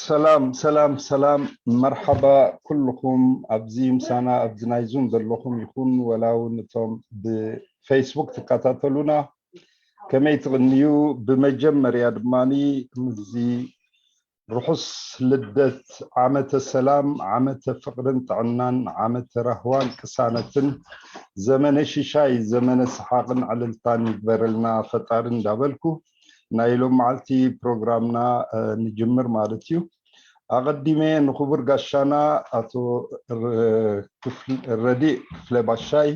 ሰላም ሰላም ሰላም፣ መርሓባ ኩልኹም ኣብዚ ምሳና ኣብዚ ናይ ዙም ዘለኹም ይኹን ወላ እውን እቶም ብፌስቡክ ትከታተሉና ከመይ ትቕንዩ? ብመጀመርያ ድማ ምስዚ ርሑስ ልደት፣ ዓመተ ሰላም፣ ዓመተ ፍቕርን ጥዕናን፣ ዓመተ ራህዋን ቅሳነትን፣ ዘመነ ሽሻይ፣ ዘመነ ሰሓቕን ዕልልታን ይግበረልና ፈጣሪ እንዳበልኩ ናይ ሎም መዓልቲ ፕሮግራምና ንጅምር ማለት እዩ። ኣቐዲመ ንክቡር ጋሻና ኣቶ ረዲእ ክፍለ ባሻይ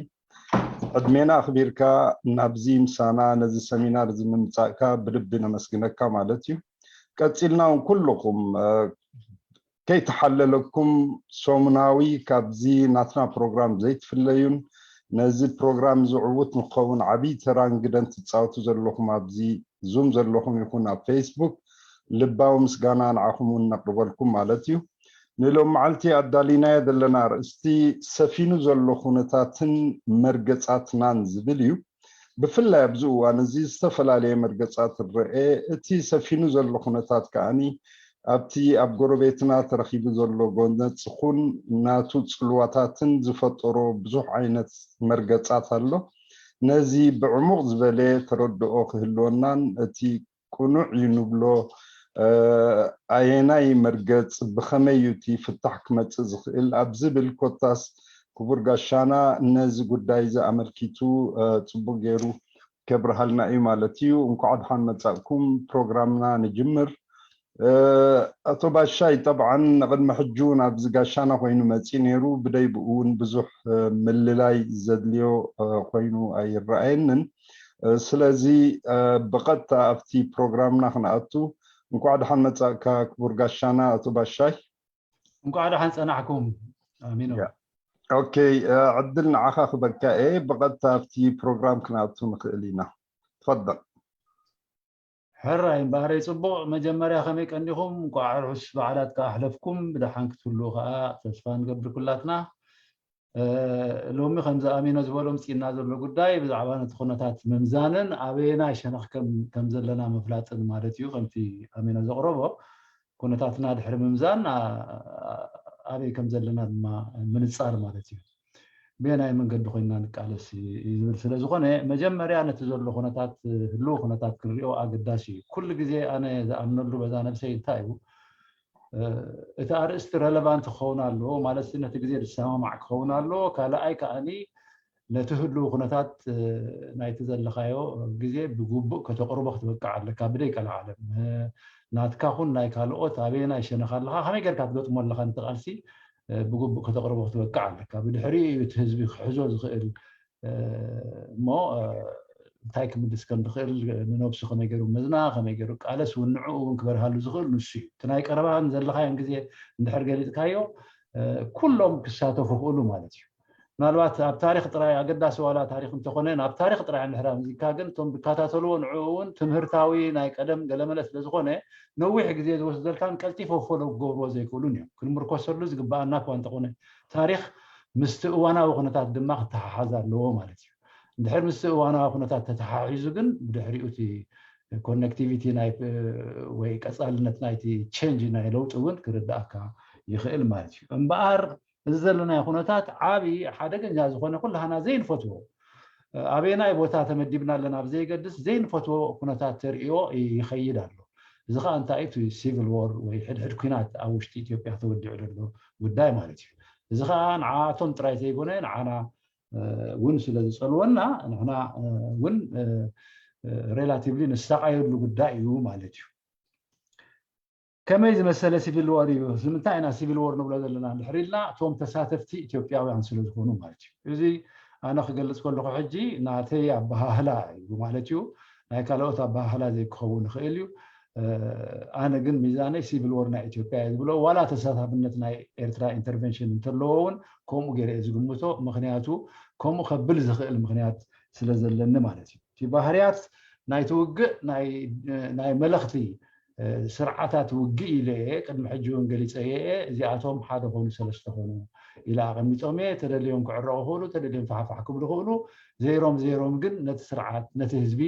ዕድሜና ኣኽቢርካ ናብዚ ምሳና ነዚ ሰሚናር እዚ ምምጻእካ ብልቢ ነመስግነካ ማለት እዩ። ቀጺልና እውን ኩልኹም ከይተሓለለኩም ሰሙናዊ ካብዚ ናትና ፕሮግራም ዘይትፍለዩን ነዚ ፕሮግራም ዝዕውት ንክኸውን ዓብዪ ተራን ግደን ትፃወቱ ዘለኹም ኣብዚ ዙም ዘለኹም ይኹን ኣብ ፌስቡክ ልባዊ ምስጋና ንዓኹም እውን ነቕርበልኩም ማለት እዩ። ንሎም መዓልቲ ኣዳሊናዮ ዘለና ኣርእስቲ ሰፊኑ ዘሎ ኩነታትን መርገጻትናን ዝብል እዩ። ብፍላይ ኣብዚ እዋን እዚ ዝተፈላለየ መርገጻት ይረአ። እቲ ሰፊኑ ዘሎ ኩነታት ከኣኒ ኣብቲ ኣብ ጎረቤትና ተረኺቡ ዘሎ ጎነጽ ኹን ናቱ ጽልዋታትን ዝፈጠሮ ብዙሕ ዓይነት መርገጻት ኣሎ። ነዚ ብዕሙቕ ዝበለ ተረድኦ ክህልወናን እቲ ቅኑዕ እዩ ንብሎ ኣየናይ መርገጽ ብኸመይ እዩ እቲ ፍታሕ ክመጽእ ዝኽእል ኣብ ዝብል ኮታስ ክቡር ጋሻና ነዚ ጉዳይ እዚ ኣመልኪቱ ጽቡቅ ገይሩ ከብርሃልና እዩ ማለት እዩ። እንኳዕ ድሓን መጻእኩም። ፕሮግራምና ንጅምር። ኣቶ ባሻይ፣ ጠብዓን ንቅድሚ ሕጂ እውን ኣብዚ ጋሻና ኮይኑ መጺኡ ነይሩ። ብደይ ብኡ እውን ብዙሕ ምልላይ ዘድልዮ ኮይኑ ኣይረኣየንን። ስለዚ ብቐጥታ ኣብቲ ፕሮግራምና ክንኣቱ። እንኳዕ ድሓን መጻእካ ክቡር ጋሻና ኣቶ ባሻይ። እንኳዕ ደሓን ጸናሕኩም። ኣሚኖ። ኦኬ፣ ዕድል ንዓኻ ክበካ እየ። ብቐጥታ ኣብቲ ፕሮግራም ክንኣቱ ንኽእል ኢና። ትፈደል። ሕራይ እምበኣረይ ጽቡቕ። መጀመርያ ከመይ ቀኒኹም? እንኳዕ ርሑስ በዓላት ከኣ ኣሕለፍኩም። ብደሓን ክትህልዉ ከኣ ተስፋ ንገብር ኩላትና። ሎሚ ከምዚ ኣሚኖ ዝበሎ ምጽኢና ዘሎ ጉዳይ ብዛዕባ ነቲ ኩነታት ምምዛንን ኣበየናይ ሸነኽ ከም ዘለና ምፍላጥን ማለት እዩ። ከምቲ ኣሚኖ ዘቕረቦ ኩነታትና ድሕሪ ምምዛን ኣበይ ከም ዘለና ድማ ምንጻር ማለት እዩ። በየናይ መንገዲ ኮይና ንቃለስ ዝብል ስለ ዝኾነ መጀመርያ ነቲ ዘሎ ኩነታት ህልው ኩነታት ክንሪኦ ኣገዳሲ እዩ። ኩሉ ግዜ ኣነ ዝኣምነሉ በዛ ነብሰይ እንታይ እዩ እቲ ኣርእስቲ ረለቫንት ክኸውን ኣለዎ ማለት ነቲ ግዜ ዝሰማማዕ ክኸውን ኣለዎ። ካልኣይ ከኣኒ ነቲ ህልው ኩነታት ናይቲ ዘለኻዮ ግዜ ብግቡእ ከተቕርቦ ክትበቅዕ ኣለካ። ብደይ ቀልዓለም ናትካ ኹን ናይ ካልኦት ኣበየናይ ሸነኽ ኣለኻ፣ ከመይ ጌርካ ትገጥሞ ኣለኻ ነቲ ቃልሲ ብግቡእ ከተቕርቦ ክትበቅዕ ኣለካ። ብድሕሪኡ እዩ እቲ ህዝቢ ክሕዞ ዝኽእል እሞ እንታይ ክምልስ ከም ዝኽእል ንነብሱ ከመይ ገይሩ መዝና ከመይ ገይሩ ቃለስ እውን ንዕኡ እውን ክበርሃሉ ዝኽእል ንሱ እዩ። እቲ ናይ ቀረባን ዘለኻዮን ግዜ እንድሕር ገሊፅካዮ ኩሎም ክሳተፉ ክእሉ ማለት እዩ። ምናልባት ኣብ ታሪክ ጥራይ ኣገዳሲ ዋላ ታሪክ እንተኾነ ናብ ታሪክ ጥራይ እንድሕር ኣምዚካ ግን እቶም ዝከታተልዎ ንዕኡ እውን ትምህርታዊ ናይ ቀደም ገለመለ ስለዝኾነ ነዊሕ ግዜ ዝወስደልካን ቀልጢፎ ፎሎ ክገብርዎ ዘይክእሉን እዮም። ክንምርኮሰሉ ዝግበኣና እኳ እንተኾነ ታሪክ ምስቲ እዋናዊ ኩነታት ድማ ክተሓሓዝ ኣለዎ ማለት እዩ። እንድሕር ምስቲ እዋናዊ ኩነታት ተተሓሒዙ ግን ብድሕሪኡ እቲ ኮነክቲቪቲ ወይ ቀፃልነት ናይቲ ቼንጅ ናይ ለውጢ እውን ክርዳእካ ይኽእል ማለት እዩ። እምበኣር እዚ ዘለናዮ ኩነታት ዓብዪ ሓደገኛ ዝኾነ ኩላህና ዘይንፈትዎ ኣበየናይ ቦታ ተመዲብና ኣለና ብዘይገድስ ዘይንፈትዎ ኩነታት ተርእዮ ይኸይድ ኣሎ። እዚ ከዓ እንታይ እቲ ሲቪል ዎር ወይ ሕድሕድ ኩናት ኣብ ውሽጢ ኢትዮጵያ ተወዲዑ ዘሎ ጉዳይ ማለት እዩ። እዚ ከዓ ንዓቶም ጥራይ ዘይኮነ ንዓና እውን ስለ ዝፀልወና ንሕና እውን ሬላቲቭሊ ንሳቐየሉ ጉዳይ እዩ ማለት እዩ። ከመይ ዝመሰለ ሲቪል ዎር እዩ? ንምንታይ ኢና ሲቪል ዎር ንብሎ ዘለና እንድሕር ኢልና እቶም ተሳተፍቲ ኢትዮጵያውያን ስለ ዝኾኑ ማለት እዩ። እዚ ኣነ ክገልፅ ከለኹ ሕጂ ናተይ ኣበሃህላ እዩ ማለት እዩ። ናይ ካልኦት ኣበሃህላ ዘይክኸውን ይኽእል እዩ። ኣነ ግን ሚዛነይ ሲቪል ዎር ናይ ኢትዮጵያ እየ ዝብሎ። ዋላ ተሳታፍነት ናይ ኤርትራ ኢንተርቨንሽን እንተለዎ እውን ከምኡ ገይረ እየ ዝግምቶ። ምክንያቱ ከምኡ ከብል ዝኽእል ምክንያት ስለ ዘለኒ ማለት እዩ። እቲ ባህርያት ናይቲ ውግእ ናይ መለኽቲ ስርዓታት ውግእ ኢለ እየ ቅድሚ ሕጂ እውን ገሊፀ እየ። እዚኣቶም ሓደ ኮኑ ሰለስተ ኮኑ ኢለ ኣቐሚጦም እየ። ተደልዮም ክዕረቑ ክእሉ፣ ተደልዮም ፋሕፋሕ ክብሉ ክእሉ፣ ዘይሮም ዘይሮም ግን ነቲ ስርዓት፣ ነቲ ህዝቢ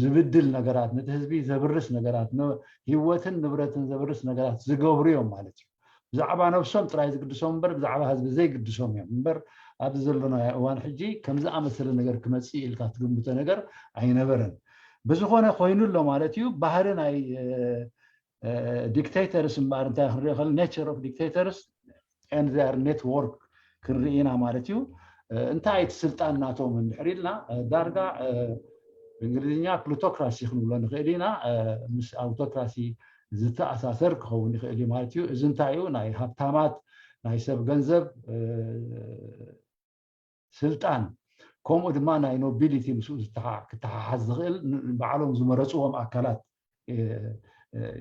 ዝብድል ነገራት፣ ነቲ ህዝቢ ዘብርስ ነገራት፣ ህይወትን ንብረትን ዘብርስ ነገራት ዝገብሩ እዮም ማለት እዩ። ብዛዕባ ነብሶም ጥራይ ዝግድሶም እምበር ብዛዕባ ህዝቢ ዘይግድሶም እዮም እምበር ኣብዚ ዘሎና እዋን ሕጂ ከምዚ ኣመሰለ ነገር ክመፅእ ኢልካ ትግምቶ ነገር ኣይነበረን። ብዝኾነ ኮይኑ ኣሎ ማለት እዩ። ባህሪ ናይ dictators እምበኣር እንታይ ክንርኢ ከል nature of dictators and their network ክንርኢ ኢና ማለት እዩ። እንታይ እቲ ስልጣን ናቶም እንድሕር ኢልና ዳርጋ ብእንግሊዝኛ plutocracy ክንብሎ ንኽእል ኢና። ምስ autocracy ዝተኣሳሰር ክኸውን ይኽእል እዩ ማለት እዩ። እዚ እንታይ እዩ? ናይ ሃብታማት ናይ ሰብ ገንዘብ ስልጣን ከምኡ ድማ ናይ nobility ምስኡ ክተሓሓዝ ዝኽእል ባዕሎም ዝመረፅዎም ኣካላት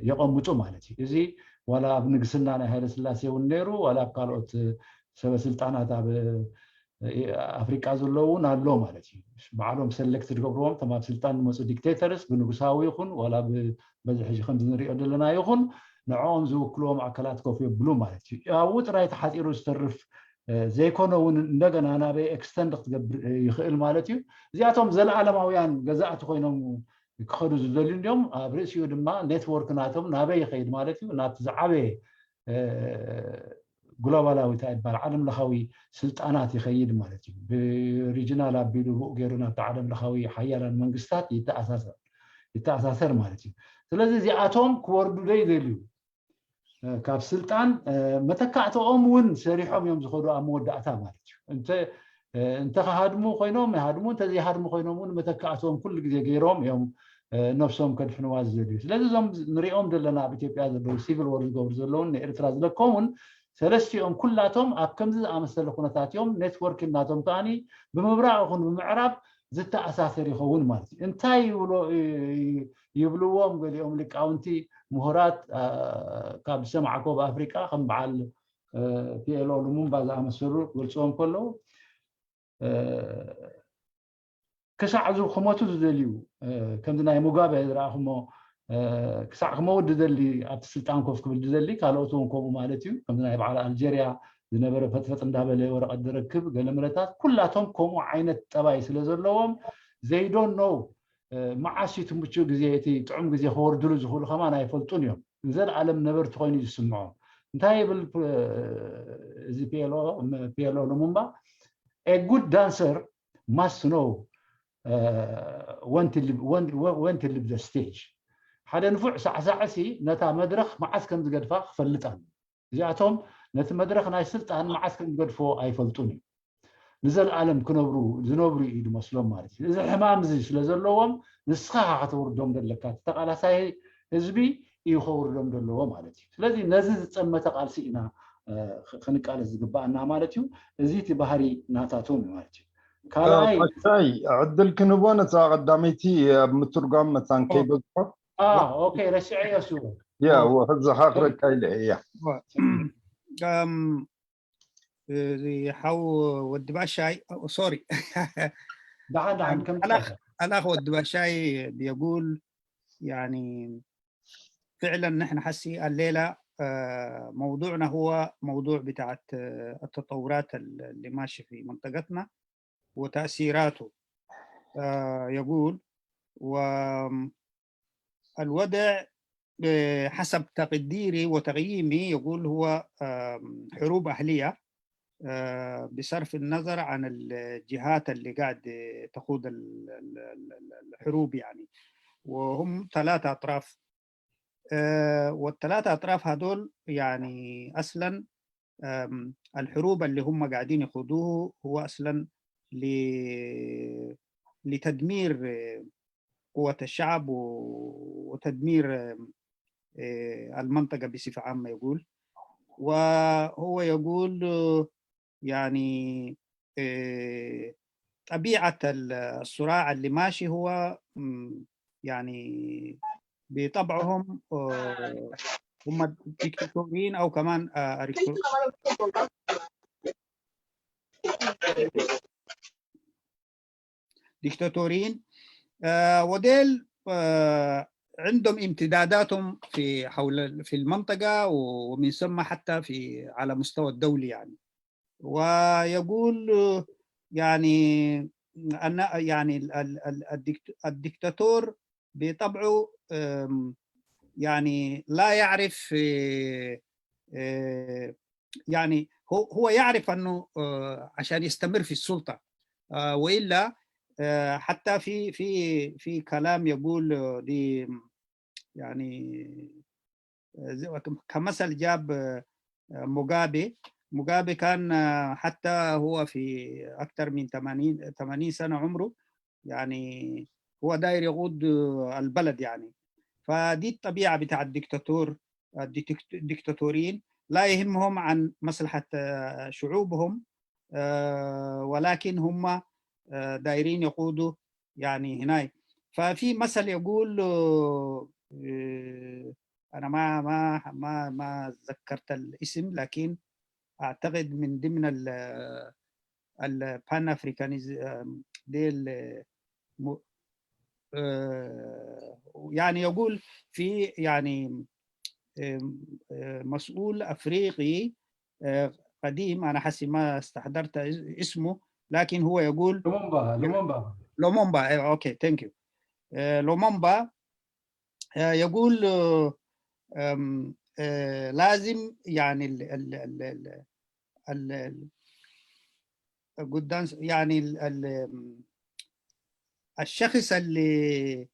የቐምጡ ማለት እዩ። እዚ ዋላ ኣብ ንግስና ናይ ሃይለ ስላሴ እውን ነይሩ፣ ዋላ ኣብ ካልኦት ሰበ ስልጣናት ኣብ ኣፍሪቃ ዘሎ እውን ኣሎ ማለት እዩ። ባዕሎም select ዝገብርዎም እቶም ኣብ ስልጣን ዝመፁ dictators ብንጉሳዊ ይኹን ዋላ በዚ ሕጂ ከምዚ ንሪኦ ዘለና ይኹን ንዕኦም ዝውክልዎም ኣካላት ኮፍ የብሉ ማለት እዩ። ኣብኡ ጥራይ ተሓፂሩ ዝተርፍ ዘይኮነ እውን እንደገና ናበይ extend ክትገብር ይኽእል ማለት እዩ። እዚኣቶም ዘለኣለማውያን ገዛእቲ ኮይኖም ክኸዱ ዝደልዩ እንዲኦም ኣብ ርእሲኡ ድማ network ናቶም ናበይ ይኸይድ ማለት እዩ? ናብቲ ዝዓበየ ግሎባላዊ እንታይ ይበሃል ዓለም ለኻዊ ስልጣናት ይኸይድ ማለት እዩ። ብሪጅናል ኣቢሉ ብኡ ገይሩ ናብቲ ዓለም ለኻዊ ሓያላን መንግስታት ይተኣሳሰር ይተኣሳሰር ማለት እዩ። ስለዚ እዚኣቶም ክወርዱ ዶ ይደልዩ? ካብ ስልጣን መተካእተኦም እውን ሰሪሖም እዮም ዝኸዱ ኣብ መወዳእታ ማለት እዩ። እንተ እንተኸሃድሙ ኮይኖም ይሃድሙ፣ እንተዘይሃድሙ ኮይኖም እውን መተካእተኦም ኩሉ ግዜ ገይሮም እዮም ነብሶም ከድሕንዋ ዝደልዩ። ስለዚ እዞም ንሪኦም ዘለና ኣብ ኢትዮጵያ ዘለዉ civil war ዝገብሩ ዘለውን ንኤርትራ ዝለከሙን ሰለስቲኦም ኩላቶም ኣብ ከምዚ ዝኣመሰለ ኩነታት እዮም። network ናቶም ከዓኒ ብምብራቕ ይኹን ብምዕራብ ዝተኣሳሰር ይኸውን ማለት እዩ። እንታይ ይብልዎም ገሊኦም ሊቃውንቲ ምሁራት ካብ ዝሰማዕኮ ኣብ ኣፍሪቃ ከም በዓል ፒኤልኦ ሉሙምባ ዝኣመሰሉ ክገልፅዎም ከለዉ ክሳዕ ክመቱ ዝደልዩ ከምዚ ናይ ሙጋበ ዝረኣኹሞ ክሳዕ ክመውት ዝደሊ ኣብቲ ስልጣን ኮፍ ክብል ዝደሊ ካልኦት እውን ከምኡ ማለት እዩ። ከምዚ ናይ በዓል ኣልጀርያ ዝነበረ ፈጥፈጥ እንዳበለ ወረቐት ዝረክብ ገለ ምረታት ኩላቶም ከምኡ ዓይነት ጠባይ ስለ ዘለዎም they don't know መዓስ እዩ እቲ ምቹእ ግዜ እቲ ጥዑም ግዜ ከወርድሉ ዝኽእሉ ከማን ኣይፈልጡን እዮም። ንዘለኣለም ነበርቲ ኮይኑ እዩ ዝስምዖም። እንታይ ይብል እዚ ፒኤልኦ ሉሙምባ a good dancer must know when to leave the stage። ሓደ ንፉዕ ሳዕሳዕሲ ነታ መድረኽ መዓስ ከም ዝገድፋ ክፈልጥ ኣሎ። እዚኣቶም ነቲ መድረኽ ናይ ስልጣን መዓስ ከም ዝገድፎ ኣይፈልጡን እዩ። ንዘለኣለም ክነብሩ ዝነብሩ እዩ ዝመስሎም ማለት እዩ። እዚ ሕማም እዚ ስለ ዘለዎም ንስኻ ኢኻ ከተውርዶም ዘለካ፣ እቲ ተቓላሳይ ህዝቢ እዩ ከውርዶም ዘለዎ ማለት እዩ። ስለዚ ነዚ ዝጠመተ ቃልሲ ኢና ክንቃለስ ዝግባኣና ማለት እዩ። እዚ እቲ ባህሪ ናታቶም እዩ ማለት እዩ። ካልኣይ ይ ዕድል ክንቦ ነታ ቀዳመይቲ ኣብ ምትርጓም መታን ከይበዝሖ ኦኬ ረሲዐዮ ስዎ ያ ወሕዚ ሓክረካ ኢለ እያ ሓው ወዲ ባሻይ ሶሪ ደሓን ደሓን ከም ኣላኽ ወዲ ባሻይ يقول يعني فعلا نحن حسي الليلة موضوعنا هو موضوع بتاعت التطورات اللي ماشي في منطقتنا وتأثيراته يقول والوضع حسب تقديري وتقييمي يقول هو حروب أهلية بصرف النظر عن الجهات اللي قاعد تخوض الحروب يعني وهم ثلاثة أطراف والثلاثة أطراف هذول يعني أصلا الحروب اللي هم قاعدين يخوضوه هو أصلا لتدمير قوة الشعب وتدمير المنطقة بصفة عامة يقول وهو يقول يعني طبيعة الصراع اللي ماشي هو يعني بطبعهم هم ديكتاتوريين او كمان ديكتاتوريين وديل عندهم امتداداتهم في حول في المنطقة ومن ثم حتى في على مستوى الدولي يعني. ويقول يعني أن يعني الدكتاتور بطبعه يعني لا يعرف يعني هو هو يعرف انه عشان يستمر في السلطه والا حتى في في في كلام يقول دي يعني كمثل جاب موغابي. موغابي كان حتى هو في اكثر من ثمانين ثمانين سنه عمره، يعني هو داير يقود البلد يعني. فدي الطبيعه بتاع الدكتاتور، الدكتاتوريين لا يهمهم عن مصلحه شعوبهم، ولكن هم دايرين يقودوا يعني هناي. ففي مثل يقول انا ما ما ما ما ذكرت الاسم، لكن اعتقد من ضمن ال Pan Africanism ديل يعني يقول في يعني مسؤول افريقي قديم، انا حسي ما استحضرت اسمه، لكن هو يقول لومومبا لومومبا لومومبا. اوكي، thank you. لومومبا يقول لازم يعني ال ال ال ال ال قدام يعني ال ال الشخص اللي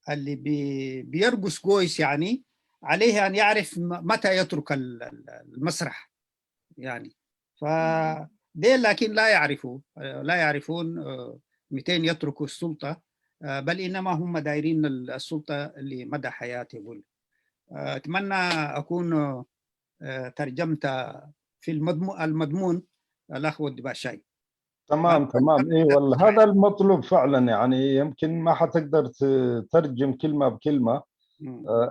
اللي بي بيرقص كويس يعني عليه ان يعرف متى يترك المسرح يعني. فديل لكن لا يعرفوا لا يعرفون متين يتركوا السلطه، بل انما هم دايرين السلطه لمدى حياتهم. اتمنى اكون ترجمت في المضمون الاخ ود باشاي. تمام تمام، اي والله هذا المطلوب فعلا. يعني يمكن ما حتقدر تترجم كلمه بكلمه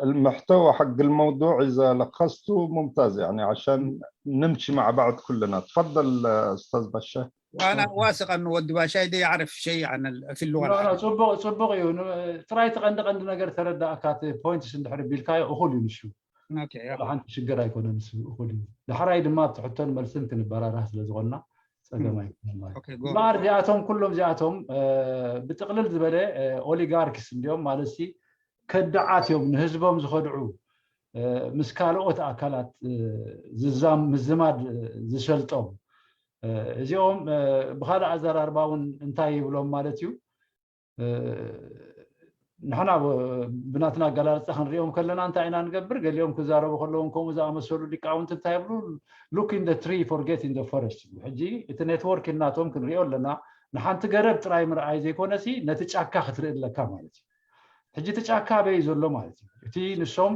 المحتوى حق الموضوع اذا لخصته ممتاز، يعني عشان نمشي مع بعض كلنا. تفضل استاذ بشه. وانا واثق انه ود باشاي ده يعرف شيء عن في اللغه العربيه. ጽቡቕ ጽቡቕ እዩ። ጥራይ እቲ ቀንዲ ቀንዲ ነገር ተረዳእካ፣ እቲ points እንድሕር ቢልካዮ እኹል እዩ ንሱ። ሓንቲ ሽግር ኣይኮነን፣ ንሱ እኹል እዩ። ዳሕራይ ድማ ኣብቲ ሕቶን መልስን ክንበራራህ ስለ ዝኾንና ጸገም ኣይኮነን ማለት። እምበኣር እዚኣቶም ኩሎም እዚኣቶም ብጥቕልል ዝበለ oligarchs እንዲዮም ማለት ሲ ከዳዓት እዮም፣ ንህዝቦም ዝኸድዑ፣ ምስ ካልኦት ኣካላት ዝዛም ምዝማድ ዝሰልጦም። እዚኦም ብኻልእ ኣዘራርባ እውን እንታይ ይብሎም ማለት እዩ፣ ንሕና ብናትና ኣገላልፃ ክንሪኦም ከለና እንታይ ኢና ንገብር? ገሊኦም ክዛረቡ ከለዎም ከምኡ ዝኣመሰሉ ሊቃውንቲ እንታይ ይብሉ? Look in the tree, forget in the forest ይብሉ። ሕጂ እቲ network ናቶም ክንሪኦ ኣለና። ንሓንቲ ገረብ ጥራይ ምርኣይ ዘይኮነሲ ነቲ ጫካ ክትርኢ ኣለካ ማለት እዩ። ሕጂ እቲ ጫካ ኣበይ ዘሎ ማለት እዩ? እቲ ንሶም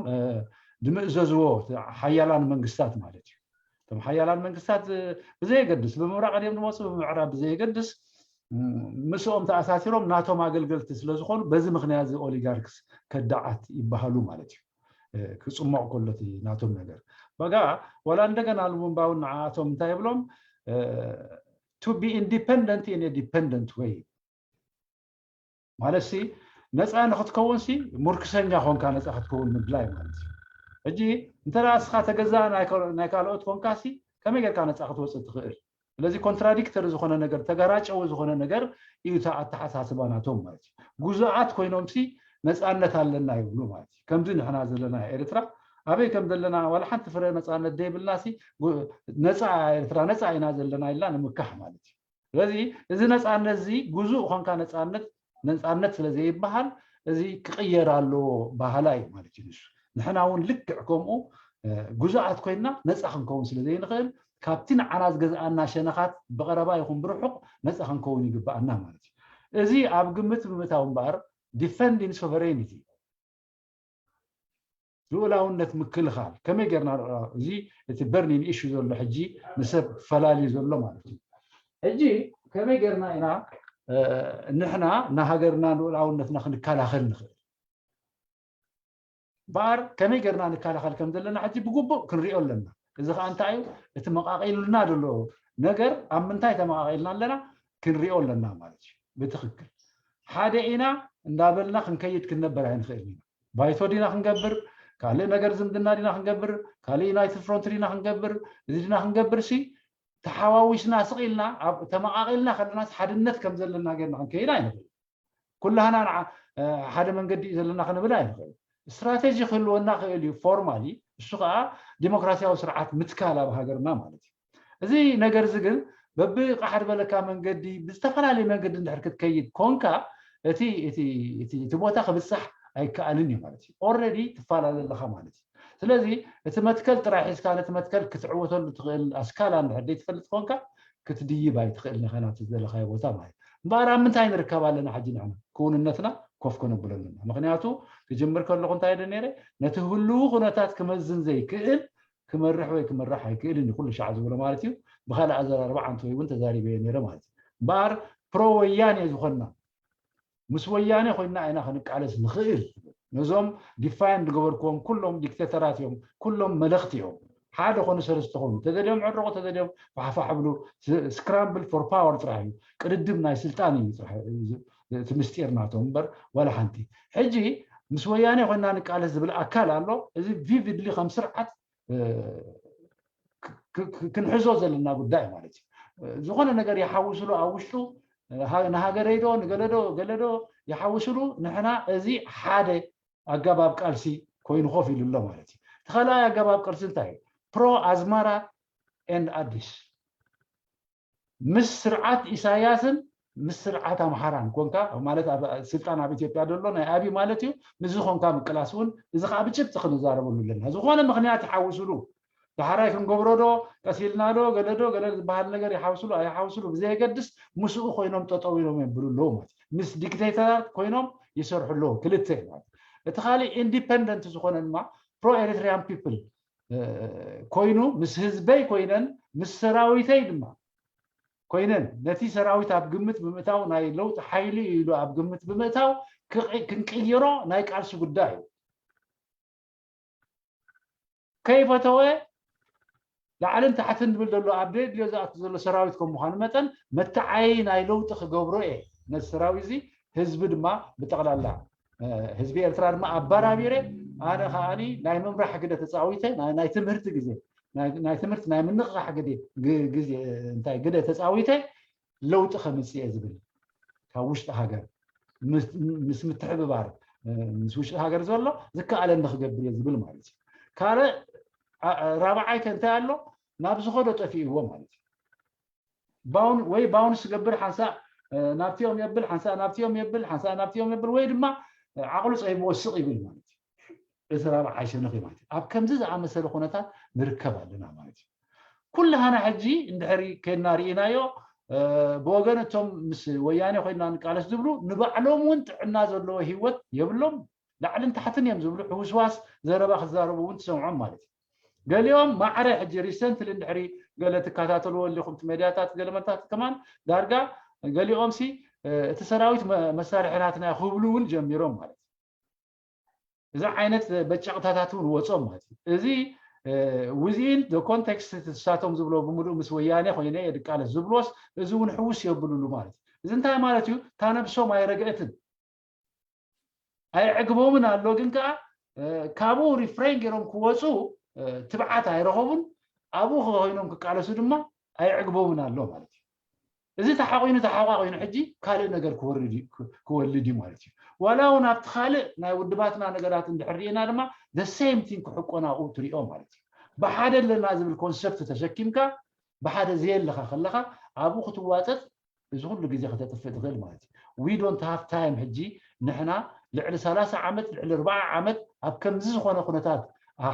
ዝምእዘዝዎ ሓያላን መንግስታት ማለት እዩ። እቶም ሓያላን መንግስታት ብዘየገድስ ብምብራቕ ድዮም ዝመፁ ብምዕራብ ብዘየገድስ ምስኦም ተኣሳሲሮም ናቶም ኣገልገልቲ ስለዝኾኑ በዚ ምኽንያት እዚ oligarchs ከዳዓት ይበሃሉ ማለት እዩ። ክፅሞቕ ከሎ እቲ ናቶም ነገር በጋ ዋላ እንደገና ሉሙምባ እውን ንዓኣቶም እንታይ ይብሎም? To be independent in a dependent way ማለት ሲ ነፃ ንክትከውን ሲ ሙርክሰኛ ኮንካ ነፃ ክትከውን ምድላይ ማለት እዩ። ሕጂ እንተ ደኣ እስኻ ተገዛእ ናይ ካልኦት ኮንካ ሲ ከመይ ጌርካ ነፃ ክትወፅእ ትኽእል? ስለዚ contradictory ዝኾነ ነገር፣ ተጋራጨዊ ዝኾነ ነገር እዩ እታ ኣተሓሳስባ ናቶም ማለት እዩ። ጉዙኣት ኮይኖም ሲ ነፃነት ኣለና ይብሉ ማለት እዩ። ከምዚ ንሕና ዘለና ኤርትራ ኣበይ ከም ዘለና ዋላ ሓንቲ ፍረ ነፃነት ዘይብልና ሲ ነፃ ኤርትራ ነፃ ኢና ዘለና ኢልና ንምካሕ ማለት እዩ። ስለዚ እዚ ነፃነት እዚ ጉዙእ ኾንካ ነፃነት ነፃነት ስለ ዘይበሃል እዚ ክቕየር ኣለዎ ባህላ እዩ ማለት እዩ። ንሱ ንሕና እውን ልክዕ ከምኡ ጉዙኣት ኮይንና ነፃ ክንከውን ስለ ዘይንኽእል ካብቲ ንዓና ዝገዝኣና ሸነኻት ብቐረባ ይኹን ብርሑቕ ነፃ ክንከውን ይግብኣና ማለት እዩ። እዚ ኣብ ግምት ብምእታው እምበኣር defending sovereignty ልኡላውነት ምክልኻል ከመይ ጌርና እዚ እቲ burning issue ዘሎ ሕጂ ንሰብ ፈላልዩ ዘሎ ማለት እዩ። ሕጂ ከመይ ጌርና ኢና ንሕና ንሃገርና ልኡላውነትና ክንከላኸል ንኽእል? እምበኣር ከመይ ጌርና ንከላኸል ከም ዘለና ሕጂ ብግቡእ ክንሪኦ ኣለና። እዚ ከዓ እንታይ እዩ? እቲ መቓቒሉና ዘሎ ነገር ኣብ ምንታይ ተመቓቒልና ኣለና ክንሪኦ ኣለና ማለት እዩ። ብትኽክል ሓደ ኢና እንዳበልና ክንከይድ ክንነበር ኣይንኽእልን ኢና። ባይቶ ዲና ክንገብር፣ ካልእ ነገር ዝምድና ዲና ክንገብር፣ ካልእ ዩናይትድ ፍሮንት ዲና ክንገብር፣ እዚ ዲና ክንገብር ሲ ተሓዋዊስና ስቕ ኢልና ተመቓቒልና ከለናስ ሓድነት ከም ዘለና ጌርና ክንከይድ ኣይንኽእል። ኩላህና ሓደ መንገዲ እዩ ዘለና ክንብል ኣይንኽእል። ስትራቴጂ ክህልወና ክእል እዩ ፎርማሊ፣ እሱ ከዓ ዲሞክራሲያዊ ስርዓት ምትካል ኣብ ሃገርና ማለት እዩ። እዚ ነገር እዚ ግን በብቃሕ ዝበለካ መንገዲ ብዝተፈላለየ መንገዲ እንድሕር ክትከይድ ኮንካ እቲ ቦታ ክብፃሕ ኣይከኣልን እዩ ማለት እዩ። ኦረዲ ትፈላለ ኣለካ ማለት እዩ። ስለዚ እቲ መትከል ጥራይ ሒዝካ ነቲ መትከል ክትዕወተሉ ትኽእል ኣስካላ እንድሕር ዘይትፈልጥ ኮንካ ክትድይብ ኣይትኽእል ኢኻ ናብቲ ዝደለካዮ ቦታ ማለት እዩ። እምበኣር ኣብ ምንታይ ንርከብ ኣለና ሕጂ ንሕና? ክውንነትና ኮፍ ከነብሎ ኣለና። ምክንያቱ ክጅምር ከለኹ እንታይ ኢለ ነይረ? ነቲ ህልዉ ኩነታት ክመዝን ዘይክእል ክመርሕ ወይ ክምራሕ ኣይክእልን እዩ ኩሉ ሻዕ ዝብሎ ማለት እዩ። ብካልእ ኣዘራርባ ዓንተወይ እውን ተዛሪበዮ ነይረ ማለት እዩ። እምበኣር ፕሮ ወያኔ ዝኾንና ምስ ወያኔ ኮይንና ኢና ክንቃለስ ንኽእል። ነዞም ዲፋይን ዝገበርክዎም ኩሎም ዲክቴተራት እዮም፣ ኩሎም መለኽቲ እዮም። ሓደ ኮኑ ሰለስተ ኮኑ ተደልዮም ዕረቑ፣ ተደልዮም ፋሕፋሕ ብሉ። ስክራምብል ፎር ፓወር ጥራሕ እዩ፣ ቅድድም ናይ ስልጣን እዩ ጥራሕ እቲ ምስጢር ናቶም እምበር ዋላ ሓንቲ። ሕጂ ምስ ወያኔ ኮይና ንቃለስ ዝብል ኣካል ኣሎ። እዚ ቪቪድሊ ከም ስርዓት ክንሕዞ ዘለና ጉዳይ ማለት እዩ። ዝኾነ ነገር ይሓውስሉ ኣብ ውሽጡ ንሃገረይ ዶ ንገለዶ ገለዶ ይሓውስሉ። ንሕና እዚ ሓደ ኣገባብ ቃልሲ ኮይኑ ኮፍ ኢሉ ኣሎ ማለት እዩ። እቲ ካልኣይ ኣገባብ ቃልሲ እንታይ እዩ? ፕሮ ኣዝመራ ኤንድ ኣዲስ ምስ ስርዓት ኢሳያስን ምስ ስርዓት ኣምሓራን ኮንካ ማለት ስልጣን ኣብ ኢትዮጵያ ዘሎ ናይ ኣቢ ማለት እዩ። ምስዚ ኮንካ ምቅላስ እውን እዚ ከዓ ብጭብጢ ክንዛረበሉ ኣለና። ዝኾነ ምክንያት ይሓውስሉ። ዳሕራይ ክንገብሮ ዶ ቀሲልና ዶ ገለ ዶ ገለ ዝበሃል ነገር ይሓውስሉ ኣይሓውስሉ ብዘየገድስ ምስኡ ኮይኖም ጠጠው ኢሎም የብሉ ኣለዉ ማለት ምስ ዲክቴተራት ኮይኖም ይሰርሑ ኣለዉ። ክልተ ማለት እቲ ካልእ ኢንዲፐንደንት ዝኾነ ድማ ፕሮ ኤሪትሪያን ፒፕል ኮይኑ ምስ ህዝበይ ኮይነን ምስ ሰራዊተይ ድማ ኮይነን ነቲ ሰራዊት ኣብ ግምት ብምእታው ናይ ለውጢ ሓይሊ ኢሉ ኣብ ግምት ብምእታው ክንቅይሮ ናይ ቃልሲ ጉዳይ እዩ። ከይፈተወ ላዕልን ታሕትን ዝብል ዘሎ ኣብ ደድልዮ ዝኣቱ ዘሎ ሰራዊት ከም ምዃኑ መጠን መተዓይ ናይ ለውጢ ክገብሮ እየ ነዚ ሰራዊት እዚ ህዝቢ ድማ ብጠቕላላ ህዝቢ ኤርትራ ድማ ኣባራቢረ ኣነ ከዓኒ ናይ ምምራሕ ግደ ተፃዊተ ናይ ትምህርቲ ግዜ ናይ ትምህርቲ ናይ ምንቕቃሕ ግዜ እንታይ ግደ ተፃዊተ ለውጢ ከምፅእ እየ ዝብል ካብ ውሽጢ ሃገር ምስ ምትሕብባር ምስ ውሽጢ ሃገር ዘሎ ዝከኣለኒ ክገብር እየ ዝብል ማለት እዩ። ካልእ ራብዓይ ከ እንታይ ኣሎ ናብ ዝኸዶ ጠፊእዎ ማለት እዩ። ወይ ባውንስ ዝገብር ሓንሳእ ናብቲኦም የብል ሓንሳእ ናብቲኦም የብል ሓንሳእ ናብቲኦም የብል ወይ ድማ ዓቕሉ ፀይብዎ ስቕ ይብል ማለት እዩ። እዚ ራብዓይ ሸነኽ እዩ ማለት እዩ። ኣብ ከምዚ ዝኣመሰለ ኩነታት ንርከብ ኣለና ማለት እዩ። ኩላህና ሕጂ እንድሕሪ ከድና ርኢናዮ ብወገን እቶም ምስ ወያኔ ኮይና ንቃለስ ዝብሉ ንባዕሎም እውን ጥዕና ዘለዎ ህይወት የብሎም። ላዕልን ታሕትን እዮም ዝብሉ ሕውስዋስ ዘረባ ክዛረቡ እውን ትሰምዖም ማለት እዩ። ገሊኦም ማዕረ ሕጂ ሪሰንትሊ እንድሕሪ ገለ ትከታተልዎ ኣለኹም እቲ ሜድያታት ገለ መታት ከማን ዳርጋ ገሊኦም ሲ እቲ ሰራዊት መሳርሒ ናትና ክብሉ እውን ጀሚሮም ማለት እዩ። እዚ ዓይነት በጨቕታታት እውን ወፆም ማለት እዩ። እዚ within the context ንሳቶም ዝብሎ ብምሉእ ምስ ወያኔ ኮይነ እየ ድቃለስ ዝብልዎስ እዚ እውን ሕውስ የብሉሉ ማለት እዩ። እዚ እንታይ ማለት እዩ? እታ ነብሶም ኣይረግአትን ኣይዕግቦምን ኣሎ ግን ከዓ ካብኡ ሪፍሬን ገይሮም ክወፁ ትብዓት ኣይረኸቡን። ኣብኡ ኮይኖም ክቃለሱ ድማ ኣይዕግቦምን ኣሎ ማለት እዩ። እዚ ተሓቂኑ ተሓቋቂኑ ሕጂ ካልእ ነገር ክወልድ እዩ ማለት እዩ። ዋላ እውን ኣብቲ ካልእ ናይ ውድባትና ነገራት እንድሕር ርኢና ድማ the same thing ክሕቆን ኣብኡ ትሪኦ ማለት እዩ። ብሓደ ኣለና ዝብል ኮንሰፕት ተሸኪምካ ብሓደ ዘየለካ ከለካ ኣብኡ ክትዋፀጥ እዚ ኩሉ ግዜ ከተጥፍእ ትኽእል ማለት እዩ። We don't have time ሕጂ ንሕና ልዕሊ ሰላሳ ዓመት ልዕሊ ኣርባዓ ዓመት ኣብ ከምዚ ዝኾነ ኩነታት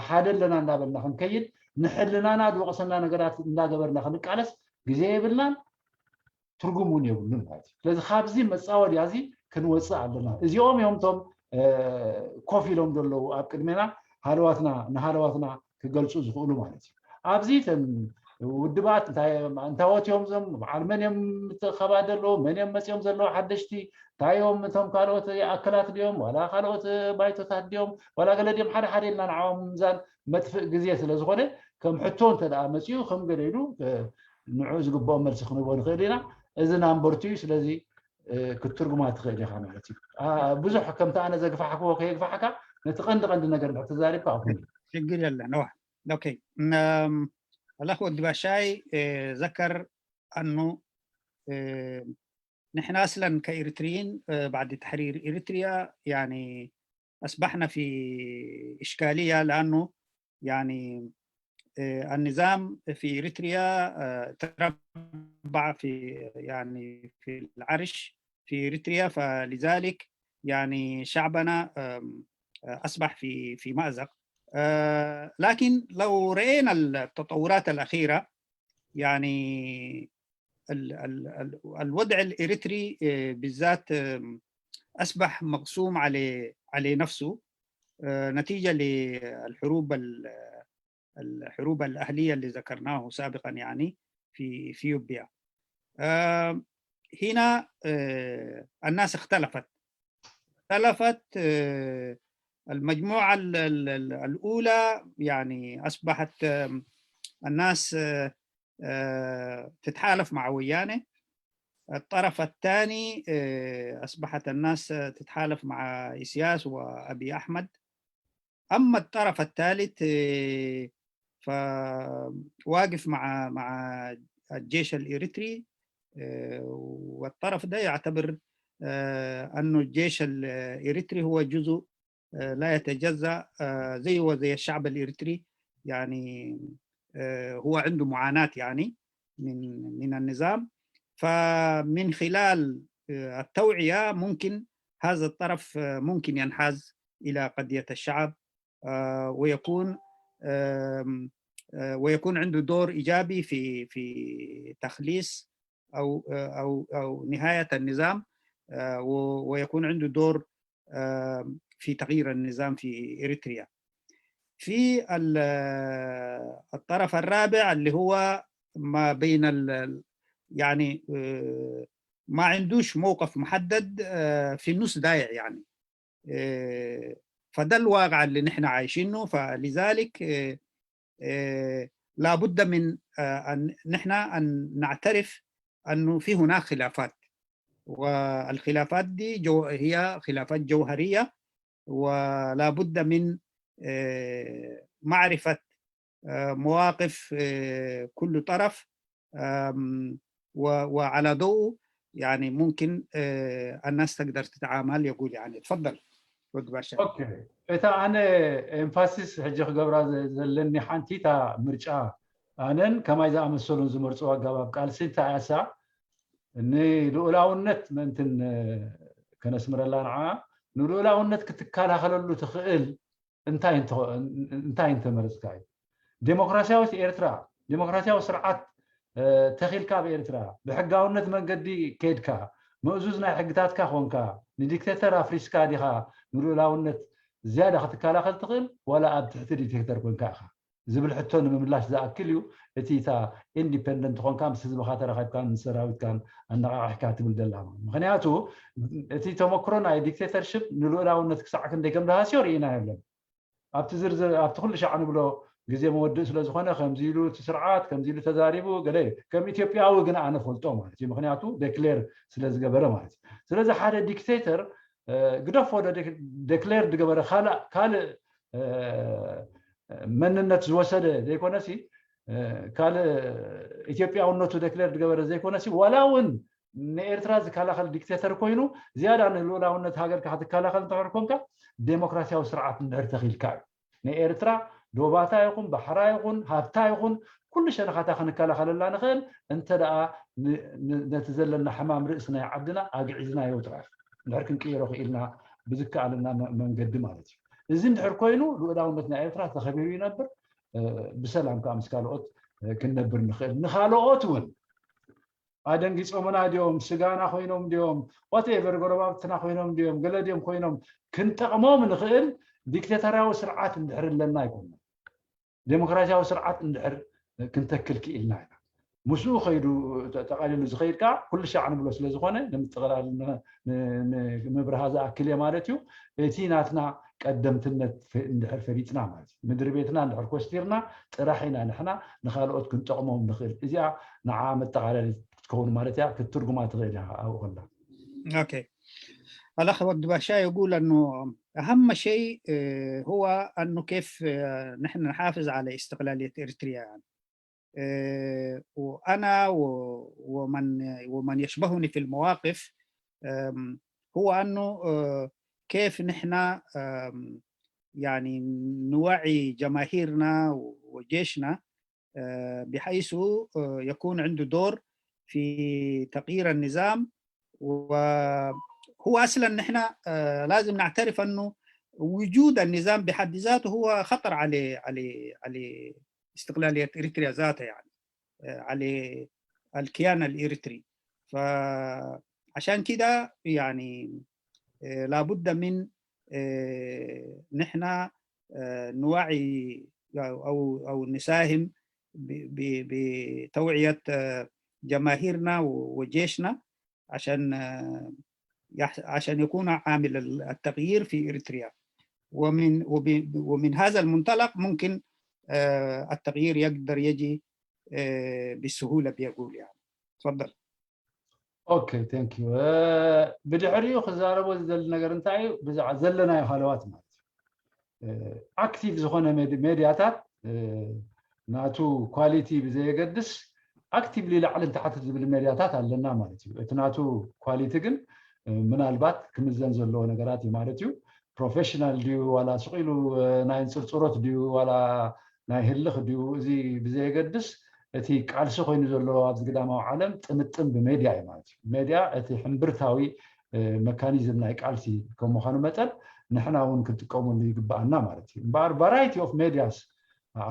ሓደ ኣለና እንዳበልና ክንከይድ ንሕልናና ዝወቕሰና ነገራት እንዳገበርና ክንቃለስ ግዜ የብልናን ትርጉም እውን የብሉን ማለት እዩ። ስለዚ ካብዚ መፃወድያ እዚ ክንወፅእ ኣለና። እዚኦም እዮም እቶም ኮፍ ኢሎም ዘለዉ ኣብ ቅድሜና ሃለዋትና ንሃለዋትና ክገልፁ ዝኽእሉ ማለት እዩ። ኣብዚ እተን ውድባት እንታይ እዮም ኣንታዎት እዮም እዞም በዓል መን እዮም ምትእኸባት ዘለዉ መን እዮም መፂኦም ዘለዉ ሓደሽቲ እንታይ እዮም እቶም ካልኦት ኣክላት ድዮም ዋላ ካልኦት ባይቶታት ድዮም ዋላ ገለ ድዮም ሓደ ሓደ ኢልና ንዓኦም ምምዛን መጥፍእ ግዜ ስለ ዝኾነ ከም ሕቶ እንተ ደኣ መፂኡ ከም ገለ ኢሉ ንዑ ዝግብኦ መልሲ ክንቦ ንኽእል ኢና። እዚ ናምበርቱ እዩ። ስለዚ ክትትርጉማ ትኽእል ኢኻ ማለት እዩ። ብዙሕ ከምቲ ኣነ ዘግፋሕክዎ ከየግፋሕካ ነቲ ቀንዲ ቀንዲ ነገር እንድሕር ተዛሪብካ ኣኹን ችግር የለን። ዋ ኦኬ። እም፣ አላህ ወዲ ባሻይ እ፣ ዘከር አኑ እ፣ ንሕና أصلا كإريتريين እ፣ بعد تحرير إريتريا يعني أصبحنا في إشكالية لأنه يعني እ፣ النظام في إريتريا እ፣ تربع في يعني في العرش في إريتريا، فلذلك يعني شعبنا أم، أصبح في في مأزق. آه، لكن لو رأينا التطورات الأخيرة يعني ال ال ال الوضع الإريتري آه، بالذات آم، أصبح مقسوم على على نفسه آه، نتيجة للحروب ال- الحروب الأهلية اللي ذكرناه سابقا يعني في إثيوبيا. آه، هنا آه، الناس اختلفت اختلفت آه، المجموعة ال- ال- ال- الأولى يعني أصبحت آم، الناس آه، آه، تتحالف مع ويانة. الطرف الثاني آه، أصبحت الناس آه، تتحالف مع إسياس وأبي أحمد. أما الطرف الثالث آه، فواقف مع مع الجيش الإريتري آه، والطرف ده يعتبر آه، أنه الجيش الإريتري هو جزء آه، لا يتجزأ آه، زيه وزي الشعب الإريتري يعني آه، هو عنده معاناة يعني من من النظام. فمن خلال آه، التوعية ممكن هذا الطرف آه، ممكن ينحاز إلى قضية الشعب آه، ويكون آم، آه، ويكون عنده دور إيجابي في في تخليص أو آه، أو أو نهاية النظام آه، و- ويكون عنده دور آم، في تغيير النظام في إريتريا. في ال- آه، الطرف الرابع اللي هو ما بين ال- ال- يعني آه، ما عندوش موقف محدد آه، في النص دايع يعني آه، فده الواقع اللي نحن عايشينه. فلذلك آه، آه، لابد من آه، أن نحن أن نعترف أنه في هناك خلافات، والخلافات دي جو هي خلافات جوهرية، ولا بد من آه، معرفة آه، مواقف آه، كل طرف آم، و- وعلى ضوء يعني ممكن آه، الناس تقدر تتعامل. يقول يعني تفضل ود باشا. ኦኬ። እታ ኣነ ኤምፋሲስ ሕጂ ክገብራ ዘ- ዘለኒ ሓንቲ እታ ምርጫ ኣነን ከማይ ዝኣመሰሉን ዝመርፅዎ ኣገባብ ቃልሲ እንታይ እያ ንልኡላውነት ምእንትን እ፣ ከነስምረላ ንዓ ንልኡላውነት ክትከላኸለሉ ትኽእል እንታይ እንተ- እንታይ እንተመረፅካ እዩ። ዴሞክራሲያዊት ኤርትራ ዴሞክራሲያዊ ስርዓት እ፣ ተኺልካ ኣብ ኤርትራ ብሕጋውነት መንገዲ ከይድካ ምእዙዝ ናይ ሕግታትካ ኮንካ ንዲክቴተር ኣፍሪስካ ዲኻ ንልኡላውነት ዝያዳ ክትከላኸል ትኽእል ዋላ ኣብ ትሕቲ ዲክቴተር ኮንካ ኢኻ ዝብል ሕቶ ንምምላሽ ዝኣክል እዩ። እቲ እታ ኢንዲፐንደንት ኾንካ ምስ ህዝብኻ ተራኺብካን ምስ ሰራዊትካን ኣነቓቒሕካ ትብል ደላ ምክንያቱ እቲ ተመክሮ ናይ ዲክቴተርሽፕ ንልኡላውነት ክሳዕ ክንደይ ከም ዝሃስዮ ርኢና የለን። ኣብቲ ዝርዝር ኣብቲ ኩሉ ሻዕ ንብሎ ግዜ መወድእ ስለ ዝኾነ ከምዚ ኢሉ እቲ ስርዓት ከምዚ ኢሉ ተዛሪቡ ገለ ኢሉ ከም ኢትዮጵያዊ ግን ኣነ ፈልጦ ማለት እዩ ምክንያቱ ዴክሌር ስለ ዝገበረ ማለት እዩ። ስለዚ ሓደ ዲክቴተር ግደፎ ዶ ዴክሌር ዝገበረ ካልእ ካልእ መንነት ዝወሰደ ዘይኮነሲ ካልእ ኢትዮጵያውነቱ ዴክሌር ዝገበረ ዘይኮነሲ ዋላ እውን ንኤርትራ ዝከላኸል ዲክቴተር ኮይኑ ዝያዳ ንልኡላውነት ሃገርካ ክትከላኸል እንተኾነ ኮንካ ዴሞክራሲያዊ ስርዓት እንድሕር ተኺልካ እዩ። ንኤርትራ ዶባታ ይኹን ባሕራ ይኹን ሃብታ ይኹን ኩሉ ሸነኻታ ክንከላኸለላ ንኽእል እንተ ደኣ ነቲ ዘለና ሕማም ርእሲ ናይ ዓድና ኣግዒዝናዮ ጥራሕ እንድሕር ክንቅይሮ ክኢልና ብዝከኣለና መንገዲ ማለት እዩ። እዚ እንድሕር ኮይኑ ልኡላውነት ናይ ኤርትራ ተኸቢሩ ይነብር። ብሰላም ከዓ ምስ ካልኦት ክንነብር ንኽእል ንኻልኦት እውን ኣደንጊፆምና ድዮም ስጋና ኮይኖም ድዮም ዋቴቨር ጎረባብትና ኮይኖም ድዮም ገለ ድዮም ኮይኖም ክንጠቕሞም ንኽእል ዲክቴተርያዊ ስርዓት እንድሕር ኣለና ኣይኮንና ዴሞክራሲያዊ ስርዓት እንድሕር ክንተክል ክኢልና ኢና ምስኡ ከይዱ ጠቃሊሉ ዝኸይድ ከዓ ኩሉ ሻዕ ንብሎ ስለ ዝኾነ ንምጥቕላል ምብርሃ ዝኣክል እየ ማለት እዩ። እቲ ናትና ቀደምትነት እንድሕር ፈሊጥና ማለት እዩ ምድሪ ቤትና እንድሕር ኮስቲርና ጥራሕ ኢና ንሕና ንካልኦት ክንጠቕሞም ንኽእል እዚኣ ንዓ መጠቓለሊት ክትከውን ማለት እያ ክትትርጉማ ትኽእል እያ ኣብኡ ከላ ኦኬ الأخ ود باشا يقول أنه أهم شيء، آه، هو أنه كيف، آه، نحن نحافظ على استقلالية إريتريا، يعني. آه، وأنا و-، ومن، ومن يشبهني في المواقف، آم، هو أنه، آه، كيف نحن، آم، يعني نوعي جماهيرنا وجيشنا، آه، بحيث، آه، يكون عنده دور في تغيير النظام. وهو أصلًا نحن، آه، لازم نعترف أنه وجود النظام بحد ذاته هو خطر على، على، على استقلالية إريتريا ذاتها، يعني، آه، على الكيان الإريتري. فعشان كده، يعني، آه، لابد من، آه، نحن، آه، نوعي أو، أو، أو نساهم ب-، ب-، بتوعية، آه، جماهيرنا و-، وجيشنا عشان، آه، يح-، عشان يكون عامل ال-، التغيير في إريتريا. ومن، وب-، ومن هذا المنطلق ممكن، آه، التغيير يقدر يجي، آه، بسهولة، بيقول، يعني. تفضل. Okay, thank you. ብድሕሪኡ ክዛረቦ ዝደሊ ነገር እንታይ እዩ? ብዛዕባ ዘለናዮ ሃለዋት ማለት እዩ። ኣክቲቭ ዝኾነ ሜድያታት፣ ናቱ ኳሊቲ ብዘየገድስ፣ ኣክቲቭሊ ላዕልን ታሕትን ዝብል ሜድያታት ኣለና ማለት እዩ። እቲ ናቱ ኳሊቲ ግን ምናልባት ክምዘን ዘለዎ ነገራት እዩ ማለት እዩ። ፕሮፌሽናል ድዩ ዋላ ስቕ ኢሉ ናይ እንፅርፅሮት ድዩ ዋላ ናይ ህልኽ ድዩ፣ እዚ ብዘየገድስ፣ እቲ ቃልሲ ኮይኑ ዘሎ ኣብዚ ግዳማዊ ዓለም ጥምጥም ብሜድያ እዩ ማለት እዩ። ሜድያ እቲ ሕምብርታዊ መካኒዝም ናይ ቃልሲ ከም ምዃኑ መጠን፣ ንሕና እውን ክንጥቀመሉ ይግባኣና ማለት እዩ። እምበኣር ቫራይቲ ኦፍ ሜድያስ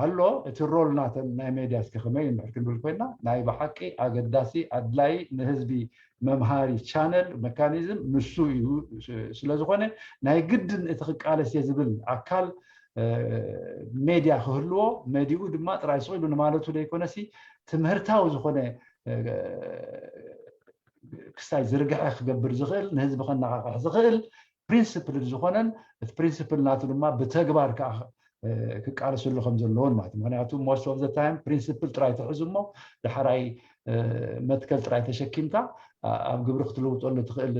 ኣሎ። እቲ ሮል ናተን ናይ ሜድያስ ከመይ እንድሕር ክንብል ኮይና፣ ናይ ብሓቂ ኣገዳሲ፣ ኣድላይ፣ ንህዝቢ መምሃሪ ቻነል መካኒዝም ንሱ እዩ። ስለዝኾነ ናይ ግድን እቲ ክቃለስ እየ ዝብል ኣካል ሜድያ ክህልዎ፣ መዲኡ ድማ ጥራይ ስቕ ኢሉ ንማለቱ ዘይኮነሲ፣ ትምህርታዊ ዝኾነ ክስታይ ዝርግሐ ክገብር ዝኽእል፣ ንህዝቢ ከነቓቕሕ ዝኽእል ፕሪንስፕል ዝኾነን፣ እቲ ፕሪንስፕል ናቱ ድማ ብተግባር ከዓ ክቃለሰሉ ከም ዘለዎን ማለት እዩ። ምክንያቱ most of the time ፕሪንስፕል ጥራይ ትሕዝ እሞ፣ ዳሕራይ መትከል ጥራይ ተሸኪምካ ኣብ ግብሪ ክትልውጠሉ ትኽእል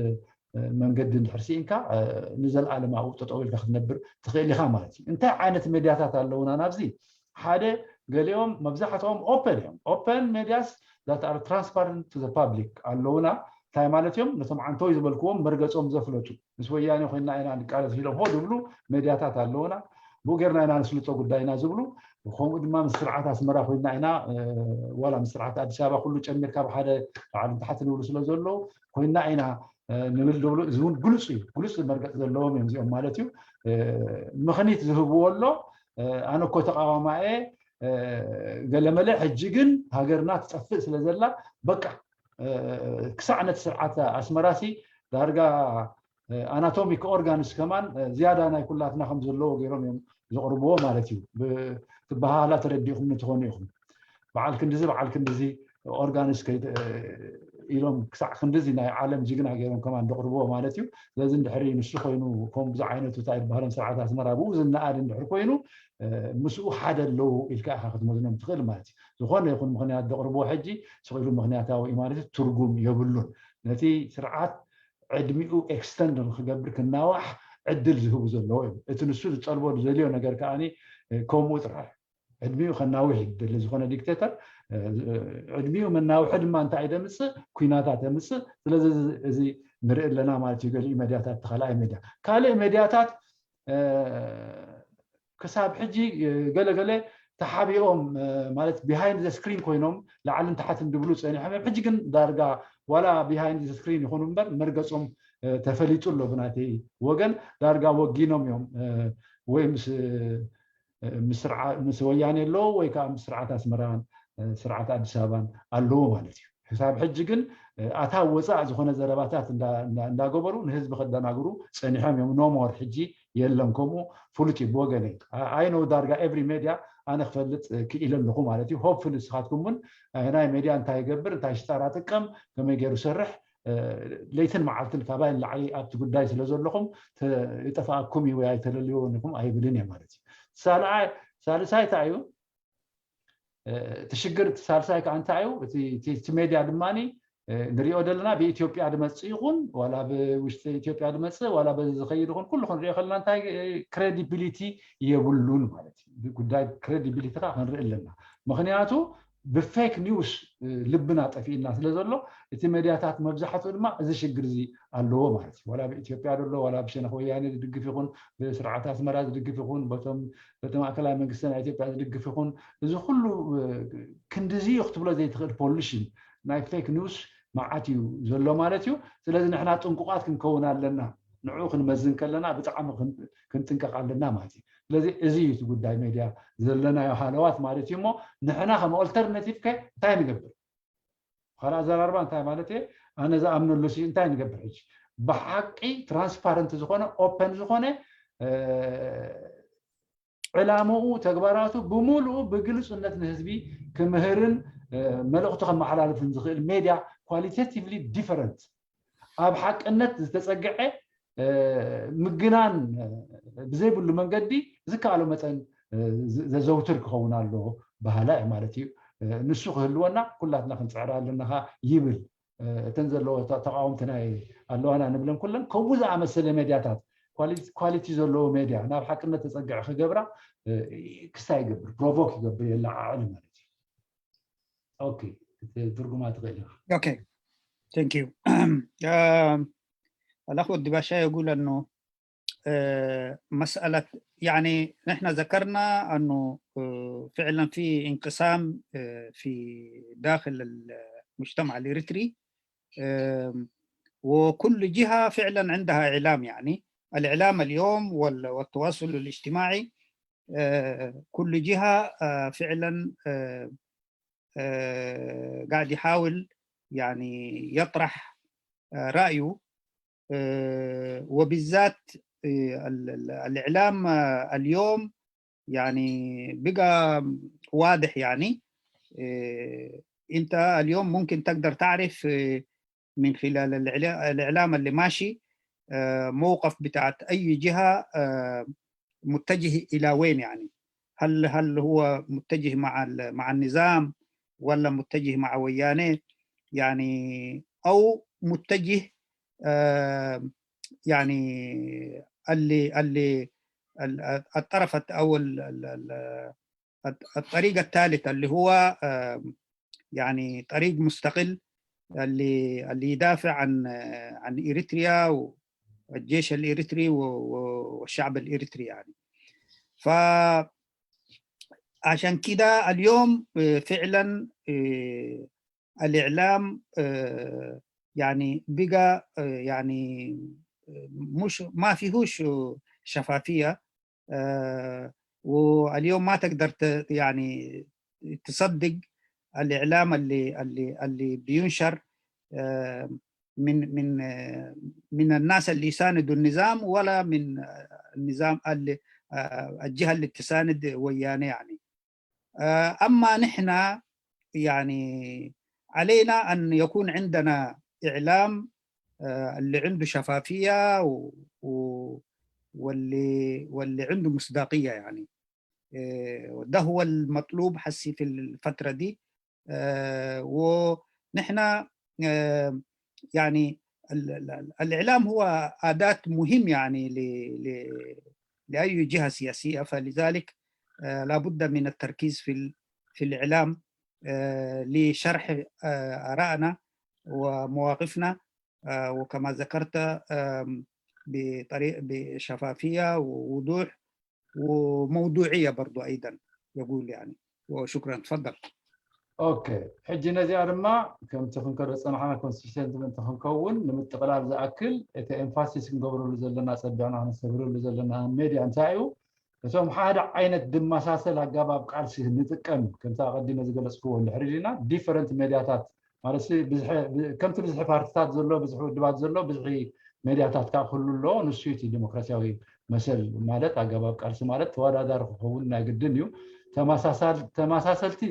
መንገዲ እንድሕር ስኢንካ፣ ንዘለኣለማዊ ጠጠው ኢልካ ክትነብር ትኽእል ኢኻ ማለት እዩ። እንታይ ዓይነት ሜድያታት ኣለውና ናብዚ? ሓደ፣ ገሊኦም፣ መብዛሕትኦም ኦፐን እዮም። Open medias that are transparent to the public ኣለውና። እንታይ ማለት እዮም? ነቶም ዓንተወይ ዝበልክዎም መርገጾም ዘፍለጡ፣ ምስ ወያኔ ኮይና ኢና ንቃለስ ኢሎም ሆ ዝብሉ ሜድያታት ኣለውና። ብኡ ጌርና ኢና ንስልጦ ጉዳይና ዝብሉ፣ ከምኡ ድማ ምስ ስርዓት ኣስመራ ኮይና ኢና፣ ዋላ ምስ ስርዓት ኣዲስ ኣበባ፣ ኩሉ ጨሚርካ ብሓደ ላዕልን ታሕትን ይብሉ ስለ ዘለዉ፣ ኮይና ኢና ንብል ዝብሉ፣ እዚ እውን ግሉፅ እዩ። ግሉፅ መርገፂ ዘለዎም እዮም እዚኦም ማለት እዩ። ምኽኒት ዝህብዎ ኣሎ፣ ኣነ እኮ ተቃዋማየ ገለመለ፣ ሕጂ ግን ሃገርና ትጠፍእ ስለ ዘላ፣ በቃ ክሳዕ ነቲ ስርዓት ኣስመራሲ ዳርጋ ኣናቶሚክ ኦርጋንስ ከማን ዝያዳ ናይ ኩላትና ከም ዘለዎ ገይሮም እዮም ዘቕርብዎ ማለት እዩ። ብትበሃሃላ ተረዲእኹም ትኾኑ ኢኹም። በዓል ክንድዚ፣ በዓል ክንድዚ ኦርጋንስ ኢሎም ክሳዕ ክንድዚ ናይ ዓለም ጅግና ገይሮም ከማን ዘቕርብዎ ማለት እዩ። ስለዚ እንድሕሪ ንሱ ኮይኑ ከምዚ ዓይነቱ እንታይ ዝበሃሎም ስርዓት ኣስመራ ብኡ ዝነኣድ እንድሕር ኮይኑ፣ ምስኡ ሓደ ኣለዉ ኢልካ ኢኻ ክትመዝኖም ትኽእል ማለት እዩ። ዝኾነ ይኹን ምኽንያት ዘቕርብዎ ሕጂ ስቕ ኢሉ ምኽንያታዊ እዩ ማለት እዩ፣ ትርጉም የብሉን። ነቲ ስርዓት ዕድሚኡ ኤክስተንድ ንክገብር ክናዋሕ ዕድል ዝህቡ ዘለዉ እዮም። እቲ ንሱ ዝጠልቦ ዝደልዮ ነገር ከኣ ከምኡ ጥራሕ ዕድሚኡ ከናውሕ ይደሊ። ዝኾነ ዲክቴተር ዕድሚኡ መናውሒ ድማ እንታይ ደምፅእ? ኩናታት የምፅእ። ስለዚ እዚ ንርኢ ኣለና ማለት እዩ። ገሊኡ ሜድያታት፣ እቲ ካልኣይ ሜድያ፣ ካልእ ሜድያታት ክሳብ ሕጂ ገለገለ ተሓቢኦም ማለት ቢሃይንድ ዘ ስክሪን ኮይኖም ላዕልን ታሕትን ድብሉ ፀኒሖም እዮም። ሕጂ ግን ዳርጋ ዋላ ቢሃይንድ ዘ ስክሪን ይኹኑ እምበር መርገፆም ተፈሊጡ ኣሎ ብናተይ ወገን። ዳርጋ ወጊኖም እዮም ወይ ምስ ምስ ወያኔ ኣለዉ ወይ ከዓ ምስ ስርዓት ኣስመራን ስርዓት ኣዲስ ኣበባን ኣለዉ ማለት እዩ። ክሳብ ሕጂ ግን ኣታው ወፃእ ዝኾነ ዘረባታት እንዳገበሩ ንህዝቢ ከደናግሩ ፀኒሖም እዮም። ኖሞር ሕጂ የለን። ከምኡ ፍሉጥ እዩ ብወገነይ። ኣይነው ዳርጋ ኤቭሪ ሜድያ ኣነ ክፈልጥ ክኢለ ኣለኹ ማለት እዩ። ሆፕፉሊ ንስኻትኩም እውን ናይ ሜድያ እንታይ ይገብር፣ እንታይ ሽጣራ ጥቀም፣ ከመይ ገይሩ ሰርሕ፣ ለይትን መዓልትን ካባይ ንላዕሊ ኣብቲ ጉዳይ ስለ ዘለኹም ይጠፋኣኩም እዩ ወይ ኣይተለልዮን ኢኹም ኣይብልን እየ ማለት እዩ። ሳልሳይ እንታይ እዩ? እቲ ሽግር ሳልሳይ ከዓ እንታይ እዩ? እቲ ሜድያ ድማ ንሪኦ ዘለና ብኢትዮጵያ ድመፅእ ይኹን ዋላ ብውሽጢ ኢትዮጵያ ድመፅእ ዋላ በዚ ዝኸይድ ይኹን ኩሉ ክንሪኦ ከለና እንታይ ክሬዲቢሊቲ የብሉን ማለት እዩ። ጉዳይ ክሬዲቢሊቲ ከዓ ክንርኢ ኣለና። ምክንያቱ ብፌክ ኒውስ ልብና ጠፊእና ስለ ዘሎ እቲ ሜድያታት መብዛሕትኡ ድማ እዚ ሽግር እዚ ኣለዎ ማለት እዩ። ዋላ ብኢትዮጵያ ዘሎ ዋላ ብሸነኽ ወያኔ ዝድግፍ ይኹን ብስርዓት ኣስመራ ዝድግፍ ይኹን በቶም በቲ ማእከላይ መንግስቲ ናይ ኢትዮጵያ ዝድግፍ ይኹን እዚ ኩሉ ክንድዚ እዩ ክትብሎ ዘይትኽእል ፖሊሽን ናይ ፌክ ኒውስ መዓት እዩ ዘሎ ማለት እዩ። ስለዚ ንሕና ጥንቁቓት ክንከውን ኣለና። ንዕኡ ክንመዝን ከለና ብጣዕሚ ክንጥንቀቕ ኣለና ማለት እዩ። ስለዚ እዚ እዩ እቲ ጉዳይ ሜድያ ዘለናዮ ሃለዋት ማለት እዩ። እሞ ንሕና ከም ኦልተርናቲቭ ከ እንታይ ንገብር? ካልእ ኣዘራርባ እንታይ ማለት እየ? ኣነ ዝኣምነሉ ሲ እንታይ ንገብር ሕጂ? ብሓቂ ትራንስፓረንት ዝኾነ ኦፐን ዝኾነ ዕላምኡ ተግባራቱ ብምሉኡ ብግልፁነት ንህዝቢ ክምህርን መልእኽቱ ከመሓላልፍን ዝኽእል ሜድያ ኳሊቴቲቭሊ ዲፈረንት ኣብ ሓቅነት ዝተፀግዐ ምግናን ብዘይብሉ መንገዲ ዝከኣሎ መጠን ዘዘውትር ክኸውን ኣለዎ በሃላይ ማለት እዩ። ንሱ ክህልወና ኩላትና ክንፅዕር ኣለና ይብል። እተን ዘለዎ ተቃወምቲ ናይ ኣለዋና ንብለን ኩለን ከምኡ ዝኣመሰለ ሜድያታት ኳሊቲ ዘለዎ ሜድያ ናብ ሓቅነት ተፀግዐ ክገብራ ክስታይ ይገብር ፕሮቮክ ይገብር የለዓዕል ማለት እዩ። ትርጉማ ትኽእል ኢኻ። ኦኬ፣ ቴንክ ዩ። አላህ ወዲ ባሻ የጉል አኖ መስአለት ያኒ ንሕና ዘከርና አኖ ፍዕለን ፊ እንቅሳም ፊ ዳክል ሙጅተማዕ ልኤሪትሪ ወኩሉ ጅሃ ፍዕለን ዕንደሃ ኢዕላም ያኒ الإعلام اليوم والتواصل الاجتماعي كل جهة فعلا قاعد يحاول يعني يطرح رأيه وبالذات الإعلام اليوم يعني بقى واضح يعني انت اليوم ممكن تقدر تعرف من خلال الإعلام اللي ماشي موقف بتاعت أي جهة متجه إلى وين يعني هل هل هو متجه مع مع النظام ولا متجه مع ويانه يعني أو متجه يعني اللي اللي الطرف او الطريق الثالث اللي هو يعني طريق مستقل اللي اللي يدافع عن عن اريتريا والجيش الاريتري والشعب الاريتري يعني ف عشان كده اليوم فعلا الاعلام يعني بقى يعني مش ما فيهوش شفافيه واليوم ما تقدر يعني تصدق الاعلام اللي اللي اللي بينشر من من من الناس اللي يساندوا النظام ولا من النظام اللي الجهه اللي تساند ويانه يعني اما نحن يعني علينا ان يكون عندنا اعلام اللي عنده شفافيه واللي واللي عنده مصداقيه يعني ده هو المطلوب حسي في الفتره دي ونحن يعني الاعلام هو اداه مهم يعني لاي جهه سياسيه فلذلك لابد من التركيز في في الاعلام لشرح ارائنا ومواقفنا وكما ذكرت بطريق بشفافيه ووضوح وموضوعيه برضو ايضا يقول يعني وشكرا تفضل ኦኬ ሕጂ ነዚኣ ድማ ከምቲ ክንከዶ ዝፀናሕና ኮንሲስተንት ምእንቲ ክንከውን ንምጥቕላል ዝኣክል እቲ ኤምፋሲስ ክንገብረሉ ዘለና ፀቢዕና ክነስተብህለሉ ዘለና ሜድያ እንታይ እዩ እቶም ሓደ ዓይነት ድመሳሰል ኣገባብ ቃልሲ ንጥቀም ከምቲ ኣቐዲመ ዝገለፅክዎ እንድሕር ዲና ዲፈረንት ሜድያታት ማለት ከምቲ ብዝሒ ፓርቲታት ዘሎ ብዝሒ ውድባት ዘሎ ብዝሒ ሜድያታት ከዓ ክህሉ ኣለዎ ንሱ እቲ ዲሞክራሲያዊ መሰል ማለት ኣገባብ ቃልሲ ማለት ተወዳዳሪ ክኸውን ናይ ግድን እዩ ተመሳሰልቲ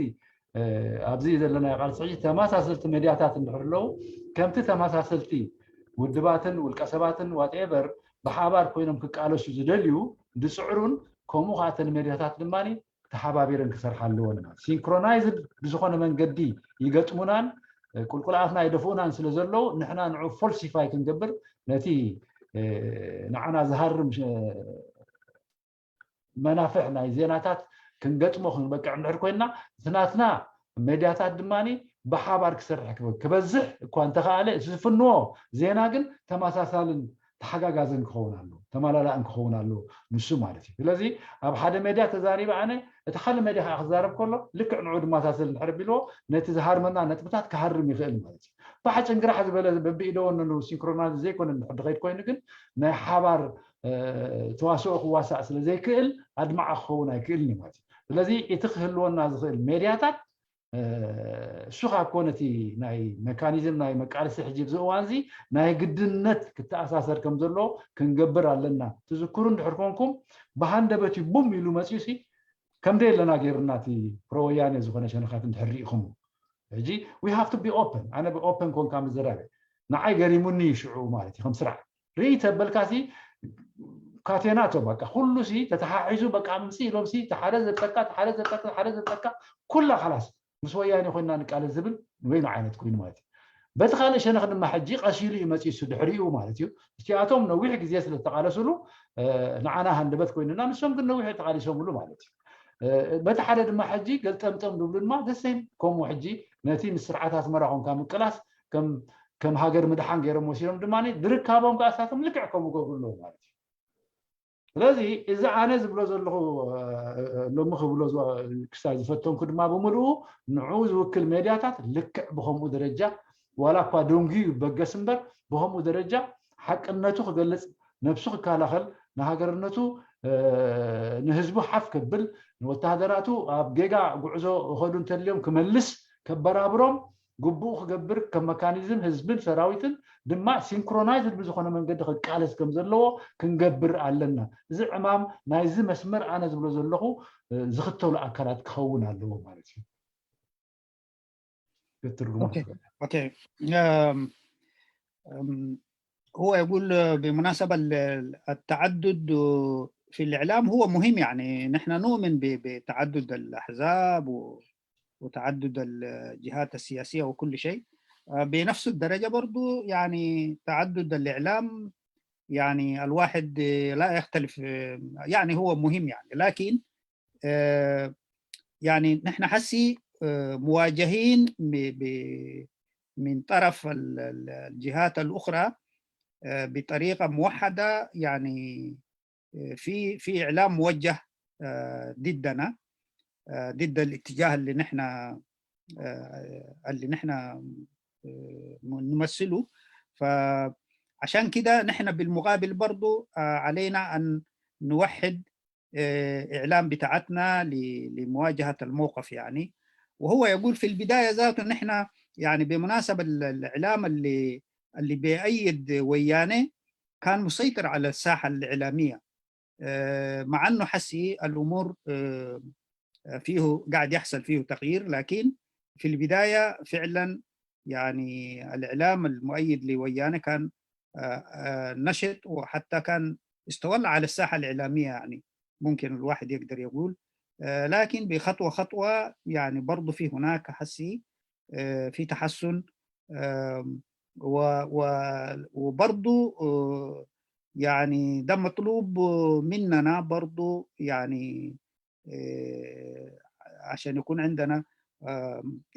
ኣብዚ ዘለናዮ ቃልሲ ሕጂ ተመሳሰልቲ ሜድያታት እንድሕር ኣለዉ ከምቲ ተመሳሰልቲ ውድባትን ውልቀ ሰባትን ዋትኤቨር ብሓባር ኮይኖም ክቃለሱ ዝደልዩ ዝፅዕሩን ከምኡ ከዓ እተን ሜድያታት ድማ ተሓባቢረን ክሰርሓ ኣለወን ሲንክሮናይዝድ ብዝኾነ መንገዲ ይገጥሙናን ቁልቁላትና ይደፍኡናን ስለ ዘለዉ ንሕና ንዑ ፎልሲፋይ ክንገብር ነቲ ንዓና ዝሃርም መናፍሕ ናይ ዜናታት ክንገጥሞ ክንበቅዕ እንድሕር ኮይና እቲ ናትና ሜድያታት ድማ ብሓባር ክሰርሕ ክበዝሕ እኳ እንተኸኣለ እቲ ዝፍንዎ ዜና ግን ተመሳሳልን ተሓጋጋዝን ክኸውን ኣለዎ፣ ተመላላእን ክኸውን ኣለዎ ንሱ ማለት እዩ። ስለዚ ኣብ ሓደ ሜድያ ተዛሪበ ኣነ እቲ ካልእ ሜድያ ከዓ ክዛረብ ከሎ ልክዕ ንዑ ድማሳሰል እንድሕር ቢልዎ ነቲ ዝሃርመና ነጥብታት ክሃርም ይኽእል ማለት እዩ። ባሕጭን ግራሕ ዝበለ በቢኢደወ ነኑ ሲንክሮናይዝ ዘይኮነ እንድሕር ድኸይድ ኮይኑ ግን ናይ ሓባር ተዋስኦ ክዋሳእ ስለ ዘይክእል ኣድማዒ ክኸውን ኣይክእልን እዩ ማለት እዩ። ስለዚ እቲ ክህልወና ዝኽእል ሜድያታት እሱ ካብ ኮነ እቲ ናይ መካኒዝም ናይ መቃለሲ ሕጂ ኣብዚ እዋን እዚ ናይ ግድነት ክተኣሳሰር ከም ዘሎ ክንገብር ኣለና። ትዝክሩ እንድሕር ኮንኩም ብሃንደበት እዩ ቡም ኢሉ መፅዩ ሲ ከም ደየለና ገይሩና እቲ ፕሮወያነ ዝኾነ ሸነኻት እንድሕር ርኢኹም ሕጂ we have to be open ኣነ ኦፐን ኮንካ ምዝራበ ንዓይ ገሪሙኒ እዩ ሽዑ ማለት እዩ ከም ስራሕ ርኢ ተበልካ ሲ ካቴና ቶ በቃ ኩሉ ሲ ተተሓሒዙ በቃ ምምፅእ ኢሎም ሲ ተሓደ ዘብጠካ ተሓደ ዘብጠካ ተሓደ ዘብጠካ ኩላ ካላስ ምስ ወያኔ ኮይና ንቃለስ ዝብል ወይኑ ዓይነት ኮይኑ ማለት እዩ። በቲ ካልእ ሸነኽ ድማ ሕጂ ቀሲሉ እዩ መፂሱ ድሕሪኡ ማለት እዩ። እቲኣቶም ነዊሕ ግዜ ስለ ዝተቃለሱሉ ንዓና ሃንደበት ኮይኑና ንሶም ግን ነዊሕ ተቃሊሶምሉ ማለት እዩ። በቲ ሓደ ድማ ሕጂ ገልጠምጠም ዝብሉ ድማ ደሴም ከምኡ ሕጂ ነቲ ምስ ስርዓት ኣስመራ ኮንካ ምቅላስ ከም ሃገር ምድሓን ገይሮም ወሲዶም ድማ ድርካቦም ከዓ እሳቶም ልክዕ ከምኡ ገብሩ ኣለዉ ማለት እዩ። ስለዚ እዚ ኣነ ዝብሎ ዘለኹ ሎሚ ክብሎ ክሳብ ዝፈተንኩ ድማ ብምልኡ ንዑ ዝውክል ሜድያታት ልክዕ ብከምኡ ደረጃ ዋላ እኳ ደንጉዩ ይበገስ እምበር ብከምኡ ደረጃ ሓቅነቱ ክገልፅ ነብሱ ክከላኸል ንሃገርነቱ ንህዝቡ ሓፍ ከብል ንወተሃደራቱ ኣብ ጌጋ ጉዕዞ እኸዱ እንተልዮም ክመልስ ከበራብሮም ግቡኡ ክገብር ከም መካኒዝም ህዝብን ሰራዊትን ድማ ሲንክሮናይዝድ ብዝኾነ መንገዲ ክቃለስ ከም ዘለዎ ክንገብር ኣለና። እዚ ዕማም ናይዚ መስመር ኣነ ዝብሎ ዘለኹ ዝኽተሉ ኣካላት ክኸውን ኣለዎ ማለት እዩ። هو يقول بالمناسبة التعدد في الإعلام هو مهم، يعني نحن نؤمن بتعدد الأحزاب وتعدد الجهات السياسية وكل شيء. بنفس الدرجة برضو يعني تعدد الإعلام يعني الواحد لا يختلف، يعني هو مهم يعني، لكن يعني نحن حسي مواجهين من طرف الجهات الأخرى بطريقة موحدة، يعني في في إعلام موجه ضدنا، ضد الاتجاه اللي نحن اللي نحن نمثله. فعشان كده نحن بالمقابل برضو علينا أن نوحد إعلام بتاعتنا لمواجهة الموقف يعني. وهو يقول في البداية ذاته نحن يعني بمناسبة الإعلام اللي اللي بيأيد ويانه كان مسيطر على الساحة الإعلامية، مع أنه حسي الأمور فيه قاعد يحصل فيه تغيير، لكن في البداية فعلا يعني الإعلام المؤيد لويانه كان نشط، وحتى كان استولى على الساحة الإعلامية، يعني ممكن الواحد يقدر يقول. لكن بخطوة خطوة يعني برضو في هناك حسي في تحسن، وبرضو يعني ده مطلوب مننا برضو، يعني عشان يكون عندنا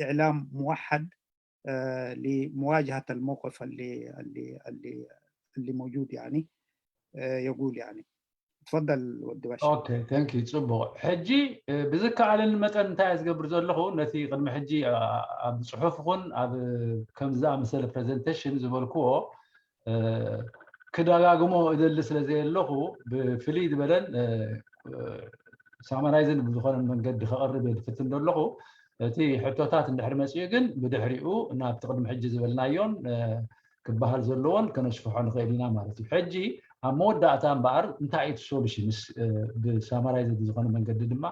إعلام موحد لمواجهة الموقف اللي اللي اللي اللي موجود، يعني يقول يعني. تفضل ود باشا. Okay, thank you. ፅቡቕ። ሕጂ ብዝከኣለኒ መጠን እንታይ እየ ዝገብር ዘለኹ ነቲ ቅድሚ ሕጂ ኣብ ፅሑፍ ኹን ኣብ ከምዚ ዝኣመሰለ ፕሬዘንቴሽን ዝበልክዎ ክደጋግሞ እደሊ ስለ ዘየለኹ ብፍልይ ዝበለን ሳማራይዝን ብዝኾነ መንገዲ ከቕርብ እየ ዝፍትን ዘለኹ። እቲ ሕቶታት እንድሕር መፅኡ ግን ብድሕሪኡ ናብቲ ቅድሚ ሕጂ ዝበልናዮን ክበሃል ዘለዎን ከነስፍሖ ንኽእል ኢና ማለት እዩ። ሕጂ ኣብ መወዳእታ እምበኣር እንታይ እቲ ሶሉሽንስ ብሳማራይዝድ ዝኾነ መንገዲ ድማ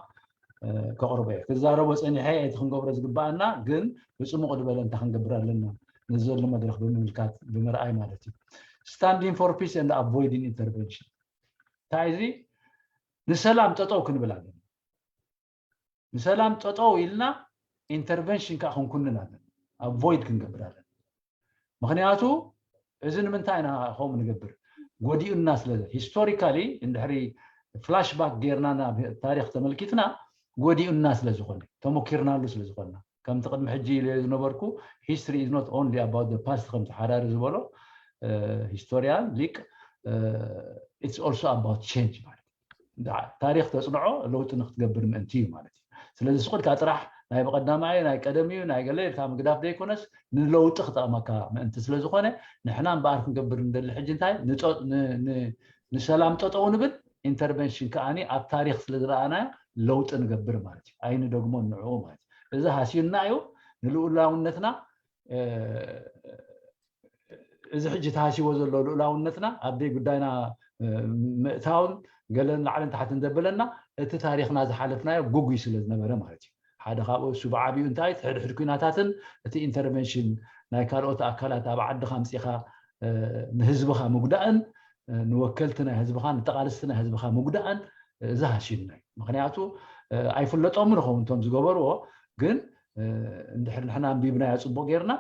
ከቕርቦ እየ። ክዛረቦ ፀኒሐ እቲ ክንገብሮ ዝግበኣና ግን ብፅሙቕ ዝበለ እንታይ ክንገብር ኣለና ነዚ ዘሎ መድረኽ ብምምልካት ብምርኣይ ማለት እዩ። Standing for peace and avoiding intervention እንታይ እዚ ንሰላም ጠጠው ክንብል ኣለና። ንሰላም ጠጠው ኢልና ኢንተርቨንሽን ከዓ ክንኩንን ኣለና። ኣቮይድ ክንገብር ኣለና። ምክንያቱ እዚ ንምንታይ ኢና ከምኡ ንገብር? ጎዲኡና ስለ፣ ሂስቶሪካሊ እንድሕሪ ፍላሽባክ ጌርና ናብ ታሪክ ተመልኪትና ጎዲኡና ስለ ዝኾነ፣ ተሞኪርናሉ ስለ ዝኾንና። ከምቲ ቅድሚ ሕጂ ኢለ ዝነበርኩ፣ history is not only about the past፣ ከምቲ ሓራሪ ዝበሎ ሂስቶሪያን ሊቅ፣ it's also about change ማለት እዩ። ታሪክ ተፅንዖ ለውጢ ንክትገብር ምእንቲ እዩ ማለት እዩ። ስለዚ ስቁልካ ጥራሕ ናይ ብቀዳማይ ናይ ቀደም እዩ ናይ ገለ ኢልካ ምግዳፍ ዘይኮነስ፣ ንለውጢ ክጠቅመካ ምእንቲ ስለዝኮነ፣ ንሕና እምበኣር ክንገብር ንደሊ ሕጂ እንታይ ንሰላም ጠጠው ንብል፣ ኢንተርቨንሽን ከዓኒ ኣብ ታሪክ ስለዝረኣናዮ ለውጢ ንገብር ማለት እዩ። ኣይንደግሞ ንዕኡ ማለት እዩ። እዚ ሃስዩና እዩ። ንልኡላውነትና እዚ ሕጂ ተሃሲዎ ዘሎ ልኡላውነትና ኣብ ደይ ጉዳይና ምእታውን ገለን ላዕልን ታሕትን ዘበለና፣ እቲ ታሪክና ዝሓለፍናዮ ጉጉይ ስለ ዝነበረ ማለት እዩ። ሓደ ካብኡ እሱ ብዓቢኡ እንታይ፣ እቲ ሕድሕድ ኩናታትን እቲ ኢንተርቨንሽን ናይ ካልኦት ኣካላት ኣብ ዓድኻ ኣምፂኻ ንህዝብኻ ምጉዳእን ንወከልቲ ናይ ህዝብኻ ንተቓለስቲ ናይ ህዝብኻ ምጉዳእን፣ እዚ ሃሲዩና እዩ። ምክንያቱ ኣይፍለጦምን ይኸውን እቶም ዝገበርዎ፣ ግን እንድሕር ንሕና ኣንቢብናዮ ፅቡቅ ጌርና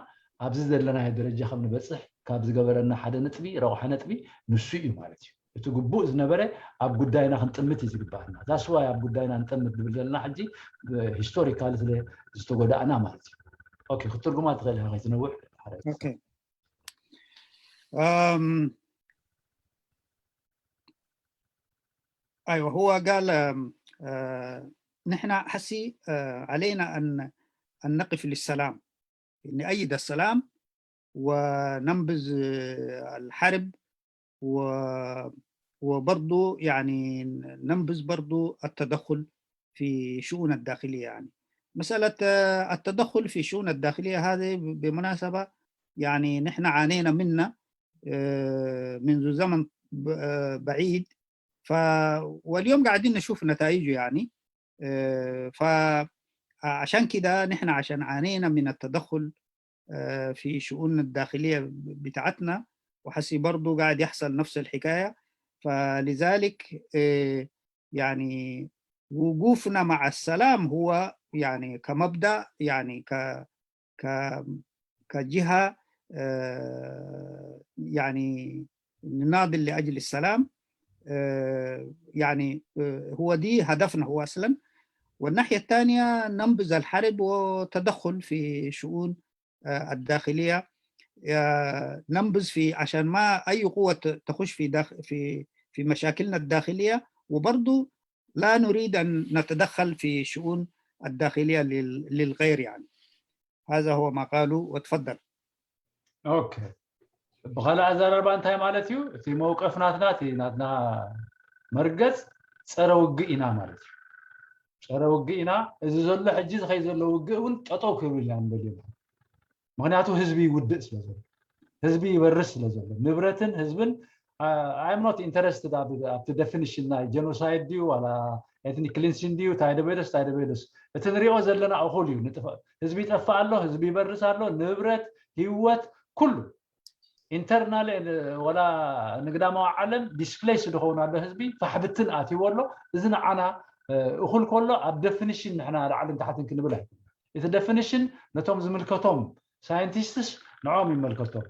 ኣብዚ ዘለናዮ ደረጃ ከም ንበፅሕ ካብ ዝገበረና ሓደ ነጥቢ፣ ረቑሐ ነጥቢ ንሱ እዩ ማለት እዩ። እቲ ግቡእ ዝነበረ ኣብ ጉዳይና ክንጥምት እዩ ዝግባኣና። that's why ኣብ ጉዳይና ንጠምት ዝብል ዘለና ሕጂ ሂስቶሪካሊ ስለ ዝተጎዳእና ማለት እዩ። ኦኬ፣ ክትርጉማ ትኽእል ኢኻ ከይትነውሕ። ኦኬ። أم، أيوة، هو قال أم، آه، نحن حسي آه، علينا أن أن نقف للسلام، نؤيد السلام وننبذ آه، الحرب و وبرضو يعني ننبذ برضو التدخل في شؤون الداخلية. يعني مسألة آه، التدخل في شؤون الداخلية هذه بمناسبة يعني نحن عانينا منها آه، منذ زمن ب- آه، بعيد. ف واليوم قاعدين نشوف نتائجه يعني. آه، فعشان كده نحن عشان عانينا من التدخل آه، في شؤون الداخلية بتاعتنا، وحسي برضو قاعد يحصل نفس الحكاية. فلذلك آه، يعني وقوفنا مع السلام هو يعني كمبدأ، يعني ك ك كجهة آه، يعني نناضل لأجل السلام. آه، يعني آه، هو دي هدفنا هو أصلا. والناحية الثانية ننبذ الحرب وتدخل في شؤون آه، الداخلية، آه، ننبذ في عشان ما أي قوة ت- تخش في داخل في في مشاكلنا الداخلية، وبرضو لا نريد أن نتدخل في شؤون الداخلية لل- للغير يعني. هذا هو ما قالوا، وتفضل. ኦኬ፣ ብኻልእ ኣዘራርባ እንታይ ማለት እዩ? እቲ መውቀፍ ናትና፣ እቲ ናትና መርገፅ ፀረ ውግእ ኢና ማለት እዩ። ፀረ ውግእ ኢና። እዚ ዘሎ ሕጂ ዝኸይ ዘሎ ውግእ እውን ጠጠው ክብል ኢና ንደልዮ። ምክንያቱ ህዝቢ ይውድእ ስለ ዘሎ፣ ህዝቢ ይበርስ ስለ ዘሎ፣ ንብረትን ህዝብን I'm not interested ኣብቲ ደፊኒሽን ናይ ጀኖሳይድ ድዩ ዋላ ኤትኒክ ክሊንሲን ድዩ ታይደበደስ ታይደበደስ፣ እቲ ንሪኦ ዘለና እኹል እዩ። ህዝቢ ይጠፍእ ኣሎ፣ ህዝቢ ይበርስ ኣሎ፣ ንብረት፣ ህይወት፣ ኩሉ ኢንተርናል ወላ ንግዳማዊ ዓለም ዲስፕሌስ ዝኸውን ኣሎ ህዝቢ ፋሕብትን ኣትይዎ ኣሎ። እዚ ንዓና እኹል ከሎ ኣብ ደፊኒሽን ንሕና ላዕልን ታሕትን ክንብል ኣይኮን። እቲ ደፊኒሽን ነቶም ዝምልከቶም ሳይንቲስትስ ንዕኦም ይመልከቶም።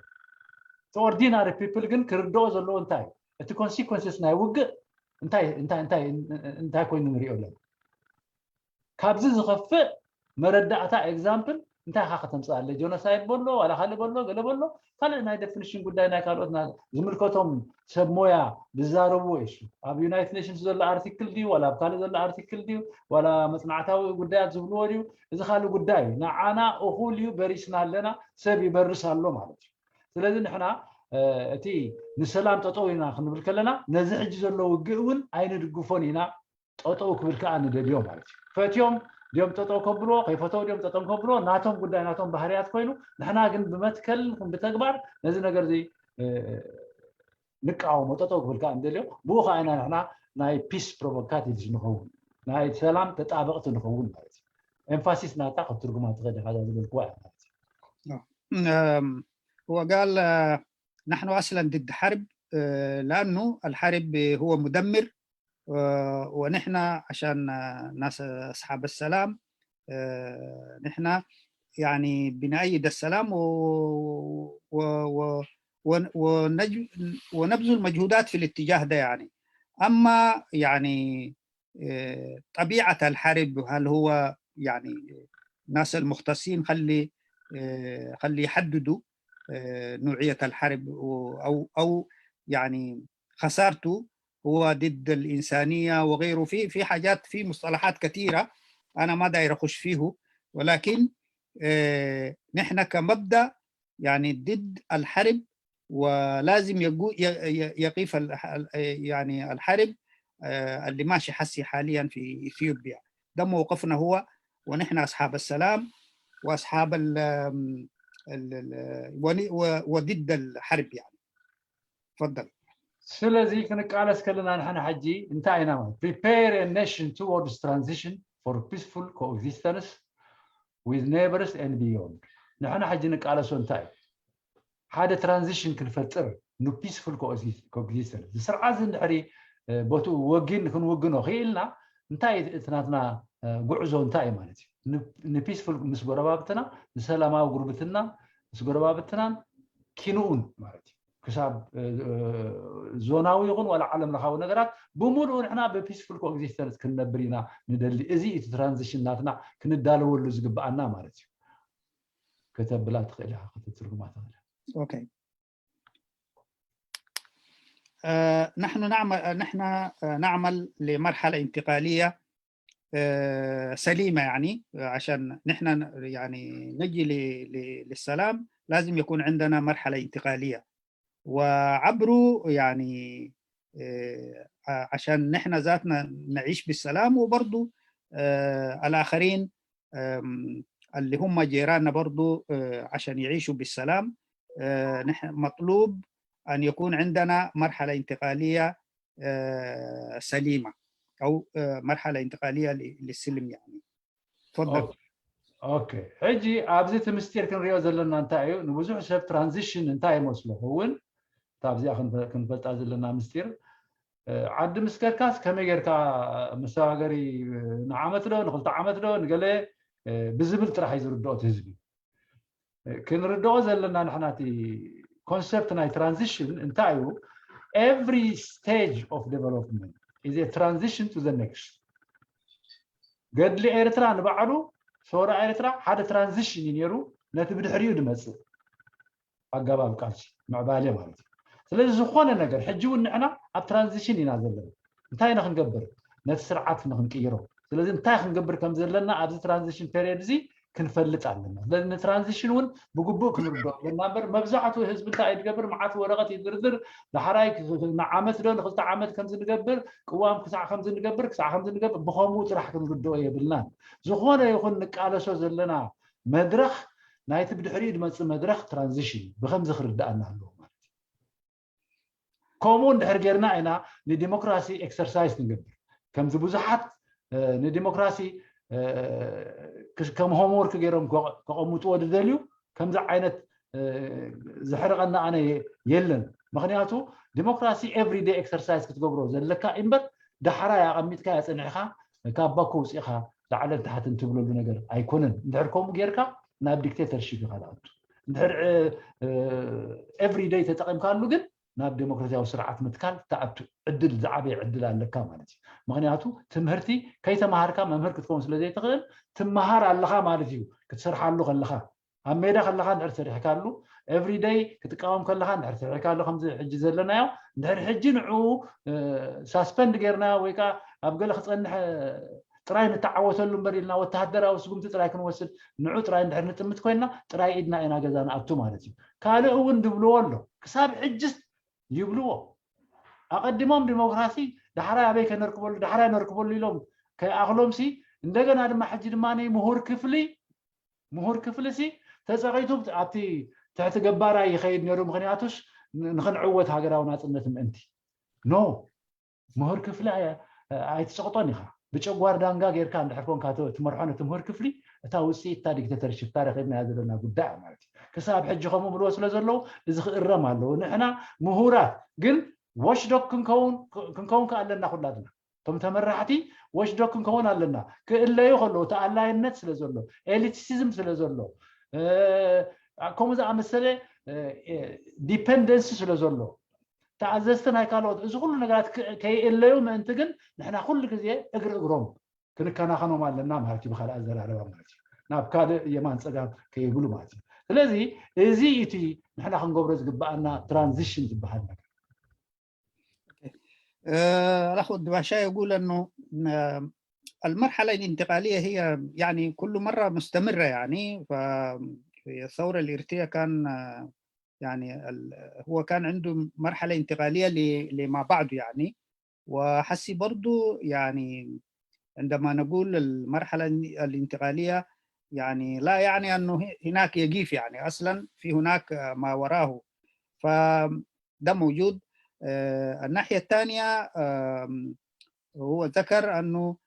ኦርዲናሪ ፒፕል ግን ክርድኦ ዘለዎ እንታይ እቲ ኮንሲኮንስስ ናይ ውግእ እንታይ እንታይ እንታይ እንታይ ኮይኑ ንሪኦ ኣለና። ካብዚ ዝኸፍእ መረዳእታ ኤግዛምፕል እንታይ ኢኻ ከተምፅኣለ? ጀኖሳይድ በሎ ዋላ ካልእ በሎ ገለ በሎ ካልእ ናይ ደፊኒሽን ጉዳይ ናይ ካልኦት ዝምልከቶም ሰብ ሞያ ዝዛረብዎ እዩ። ኣብ ዩናይትድ ኔሽንስ ዘሎ ኣርቲክል ድዩ ዋላ ኣብ ካልእ ዘሎ ኣርቲክል ድዩ ዋላ መፅናዕታዊ ጉዳያት ዝብልዎ ድዩ፣ እዚ ካልእ ጉዳይ እዩ። ንዓና እኹል እዩ፣ በሪስና ኣለና፣ ሰብ ይበርስ ኣሎ ማለት እዩ። ስለዚ ንሕና እቲ ንሰላም ጠጠው ኢና ክንብል ከለና ነዚ ሕጂ ዘሎ ውግእ እውን ኣይንድግፎን ኢና፣ ጠጠው ክብል ከዓ ንደልዮ ማለት እዩ። ፈትዮም ድዮም ጠጠው ከብልዎ፣ ከይፈተው ድዮም ጠጠው ከብልዎ፣ ናቶም ጉዳይ ናቶም ባህርያት ኮይኑ፣ ንሕና ግን ብመትከል ብተግባር ነዚ ነገር እዚ ንቃወሞ፣ ጠጠው ክብል ከዓ ንደልዮ። ብኡ ከዓ ኢና ንሕና ናይ ፒስ ፕሮቮካቲቭስ ንኸውን፣ ናይ ሰላም ተጣበቕቲ ንኸውን ማለት እዩ። ኤምፋሲስ ናታ ክትትርጉማ ትኽእል ኢኻ እዛ ዝበልክዋ እያ ማለት እዩ። وقال نحن أصلا ضد حرب لأنه الحرب هو مدمر ونحن عشان ناس أصحاب السلام نحن يعني بنأيد السلام و... و... و... ون- ونج- ونبذل مجهودات في الاتجاه ده يعني. أما يعني آه، طبيعة الحرب، هل هو يعني الناس المختصين خلي آه، خلي يحددوا آه، نوعية الحرب و- أو أو يعني خسارته هو ضد الإنسانية وغيره. في في حاجات، في مصطلحات كثيرة أنا ما داير أخش فيه، ولكن آه، نحن كمبدأ يعني ضد الحرب، ولازم يقو- ي- ي- يقف ال- ال- يعني الحرب آه، اللي ماشي حسي حاليا في إثيوبيا. ده موقفنا هو، ونحن أصحاب السلام وأصحاب ال ال- ال- ون- و- وضد الحرب يعني. تفضل. ስለዚ ክንቃለስ ከለና ንሕና ሕጂ እንታይ ኢና ማለት? Prepare a nation towards transition for peaceful coexistence with neighbors and beyond። ንሕና ሕጂ ንቃለሶ እንታይ እዩ? ሓደ ትራንዚሽን ክንፈጥር ን peaceful coexistence። ስርዓት እንድሕሪ ቦቱ ወጊን ክንውግኖ ክኢልና እንታይ እቲ ናትና ጉዕዞ እንታይ እዩ ማለት እዩ? ን peaceful ምስ ጎረባብትና ንሰላማዊ ጉርብትና ምስ ጎረባብትናን ኪንኡን ማለት እዩ። ክሳብ ዞናዊ ይኹን ዋላ ዓለም ለኻዊ ነገራት ብምሉኡ ንሕና ብ peaceful coexistence ክንነብር ኢና ንደሊ። እዚ እቲ ትራንዚሽን ናትና ክንዳለወሉ ዝግብኣና ማለት እዩ። ከተብላ ትኽእል ኢኻ፣ ከተትርጉማ ትኽእል። Okay. آه، نحن نعمل نحن آه، نعمل لمرحلة انتقالية آه، سليمة، يعني عشان نحن يعني نجي للسلام لازم يكون عندنا مرحلة انتقالية، وعبره يعني آه، عشان نحن ذاتنا نعيش بالسلام، وبرضو آه، الآخرين اللي هم جيراننا برضو آه، عشان يعيشوا بالسلام. آه، نحن مطلوب أن يكون عندنا مرحلة انتقالية آه، سليمة أو آه، مرحلة انتقالية للسلم يعني. تفضل. Okay. ሕጂ ኣብዚ እቲ ምስጢር ክንሪኦ ዘለና እንታይ እዩ? ንብዙሕ ሰብ ትራንዚሽን እንታይ ይመስሎ ክውን ኣብዚኣ ክንፈልጣ ዘለና ምስጢር ዓዲ ምስ ከድካስ ከመይ ጌርካ መሰጋገሪ ንዓመት ዶ ንክልተ ዓመት ዶ ንገለ ብዝብል ጥራሕ እዩ ዝርድኦ እቲ ህዝቢ። ክንርድኦ ዘለና ንሕና እቲ ኮንሰፕት ናይ ትራንዚሽን እንታይ እዩ? Every stage of development is a transition to the next። ገድሊ ኤርትራ ንባዕሉ ሰውራ ኤርትራ ሓደ ትራንዚሽን እዩ ነይሩ፣ ነቲ ብድሕሪኡ ዝመፅእ ኣገባብ ቃልሲ ምዕባለ ማለት እዩ። ስለዚ ዝኾነ ነገር ሕጂ እውን ንሕና ኣብ ትራንዚሽን ኢና ዘለና። እንታይ ኢና ክንገብር? ነቲ ስርዓት ንክንቅይሮ። ስለዚ እንታይ ክንገብር ከም ዘለና ኣብዚ ትራንዚሽን ፔሪየድ እዚ ክንፈልጥ ኣለና። ስለዚ ንትራንዚሽን እውን ብግቡእ ክንርድኦ ኣለና እምበር መብዛሕትኡ ህዝቢ እንታይ እዩ ዝገብር? መዓት ወረቐት ይድርድር፣ ዳሕራይ ንዓመት ዶ ንክልተ ዓመት ከም ዝንገብር ቅዋም ክሳዕ ከም ዝንገብር ክሳዕ ከም ዝንገብር ብከምኡ ጥራሕ ክንርድኦ የብልናን። ዝኾነ ይኹን ንቃለሶ ዘለና መድረኽ ናይቲ ብድሕሪኡ ዝመፅእ መድረኽ ትራንዚሽን እዩ። ብከምዚ ክርድኣና ኣለዎ ማለት እዩ። ከምኡ እንድሕር ጌርና ኢና ንዲሞክራሲ ኤክሰርሳይዝ ንገብር። ከምዚ ብዙሓት ንዲሞክራሲ ከም ሆምወርክ ገይሮም ከቐምጥዎ ዝደልዩ ከምዚ ዓይነት ዘሕርቐና ኣነ የለን። ምክንያቱ ዲሞክራሲ ኤቭሪደይ ኤክሰርሳይዝ ክትገብሮ ዘለካ እምበር ዳሕራይ ኣቐሚጥካ ኣፅኒዕካ ካብ ባኮ ውፅኢኻ ላዕለን ታሕትን ትብለሉ ነገር ኣይኮነን። እንድሕር ከምኡ ጌርካ ናብ ዲክቴተርሺፕ ኢኻ ትኣቱ። እንድሕር ኤቭሪደይ ተጠቒምካሉ ግን ናብ ዴሞክራሲያዊ ስርዓት ምትካል ትኣቱ ዕድል ዝዓበየ ዕድል ኣለካ ማለት እዩ። ምክንያቱ ትምህርቲ ከይተማሃርካ መምህር ክትከውን ስለ ዘይትኽእል ትመሃር ኣለኻ ማለት እዩ። ክትሰርሓሉ ከለኻ ኣብ ሜዳ ከለኻ እንድሕር ሰሪሕካሉ ኤቭሪደይ ክትቃወም ከለኻ እንድሕር ሰሪሕካሉ ከምዚ ሕጂ ዘለናዮ እንድሕር ሕጂ ንዕኡ ሳስፐንድ ጌርናዮ ወይ ከዓ ኣብ ገለ ክፀንሕ ጥራይ ንተዓወተሉ እምበር ኢልና ወተሃደራዊ ስጉምቲ ጥራይ ክንወስድ ንዑ ጥራይ እንድሕር ንጥምት ኮይንና ጥራይ ኢድና ኢና ገዛ ንኣቱ ማለት እዩ። ካልእ እውን ድብልዎ ኣሎ። ክሳብ ሕጅስ ይብልዎ። ኣቐዲሞም ዲሞክራሲ ዳሕራይ ኣበይ ከነርክበሉ ዳሕራይ ነርክበሉ ኢሎም ከይኣኽሎምሲ እንደገና ድማ ሕጂ ድማ ምሁር ክፍሊ ምሁር ክፍሊ ሲ ተፀቒቱ ኣብቲ ትሕቲ ገባራይ ይኸይድ ነይሩ። ምክንያቱስ ንክንዕወት ሃገራዊ ናፅነት ምእንቲ ኖ ምሁር ክፍሊ ኣይትፅቕጦን ኢኻ። ብጨጓር ዳንጋ ጌርካ እንድሕር ኮንካ ትመርሖ ነቲ ምሁር ክፍሊ እታ ውፅኢት እታ ዲክተተርሽፕ እታ ረኺብናያ ዘለና ጉዳይ ማለት እዩ። ክሳብ ሕጂ ከምኡ ብልዎ ስለ ዘለዉ እዚ ክእረም ኣለዎ። ንሕና ምሁራት ግን ዎሽዶግ ክንከውን ክንከውን ከ ኣለና ኩላትና እቶም ተመራሕቲ ወሽዶክ ክንከውን ኣለና። ክእለዩ ከለዉ ተኣላይነት ስለ ዘሎ፣ ኤሊቲሲዝም ስለ ዘሎ፣ ከምኡ ዝኣመሰለ ዲፐንደንሲ ስለ ዘሎ፣ ተኣዘዝቲ ናይ ካልኦት፣ እዚ ኩሉ ነገራት ከይእለዩ ምእንቲ ግን ንሕና ኩሉ ግዜ እግሪ እግሮም ክንከናኸኖም ኣለና ማለት እዩ። ብካልእ ኣዘራረባ ማለት እዩ፣ ናብ ካልእ የማን ፀጋም ከይብሉ ማለት እዩ። ስለዚ እዚ እቲ ንሕና ክንገብሮ ዝግበኣና ትራንዚሽን ዝበሃል ነገር። الأخ الدباشاي يقول أنه المرحلة الانتقالية هي يعني كل مرة مستمرة، يعني ففي الثورة الإريترية كان يعني هو كان عنده مرحلة انتقالية لما بعد، يعني وحسي برضو يعني عندما نقول المرحلة الانتقالية يعني لا يعني أنه هناك يقيف، يعني أصلا في هناك ما وراه، فده موجود. الناحية الثانية هو ذكر أنه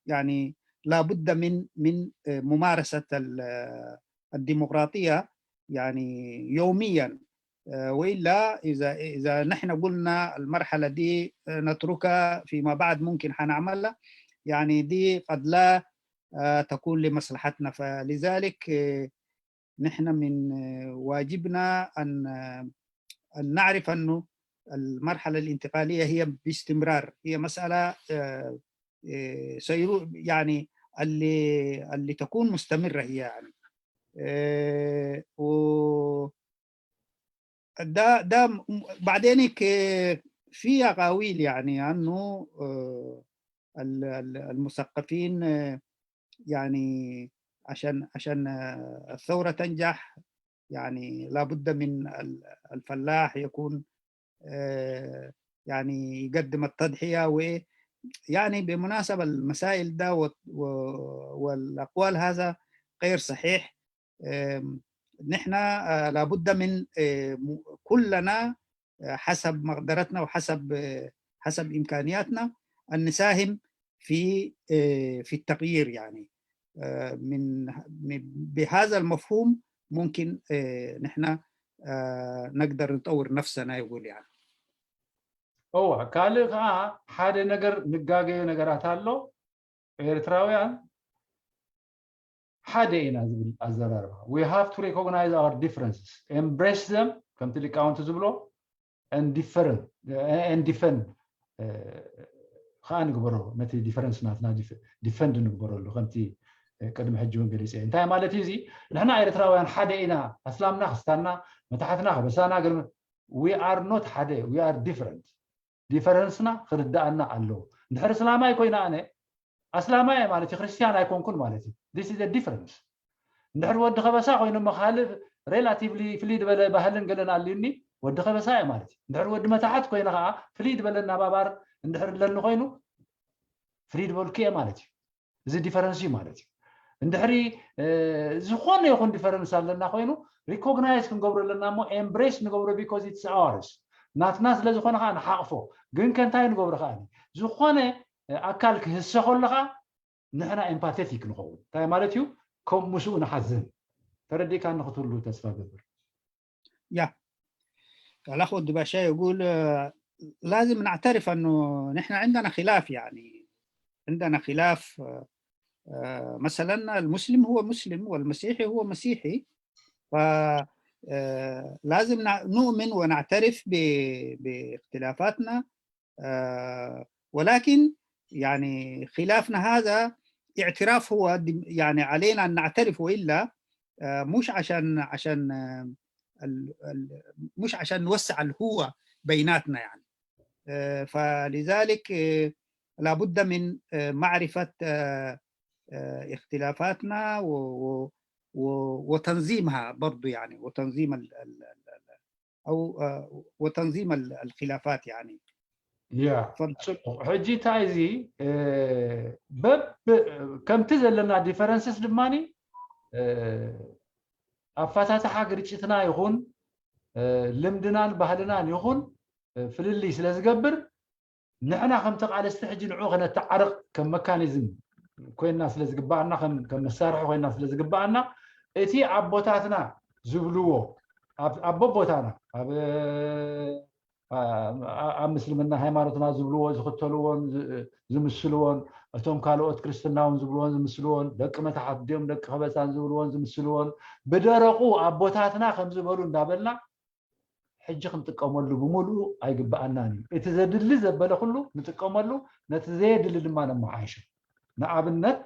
يعني لا بد من من ممارسة الديمقراطية يعني يوميا، والا اذا اذا نحن قلنا المرحله دي نتركها فيما بعد ممكن حنعملها، يعني دي قد لا تكون لمصلحتنا. فلذلك نحن من واجبنا ان ان نعرف انه المرحله الانتقاليه هي باستمرار، هي مساله سيرو يعني اللي اللي تكون مستمره هي يعني و ده ده بعدين في اقاويل يعني انه المثقفين يعني عشان عشان الثوره تنجح يعني لابد من الفلاح يكون يعني يقدم التضحيه و يعني بالمناسبه المسائل ده والاقوال هذا غير صحيح. نحن لابد من كلنا حسب مقدرتنا وحسب حسب امكانياتنا ان نساهم في في التغيير يعني من بهذا المفهوم ممكن نحن نقدر نطور نفسنا يقول يعني. እዋ ካልእ ከዓ ሓደ ነገር ንጋገዮ ነገራት ኣሎ። ኤርትራውያን ሓደ ኢና ዝብል ኣዘራርባ። We have to recognize our differences, embrace them ከምቲ ሊቃውንቲ ዝብሎ፣ and defend ከዓ ንግበረሉ። ነቲ ዲፈረንስ ናትና ዲፈንድ ንግበረሉ፣ ከምቲ ቅድሚ ሕጂ እውን ገሊፀ። እንታይ ማለት እዩ እዚ? ንሕና ኤርትራውያን ሓደ ኢና፣ ኣስላምና፣ ክስታንና፣ መታሕትና፣ ከበሳና፣ ገርመ we are not ሓደ፣ we are different። ዲፈረንስና ክርዳኣና ኣለዎ። እንድሕር እስላማይ ኮይነ ኣነ ኣስላማይ ማለት እዩ፣ ክርስትያን ኣይኮንኩን ማለት እዩ። This is a difference። እንድሕር ወዲ ከበሳ ኮይኑ እሞ ካልእ ሬላቲቭሊ ፍልይ ዝበለ ባህልን ገለን ኣልዩኒ ወዲ ከበሳ እየ ማለት እዩ። እንድሕር ወዲ መታሕት ኮይነ ከዓ ፍልይ ዝበለ ኣነባባር እንድሕር ኣለኒ ኮይኑ ፍልይ ዝበልኩ እየ ማለት እዩ። እዚ ዲፈረንስ እዩ ማለት እዩ። እንድሕሪ ዝኾነ ይኹን ዲፈረንስ ኣለና ኮይኑ ሪኮግናይዝ ክንገብሮ ኣለና እሞ ኤምብሬስ ንገብሮ because it's ours ናትና ስለ ዝኾነ ከዓ ንሓቕፎ። ግን ከ እንታይ ንገብሮ ከዓ ዝኾነ ኣካል ክህሰ ከሎ ከዓ ንሕና ኤምፓቴቲክ ንኸውን እንታይ ማለት እዩ? ከም ምስኡ ንሓዝን። ተረዲእካ ንክትህሉ ተስፋ ገብር። يا الأخ الدباشاي يقول لازم نعترف أنه نحن عندنا خلاف، يعني عندنا خلاف. مثلا المسلم هو مسلم والمسيحي هو مسيحي، فلازم نؤمن ونعترف باختلافاتنا، ولكن يعني خلافنا هذا اعتراف هو يعني علينا أن نعترف، وإلا مش عشان عشان مش عشان نوسع الهوة بيناتنا يعني. فلذلك لابد من معرفة اختلافاتنا وتنظيمها برضو يعني، وتنظيم أو وتنظيم الخلافات يعني. ያ ጽቡቕ። ሕጂ እንታይ እዚ በብ ከምቲ ዘለና ዲፈረንስስ ድማ ኣፈታትሓ ግርጭትና ይኹን ልምድናን ባህልናን ይኹን ፍልልይ ስለ ዝገብር ንሕና ከም ተቓለስቲ ሕጂ ንዑ ከነተዓርቕ ከም መካኒዝም ኮይና ስለ ዝግባኣና ከም መሳርሒ ኮይና ስለ ዝግባኣና እቲ ኣቦታትና ዝብልዎ ኣብ ኣቦቦታና ኣብ ኣብ ምስልምና ሃይማኖትና ዝብልዎን ዝኽተልዎን ዝምስልዎን፣ እቶም ካልኦት ክርስትና እውን ዝብልዎን ዝምስልዎን፣ ደቂ መታሕት ድዮም ደቂ ከበሳን ዝብልዎን ዝምስልዎን፣ ብደረቑ ኣቦታትና ከም ዝበሉ እንዳበልና ሕጂ ክንጥቀመሉ ብምሉኡ ኣይግብኣናን እዩ። እቲ ዘድሊ ዘበለ ኩሉ ንጥቀመሉ፣ ነቲ ዘየድሊ ድማ ነመሓይሾ። ንኣብነት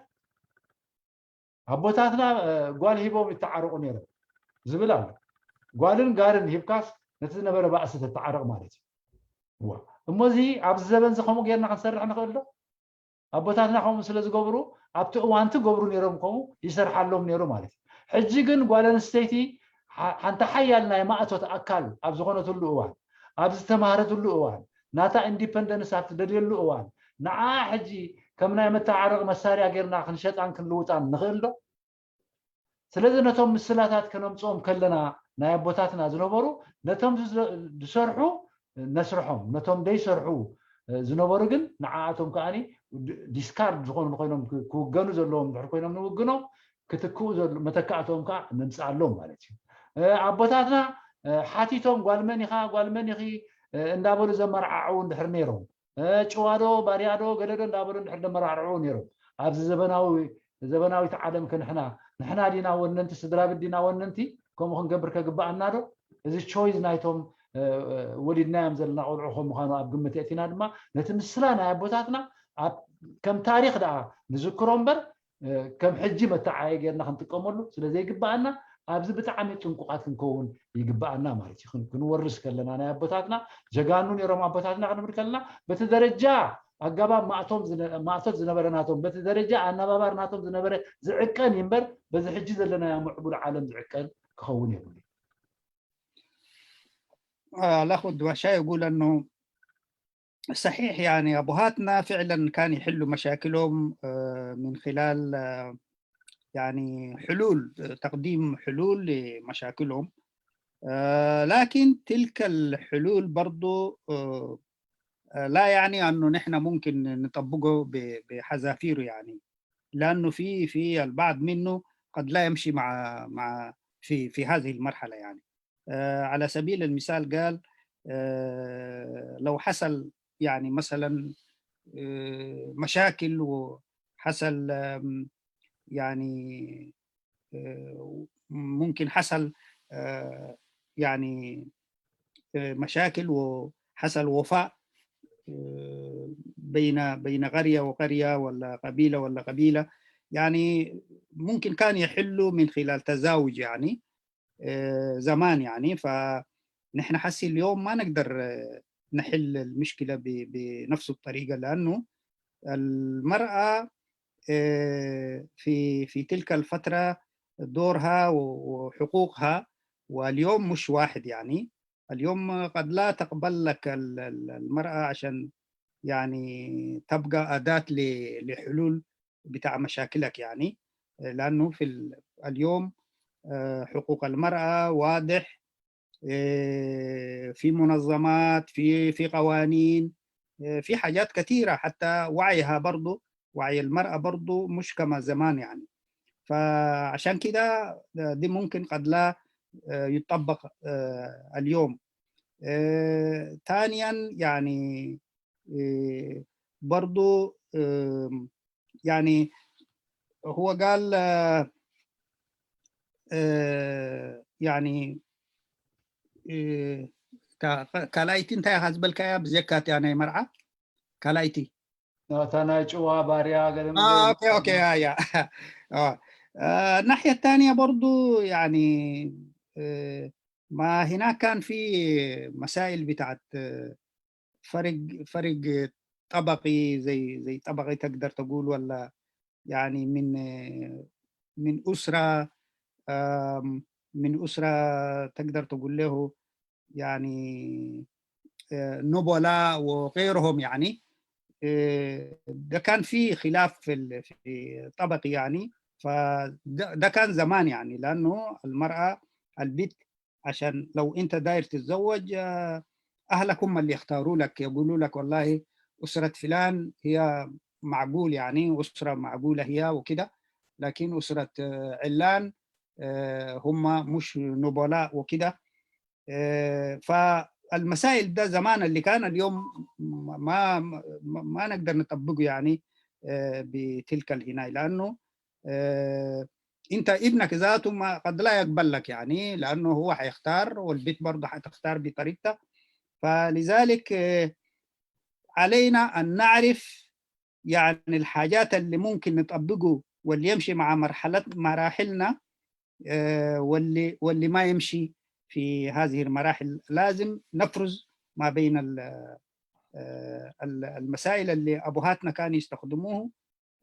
ኣቦታትና ጓል ሂቦም ይተዓረቑ ነይሮም ዝብል ኣሎ። ጓልን ጋርን ሂብካስ ነቲ ዝነበረ ባእሲ ተተዓረቕ ማለት እዩ። እሞ እዚ ኣብዚ ዘበን እዚ ከምኡ ጌርና ክንሰርሕ ንኽእል ዶ? ኣቦታትና ከምኡ ስለ ዝገብሩ ኣብቲ እዋንቲ ገብሩ ነይሮም፣ ከምኡ ይሰርሓሎም ነይሩ ማለት እዩ። ሕጂ ግን ጓል ኣንስተይቲ ሓንቲ ሓያል ናይ ማእቶት ኣካል ኣብ ዝኾነትሉ እዋን፣ ኣብ ዝተማህረትሉ እዋን፣ ናታ ኢንዲፐንደንስ ኣብ ትደልየሉ እዋን፣ ንዓ ሕጂ ከም ናይ መተዓረቂ መሳርያ ጌርና ክንሸጣን ክንልውጣን ንኽእል ዶ? ስለዚ ነቶም ምስላታት ከነምፅኦም ከለና ናይ ኣቦታትና ዝነበሩ ነቶም ዝሰርሑ ነስርሖም፣ ነቶም ደይሰርሑ ዝነበሩ ግን ንዓኣቶም ከዓ ዲስካርድ ዝኾኑ ኮይኖም ክውገኑ ዘለዎም ድሕር ኮይኖም ንውግኖም፣ ክትክኡ መተካእቶም ከዓ ነምፅኣሎም ማለት እዩ። ኣቦታትና ሓቲቶም ጓልመን ኢኻ ጓልመን ኢኺ እንዳበሉ ዘመርዓዕው እንድሕር ነይሮም፣ ጭዋዶ ባርያዶ ገለዶ እንዳበሉ እንድሕር ደመራዕርዑ ነይሮም። ኣብዚ ዘበናዊ ዘበናዊት ዓለም ከንሕና ንሕና ዲና ወነንቲ ስድራ ቤት ዲና ወነንቲ ከምኡ ክንገብር ከግብኣና ዶ? እዚ ቾይዝ ናይቶም ወሊድናዮም ዘለና ቆልዑ ከም ምዃኑ ኣብ ግምት የእቲና ድማ ነቲ ምስላ ናይ ኣቦታትና ከም ታሪክ ደኣ ንዝክሮ እምበር ከም ሕጂ መተዓየ ጌርና ክንጥቀመሉ ስለ ዘይግብኣና ኣብዚ ብጣዕሚ ጥንቁቃት ክንከውን ይግብኣና ማለት እዩ። ክንወርስ ከለና ናይ ኣቦታትና ጀጋኑ ነይሮም ኣቦታትና ክንብል ከለና በቲ ደረጃ ኣገባብ ማእቶት ዝነበረ ናቶም በቲ ደረጃ ኣነባባር ናቶም ዝነበረ ዝዕቀን እምበር በዚ ሕጂ ዘለናዮ ምዕቡል ዓለም ዝዕቀን ክኸውን የብሉ። الأخ الدواشاي يقول أنه صحيح، يعني أبهاتنا فعلا كان يحلوا مشاكلهم من خلال يعني حلول، تقديم حلول لمشاكلهم. لكن تلك الحلول برضو لا يعني أنه نحن ممكن نطبقه بحذافيره، يعني لأنه في في البعض منه قد لا يمشي مع مع في في هذه المرحلة. يعني على سبيل المثال قال لو حصل يعني مثلا مشاكل وحصل يعني ممكن حصل يعني مشاكل وحصل وفاء بين بين قرية وقرية ولا قبيلة ولا قبيلة، يعني ممكن كان يحلوا من خلال تزاوج يعني زمان يعني. فنحن حسي اليوم ما نقدر نحل المشكلة بنفس الطريقة، لأنه المرأة في في تلك الفترة دورها وحقوقها واليوم مش واحد يعني. اليوم قد لا تقبل لك المرأة عشان يعني تبقى أداة لحلول بتاع مشاكلك يعني، لأنه في اليوم حقوق المرأة واضح، في منظمات، في في قوانين، في حاجات كثيرة، حتى وعيها برضو، وعي المرأة برضو مش كما زمان يعني. فعشان كده دي ممكن قد لا يطبق اليوم. ثانيا يعني برضو يعني هو قال يعني ካላይቲ እንታይ ኢኻ ዝበልካያ ብዘካት እያ ናይ መርዓ ካላይቲ እታ ናይ ጭዋ ባርያ ገለ ኦኬ ኦኬ ያ الناحية الثانية برضو يعني ما هناك كان في مسائل بتاعت فرق فرق طبقي زي زي طبقي تقدر تقول ولا يعني من من أسرة من أسرة تقدر تقول له يعني نبلاء وغيرهم يعني ده كان في خلاف في في طبقي يعني. فده كان زمان يعني لأنه المرأة البت عشان لو أنت داير تتزوج أهلك هم اللي يختاروا لك، يقولوا لك والله أسرة فلان هي معقول يعني أسرة معقولة هي وكده، لكن أسرة علان هم مش نبلاء وكده. فا المسائل ده زمان اللي كان اليوم ما ما, ما نقدر نطبقه يعني آه، بتلك الهناية، لأنه آه، أنت ابنك ذاته ما قد لا يقبل لك، يعني لأنه هو حيختار والبيت برضه حتختار بطريقتها. فلذلك آه، علينا أن نعرف يعني الحاجات اللي ممكن نطبقه واللي يمشي مع مرحلة مراحلنا آه، واللي واللي ما يمشي في هذه المراحل. لازم نفرز ما بين آه، المسائل اللي أبهاتنا كانوا يستخدموه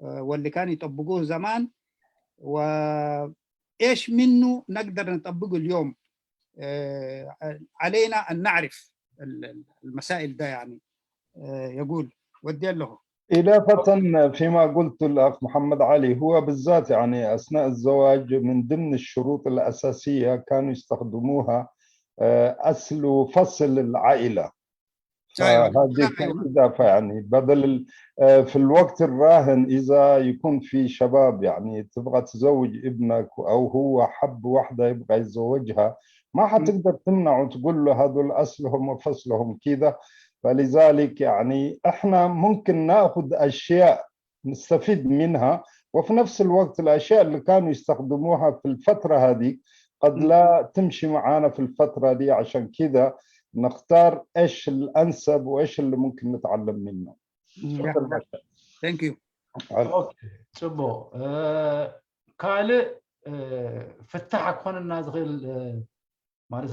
آه، واللي كانوا يطبقوه زمان، وإيش منه نقدر نطبقه اليوم. آه، علينا أن نعرف المسائل ده يعني. آه، يقول ودي له إضافة فيما قلت الأخ محمد علي، هو بالذات يعني أثناء الزواج من ضمن الشروط الأساسية كانوا يستخدموها آه، أصل وفصل العائلة. فهذه كان إضافة يعني بدل آه، في الوقت الراهن إذا يكون في شباب يعني تبغى تزوج ابنك أو هو حب واحدة يبغى يتزوجها، ما حتقدر تمنعه، تقول له هذول أصلهم وفصلهم كذا. فلذلك يعني احنا ممكن ناخذ اشياء نستفيد منها، وفي نفس الوقت الاشياء اللي كانوا يستخدموها في الفتره هذه قد لا تمشي معانا في الفتره دي. عشان كذا نختار ايش الانسب وايش اللي ممكن نتعلم منه. Thank you. Okay. ጽቡቕ ካልእ ፍታሕ ክኾነና ዝኽእል ማለት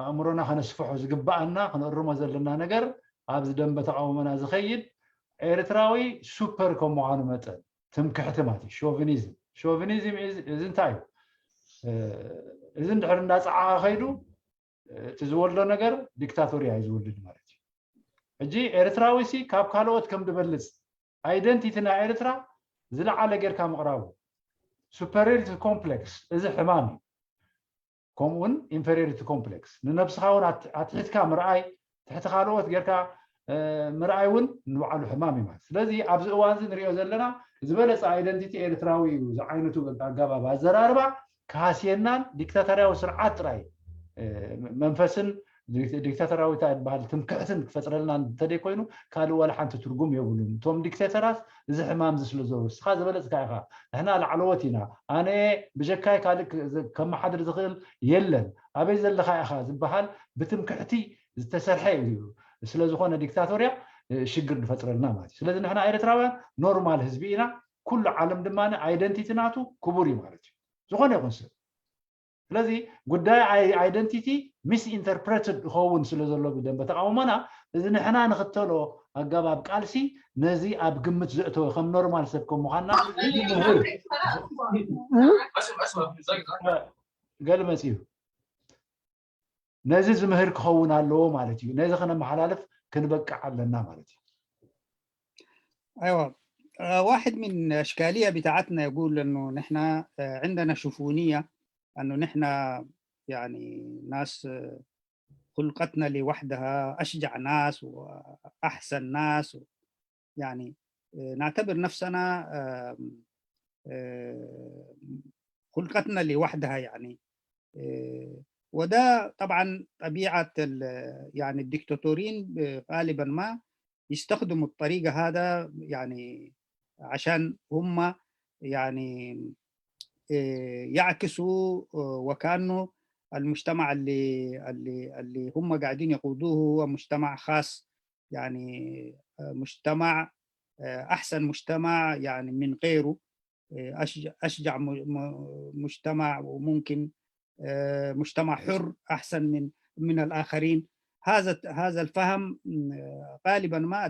ኣእምሮና ከነስፍሖ ዝግባኣና ከነእርሞ ዘለና ነገር ኣብዚ ደንበ ተቃውሞና ዝኸይድ ኤርትራዊ ሱፐር ከም ምዃኑ መጠን ትምክሕቲ ማለት እዩ። ሾቪኒዝም ሾቪኒዝም እዚ እንታይ እዩ? እዚ እንድሕር እንዳፀዓቐ ከይዱ እቲ ዝወልዶ ነገር ዲክታቶርያ እዩ ዝወልድ ማለት እዩ። ሕጂ ኤርትራዊ ሲ ካብ ካልኦት ከም ዝበልፅ ኣይደንቲቲ ናይ ኤርትራ ዝለዓለ ጌርካ ምቕራቡ superiority complex እዚ ሕማም እዩ። ከምኡውን inferiority complex ንነብስኻ እውን ኣትሒትካ ምርኣይ ትሕቲ ካልኦት ጌርካ ምርኣይ እውን ንባዕሉ ሕማም እዩ ማለት። ስለዚ ኣብዚ እዋን እዚ ንሪኦ ዘለና ዝበለፀ identity ኤርትራዊ እዩ ዝዓይነቱ ኣጋባብ ኣዘራርባ ክሃስየናን ዲክታተርያዊ ስርዓት ጥራይ መንፈስን ዲክታተራዊታ ዝበሃል ትምክሕትን ክፈጥረልና እንተደይ ኮይኑ ካልእ ዋላ ሓንቲ ትርጉም የብሉን። እቶም ዲክቴተራት እዚ ሕማም እዚ ስለ ዘበሉ እስኻ ዝበለፅካ ኢኻ። ንሕና ላዕለዎት ኢና፣ ኣነ ብጀካይ ካልእ ከመሓድር ዝኽእል የለን፣ ኣበይ ዘለኻ ኢኻ ዝበሃል ብትምክሕቲ ዝተሰርሐ እዩ። ስለዝኾነ ዲክታቶርያ ሽግር ዝፈጥረልና ማለት እዩ። ስለዚ ንሕና ኤርትራውያን ኖርማል ህዝቢ ኢና። ኩሉ ዓለም ድማ identity ናቱ ክቡር እዩ ማለት እዩ። ዝኾነ ይኹን ሰብ ስለዚ ጉዳይ identity misinterpreted ይኸውን ስለ ዘሎ ብደንበ ተቃውሞና እዚ ንሕና ንኽተሎ ኣገባብ ቃልሲ ነዚ ኣብ ግምት ዘእተወ ከም ኖርማል ሰብ ከም ምዃንና ገለ መፅኡ ነዚ ዝምህር ክኸውን ኣለዎ ማለት እዩ። ነዚ ከነመሓላልፍ ክንበቅዕ ኣለና ማለት እዩ። أيوة. واحد من أشكالية بتاعتنا يقول أنه نحن عندنا شوفونية، أنه نحن يعني ناس خلقتنا لوحدها، أشجع ناس وأحسن ناس، يعني نعتبر نفسنا خلقتنا لوحدها يعني. وده طبعا طبيعة يعني الدكتاتورين غالبا ما يستخدموا الطريقة هذا يعني عشان هم يعني يعكسوا وكأنه المجتمع اللي اللي اللي هم قاعدين يقودوه هو مجتمع خاص، يعني مجتمع احسن مجتمع يعني من غيره، اشجع اشجع مجتمع، وممكن مجتمع حر احسن من من الاخرين. هذا هذا الفهم غالبا ما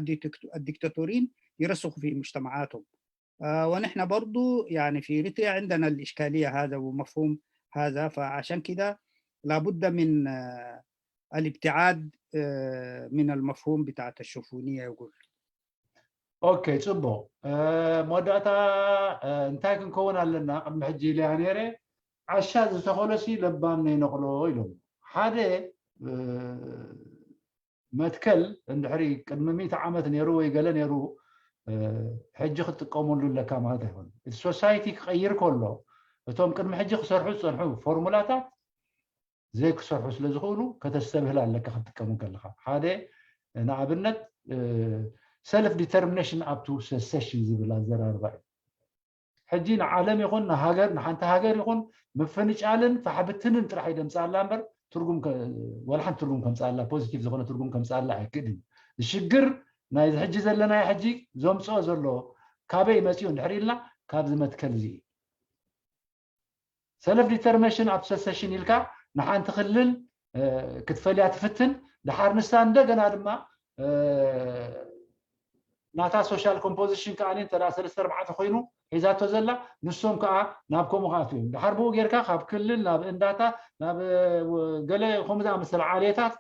الديكتاتورين يرسخوا في مجتمعاتهم. ونحن برضو يعني في اريتريا عندنا الاشكاليه هذا ومفهوم هذا، فعشان كده لابد من الابتعاد من المفهوم بتاعت الشوفونيه يقول. ኦኬ ጽቡቕ። መወዳእታ እንታይ ክንከውን ኣለና? ቅድሚ ሕጂ ኢለያ ነይረ፣ ዓሻ ዝተኸሎሲ ለባም ነይነቕሎ ኢሎም። ሓደ መትከል እንድሕሪ ቅድሚ ሚእቲ ዓመት ነይሩ ወይ ገለ ነይሩ፣ ሕጂ ክትጥቀመሉ ኣለካ ማለት ኣይኮነ። እቲ ሶሳይቲ ክቐይር ከሎ እቶም ቅድሚ ሕጂ ክሰርሑ ዝፀንሑ ፎርሙላታት ዘይክሰርሑ ስለ ዝኽእሉ ከተስተብህል ኣለካ ክትጥቀሙ ከለኻ። ሓደ ንኣብነት self determination up to secession ዝብል ኣዘራርባ እዩ። ሕጂ ንዓለም ይኹን ንሃገር ንሓንቲ ሃገር ይኹን ምፍንጫልን ፋሕብትንን ጥራሕ ይደምፅኣላ እምበር ትርጉም ወላ ሓንቲ ትርጉም ከምፅኣላ ፖዚቲቭ ዝኾነ ትርጉም ከምፅኣላ ኣይክእልን። ሽግር ናይዚ ሕጂ ዘለናዮ ሕጂ ዘምፅኦ ዘሎ ካበይ መፂኡ እንድሕር ኢልና ካብዚ መትከል እዚ እዩ። ሰልፍ ዲተርሚኔሽን ኣብ ሰሰሽን ኢልካ ንሓንቲ ክልል ክትፈልያ ትፍትን ድሓር ንሳ እንደገና ድማ ናታ ሶሻል ኮምፖዚሽን ከዓ እንተ ሰለስተ ኣርባዕተ ኮይኑ ሒዛቶ ዘላ ንሶም ከዓ ናብ ከምኡ ክኣትዉ እዮም። ድሓር ብኡ ጌርካ ካብ ክልል ናብ እንዳታት ናብ ገለ ከምኡ ዝኣመሰለ ዓሌታት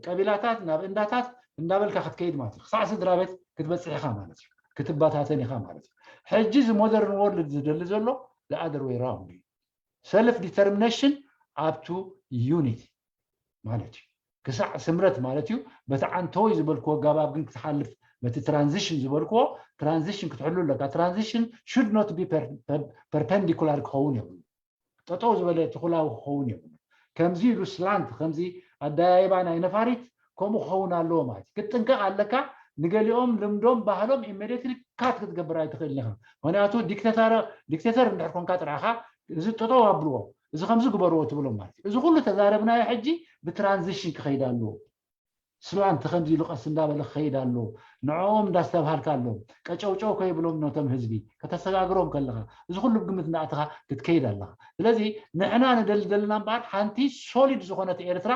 ቀቢላታት ናብ እንዳታት እንዳበልካ ክትከይድ ማለት እዩ። ክሳዕ ስድራ ቤት ክትበፅሕ ኢኻ ማለት እዩ። ክትበታተን ኢኻ ማለት እዩ። ሕጂ እዚ ሞደርን ወርልድ ዝደሊ ዘሎ the other way round እዩ። ሰልፍ ዲተርሚኔሽን up to unity ማለት እዩ። ክሳዕ ስምረት ማለት እዩ። በቲ ዓንተወይ ዝበልክዎ ኣገባብ ግን ክትሓልፍ በቲ ትራንዚሽን ዝበልክዎ ትራንዚሽን ክትሕሉ ኣለካ። ትራንዚሽን should not be perpendicular ክኸውን የብሉ። ጠጠው ዝበለ ትኹላዊ ክኸውን የብሉ። ከምዚ ኢሉ ስላንት ከምዚ ኣደያይባ ናይ ነፋሪት ከምኡ ክኸውን ኣለዎ ማለት እዩ። ክትጥንቀቕ ኣለካ። ንገሊኦም ልምዶም ባህሎም ኢሜዲየትሊ ካት ክትገብር ኣይትኽእልን ኢኻ። ምክንያቱ ዲክቴተር እንድሕር ኮንካ ጥራኻ እዚ ጠጠው ኣብልዎ እዚ ከምዚ ግበርዎ ትብሎም ማለት እዩ። እዚ ኩሉ ተዛረብናዮ ሕጂ ብትራንዚሽን ክኸይድ ኣለዎ። ስላንት ከምዚ ኢሉ ቀስ እንዳበለ ክኸይድ ኣለዎ። ንዕኦም እንዳስተብሃልካ ኣለዎም ቀጨውጨው ከይብሎም ነቶም ህዝቢ ከተሰጋግሮም ከለኻ እዚ ኩሉ ብግምት እንዳእተኻ ክትከይድ ኣለኻ። ስለዚ ንሕና ንደሊ ዘለና እምበኣር ሓንቲ ሶሊድ ዝኾነት ኤርትራ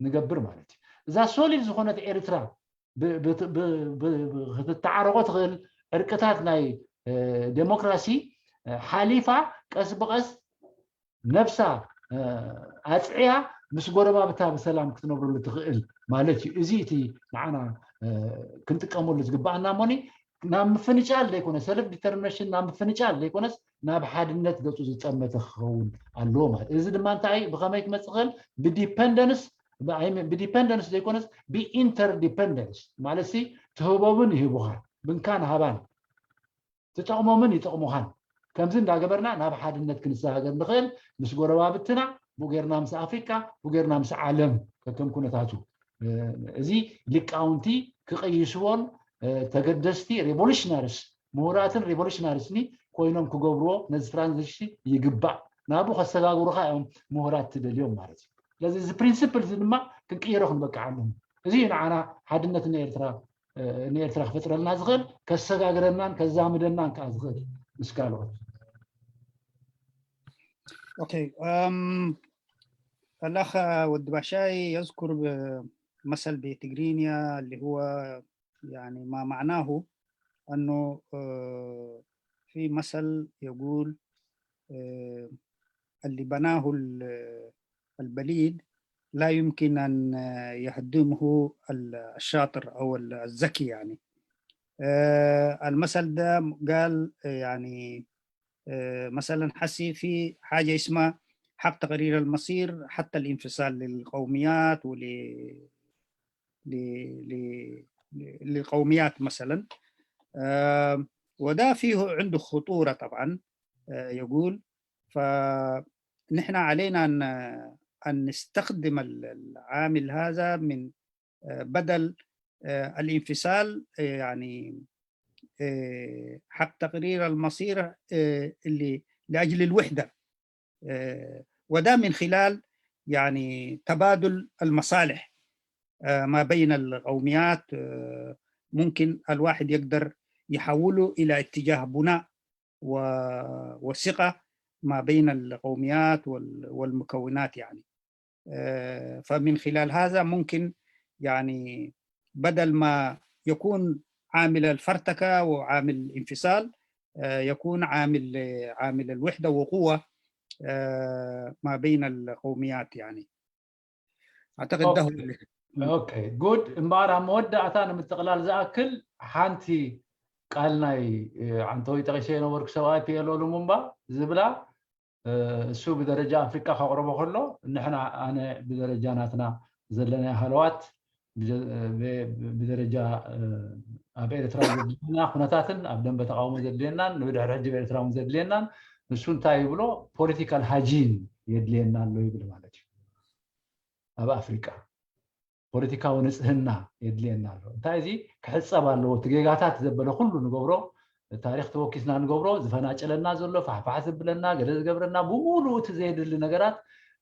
ንገብር ማለት እዩ። እዛ ሶሊድ ዝኾነት ኤርትራ ክትተዓረቆ ትኽእል ዕርቅታት ናይ ዴሞክራሲ ሓሊፋ ቀስ ብቀስ ነብሳ ኣፅዕያ ምስ ጎረባብታ ብሰላም ክትነብረሉ ትኽእል ማለት እዩ። እዚ እቲ ንዓና ክንጥቀመሉ ዝግባኣና እሞኒ ናብ ምፍንጫል ዘይኮነ ሰልፍ ዲተርሚኔሽን ናብ ምፍንጫል ዘይኮነስ ናብ ሓድነት ገፁ ዝጠመተ ክኸውን ኣለዎ ማለት እዚ ድማ እንታይ ብኸመይ ክመፅእ ክእል ብዲፐንደንስ ብዲፐንደንስ ዘይኮነስ ብኢንተርዲፐንደንስ ማለት ትህቦምን ይህቡኻ ብንካን ሃባን ትጠቕሞምን ይጠቕሙኻን ከምዚ እንዳገበርና ናብ ሓድነት ክንሰጋገር ንኽእል ምስ ጎረባብትና ብኡ ጌርና ምስ ኣፍሪካ ብኡ ጌርና ምስ ዓለም ከከም ኩነታቱ እዚ ሊቃውንቲ ክቕይስዎን ተገደስቲ ሬቮሉሽናሪስ ምሁራትን ሬቮሉሽናሪስኒ ኮይኖም ክገብርዎ ነዚ ትራንዚሽን ይግባእ ናብኡ ከሰጋግሩኻ እዮም ምሁራት ትደልዮም ማለት እዩ ስለዚ እዚ ፕሪንስፕል እዚ ድማ ክንቅይሮ ክንበቅዓሉ እዚ እዩ ንዓና ሓድነት ንኤርትራ ንኤርትራ ክፈጥረልና ዝኽእል ከሰጋግረናን ከዛምደናን ከዓ ዝኽእል ምስ ካልኦት ኦኬ الأخ ود باشاي يذكر مثل بتجرينيا اللي هو يعني ما معناه أنه في مثل يقول اللي بناه البليد لا يمكن أن يهدمه الشاطر أو الذكي يعني المثل ده قال يعني مثلا حسي في حاجة اسمها حق تقرير المصير حتى الانفصال للقوميات ول للقوميات مثلا وده فيه عنده خطورة طبعا يقول فنحن علينا أن أن نستخدم العامل هذا من بدل الانفصال يعني حق تقرير المصير اللي لاجل الوحده وده من خلال يعني تبادل المصالح ما بين القوميات ممكن الواحد يقدر يحوله الى اتجاه بناء وثقه ما بين القوميات والمكونات يعني فمن خلال هذا ممكن يعني بدل ما يكون عامل الفرتكه وعامل الانفصال يكون عامل عامل الوحده وقوه ما بين القوميات يعني اعتقد ده هو اللي ኦኬ ጉድ እምበኣር ኣብ መወዳእታ ንምጥቕላል ዝኣክል ሓንቲ ቃል ናይ ዓንተወይ ጠቂሰ የነበርኩ ሰብኣይ ፒኤልኦ ሉሙምባ ዝብላ እሱ ብደረጃ ኣፍሪቃ ከቕርቦ ከሎ ንሕና ኣነ ብደረጃ ናትና ዘለናዮ ሃለዋት ብደረጃ ኣብ ኤርትራ ዘድልየና ኩነታትን ኣብ ደንበ ተቃውሞ ዘድልየናን ንብድሕሪ ሕጂ ኤርትራ እውን ዘድልየናን ንሱ እንታይ ይብሎ ፖለቲካል ሃጂን የድልየና ኣሎ ይብል ማለት እዩ ኣብ ኣፍሪቃ። ፖለቲካዊ ንጽህና የድልየና ኣሎ። እንታይ እዚ ክሕጸብ ኣለዎ? እቲ ጌጋታት ዘበለ ኩሉ ንገብሮ፣ ታሪኽ ተወኪስና ንገብሮ፣ ዝፈናጨለና ዘሎ፣ ፋሕፋሕ ዝብለና፣ ገለ ዝገብረና፣ ብምሉኡ እቲ ዘየድሊ ነገራት፣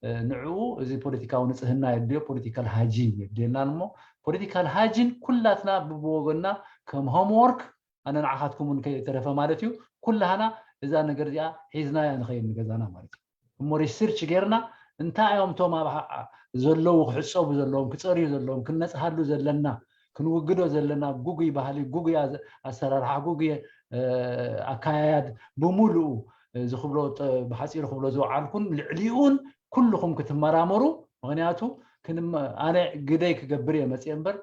እ፣ ንዕኡ እዚ ፖለቲካዊ ንጽህና የድልዮ፣ ፖለቲካል ሃጂን የድልየና እሞ፣ ፖለቲካል ሃጂን ኩላትና ብብወገንና ከም ሆምወርክ፣ ኣነ ንዓኻትኩም እውን ከይተረፈ ማለት እዩ፣ ኩላህና እዛ ነገር እዚኣ ሒዝናያ ንኸይድ ንገዛና ማለት እዩ። እሞ ሪሰርች ጌርና እንታይ እዮም እቶም ኣብ ሃ-፣ ዘለዉ ክሕጸቡ ዘለዎም፣ ክጸርዩ ዘለዎም፣ ክነጽሃሉ ዘለና፣ ክንውግዶ ዘለና ጉጉይ ባህሊ፣ ጉጉይ ኣዘ-፣ ኣሰራርሓ፣ ጉጉይ፣ እ፣ ኣካያያድ ብምሉኡ፣ እ፣ ዝኽብሎ ጥ-፣ ብሓጺሩ ክብሎ ዝወዓልኩን ልዕሊኡን ኩልኹም ክትመራመሩ። ምኽንያቱ ክንመ-፣ ኣነ ግደይ ክገብር እየ መጽየ እምበር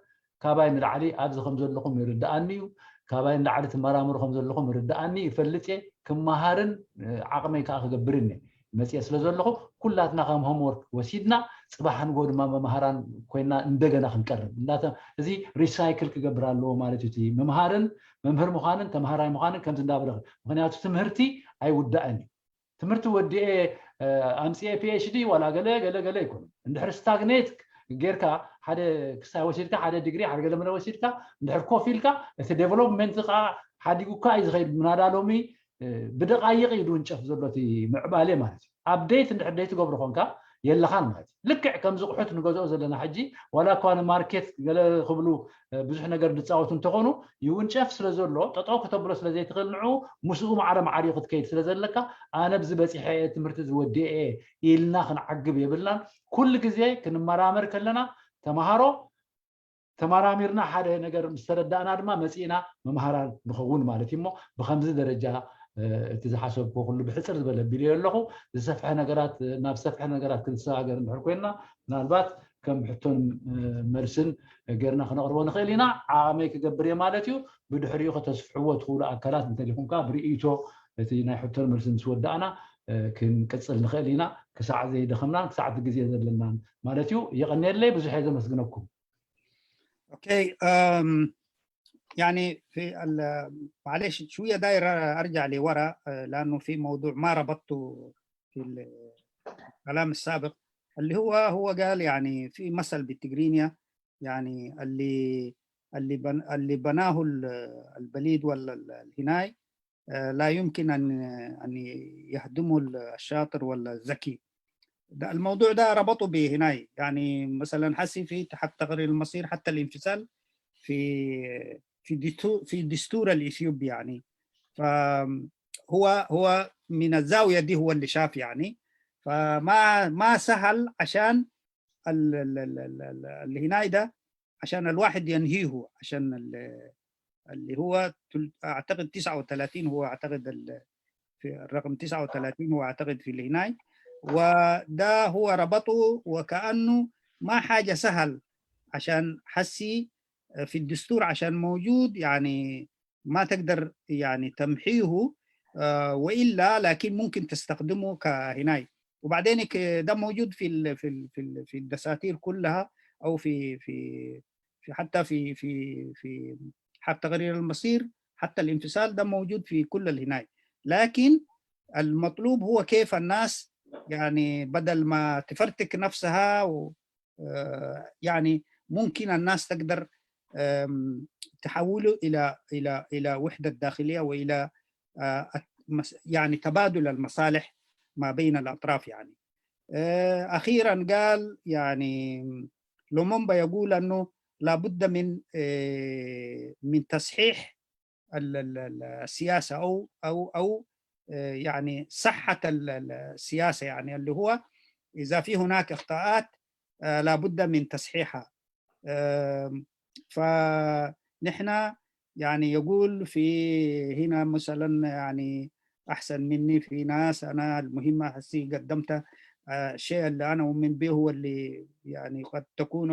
ካባይ ንላዕሊ ኣብዚ ከም ዘለኹም ይርድኣኒ እዩ። ካባይ ንላዕሊ ትመራመሩ ከም ዘለኹም ይርድኣኒ፣ ይፈልጥ እየ። ክመሃርን፣ እ፣ ዓቕመይ ከዓ ክገብርን እየ መፅየ ስለ ዘለኹ፣ ኩላትና ከም ሆምወርክ ወሲድና ፅባሕ ንጎ ድማ መምሃራን ኮይና እንደገና ክንቀርብ። እንዳተ-፣ እዚ ሪሳይክል ክገብር ኣለዎ ማለት እዩ። እቲ ምምሃርን መምህር ምዃንን ተምሃራይ ምዃንን ከምዚ እንዳበለ፣ ምኽንያቱ ትምህርቲ ኣይውዳእን እዩ። ትምህርቲ ወዲኤ፣ እ፣ ኣምፅኤ ፒ ኤች ዲ ዋላ ገለ ገለ ገለ ኣይኮነን። እንድሕር ስታግኔት ጌርካ፣ ሓደ ክሳይ ወሲድካ፣ ሓደ ዲግሪ፣ ሓደ ገለ መለ ወሲድካ፣ እንድሕር ኮፍ ኢልካ፣ እቲ ዴቨሎፕመንት ከዓ ሓዲጉካ እዩ ዝኸይድ። ምናዳ ሎሚ፣ እ፣ ብደቃይቕ እዩ ዝውንጨፍ ዘሎ እቲ ምዕባሌ ማለት እዩ። ኣፕዴት እንድሕር ዘይትገብሮ ኮንካ የለኻን ማለት እዩ። ልክዕ ከምዚ ቁሑት ንገዝኦ ዘለና ሕጂ፣ ዋላ እኳ ንማርኬት ገለ ክብሉ፣ እ፣ ብዙሕ ነገር ዝፃወቱ እንተኾኑ፣ ይውንጨፍ ስለ ዘሎ፣ ጠጠው ከተብሎ ስለ ዘይትኽእል፣ ንዑ ምስኡ ማዕረ ማዕሪኡ ክትከይድ ስለ ዘለካ፣ ኣነ ብዚ በፂሐ እየ፣ ትምህርቲ ዝወድኤ እየ ኢልና ክንዓግብ የብልናን። ኩሉ ግዜ ክንመራመር ከለና፣ ተምሃሮ ተመራሚርና ሓደ ነገር ምስ ተረዳእና ድማ መፂእና መምሃራን ንኸውን ማለት እዩ። እሞ ብኸምዚ ደረጃ፣ እ፣ እቲ ዝሓሰብኩ ኩሉ ብሕፅር ዝበለ ኣቢለዮ ኣለኹ። ዝሰፍሐ ነገራት፣ ናብ ዝሰፍሐ ነገራት ክንሰጋገር እንድሕር ኮይንና፣ ምናልባት ከም ሕቶን፣ እ፣ መልስን ጌርና ክነቕርቦ ንኽእል ኢና። ዓቕመይ ክገብር እየ ማለት እዩ። ብድሕሪኡ ከተስፍሕዎ ትኽእሉ ኣካላት እንተሊኹም ከዓ ብርእይቶ እቲ ናይ ሕቶን መልስን ምስ ወዳእና፣ እ፣ ክንቅፅል ንኽእል ኢና። ክሳዕ ዘይደኸምናን ክሳዕ እቲ ግዜ ዘለናን ማለት እዩ። የቐንየለይ፣ ብዙሕ እየ ዘመስግነኩም። اوكي، أم، يعني في ال-، معلش شوية داير أرجع لورا، آه، لأنه في موضوع ما ربطته في الكلام السابق، اللي هو، هو قال يعني في مثل بالتجرينيا، يعني اللي، اللي بن-، اللي بناه ال-، البليد ولا ال-، الهناي، آه، لا يمكن أن، أن يهدمه الشاطر ولا الذكي. ده الموضوع ده ربطوا به هناي، يعني مثلًا حسي في اتحاد تقرير المصير حتى الانفصال في، في دستو-، في الدستور الإثيوبي يعني. فهو، هو من الزاوية دي هو اللي شاف يعني. فما، ما سهل عشان ال-، ال-، ال-، ال-، ال-، اللي هناي ده عشان الواحد ينهيه، عشان ال-، اللي هو تل-، أعتقد تسعة وثلاثين، هو أعتقد ال-، في الرقم تسعة وثلاثين هو أعتقد في اللي هناي، وده هو ربطه وكأنه ما حاجة سهل عشان حسي في الدستور عشان موجود، يعني ما تقدر يعني تمحيه، آه، وإلا لكن ممكن تستخدمه كهناي. وبعدين ك-، ده موجود في ال-، في ال-، في ال-، في الدساتير كلها، أو في، في، في حتى في، في، في حتى تقرير المصير، حتى الانفصال ده موجود في كل الهناي. لكن المطلوب هو كيف الناس يعني بدل ما تفرتك نفسها و-، آه، يعني ممكن الناس تقدر، آم، تحوله إلى، إلى، إلى وحدة داخلية وإلى، آه، مس-، يعني تبادل المصالح ما بين الأطراف يعني. آه، أخيرًا قال يعني لومومبا يقول أنه لابد من، آه، من تصحيح ال-، ال-، ال-، السياسة أو، أو، أو، آه، يعني صحة ال-، ال-، السياسة، يعني اللي هو إذا في هناك إخطاءات، آه، لابد من تصحيحها. آم، فنحن يعني يقول في هنا مثلًا يعني أحسن مني في ناس، أنا المهمة هسي قدمت، آه، الشيء اللي أنا أؤمن به هو اللي يعني قد تكون،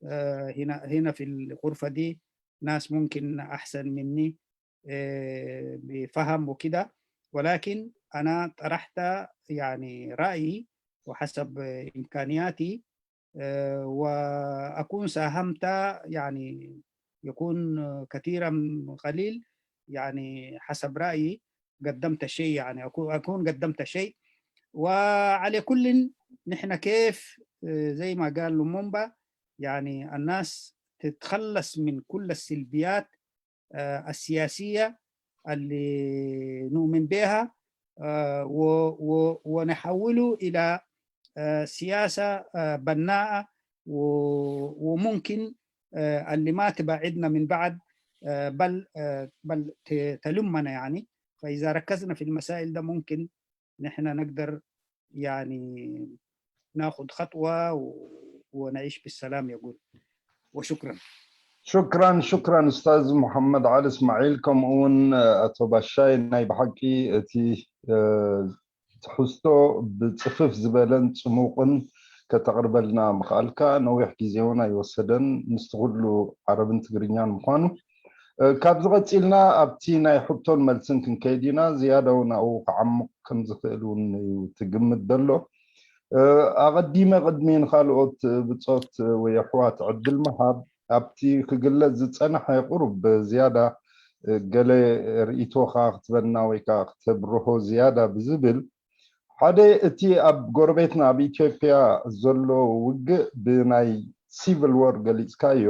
آه، هنا، هنا في الغرفة دي ناس ممكن أحسن مني، آه، بفهم وكده، ولكن أنا طرحت يعني رأيي وحسب إمكانياتي، آه، وأكون ساهمت يعني يكون كثيرًا قليل، يعني حسب رأيي قدمت شيء، يعني أكو-، أكون قدمت شيء. وعلى كل، نحن كيف آه، زي ما قال لومومبا، يعني الناس تتخلص من كل السلبيات، آه، السياسية اللي نؤمن بها، آه، و-، و-، ونحوله إلى، آه، سياسة، آه، بناءة و-، وممكن، آه، اللي ما تبعدنا من بعض، آه، بل، آه، بل ت-، تلمنا يعني. فإذا ركزنا في المسائل ده ممكن نحن نقدر يعني ناخد خطوة و-، ونعيش بالسلام يقول. وشكرا. ሽክራን ሽክራን ኡስታዝ ሙሓመድ ዓሊ እስማዒል፣ ከምኡ እውን ኣቶ ባሻይ። ናይ ብሓቂ እቲ ትሕዝቶ ብፅፍፍ ዝበለን ፅሙቕን ከተቕርበልና ምኽኣልካ፣ ነዊሕ ግዜ እውን ኣይወሰደን ምስቲ ኩሉ ዓረብን ትግርኛን ምዃኑ። ካብዚ ቀፂልና ኣብቲ ናይ ሕቶን መልስን ክንከይድ ኢና። ዝያዳ እውን ኣብኡ ክዓምቕ ከም ዝኽእል እውን እዩ ትግምት ዘሎ። ኣቐዲመ ቅድሚ ንኻልኦት ብፆት ወይ ኣሕዋት ዕድል ምሃብ፣ ኣብቲ ክግለጽ ዝጸንሐ ቁሩብ ዝያዳ ገለ ርእይቶኻ ክትበና ወይ ከዓ ክተብርሆ ዝያዳ ብዝብል፣ ሓደ እቲ ኣብ ጎረቤትና ኣብ ኢትዮጵያ ዘሎ ውግእ ብናይ ሲቪል ዎር ገሊጽካዮ፣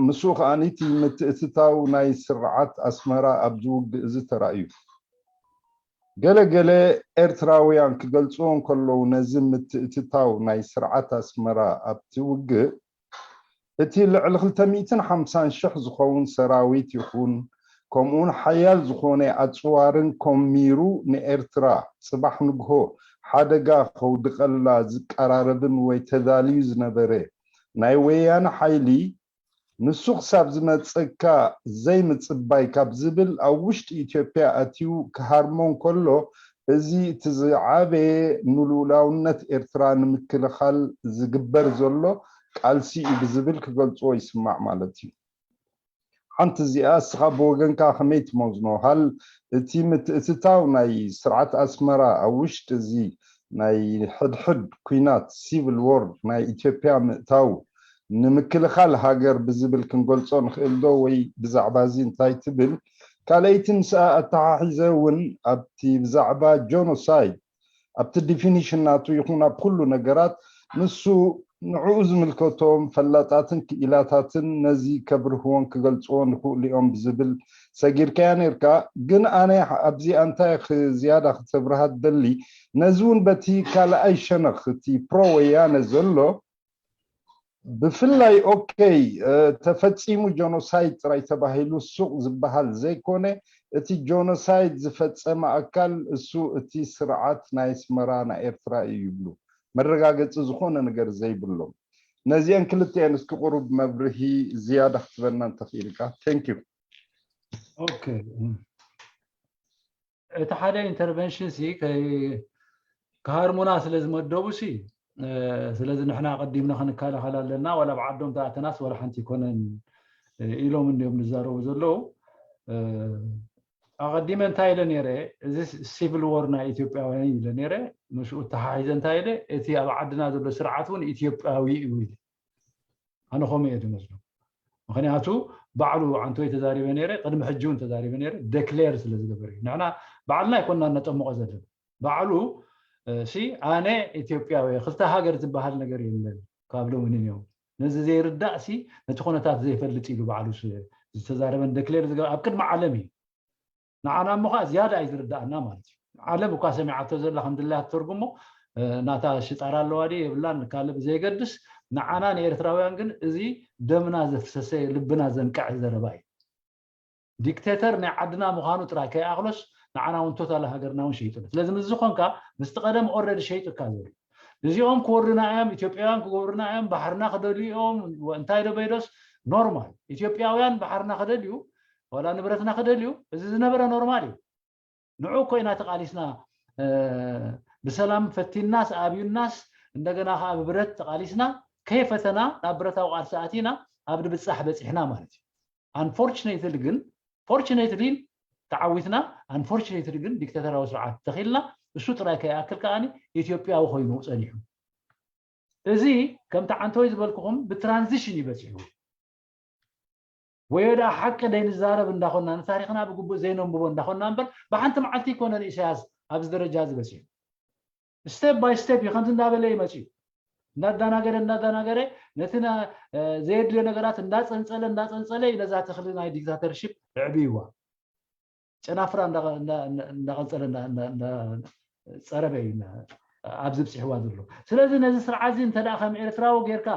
ምስኡ ከዓኒ እቲ ምትእትታው ናይ ስርዓት ኣስመራ ኣብዚ ውግእ እዚ ተራእዩ። ገለ ገለ ኤርትራውያን ክገልጽዎ እንከለዉ ነዚ ምትእትታው ናይ ስርዓት ኣስመራ ኣብቲ ውግእ፣ እቲ ልዕሊ ክልተ ሚእትን ሓምሳን ሽሕ ዝኸውን ሰራዊት ይኹን ከምኡውን ሓያል ዝኾነ ኣጽዋርን ኮሚሩ ንኤርትራ ጽባሕ ንግሆ ሓደጋ ከውድቐላ ዝቀራረብን ወይ ተዳልዩ ዝነበረ ናይ ወያነ ሓይሊ ንሱ ክሳብ ዝመጸካ ዘይምጽባይ ካብ ዝብል ኣብ ውሽጢ ኢትዮጵያ ኣትዩ ክሃርሞ እንከሎ፣ እዚ እቲ ዝዓበየ ንልኡላውነት ኤርትራ ንምክልኻል ዝግበር ዘሎ ቃልሲ እዩ ብዝብል ክገልጽዎ ይስማዕ ማለት እዩ። ሓንቲ እዚኣ እስኻ ብወገንካ ከመይ ትመዝኖ? ሃል እቲ ምትእትታው ናይ ስርዓት ኣስመራ ኣብ ውሽጢ እዚ ናይ ሕድሕድ ኲናት ሲቪል ዎር ናይ ኢትዮጵያ ምእታው ንምክልኻል ሃገር ብዝብል ክንገልጾ ንኽእል ዶ ወይ ብዛዕባ እዚ እንታይ ትብል? ካልኣይቲ ምስኣ ኣተሓሒዘ እውን ኣብቲ ብዛዕባ ጆኖሳይድ ኣብቲ ዲፊኒሽን ናቱ ይኹን ኣብ ኩሉ ነገራት ንሱ ንዕኡ ዝምልከቶም ፈላጣትን ክኢላታትን ነዚ ከብርህዎን ክገልጽዎን ይኽእሉ እዮም ብዝብል ሰጊርካያ ነርካ። ግን ኣነ ኣብዚኣ እንታይ ዝያዳ ክተብርሃ ትደሊ፣ ነዚ እውን በቲ ካልኣይ ሸነኽ እቲ ፕሮ ወያነ ዘሎ ብፍላይ ኦኬ ተፈጺሙ ጆኖሳይድ ጥራይ ተባሂሉ ሱቕ ዝበሃል ዘይኮነ፣ እቲ ጆኖሳይድ ዝፈጸመ ኣካል እሱ እቲ ስርዓት ናይ ኣስመራ ናይ ኤርትራ እዩ ይብሉ። መረጋገጺ ዝኾነ ነገር ዘይብሎም። ነዚአን ክልቲአን እስኪ ቁሩብ መብርሂ ዝያዳ ክትበና እንተኽኢልካ። Thank you። ኦኬ፣ እቲ ሓደ ኢንተርቨንሽን ሲ ከይ- ክሃርሙና ስለ ዝመደቡ ሲ፣ ስለዚ ንሕና ኣቐዲምና ክንከላኸል ኣለና፣ ዋላ ኣብ ዓዶም ተኣተናስ ዋላ ሓንቲ ይኮነን ኢሎም እንዲዮም ዝዛረቡ ዘለዉ። ኣቐዲመ እንታይ ኢለ ነይረ፣ እዚ ሲቪል ዎር ናይ ኢትዮጵያውያን ኢለ ነይረ። ምስኡ ተሓሒዘ እንታይ ኢለ፣ እቲ ኣብ ዓድና ዘሎ ስርዓት እውን ኢትዮጵያዊ እዩ ኢለ። ኣነ ከምኡ እየ ዝመስሎ። ምክንያቱ ባዕሉ ዓንቶይ ተዛሪበ ነይረ፣ ቅድሚ ሕጂ እውን ተዛሪበ ነይረ፣ ደክሌር ስለ ዝገበር እዩ። ንሕና ባዕልና ኣይኮና ነጠምቆ ዘለና። ባዕሉ ሲ ኣነ ኢትዮጵያዊ ክልተ ሃገር ዝበሃል ነገር የለን ካብ ሎሚ ንዮም። ነዚ ዘይርዳእ ሲ ነቲ ኩነታት ዘይፈልጥ ኢሉ ባዕሉ ዝተዛረበን ደክሌር ዝገ ኣብ ቅድሚ ዓለም እዩ። ንዓና እሞ ከዓ ዝያዳ እዩ ዝርዳእና ማለት እዩ። ዓለም እኳ ሰሚዓቶ ዘላ ከም ድላያ ትተርጉሞ ናታ ሽጣራ ኣለዋ ድዩ የብላን ካልእ ብዘየገድስ ንዓና ንኤርትራውያን ግን እዚ ደምና ዘፍሰሰ ልብና ዘንቀዐ ዘረባ እዩ። ዲክቴተር ናይ ዓድና ምዃኑ ጥራይ ከይኣኽሎስ ንዓና እውን ቶታል ሃገርና እውን ሸይጡና። ስለዚ ምስ ዝኾንካ ምስቲ ቀደም ኦረዲ ሸይጡካ ዘሎ እዚኦም ክወሩና እዮም፣ ኢትዮጵያውያን ክወሩና እዮም፣ ባሕርና ክደልዩ እዮም፣ እንታይ ዶ በይዶስ ኖርማል። ኢትዮጵያውያን ባሕርና ክደልዩ ዋላ ንብረትና ክደልዩ እዚ ዝነበረ ኖርማል እዩ። ንዑ እኮ ኢና ተቃሊስና ብሰላም ፈቲናስ ኣብዩናስ እንደገና ከዓ ብብረት ተቃሊስና ከይፈተና ናብ ብረታዊ ቃልሲ ኣቲና ኣብ ድብፃሕ በፂሕና ማለት እዩ። ኣንፎርችኔትሊ ግን ፎርችኔትሊ ተዓዊትና፣ ኣንፎርችኔትሊ ግን ዲክታተራዊ ስርዓት ተኺልና እሱ ጥራይ ከይኣክል ከዓኒ ኢትዮጵያዊ ኮይኑ ፀኒሑ። እዚ ከምቲ ዓንተወይ ዝበልኩኹም ብትራንዚሽን እዩ በፂሑ። ወይ ወደ ሓቂ ደይንዛረብ እንዳኾና ንታሪኽና ብግቡእ ዘይነንብቦ እንዳኾና እምበር ብሓንቲ መዓልቲ ይኮነን ኢሳያስ ኣብዚ ደረጃ እዚ በፂሑ። ስቴፕ ባይ ስቴፕ እዩ ከምዚ እንዳበለ እዩ መፂኡ። እንዳዳናገረ እንዳዳናገረ ነቲ ዘየድልዮ ነገራት እንዳፀንፀለ እንዳፀንፀለ እዩ ነዛ ተኽሊ ናይ ዲክታተርሽፕ ኣዕብይዋ። ጨናፍራ እንዳፀረበ እዩ ኣብዚ ብፅሕዋ ዘሎ። ስለዚ ነዚ ስርዓት እዚ እንተ ከም ኤርትራዊ ጌርካ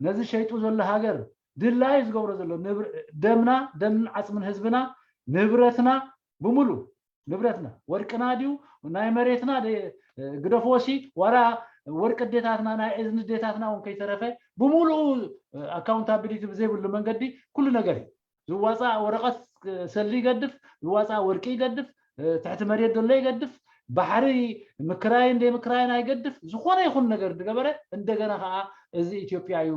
ነዚ ሸይጡ ዘሎ ሃገር ድላዩ ዝገብሮ ዘሎ ደምና፣ ደምን ዓፅምን ህዝብና፣ ንብረትና ብምሉ፣ ንብረትና፣ ወርቅና ድዩ፣ ናይ መሬትና፣ ግደፍዎሲ፣ ዋላ ወርቂ ኣዴታትና፣ ናይ እዝኒ ኣዴታትና እውን ከይተረፈ ብምሉኡ ኣካውንታቢሊቲ ብዘይብሉ መንገዲ ኩሉ ነገር እዩ ዝዋፃእ። ወረቐት ሰሊ ይገድፍ፣ ዝዋፃእ ወርቂ ይገድፍ፣ ትሕቲ መሬት ዘሎ ይገድፍ፣ ባሕሪ ምክራይን ዘይምክራይን ኣይገድፍ። ዝኾነ ይኹን ነገር ዝገበረ እንደገና ከዓ እዚ ኢትዮጵያ እዩ፣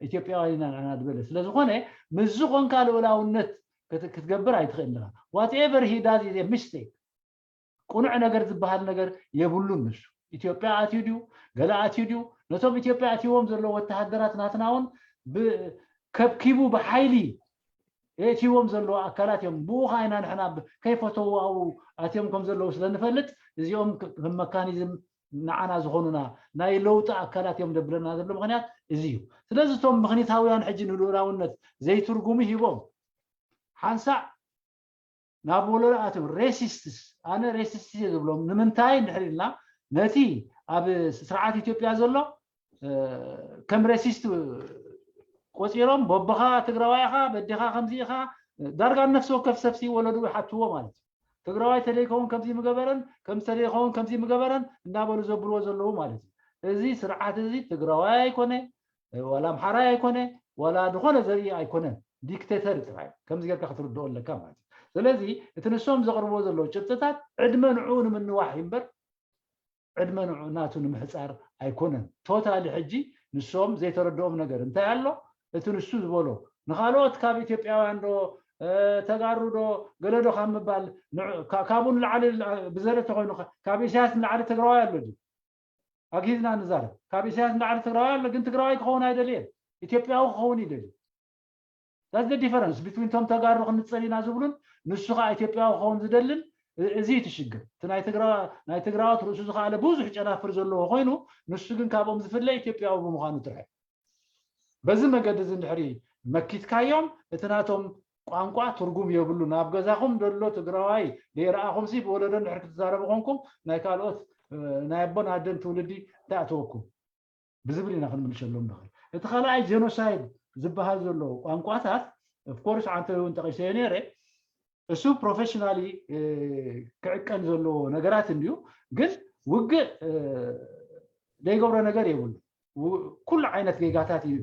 ኢትዮጵያውያን ኢና ንሕና ዝበለ ስለዝኾነ ምስዚ ኮንካ ልኡላውነት ክትገብር ኣይትኽእል ኢኻ። Whatever he does is a mistake። ቁኑዕ ነገር ዝበሃል ነገር የብሉን። ንሱ ኢትዮጵያ ኣትዩ ድዩ ገለ ኣትዩ ድዩ፣ ነቶም ኢትዮጵያ ኣትይዎም ዘለዉ ወተሃደራት ናትና እውን ከብኪቡ ብሓይሊ የእትይዎም ዘለዉ ኣካላት እዮም። ብኡ ከዓ ኢና ንሕና ከይፈተዉ ኣብኡ ኣትዮም ከም ዘለዉ ስለንፈልጥ እዚኦም ከም መካኒዝም ንዓና ዝኾኑና ናይ ለውጢ ኣካላት እዮም ደብለና ዘሎ ምኽንያት እዚ እዩ። ስለዚ እቶም ምኽኒታውያን ሕጂ ንልኡላውነት ዘይትርጉሙ ሂቦም ሓንሳእ ናብ ወለዶ ኣትዮም ሬሲስትስ፣ ኣነ ሬሲስት እየ ዝብሎም። ንምንታይ እንድሕር ኢልና ነቲ ኣብ ስርዓት ኢትዮጵያ ዘሎ ከም ሬሲስት ቆፂሮም በቦኻ ትግራዋይ ኢኻ በዴኻ ከምዚ ኢኻ ዳርጋ ነፍሲ ወከፍ ሰብሲ ወለዱ ይሓትዎ ማለት እዩ። ትግራዋይ ተደይከውን ከምዚ ምገበረን ከም ተደይከውን ከምዚ ምገበረን እንዳበሉ ዘብልዎ ዘለዉ ማለት እዩ። እዚ ስርዓት እዚ ትግራዋይ ኣይኮነ ዋላ ኣምሓራይ ኣይኮነ ዋላ ዝኾነ ዘርኢ ኣይኮነን። ዲክቴተር ጥራይ ከምዚ ጌርካ ክትርድኦ ኣለካ ማለት እዩ። ስለዚ እቲ ንሶም ዘቕርብዎ ዘለዉ ጭብጥታት ዕድመ ንዕኡ ንምንዋሕ እዩ እምበር ዕድመ ንዑ ናቱ ንምሕፃር ኣይኮነን። ቶታሊ ሕጂ ንሶም ዘይተረድኦም ነገር እንታይ ኣሎ? እቲ ንሱ ዝበሎ ንካልኦት ካብ ኢትዮጵያውያን ዶ ተጋሩ ዶ ገለ ዶ ካብ ምባል ካብኡ ንላዕሊ ብዘለ ተኮይኑ ካብ ኢሳያስ ንላዕሊ ትግራዋይ ኣሎ ድዩ? ኣግሂድና ንዛረብ። ካብ ኢሳያስ ንላዕሊ ትግራዋይ ኣሎ፣ ግን ትግራዋይ ክኸውን ኣይደልየን። ኢትዮጵያዊ ክኸውን ይደልዩ። That's the difference between ቶም ተጋሩ ክንፀል ኢና ዝብሉን ንሱ ከዓ ኢትዮጵያዊ ክኸውን ዝደልን እዚ እቲ ሽግር። እቲ ናይ ትግራዋት ርእሱ ዝኸኣለ ብዙሕ ጨናፍር ዘለዎ ኮይኑ ንሱ ግን ካብኦም ዝፍለ ኢትዮጵያዊ ብምዃኑ ጥራሕ። በዚ መገዲ እዚ እንድሕሪ መኪትካዮም እቲ ናቶም ቋንቋ ትርጉም የብሉን። ኣብ ገዛኹም ዘሎ ትግራዋይ ዘይረኣኹምሲ ብወለዶ እንድሕሪ ክትዛረቡ ኮንኩም ናይ ካልኦት ናይ ኣቦን ኣደን ትውልዲ እንታይ ኣተወኩም ብዝብል ኢና ክንምልሸሎም ንኽእል። እቲ ካልኣይ ጀኖሳይድ ዝበሃል ዘሎ ቋንቋታት ኦፍኮርስ ዓንተ እውን ጠቂሰዮ ነይረ እሱ ፕሮፌሽናሊ ክዕቀን ዘለዎ ነገራት እንድዩ። ግን ውግእ ዘይገብሮ ነገር የብሉ። ኩሉ ዓይነት ጌጋታት እዩ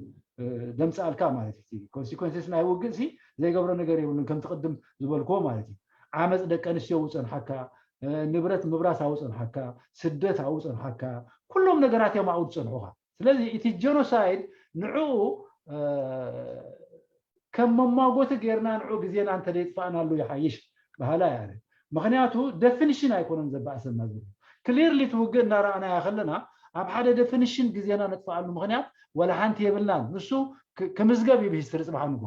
ደምፅኣልካ ማለት እዩ። ኮንሲኮንስስ ናይ ውግእ ሲ ዘይገብሮ ነገር የብሉን ከምቲ ቅድም ዝበልክዎ ማለት እዩ። ዓመፅ ደቂ ኣንስትዮ ውፀንሓካ፣ ንብረት ምብራስ ኣውፀንሓካ፣ ስደት ኣውፀንሓካ፣ ኩሎም ነገራት እዮም ኣው ዝፀንሑካ። ስለዚ እቲ ጀኖሳይድ ንዕኡ ከም መማጎቲ ጌርና ንዑ ግዜና እንተዘይጥፋእናሉ ይሓይሽ በሃላ እያ። ምክንያቱ ደፊኒሽን ኣይኮነን ዘባእሰና ዘሎ። ክሊርሊ እቲ ውግእ እናረኣናያ ከለና ኣብ ሓደ ደፊኒሽን ግዜና ነጥፍኣሉ ምክንያት ወላ ሓንቲ የብልናን። ንሱ ክምዝገብ እዩ ብሂስትሪ ፅባሕ ንጎ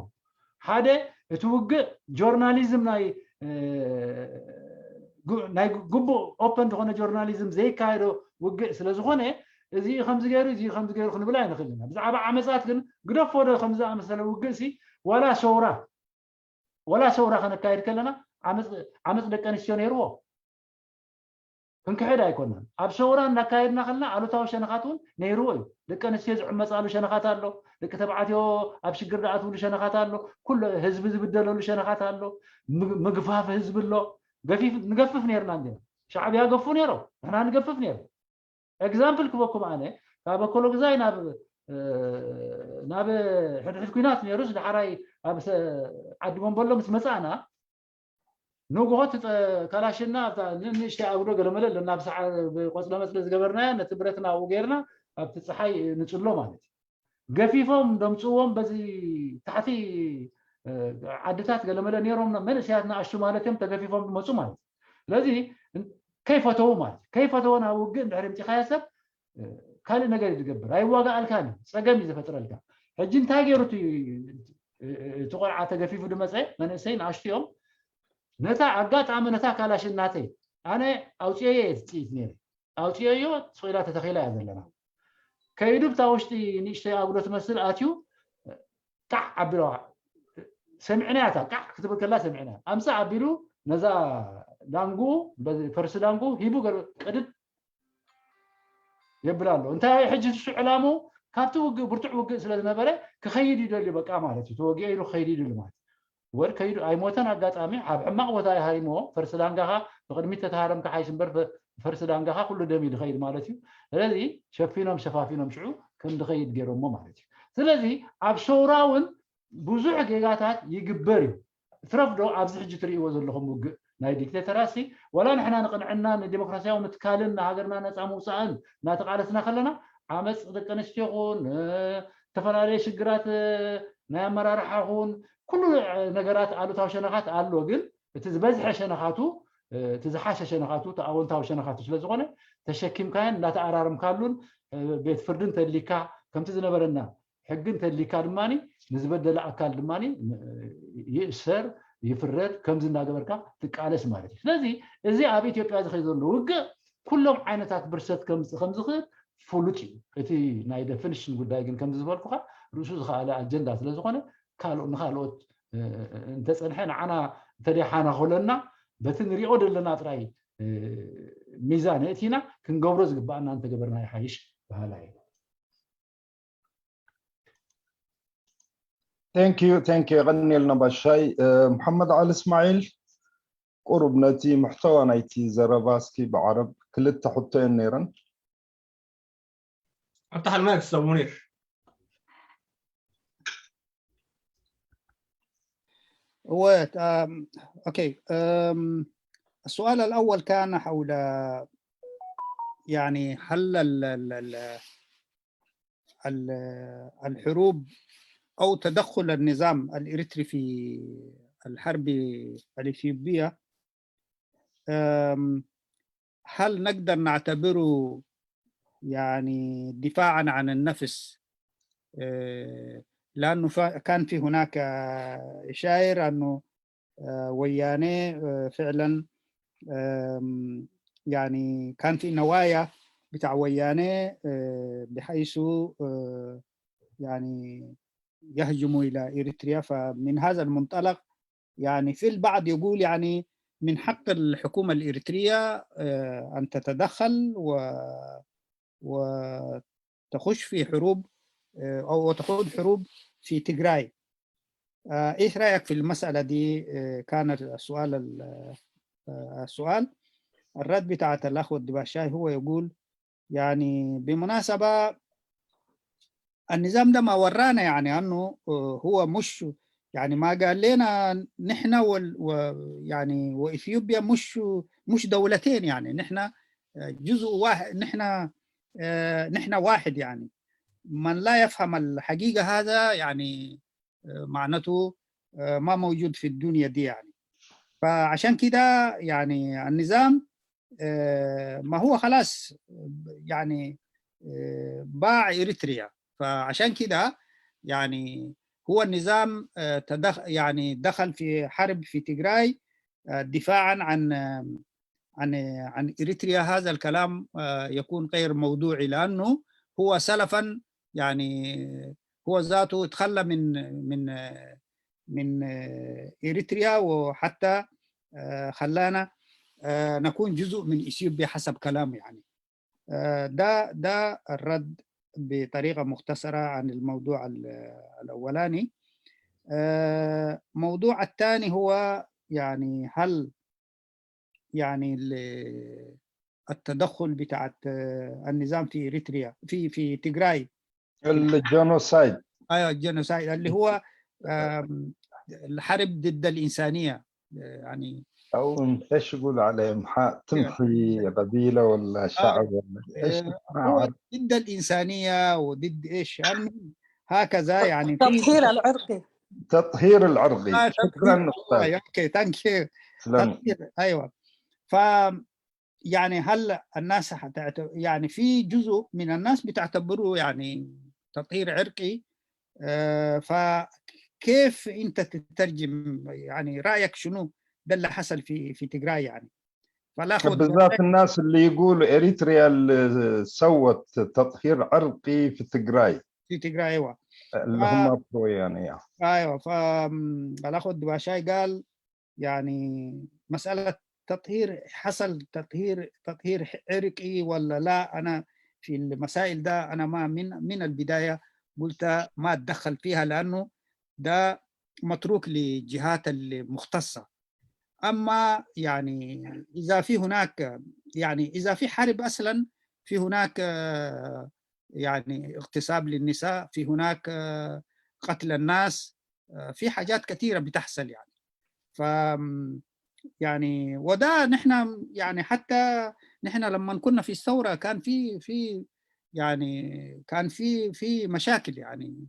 ሓደ እቲ ውግእ ጆርናሊዝም ናይ ናይ ግቡእ ኦፐን ዝኾነ ጆርናሊዝም ዘይካየዶ ውግእ ስለዝኾነ እዚ ከምዚ ገይሩ እዚ ከምዚ ገይሩ ክንብል ኣይንኽእል ኢና። ብዛዕባ ዓመፃት ግን ግደፎ ዶ ከምዚ ዝኣመሰለ ውግእ ሲ ዋላ ሰውራ ዋላ ሰውራ ከነካየድ ከለና ዓመፅ ደቂ ኣንስትዮ ነይርዎ ክንክሕድ ኣይኮናን። ኣብ ሰውራ እናካየድና ከለና ኣሉታዊ ሸነኻት እውን ነይርዎ እዩ። ደቂ ኣንስትዮ ዝዕመፃሉ ሸነኻት ኣሎ። ደቂ ተባዕትዮ ኣብ ሽግር ዝኣትውሉ ሸነኻት ኣሎ። ኩሉ ህዝቢ ዝብደለሉ ሸነኻት ኣሎ። ምግፋፍ ህዝቢ ኣሎ። ንገፍፍ ነርና እንዲና። ሻዕብያ ገፉ ነይሮም፣ ንሕና ንገፍፍ ነይሩ። ኤግዛምፕል ክበኩም ኣነ ካብ ኣኮሎግዛይ ናብ ናብ ሕድሕድ ኩናት ነይሩስ ዳሕራይ ኣብ ዓዲ ጎንበሎ ምስ መፃእና ንጉሆ ካላሽና ኣብታ ንእሽተይ ኣጉዶ ገለመለ ኣለና ብሰዓ ቆፅለ መፅለ ዝገበርናያ ነቲ ብረትና ኣብኡ ገይርና ኣብቲ ፀሓይ ንፅሎ ማለት እዩ። ገፊፎም ደምፅዎም በዚ ታሕቲ ዓድታት ገለመለ ነይሮም መንእሰያት ንኣሽቱ ማለት እዮም ተገፊፎም ዝመፁ ማለት እዩ። ስለዚ ከይፈተዉ ማለት እዩ። ከይፈተወ ናብ ውግእ እንድሕር ምፂኻዮ ሰብ ካልእ ነገር እዩ ዝገብር ኣይዋጋኣልካን እዩ ፀገም እዩ ዝፈጥረልካ። ሕጂ እንታይ ገይሩ እቲ ቆልዓ ተገፊፉ ዝመፀ መንእሰይ ንኣሽቱ እዮም ነታ ኣጋጣሚ ነታ ካላሽን ናተይ ኣነ ኣውፅኦዮ እየ ዝፅኢት ነይረ ኣውፅኦዮ ስቕ ኢላ ተተኺላ እያ ዘለና ከይዱ ብታ ውሽጢ ንእሽተይ ኣጉዶ ትመስል ኣትዩ ጣዕ ኣቢሉ ሰሚዕናያ እታ ጣዕ ክትብል ከላ ሰሚዕና ኣምፃእ ኣቢሉ ነዛ ዳንጉ በዚ ፈርሲ ዳንጉ ሂቡ ገር ቅድድ የብል ኣሎ እንታይ ሕጂ እሱ ዕላሙ ካብቲ ውግእ ብርቱዕ ውግእ ስለ ዝነበረ ክኸይድ ይደልዩ በቃ ማለት እዩ ተወጊኦ ኢሉ ክኸይድ ይደልዩ ማለት ወድ ከይዱ ኣይሞተን ኣጋጣሚ ኣብ ሕማቕ ቦታ ይሃሪሞ ፈርሲ ዳንጋኻ ብቅድሚት ተተሃረምካ ሓይሽ እምበር ፈርሲ ዳንጋኻ ኩሉ ደም ይድኸይድ ማለት እዩ ስለዚ ሸፊኖም ሸፋፊኖም ሽዑ ከም ድኸይድ ገይሮሞ ማለት እዩ ስለዚ ኣብ ሸውራ እውን ብዙሕ ጌጋታት ይግበር እዩ ትረፍዶ ኣብዚ ሕጂ ትርእይዎ ዘለኹም ውግእ ናይ ዲክቴተራሲ ወላ ንሕና ንቅንዕና ንዲሞክራሲያዊ ምትካልን ንሃገርና ነፃ ምውፃእን እናተቃለስና ከለና ዓመፅ ደቂ ኣንስትዮ ኹን ዝተፈላለየ ሽግራት ናይ ኣመራርሓ ኹን ኩሉ ነገራት ኣሉታዊ ሸነኻት ኣሎ ግን እቲ ዝበዝሐ ሸነኻቱ እቲ ዝሓሸ ሸነኻቱ እቲ ኣወንታዊ ሸነኻቱ ስለ ዝኾነ ተሸኪምካዮን እናተኣራረምካሉን ቤት ፍርዲ እንተድሊካ ከምቲ ዝነበረና ሕጊ እንተድሊካ ድማ ንዝበደለ ኣካል ድማ ይእሰር ይፍረድ ከምዚ እናገበርካ ትቃለስ ማለት እዩ ስለዚ እዚ ኣብ ኢትዮጵያ ዝኸይ ዘሎ ውግእ ኩሎም ዓይነታት ብርሰት ከምፅእ ከምዝኽእል ፍሉጥ እዩ እቲ ናይ ደፊኒሽን ጉዳይ ግን ከምዚ ዝበልኩካ ርእሱ ዝኸኣለ ኣጀንዳ ስለ ዝኾነ ንካልኦት እንተፀንሐ ንዓና እንተደይ ሓናኾለና በቲ ንሪኦ ዘለና ጥራይ ሚዛን እቲና ክንገብሮ ዝግባኣና እንተገበርና ይሓይሽ በሃላ እዩ Thank you, thank you. የቐንየልና ባሻይ መሓመድ ዓሊ እስማዒል ቁሩብ ነቲ ምሕተዋ ናይቲ ዘረባ እስኪ ብዓረብ ክልተ ሕቶ እየን ነይረን افتح المايك استاذ منير هو آم، اوكي آم، السؤال الاول كان حول يعني هل ال- ال- ال- ال- الحروب او تدخل النظام الاريتري في الحرب الاثيوبيه آم، هل نقدر نعتبره يعني دفاعا عن النفس آه، لانه فا- كان في هناك آه، اشاير انه آه، وياني آه، فعلا آم، يعني كان في نوايا بتاع وياني آه، بحيث آه، يعني يهجموا الى اريتريا فمن هذا المنطلق يعني في البعض يقول يعني من حق الحكومه الاريتريه آه، ان تتدخل و وتخش في حروب آه، او تخوض حروب في تجراي آه، ايش رايك في المساله دي آه، كان السؤال ال- آه، السؤال الرد بتاعت الاخ ود باشاي هو يقول يعني بالمناسبه النظام ده ما ورانا يعني انه آه، هو مش يعني ما قال لنا نحن وال و يعني واثيوبيا مش مش دولتين يعني نحن آه، جزء واحد نحن آه، نحن واحد يعني من لا يفهم الحقيقه هذا يعني آه، معناته آه، ما موجود في الدنيا دي يعني فعشان كده يعني النظام آه، ما هو خلاص يعني آه، باع اريتريا فعشان كده يعني هو النظام آه، تدخ يعني دخل في حرب في تجراي آه، دفاعا عن آه، عن عن اريتريا هذا الكلام آه، يكون غير موضوعي لانه هو سلفا يعني هو ذاته تخلى من من آه، من آه، اريتريا وحتى آه، خلانا آه، نكون جزء من اثيوبيا حسب كلامه يعني آه، ده ده الرد بطريقه مختصره عن الموضوع ال- الاولاني آه، موضوع الثاني هو يعني هل يعني ال- التدخل بتاعت آه، النظام في اريتريا في في تجراي الجينوسايد ايوه الجينوسايد اللي هو آم، الحرب ضد الانسانيه آه، يعني او ايش يقول عليهم ح- تمحي قبيله ولا شعب ولا ايش آه، هو ضد الانسانيه وضد ايش المهم هكذا يعني في التطهير العرقي تطهير العرقي آه، شكرا تطهير استاذ اوكي ثانك يو تسلم تطهير ايوه ف يعني هل الناس حتعت... يعني في جزء من الناس بتعتبره يعني تطهير عرقي آه، فكيف انت تترجم يعني رايك شنو ده اللي حصل في في تجراي يعني فالأخ ود بالذات الناس اللي يقولوا إريتريا اللي سوت تطهير عرقي في تجراي في تجراي، أيوة. اللي هم برو ويانية. أيوة، فالأخ ود باشاي قال يعني مسألة تطهير، حصل تطهير، تطهير عرقي ولا لا، أنا في المسائل ده أنا ما من من البداية قلت ما أتدخل فيها، لأنه ده متروك للجهات المختصة. أما يعني إذا في هناك، يعني إذا في حرب أصلا، في هناك آه، يعني اغتصاب للنساء، في هناك آه، قتل الناس، آه، في حاجات كثيرة بتحصل يعني. ف يعني وده نحن يعني حتى نحن لما كنا في الثورة كان في في يعني كان في في مشاكل يعني،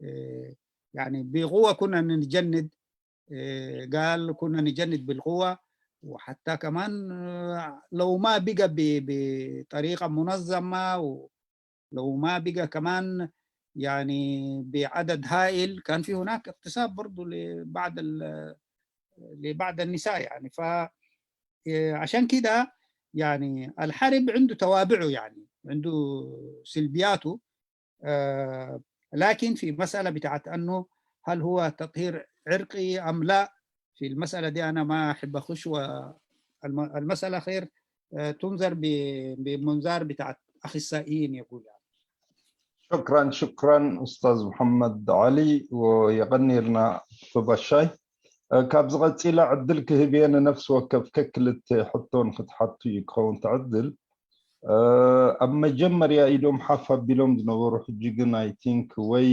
آه، يعني بقوة كنا نتجند، آه، قال كنا نتجند بالقوة، وحتى كمان آه، لو ما بقى ب- بطريقة منظمة، ولو ما بقى كمان يعني بعدد هائل، كان في هناك اغتصاب برضو لبعض ال- لبعض النساء يعني. ف آه، عشان كده يعني الحرب عنده توابعه، يعني عنده سلبياته. آه، لكن في مسألة بتاعت أنه هل هو تطهير عرقي أم لا، في المسألة دي أنا ما أحب أخش. والمسألة خير آه، تنظر ب- بمنظار بتاعت أخصائيين يقول يعني. شكرا شكرا أستاذ محمد علي، ويغني لنا ቶባሻይ። ካብ ዝቐፂላ ዕድል ክህብ እየ ንነፍሲ ወከፍ ከክልተ ሕቶ ንክትሓቱ እዩ ክኸውን ትዕድል። ኣብ መጀመርያ ኢዶም ሓፍ ኣቢሎም ዝነበሩ ሕጂ ግን I think ወይ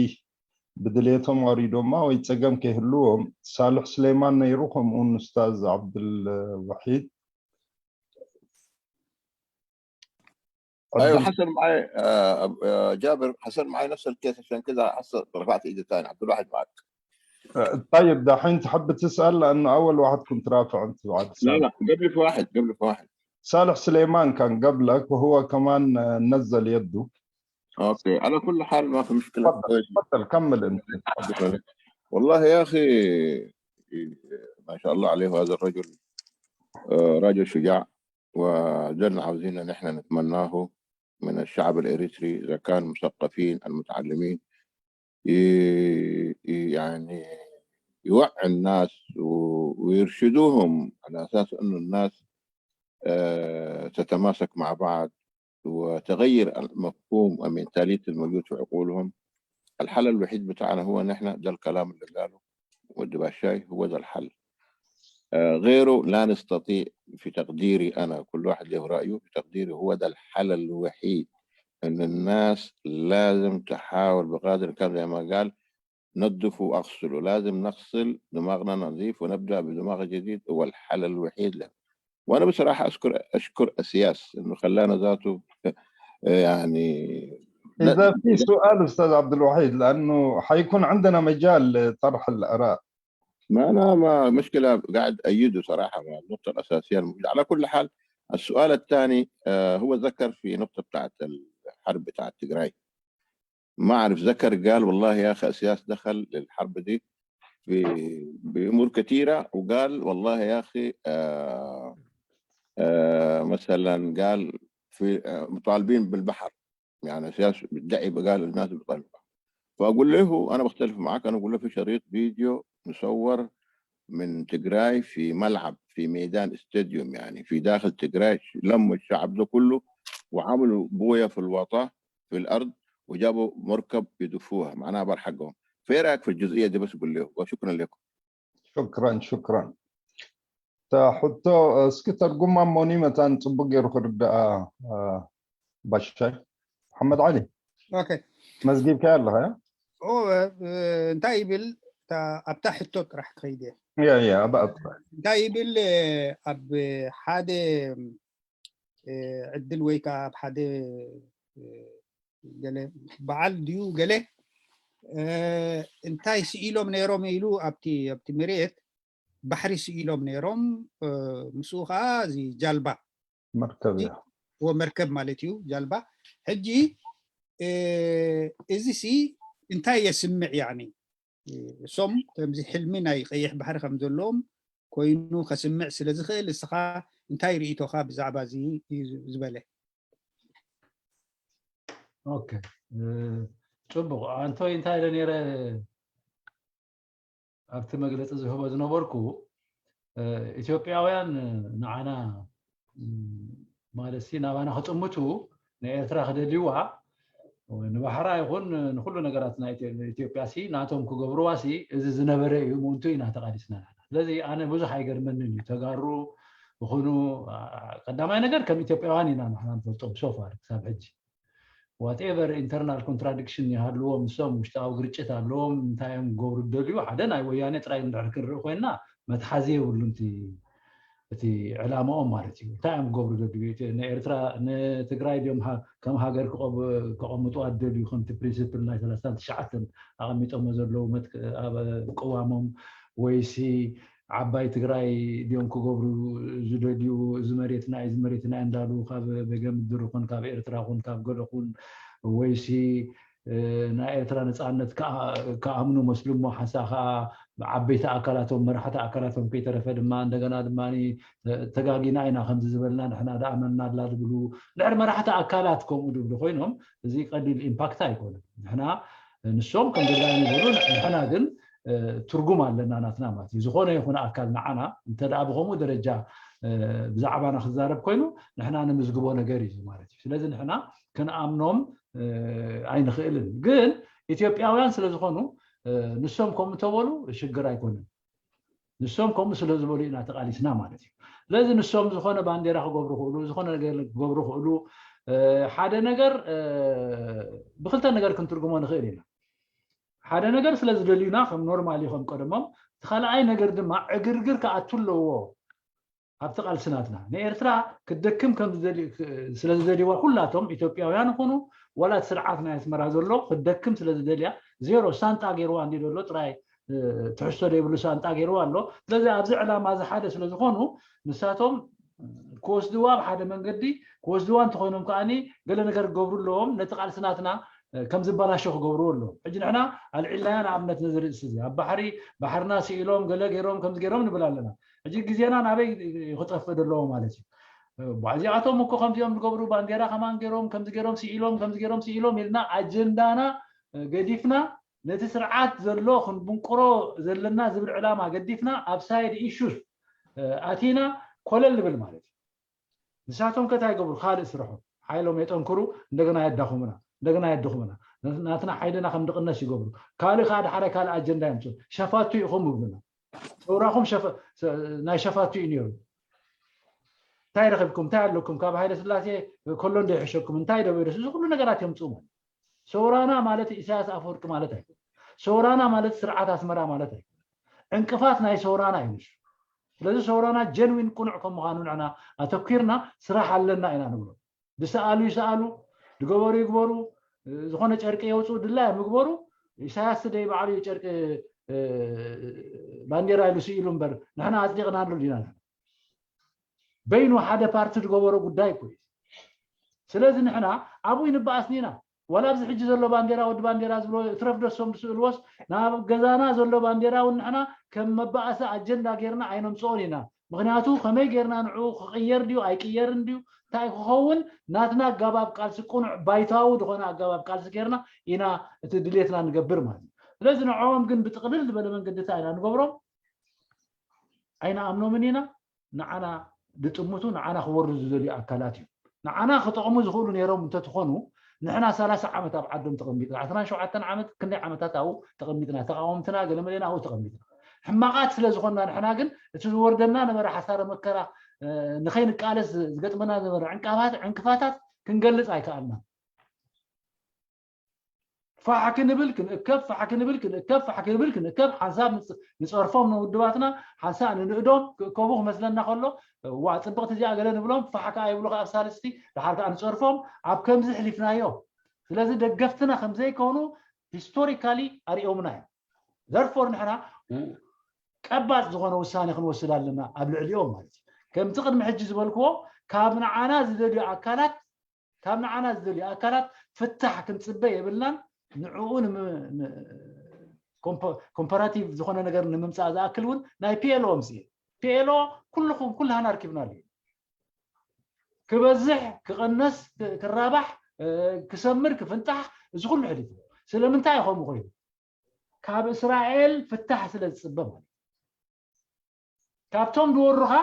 ብድሌቶም ኣውሪዶማ ወይ ፀገም ከይህልዎም ሳልሕ ስሌማን ነይሩ፣ ከምኡውን ኡስታዝ ዓብዱል ዋሒድ። ايوه، حصل معي آه، آه، جابر، حصل معي نفس الكيس، عشان كذا حصل رفعت ايدي ثاني. عبد الواحد معك. طيب، دحين تحب تسأل؟ لأنه أول واحد كنت رافع أنت بعد. لا لا، قبل في واحد، قبل في واحد. صالح سليمان كان قبلك وهو كمان نزل يده. اوكي، على كل حال ما في مشكله. تفضل تفضل، كمل أنت. والله يا اخي، ما شاء الله عليه هذا الرجل، آه، رجل شجاع، وده اللي عاوزينه نحن نتمناه من الشعب الإريتري، إذا كان مثقفين المتعلمين ي- ي- يعني يوعي الناس و- ويرشدوهم على أساس إنه الناس آه، تتماسك مع بعض وتغير المفهوم والمنتاليتي الموجود في عقولهم. الحل الوحيد بتاعنا هو نحن، ده الكلام اللي قاله والدباشاي، هو ده الحل. آه، غيره لا نستطيع في تقديري أنا، كل واحد له رأيه، في تقديري هو ده الحل الوحيد، إن الناس لازم تحاول بقدر الإمكان زي ما قال نظفوا وأغسلوا، لازم نغسل دماغنا نظيف ونبدأ بدماغ جديد، هو الحل الوحيد له. وأنا بصراحة أشكر أشكر أسياس إنه خلانا ذاته يعني إذا في سؤال أستاذ عبد الوحيد، لأنه حيكون عندنا مجال لطرح الآراء. ما أنا ما مشكلة، قاعد أيده صراحة مع النقطة الأساسية الموجودة. على كل حال، السؤال الثاني آه، هو ذكر في نقطة بتاعت الحرب بتاعت تجراي. ما أعرف، ذكر قال: "والله يا أخي أسياس دخل للحرب دي ب- بأمور كثيرة"، وقال: "والله يا أخي آه آه مثلا"، قال: "في آه مطالبين بالبحر"، يعني أسياس بيدعي، قال الناس بتطالب بالبحر. فأقول له، أنا بختلف معاك، أنا أقول له في شريط فيديو مصور من تجراي في ملعب، في ميدان استاديوم، يعني في داخل تجراي، لموا الشعب ده كله وعملوا بوية في الواطة في الأرض وجابوا مركب يدفوها، معناها بار حقهم. فإيه رأيك في الجزئية دي؟ بس قول له، وشكرا لكم. شكرا شكرا. تحطو سكتر قمة مونيمة تان تبقى يرخر الدعاء. باشا محمد علي، ኦኬ። መዝጊብካ ኣለኻ? ኦ፣ እ፣ እንታይ ይብል? እታ ኣብታ ሕቶ ጥራሕ ክኸይድ እየ። ያ ያ ኣባ ኣባ። እንታይ ይብል? እ፣ ኣብ ሓደ እ፣ ዕድል ወይ ከዓ ኣብ ሓደ እ፣ ገለ በዓል ድዩ ገለ እ፣ እንታይ ስኢሎም ነይሮም ኢሉ ኣብቲ ኣብቲ መሬት ባሕሪ ስኢሎም ነይሮም። እ፣ ምስኡ ከዓ እዚ ጃልባ መርከብ እያ። ወመርከብ ማለት እዩ ጃልባ። ሕጂ እ፣ እዚ ሲ እንታይ የስምዕ ያኒ እሶም ከምዚ ሕልሚ ናይ ቀይሕ ባሕሪ ከም ዘለዎም ኮይኑ ከስምዕ ስለ ዝኽእል፣ እስኻ እንታይ ርእይቶኻ ብዛዕባ እዚ እዩ ዝበለ? ኦኬ፣ ጽቡቕ። ኣንቶይ፣ እንታይ ኢለ ነይረ ኣብቲ መግለፂ ዝህቦ ዝነበርኩ? ኢትዮጵያውያን ንዓና ማለት ሲ ናባና ክጥምቱ ንኤርትራ ክደልይዋ፣ ንባሕራ ይኹን ንኩሉ ነገራት ናይ ኢትዮጵያ ሲ ናቶም ክገብርዋ ሲ እዚ ዝነበረ እዩ፣ ምእንቱ ኢና ተቃሊስና ንሕና። ስለዚ ኣነ ብዙሕ ኣይገርመንን እዩ። ተጋሩ ይኹኑ፣ ቀዳማይ ነገር ከም ኢትዮጵያውያን ኢና ንሕና ንፈልጦም ሶፋር ክሳብ ሕጂ። ዋትኤቨር ኢንተርናል ኮንትራዲክሽን ይሃልዎም፣ ንሶም ውሽጣዊ ግርጭት ኣለዎም፣ እንታይ እዮም ክገብሩ ዝደልዩ? ሓደ ናይ ወያኔ ጥራይ እንድሕር ክንርኢ ኮይንና መትሓዚ የብሉን እቲ እቲ ዕላማኦም ማለት እዩ። እንታይ እዮም ክገብሩ ዘድልዩ? ንኤርትራ ንትግራይ ድዮም ከም ሃገር ከቐምጡ ኣደልዩ? ከምቲ ፕሪንስፕል ናይ ሰላሳን ትሽዓተን ኣቐሚጦሞ ዘለዉ ቅዋሞም፣ ወይሲ ዓባይ ትግራይ ድዮም ክገብሩ ዝደልዩ? እዚ መሬትና እዚ መሬትና እንዳሉ ካብ በገ ምድር ኹን ካብ ኤርትራ ኹን ካብ ገለ ኹን ወይሲ ናይ ኤርትራ ነፃነት ክኣምኑ መስልሞ ሓንሳ ከዓ ዓበይቲ ኣካላቶም መራሕቲ ኣካላቶም ከይተረፈ ድማ እንደገና ድማ ተጋጊና ኢና ከምዚ ዝበልና ንሕና ደኣመናላ ዝብሉ ድሕሪ መራሕቲ ኣካላት ከምኡ ዝብሉ ኮይኖም እዚ ቀሊል ኢምፓክት ኣይኮነን። ንሕና ንሶም ከም ዘድላዮም ይበሉ፣ ንሕና ግን ትርጉም ኣለና ናትና ማለት እዩ። ዝኾነ ይኹን ኣካል ንዓና እንተ ደኣ ብከምኡ ደረጃ ብዛዕባና ክዛረብ ኮይኑ ንሕና ንምዝግቦ ነገር እዩ ማለት እዩ። ስለዚ ንሕና ክንኣምኖም ኣይንኽእልን። ግን ኢትዮጵያውያን ስለ ዝኾኑ ንሶም ከምኡ እንተበሉ ሽግር ኣይኮንን። ንሶም ከምኡ ስለ ዝበሉ ኢና ተቃሊስና ማለት እዩ። ስለዚ ንሶም ዝኾነ ባንዴራ ክገብሩ ክእሉ፣ ዝኾነ ነገር ክገብሩ ክእሉ፣ ሓደ ነገር ብክልተ ነገር ክንትርጉሞ ንኽእል ኢና። ሓደ ነገር ስለ ዝደልዩና ከም ኖርማል እዩ ከም ቀደሞም፣ እቲ ካልኣይ ነገር ድማ ዕግርግር ክኣቱ ኣለዎ ኣብቲ ቃልሲ ናትና። ንኤርትራ ክትደክም ስለ ዝደልይዋ ኩላቶም ኢትዮጵያውያን ይኹኑ ዋላ እቲ ስርዓት ናይ ኣስመራ ዘሎ ክትደክም ስለ ዝደልያ ዜሮ ሳንጣ ገይርዋ እንዲ ዘሎ ጥራይ ትሕዝቶ ዘይብሉ ሳንጣ ገይርዋ ኣሎ። ስለዚ ኣብዚ ዕላማ እዚ ሓደ ስለ ዝኾኑ ንሳቶም ክወስድዋ ብሓደ መንገዲ ክወስድዋ እንተኾይኖም ከዓኒ ገለ ነገር ክገብሩ ኣለዎም፣ ነቲ ቃልሲ ናትና ከም ዝበላሾ ክገብርዎ ኣለዎም። ሕጂ ንሕና ኣልዒልናዮ ንኣብነት ነዚ ርእሲ እዚ ኣብ ባሕሪ ባሕርና ስኢሎም ገለ ገይሮም ከምዚ ገይሮም ንብል ኣለና። ሕጂ ግዜና ናበይ ክጠፍእ ዘለዎ ማለት እዩ? እዚኣቶም እኮ ከምዚኦም ዝገብሩ ባንዴራ ከማን ገይሮም ከምዚ ገይሮም ስኢሎም ከምዚ ገይሮም ስኢሎም ኢልና ኣጀንዳና ገዲፍና ነቲ ስርዓት ዘሎ ክንብንቅሮ ዘለና ዝብል ዕላማ ገዲፍና ኣብ ሳይድ ኢሹስ ኣቲና ኮለል ንብል ማለት እዩ። ንሳቶም ከ እንታይ ይገብሩ? ካልእ ስርሖም ሓይሎም የጠንክሩ፣ እንደገና የዳኹሙና፣ እንደገና የድኹሙና፣ ናትና ሓይልና ከም ድቕነስ ይገብሩ። ካልእ ከዓ ድሓረ ካልእ ኣጀንዳ የምፅኡ። ሸፋቱ ኢኹም ይብሉና። ሰውራኹም ናይ ሸፋቱ እዩ ነይሩ። እንታይ ረኺብኩም? እንታይ ኣለኩም? ካብ ሃይለ ስላሴ ከሎ እንዶ ይሕሸኩም? እንታይ ዶ ቫይረስ? እዚ ኩሉ ነገራት የምፅኡ ማለት ሰውራና ማለት ኢሳያስ ኣፈወርቂ ማለት ኣይኮነ። ሰውራና ማለት ስርዓት ኣስመራ ማለት ኣይኮነ። ዕንቅፋት ናይ ሰውራና እዩ ንሱ። ስለዚ ሰውራና ጀንዊን ቅኑዕ ከም ምዃኑ ንዕና ኣተኪርና ስራሕ ኣለና ኢና ንብሎ። ዝሰኣሉ ይሰኣሉ፣ ዝገበሩ ይግበሩ፣ ዝኾነ ጨርቂ የውፅኡ ድላዮም ይግበሩ። ኢሳያስ ደይ ባዕሉ እዩ ጨርቂ ባንዴራ ኢሉ ስኢሉ እምበር ንሕና ኣፅዲቕናሉ ዲና? በይኑ ሓደ ፓርቲ ዝገበሮ ጉዳይ እኮ እዩ። ስለዚ ንሕና ኣብኡ ይንበኣስኒ ኢና። ዋላ ኣብዚ ሕጂ ዘሎ ባንዴራ ወዲ ባንዴራ ዝብሎ እትረፍ ደሶም ዝስእልዎስ ናብ ገዛና ዘሎ ባንዴራ እውን ንሕና ከም መባኣሲ ኣጀንዳ ጌርና ኣይነምፅኦን ኢና። ምክንያቱ ከመይ ጌርና ንዕኡ ክቅየር ድዩ ኣይቅየርን ድዩ እንታይ ክኸውን ናትና ኣጋባብ ቃልሲ ቅኑዕ ባይታዊ ዝኾነ ኣጋባብ ቃልሲ ጌርና ኢና እቲ ድሌትና ንገብር ማለት እዩ። ስለዚ ንዕኦም ግን ብጥቅልል ዝበለ መንገድታ ኢና ንገብሮም። ኣይንኣምኖምን ኢና። ንዓና ዝጥምቱ ንዓና ክወርዱ ዝደልዩ ኣካላት እዩ። ንዓና ክጠቕሙ ዝኽእሉ ነይሮም እንተትኾኑ ንሕና ሰላሳ ዓመት ኣብ ዓዶም ተቐሚጥና ዕስራን ሸውዓተን ዓመት ክንደይ ዓመታት ኣብኡ ተቐሚጥና ተቃወምትና ገለመሌና ኣብኡ ተቐሚጥና ሕማቓት ስለ ዝኾንና ንሕና ግን እቲ ዝወርደና ነበረ ሓሳረ መከራ ንኸይንቃለስ ዝገጥመና ነበረ ዕንቃፋት ዕንቅፋታት ክንገልጽ ኣይከኣልና። ፋሕ ክንብል ክንእከብ ፋሕ ክንብል ክንእከብ ፋሕ ክንብል ክንእከብ ሓንሳብ ንፀርፎም ንውድባትና ሓንሳብ ንንእዶም ክእከቡ ክመስለና ከሎ ዋ ፅብቕቲ እዚኣ ገለ ንብሎም ፋሕ ከዓ ይብሉ ኣብ ሳልስቲ ድሓር ከዓ ንፀርፎም ኣብ ከምዚ ሕሊፍናዮ። ስለዚ ደገፍትና ከምዘይኮኑ ሂስቶሪካሊ ኣሪኦምና እዮም። ዘርፎር ንሕና ቀባፅ ዝኾነ ውሳኔ ክንወስድ ኣለና ኣብ ልዕሊኦም ማለት እዩ። ከምቲ ቅድሚ ሕጂ ዝበልክዎ ካብ ንዓና ዝደልዩ ኣካላት ካብ ንዓና ዝደልዩ ኣካላት ፍታሕ ክንፅበ የብልናን። ንዕኡ ኮምፐራቲቭ ዝኾነ ነገር ንምምፃእ ዝኣክል እውን ናይ ፒኤልኦ ምስ ፒኤልኦ ኩልኹም ኩልሃና ኣርኪብናሉ እዩ። ክበዝሕ፣ ክቐነስ፣ ክራባሕ፣ ክሰምር፣ ክፍንጣሕ፣ እዚ ኩሉ ሕሊፍዎ። ስለምንታይ እዩ ከምኡ ኮይኑ? ካብ እስራኤል ፍታሕ ስለ ዝፅበ ማለት። ካብቶም ዝወሩኻ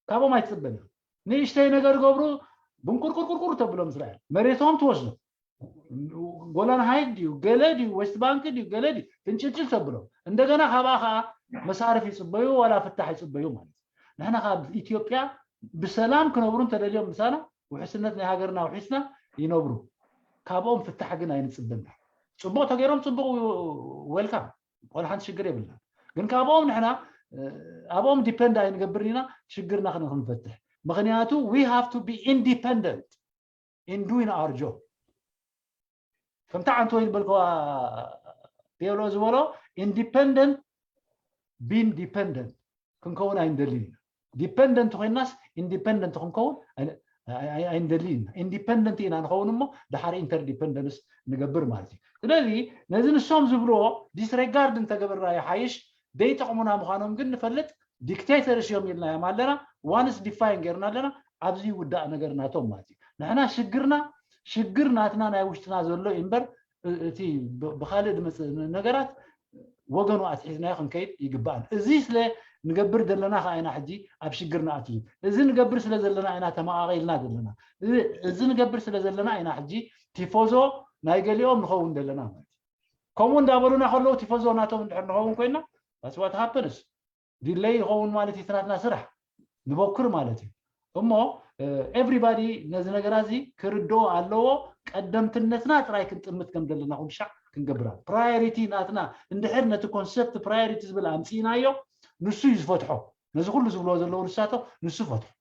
ካብኦም ኣይትፅበን። ንእሽተይ ነገር ገብሩ፣ ብንቁርቁርቁርቁር ተብሎም እስራኤል መሬቶም ትወስዶ። ጎላን ሃይት ድዩ፣ ገለ ድዩ፣ ዌስት ባንክ ድዩ፣ ገለ ድዩ፣ ፍንጭልጭል ተብሎም። እንደገና ካብኣ ከዓ መሳርፍ ይፅበዩ ዋላ ፍታሕ ይፅበዩ ማለት እዩ። ንሕና ካብ ኢትዮጵያ ብሰላም ክነብሩ እንተደልዮም ምሳና ውሕስነት ናይ ሃገርና ውሒስና ይነብሩ። ካብኦም ፍታሕ ግን ኣይንፅበን። ፅቡቕ ተገይሮም ፅቡቕ፣ ዌልካም፣ ዋላ ሓንቲ ሽግር የብልና። ግን ካብኦም ንሕና ኣብኦም ዲፐንድ ኣይንገብርን ኢና ሽግርና ክንፈትሕ። ምክንያቱ we have to be independent in doing our job። ከምታ ዓንቶ ዝበልከዋ ቴሎ ዝበሎ independent being dependent ክንከውን ኣይንደልን ኢና። ዲፐንደንት ኮይናስ ኢንዲፐንደንት ክንከውን ኣይንደልን ኢና። ኢንዲፐንደንት ኢና ንኸውን እሞ ድሓር ኢንተርዲፐንደንስ ንገብር ማለት እዩ። ስለዚ ነዚ ንሶም ዝብልዎ ዲስሬጋርድ እንተገበርና ይሓይሽ። ደይጠቕሙና ምዃኖም ግን ንፈልጥ። ዲክቴተርስ እዮም ኢልናዮም ኣለና። ዋንስ ዲፋይን ገይርና ኣለና። ኣብዚ ይውዳእ ነገር ናቶም ማለት እዩ። ንሕና ሽግርና ሽግር ናትና ናይ ውሽጥና ዘሎ እምበር እቲ ብካልእ ዝመፅእ ነገራት ወገኑ ኣትሒዝናዮ ክንከይድ ይግባኣን። እዚ ስለ ንገብር ዘለና ከዓ ኢና ሕጂ ኣብ ሽግር ንኣትዩ። እዚ ንገብር ስለ ዘለና ኢና ተመቓቒልና ዘለና። እዚ ንገብር ስለ ዘለና ኢና ሕጂ ቲፎዞ ናይ ገሊኦም ንኸውን ዘለና ማለት እዩ። ከምኡ እንዳበሉና ከለዉ ቲፎዞ ናቶም እንድሕር ንኸውን ኮይና that's what happens። ዲለይ ይኸውን ማለት እዩ ናትና ስራሕ። ንበኩር ማለት እዩ። እሞ ኤቭሪባዲ ነዚ ነገራ እዚ ክርድኦ ኣለዎ። ቀደምትነትና ጥራይ ክንጥምት ከም ዘለና ኩሉ ሻዕ ክንገብራ ፕራዮሪቲ ናትና። እንድሕር ነቲ ኮንሰፕት ፕራዮሪቲ ዝብል ኣምፅእናዮ ንሱ እዩ ዝፈትሖ። ነዚ ኩሉ ዝብልዎ ዘለዉ ንሳቶም ንሱ ፈትሖ።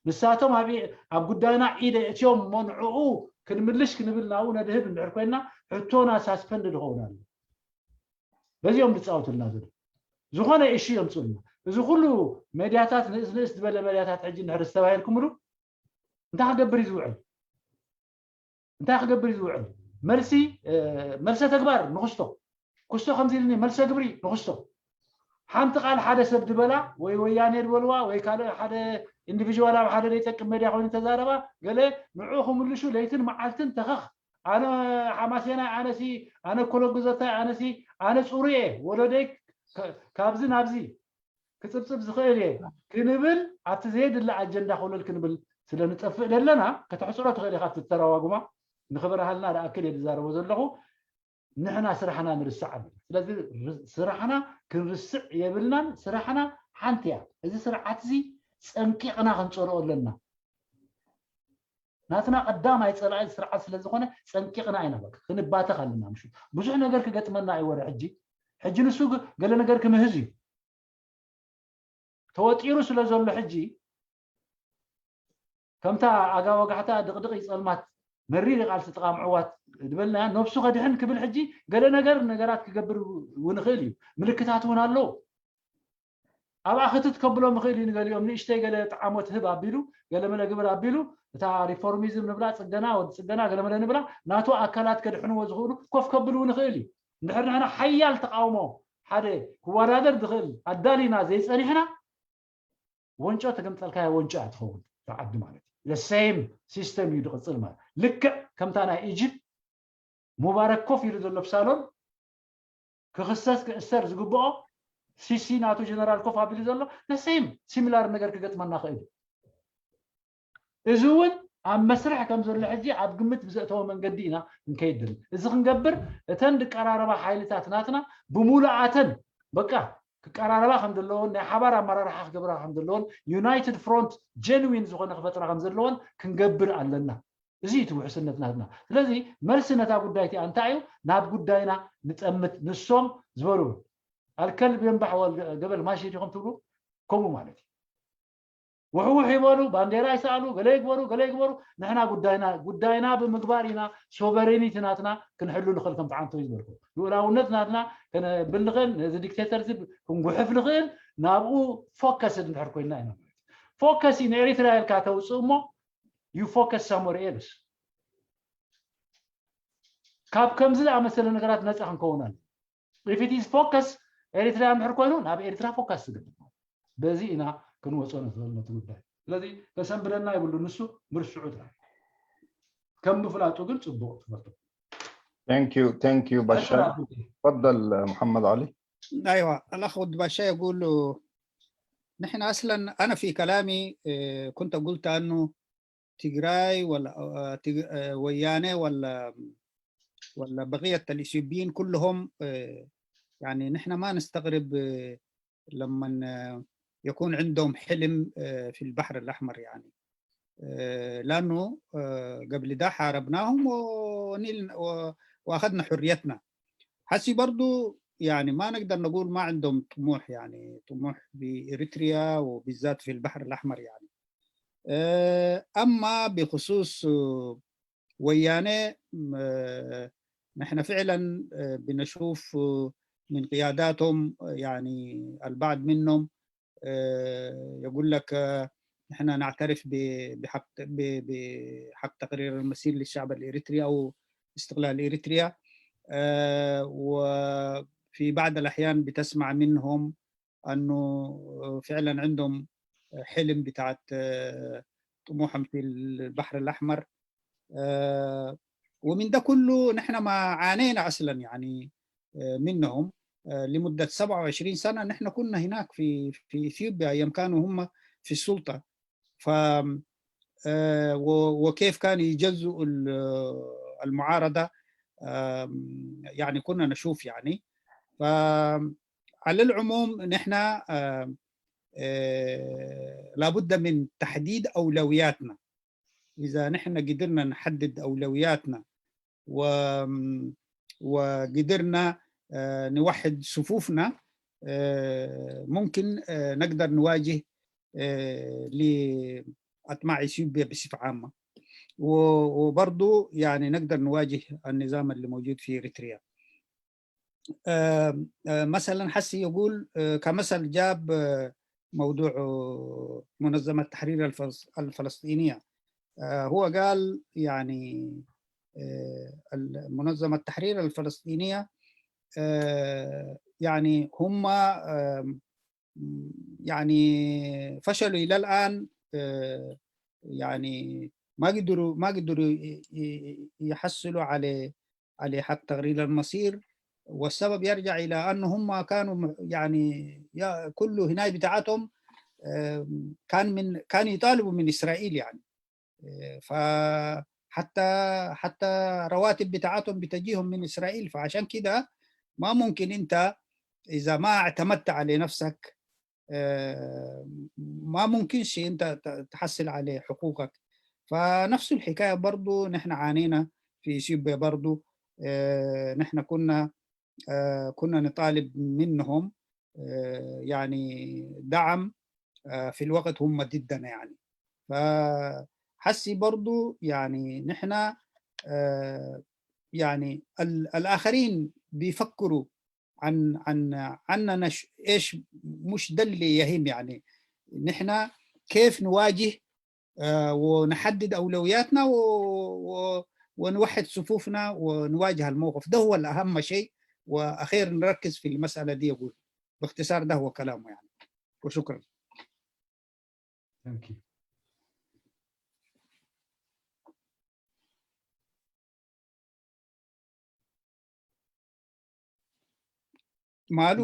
ንሳቶም ኣብ ኣብ ጉዳይና ኢደ እትዮም እሞ ንዕኡ ክንምልሽ ክንብል ናብኡ ነድህብ እንድሕር ኮይና ሕቶና ሳስፐንድ ዝኸውን ኣሎ። በዚኦም ዝፃወቱልና ዘሎ ዝኾነ እሺ የምፅኡልና። እዚ ኩሉ ሜድያታት ንእስ ንእስ ዝበለ ሜድያታት ሕጂ እንድሕር ዝተባሂልኩምሉ እንታይ ክገብር እዩ ዝውዕል? እንታይ ክገብር እዩ ዝውዕል? መልሲ መልሰ ተግባር ንክስቶ ክስቶ ከምዚ ኢልኒ መልሰ ግብሪ ንክስቶ ሓንቲ ቃል ሓደ ሰብ ዝበላ ወይ ወያኔ ዝበልዋ ወይ ካልእ ሓደ ኢንዲቪዥዋል ኣብ ሓደ ዘይጠቅም ሜድያ ኮይኑ ተዛረባ ገለ ንዑ ክምልሹ ለይትን መዓልትን ተኸኽ ኣነ ሓማሴናይ ኣነሲ ኣነ ኮለጉዘታይ ኣነሲ ኣነ ፅሩየ ወለደይ ካብዚ ናብዚ ክፅብፅብ ዝኽእል እየ ክንብል ኣብቲ ዘየድሊ ኣጀንዳ ኮለል ክንብል ስለ ንጠፍእ ዘለና ከተሕፅሮ ትኽእል ኢኻ። ኣብቲ ተረዋጉማ ንክበርሃልና ዝኣክል እየ ዝዛረቦ ዘለኹ። ንሕና ስራሕና ንርስዕ ኣለና። ስለዚ ስራሕና ክንርስዕ የብልናን። ስራሕና ሓንቲ እያ። እዚ ስርዓት እዚ ፀንቂቕና ክንፀልኦ ኣለና። ናትና ቀዳማይ ፀላኢ ስርዓት ስለ ዝኾነ ፀንቂቕና ኢና በቃ ክንባተኽ ኣለና። ምሽ ብዙሕ ነገር ክገጥመና እዩ። ወረ ሕጂ ሕጂ ንሱ ገለ ነገር ክምህዝ እዩ ተወጢሩ ስለ ዘሎ ሕጂ ከምታ ኣጋ ወጋሕታ ድቕድቕ ይፀልማት መሪር ቃልሲ ጥቓም ዕዋት ዝበልናያ ነብሱ ከድሕን ክብል ሕጂ ገለ ነገር ነገራት ክገብር እውን ይኽእል እዩ። ምልክታት እውን ኣለዉ። ኣብኣ ክትት ከብሎም ይኽእል እዩ። ንገሊኦም ንእሽተይ ገለ ጣዕሞት ህብ ኣቢሉ ገለ መለ ግብር ኣቢሉ እታ ሪፎርሚዝም ንብላ ፅገና ወዲ ፅገና ገለ መለ ንብላ ናቱ ኣካላት ከድሕንዎ ዝኽእሉ ኮፍ ከብል እውን ይኽእል እዩ። እንድሕር ንሕና ሓያል ተቃውሞ ሓደ ክወዳደር ዝኽእል ኣዳሊና ዘይፀኒሕና ወንጮ ተገምጠልካያ ወንጮ እያ ትኸውን። ዓዲ ማለት እዩ። ሴም ሲስተም እዩ ዝቕፅል ማለት ልክዕ ከምታ ናይ ኢጅፕት ሙባረክ ኮፍ ኢሉ ዘሎ ብሳሎን ክኽሰስ ክእሰር ዝግብኦ ሲሲ ናቱ ጀነራል ኮፍ ኣቢሉ ዘሎ ሴም ሲሚላር ነገር ክገጥመና ክእል እዩ። እዚ እውን ኣብ መስርሕ ከም ዘሎ ሕጂ ኣብ ግምት ብዘእተወ መንገዲ ኢና ክንከይድ ዘለና። እዚ ክንገብር እተን ዝቀራረባ ሓይልታት ናትና ብሙሉኣተን በቃ ክቀራረባ ከም ዘለዎን ናይ ሓባር ኣመራርሓ ክገብራ ከም ዘለዎን ዩናይትድ ፍሮንት ጀንዊን ዝኾነ ክፈጥራ ከም ዘለዎን ክንገብር ኣለና። እዚ እቲ ውሕስነት ናትና። ስለዚ መልሲ ነታ ጉዳይ እቲኣ እንታይ እዩ? ናብ ጉዳይና ንጠምት። ንሶም ዝበሉ ኣልከልብ የንባሕ ወል ገበል ማሺ ዲኹም ትብሉ ከምኡ ማለት እዩ። ውሕውሕ ይበሉ፣ ባንዴራ ይሰኣሉ፣ ገለ ይግበሩ፣ ገለ ይግበሩ። ንሕና ጉዳይና ጉዳይና ብምግባር ኢና ሶቨሬኒቲ ናትና ክንሕሉ ንኽእል። ከም ተዓንቶ እዩ ዝበልኩ ልኡላውነት ናትና ከነብል ንኽእል፣ ነዚ ዲክቴተር እዚ ክንጉሕፍ ንኽእል። ናብኡ ፎከስ እንድሕር ኮይና ኢና ማለት ፎከስ ንኤሪትራ ኢልካ ተውፅእ እሞ you focus somewhere else። ካብ ከምዚ ዝኣመሰለ ነገራት ነፃ ክንከውን ኣሎ። If it is focus ኤሪትራ እንድሕር ኮይኑ ናብ ኤሪትራ ፎካስ ትገብር። በዚ ኢና ክንወፅኦ ንኽእል ነቲ ጉዳይ። ስለዚ ከሰንብደና ይብሉ፣ ንሱ ምርሽዑ ጥራሕ። ከም ምፍላጡ ግን ጽቡቕ ትምህርቲ። Thank you, thank you ባሻ። ቀጽል ኣኹ። تفضل محمد علي. أيوة، الأخ ود باشا يقول له، نحن أصلًا، أنا في كلامي، آه، كنت قلت أنه تجراي ولا، آه، تج-، آه، ويانة ولا، ولا بقية الإثيوبيين كلهم، آه، يعني نحن ما نستغرب، آه، لما، آه، يكون عندهم حلم، آه، في البحر الأحمر يعني. آه، لأنه، آه، قبل ده حاربناهم ونيل-، و-، وأخذنا حريتنا. حسي برضو يعني ما نقدر نقول ما عندهم طموح، يعني طموح بإريتريا وبالذات في البحر الأحمر يعني. آه، أما بخصوص، آه، ويانة، آه، نحن فعلًا، آه، بنشوف، آه، من قياداتهم، آه، يعني البعض منهم، آه، يقول لك، آه، نحن نعترف ب-، بحق، ب-، بحق تقرير المصير للشعب الإريتري أو استقلال إريتريا. آه، وفي بعض الأحيان بتسمع منهم أنه فعلًا عندهم حلم بتاعت، آه، طموحهم في البحر الأحمر. آه، ومن ده كله نحن ما عانينا أصلًا يعني، آه، منهم. آه، لمدة سبعة وعشرين سنة نحن كنا هناك في، في إثيوبيا أيام كانوا هم في السلطة. ف، آه، و-، وكيف كانوا يجزئوا ال-، المعارضة، آم، يعني كنا نشوف يعني. فعلى العموم نحن، آم، آه، لابد من تحديد أولوياتنا. إذا نحن قدرنا نحدد أولوياتنا و-، وقدرنا، آه، نوحد صفوفنا، آه، ممكن، آه، نقدر نواجه، آه، لأطماع إثيوبيا بصفة عامة. و-، وبرضو يعني نقدر نواجه النظام اللي موجود في إريتريا. آه، آه، مثلًا حسي يقول، آه، كمثل جاب، آه، موضوع، آه، منظمة تحرير الفلس-، الفلسطينية. آه، هو قال يعني، آه، ال-، منظمة تحرير الفلسطينية، آه، يعني هم، آم، يعني فشلوا إلى الآن، آه، يعني ما قدروا، ما قدروا ي-، ي-، يحصلوا على، على حق تقرير المصير. والسبب يرجع إلى أنه هم كانوا م-، يعني يا-، كل هناي بتاعتهم، آم، كان من، كان يطالبوا من إسرائيل يعني. آه، فحتى، حتى رواتب بتاعتهم بتجيهم من إسرائيل. فعشان كده ما ممكن أنت إذا ما اعتمدت على نفسك، آه، ما ممكن شيء أنت ت-، تحصل على حقوقك. فنفس الحكاية برضو نحن عانينا في إثيوبيا برضو. آه، نحن كنا، آه، كنا نطالب منهم، آه، يعني دعم، آه، في الوقت هم ضدنا يعني. فحسي برضو يعني نحن، آه، يعني ال-، الآخرين بيفكروا عن، عن، عننا ش-، إيش، مش ده اللي يهم يعني. نحن كيف نواجه، آه، ونحدد أولوياتنا و-، و-، ونوحد صفوفنا ونواجه الموقف. ده هو الأهم شيء، وأخير نركز في المسألة دي أقول. باختصار ده هو كلامه يعني. وشكرًا. Thank you. ማሉ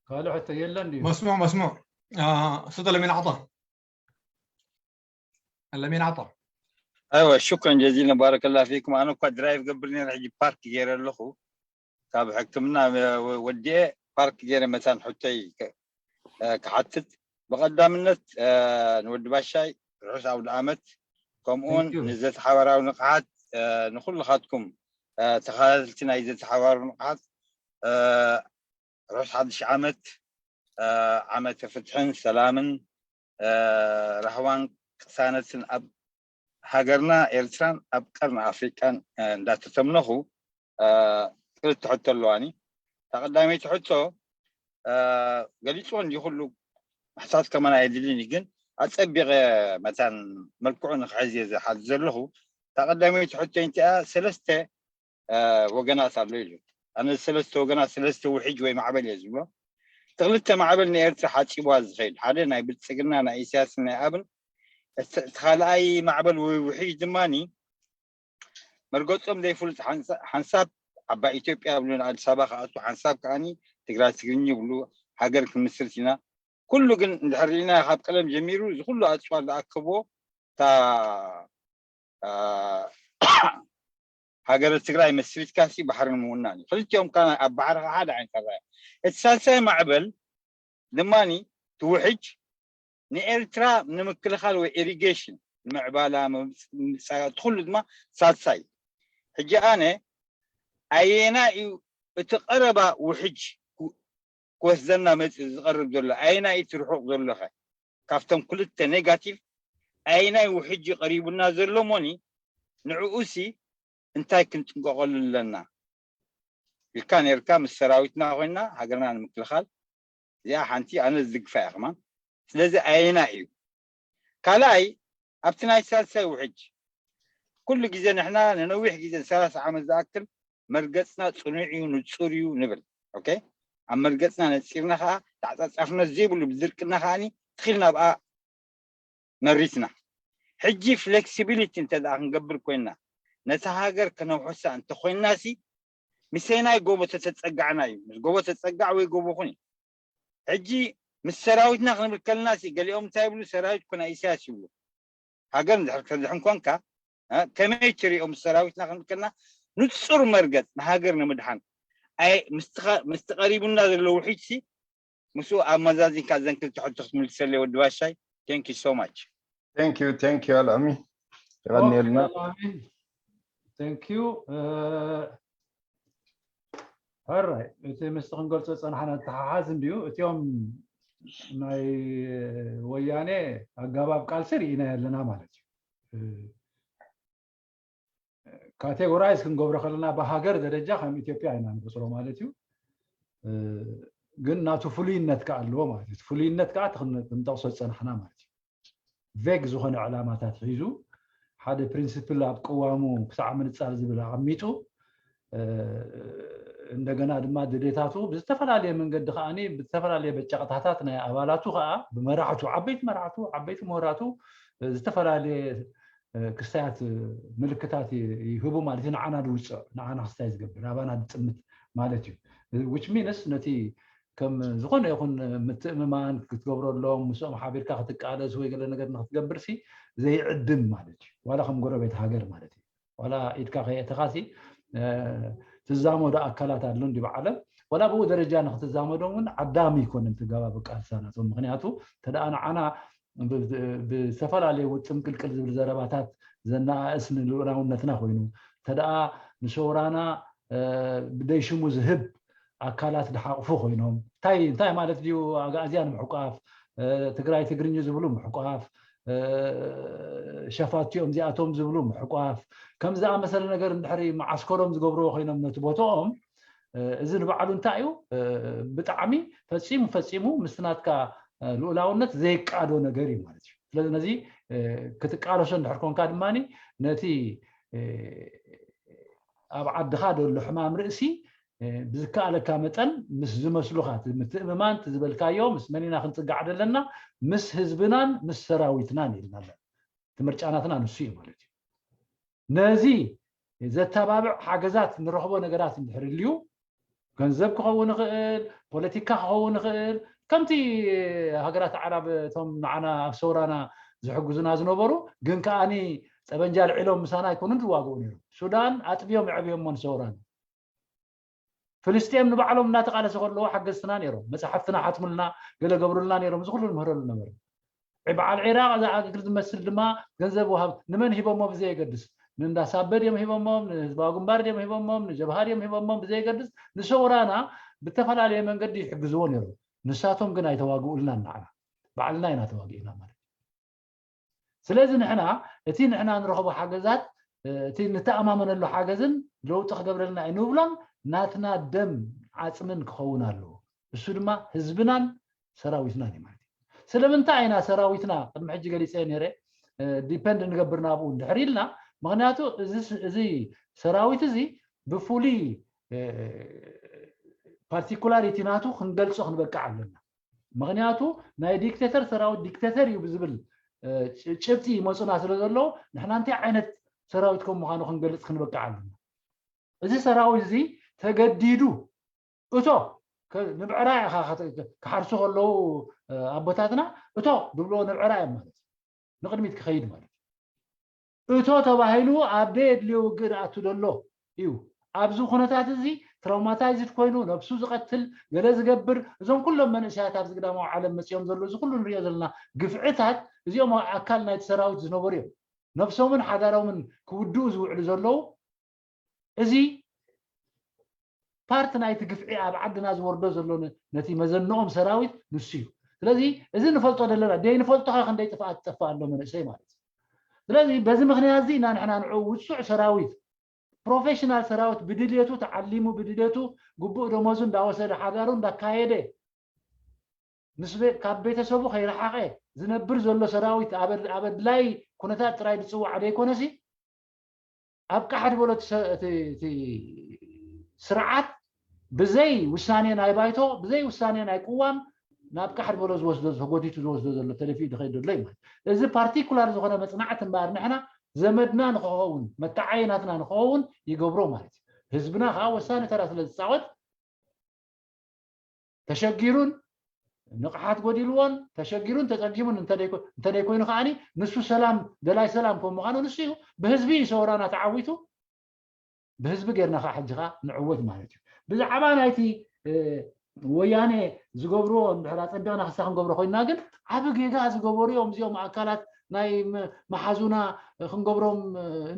ካልእ ሕቶ የለን ድዩ? مسموع، مسموع. آه، صوت لمين عطى؟ لمين عطى؟ ايوه، شكرا جزيلا، بارك الله فيكم. انا እኳ ድራይቭ ገብር ነይረ፣ ሕጂ ፓርክ ገይረ ኣለኹ። ካብ ሕክምና ወዲኤ ፓርክ ገይረ መታን ሕቶይ ከ-፣ እ፣ ክሓትት። ብቐዳምነት፣ እ፣ ንወዲ ባሻይ ርሑስ ኣውደ ዓመት፣ ከምኡውን Thank you. ንዘተሓባራዊ ንቕሓት፣ እ፣ ንኹልኻትኩም፣ እ፣ ተኸታተልቲ ናይ ዘተሓባራዊ ንቕሓት፣ እ፣ ርሑስ ሓድሽ ዓመት፣ እ፣ ዓመተ ፍትሕን ሰላምን፣ እ፣ ራህዋን ቅሳነትን ኣብ ሃገርና ኤርትራን ኣብ ቀርኒ ኣፍሪቃን፣ እ፣ እንዳተተምነኹ፣ እ፣ ክልተ ሕቶ ኣለዋኒ። እታ ቀዳመይቲ ሕቶ፣ እ፣ ገሊጽዎ እንዲ ኩሉ ምሕታት ከማን ኣየድልን እዩ፣ ግን ኣጸቢቐ መታን መልክዑ ንክሕዝ እየ ዝሓዝ ዘለኹ። እታ ቀዳመይቲ ሕቶ እንቲኣ ሰለስተ፣ እ፣ ወገናት ኣሎ ኢሉ። ኣነ ሰለስተ ወገናት፣ ሰለስተ ውሕጅ ወይ ማዕበል እየ ዝብሎ። እቲ ክልተ ማዕበል ንኤርትራ ሓጺብዋ ዝኸይድ፣ ሓደ ናይ ብልጽግና፣ ናይ ኢሳያስን ናይ ኣብን፣ እቲ ካልኣይ ማዕበል ውሕጅ ድማ መርገጾም ዘይፍሉጥ ሓንሳብ ዓባይ ኢትዮጵያ ይብሉ፣ ኣዲስ ኣበባ ክኣቱ ሓንሳብ ከዓኒ ትግራይ ትግርኝ ይብሉ፣ ሃገር ክምስርት ኢና። ኩሉ ግን እንድሕር ርኢና ካብ ቀለም ጀሚሩ እዚ ኩሉ ኣፅዋር ዝኣከቦ እታ ሃገረ ትግራይ መስሪትካሲ ባሕሪ ንምውናን እዩ። ክልቲኦም ካብ ኣብ ባሕሪ ሓደ ዓይነት ኣረኣእያ። እቲ ሳልሳይ ማዕበል ድማኒ ትውሕጅ ንኤርትራ ንምክልኻል ወይ ኢሪጌሽን ንምዕባላ ምብፃ እቲ ኩሉ ድማ ሳልሳይ። ሕጂ ኣነ ኣየና እዩ እቲ ቀረባ ውሕጅ ክወስደና መፅእ ዝቐርብ ዘሎ ኣየናይ እቲ ርሑቕ ዘሎኸ ካብቶም ክልተ ኔጋቲቭ ኣየናይ ውሕጅ እዩ ቀሪቡና ዘሎ እሞኒ ንዕኡሲ እንታይ ክንጥንቀቐሉ ኣለና ኢልካ ነርካ ምስ ሰራዊትና ኮይና ሃገርና ንምክልኻል እዚኣ ሓንቲ ኣነ ዝድግፋ እያ ከማን ስለዚ ኣየና እዩ ካልኣይ ኣብቲ ናይ ሳልሳይ ውሕጅ ኩሉ ግዜ ንሕና ንነዊሕ ግዜ ሰላሳ ዓመት ዝኣክል መርገፅና ፅኑዕ እዩ ንፁር እዩ ንብል ኦኬ ኣብ መርገፅና ነፂርና ከዓ ተዓፃፃፍነት ዘይብሉ ብድርቅና ከዓኒ ትኺልና ኣብኣ መሪትና ሕጂ ፍሌክሲቢሊቲ እንተ ደኣ ክንገብር ኮይና ነቲ ሃገር ከነውሕሳ እንተኮይናሲ ምሰናይ ጎቦ ተተፀጋዕና እዩ ምስ ጎቦ ተፀጋዕ ወይ ጎቦ ኩን እዩ ሕጂ ምስ ሰራዊትና ክንብል ከለናሲ ገሊኦም እንታይ ይብሉ ሰራዊት ኮና ኢሳያስ ይብሉ ሃገር እንድሕር ከድሕን ኮንካ ከመይ ትሪኦ ምስ ሰራዊትና ክንብል ከለና ንፁር መርገፅ ንሃገር ንምድሓን ኣይ ምስቲ ቀሪቡና ዘሎ ውሒጅሲ ምስኡ ኣመዛዚንካ ዘን ክልተ ሕቶ ክትምልሰለይ ወዲ ባሻይ thank you so much thank you thank you ኣልዕሚ ይቐንየልና thank you ሕራይ እቲ ምስቲ ክንገልፆ ዝፀናሕና ተሓሓዝ እንድዩ እቲኦም ናይ ወያኔ ኣጋባብ ቃልሲ ርኢና ኣለና ማለት እዩ ካቴጎራይዝ ክንገብሮ ከለና ብሃገር ደረጃ ከም ኢትዮጵያ ኢና ንቆፅሮ ማለት እዩ ግን ናቱ ፍሉይነት ከዓ ኣለዎ ማለት እዩ ፍሉይነት ከዓ ክንጠቕሶ ዝፀናሕና ማለት እዩ ቬግ ዝኾነ ዕላማታት ሒዙ ሓደ ፕሪንስፕል ኣብ ቅዋሙ ክሳዕ ምንፃር ዝብል ኣቐሚጡ እንደገና ድማ ድሌታቱ ብዝተፈላለየ መንገዲ ከዓ ብዝተፈላለየ በጫቕታታት ናይ ኣባላቱ ከዓ ብመራሕቱ ዓበይቲ መራሕቱ ዓበይቲ ምሁራቱ ዝተፈላለየ ክስታያት ምልክታት ይህቡ ማለት እዩ ንዓና ዝውፅዕ ንዓና ክስታይ ዝገብር ኣባና ዝፅምት ማለት እዩ which means ነቲ ከም ዝኾነ ይኹን ምትእምማን ክትገብረሎም ምስኦም ሓቢርካ ክትቃለስ ወይ ገለ ነገር ንክትገብር ሲ ዘይዕድም ማለት እዩ ዋላ ከም ጎረቤት ሃገር ማለት እዩ ዋላ ኢድካ ከየእተኻሲ ትዛመዶ ኣካላት ኣሎ እንዲ ብዓለም ዋላ ብኡ ደረጃ ንክትዛመዶም እውን ዓዳሚ ይኮነ ትጋባብ ቃልሳ ናቶም ምክንያቱ ተደኣ ንዓና ብዝተፈላለየ ውጥም ቅልቅል ዝብል ዘረባታት ዘነኣእስ ንልኡላውነትና ኮይኑ ተደኣ ንሰውራና ብደይሽሙ ዝህብ ኣካላት ድሓቕፉ ኮይኖም እንታይ እንታይ ማለት ድዩ ኣጋእዝያ ንምሕቋፍ ትግራይ ትግርኝ ዝብሉ ምሕቋፍ ሸፋቲኦም እዚኣቶም ዝብሉ ምሕቋፍ ከም ዝኣመሰለ ነገር እንድሕሪ መዓስከሮም ዝገብርዎ ኮይኖም ነቲ ቦትኦም እዚ ንባዕሉ እንታይ እዩ ብጣዕሚ ፈፂሙ ፈፂሙ ምስቲ ናትካ ልኡላውነት ዘይቃዶ ነገር እዩ ማለት እዩ ስለዚ ነዚ ክትቃለሶ እንድሕር ኮንካ ድማ ነቲ ኣብ ዓድኻ ደሎ ሕማም ርእሲ ብዝከኣለካ መጠን ምስ ዝመስሉኻ ምትእምማን ዝበልካዮ ምስ መኒና ክንፅጋዕ ዘለና ምስ ህዝብናን ምስ ሰራዊትናን ኢልና ኣለና እቲ ምርጫናትና ንሱ እዩ ማለት እዩ ነዚ ዘተባብዕ ሓገዛት ንረኽቦ ነገራት እንድሕር ልዩ ገንዘብ ክኸውን ይኽእል ፖለቲካ ክኸውን ይኽእል ከምቲ ሃገራት ዓራብ እቶም ንዓና ኣብ ሰውራና ዝሕግዙና ዝነበሩ ግን ከዓኒ ጠበንጃ ልዒሎም ምሳና ኣይኮኑን ዝዋግኡ ነይሮም ሱዳን ኣጥብዮም የዕብዮሞ ንሰውራና ፍልስጤም ንባዕሎም እናተቃለሰ ከለዎ ሓገዝትና ነይሮም መፅሓፍትና ሓትሙልና ገለ ገብሩልና ነይሮም እዚ ኩሉ ንምህረሉ ነበረ በዓል ዒራቅ ዝኣግግር ዝመስል ድማ ገንዘብ ወሃብ ንመን ሂቦሞ ብዘየገድስ ንእንዳ ሳበ ድዮም ሂቦሞም ንህዝባዊ ግንባር ድዮም ሂቦሞም ንጀብሃ ድዮም ሂቦሞም ብዘየገድስ ንሰውራና ብተፈላለየ መንገዲ ይሕግዝዎ ነይሮም ንሳቶም ግን ኣይተዋግኡልናን ንዓና ባዕልና ኢና ተዋጊእና ማለት ስለዚ ንሕና እቲ ንሕና ንረኽቦ ሓገዛት እቲ ንተኣማመነሉ ሓገዝን ለውጢ ክገብረልና እዩ ንብሎን ናትና ደም ዓፅምን ክኸውን ኣለዎ እሱ ድማ ህዝብናን ሰራዊትናን እዩ ማለት እዩ ስለምንታይ ኢና ሰራዊትና ቅድሚ ሕጂ ገሊፀ ነረ ዲፐንድ ንገብር ናብኡ እንድሕር ኢልና ምክንያቱ እዚ ሰራዊት እዚ ብፍሉይ ፓርቲኩላሪቲ ናቱ ክንገልፆ ክንበቅዕ ኣለና ምክንያቱ ናይ ዲክቴተር ሰራዊት ዲክቴተር እዩ ብዝብል ጭብጢ ይመፁና ስለ ዘለዉ ንሕና እንታይ ዓይነት ሰራዊት ከም ምዃኑ ክንገልፅ ክንበቅዕ ኣለና። እዚ ሰራዊት እዚ ተገዲዱ እቶ ንብዕራይ ኢኻ ክሓርሱ ከለዉ ኣቦታትና እቶ ድብልዎ ንብዕራይ እዮም ማለት ንቅድሚት ክኸይድ ማለት እቶ ተባሂሉ ኣብ ደየድልዮ ውግእ ዝኣቱ ዘሎ እዩ። ኣብዚ ኩነታት እዚ ትራውማታይዝድ ኮይኑ ነብሱ ዝቐትል ገለ ዝገብር እዞም ኩሎም መንእሰያት ኣብዚ ግዳማዊ ዓለም መፅኦም ዘሎ እዚ ኩሉ ንሪኦ ዘለና ግፍዕታት እዚኦም ኣካል ናይቲ ሰራዊት ዝነበሩ እዮም። ነብሶምን ሓዳሮምን ክውድኡ ዝውዕሉ ዘለዉ እዚ ፓርቲ ናይቲ ግፍዒ ኣብ ዓድና ዝወርዶ ዘሎ ነቲ መዘንኦም ሰራዊት ንሱ እዩ። ስለዚ እዚ ንፈልጦ ዘለና ደይ ንፈልጦ ከ ክንደይ ጥፍኣት ትጠፍእ ኣሎ መንእሰይ ማለት እዩ። ስለዚ በዚ ምክንያት እዚ ኢና ንሕና ንዑ ውፁዕ ሰራዊት ፕሮፌሽናል ሰራዊት ብድልየቱ ተዓሊሙ ብድልየቱ ግቡእ ደሞዙ እንዳወሰደ ሓዳሩ እንዳካየደ ምስ ካብ ቤተሰቡ ከይረሓቐ ዝነብር ዘሎ ሰራዊት ኣብ ኣድላይ ኩነታት ጥራይ ዝፅዋዕ ደይኮነሲ ኣብ ቃሕድ በሎ እቲ ስርዓት ብዘይ ውሳኔ ናይ ባይቶ ብዘይ ውሳኔ ናይ ቅዋም ናብ ቃሕድ በሎ ዝወስዶ ተጎቲቱ ዝወስዶ ዘሎ ተደፊኡ ዝኸይድ ዘሎ እዩ ማለት እዚ ፓርቲኩላር ዝኾነ መፅናዕቲ እምበኣር ንሕና ዘመድና ንክኸውን መተዓየ ናትና ንክኸውን ይገብሮ ማለት እዩ ህዝብና ከዓ ወሳኒ ተራ ስለ ዝፃወት ተሸጊሩን ንቕሓት ጎዲልዎን ተሸጊሩን ተፀጊሙን እንተደይኮይኑ ከዓኒ ንሱ ሰላም ደላይ ሰላም ከም ምዃኑ ንሱ እዩ ብህዝቢ እዩ ሰውራና ተዓዊቱ ብህዝቢ ጌርና ከዓ ሕጂ ከዓ ንዕወት ማለት እዩ ብዛዕባ ናይቲ ወያኔ ዝገብርዎ እንድሕር ኣፀቢቕና ክሳ ክንገብሮ ኮይንና ግን ዓብ ጌጋ ዝገበሩ እዮም እዚኦም ኣካላት ናይ መሓዙና ክንገብሮም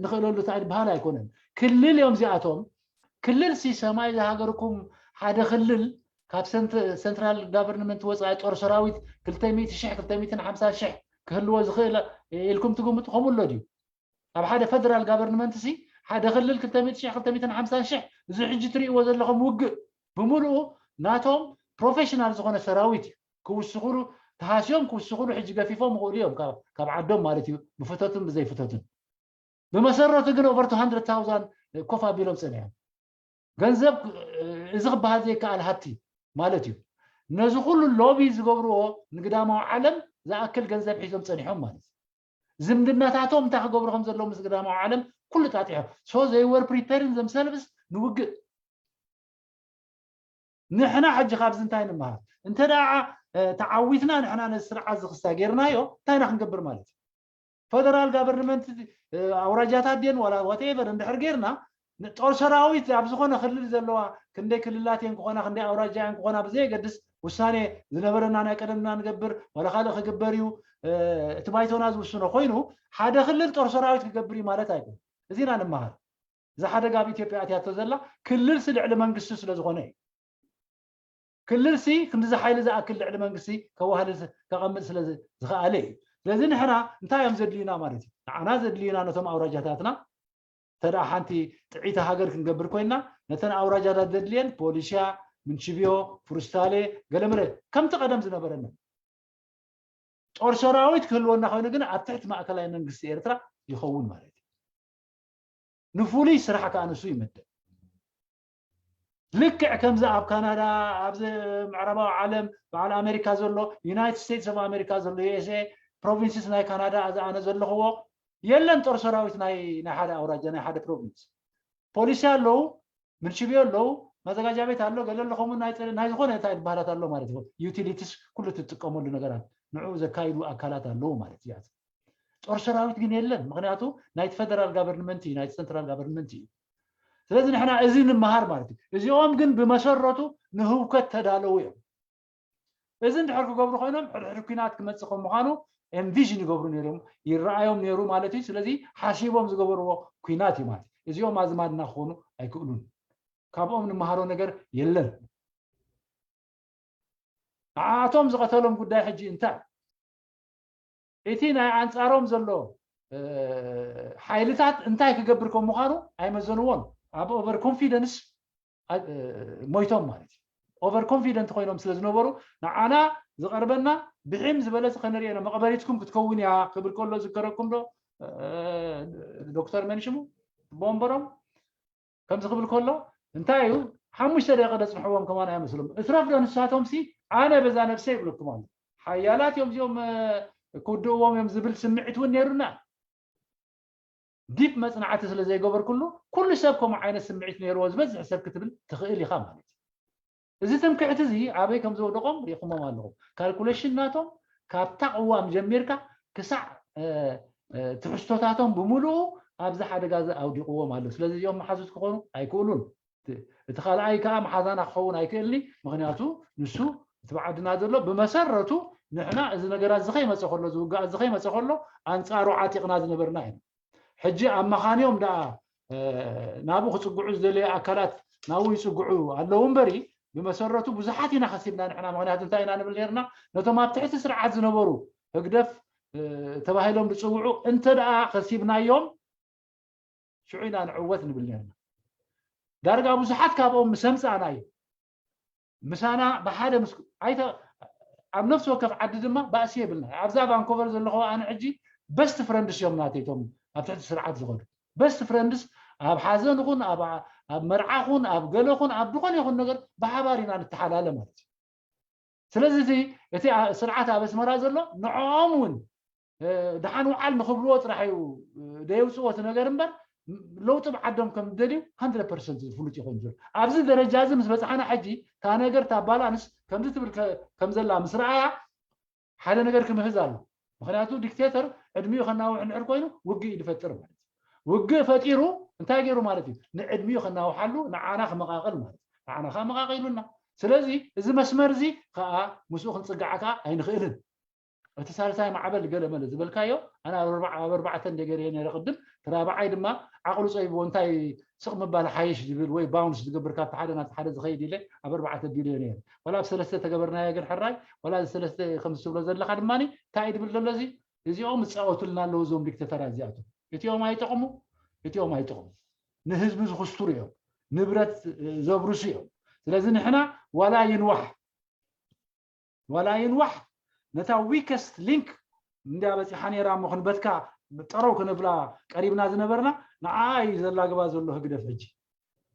ንኽእለሉ እንታይ ዝበሃል ኣይኮነን ክልል እዮም እዚኣቶም ክልል ሲ ሰማይ ዝሃገርኩም ሓደ ክልል ካብ ሰንትራል ጋቨርንመንት ወፃኢ ጦር ሰራዊት ክልተ ሚእቲ ሺሕ ክልተ ሚእትን ሓምሳን ሺሕ ክህልዎ ዝኽእል ኢልኩም ትግምቱ ከምኡ ኣሎ ድዩ ኣብ ሓደ ፈደራል ጋቨርንመንት ሲ ሓደ ክልል ክልተ ሚእቲ ሺሕ ክልተ ሚእትን ሓምሳን ሺሕ እዚ ሕጂ ትርእይዎ ዘለኹም ውግእ ብምልኡ ናቶም ፕሮፌሽናል ዝኾነ ሰራዊት እዩ ክውስኹሉ ተሃስዮም ክውስኹሉ ሕጂ ገፊፎም ይኽእሉ እዮም ካብ ዓዶም ማለት እዩ ብፍተቱን ብዘይፍተቱን ብመሰረቱ ግን over two hundred thousand ኮፍ ኣቢሎም ፀኒሖም ገንዘብ እዚ ክበሃል ዘይከኣል ሃብቲ ማለት እዩ ነዚ ኩሉ ሎቢ ዝገብርዎ ንግዳማዊ ዓለም ዝኣክል ገንዘብ ሒዞም ፀኒሖም ማለት እዩ ዝምድናታቶም እንታይ ክገብሩ ከም ዘለዉ ምስ ግዳማዊ ዓለም ኩሉ ጣጢሖም so they were preparing themselves ንውግእ ንሕና ሕጂ ካብዚ እንታይ ንምሃር እንተ ደኣ ተዓዊትና ንሕና ነዚ ስርዓት ዝኽሳ ጌርናዮ እንታይ ኢና ክንገብር ማለት እዩ ፈደራል ጋቨርንመንት ኣውራጃታት ድን ዋላ ዋቴቨር እንድሕር ጌርና ጦር ሰራዊት ኣብ ዝኾነ ክልል ዘለዋ ክንደይ ክልላት እየን ክኾና ክንደይ ኣውራጃ እየን ክኾና ብዘየገድስ ውሳኔ ዝነበረና ናይ ቀደምና ንገብር ዋላ ካልእ ክግበር እዩ እቲ ባይቶና ዝውስኖ ኮይኑ ሓደ ክልል ጦር ሰራዊት ክገብር እዩ ማለት ኣይኮን እዚና ንምሃር እዛ ሓደጋ ኣብ ኢትዮጵያ ኣትያቶ ዘላ ክልልሲ ልዕሊ መንግስቲ ስለ ዝኾነ እዩ ክልልሲ ክንዲዚ ሓይሊ ዝኣክል ልዕሊ መንግስቲ ከዋህልል ከቐምጥ ስለ ዝኸኣለ እዩ ስለዚ ንሕና እንታይ እዮም ዘድልዩና ማለት እዩ ንዓና ዘድልዩና ነቶም ኣውራጃታትና ተደኣ ሓንቲ ጥዒቲ ሃገር ክንገብር ኮይና ነተን ኣውራጃታት ዘድልየን ፖሊሽያ ምንችብዮ ፍሩስታሌ ገለመለ ከምቲ ቀደም ዝነበረና ጦር ሰራዊት ክህልወና ኮይኑ ግን ኣብ ትሕቲ ማእከላይ መንግስቲ ኤርትራ ይኸውን ማለት እዩ ንፍሉይ ስራሕ ከዓ ንሱ ይመደብ ልክዕ ከምዚ ኣብ ካናዳ ኣብዚ ምዕራባዊ ዓለም በዓል ኣሜሪካ ዘሎ ዩናይትድ ስቴትስ ኦፍ ኣሜሪካ ዘሎ ዩኤስኤ ፕሮቪንስስ ናይ ካናዳ እዚ ኣነ ዘለኽዎ የለን ጦር ሰራዊት ናይ ሓደ ኣውራጃ ናይ ሓደ ፕሮቪንስ ፖሊሲ ኣለዉ ምንሽብዮ ኣለዉ ማዘጋጃ ቤት ኣሎ ገለ ኣለኹም ናይ ዝኾነ እንታይ ዝበሃላት ኣሎ ማለት እዩ ዩቲሊቲስ ኩሉ ትጥቀመሉ ነገራት ንዕኡ ዘካይዱ ኣካላት ኣለዉ ማለት እዩ ጦር ሰራዊት ግን የለን ምክንያቱ ናይቲ ፈደራል ጋቨርንመንት እዩ ናይቲ ሰንትራል ጋቨርንመንት እዩ ስለዚ ንሕና እዚ ንምሃር ማለት እዩ እዚኦም ግን ብመሰረቱ ንህውከት ተዳለዉ እዮም እዚ እንድሕር ክገብሩ ኮይኖም ሕድሕድ ኩናት ክመፅእ ከም ምዃኑ ኤንቪዥን ይገብሩ ነይሮም ይረኣዮም ነይሩ ማለት እዩ ስለዚ ሓሲቦም ዝገበርዎ ኩናት እዩ ማለት እዚኦም ኣዝማድና ክኾኑ ኣይክእሉን ካብኦም ንምሃሮ ነገር የለን ንዓኣቶም ዝቐተሎም ጉዳይ ሕጂ እንታይ እቲ ናይ ኣንፃሮም ዘሎ ሓይልታት እንታይ ክገብር ከም ምዃኑ ኣይመዘንዎን ኣብ ኦቨር ኮንፊደንስ ሞይቶም ማለት እዩ ኦቨር ኮንፊደንት ኮይኖም ስለ ዝነበሩ ንዓና ዝቐርበና ብሒም ዝበለፅ ከነሪኤና መቐበሪትኩም ክትከውን እያ ክብል ከሎ ዝከረኩም ዶ ዶክተር መንሽሙ ቦምበሮም ከምዚ ክብል ከሎ እንታይ እዩ ሓሙሽተ ደቂቀ ደፅንሕዎም ከማን ኣይመስሎም እትረፍ ዶ ንሳቶም ሲ ኣነ በዛ ነብሰ ይብለኩም ኣሎ ሓያላት እዮም እዚኦም ክውድእዎም እዮም ዝብል ስምዒት እውን ነይሩና። ዲፕ መፅናዕቲ ስለ ዘይገበርኩሉ ኩሉ ሰብ ከምኡ ዓይነት ስምዒት ነይርዎ ዝበዝሕ ሰብ ክትብል ትኽእል ኢኻ ማለት እዩ። እዚ ትምክሕቲ እዚ ኣበይ ከም ዘውደቖም ሪኢኹሞም ኣለኹም። ካልኩሌሽን ናቶም ካብታ ቅዋም ጀሚርካ ክሳዕ ትሕዝቶታቶም ብምሉኡ ኣብዚ ሓደጋ እዚ ኣውዲቕዎም ኣሎ። ስለዚ እዚኦም መሓዙት ክኾኑ ኣይክእሉን። እቲ ካልኣይ ከዓ መሓዛና ክኸውን ኣይክእልኒ። ምክንያቱ ንሱ እቲ ብዓድና ዘሎ ብመሰረቱ ንሕና እዚ ነገራት እዚ ከይመፀ ከሎ ዝውጋእ እዚ ከይመፀ ከሎ ኣንፃሩ ዓጢቕና ዝነበርና ኢና። ሕጂ ኣመኻንዮም ደኣ ናብኡ ክፅግዑ ዝደለዩ ኣካላት ናብኡ ይፅግዑ ኣለዉ እምበሪ ብመሰረቱ ብዙሓት ኢና ከሲብና ንሕና። ምክንያቱ እንታይ ኢና ንብል ነርና? ነቶም ኣብ ትሕቲ ስርዓት ዝነበሩ ህግደፍ ተባሂሎም ዝፅውዑ እንተ ደኣ ከሲብናዮም ሽዑ ኢና ንዕወት ንብል ነርና። ዳርጋ ብዙሓት ካብኦም ምስ ኣምፃእናዮ ምሳና ብሓደ ምስ ኣይተ ኣብ ነፍሲ ወከፍ ዓዲ ድማ ባእሲ የብልና። ኣብዛ ቫንኮቨር ዘለኹ ኣነ ሕጂ በስት ፍረንድስ እዮም ናተይቶም ኣብ ትሕቲ ስርዓት ዝኸዱ በስት ፍረንድስ ኣብ ሓዘን ኹን ኣብ መርዓ ኹን ኣብ ገለ ኹን ኣብ ዝኾነ ይኹን ነገር ብሓባር ኢና ንተሓላለ ማለት እዩ። ስለዚ እቲ ስርዓት ኣብ ኣስመራ ዘሎ ንዕኦም እውን ደሓን ውዓል ንኽብልዎ ጥራሕ እዩ ደየውፅዎ እቲ ነገር እምበር ለውጢ ብዓዶም ከም ዝደልዩ ሃንድረድ ፐርሰንት ዝፍሉጥ ይኾን ዘሎ። ኣብዚ ደረጃ እዚ ምስ በፅሓና ሕጂ እታ ነገር እታ ባላንስ ከምዚ ትብል ከም ዘላ ምስ ረኣያ ሓደ ነገር ክምህዝ ኣሎ። ምክንያቱ ዲክቴተር ዕድሚኡ ከናውሕ እንድሕር ኮይኑ ውግእ እዩ ዝፈጥር ማለት እዩ። ውግእ ፈጢሩ እንታይ ገይሩ ማለት እዩ? ንዕድሚኡ ከናውሓሉ ንዓና ክመቃቅል ማለት እዩ። ንዓና ከዓ መቃቂሉና። ስለዚ እዚ መስመር እዚ ከዓ ምስኡ ክንፅጋዕ ከዓ ኣይንኽእልን። እቲ ሳልሳይ ማዕበል ገለ መለ ዝበልካዮ ኣነ ኣብ ኣርባዕተ እንደ ገይረ ነረ ቅድም እቲ ራብዓይ ድማ ዓቕሉ ፀይብዎ እንታይ ስቕ ምባል ሓይሽ ዝብል ወይ ባውንስ ዝገብር ካብቲ ሓደ ናብቲ ሓደ ዝኸይድ ኢለ ኣብ ኣርባዕተ ቢልዮ ነይረ። ዋላ ኣብ ሰለስተ ተገበርናዮ ግን ሕራይ ዋላ እዚ ሰለስተ ከምዚ ትብሎ ዘለካ ድማ እንታይ እዩ ድብል ዘሎ እዚ እዚኦም እፃወቱልና ኣለዉ እዞም ዲክተተራት እዚኣቶም። እቲኦም ኣይጠቕሙ እቲኦም ኣይጠቕሙ ንህዝቢ ዝኽስሩ እዮም። ንብረት ዘብርሱ እዮም። ስለዚ ንሕና ዋላ ይንዋሕ ዋላ ይንዋሕ ነታ ዊከስት ሊንክ እንድያ በፂሓ ነይራ እሞ ክንበትካ ጠረው ክነብላ ቀሪብና ዝነበርና ንዓ እዩ ዘላግባ ዘሎ ህግደፍ ሕጂ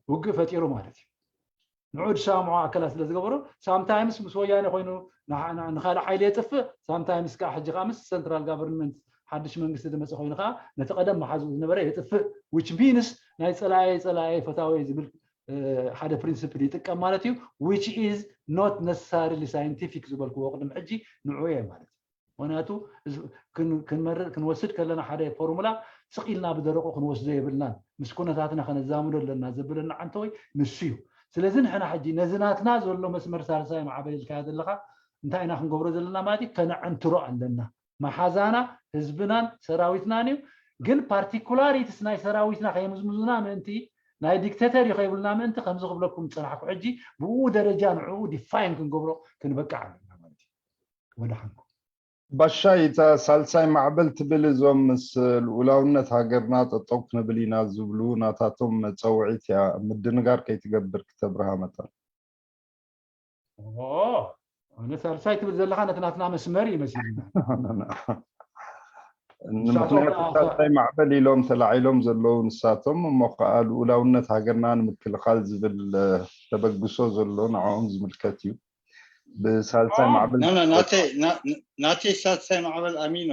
ውግእ ፈጢሩ ማለት እዩ። ንዑ ዝሰማምዖ ኣካላት ስለ ዝገበሩ ሳምታይምስ ምስ ወያነ ኮይኑ ንካልእ ሓይሊ የጥፍእ ሳምታይምስ ከዓ ሕጂ ከዓ ምስ ሰንትራል ጋቨርንመንት ሓድሽ መንግስቲ ዝመፀ ኮይኑ ከዓ ነቲ ቀደም መሓዝኡ ዝነበረ የጥፍእ which means ናይ ፀላኤ ፀላኤ ፈታወይ ዝብል ሓደ ፕሪንስፕል ይጥቀም ማለት እዩ which is not necessarily scientific ዝበልክዎ ቅድሚ ሕጂ ንዑ እየ ማለት እዩ። ምክንያቱ ክንመርእ ክንወስድ ከለና ሓደ ፎርሙላ ስቕ ኢልና ብደረቁ ክንወስዶ የብልናን ምስ ኩነታትና ከነዛምዶ ኣለና ዘብለና ዓንተወይ ንሱ እዩ። ስለዚ ንሕና ሕጂ ነዚ ናትና ዘሎ መስመር ሳልሳይ ማዕበል ኢልካዮ ዘለካ እንታይ ኢና ክንገብሮ ዘለና ማለት እዩ ከነዐንትሮ ኣለና። መሓዛና ህዝብናን ሰራዊትናን እዩ። ግን ፓርቲኩላሪትስ ናይ ሰራዊትና ከየምዝምዙና ምእንቲ ናይ ዲክተተር እዩ ከይብሉና ምእንቲ ከምዚ ክብለኩም ዝፀናሕኩ ሕጂ ብኡ ደረጃ ንዕኡ ዲፋይን ክንገብሮ ክንበቅዕ ኣለና ማለት እዩ። ወደሓንኩም። ባሻይ እታ ሳልሳይ ማዕበል ትብል እዞም ምስ ልኡላውነት ሃገርና ጠጠው ክንብል ኢና ዝብሉ ናታቶም መፀውዒት እያ ምድንጋር ከይትገብር ክተብርሃ መጠን። ኣነ ሳልሳይ ትብል ዘለካ ነቲ ናትና መስመር እዩ መሲልና። ምክንያቱ ሳልሳይ ማዕበል ኢሎም ተላዒሎም ዘለዉ ንሳቶም እሞ ከዓ ልኡላውነት ሃገርና ንምክልኻል ዝብል ተበግሶ ዘሎ ንዕኦም ዝምልከት እዩ። ብሳልሳይ ማዕበል ናተይ ሳልሳይ ማዕበል ኣሚኖ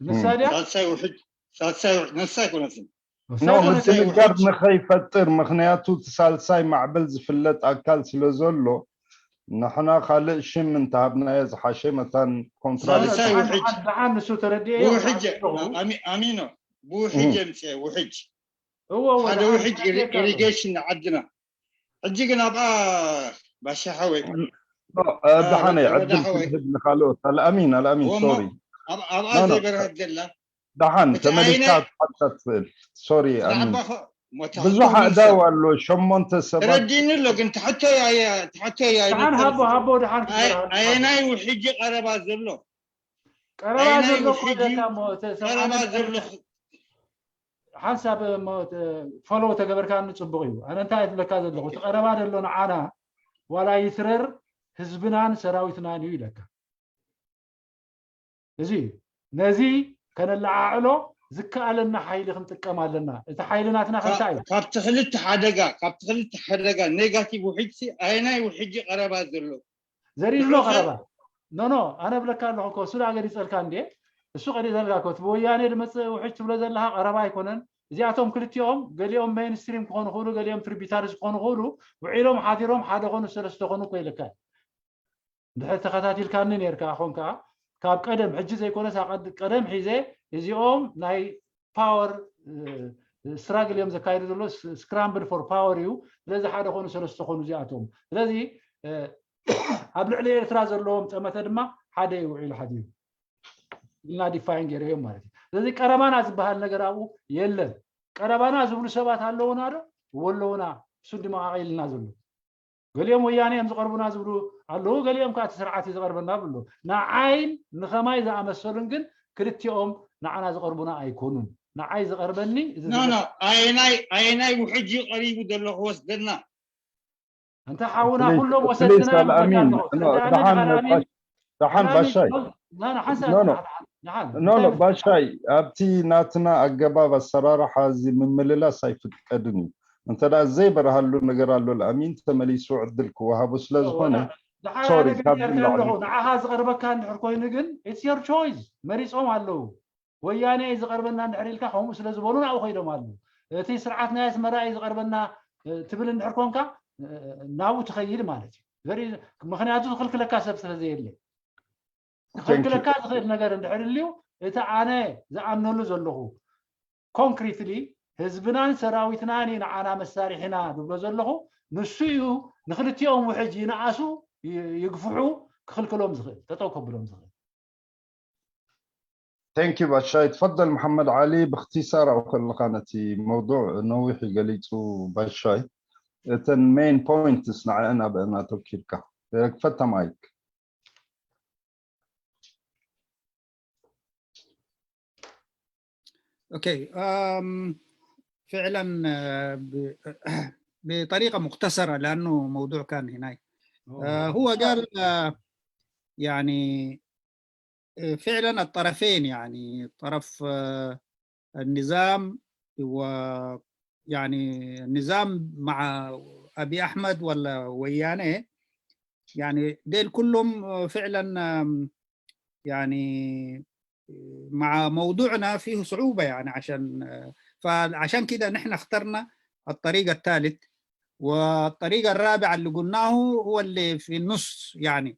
ንሳ ድያ ሳልሳይ ውሕጅ ሳልሳይ ውሕጅ ንሳ ኣይኮነትን ኖ ምድንጋር ንኸይፈጥር ምክንያቱ እቲ ሳልሳይ ማዕበል ዝፍለጥ ኣካል ስለ ዘሎ ንሕና ካልእ ሽም እንተሃብናዮ ዝሓሸ መታን ኮንትራዲክሽን ደሓን ንሱ ተረዲኤ ብውሕጅ ኣሚኖ ብውሕጅ የምፅአ ውሕጅ ሓደ ውሕጅ ኢሪጌሽን ንዓድና ሕጂ ግን ኣብኣ ባሻ ሓወይ ደሓነ ዕድል ክህብ ንካልኦት ኣልኣሚን ኣልኣሚን ሶሪ ኣብኣ ዘይበርሀት ዘላ ደሓን ተመሊስካ ትሓታ ትኽእል ሶሪ ኣሚን ብዙሕ ኣእዳው ኣሎ ሸሞንተ ሰባት ረዲኒ ኣሎ ግን ትሕቶ ያየ ትሕቶ ያየ ደሓን ሃቦ ሃቦ ደሓን ኣየናይ ውሕጂ ቀረባ ዘሎ ቀረባ ዘሎ ኮደካ ሞ ቀረባ ዘሎ ሓንሳብ ፎሎ ተገበርካኒ ፅቡቅ እዩ ኣነ እንታይ ትብለካ ዘለኹ እቲ ቀረባ ዘሎ ንዓና ዋላ ይትረር ህዝብናን ሰራዊትናን እዩ ኢለካ እዚ እዩ ነዚ ከነለዓዕሎ ዝከኣለና ሓይሊ ክንጥቀም ኣለና እቲ ሓይሊ ናትና ከንታይ እዩ ካብቲ ክልተ ሓደጋ ካብቲ ክልተ ሓደጋ ኔጋቲቭ ውሕጅ ኣየናይ ውሕጂ ቀረባ ዘሎ ዘሪሎ ቀረባ ኖ ኖ ኣነ ብለካ ኣለኹ እኮ እሱ ዳ ገሊፀልካ እንዴ እሱ ቀሊፀልካ እኮ እቲ ብወያኔ ዝመፅእ ውሕጅ ትብሎ ዘለካ ቀረባ ኣይኮነን። እዚኣቶም ክልቲኦም ገሊኦም ሜይንስትሪም ክኾኑ ክእሉ ገሊኦም ትሪቢታሪስ ክኾኑ ክእሉ ውዒሎም ሓዲሮም ሓደ ኮኑ ሰለስተ ኮኑ እኮ ኢለካ። ድሕር ተኸታቲልካኒ ነርካ ኾንካ ካብ ቀደም ሕጂ ዘይኮነስ ቀደም ሒዘ እዚኦም ናይ ፓወር ስትራግል እዮም ዘካይዱ ዘሎ። ስክራምብል ፎር ፓወር እዩ። ስለዚ ሓደ ኮኑ ሰለስተ ኮኑ እዚኣቶም ስለዚ ኣብ ልዕሊ ኤርትራ ዘለዎም ጠመተ ድማ ሓደ እዩ ውዒሉ ሓዲሩ ኢልና ዲፋይን ገይረዮም ማለት እዩ። ስለዚ ቀረባና ዝበሃል ነገር ኣብኡ የለን። ቀረባና ዝብሉ ሰባት ኣለውና ዶ? ኣለውና። እሱ ድማ ኣቐይልና ዘሎ ገሊኦም ወያነ እዮም ዝቐርቡና ዝብሉ ኣለዉ። ገሊኦም ከዓ እቲ ስርዓት እዩ ዝቐርበና ብሎ ንዓይን ንኸማይ ዝኣመሰሉን ግን ክልቲኦም ንዓና ዝቐርቡና ኣይኮኑን። ንዓይ ዝቐርበኒ እዚ ኖ ኖ ዝመ- ኣየናይ ኣየናይ ውሕጅ እዩ ቀሪቡ ዘሎ ክወስደና? እንተ ሓውና ኩሎም ወሰድትና እዮም ዝብለካ ኣለኹ። ስለዚ ኣነ ድኻ ንኣሚን ደሓን ባሻይ ኖ ኖ ሓንሳ ኖ ኖ ደሓን ኖ ኖ ባሻይ ኣብቲ ናትና ኣገባብ ኣሰራርሓ እዚ ምምልላስ ኣይፍቀድን እዩ። እንተ ደኣ ዘይበርሃሉ ነገር ኣሎ ለኣሚን ተመሊሱ ዕድል ክወሃቦ ስለ ዝኾነ ሶሪ ካብ ኣለኹ። ንዓኻ ዝቐርበካ እንድሕር ኮይኑ ግን it's your choice መሪጾም ኣለዉ። ወያነ ዝቐርበና እንድሕር ኢልካ ከምኡ ስለ ዝበሉ ናብኡ ከይዶም ኣለዉ። እቲ ስርዓት ናይ ኣስመራ እዩ ዝቐርበና ትብል እንድሕር ኮንካ ናብኡ ትኸይድ ማለት እዩ። ምክንያቱ ዝኽልክለካ ሰብ ስለ ዘየለ ክኽልክለካ ዝኽእል ነገር እንድሕር ልዩ እቲ ኣነ ዝኣምነሉ ዘለኹ ኮንክሪትሊ ህዝብናን ሰራዊትናን እዩ ንዓና መሳሪሕና ዝብሎ ዘለኹ ንሱ እዩ ንክልቲኦም ውሕጅ ይንኣሱ ይግፍሑ ክኽልክሎም ዝኽእል ጠጠው ከብሎም ዝኽእል Thank you ባሻይ ትፈደል መሓመድ ዓሊ ብክቲሳር ኣብኡ ከለካ ነቲ መውዱዕ ነዊሕ ገሊፁ ባሻይ እተን main points ንዐአን ኣብአን ኣተኪርካ ክፈታ ማይክ okay فعلا بطريقة مختصرة لأنه موضوع كان هناك هو قال يعني فعلا الطرفين يعني طرف النظام و يعني النظام مع أبي أحمد ولا ويانه يعني ديل كلهم فعلا يعني مع موضوعنا فيه صعوبة يعني عشان فعشان كده نحن اخترنا الطريق الثالث والطريق الرابع اللي قلناه هو اللي في النص يعني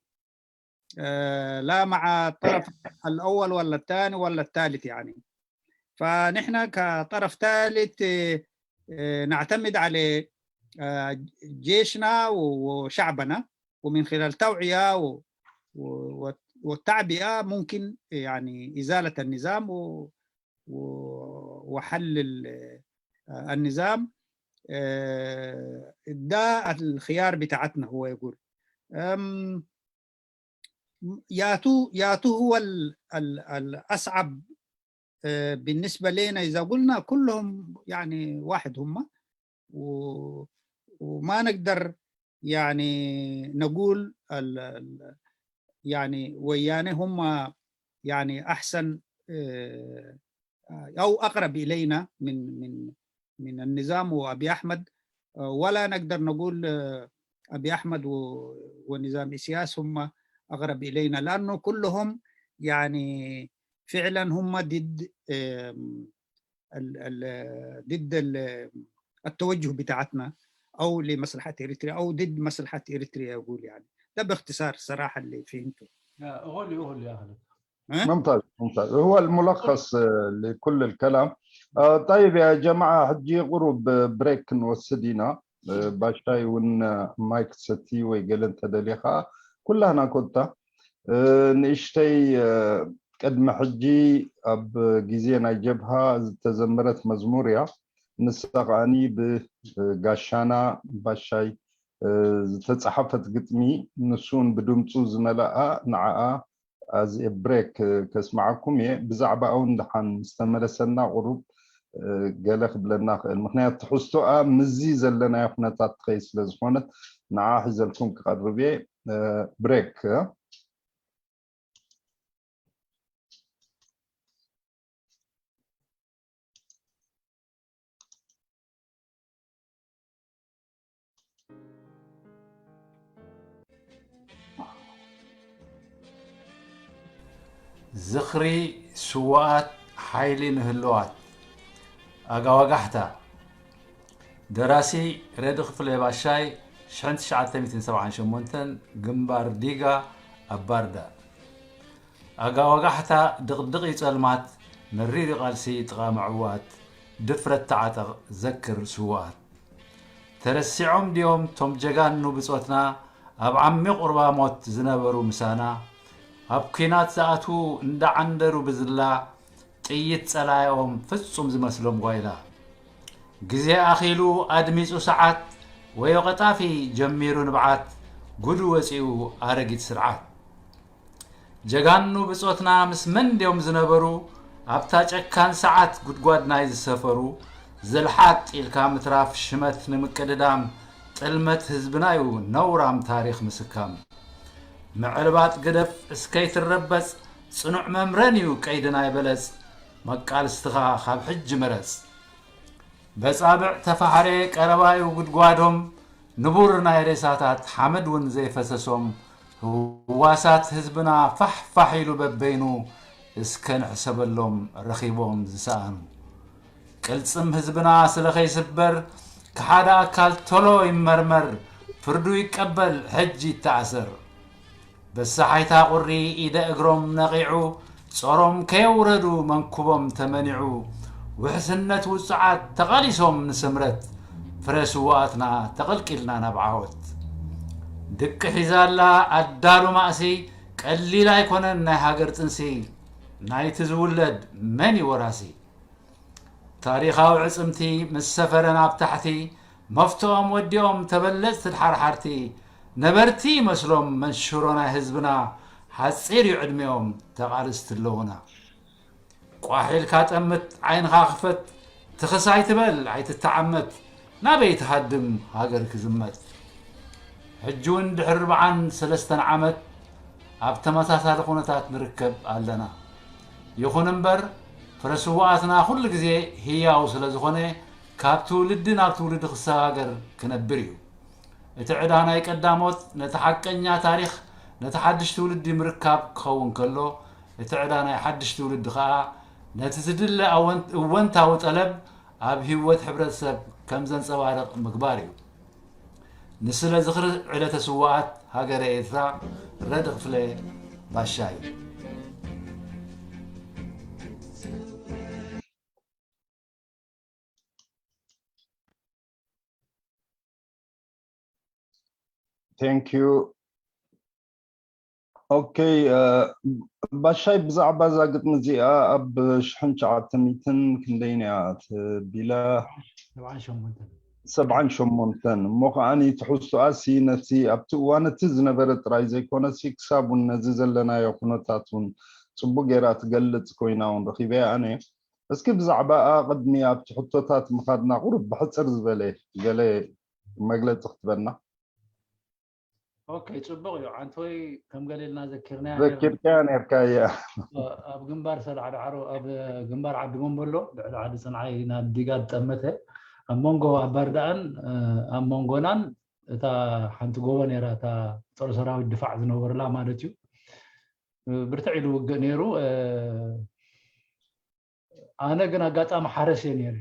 لا مع الطرف الأول ولا الثاني ولا الثالث يعني فنحن كطرف ثالث نعتمد على جيشنا وشعبنا ومن خلال توعية والتعبئة ممكن يعني إزالة النظام وحل النظام ده الخيار بتاعتنا هو يقول ياتو ياتو هو الأصعب بالنسبة لنا إذا قلنا كلهم يعني واحد هم وما نقدر يعني نقول يعني ويانه هم يعني أحسن أو أقرب إلينا من من من النظام وأبي أحمد ولا نقدر نقول أبي أحمد ونظام إسياس هم أقرب إلينا لأنه كلهم يعني فعلا هم ضد ضد التوجه بتاعتنا او لمصلحه اريتريا او ضد مصلحه اريتريا اقول يعني ده باختصار صراحه اللي فهمته. هو اللي هو اللي اخذك. ممتاز ممتاز هو الملخص لكل الكلام. طيب يا جماعه حجي غروب بريك نوسدينا ባሻይ እውን ማይክ ሰቲ ወይ ገለ እንተደሊኻ ኩላህና ኮታ ንእሽተይ ቅድሚ ሕጂ ኣብ ግዜ ናይ ጀብሃ ዝተዘመረት መዝሙር እያ። ንሳ ከዓኒ ብጋሻና ባሻይ ዝተፃሓፈት ግጥሚ ንሱ እውን ብድምፁ ዝመለኣ ንዓኣ ኣዚ ብሬክ ከስማዓኩም እየ ብዛዕባኣ እውን ደሓን ምስ ተመለሰና ቁሩብ ገለ ክብለና ክእል ምክንያቱ ትሕዝቶኣ ምስዚ ዘለናዮ ኩነታት ትኸይድ ስለ ዝኾነት ንዓ ሒዘልኩም ክቐርብ እየ ብሬክ ዝኽሪ ስውኣት ሓይሊ ንህልዋት። ኣጋዋጋሕታ። ደራሲ ረዲ ክፍለ ባሻይ፣ ሽሕን ትሽዓተ ሚእትን ሰብዓን ሸሞንተን፣ ግንባር ዲጋ ኣብ ባርዳ። ኣጋዋጋሕታ ድቕድቕ እዩ ጸልማት፣ መሪር እዩ ቃልሲ ጥቓ ምዕዋት፣ ድፍረት ተዓጠቕ ዘክር ስውኣት። ተረሲዖም ድዮም ቶም ጀጋኑ ብጾትና፣ ኣብ ዓሚቕ ቁርባ ሞት ዝነበሩ ምሳና? ኣብ ኲናት ዝኣትዉ እንዳዓንደሩ ብዝላ፣ ጥይት ጸላኢኦም ፍጹም ዝመስሎም ጓይላ። ግዜ ኣኺሉ ኣድሚጹ ሰዓት፣ ወዮ ቀጣፊ ጀሚሩ ንብዓት፣ ጉዱ ወጺኡ ኣረጊት ስርዓት። ጀጋኑ ብጾትና ምስ መን ድዮም ዝነበሩ፣ ኣብታ ጨካን ሰዓት ጉድጓድ ናይ ዝሰፈሩ? ዘልሓጥ ኢልካ ምትራፍ ሽመት ንምቅድዳም፣ ጥልመት ህዝብና እዩ ነውራም ታሪኽ ምስካም። ምዕልባጥ ግደፍ እስከይትረበጽ፣ ጽኑዕ መምረን እዩ ቀይዲ ናይ በለጽ። መቃልስትኻ ካብ ሕጂ ምረጽ። በጻብዕ ተፋሕሬ ቀረባዩ ጉድጓዶም፣ ንቡር ናይ ሬሳታት ሓመድ እውን ዘይፈሰሶም፣ ህዋሳት ህዝብና ፋሕ ፋሕ ኢሉ በበይኑ፣ እስከ ንሕሰበሎም ረኺቦም ዝሰኣኑ። ቅልጽም ህዝብና ስለ ኸይስበር፣ ክሓደ ኣካል ቶሎ ይመርመር፣ ፍርዱ ይቀበል፣ ሕጂ ይተኣሰር። በሳሓይታ ቁሪ ኢደ እግሮም ነቒዑ፣ ጾሮም ከየውረዱ መንኩቦም ተመኒዑ፣ ውሕስነት ውጹዓት ተቓሊሶም ንስምረት፣ ፍረ ስውኣትና ተቐልቂልና ናብ ዓወት። ድቂ ሒዛ ኣላ ኣዳሉ ማእሲ፣ ቀሊል ኣይኮነን ናይ ሃገር ጽንሲ፣ ናይቲ ዝውለድ መን እዩ ወራሲ? ታሪኻዊ ዕጽምቲ ምስ ሰፈረ ናብ ታሕቲ፣ መፍትኦም ወዲኦም ተበለጽቲ ድሓርሓርቲ፣ ነበርቲ ይመስሎም መንሽሮ ናይ ህዝብና፣ ሓጺር እዩ ዕድሚኦም ተቓልስቲ ኣለዉና። ቋሕ ኢልካ ጠምት፣ ዓይንኻ ክፈት፣ ትኽስ ኣይትበል ኣይትተዓመት፣ ናበይ ትሃድም ሃገር ክዝመት? ሕጂ እውን ድሕሪ ኣርብዓን ሰለስተን ዓመት ኣብ ተመሳሳሊ ኩነታት ንርከብ ኣለና። ይኹን እምበር፣ ፍረ ስውኣትና ኩሉ ግዜ ህያው ስለ ዝኾነ፣ ካብ ትውልዲ ናብ ትውልዲ ክሰጋገር ክነብር እዩ። እቲ ዕዳ ናይ ቀዳሞት ነቲ ሓቀኛ ታሪኽ፣ ነቲ ሓድሽ ትውልዲ ምርካብ ክኸውን ከሎ፣ እቲ ዕዳ ናይ ሓድሽ ትውልዲ ከኣ ነቲ ዝድለ ኣወን-፣ እወንታዊ ጠለብ ኣብ ህይወት ሕብረተሰብ ከም ዘንጸባርቕ ምግባር እዩ። ንስለ ዝኽሪ ዕለተ ስውኣት ሃገረ ኤርትራ፣ ረድ ክፍለ ባሻይ። Thank you. ኦኬ፣ ባሻይ፣ ብዛዕባ እዛ ግጥሚ እዚኣ ኣብ ሽሕን ትሽዓተ ሚእትን ክንደይን እያ ተቢላ? ሰብዓን ሸሞንተን። ሰብዓን ሸሞንተን። እሞ ከዓኒ ትሕዝቶኣሲ ነቲ ኣብቲ እዋን እቲ ዝነበረ ጥራይ ዘይኮነሲ፣ ክሳብ እውን ነዚ ዘለናዮ ኩነታት እውን ጽቡቕ ጌራ ትገልጽ ኮይና እውን ረኺበያ ኣነ። እስኪ ብዛዕባኣ ቅድሚ ኣብቲ ሕቶታት ምኻድና ቁሩብ ብሕጽር ዝበለ ገለ መግለጺ ክትበና። ኦኬ፣ ጽቡቕ እዩ። ዓንቶይ ከም ገለ ኢልና ዘኪርናያ ዘኪርካያ ነርካ። እያ ኣብ ግንባር ሰላዕ ዳዕሮ፣ ኣብ ግንባር ዓዲ ጎንበሎ ልዕሊ ዓዲ ጽንዓይ ናብ ዲጋ ዝጠመተ፣ ኣብ መንጎ ኣብ ባርዳኣን ኣብ መንጎናን እታ ሓንቲ ጎቦ ነይራ፣ እታ ጸረ ሰራዊት ድፋዕ ዝነበሩላ ማለት እዩ። ብርትዕ ኢሉ ውግእ ነይሩ። ኣነ ግን ኣጋጣሚ ሓረስ እየ ነይረ።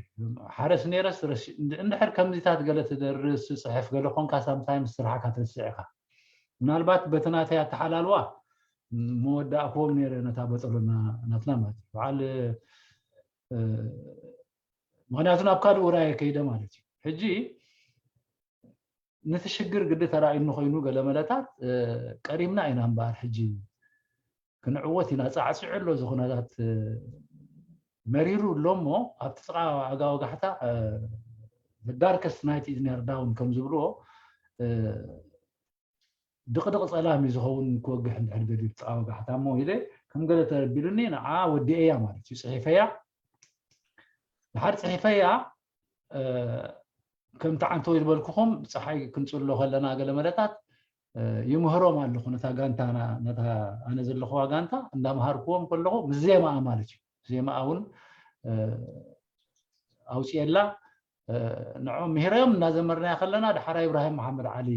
ሓረስ ነይረስ ረሲ-፣ እንድ-፣ እንድሕር ከምዚታት ገለ ትደርስ ትጽሕፍ ገለ ኮንካ ሳምታይምስ ስራሕካ ትርስዕ ኢኻ። ምናልባት በቲ ናተይ ኣተሓላልዋ መወዳእክዎም ነይረ ነታ በጠሎና ናትና ማለት እዩ። በዓል እ፣ ምኽንያቱ ናብ ካልእ ውራየ ከይደ ማለት እዩ። ሕጂ ነቲ ሽግር ግዲ ተራእዩኒ ኮይኑ ገለ መለታት ቀሪምና ኢና እምበኣር ሕጂ ክንዕወት ኢና፣ ጻዕጺዑ ኣሎ እዚ ኩነታት መሪሩ ኣሎ እሞ ኣብቲ ጥቓ ዋጋ ወጋሕታ the darkest night is near dawn ከም ዝብልዎ ድቕድቕ ጸላም እዩ ዝኸውን ክወግሕ እንድሕር ደልዩ ጥቓ ወጋሕታ እሞ ኢለ ከም ገለ ተረቢሉኒ ንዓ ወዲኤያ ማለት እዩ ጽሒፈያ። ድሓር ጽሒፈያ ከምቲ ዓንተወይ ዝበልኩኹም ፀሓይ ክንፅሎ ከለና ገለ መለታት ይምህሮም ኣለኹ ነታ ጋንታ ነታ ኣነ ዘለኹዋ ጋንታ እንዳምሃርክዎም ከለኹ ምስ ዜማኣ ማለት እዩ ዜማኣ እውን ኣውፅኤላ ንዖም ምሂረዮም እናዘመርናያ ከለና ድሓራ ኢብራሂም መሓመድ ዓሊ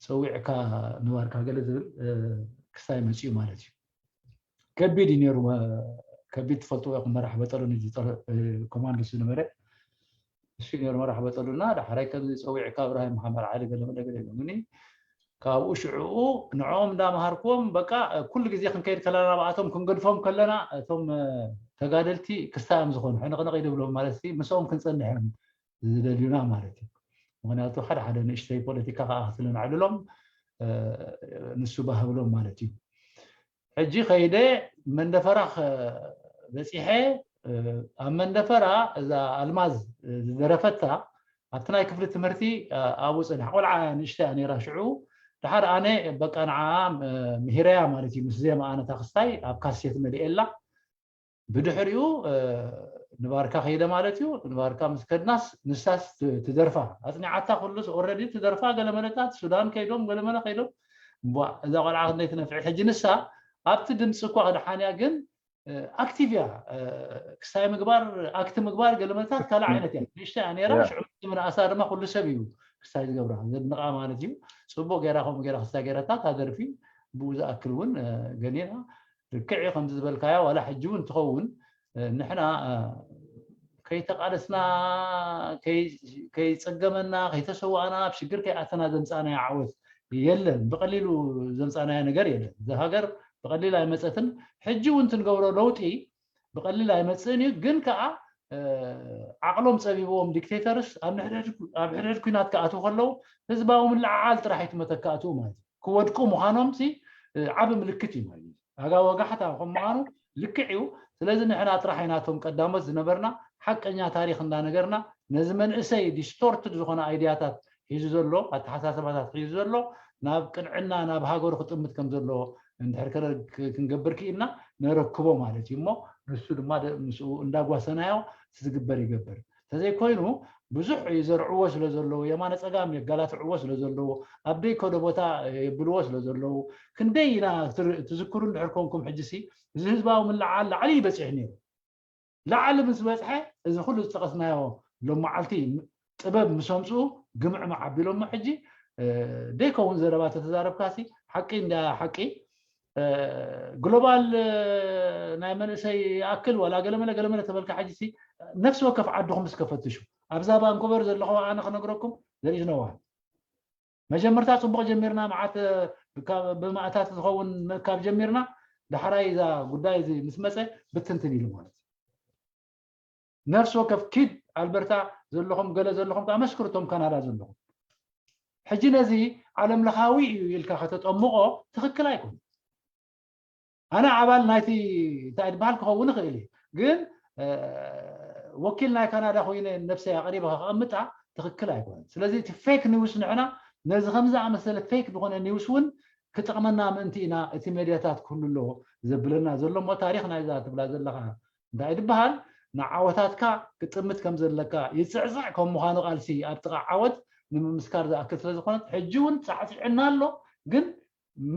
ፀዊዕካ ንባርካ ገለ ዝብል ክስታይ መፅኡ ማለት እዩ ከቢድ እዩ ነይሩ። ከቢድ ትፈልጥዎ ኢኹም፣ መራሕ በጠሉ ኮማንዶ ዝነበረ እሱ ነይሩ መራሕ በጠሉና። ዳሕራይ ከምዚ ፀዊዕካ እብራሂም መሓመድ ዓሊ ገለ መለ ገለ ኢሎምኒ። ካብኡ ሽዕኡ ንዕኦም እንዳምሃርክዎም በቃ ኩሉ ግዜ ክንከይድ ከለና ናብኣቶም ክንገድፎም ከለና እቶም ተጋደልቲ ክስታይ እዮም ዝኾኑ፣ ሕንቕንቕ ይድብሎም ማለት ምስኦም ክንፀንሕ እዮም ዝደልዩና ማለት እዩ። ምክንያቱ ሓደ ሓደ ንእሽተይ ፖለቲካ ከዓ ክትለናዕልሎም ንሱ ባህብሎም ማለት እዩ። ሕጂ ከይደ መንደፈራ በፂሐ፣ ኣብ መንደፈራ እዛ ኣልማዝ ዝደረፈታ ኣብቲ ናይ ክፍሊ ትምህርቲ ኣብኡ ፅንሕ ቆልዓ ንእሽተይ ነይራ ሽዑ። ድሓር ኣነ በቃ ንዓ ምሂረያ ማለት እዩ። ምስ ዜማ ኣነ ታክስታይ ኣብ ካሴት መሊኤላ። ብድሕሪኡ ንባርካ ከይደ ማለት እዩ። ንባርካ ምስ ከድናስ ንሳስ ትደርፋ ኣፅኒዓታ። ኩሉስ ኦረዲ ትደርፋ፣ ገለመለታት ሱዳን ከይዶም ገለመለ ከይዶም። እዛ ቆልዓ ክንደይ ትነፍዕ። ሕጂ ንሳ ኣብቲ ድምፂ እኳ ክድሓንያ ግን ኣክቲቭ እያ። ክስታይ ምግባር፣ ኣክት ምግባር ገለመለታት ካልእ ዓይነት እያ። ንእሽተይ እያ ነይራ። ሽዑ ምንኣሳ ድማ ኩሉ ሰብ እዩ ክስታይ ዝገብራ፣ ዘድንቓ ማለት እዩ። ፅቡቅ ገይራ ከምኡ ገይራ ክስታይ ገይራታ እታ ደርፊ። ብኡ ዝኣክል እውን ገኒና ልክዕ እዩ ከምዚ ዝበልካያ። ዋላ ሕጂ እውን ትኸውን ንሕና ከይተቃለስና፣ ከይፀገመና፣ ከይተሰዋእና፣ ኣብ ሽግር ከይኣተና ዘምፃእናዮ ዓወት የለን። ብቀሊሉ ዘምፃእናዮ ነገር የለን። እዚ ሃገር ብቀሊል ኣይመፀትን። ሕጂ እውን ትንገብሮ ለውጢ ብቀሊል ኣይመፅእን እዩ። ግን ከዓ ዓቅሎም ፀቢብዎም ዲክቴተርስ ኣብ ሕድሕድ ኩናት ክኣትዉ ከለዉ ህዝባዊ ምልዕዓል ጥራሕ እዩ መተካእትኡ ማለት እዩ። ክወድቁ ምዃኖም ሲ ዓቢ ምልክት እዩ ማለት እዩ። ኣጋ ወጋሕታ ከም ምዃኑ ልክዕ እዩ። ስለዚ ንሕና ጥራሕ ኢና እቶም ቀዳሞት ዝነበርና፣ ሓቀኛ ታሪኽ እንዳነገርና ነዚ መንእሰይ ዲስቶርትድ ዝኾነ ኣይድያታት ሒዙ ዘሎ፣ ኣተሓሳስባታት ሒዙ ዘሎ ናብ ቅንዕና፣ ናብ ሃገሩ ክጥምት ከም ዘለዎ እንድሕር ክንገብር ክኢልና ነረክቦ ማለት እዩ። እሞ ንሱ ድማ ምስኡ እንዳጓሰናዮ ዝግበር ይገብር። ተዘይኮይኑ ብዙሕ ይዘርዕዎ ስለ ዘለዉ፣ የማነ ጸጋም የጋላትዕዎ ስለ ዘለዉ፣ ኣብ ደይኮደ ቦታ የብልዎ ስለ ዘለዉ፣ ክንደይ ኢና ትዝክሩ እንድሕር ኮንኩም፣ ሕጂ ሲ እዚ ህዝባዊ ምልዓል ላዕሊ ይበጽሕ ነይሩ። ላዕሊ ምስ በጽሐ እዚ ኩሉ ዝጠቐስናዮ ሎመዓልቲ ጥበብ ምስ ኣምፅኡ ግምዕምዕ ኣቢሎሞ። ሕጂ ደይከውን ዘረባ ተተዛረብካሲ ሓቂ እንዳ ሓቂ ግሎባል ናይ መንእሰይ ይኣክል ዋላ ገለመለ ገለመለ ተበልካ፣ ሕጂ ሲ ነፍሲ ወከፍ ዓድኹም እስከ ፈትሹ። ኣብዛ ቫንኮቨር ዘለኹ ኣነ ክነግረኩም ዘሪዝነዋ መጀመርታ ፅቡቕ ጀሚርና፣ መዓት ብማእታት ዝኸውን ምእካብ ጀሚርና። ዳሕራይ እዛ ጉዳይ እዚ ምስ መፀ ብትንትን ኢሉ ማለት እዩ። ነፍሲ ወከፍ ኪድ ኣልበርታ ዘለኹም ገለ ዘለኹም ከዓ መስክርቶም ካናዳ ዘለኹም። ሕጂ ነዚ ዓለም ለኻዊ እዩ ኢልካ ከተጠምቆ ትኽክል ኣይኮን። ኣነ ኣባል ናይቲ እንታይ ዝበሃል ክኸውን ይኽእል እዩ፣ ግን ወኪል ናይ ካናዳ ኮይነ ነብሰይ ኣቕሪበ ከቐምጣ ትኽክል ኣይኮነን። ስለዚ እቲ ፌክ ኒውስ ንሕና ነዚ ከምዚ ኣመሰለ ፌክ ዝኾነ ኒውስ እውን ክጠቕመና ምእንቲ ኢና እቲ ሜድያታት ክህሉ ኣለዎ ዘብለና ዘሎ። እሞ ታሪኽ ናይዛ ትብላ ዘለኻ እንታይ ዝበሃል ንዓወታትካ ክጥምት ከም ዘለካ ይፅዕፅዕ ከም ምዃኑ ቃልሲ ኣብ ጥቓ ዓወት ንምምስካር ዝኣክል ስለ ዝኾነት ሕጂ እውን ፃዕፂዕና ኣሎ። ግን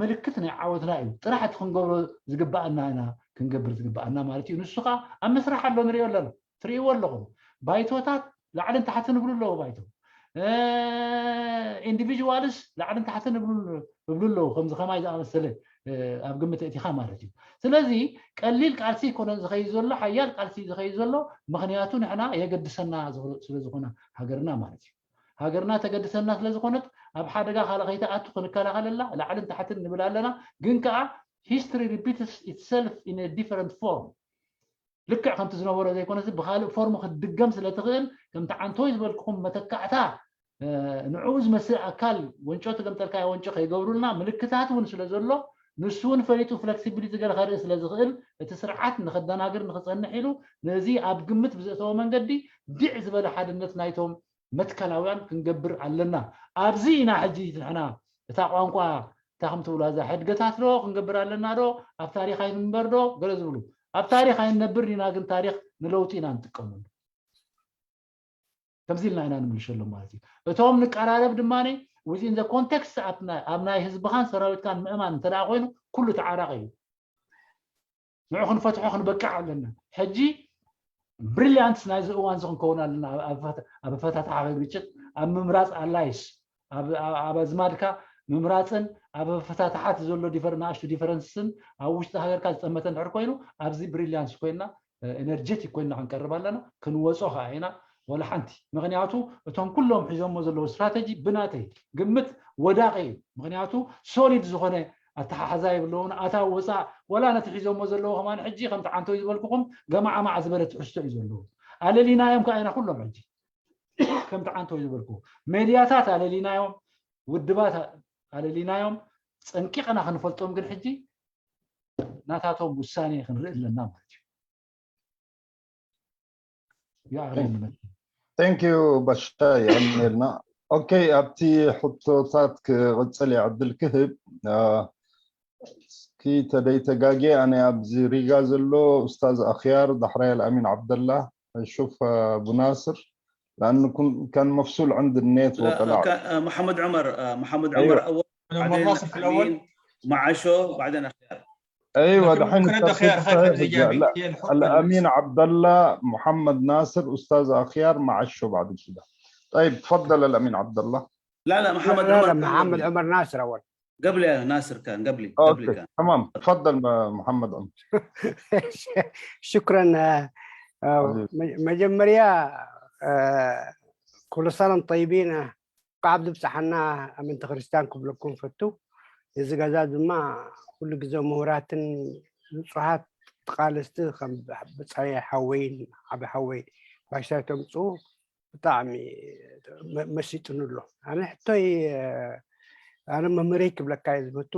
ምልክት ናይ ዓወትና እዩ። ጥራሕ እቲ ክንገብሮ ዝግባኣና ኢና ክንገብር ዝግባኣና ማለት እዩ። ንሱ ከዓ ኣብ ምስራሕ ኣሎ፣ ንሪኦ ኣለና፣ ትርእይዎ ኣለኹም። ባይቶታት ላዕልን ታሕትን ይብሉ ኣለዉ። ባይቶ ኢንዲቪጅዋልስ ላዕልን ታሕትን ይብሉ ኣለዉ። ከምዚ ከማይ ዝኣመሰለ ኣብ ግምት እቲኻ ማለት እዩ። ስለዚ ቀሊል ቃልሲ ይኮነን ዝኸይድ ዘሎ፣ ሓያል ቃልሲ ዝኸይድ ዘሎ። ምክንያቱ ንሕና የገድሰና ስለ ዝኾነ ሃገርና ማለት እዩ። ሃገርና ተገድሰና ስለ ዝኾነት ኣብ ሓደጋ ካልእ ከይትኣቱ ክንከላኸለላ ላዕልን ታሕትን ንብል ኣለና። ግን ከዓ history repeats itself in a different form። ልክዕ ከምቲ ዝነበሮ ዘይኮነስ ብካልእ ፎርም ክትድገም ስለ ትኽእል፣ ከምቲ ዓንቶይ ዝበልኩኹም መተካዕታ ንዕኡ ዝመስል ኣካል ወንጮ ትገምጠልካዮ ወንጮ ከይገብሩልና ምልክታት እውን ስለ ዘሎ፣ ንሱ እውን ፈሊጡ ፍለክሲቢሊቲ ገለ ከርኢ ስለ ዝኽእል፣ እቲ ስርዓት ንኸደናግር ንኽጸንሕ ኢሉ ነዚ ኣብ ግምት ብዘእተወ መንገዲ ድዕ ዝበለ ሓድነት ናይቶም መትከላውያን ክንገብር ኣለና። ኣብዚ ኢና ሕጂ ንሕና እታ ቋንቋ እታ ከም ትብላ እዛ ሕድገታት ዶ ክንገብር ኣለና ዶ፣ ኣብ ታሪኽ ኣይንንበር ዶ ገለ ዝብሉ። ኣብ ታሪኽ ኣይንነብር ኢና፣ ግን ታሪኽ ንለውጢ ኢና ንጥቀመሉ። ከምዚ ኢልና ኢና ንምልሸሎም ማለት እዩ። እቶም ንቀራረብ ድማ within the context ኣብ ናይ ህዝብኻን ሰራዊትካን ምእማን እንተ ደኣ ኮይኑ ኩሉ ተዓራቒ እዩ። ንዑ ክንፈትሖ ክንበቅዕ ኣለና። ሕጂ ብሪልያንትስ ናይዚ እዋን እዚ ክንከውን ኣለና። ኣብ ኣፈታትሓ ግጭት፣ ኣብ ምምራፅ ኣላይስ፣ ኣብ ኣዝማድካ ምምራፅን ኣብ ኣፈታትሓ እቲ ዘሎ ዲፈረ- ንኣሽቱ ዲፈረንስን ኣብ ውሽጢ ሃገርካ ዝጠመተ እንድሕር ኮይኑ ኣብዚ ብሪሊያንስ ኮይና ኤነርጀቲክ ኮይና ክንቀርብ ኣለና። ክንወፆ ከዓ ኢና። ወላ ሓንቲ። ምክንያቱ እቶም ኩሎም ሒዞሞ ዘለዉ ስትራተጂ ብናተይ ግምት ወዳቂ እዩ። ምክንያቱ ሶሊድ ዝኾነ ኣተሓሕዛ የብለውን። ኣታ ወፃእ ወላ ነቲ ሒዞሞ ዘለዉ ከማን ሕጂ ከምቲ ዓንተው ዝበልኩኹም ገማዓማዕ ዝበለ ትሕዝቶ እዩ ዘለዉ። ኣለሊናዮም ከዓ ኢና ኩሎም ሕጂ ከምቲ ዓንተው ዝበልኩ ሜድያታት ኣለሊናዮም፣ ውድባት ኣለሊናዮም። ፀንቂቕና ክንፈልጦም ግን ሕጂ ናታቶም ውሳኔ ክንርኢ ኣለና ማለት እዩ። ይኣኽለኒ መቸም። Thank you ባሻ የቐንየልና። ኦኬ፣ ኣብቲ ሕቶታት ክቕፅል እየ ዕድል ክህብ። እስኪ ተደይ ተጋጌ ኣነ ኣብዚ ሪጋ ዘሎ ኡስታዝ ኣኽያር ዳሕራይ ኣልኣሚን ዓብደላ ሹፍ ኣቡ ናስር لأنه كان مفصول عند النت وطلع محمد عمر محمد عمر أول بعدين أمين معشو بعدين أخيار ايوه دحين خيار خيار الامين عبد الله محمد ناصر استاذ اخيار مع الشو بعد كده. طيب تفضل الامين عبد الله. لا لا محمد لا لا محمد عمر ناصر اول. قبل ناصر كان قبلي قبلي كان تمام تفضل محمد عمر. شكرا. መጀመርያ ኩሉ ሰላም ጠይቢን ካብ ዝብፅሓና ኣመንቲ ክርስቲያን ክብለኩም ፈቱ። እዚ ገዛ ድማ ኩሉ ግዜ ምሁራትን ንፁሃት ተቃለስቲ ከም ብፃይ ሓወይን ዓቢ ሓወይ ባሻይ ተምፅኡ ብጣዕሚ መሲጥኒ ኣሎ። ኣነ ሕቶይ ኣነ መምህረይ ክብለካ እየ ዝፈቱ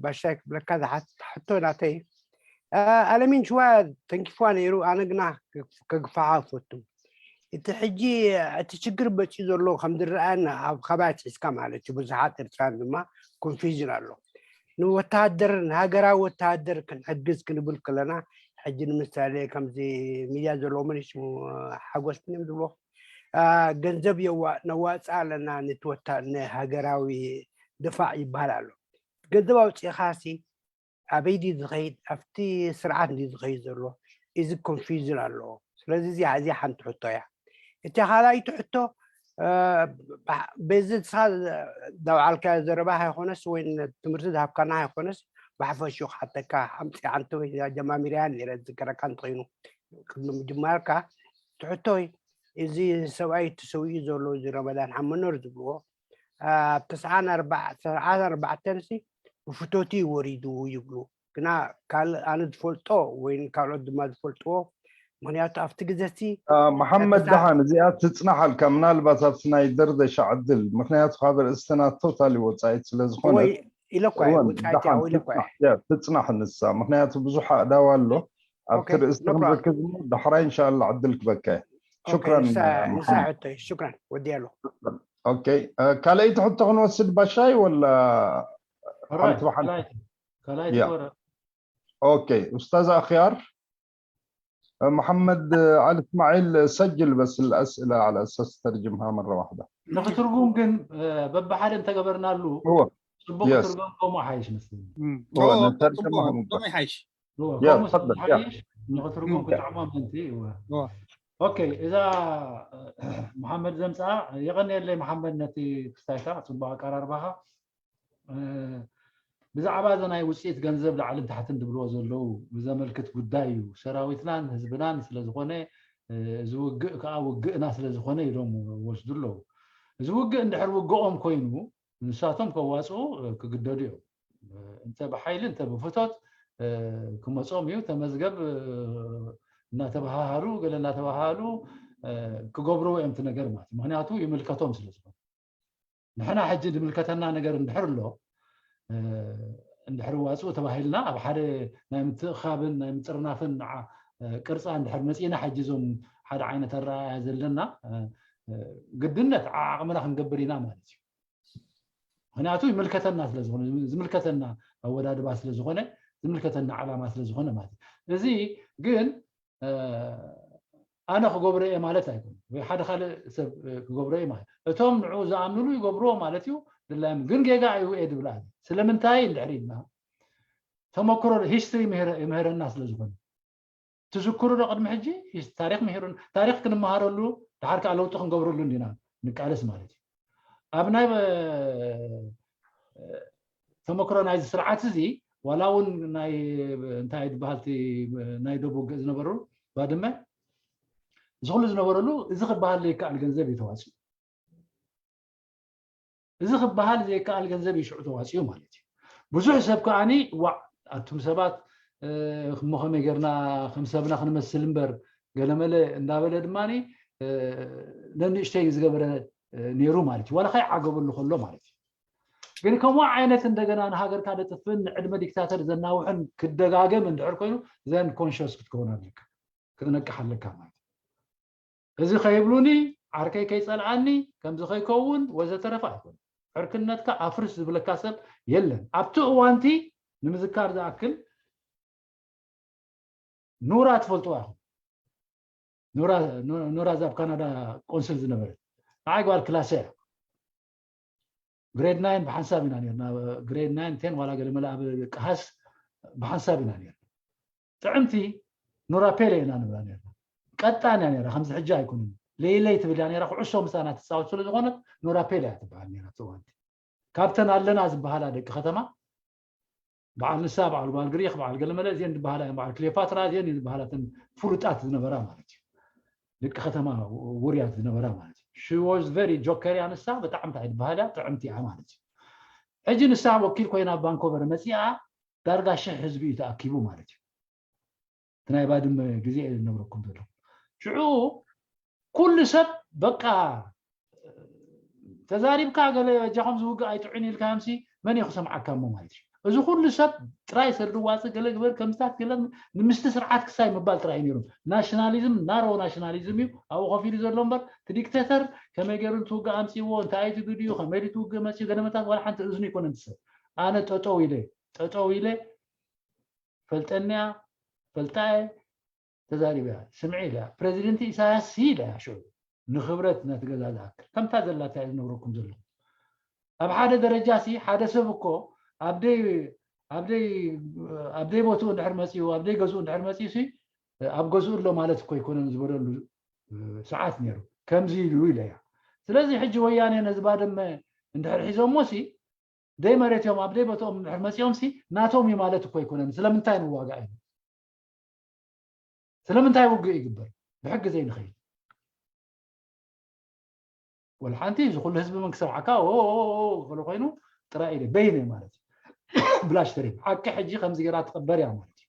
ባሻይ ክብለካ ዝሓት ሕቶ ናተይ ኣለሚን ሽዋ ተንኪፍዋ ነይሩ። ኣነ ግና ከግፋዓ ፈቱ እቲ ሕጂ እቲ ችግር በፂኡ ዘሎ ከም ዝረኣየና ኣብ ከባቢ ኣትሒዝካ ማለት እዩ። ብዙሓት ኤርትራን ድማ ኮንፊውዥን ኣሎ። ንወተሃደር ንሃገራዊ ወተሃደር ክንሕግዝ ክንብል ከለና ሕጂ ንምሳሌ ከምዚ ሚድያ ዘለዎ መን ሽሙ ሓጎስ እዮም ዝብሎ ገንዘብ ነዋፅእ ኣለና ንትወታ ንሃገራዊ ድፋዕ ይበሃል ኣሎ። ገንዘብ ኣውፂእኻሲ ኣበይ ድዩ ዝኸይድ ኣብቲ ስርዓት እንድዩ ዝኸይድ ዘሎ እዚ ኮንፊውዥን ኣለዎ። ስለዚ እዚኣ እዚኣ ሓንቲ ሕቶ እያ። እቲ ካልኣይቲ ሕቶ በዚ ንስኻ ዘውዓልካዮ ዘረባ ኣይኮነስ ወይ ትምህርቲ ዝሃብካና ኣይኮነስ ብሓፈሽኡ ክሓተካ ኣምፂኣ እንተ ወይ ጀማሚርያ ነይረ ዝዝከረካ እንተኮይኑ ቅድሚ ምጅማርካ ትሕቶይ እዚ ሰብኣይ ተሰዊኡ ዘሎ እዚ ረመዳን ሓመኖር ዝብልዎ ኣብ ተስዓን ኣርባዕተን ሲ ብፍቶቱ እዩ ወሪዱ ይብሉ ግና ካልእ ኣነ ዝፈልጦ ወይ ካልኦት ድማ ዝፈልጥዎ ምክንያቱ ኣብቲ ግዘ ሲ መሓመድ ደሓን እዚኣ ትፅናሓልካ ምናልባት ኣብቲ ናይ ደርደሻ ዕድል ምክንያቱ ካብ ርእስተና ቶታሊ ወፃኢት ስለዝኮነ ኢለኳ ወፃኢት ኢለኳ ትፅናሕ ንሳ ምክንያቱ ብዙሕ ኣእዳዋ ኣሎ ኣብቲ ርእስቲ ክንረክብ ዳሕራይ እንሻላ ዕድል ክበካ ሽክራን ንሳ ሕቶይ ሽክራን ወዲያ ኣለኩ ኦኬ ካልኣይቲ ሕቶ ክንወስድ ባሻይ ወላ ሓንቲ ብሓንቲ ካልኣይቲ ወረ ኦኬ ኡስታዝ ኣኽያር محمد علي اسماعيل سجل بس الاسئله على اساس ترجمها مره واحده ንክትርጉም ግን በብሓደ እንተገበርናሉ هو ፅቡቅ ክትርጎም ከምኡ ሓይሽ መስለኒ هو نترجمها ይሓይሽ ከምኡ ሓይሽ ንክትርጉም ክጥዕሞ ምእንቲ ኦኬ እዛ መሓመድ ዘምፅኣ የቐንየለይ መሓመድ ነቲ ክስታይካ ፅቡቅ ኣቀራርባኻ ብዛዕባ እዚ ናይ ውፅኢት ገንዘብ ላዕልን ታሕትን ዝብልዎ ዘለዉ ብዘመልክት ጉዳይ እዩ ሰራዊትናን ህዝብናን ስለዝኮነ እዚ ውግእ ከዓ ውግእና ስለዝኮነ ኢሎም ወስዱ ኣለዉ እዚ ውግእ እንድሕር ውግኦም ኮይኑ ንሳቶም ከዋፅኡ ክግደዱ እዮም እንተ ብሓይሊ እንተ ብፍቶት ክመፆም እዩ ተመዝገብ እናተባሃሃሉ ገለ እናተባሃሉ ክገብርዎ እዮም እቲ ነገር ማለት ምክንያቱ ይምልከቶም ስለዝኮነ ንሕና ሕጂ ዝምልከተና ነገር እንድሕር ኣሎ እንድሕር ዋፅኡ ተባሂልና ኣብ ሓደ ናይ ምትእኻብን ናይ ምፅርናፍን ቅርፃ እንድሕር መፂና ሕጂ እዞም ሓደ ዓይነት ኣረኣያ ዘለና ግድነት ዓቕምና ክንገብር ኢና ማለት እዩ ምክንያቱ ይምልከተና ስለዝኮነ ዝምልከተና ኣወዳድባ ስለዝኮነ ዝምልከተና ዓላማ ስለዝኮነ ማለት እዩ እዚ ግን ኣነ ክገብሮ እየ ማለት ኣይኮነ ወይ ሓደ ካልእ ሰብ ክገብሮ እዩ ማለት እቶም ንዑ ዝኣምንሉ ይገብርዎ ማለት እዩ ድላዮም ግን ጌጋ እዩ እየ ድብል ኣነ ስለምንታይ እንድሕር ኢልና ተመክሮ ሂስትሪ ይምህረና ስለዝኮነ ትዝክሩ ዶ ቅድሚ ሕጂ ታሪክ ምሂሩን ታሪክ ክንመሃረሉ ድሓር ከዓ ለውጢ ክንገብረሉ እንዲና ንቃለስ ማለት እዩ ኣብ ናይ ተመክሮ ናይዚ ስርዓት እዚ ዋላ እውን ናይ እንታይ ዝበሃል እቲ ናይ ደቡብ ዝነበሩ ባድመ እዚ ኩሉ ዝነበረሉ እዚ ክበሃል ዘይከኣል ገንዘብ እዩ ተዋፂኡ። እዚ ክበሃል ዘይከኣል ገንዘብ እዩ ሽዑ ተዋፂኡ ማለት እዩ። ብዙሕ ሰብ ከዓኒ ዋዕ ኣቱም ሰባት እሞ ከመይ ጌርና ከም ሰብና ክንመስል እምበር ገለመለ እንዳበለ ድማ ነንእሽተይ እዩ ዝገበረ ነይሩ ማለት እዩ። ዋላ ከይዓገበሉ ከሎ ማለት እዩ። ግን ከምኡ ዓይነት እንደገና ንሃገርካ ደጥፍእን ንዕድመ ዲክታተር ዘናውሕን ክደጋገም እንድሕር ኮይኑ ዘን ኮንሽስ ክትከውን ኣለካ፣ ክትነቅሕ ኣለካ ማለት እዩ። እዚ ከይብሉኒ ዓርከይ ከይፀልኣኒ ከምዚ ከይከውን ወዘተረፈ ኣይኮነ። ዕርክነትካ ኣፍርስ ዝብለካ ሰብ የለን። ኣብቲ እዋንቲ ንምዝካር ዝኣክል ኑራ ትፈልጥዋ ኢኹም። ኑራ እዛ ኣብ ካናዳ ቆንስል ዝነበረት ንዓይ ጓል ክላሰ እያ። ግሬድ ናይን ብሓንሳብ ኢና ነርና። ግሬድ ናይን ቴን ዋላ ገለ መለ ኣብ ቀሃስ ብሓንሳብ ኢና ነርና። ጥዕምቲ ኑራ ፔለ ኢና ንብላ ነርና። ቀጣን እያ ነራ፣ ከምዚ ሕጂ ኣይኮነን። ለይለይ ትብል እያ ነራ፣ ኩዕሶ ምሳና ትፃወት ስለ ዝኾነት ኑራ ፔለ እያ ትበሃል ነራ። ኣብቲ እዋንቲ ካብተን ኣለና ዝበሃላ ደቂ ከተማ በዓል ንሳ፣ በዓል ጓል ግሪኽ፣ በዓል ገለመለ እዚአን ዝበሃላ እየን፣ በዓል ክሊዮፓትራ እዚአን እየን ዝበሃላ እተን ፍሉጣት ዝነበራ ማለት እዩ። ደቂ ከተማ ውርያት ዝነበራ ማለት እዩ። She was very ጆከር እያ ንሳ፣ ብጣዕሚ እንታይ ዝበሃላ ጥዕምቲ እያ ማለት እዩ። ሕጂ ንሳ ወኪል ኮይና ኣብ ቫንኮቨር መፂኣ ዳርጋ ሽሕ ህዝቢ እዩ ተኣኪቡ ማለት እዩ። እቲ ናይ ባድመ ግዜ እየ ዝነግረኩም ዘለኹ። ሽዑ ኩሉ ሰብ በቃ ተዛሪብካ ገለ በጃኹም ዝውግእ ኣይጥዑን ኢልካዮምሲ መን እዩ ክሰምዓካ እሞ ማለት እዩ። እዚ ኩሉ ሰብ ጥራይ ሰልዲ ዋፂ ገለ ግበር ከምዝታት ገለ ንምስቲ ስርዓት ክሳይ ምባል ጥራይ እዩ ነይሮም። ናሽናሊዝም ናሮ ናሽናሊዝም እዩ ኣብኡ ኮፍ ኢሉ ዘሎ እምበር እቲ ዲክቴተር ከመይ ገይሩ እንትውግእ ኣምፅዎ እንታይ እዩ ትግድዩ ከመይ ትውግእ መፅዩ ገለመታት ዋላ ሓንቲ እዝኑ ይኮነን ትሰብ። ኣነ ጠጠው ኢለ ጠጠው ኢለ ፈልጠንያ ፈልጣየ ተዛሪበያ ስምዒ ኢለያ ፕሬዚደንት ኢሳያስ ሲ ኢለያ ሽዑ ንክብረት ነቲ ገዛ ዝኣክል ከምታ ዘላታ እየ ዝነግረኩም ዘለኹ። ኣብ ሓደ ደረጃ ሲ ሓደ ሰብ እኮ ኣብ ደይ ኣብ ደይ ኣብ ደይ ቦትኡ እንድሕር መፅኡ ኣብ ደይ ገዝኡ እንድሕር መፅኡ ሲ ኣብ ገዝኡ ኣሎ ማለት እኮ ኣይኮነን ዝበለሉ ሰዓት ነይሩ። ከምዚ ኢሉ ኢለያ። ስለዚ ሕጂ ወያኔ ነዚ ባድመ እንድሕር ሒዞሞ ሲ ደይ መሬት እዮም ኣብ ደይ ቦትኦም እንድሕር መፂኦም ሲ ናቶም እዩ ማለት እኮ ኣይኮነን። ስለምንታይ ንዋጋእ እዩ? ስለምንታይ ውግእ ይግበር? ብሕጊ ዘይንኸይድ ወላ ሓንቲ እዚ ኩሉ ህዝቢ መን ክሰምዓካ ኦ ኦ ኦ ኦ ገለ ኮይኑ ጥራይ ኢለ በይነ ማለት እዩ። ብላሽ ተሪፍ ሓቂ ሕጂ ከምዚ ገይራ ትቕበር እያ ማለት እዩ።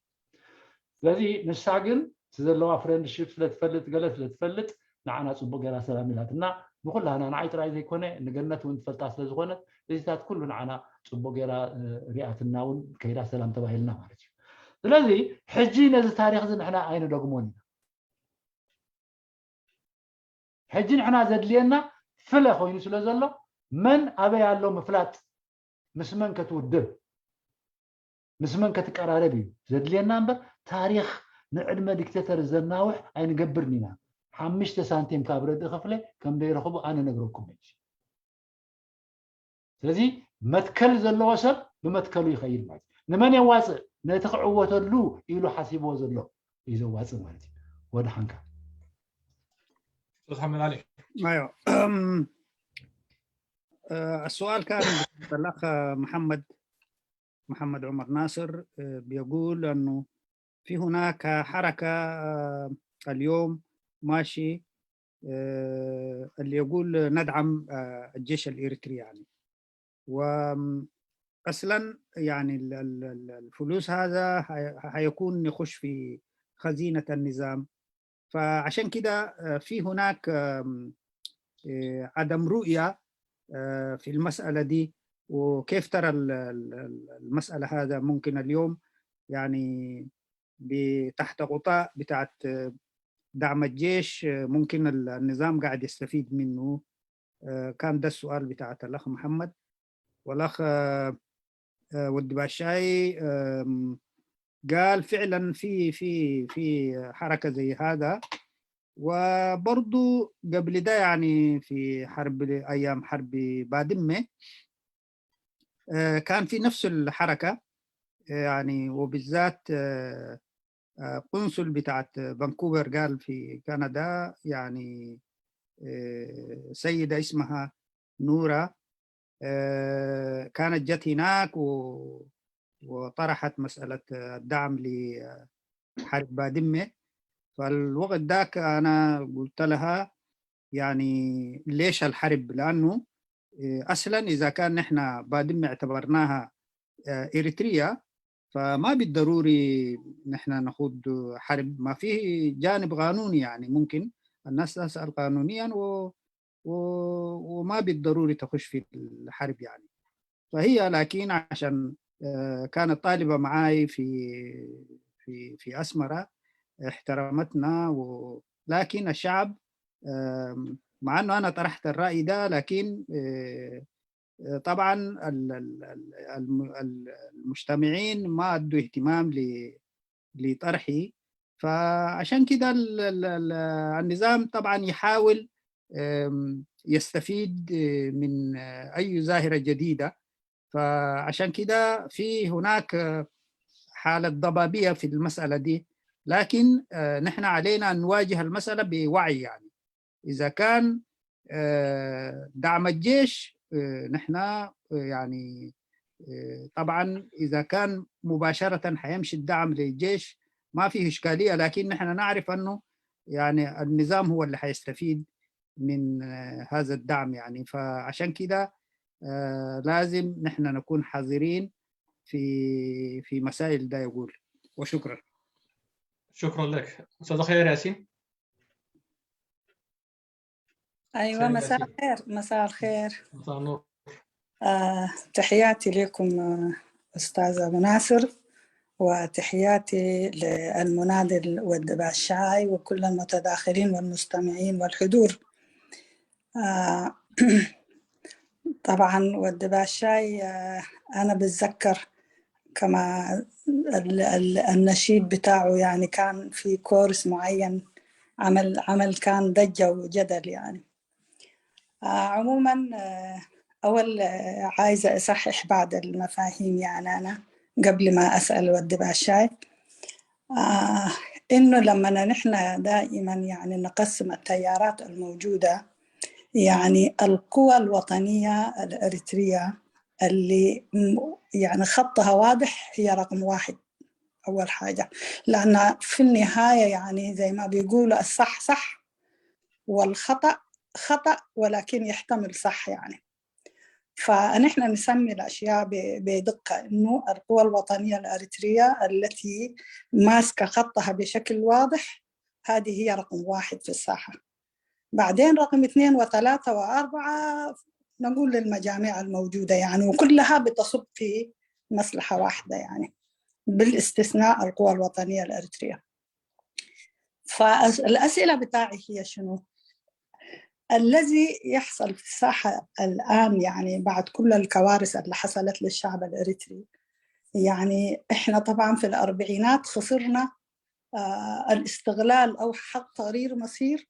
ስለዚ ንሳ ግን እቲ ዘለዋ ፍሬንድሺፕ ስለትፈልጥ ገለ ስለትፈልጥ ንዓና ፅቡቅ ገይራ ሰላም ኢላትና ንኩላህና ንዓይ ጥራይ ዘይኮነ ንገነት እውን ትፈልጣ ስለዝኮነት እዚታት ኩሉ ንዓና ፅቡቅ ገይራ እ፣ ሪኣትና እውን ከይዳ ሰላም ተባሂልና ማለት እዩ። ስለዚ ሕጂ ነዚ ታሪክ እዚ ንሕና ኣይንደግሞን ኢና። ሕጂ ንሕና ዘድልየና ፍለ ኮይኑ ስለ ዘሎ መን ኣበይ ኣሎ ምፍላጥ ምስ መን ከትውድብ ምስ መን ከትቀራረብ እዩ ዘድልየና እምበር ታሪክ ንዕድመ ዲክተተር ዘናውሕ ኣይንገብርን ኢና። ሓምሽተ ሳንቲም ካብ ረድኢ ክፍለ ከም ደይረኽቡ ኣነ ነግረኩም እዩ። ስለዚ መትከል ዘለዎ ሰብ ብመትከሉ ይኸይድ ማለት እዩ። ንመን የዋፅእ? ነቲ ክዕወተሉ ኢሉ ሓሲብዎ ዘሎ እዩ ዘዋፅእ ማለት እዩ። ወድሓንካ። استاذ حمد علي. ايوه أم، آه، السؤال كان بالنسبة للأخ محمد محمد عمر ناصر آه، بيقول أنه في هناك حركة آه، اليوم ماشي آه، اللي يقول ندعم آه، الجيش الإريتري يعني وأصلا يعني ال- ال- ال- الفلوس هذا هي- هيكون يخش في خزينة النظام فعشان كده آه، في هناك آم، آه، عدم رؤية آه، في المسألة دي وكيف ترى ال- ال- ال- المسألة هذا ممكن اليوم يعني ب- تحت غطاء بتاعت آه، دعم الجيش آه، ممكن ال- النظام قاعد يستفيد منه آه، كان ده السؤال بتاعت الأخ محمد والأخ آه، آه، ود باشاي آم، قال فعلا في في في حركة زي هذا وبرضو قبل ده يعني في حرب أيام حرب بادمة آه، كان في نفس الحركة يعني وبالذات آه، آه، قنصل بتاعت فانكوفر قال في كندا يعني آه، سيدة اسمها نورا آه، كانت جت هناك و- وطرحت مسألة الدعم لحرب بادمة. فالوقت ذاك أنا قلت لها يعني ليش الحرب؟ لأنه آه، أصلا إذا كان نحن بادمة اعتبرناها آه، إريتريا، فما بالضروري نحن نخوض حرب. ما فيه جانب قانوني، يعني ممكن الناس تسأل قانونيا و... و... وما بالضروري تخش في الحرب يعني. فهي لكن عشان آه، كانت طالبة معاي في في في أسمرة، احترمتنا و... لكن الشعب آم، مع أنه أنا طرحت الرأي ده، لكن آه، آه، طبعا ال- ال- ال- الم- ال- المجتمعين ما أدوا اهتمام ل- لطرحي. فعشان كده ال- ال- ال- النظام طبعا يحاول آم، يستفيد آه، من آه، أي ظاهرة جديدة. فعشان كده في هناك آه، حالة ضبابية في المسألة دي، لكن آه، نحن علينا أن نواجه المسألة بوعي. يعني إذا كان آه، دعم الجيش، آه، نحن آه، يعني آه، طبعا إذا كان مباشرة حيمشي الدعم للجيش ما فيه إشكالية، لكن نحن نعرف أنه يعني النظام هو اللي حيستفيد من آه، هذا الدعم. يعني فعشان كده آه، لازم نحن نكون حذرين في في مسائل ده يقول. وشكرا. شكرا لك أستاذ خير ياسين. أيوة، مساء الخير. مساء الخير. مساء النور. آه، تحياتي لكم آه، أستاذ أبو ناصر، وتحياتي للمناضل والدباشاي وكل المتداخلين والمستمعين والحضور. آه، طبعا والدباشاي آه، أنا بتذكر كما ال- ال- النشيد بتاعه يعني كان في كورس معين، عمل عمل كان ضجة وجدل يعني. آه، عموما آه، أول آه، عايزة أصحح بعض المفاهيم يعني أنا قبل ما أسأل والدباشاي آه إنه لما نحن دائما يعني نقسم التيارات الموجودة، يعني القوى الوطنية الإريترية اللي يعني خطها واضح هي رقم واحد أول حاجة، لأن في النهاية يعني زي ما بيقولوا الصح صح والخطأ خطأ، ولكن يحتمل صح يعني. فنحن نسمي الأشياء بدقة إنه القوى الوطنية الأريترية التي ماسكة خطها بشكل واضح هذه هي رقم واحد في الساحة. بعدين رقم اثنين وثلاثة وأربعة نقول للمجاميع الموجودة يعني، وكلها بتصب في مصلحة واحدة يعني، بالاستثناء القوى الوطنية الأريترية. فالأسئلة بتاعي هي شنو؟ الذي يحصل في الساحة الآن يعني بعد كل الكوارث اللي حصلت للشعب الإريتري، يعني إحنا طبعا في الأربعينات خسرنا آه الاستغلال أو حق تقرير مصير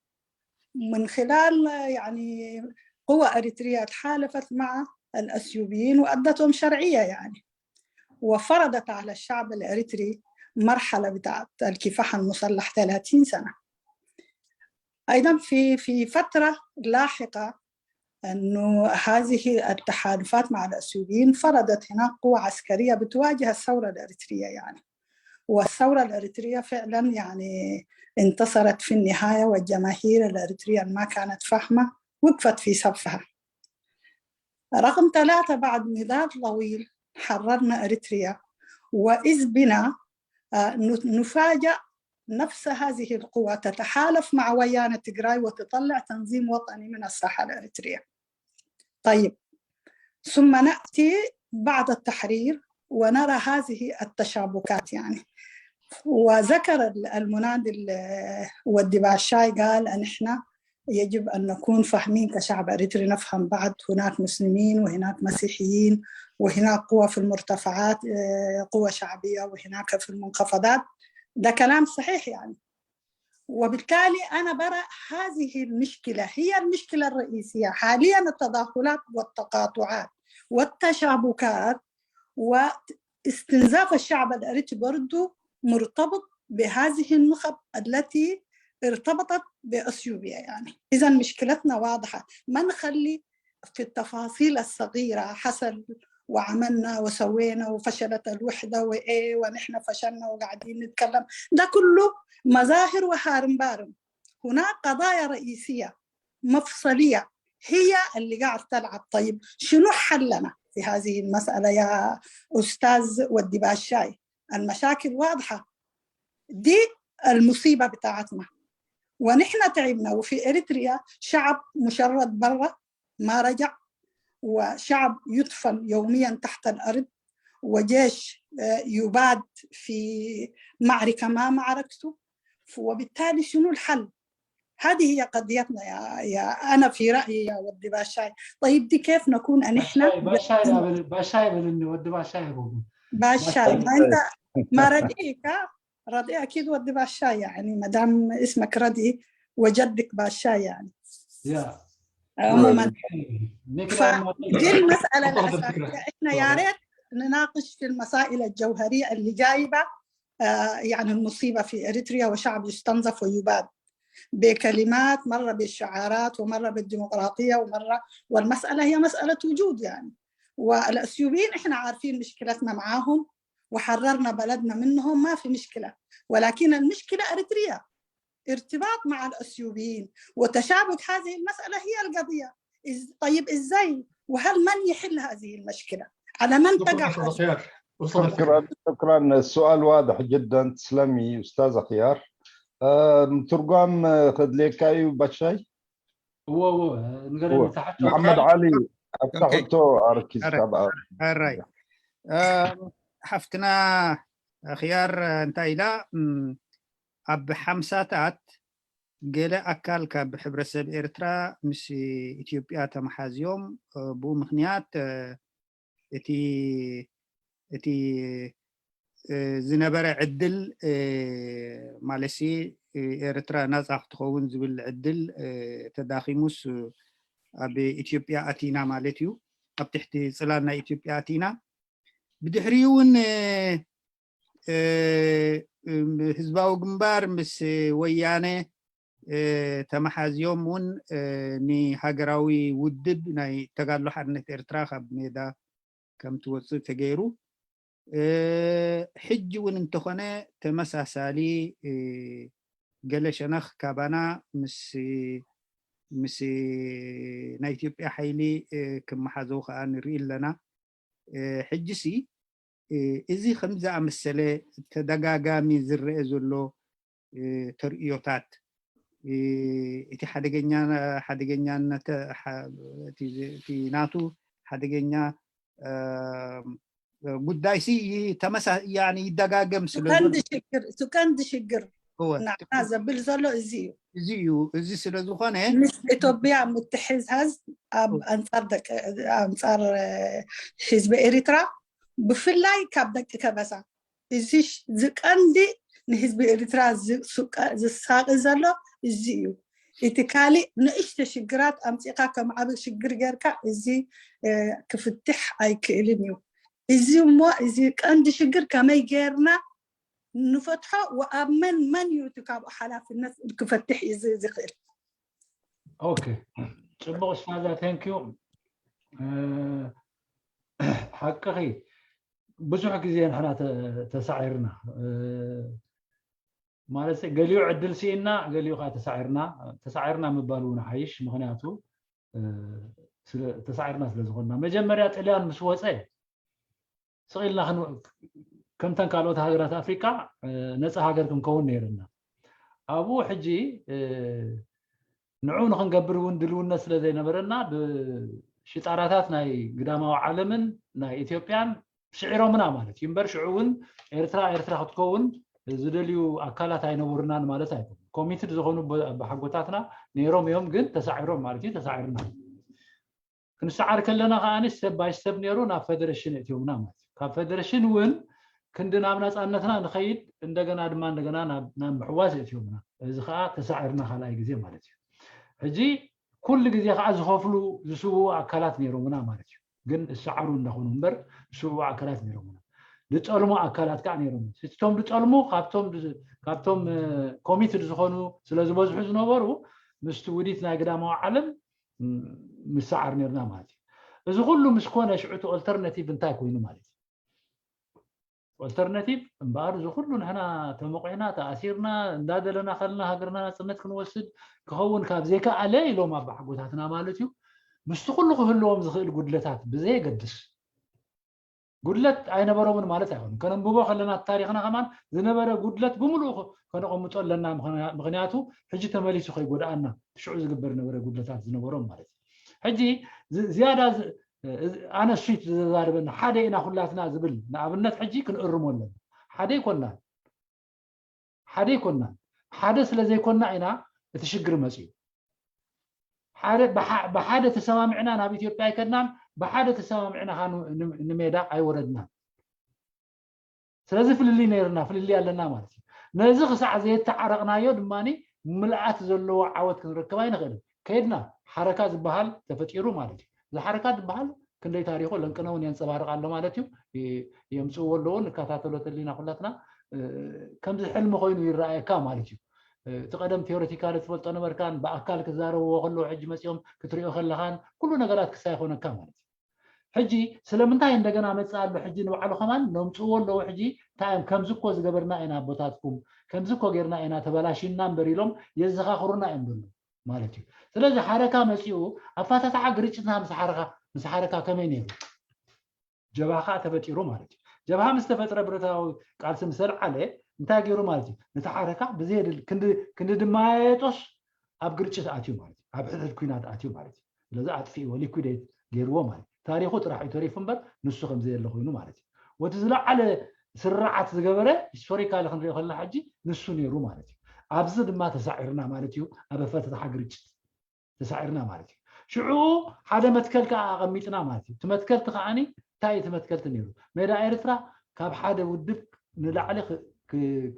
من خلال يعني قوى أريترية تحالفت مع الأثيوبيين وأدتهم شرعية يعني، وفرضت على الشعب الإريتري مرحلة بتاعت الكفاح المسلح ثلاثين سنة. أيضا في في فترة لاحقة أنه هذه التحالفات مع الأثيوبيين فرضت هناك قوة عسكرية بتواجه الثورة الإريترية يعني، والثورة الإريترية فعلا يعني انتصرت في النهاية، والجماهير الإريترية ما كانت فاهمة وقفت في صفها. رقم ثلاثة، بعد نضال طويل حررنا إريتريا، وإذ بنا آه، نفاجأ نفس هذه القوى تتحالف مع ويانا تجراي وتطلع تنظيم وطني من الساحة الإريترية. طيب، ثم نأتي بعد التحرير ونرى هذه التشابكات يعني. وذكر المنادي والدباشاي قال أن إحنا يجب أن نكون فاهمين كشعب إريتري، نفهم بعض، هناك مسلمين وهناك مسيحيين وهناك قوى في المرتفعات، آه، قوى شعبية، وهناك في المنخفضات. ده كلام صحيح يعني. وبالتالي أنا برى هذه المشكلة هي المشكلة الرئيسية حاليا، التداخلات والتقاطعات والتشابكات واستنزاف الشعب الإريتري برضو مرتبط بهذه النخب التي ارتبطت بأثيوبيا يعني. إذا مشكلتنا واضحة، ما نخلي في التفاصيل الصغيرة حصل وعملنا وسوينا وفشلت الوحدة وإيه ونحن فشلنا وقاعدين نتكلم، ده كله مظاهر وهارم بارم. هناك قضايا رئيسية مفصلية هي اللي قاعد تلعب. طيب، شنو حلنا في هذه المسألة يا أستاذ ودي باشاي؟ المشاكل واضحة، دي المصيبة بتاعتنا. ونحن تعبنا، وفي إريتريا شعب مشرد برا ما رجع، وشعب يدفن يوميا تحت الأرض، وجيش يباد في معركة ما معركته. وبالتالي شنو الحل؟ هذه هي قضيتنا يا, يا أنا في رأيي يا ودي باشاي. طيب، دي كيف نكون نحن باشاي باشاي بلني ودي باشاي روبي باشاي؟ ما أنت ما رديك، ردي أكيد ودي باشاي، يعني ما دام اسمك ردي وجدك باشاي يعني. يا عموما، فدي المسألة الأساسية. إحنا يا ريت نناقش في المسائل الجوهرية اللي جايبة آه، يعني المصيبة في إريتريا، وشعب يستنزف ويباد بكلمات، مرة بالشعارات، ومرة بالديمقراطية، ومرة، والمسألة هي مسألة وجود يعني. والأثيوبيين إحنا عارفين مشكلتنا معاهم وحررنا بلدنا منهم، ما في مشكلة، ولكن المشكلة إريتريا، ارتباط مع الأثيوبيين وتشابك هذه المسألة هي القضية. طيب، إزاي؟ وهل من يحل هذه المشكلة؟ على من تقع؟ شكرا شكرا. السؤال واضح جدا. تسلمي أستاذة خيار. ትርጓም ከድልየካ እዩ ባሻይ። እዎ እዎ። መሓመድ ዓሊ ኣፍታሕቶ ኣርኪስ ካብ ራይ ሓፍትና ኽያር እንታይ ኢላ? ኣብ ሓምሳታት ገለ ኣካል ካብ ሕብረተሰብ ኤርትራ ምስ ኢትዮጵያ ተመሓዝዮም። ብኡ ምኽንያት እቲ እቲ ዝነበረ ዕድል ማለትሲ ኤርትራ ናፃ ክትኸውን ዝብል ዕድል ተዳኺሙስ ኣብ ኢትዮጵያ ኣቲና ማለት እዩ። ኣብ ትሕቲ ፅላል ናይ ኢትዮጵያ ኣቲና። ብድሕሪኡ እውን ህዝባዊ ግንባር ምስ ወያነ ተመሓዝዮም እውን ንሃገራዊ ውድብ ናይ ተጋድሎ ሓርነት ኤርትራ ካብ ሜዳ ከም ትወፅእ ተገይሩ። ሕጂ እውን እንተኾነ ተመሳሳሊ ገለ ሸነኽ ካባና ምስ ምስ ናይ ኢትዮጵያ ሓይሊ ክመሓዘው ከዓ ንርኢ ኣለና። ሕጂሲ እዚ ከም ዝኣመሰለ ተደጋጋሚ ዝረአ ዘሎ ተርእዮታት እቲ ሓደገኛ ሓደገኛነት እቲ ናቱ ሓደገኛ ጉዳይሲ ተመሳ ያኒ ይደጋገም ስለ ቀንዲ ሽግር እቲ ቀንዲ ሽግር ንዓና ዘብል ዘሎ እዚ እዩ። እዚ እዩ። እዚ ስለ ዝኾነ ምስ ኢትዮጵያ ምትሕዝሃዝ ኣብ ኣንጻር ደቂ ኣንጻር ህዝቢ ኤሪትራ ብፍላይ ካብ ደቂ ከበሳ እዚ ዝቀንዲ ንህዝቢ ኤሪትራ ዝሳቂ ዘሎ እዚ እዩ። እቲ ካሊእ ንእሽተ ሽግራት ኣምጺእካ ከም ዓቢ ሽግር ጌርካ እዚ ክፍትሕ ኣይክእልን እዩ። እዚ እሞ እዚ ቀንዲ ሽግር ከመይ ጌርና ንፈትሖ ወኣብ መን መን እዩ እቲ ካብኡ ሓላፍነት ክፈትሕ እዩ ዝኽእል? ኦኬ፣ ጽቡቕ ስታዛ፣ thank you። ሓቅኺ ብዙሕ ግዜ ንሕና ተሳዒርና ማለት ገሊኡ ዕድል ስኢና፣ ገሊኡ ከዓ ተሳዒርና። ተሳዒርና ምባል እውን ሓይሽ፣ ምክንያቱ ተሳዒርና ስለ ዝኾንና። መጀመርያ ጥልያን ምስ ወፀ ስቕ ኢልና ከምተን ካልኦት ሃገራት ኣፍሪቃ ነፃ ሃገር ክንከውን ነይርና። ኣብኡ ሕጂ ንዑ ንክንገብር እውን ድልውነት ስለ ዘይነበረና ብሽጣራታት ናይ ግዳማዊ ዓለምን ናይ ኢትዮጵያን ስዒሮምና ማለት እዩ። እምበር ሽዑ እውን ኤርትራ ኤርትራ ክትከውን ዝደልዩ ኣካላት ኣይነበሩናን ማለት ኣይኮኑ። ኮሚትድ ዝኾኑ ኣባሓጎታትና ነይሮም እዮም፣ ግን ተሳዒሮም ማለት እዩ። ተሳዒርና ክንሰዓር ከለና ከዓኒ step by step ነይሩ ናብ ፌደሬሽን እትዮምና ማለት እዩ። ካብ ፌደሬሽን እውን ክንዲ ናብ ናፃነትና ንኸይድ እንደገና ድማ እንደገና ናብ ምሕዋዝ እትዮምና። እዚ ከዓ ተሳዒርና ካልኣይ ግዜ ማለት እዩ። ሕጂ ኩሉ ግዜ ከዓ ዝኸፍሉ ዝስውኡ ኣካላት ነይሮምና ማለት እዩ። ግን ዝሰዓሩ እንዳኾኑ እምበር ዝስውኡ ኣካላት ነይሮምና። ዝጠልሙ ኣካላት ከዓ ነይሮም። እቶም ዝጠልሙ ካብቶም ካብቶም ኮሚትድ ዝኾኑ ስለ ዝበዝሑ ዝነበሩ ምስቲ ውዲት ናይ ግዳማዊ ዓለም ም- ንሰዓር ነርና ማለት እዩ። እዚ ኩሉ ምስ ኮነ ሽዑ እቲ ኦልተርናቲቭ እንታይ ኮይኑ ማለት እዩ? ኦልተርናቲቭ እምበኣር እዚ ኩሉ ንሕና ተመቑሕና ተኣሲርና እንዳደለና ከለና ሃገርና ናፅነት ክንወስድ ክኸውን ካብ ዘይከኣለ ኢሎም ኣባሓጎታትና ማለት እዩ። ምስቲ ኩሉ ክህልዎም ዝኽእል ጉድለታት ብዘየገድስ ጉድለት ኣይነበሮምን ማለት ኣይኮኑን። ከነንብቦ ከለና ታሪኽና ከማን ዝነበረ ጉድለት ብምሉኡ ከነቐምጦ ኣለና። ምኽንያቱ ሕጂ ተመሊሱ ከይጎድኣና ሽዑ ዝግበር ነበረ ጉድለታት ዝነበሮም ማለት እዩ። ሕጂ ዝያዳ ኣነ ስትሪት ዘዛርበና ሓደ ኢና ኩላትና ዝብል ንኣብነት ሕጂ ክንእርሞ ኣለና። ሓደ ይኮናን ሓደ ይኮናን ሓደ ስለ ዘይኮና ኢና እቲ ሽግር መፅዩ። ብሓደ ተሰማምዕና ናብ ኢትዮጵያ ኣይከድናን፣ ብሓደ ተሰማምዕና ንሜዳ ኣይወረድናን። ስለዚ ፍልልይ ነይርና፣ ፍልልይ ኣለና ማለት እዩ። ነዚ ክሳዕ ዘየተዓረቕናዮ ድማ ምልኣት ዘለዎ ዓወት ክንረክብ ኣይንኽእልን። ከይድና ሓረካ ዝበሃል ተፈጢሩ ማለት እዩ። እዚ ሓረካ ዝበሃል ክንደይ ታሪኹ ለንቅነ እውን የንፀባርቕ ኣሎ ማለት እዩ። የምፅእዎ ኣለዎ፣ ንከታተሎ ተሊና ኩላትና ከምዚ ሕልሚ ኮይኑ ይረኣየካ ማለት እዩ። እቲ ቀደም ቴዎሬቲካሊ ትፈልጦ ነበርካን ብኣካል ክዛረብዎ ከለዉ ሕጂ መፂኦም ክትሪኦ ከለኻን ኩሉ ነገራት ክሳ ይኾነካ ማለት እዩ። ሕጂ ስለምንታይ እንደገና መፅእ ኣሎ ሕጂ ንባዕሉ ከማን ነምፅዎ ኣለዉ። ሕጂ እንታይ እዮም ከምዚ እኮ ዝገበርና ኢና ኣቦታትኩም ከምዚ እኮ ጌርና ኢና ተበላሽና እምበር ኢሎም የዘኻኽሩና እዮም ዘሎ ማለት እዩ። ስለዚ ሓረካ መፂኡ ኣፋታትሓ ግርጭትና ምስ ሓረካ ምስ ሓረካ ከመይ ነይሩ? ጀብሃ ከዓ ተፈጢሩ ማለት እዩ። ጀብሃ ምስ ተፈጥረ ብረታዊ ቃልሲ ምስ ኣልዓለ እንታይ ገይሩ ማለት እዩ? ነቲ ሓረካ ብዘየድል ክንዲ ድማየጦስ ኣብ ግርጭት ኣትዩ ማለት እዩ። ኣብ ሕድሕድ ኩናት ኣትዩ ማለት እዩ። ስለዚ ኣጥፊእዎ፣ ሊኩዴት ገይርዎ ማለት እዩ። ታሪኹ ጥራሕ እዩ ተሪፉ እምበር ንሱ ከም ዘየለ ኮይኑ ማለት እዩ። ወቲ ዝለዓለ ስርዓት ዝገበረ ሂስቶሪካሊ ክንሪኦ ከለና ሕጂ ንሱ ነይሩ ማለት እዩ። ኣብዚ ድማ ተሳዒርና ማለት እዩ። ኣብ ኣፈታትሓ ግርጭት ተሳዒርና ማለት እዩ። ሽዑ ሓደ መትከል ከዓ ኣቐሚጥና ማለት እዩ። እቲ መትከልቲ ከዓኒ እንታይ እዩ እቲ መትከልቲ ነይሩ? ሜዳ ኤርትራ ካብ ሓደ ውድብ ንላዕሊ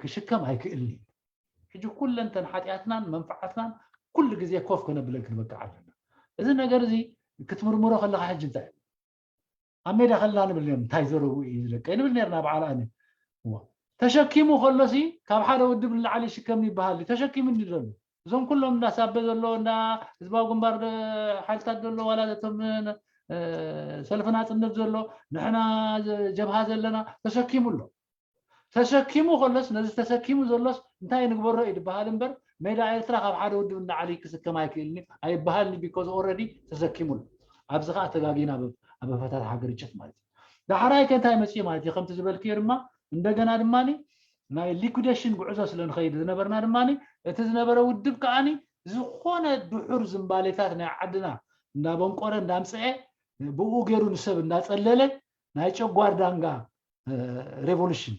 ክሽከም ኣይክእልን እዩ። ሕጂ ኩለንተን ሓጢኣትናን መንፍዓትናን ኩሉ ግዜ ኮፍ ከነብለን ክንበቅዕ ኣለና። እዚ ነገር እዚ ክትምርምሮ ከለካ ሕጂ እንታይ እዩ? ኣብ ሜዳ ከለና ንብል እዮም እንታይ ዘረቡ እዩ ዝለቀ ንብል ነርና በዓል ኣነ። ተሸኪሙ ከሎሲ ካብ ሓደ ውድብ ንላዕሊ ይሽከም ይበሃል ተሸኪሙ እንዲ ዘሎ እዞም ኩሎም እንዳ ሳበ ዘሎ እንዳ ህዝባዊ ግንባር ሓይልታት ዘሎ ዋላ ቶም ሰልፊ ናፅነት ዘሎ ንሕና ጀብሃ ዘለና ተሸኪሙ ኣሎ። ተሸኪሙ ከሎስ ነዚ ተሰኪሙ ዘሎስ እንታይ ንግበሮ እዩ ዝበሃል እምበር ሜዳ ኤርትራ ካብ ሓደ ውድብ ንላዕሊ ክስከም ኣይክእልን እዩ ኣይበሃልን because already ተሰኪሙ ኣሎ። ኣብዚ ከዓ ተጋጊና ኣብ ኣፈታትሓ ግርጭት ማለት እዩ። ዳሕራይ ከ እንታይ መፅኡ ማለት እዩ ከምቲ ዝበልክዮ ድማ እንደገና ድማ ናይ liquidation ጉዕዞ ስለ ንኸይድ ዝነበርና ድማ እቲ ዝነበረ ውድብ ከዓኒ ዝኾነ ድሑር ዝምባሌታት ናይ ዓድና እንዳበንቆረ እንዳምፅአ ብኡ ገይሩ ንሰብ እንዳፀለለ ናይ ጨጓር ዳንጋ revolution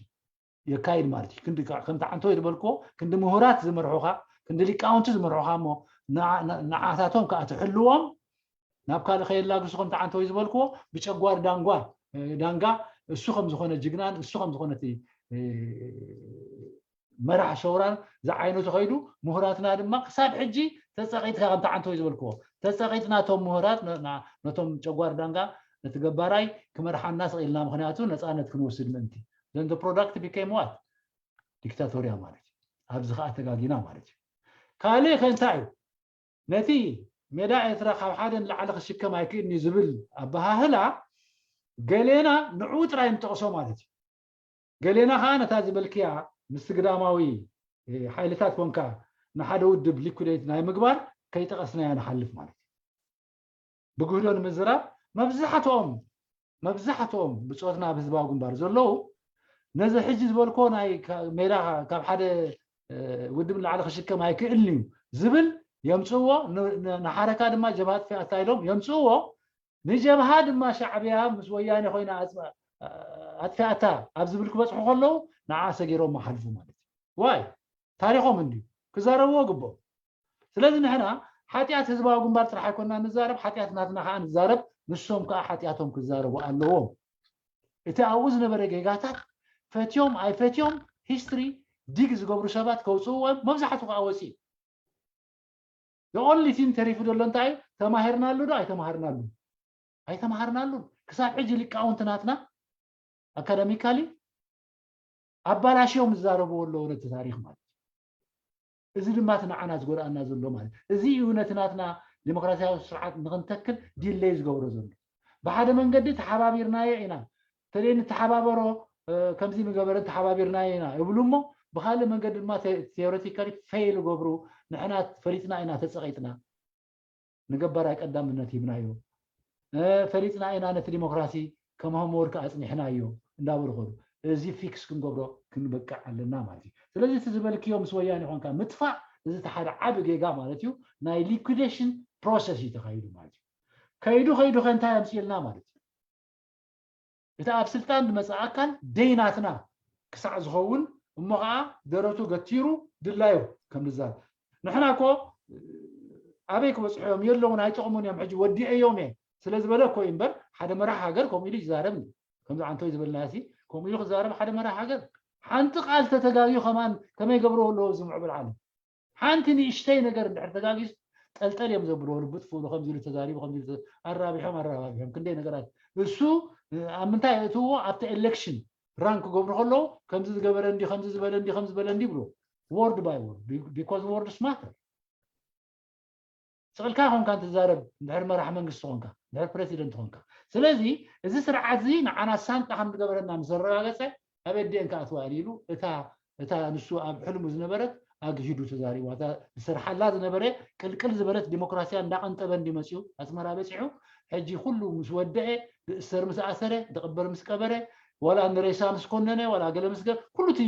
የካይድ ማለት እዩ። ክንዲ ከምቲ ዓንተወይ ዝበልክዎ ክንዲ ምሁራት ዝመርሑኻ ክንዲ ሊቃውንቲ ዝመርሑኻ እሞ ንዓታቶም ከዓ ትሕልዎም ናብ ካልእ ከየላግሱ ከምቲ ዓንተወይ ዝበልክዎ ብጨጓር ዳንጓ ዳንጋ እሱ ከም ዝኾነ ጅግናን እሱ ከም ዝኾነ እቲ መራሕ ሰውራን ዝዓይነቱ ከይዱ ምሁራትና ድማ ክሳብ ሕጂ ተፀቒጥካ ከምቲ ዓንተወይ ዝበልክዎ ተፀቒጥና እቶም ምሁራት ነቶም ጨጓር ዳንጋ ነቲ ገባራይ ክመርሓና ስቕ ኢልና ምክንያቱ ነፃነት ክንወስድ ምእንቲ then the product became what dictatorial ማለት እዩ። ኣብዚ ከዓ ተጋጊና ማለት እዩ። ካልእ ከ እንታይ እዩ? ነቲ ሜዳ ኤርትራ ካብ ሓደ ንላዕሊ ክሽከም ኣይክእልን እዩ ዝብል ኣበሃህላ ገሌና ንዕኡ ጥራይ ንጠቕሶ ማለት እዩ። ገሌና ከዓ ነታ ዝበልክያ ምስቲ ግዳማዊ ሓይልታት ኮንካ ንሓደ ውድብ liquidate ናይ ምግባር ከይጠቐስናያ ንሓልፍ ማለት እዩ። ብግህዶ ንምዝራብ መብዛሕትኦም መብዛሕትኦም ብፆትና ኣብ ህዝባዊ ግንባር ዘለዉ ነዚ ሕጂ ዝበልኮ ናይ ሜዳ ካብ ሓደ ውድብ ንላዕሊ ክሽከም ኣይክእልን እዩ ዝብል የምፅእዎ። ንሓረካ ድማ ጀብሃ ኣጥፊኣታ ኢሎም የምፅእዎ። ንጀብሃ ድማ ሻዕብያ ምስ ወያነ ኮይና ኣጥፊኣታ ኣብ ዝብል ክበፅሑ ከለዉ ንዓ ሰጊሮም መሓልፉ ማለት እዩ። ዋይ ታሪኾም እንድዩ ክዛረብዎ ግብኦም። ስለዚ ንሕና ሓጢኣት ህዝባዊ ግንባር ጥራሕ ኣይኮና ንዛረብ ሓጢኣት ናትና ከዓ ንዛረብ። ንሶም ከዓ ሓጢኣቶም ክዛረቡ ኣለዎም። እቲ ኣብኡ ዝነበረ ጌጋታት ፈትዮም ኣይፈትዮም ሂስትሪ ዲግ ዝገብሩ ሰባት ከውፅእዎ እዮም። መብዛሕቱ ከዓ ወፂኡ። The only thing ተሪፉ ዘሎ እንታይ እዩ? ተማሂርናሉ ዶ ኣይተማሃርናሉ? ኣይተማሃርናሉን። ክሳብ ሕጂ ሊቃውንቲ ናትና ኣካዳሚካሊ ኣባላሽዮም ዝዛረብዎ ኣለዉ ነቲ ታሪክ ማለት እዩ። እዚ ድማ እቲ ንዓና ዝጎድኣና ዘሎ ማለት እዚ እዩ ነቲ ናትና ዲሞክራሲያዊ ስርዓት ንክንተክል ዲለይ ዝገብሮ ዘሎ። ብሓደ መንገዲ ተሓባቢርናዮ ኢና፣ ተለይ ንተሓባበሮ፣ ከምዚ ምገበረ ተሓባቢርናዮ ኢና ይብሉ እሞ፣ ብካልእ መንገዲ ድማ ቴዎሬቲካሊ ፌይል ገብሩ፣ ንሕና ፈሊጥና ኢና ተፀቒጥና፣ ንገባራይ ቀዳምነት ሂብናዮ፣ ፈሊጥና ኢና ነቲ ዲሞክራሲ ከም ሆምወርክ ኣፅኒሕናዮ እንዳበሉ ከዱ። እዚ ፊክስ ክንገብሮ ክንበቅዕ ኣለና ማለት እዩ። ስለዚ እቲ ዝበልክዮ ምስ ወያኔ ኮንካ ምጥፋእ፣ እዚ እቲ ሓደ ዓቢ ጌጋ ማለት እዩ። ናይ ሊኩዴሽን ፕሮሰስ እዩ ተኻይዱ ማለት እዩ። ከይዱ ከይዱ ከ እንታይ ኣምፅእልና ማለት እዩ? እቲ ኣብ ስልጣን ዝመፅእ ኣካል ደይናትና ክሳዕ ዝኸውን እሞ ከዓ ደረቱ ገቲሩ ድላዩ ከም ዝዛረብ። ንሕና እኮ ኣበይ ክበፅሑ እዮም? የለውን፣ ኣይጠቕሙን እዮም፣ ሕጂ ወዲኤዮም እየ ስለ ዝበለ እኮ እዩ እምበር፣ ሓደ መራሕ ሃገር ከምኡ ኢሉ ይዛረብ እዩ። ከምዚ ዓንቶይ ዝበልና ሲ ከምኡ ኢሉ ክዛረብ ሓደ መራሕ ሃገር ሓንቲ ቃል ተተጋግዩ ከማን ከመይ ገብርዎ ኣለዎ እዚ ምዕብል ዓለም? ሓንቲ ንእሽተይ ነገር እንድሕር ተጋጊስ ጠልጠል እዮም ዘብልዎ። ልቡ ጥፍእሉ ከምዚ ኢሉ ተዛሪቡ፣ ከምዚ ኢሉ ተ- ኣራቢሖም ኣራባቢሖም ክንደይ ነገራት እሱ ኣብ ምንታይ የእትዎ? ኣብቲ ኤሌክሽን ራን ክገብሩ ከለዉ ከምዚ ዝገበረ እንዲ ከምዚ ዝበለ እንዲ ከምዚ ዝበለ እንዲ ይብሉ። ወርድ ባይ ወርድ፣ ቢኮዝ ወርድስ ማተር። ስቕልካ ኮንካ እንትዛረብ እንድሕር መራሕ መንግስቲ ኮንካ፣ እንድሕር ፕሬዚደንት ኮንካ። ስለዚ እዚ ስርዓት እዚ ንዓና ሳንጣ ከም ዝገበረና ምስ ኣረጋገፀ፣ ኣበይ ዲኤን ክኣትዋ ኢሉ እታ እታ ንሱ ኣብ ሕልሙ ዝነበረት ኣግሂዱ ተዛሪብዋ። እታ ዝሰርሓላ ዝነበረ ቅልቅል ዝበለት ዲሞክራሲያ እንዳቐንጠበ እንዲ መፅኡ ኣስመራ በፂሑ፣ ሕጂ ኩሉ ምስ ወደአ፣ ዝእሰር ምስ ኣሰረ፣ ዝቕበር ምስ ቀበረ፣ ዋላ ንሬሳ ምስ ኮነነ፣ ዋላ ገለ ምስ ገ ኩሉ እቲ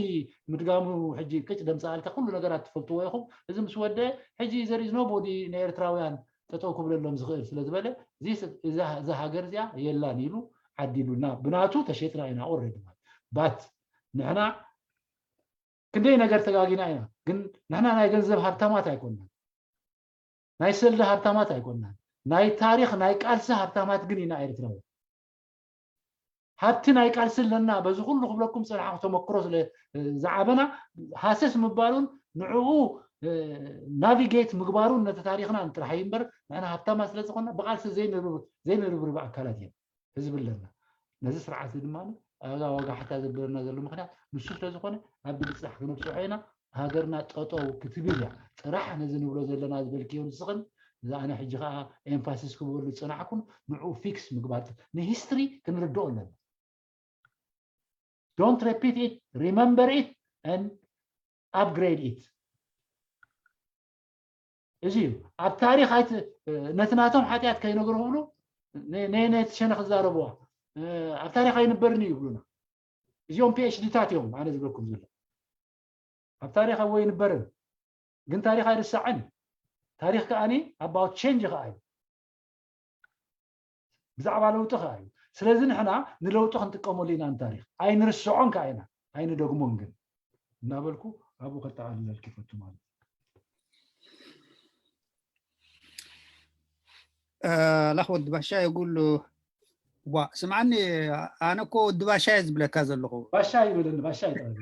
ምድጋሙ ሕጂ ቅጭ ደምፀኣልካ ኩሉ ነገራት ትፈልጥዎ ኢኹም። እዚ ምስ ወደአ ሕጂ there is nobody ንኤርትራውያን ጠጠው ክብለሎም ዝኽእል ስለ ዝበለ፣ እዚስ- እዛ እዛ ሃገር እዚኣ የላን ኢሉ ዓዲሉና፣ ብናቱ ተሸጥና ኢና። ኦልሬዲ ማለት ባት ንሕና ክንደይ ነገር ተጋጊና ኢና፣ ግን ንሕና ናይ ገንዘብ ሃብታማት ኣይኮንናን፣ ናይ ሰልዲ ሃብታማት ኣይኮንናን፣ ናይ ታሪኽ ናይ ቃልሲ ሃብታማት ግን ኢና ኤርትራዊ። ሃብቲ ናይ ቃልሲ ኣለና። በዚ ኩሉ ክብለኩም ዝፀናሕኩ ተመክሮ ስለ ዝዓበና፣ ሃሰስ ምባሉን ንዕኡ ናቪጌት ምግባሩን ነቲ ታሪኽና ጥራሕ እዩ እምበር፣ ንሕና ሃብታማ ስለ ዝኾንና ብቃልሲ ዘይንርብርብ ኣካላት እዮም ህዝቢ ኣለና። ነዚ ስርዓት እዚ ድማ ኣጋ ዋጋ ሓታ ዘብለና ዘሎ ምኽንያት ንሱ ስለ ዝኾነ፣ ኣብ ብፅራሕ ክነብፅሖ ኢና። ሃገርና ጠጠው ክትብል እያ ጥራሕ። ነዚ ንብሎ ዘለና ዝበልክዮ ንስኽን፣ እዚ ኣነ ሕጂ ከዓ ኤምፋሲስ ክበሉ ዝፅናሕኩን ንዕኡ ፊክስ ምግባር፣ ንሂስትሪ ክንርድኦ ኣለና። Don't repeat it, remember it and upgrade it። እዚ እዩ ኣብ ታሪኽ። ነቲ ናቶም ሓጢኣት ከይነግሩ ክብሉ ነቲ ሸነ ክዛረብዋ፣ ኣብ ታሪኽ ኣይንበርን እዩ ይብሉና። እዚኦም ፒኤችዲታት እዮም ኣነ ዝብለኩም ዘሎ። ኣብ ታሪኽ ኣብዎ ይንበርን፣ ግን ታሪኽ ኣይርሳዕን። ታሪኽ ከዓኒ ኣባውት ቼንጅ ከዓ እዩ፣ ብዛዕባ ለውጢ ከዓ እዩ። ስለዚ ንሕና ንለውጢ ክንጥቀመሉ ኢና ንታሪኽ፣ ኣይንርስዖን ከዓ ኢና፣ ኣይንደግሞን ግን እናበልኩ ኣብኡ ከጠቓልለልክ ይፈቱ ማለት እዩ። ላኽ ወዲ ባሻ የጉሉ ዋ ስምዓኒ፣ ኣነ እኮ ወዲ ባሻ እየ ዝብለካ ዘለኹ። ባሻ ይብለኒ፣ ባሻ ይጠራኒ።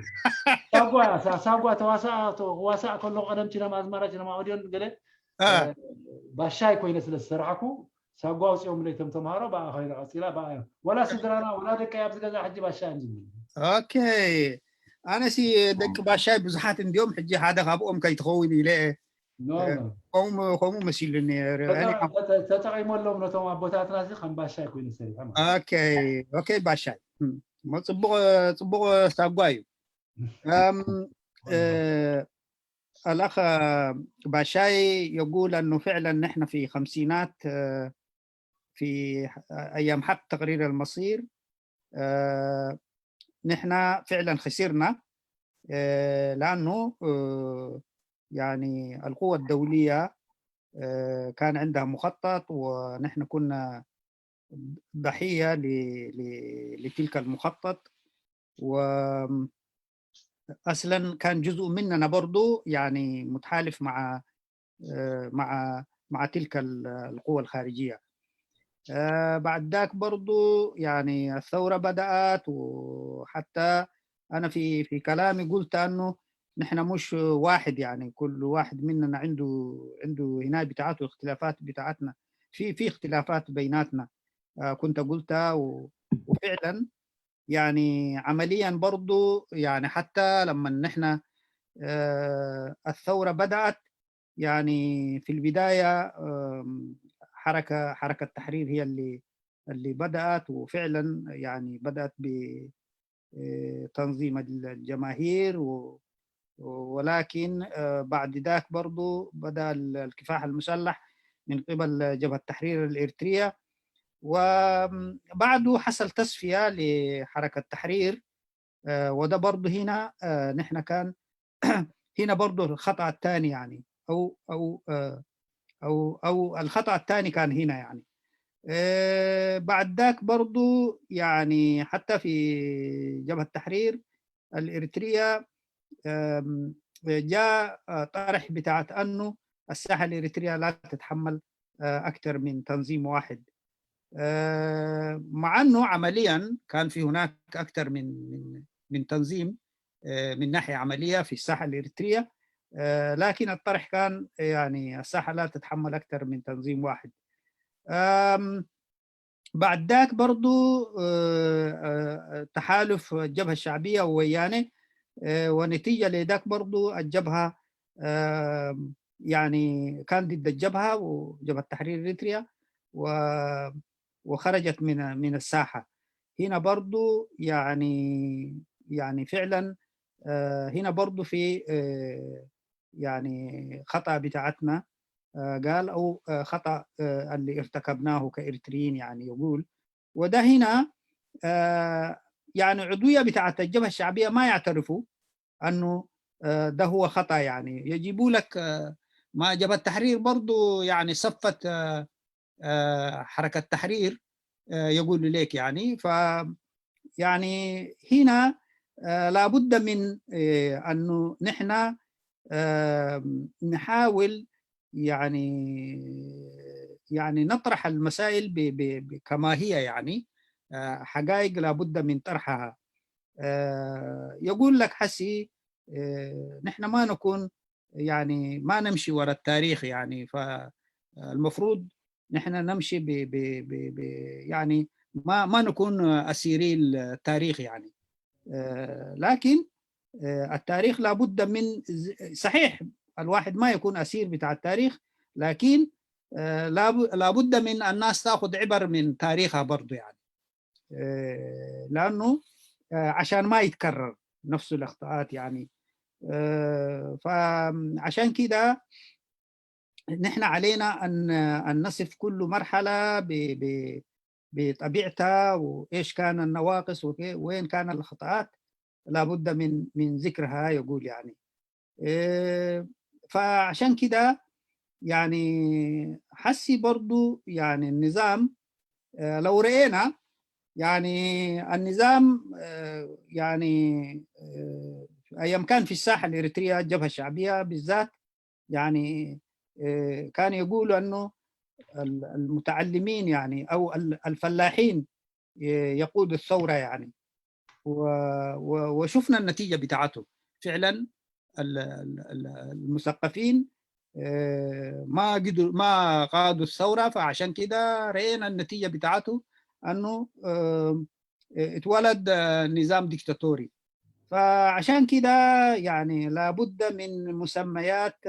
ሳጓ ሳ- ሳጓ ተዋሳእ ተዋሳእ ከሎ ቀደም ችነማ ኣዝማራ ችነማ ኦዲዮን ገለ እ፣ ባሻይ ኮይነ ስለ ዝሰራሕኩ ሳጓ ኣውፅኦምለይ እቶም ተምሃሮ፣ ብኣ ኮይነ ቀፂላ ብኣ እዮም። ወላ ስድራና ወላ ደቀይ ኣብዚ ገዛ ሕጂ ባሻ እዮም ዝብሉ። ኦኬ። ኣነሲ ደቂ ባሻይ ብዙሓት እንዲዮም፣ ሕጂ ሓደ ካብኦም ከይትኸውን ኢለ እየ። ኖ ኖ ከምኡ ከምኡ መሲሉኒ። ተጠ- ተጠ- ተጠቂመሎም ነቶም ኣቦታትና እዚ ከም ባሻይ ኮይኑ ሰሪሖም። ኦኬ ኦኬ ባሻይ እም፣ እሞ ፅቡቅ ፅቡቅ ሳጓ እዩ። እም፣ እ፣ الأخ باشاي يقول أنه فعلا نحن في خمسينات، آه، في أيام حق تقرير المصير، آه، نحن فعلا خسرنا، آه، لأنه، آه، يعني القوى الدولية، آه، كان عندها مخطط ونحن كنا ضحية ل- ل- لتلك المخطط. وأصلا كان جزء مننا برضو يعني متحالف مع، آه، مع، مع تلك ال- القوى الخارجية. آه، بعد ذاك برضو يعني الثورة بدأت، وحتى أنا في، في كلامي قلت أنه نحن مش واحد، يعني كل واحد مننا عنده، عنده هنا بتاعته اختلافات بتاعتنا، في، في اختلافات بيناتنا. آه، كنت قلتها و- وفعلا يعني عمليا برضو يعني حتى لما نحن، آه، الثورة بدأت يعني في البداية حركة حركة تحرير هي اللي اللي بدأت، وفعلا يعني بدأت بتنظيم الجماهير، ولكن بعد ذاك برضو بدأ الكفاح المسلح من قبل جبهة تحرير الإريترية. وبعده حصل تصفية لحركة تحرير، وده برضو هنا نحن كان هنا برضو الخطأ الثاني يعني، أو أو أو أو الخطأ الثاني كان هنا يعني. بعد ذاك برضو يعني حتى في جبهة تحرير الإريترية جاء طرح بتاعت أنه الساحة الإريترية لا تتحمل أكثر من تنظيم واحد، مع أنه عمليا كان في هناك أكثر من من من تنظيم من ناحية عملية في الساحة الإريترية، لكن الطرح كان يعني الساحة لا تتحمل أكثر من تنظيم واحد. بعد ذاك برضو تحالف الجبهة الشعبية وويانة، ونتيجة لذاك برضو الجبهة يعني كان ضد الجبهة وجبهة تحرير إريتريا، وخرجت من من الساحة. هنا برضو يعني يعني فعلا هنا برضو في يعني خطأ بتاعتنا، قال، أو خطأ اللي ارتكبناه كإريتريين يعني يقول. وده هنا يعني عضوية بتاعت الجبهة الشعبية ما يعترفوا أنه ده هو خطأ، يعني يجيبوا لك ما جبهة التحرير برضو يعني صفت حركة تحرير يقول لك يعني. ف يعني هنا لابد من أنه نحن نحاول يعني يعني نطرح المسائل كما هي يعني، حقائق لابد من طرحها. يقول لك حسي نحن ما نكون يعني ما نمشي ورا التاريخ يعني، فالمفروض نحن نمشي ب ب ب ب يعني ما ما نكون اسيري التاريخ يعني. لكن التاريخ لابد من، صحيح، الواحد ما يكون اسير بتاع التاريخ، لكن لابد من الناس تاخذ عبر من تاريخها برضو يعني، لانه عشان ما يتكرر نفس الاخطاءات يعني. فعشان كده نحن علينا ان ان نصف كل مرحله بطبيعتها، وايش كان النواقص وين كان الاخطاءات، لابد من من ذكرها يقول يعني. فعشان كده يعني حسي برضو يعني النظام لو رأينا يعني النظام يعني ايام كان في الساحه الاريتريه الجبهه الشعبيه بالذات يعني كان يقول انه المتعلمين يعني او الفلاحين يقود الثوره يعني. وشفنا النتيجه بتاعته فعلا. المثقفين ما قدروا ما قادوا الثوره، فعشان كده رأينا النتيجه بتاعته انه اتولد نظام ديكتاتوري. فعشان كده يعني لابد من مسميات،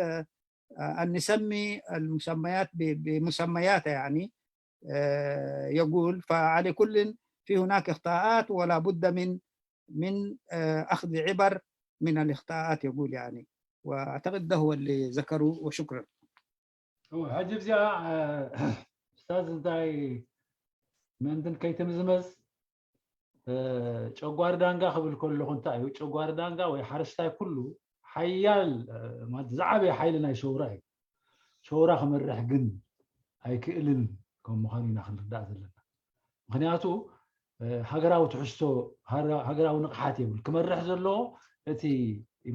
ان نسمي المسميات بمسمياتها يعني. يقول فعلى كل في هناك اخطاءات ولا بد من من اخذ عبر من الاخطاءات يقول يعني. واعتقد ده هو اللي ذكره، وشكرا. ሕጂ እዚኣ ኡስታዝ እንታይ ምእንትን ከይትምዝመዝ ጨጓር ዳንጋ ክብል ከለኹ እንታይ እዩ? ጨጓር ዳንጋ ወይ ሓረስታይ ኩሉ ሓያል ማለት ዝዓበየ ሓይሊ ናይ ሰውራ እዩ። ሰውራ ክመርሕ ግን ኣይክእልን ከም ምዃኑ ኢና ክንርዳእ ዘለና። ምክንያቱ ሃገራዊ ትሕዝቶ ሃገራዊ ንቕሓት የብሉ። ክመርሕ ዘለዎ እቲ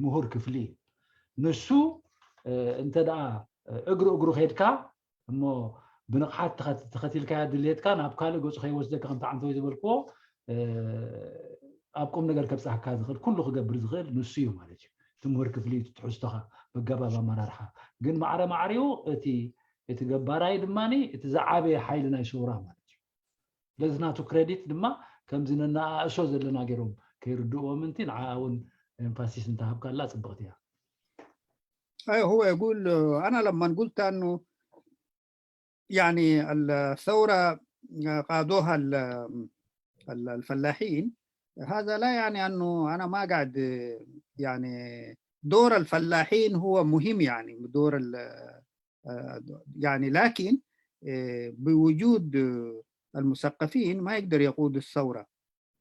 ምሁር ክፍሊ እዩ። ንሱ እንተ ደኣ እግሪ እግሩ ከድካ እሞ ብንቕሓት ተኸቲልካያ ድልየትካ ናብ ካልእ ገፁ ከይወስደካ ከምቲ ዓንተወይ ዝበልክዎ ኣብ ቁም ነገር ከብፅሓካ ዝኽእል ኩሉ ክገብር ዝኽእል ንሱ እዩ ማለት እዩ። እቲ ምሁር ክፍሊ እዩ ትሕዝቶኻ በገባብ ኣመራርሓ። ግን ማዕረ ማዕሪኡ እቲ እቲ ገባራይ ድማ እቲ ዝዓበየ ሓይሊ ናይ ሰውራ ማለት እዩ። ስለዚ ናቱ ክረዲት ድማ ከምዚ ነናኣእሶ ዘለና ገይሮም ከይርድእዎም ምንቲ ንዓ እውን ኤምፋሲስ እንተሃብካላ ፅብቕቲ እያ። أيوة، هو يقول، أنا لما قلت أنه يعني الثورة قادوها الفلاحين، هذا لا يعني أنه أنا ما قاعد، يعني دور الفلاحين هو مهم، يعني دور يعني، لكن بوجود المثقفين ما يقدر يقود الثورة.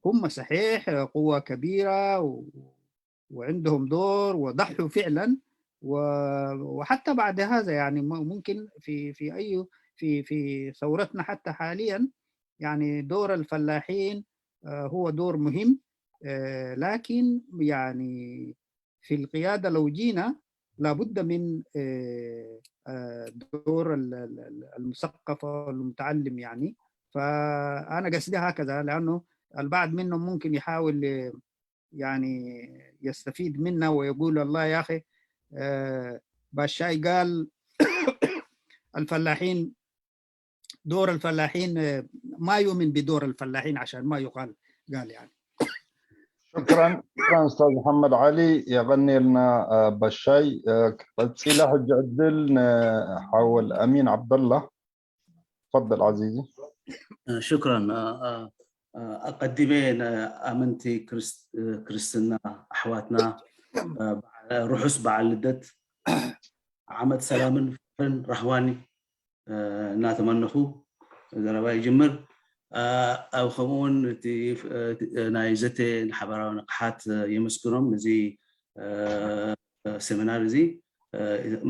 هم صحيح قوة كبيرة وعندهم دور وضحوا فعلا، وحتى بعد هذا يعني ممكن في في اي في في ثورتنا حتى حاليا، يعني دور الفلاحين هو دور مهم، لكن يعني في القيادة لو جينا لابد من دور المثقف والمتعلم يعني. فأنا قصدي هكذا، لأنه البعض منهم ممكن يحاول يعني يستفيد منا ويقول: "والله يا أخي، باشاي قال الفلاحين، دور الفلاحين، ما يؤمن بدور الفلاحين عشان ما يقال قال يعني". شكرا شكرا استاذ محمد علي، يغني لنا بشاي. قد سيلا حج عدل حول امين عبد الله. تفضل عزيزي. شكرا. ኣቀዲመ ንኣመንቲ ክርስትና ኣሕዋትና ርሑስ በዓል ልደት፣ ዓመት ሰላምን ፍቅርን ራህዋን እናተመነኹ ዘረባ ይጅምር። ኣብ ከምኡውን እቲ ናይ ዘተ ንሓበራዊ ንቕሓት የመስግኖም። እዚ ሰሚናር እዚ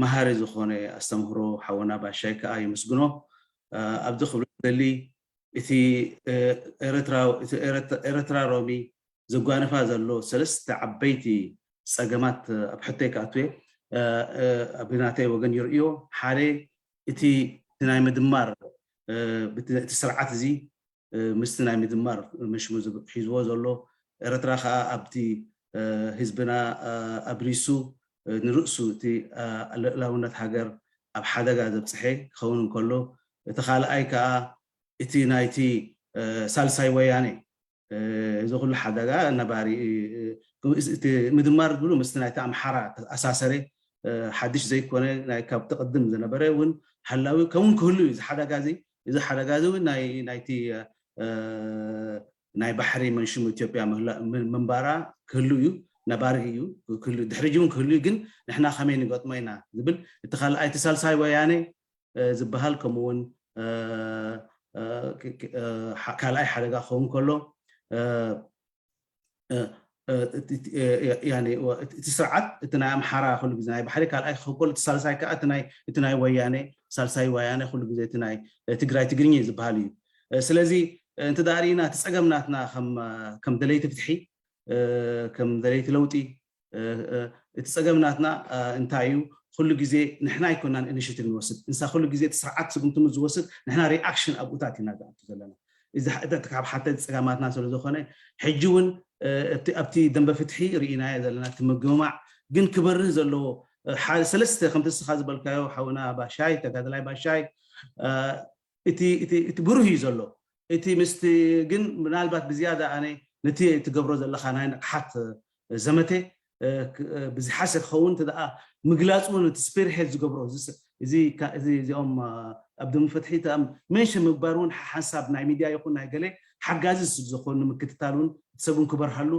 መሃሪ ዝኾነ ኣስተምህሮ ሓወና ባሻይ ከዓ የመስግኖ። ኣብዚ ክብሎ ደሊ እቲ ኤረትራ ሮሚ ዘጓንፋ ዘሎ ሰለስተ ዓበይቲ ጸገማት ኣብ ሕቶይ ክኣትወ ብናተይ ወገን ይርእዮ። ሓደ እቲ ናይ ምድማር እቲ ስርዓት እዚ ምስቲ ናይ ምድማር መሽሙ ሒዝዎ ዘሎ ኤረትራ ከዓ ኣብቲ ህዝብና ኣብሪሱ ንርእሱ እቲ ልእላውነት ሃገር ኣብ ሓደጋ ዘብፅሐ ክኸውን እንከሎ፣ እቲ ካልኣይ ከዓ እቲ ናይቲ ሳልሳይ ወያነ እዚ ኩሉ ሓደጋ ነባሪ ምድማር ዝብሉ ምስቲ ናይቲ ኣምሓራ ኣሳሰረ ሓድሽ ዘይኮነ ናይ ካብ ትቕድም ዝነበረ እውን ሃላዊ ከምውን ክህሉ እዩ። እዚ ሓደጋ እዚ እዚ ሓደጋ እዚ እውን ናይ ናይቲ ናይ ባሕሪ መንሽሙ ኢትዮጵያ ምንባራ ክህሉ እዩ፣ ነባሪ እዩ ክህሉ፣ ድሕሪ እውን ክህሉ እዩ። ግን ንሕና ከመይ ንገጥሞ ኢና ዝብል እቲ ካልኣይ፣ እቲ ሳልሳይ ወያነ ዝበሃል ከምኡውን ካልኣይ ሓደጋ ክኸውን ከሎ እቲ ስርዓት እቲ ናይ ኣምሓራ ኩሉ ግዜ ናይ ባሕሪ ካልኣይ ክኸውን ከሎ፣ እቲ ሳልሳይ ከዓ እቲ ናይ ወያነ ሳልሳይ ወያነ ኩሉ ግዜ እቲ ናይ ትግራይ ትግርኛ ዝበሃል እዩ። ስለዚ እንተ ዳኣ ርኢና እቲ ፀገም ናትና ከም ደለይቲ ፍትሒ ከም ደለይቲ ለውጢ እቲ ፀገም ናትና እንታይ እዩ? ኩሉ ግዜ ንሕና ኣይኮናን ኢኒሽቲቭ ንወስድ። እንሳ ኩሉ ግዜ እቲ ስርዓት ስጉምቲ ምስ ዝወስድ ንሕና ሪኣክሽን ኣብኡ ታቲና ዝኣቱ ዘለና። እዚ ካብ ሓተ ፀገማትና ስለ ዝኾነ ሕጂ እውን ኣብቲ ደንበ ፍትሒ ርኢናዮ ዘለና እቲ ምግምማዕ ግን ክበርህ ዘለዎ ሰለስተ ከምቲ ንስኻ ዝበልካዮ ሓውና ባሻይ ተጋደላይ ባሻይ እቲ ብሩህ እዩ ዘሎ። እቲ ምስቲ ግን ምናልባት ብዝያዳ ኣነ ነቲ ትገብሮ ዘለካ ናይ ንቕሓት ዘመተ ብዝሓሰ ክኸውን እንተ ደኣ ምግላፅ እውን እቲ ስፒርሄድ ዝገብሮ እዚኦም ኣብ ደም ፍትሒ ሜንሽን ምግባር እውን ሓንሳብ ናይ ሚድያ ይኹን ናይ ገለ ሓጋዚ ዝኾኑ ንምክትታል እውን እቲ ሰብ እውን ክበርሃሉ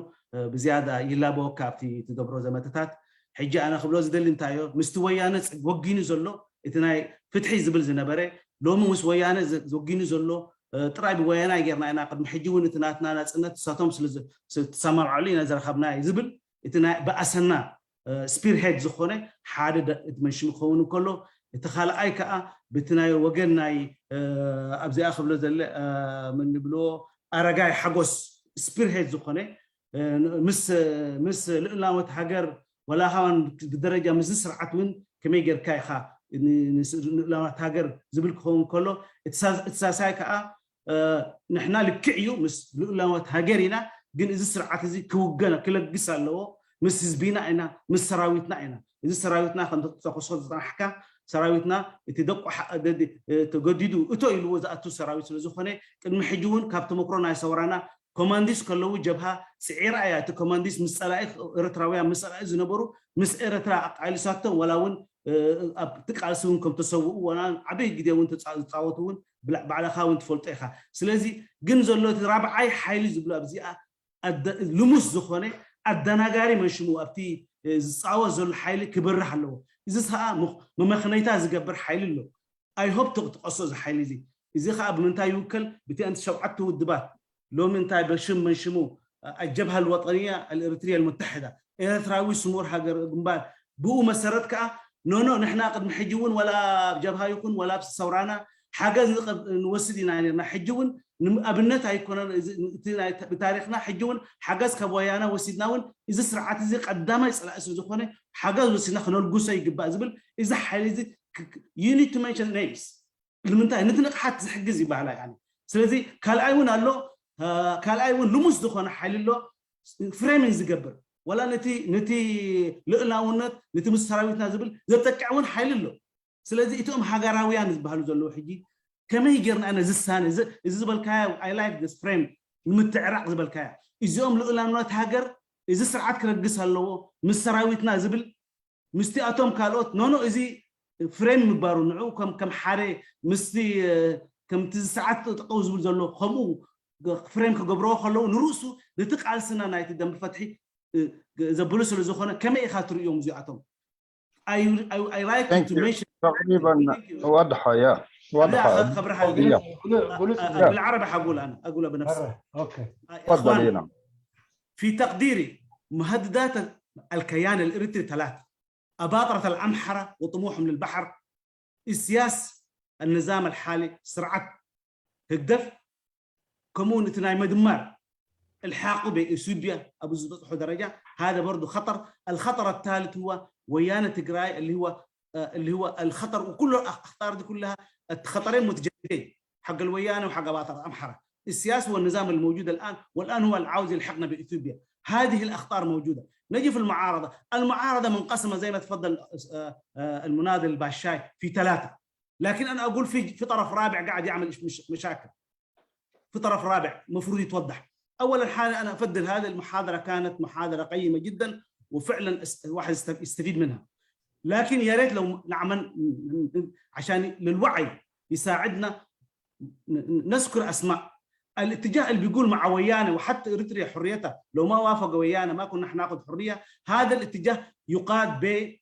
ብዝያዳ ይላበወካ ኣብቲ ትገብሮ ዘመተታት። ሕጂ ኣነ ክብሎ ዝደሊ እንታዮ ምስቲ ወያነ ወጊኑ ዘሎ እቲ ናይ ፍትሒ ዝብል ዝነበረ ሎሚ ምስ ወያነ ወጊኑ ዘሎ ጥራይ ብወያናይ ጌርና ኢና ቅድሚ ሕጂ እውን እቲ ናትና ናፅነት ንሳቶም ስለዝተሰማምዓሉ ኢና ዝረኸብና ዝብል እቲ ናይ ብኣሰና ስፒርሄድ ዝኾነ ሓደ መንሽም ክኸውን እንከሎ፣ እቲ ካልኣይ ከዓ ብቲ ናይ ወገን ናይ ኣብዚኣ ክብሎ ዘለ ምን ንብሎ ኣረጋይ ሓጎስ ስፒርሄድ ዝኾነ ምስ ምስ ልእላወት ሃገር ወላ ሃዋን ብደረጃ ምስዚ ስርዓት እውን ከመይ ጌርካ ኢኻ ንልእላወት ሃገር ዝብል ክኸውን ከሎ፣ እቲ ሳልሳይ ከዓ ንሕና ልክዕ እዩ ምስ ልኡላውነት ሃገር ኢና፣ ግን እዚ ስርዓት እዚ ክውገን ክለግስ ኣለዎ። ምስ ህዝቢና ኢና፣ ምስ ሰራዊትና ኢና። እዚ ሰራዊትና ከም ተኮሶ ዝፀናሕካ ሰራዊትና እቲ ደቁ ተገዲዱ እቶ ኢልዎ ዝኣቱ ሰራዊት ስለዝኾነ ቅድሚ ሕጂ እውን ካብ ተመክሮ ናይ ሰውራና ኮማንዲስ ከለዉ ጀብሃ ስዒራ እያ። እቲ ኮማንዲስ ምስ ፀላኢ፣ ኤርትራውያን ምስ ፀላኢ ዝነበሩ ምስ ኤርትራ ኣቃሊሳቶም፣ ዋላ እውን ኣብቲ ቃልሲ እውን ከም ተሰውኡ፣ ዋላ ዓበይ ግደ እውን ዝፃወቱ እውን ባዕልኻ እውን ትፈልጦ ኢኻ። ስለዚ ግን ዘሎ እቲ ራብዓይ ሓይሊ ዝብሎ ኣብዚኣ ልሙስ ዝኾነ ኣደናጋሪ መንሽሙ ኣብቲ ዝፃወት ዘሎ ሓይሊ ክበርህ ኣለዎ። እዚ ከዓ መመክነይታ ዝገብር ሓይሊ ኣሎ። ኣይሆፕ ትቕጥቀሶ እዚ ሓይሊ እዚ። እዚ ከዓ ብምንታይ ይውከል? ብቲኣን ሸውዓተ ውድባት ሎሚ እንታይ በሽም መንሽሙ ኣጀብሃ ልወጠንያ ኣልኤርትርያ ልሙተሕዳ ኤርትራዊ ስሙር ሃገር ግንባር። ብኡ መሰረት ከዓ ኖኖ ንሕና ቅድሚ ሕጂ እውን ወላ ኣብ ጀብሃ ይኹን ወላ ኣብ ሰውራና ሓገዝ ንወስድ ኢና ነርና። ሕጂ እውን ኣብነት ኣይኮነን። ብታሪክና ሕጂ እውን ሓገዝ ካብ ወያነ ወሲድና እውን እዚ ስርዓት እዚ ቀዳማይ ፀላኢ ስለ ዝኾነ ሓገዝ ወሲድና ክነልጉሶ ይግባእ ዝብል እዚ ሓይሊ እዚ you need to mention names ንምንታይ ነቲ ንቕሓት ዝሕግዝ ይበሃላ። ስለዚ ካልኣይ እውን ኣሎ። ካልኣይ እውን ልሙስ ዝኾነ ሓይሊ ኣሎ ፍሬሚንግ ዝገብር፣ ወላ ነቲ ነቲ ልእላውነት ነቲ ምስ ሰራዊትና ዝብል ዘጠቅዕ እውን ሓይሊ ኣሎ። ስለዚ እቶም ሃገራውያን ዝበሃሉ ዘለዉ ሕጂ ከመይ ጌርና ነዚ ዝሳነ እዚ ዝበልካያ I like this frame ንምትዕራቕ ዝበልካያ እዚኦም ልእላውነት ሃገር እዚ ስርዓት ክረግስ ኣለዎ ምስ ሰራዊትና ዝብል ምስቲ ኣቶም ካልኦት ኖኖ እዚ ፍሬም ምባሩ ንዑ ከም ሓደ ምስቲ ከምቲ ሰዓት ጠጠው ዝብል ዘሎ ከምኡ ፍሬም ክገብርዎ ከለዉ ንርእሱ ነቲ ቃልስና ናይቲ ደንብ ፈትሒ ዘብሉ ስለ ዝኾነ ከመይ ኢኻ ትርእዮም እዚኣቶም? ተቅሪበን ወድሖ ያ ብልዓረብ ሓጉል ኣነ ኣጉላ ብነፍሲ في تقديري مهددات الكيان الإريتري ثلاثة أباطرة الأمحرة وطموحهم للبحر إسياس النظام الحالي سرعة هدف كمون اتناي مدمار الحاقه بإثيوبيا أبو زبط درجة هذا برضو خطر. الخطر الثالث هو ويانا تقراي اللي هو اللي هو الخطر وكل الاخطار دي كلها خطرين متجددين حق الويانه وحق باطر امحره السياسه والنظام الموجود الان والان هو العاوز يلحقنا باثيوبيا. هذه الاخطار موجوده. نجي في المعارضه، المعارضه منقسمه زي ما تفضل المناضل الباشاي في ثلاثه، لكن انا اقول في في طرف رابع قاعد يعمل مشاكل. في طرف رابع مفروض يتوضح. اولا حاجه انا افضل هذه المحاضره كانت محاضره قيمه جدا وفعلا الواحد يستفيد منها، لكن يا ريت لو نعمل عشان للوعي يساعدنا نذكر اسماء. الاتجاه اللي بيقول مع ويانا وحتى اريتريا حريتها لو ما وافق ويانا ما كنا حناخذ حريه. هذا الاتجاه يقاد ب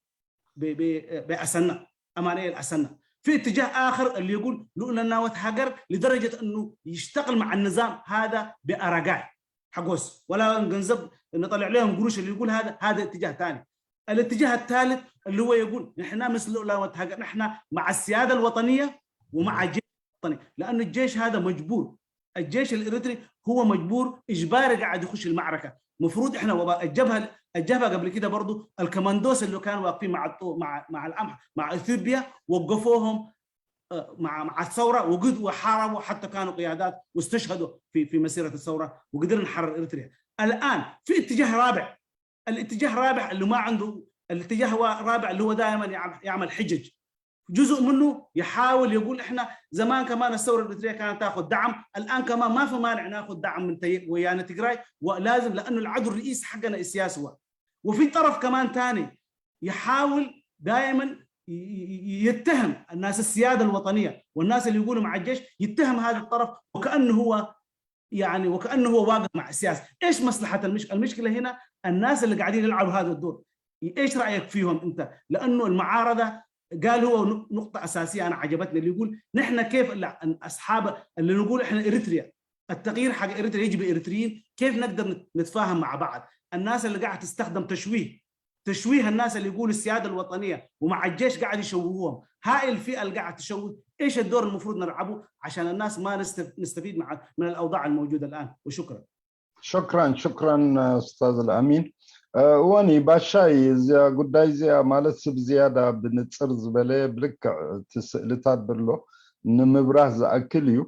باسنا امانيه الاسنا. في اتجاه اخر اللي يقول لؤلؤنا وتهاجر لدرجه انه يشتغل مع النظام هذا باراجاي حقوس ولا نقنزب نطلع لهم قروش اللي يقول هذا هذا اتجاه ثاني. الاتجاه الثالث اللي هو يقول نحن مثل لؤلؤنا وتهاجر نحن مع السياده الوطنيه ومع الجيش الوطني لانه الجيش هذا مجبور. الجيش الاريتري هو مجبور اجباري قاعد يخش المعركه. مفروض احنا وباء الجبهه الجبهه قبل كده برضو الكماندوس اللي كانوا واقفين مع مع مع الامح مع اثيوبيا وقفوهم مع مع الثوره وقد وحاربوا حتى كانوا قيادات واستشهدوا في في مسيره الثوره وقدرنا نحرر اريتريا. الان في اتجاه رابع. الاتجاه الرابع اللي ما عنده الاتجاه هو الرابع اللي هو دائما يعمل حجج. جزء منه يحاول يقول احنا زمان كمان الثوره الاريتريه كانت تاخذ دعم، الان كمان ما في مانع ناخذ دعم من ويانا تجراي ولازم لانه العدو الرئيسي حقنا السياسي هو. وفي طرف كمان ثاني يحاول دائما يتهم الناس السياده الوطنيه والناس اللي يقولوا مع الجيش يتهم هذا الطرف وكانه هو يعني وكانه هو واقف مع السياسه. ايش مصلحه المشكله؟ المشكله هنا الناس اللي قاعدين يلعبوا هذا الدور. ايش رايك فيهم انت؟ لانه المعارضه قال هو نقطه اساسيه انا عجبتني اللي يقول نحن كيف اصحاب اللي نقول احنا اريتريا التغيير حق اريتريا يجي باريتريين كيف نقدر نتفاهم مع بعض؟ الناس اللي قاعده تستخدم تشويه تشويه الناس اللي يقول السياده الوطنيه ومع الجيش قاعد يشوهوهم. هاي الفئه اللي قاعد تشوه ايش الدور المفروض نلعبه عشان الناس ما نستفيد مع من الاوضاع الموجوده الان؟ وشكرا. شكرا شكرا استاذ الامين. እዋኒ ባሻይ እዚኣ ጉዳይ እዚኣ ማለት ስብ ዝያዳ ብንፅር ዝበለ ብልክዕ እቲ ስእልታት ብሎ ንምብራህ ዝኣክል እዩ።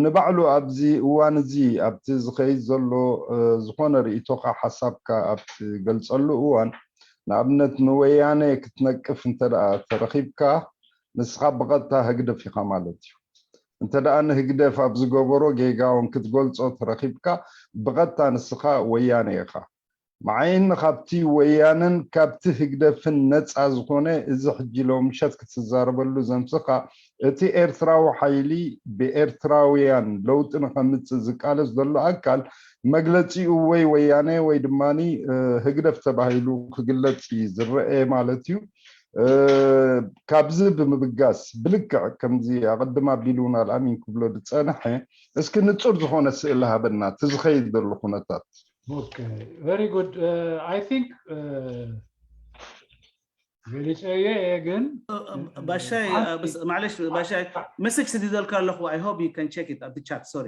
ንባዕሉ ኣብዚ እዋን እዚ ኣብቲ ዝኸይድ ዘሎ ዝኾነ ርእይቶኻ ሓሳብካ ኣብ ትገልፀሉ እዋን ንኣብነት ንወያነ ክትነቅፍ እንተ ተረኺብካ ንስኻ ብቐጥታ ህግደፍ ኢኻ ማለት እዩ። እንተ ደኣ ንህግደፍ ኣብ ዝገበሮ ጌጋውን ክትገልጾ ተረኺብካ፣ ብቐጥታ ንስኻ ወያነ ኢኻ። መዓይን ካብቲ ወያነን ካብቲ ህግደፍን ነጻ ዝኾነ፣ እዚ ሕጂ ሎምሸት ክትዛረበሉ ዘምስኻ፣ እቲ ኤርትራዊ ሓይሊ ብኤርትራውያን ለውጢ ንኸምጽእ ዝቃለስ ዘሎ ኣካል መግለጺኡ ወይ ወያነ ወይ ድማ ህግደፍ ተባሂሉ ክግለጽ እዩ ዝረአ ማለት እዩ። ካብዚ ብምብጋስ፣ ብልክዕ ከምዚ ኣቐድም ኣቢሉ እውን ኣልኣሚን ክብሎ ዝጸንሐ፣ እስኪ ንጹር ዝኾነ ስእሊ ሃበና፣ እቲ ዝኸይድ ዘሎ ኩነታት። ቨሪ ጉድ። ኣይ ቲንክ ገሊፀዮ እየ፣ ግን ባሻይ፣ ማለሽ ባሻይ፣ መሰጅ ስዲደልካ ኣለኹ። I hope you can check it ኣብቲ ቻት። ሶሪ።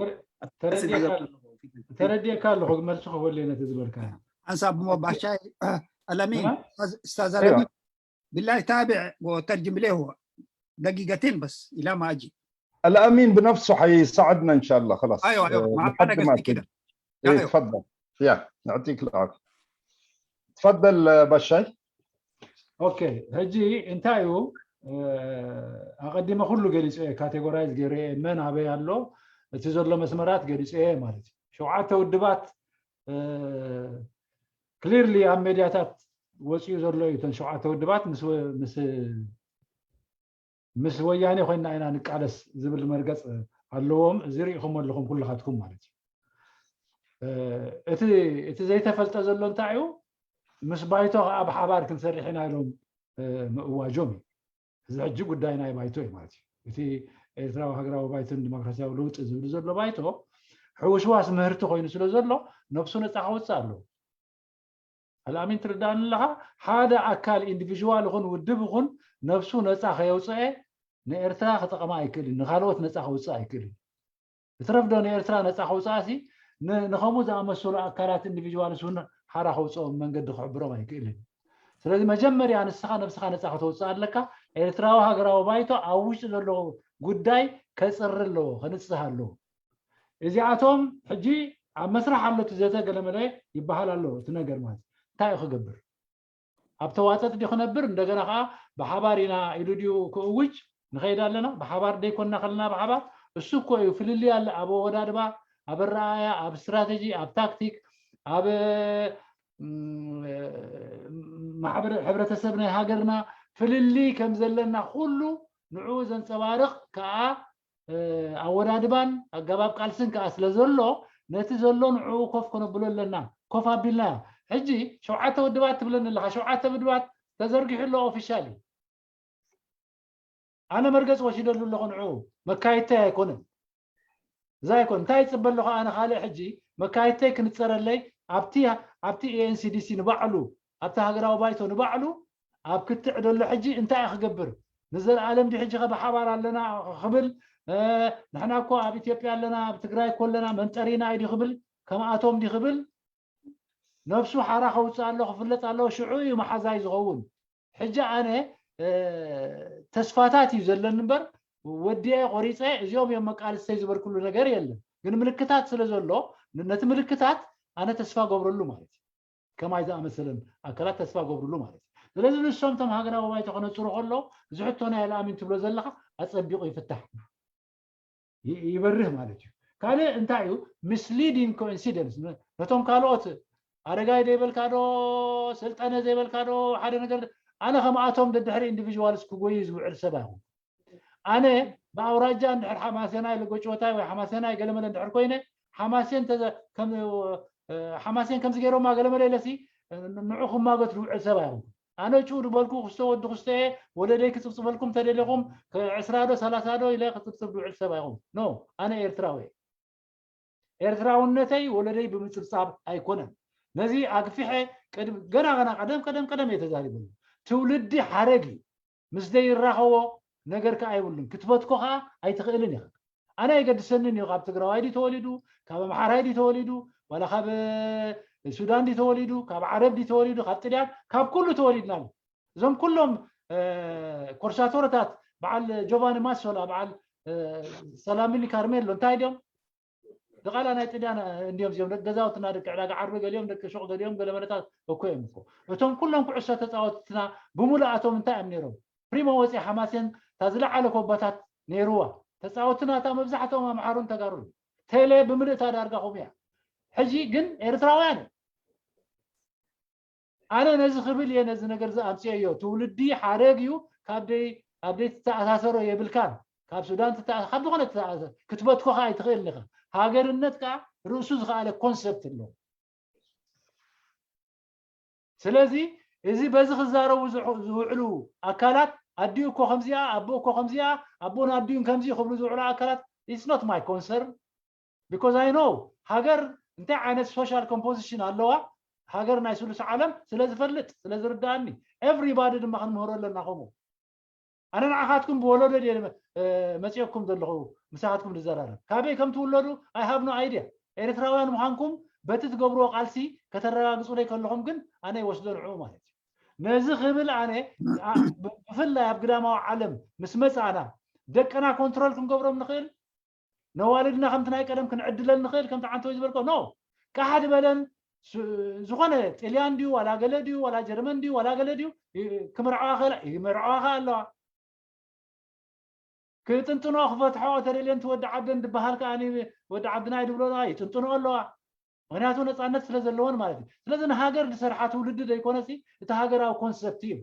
ተረዲእካ ኣለኹ፣ ግን መልሲ ክህበሉ ነቲ ዝበልካ። ሓንሳብ እሞ ባሻይ፣ ኣላሚን፣ እስታዝ ኣላሚን፣ بالله تابع وترجم لي هو دقيقتين بس إلى ما أجي. الأمين بنفسه حيساعدنا إن شاء الله. خلاص. أيوة، أيوة، معنا قد كده. إيه، تفضل. يا، يعطيك العافية. تفضل، آه، بشاي. ኦኬ፣ ሕጂ እንታይ እዩ? ኣቐዲመ ኩሉ ገሊፀ፣ ካቴጎራይዝ ገይረ፣ መን ኣበይ ኣሎ፣ እቲ ዘሎ መስመራት ገሊፀ ማለት እዩ። ሸውዓተ ውድባት ክሊርሊ ኣብ ሜድያታት ወፂኡ ዘሎ እዩ። እተን ሸውዓተ ውድባት ምስ ምስ ወያኔ ኮይና ኢና ንቃለስ ዝብል መርገፅ ኣለዎም። እዚ ርኢኹም ኣለኹም ኩልኻትኩም ማለት እዩ። እቲ ዘይተፈልጠ ዘሎ እንታይ እዩ? ምስ ባይቶ ከዓ ብሓባር ክንሰርሕ ኢና ኢሎም ምእዋጆም እዩ። እዚ ሕጂ ጉዳይ ናይ ባይቶ እዩ ማለት እዩ። እቲ ኤርትራዊ ሃገራዊ ባይቶን ዲሞክራሲያዊ ለውጢ ዝብል ዘሎ ባይቶ ሕውስዋስ ምህርቲ ኮይኑ ስለ ዘሎ ነብሱ ነፃ ከውፅእ ኣለዎ። ኣልኣሚን ትርዳእኒ ኣለኻ? ሓደ ኣካል ኢንዲቪዥዋል ይኹን ውድብ ይኹን ነብሱ ነፃ ከየውፅአ ንኤርትራ ክጠቐማ ኣይክእልን፣ ንካልኦት ነፃ ከውፅእ ኣይክእልን። እትረፍዶ ንኤርትራ ነፃ ከውፅኣሲ ንኸምኡ ዝኣመሰሉ ኣካላት ኢንዲቪዥዋልስ እውን ሓራ ከውፅኦም መንገዲ ክሕብሮም ኣይክእልን። ስለዚ መጀመርያ ንስኻ ነብስኻ ነፃ ከተውፅእ ኣለካ። ኤርትራዊ ሃገራዊ ባይቶ ኣብ ውሽጢ ዘሎ ጉዳይ ከፅሪ ኣለዎ፣ ከንፅህ ኣለዎ። እዚኣቶም ሕጂ ኣብ መስራሕ ኣሎ እቲ ዘተ ገለመለ ይበሃል ኣሎ። እቲ ነገር ማለት እንታይ እዩ ክገብር? ኣብ ተዋፀጥ ድዩ ክነብር? እንደገና ከዓ ብሓባር ኢና ኢሉ ድዩ ክእውጅ? ንኸይድ ኣለና ብሓባር ደይኮንና ከለና ብሓባር። እሱ እኮ እዩ ፍልልይ ኣለ ኣብ ኣወዳድባ፣ ኣብ ኣረኣእያ፣ ኣብ ስትራተጂ፣ ኣብ ታክቲክ፣ ኣብ ማሕበረ ሕብረተሰብ ናይ ሃገርና ፍልልይ ከም ዘለና ኩሉ ንዕኡ ዘንፀባርቕ ከዓ ኣወዳድባን ኣገባብ ቃልስን ከዓ ስለ ዘሎ ነቲ ዘሎ ንዕኡ ኮፍ ከነብሎ ኣለና። ኮፍ ኣቢልና ሕጂ ሸውዓተ ውድባት ትብለኒ ኣለካ። ሸውዓተ ውድባት ተዘርጊሑ ኣሎ ኦፊሻል እዩ። ኣነ መርገፂ ወሲደሉ ኣለኹ ንዕኡ መካይድተይ ኣይኮነን። እዛ ኣይኮን እንታይ ይፅበ ኣለኹ ኣነ ካልእ ሕጂ መካይድተይ ክንፀረለይ ኣብቲ ኣብቲ ኤንሲዲሲ ንባዕሉ ኣብቲ ሃገራዊ ባይቶ ንባዕሉ ኣብ ክትዕ ዘሎ ሕጂ እንታይ እዩ ክገብር? ንዘለኣለም ድዩ ሕጂ ከ ብሓባር ኣለና ክብል ንሕና እኮ ኣብ ኢትዮጵያ ኣለና ኣብ ትግራይ እኮ ኣለና መንጠሪና እዩ ድዩ ክብል ከምኣቶም ድዩ ክብል ነብሱ ሓራ ከውፅእ ኣሎ ክፍለጥ ኣለዎ። ሽዑ እዩ መሓዛይ ዝኸውን። ሕጂ ኣነ ተስፋታት እዩ ዘለኒ እምበር ወዲኤ ቆሪፀ እዚኦም እዮም መቃልስተይ ዝበልኩሉ ነገር የለን። ግን ምልክታት ስለ ዘሎ ነቲ ምልክታት ኣነ ተስፋ ገብረሉ ማለት እዩ። ከማይ ዝኣመሰለን ኣካላት ተስፋ ገብርሉ ማለት እዩ። ስለዚ ንሶም እቶም ሃገራዊ ባይቶ ከነፅሩ ከሎ እዚ ሕቶ ናይ ኣልኣሚን ትብሎ ዘለካ ኣፀቢቑ ይፍታሕ ይበርህ ማለት እዩ። ካልእ እንታይ እዩ? ሚስሊዲንግ ኮኢንሲደንስ ነቶም ካልኦት ኣረጋይ ዘይበልካ ዶ ስልጠነ ዘይበልካ ዶ ሓደ ነገር ኣነ ከምኣቶም ደድሕሪ ኢንዲቪዥዋልስ ክጎይ ዝውዕል ሰብ ኣይኹን። ኣነ ብኣውራጃ እንድሕር ሓማሴናይ ለጎጭወታይ ወይ ሓማሴናይ ገለመለ እንድሕር ኮይነ ሓማሴን ሓማሴን ከምዚ ገይሮማ ገለመለ ኢለሲ ንዑ ክማገት ዝውዕል ሰብ ኣይኹን። ኣነ ጭው ዝበልኩ ክስተ ወዲ ክስተ እየ። ወለደይ ክፅብፅበልኩም ተደሊኹም ዕስራ ዶ ሰላሳ ዶ ኢለ ክፅብፅብ ዝውዕል ሰብ ኣይኹን። ኖ ኣነ ኤርትራዊ እየ። ኤርትራውነተይ ወለደይ ብምፅብፃብ ኣይኮነን። ነዚ ኣግፊሐ ገና ገና ቀደም ቀደም ቀደም እየ ተዛሪበሉ። ትውልዲ ሓረግ እዩ። ምስ ዘይራኸቦ ነገር ከዓ የብሉን። ክትበትኮ ከዓ ኣይትኽእልን ኢኻ። ኣነ ኣይገድሰንን እዩ ካብ ትግራዋይ ድዩ ተወሊዱ፣ ካብ ኣምሓራይ ድዩ ተወሊዱ፣ ዋላ ካብ ሱዳን ድዩ ተወሊዱ፣ ካብ ዓረብ ድዩ ተወሊዱ፣ ካብ ጥልያን፣ ካብ ኩሉ ተወሊድና ኣሎ። እዞም ኩሎም ኮርሳቶሮታት በዓል ጆቫኒ ማሶላ በዓል ሰላሚኒ ካርሜሎ እንታይ ድዮም? ድቓላ ናይ ጥልያን እንዲዮም እዚኦም ደቂ ገዛውትና ደቂ ዕዳጋ ዓርቢ ገሊኦም ደቂ ሹቕ ገሊኦም ገለመለታት እኮ እዮም እኮ። እቶም ኩሎም ኩዕሶ ተፃወትትና ብምሉኣቶም እንታይ እዮም ነይሮም? ፕሪሞ ወፂ ሓማሴን እታ ዝለዓለ ኮባታት ነይርዋ። ተፃወትና እታ መብዛሕትኦም ኣምሓሩን ተጋሩን። ቴሌ ብምልእታ ዳርጋ ከምኡ እያ። ሕጂ ግን ኤርትራውያን፣ ኣነ ነዚ ክብል እየ ነዚ ነገር ዝኣምፅኦ እዮ። ትውልዲ ሓረግ እዩ። ካብ ደይ ኣብ ደይ ትተኣሳሰሮ የብልካን። ካብ ሱዳን ትተኣ- ካብ ዝኾነ ትተኣሳሰር ክትበትኮ ከዓ ኣይትኽእልን ኢኻ። ሃገርነት ከዓ ርእሱ ዝኸኣለ ኮንሰፕት ኣለዎ። ስለዚ እዚ በዚ ክዛረቡ ዝሑ- ዝውዕሉ ኣካላት ኣዲኡ እኮ ከምዚኣ፣ ኣቦ እኮ ከምዚኣ፣ ኣቦን ኣዲኡን ከምዚ ክብሉ ዝውዕሉ ኣካላት it's not my concern because I know ሃገር እንታይ ዓይነት social composition ኣለዋ። ሃገር ናይ ስሉስ ዓለም ስለ ዝፈልጥ ስለ ዝርዳኣኒ everybody ድማ ክንምህሮ ኣለና። ከምኡ ኣነ ንዓኻትኩም ብወለዶ ድየ መ- እ፣ መፂኦኩም ዘለኹ ምሳኻትኩም ዝዘራረብ። ካበይ ከም ትውለዱ I have no idea። ኤርትራውያን ምዃንኩም በቲ ትገብርዎ ቃልሲ ከተረጋግፁለይ ከለኹም ግን ኣነ ይወስዶ ንዕኡ ማለት እዩ። ነዚ ክብል ኣነ ኣ- ብ- ብፍላይ ኣብ ግዳማዊ ዓለም ምስ መፃና ደቅና ኮንትሮል ክንገብሮም ንኽእል፣ ነዋልድና ከምቲ ናይ ቀደም ክንዕድለን ንኽእል፣ ከምቲ ዓንተወይ ዝበልኮ ኖ ቃሓ ዝበለን ስ- ዝኾነ ጥልያን ድዩ ዋላ ገለ ድዩ ዋላ ጀርመን ድዩ ዋላ ገለ ድዩ ይ- ክምርዓዋ ክእላ ይምርዓዋ ከ ኣለዋ። ክጥንጥኖ ክፈትሖ ተደልየን ትወዲ ዓደን ድበሃል ከኣ ወዲ ዓድና ይድብሎ ይጥንጥኖ ኣለዋ። ምክንያቱ ነፃነት ስለ ዘለወን ማለት እዩ። ስለዚ ንሃገር ዝሰርሓ ትውልዲ ዘይኮነሲ እቲ ሃገራዊ ኮንሰፕት እዩ።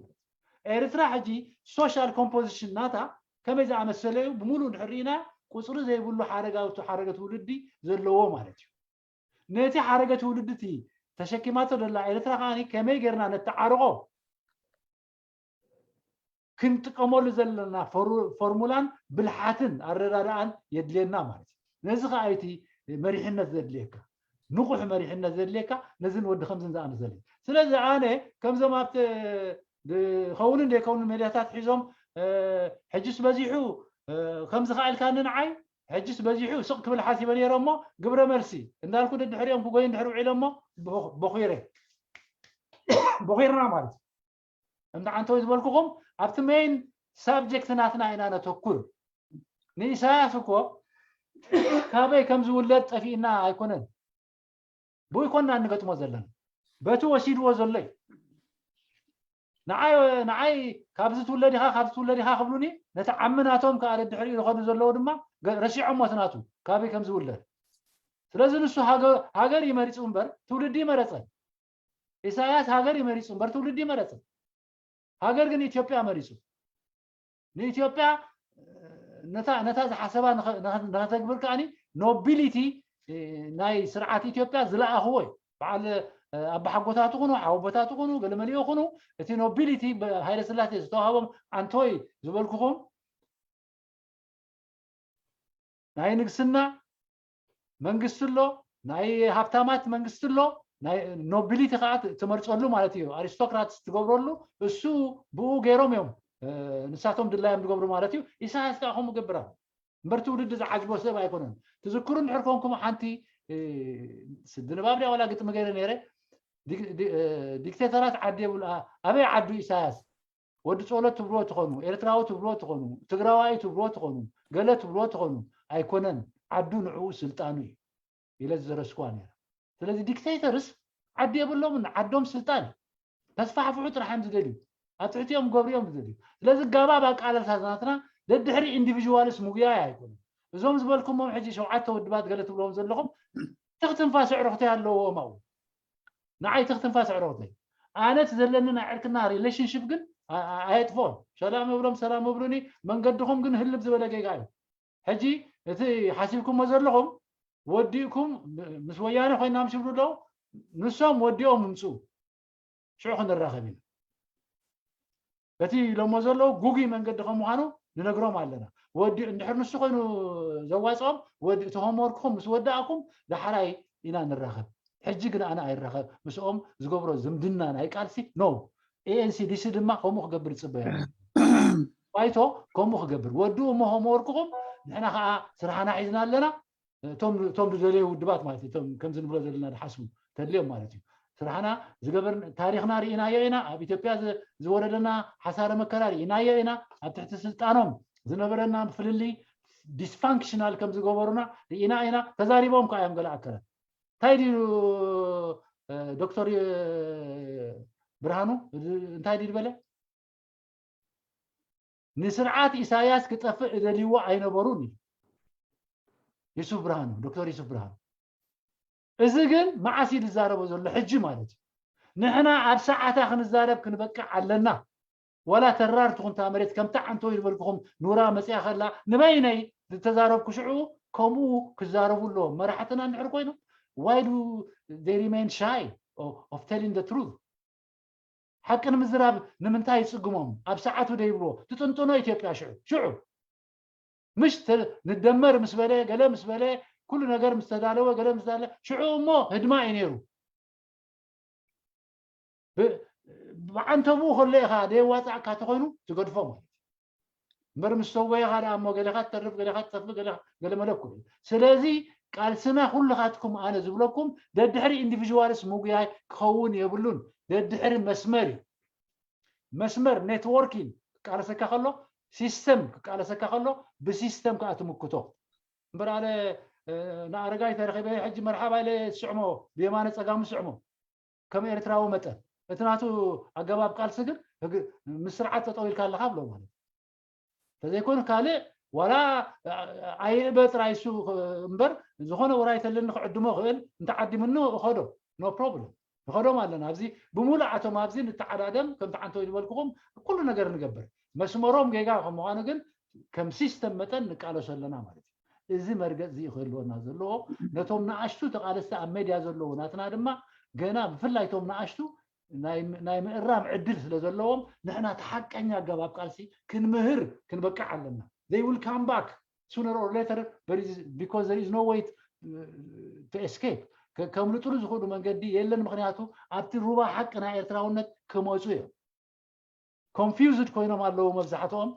ኤርትራ ሕጂ ሶሻል ኮምፖዚሽን ናታ ከመይ ዝኣመሰለ እዩ ብሙሉ እንድሕር ርኢና ቁፅሪ ዘይብሉ ሓረጋዊ ሓረገ ትውልዲ ዘለዎ ማለት እዩ። ነቲ ሓረገ ትውልዲ እቲ ተሸኪማቶ ዘላ ኤርትራ ከኣ ከመይ ጌርና ነተዓርቆ ክንጥቀመሉ ዘለና ፎርሙላን ብልሓትን ኣረዳድኣን የድልየና ማለት እዩ። ነዚ ከዓ እቲ መሪሕነት ዘድልየካ ንቑሕ መሪሕነት ዘድልየካ ነዝን ወዲ ከምዝን ዝኣመሰለ። ስለዚ ኣነ ከምዞም ኣብቲ ዝኸውን ዘይከውን ሜድያታት ሒዞም ሕጅስ በዚሑ ከምዚ ከዓ ኢልካኒ ንዓይ ሕጅስ በዚሑ ስቕ ክብል ሓሲበ ነይረ እሞ ግብረ መልሲ እንዳልኩ ደድሕሪኦም ክጎይ እንድሕር ውዒለ እሞ ቦኺረ ቦኺርና ማለት እዩ። ከምቲ ዓንተወይ ዝበልኩኹም ኣብቲ ሜይን ሳብጀክት ናትና ኢና ነተኩር። ንኢሳያስ እኮ ካበይ ከም ዝውለድ ጠፊእና ኣይኮነን፣ ብኡ ይኮንና እንገጥሞ ዘለና፣ በቲ ወሲድዎ ዘሎ እዩ። ንዓይ ንዓይ ካብዚ ትውለድ ኢኻ ካብዚ ትውለድ ኢኻ ክብሉኒ፣ ነቲ ዓሚ ናቶም ከዓ ደድሕሪኡ ዝኸዱ ዘለዉ ድማ ገ- ረሲዖሞ እቲ ናቱ ካበይ ከም ዝውለድ። ስለዚ ንሱ ሃገ- ሃገር ይመሪፁ እምበር ትውልዲ ይመረፀን። ኢሳያስ ሃገር ይመሪፁ እምበር ትውልዲ ይመረፅን። ሃገር ግን ኢትዮጵያ መሪፁ። ንኢትዮጵያ ነታ ነታ ዝሓሰባ ንኸ- ንኸ- ንኸተግብር ከዓኒ ኖቢሊቲ ናይ ስርዓት ኢትዮጵያ ዝለኣኽዎ እዩ። በዓል ኣባሓጎታት ይኹኑ ሓወቦታት ይኹኑ ገለመሊኡ ይኹኑ እቲ ኖቢሊቲ ሃይለ ስላሴ ዝተዋሃቦም ኣንቶይ ዝበልኩኹም ናይ ንግስና መንግስቲ ኣሎ፣ ናይ ሃብታማት መንግስቲ ኣሎ፣ ናይ ኖቢሊቲ ከዓ ት- ትመርፀሉ ማለት እዩ። ኣሪስቶክራትስ ትገብረሉ እሱ ብኡ ገይሮም እዮም እ፣ ንሳቶም ድላዮም ዝገብሩ ማለት እዩ። ኢሳያስ ከዓ ከምኡ ገብራ እምበር ትውልዲ ዝዓጅቦ ሰብ ኣይኮነን። ትዝክሩ እንድሕር ኮንኩም ሓንቲ እ፣ ስዲ ንባብ ድያ ዋላ ግጥሚ ገይረ ነይረ ዲክ- ዲ- እ፣ ዲክቴተራት ዓዲ የብሉ ኣ- ኣበይ ዓዱ ኢሳያስ ወዲ ጸሎት ትብልዎ ትኾኑ፣ ኤርትራዊ ትብልዎ ትኾኑ፣ ትግራዋይ ትብልዎ ትኾኑ፣ ገለ ትብልዎ ትኾኑ፣ ኣይኮነን። ዓዱ ንዕኡ ስልጣኑ እዩ ኢለ ዝደረስኩዋ ነይራ። ስለዚ ዲክቴተርስ ዓዲ የብሎምን፣ ዓዶም ስልጣን እዩ። ተስፋሕፍሑ ጥራሕ እዮም ዝደልዩ። ኣብ ትሕቲኦም ገብርዮም ዝደልዩ። ስለዚ ጋባብ ኣቃለልታ ናትና ደድሕሪ ኢንዲቪዥዋልስ ምጉያይ ኣይኮኑን። እዞም ዝበልኩሞም ሕጂ ሸውዓተ ውድባት ገለ ትብልዎም ዘለኹም ትኽ ትንፋስ ኣዕሩኽተይ ኣለዎም ኣብኡ። ንዓይ ትኽ ትንፋስ ኣዕሩኽተይ። ኣነ እቲ ዘለኒ ናይ ዕርክና ሪሌሽንሽፕ ግን ኣ- ኣ- ኣየጥፍኦን። ሰላም እብሎም ሰላም እብሉኒ። መንገድኹም ግን ህልብ ዝበለ ጌጋ እዩ። ሕጂ እቲ ሓሲብኩሞ ዘለኹም ወዲእኩም ምስ ወያነ ኮይና ምሽ ይብሉ ኣለዉ። ንሶም ወዲኦም ምምፅኡ ሽዑ ክንራኸብ ኢና። በቲ ኢሎሞ ዘለዉ ጉጉይ መንገዲ ከም ምዃኑ ንነግሮም ኣለና። ወዲ እንድሕር ንሱ ኮይኑ ዘዋፅኦም ወዲ እቲ ሆምወርክኹም ምስ ወዳእኩም ዳሕራይ ኢና ንራኸብ። ሕጂ ግን ኣነ ኣይራኸብ ምስኦም ዝገብሮ ዝምድና ናይ ቃልሲ ኖ ኤኤንሲ ዲሲ ድማ ከምኡ ክገብር ይፅበዮ። ባይቶ ከምኡ ክገብር ወድኡ እሞ ሆምወርክኹም ንሕና ከዓ ስራሕና ሒዝና ኣለና። እቶም እቶም ዝደለዩ ውድባት ማለት እዩ። እቶም ከምዚ ንብሎ ዘለና ዝሓስቡ ተድልዮም ማለት እዩ። ስራሕና ዝገበር ታሪኽና ርኢናዮ ኢና። ኣብ ኢትዮጵያ ዝ- ዝወረደና ሓሳረ መከራ ርኢናዮ ኢና። ኣብ ትሕቲ ስልጣኖም ዝነበረና ፍልልይ ዲስፋንክሽናል ከም ዝገበሩና ርኢና ኢና። ተዛሪቦም ከዓ እዮም ገለ ኣካላት። እንታይ ድዩ እ፣ ዶክተር እ፣ ብርሃኑ እንታይ ድዩ ዝበለ? ንስርዓት ኢሳያስ ክጠፍእ እደልይዎ ኣይነበሩን እዩ። ዩሱፍ ብርሃኑ፣ ዶክተር ዩሱፍ ብርሃኑ። እዚ ግን መዓስ እዩ ዝዛረቦ ዘሎ? ሕጂ ማለት እዩ። ንሕና ኣብ ሰዓታ ክንዛረብ ክንበቅዕ ኣለና። ዋላ ተራር ትኹን እታ መሬት፣ ከምታ ዓንተወይ ዝበልኩኹም ኑራ መፅያ ከላ ንበይነይ ዝተዛረብኩ ሽዑ ከምኡ ክዛረቡ ኣለዎም። መራሕትና እንድሕር ኮይኖም why do they remain shy of telling the truth? ሓቂ ንምዝራብ ንምንታይ ይፅግሞም? ኣብ ሰዓቱ ደይብልዎ ትጥንጥኖ ኢትዮጵያ ሽዑ ሽዑ ምሽ ንደመር ምስ በለ ገለ ምስ በለ ኩሉ ነገር ምስ ተዳለወ ገለ ምስ ዳለ ሽዑ እሞ ህድማ እዩ ነይሩ። ብዓንተብኡ ከሎ ኢኻ ደየዋፃእካ ተኮይኑ ትገድፎ ማለት እምበር ምስ ሰወየኻ ደኣ እሞ ገሌኻ ትተርፍ ገሌኻ ትጠፍእ ገለ መለኩ እዩ። ስለዚ ቃልስና ኩልኻትኩም ኣነ ዝብለኩም ደድሕሪ ኢንዲቪዥዋልስ ምጉያይ ክኸውን የብሉን። ደድሕሪ መስመር እዩ። መስመር ኔትወርኪን ክቃለሰካ ከሎ ሲስተም ክቃለሰካ ከሎ ብሲስተም ከዓ ትምክቶ እምበር ኣነ ንኣረጋይ ተረኺበ ሕጂ መርሓባ ኢለ ስዕሞ ብየማነ ፀጋሙ ስዕሞ ከም ኤርትራዊ መጠን እቲ ናቱ ኣገባብ ቃልሲ ግን ምስ ስርዓት ጠጠው ኢልካ ኣለካ ብሎ ማለት ተዘይኮይኑ ካልእ ዋላ ኣይእበ ጥራይ እሱ እምበር ዝኾነ ውራይ ተለኒ ክዕድሞ ክእል እንተዓዲምኒ እኸዶ no problem ንኸዶም ኣለና ኣብዚ ብምሉእ ኣቶም ኣብዚ ንተዓዳደም ከምቲ ዓንተው ዝበልኩኹም ኩሉ ነገር ንገብር መስመሮም ጌጋ ከም ምዃኑ ግን ከም ሲስተም መጠን ንቃለሶ ኣለና ማለት እዩ እዚ መርገፅ እዚ ክህልወና ዘለዎ ነቶም ንኣሽቱ ተቃለስቲ ኣብ ሜድያ ዘለዎ ናትና ድማ ገና ብፍላይ ቶም ንኣሽቱ ናይ ምእራም ዕድል ስለ ዘለዎም ንሕና እቲ ሓቀኛ ኣገባብ ቃልሲ ክንምህር ክንበቅዕ ኣለና they will come back sooner or later because there is no way to escape ከምልጥሉ ዝኽእሉ መንገዲ የለን ምክንያቱ ኣብቲ ሩባ ሓቂ ናይ ኤርትራውነት ክመፁ እዮም confused ኮይኖም ኣለዉ መብዛሕትኦም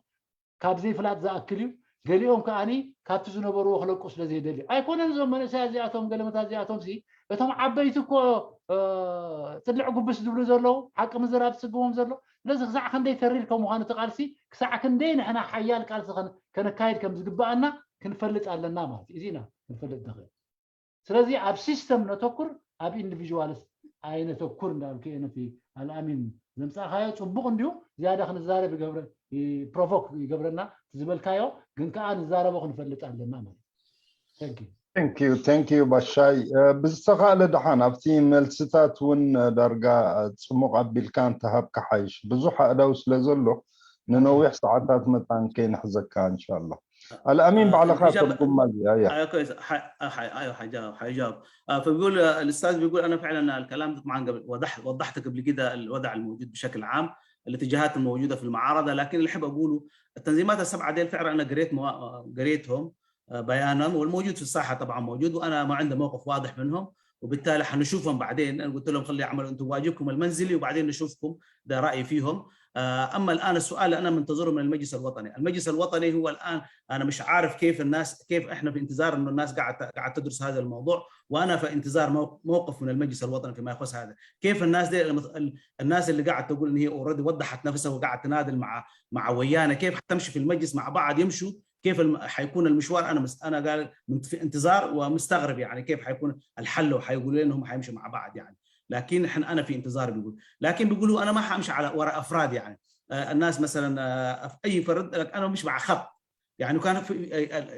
ካብ ዘይፍላጥ ዝኣክል እዩ ገሊኦም ከዓኒ ካብቲ ዝነበርዎ ክለቁ ስለ ዘይደልዩ ኣይኮነን እዞም መንእሰያት እዚኣቶም ገለመታት እዚኣቶም ሲ እቶም ዓበይቲ እኮ ፅልዕ ጉብስ ዝብሉ ዘለዉ ሓቂ ምዝራብ ዝፅግቦም ዘሎ ስለዚ ክሳዕ ክንደይ ተሪር ከም ምዃኑ እቲ ቃልሲ ክሳዕ ክንደይ ንሕና ሓያል ቃልሲ ከነካይድ ከም ዝግበኣና ክንፈልጥ ኣለና ማለት እዩ እዚና ክንፈልጥ ንኽእል ስለዚ ኣብ ሲስተም ነተኩር ኣብ ኢንዲቪዥዋልስ ኣይነተኩር እንዳልኩ እየ ነቲ ኣልኣሚን ዘምፃእካዮ ፅቡቅ እንዲሁ ዝያዳ ክንዛረብ ይገብረ ፕሮቮክ ይገብረና ዝበልካዮ ግን ከዓ ንዛረቦ ክንፈልጥ ኣለና ማለት Thank you ባሻይ ብዝተኻእለ ደሓን ኣብቲ መልስታት እውን ዳርጋ ፅሙቕ ኣቢልካ እንተሃብካ ሓይሽ ብዙሕ ኣእዳው ስለ ዘሎ ንነዊሕ ሰዓታት መታን ከይንሕዘካ እንሻላ ኣልኣሚን ባዕልኻ ትርጉማ እዚኣ እያ حجاب فبيقول الاستاذ بيقول انا فعلا الكلام ده طبعا قبل وضح وضحت قبل كده الوضع الموجود بشكل عام الاتجاهات الموجوده في المعارضه لكن اللي احب اقوله التنظيمات السبعه ديل فعلا انا قريت مو... قريتهم بيانا والموجود في الساحه طبعا موجود وانا ما عندي موقف واضح منهم وبالتالي حنشوفهم بعدين انا قلت لهم خلي يعملوا انتم واجبكم المنزلي وبعدين نشوفكم ده رايي فيهم اما الان السؤال اللي انا منتظره من المجلس الوطني المجلس الوطني هو الان انا مش عارف كيف الناس كيف احنا في انتظار انه الناس قاعد قاعد تدرس هذا الموضوع وانا في انتظار موقف من المجلس الوطني فيما يخص هذا كيف الناس دي الناس اللي قاعد تقول ان هي اوريدي وضحت نفسها وقاعد تناضل مع مع ويانا كيف حتمشي في المجلس مع بعض يمشوا كيف حيكون المشوار انا مس... انا قال في انتظار ومستغرب يعني كيف حيكون الحل وحيقولوا لنا هم حيمشوا مع بعض يعني لكن احنا انا في انتظار بيقول لكن بيقولوا انا ما حامشي على ورا افراد يعني الناس مثلا في اي فرد لك انا مش مع خط يعني كان في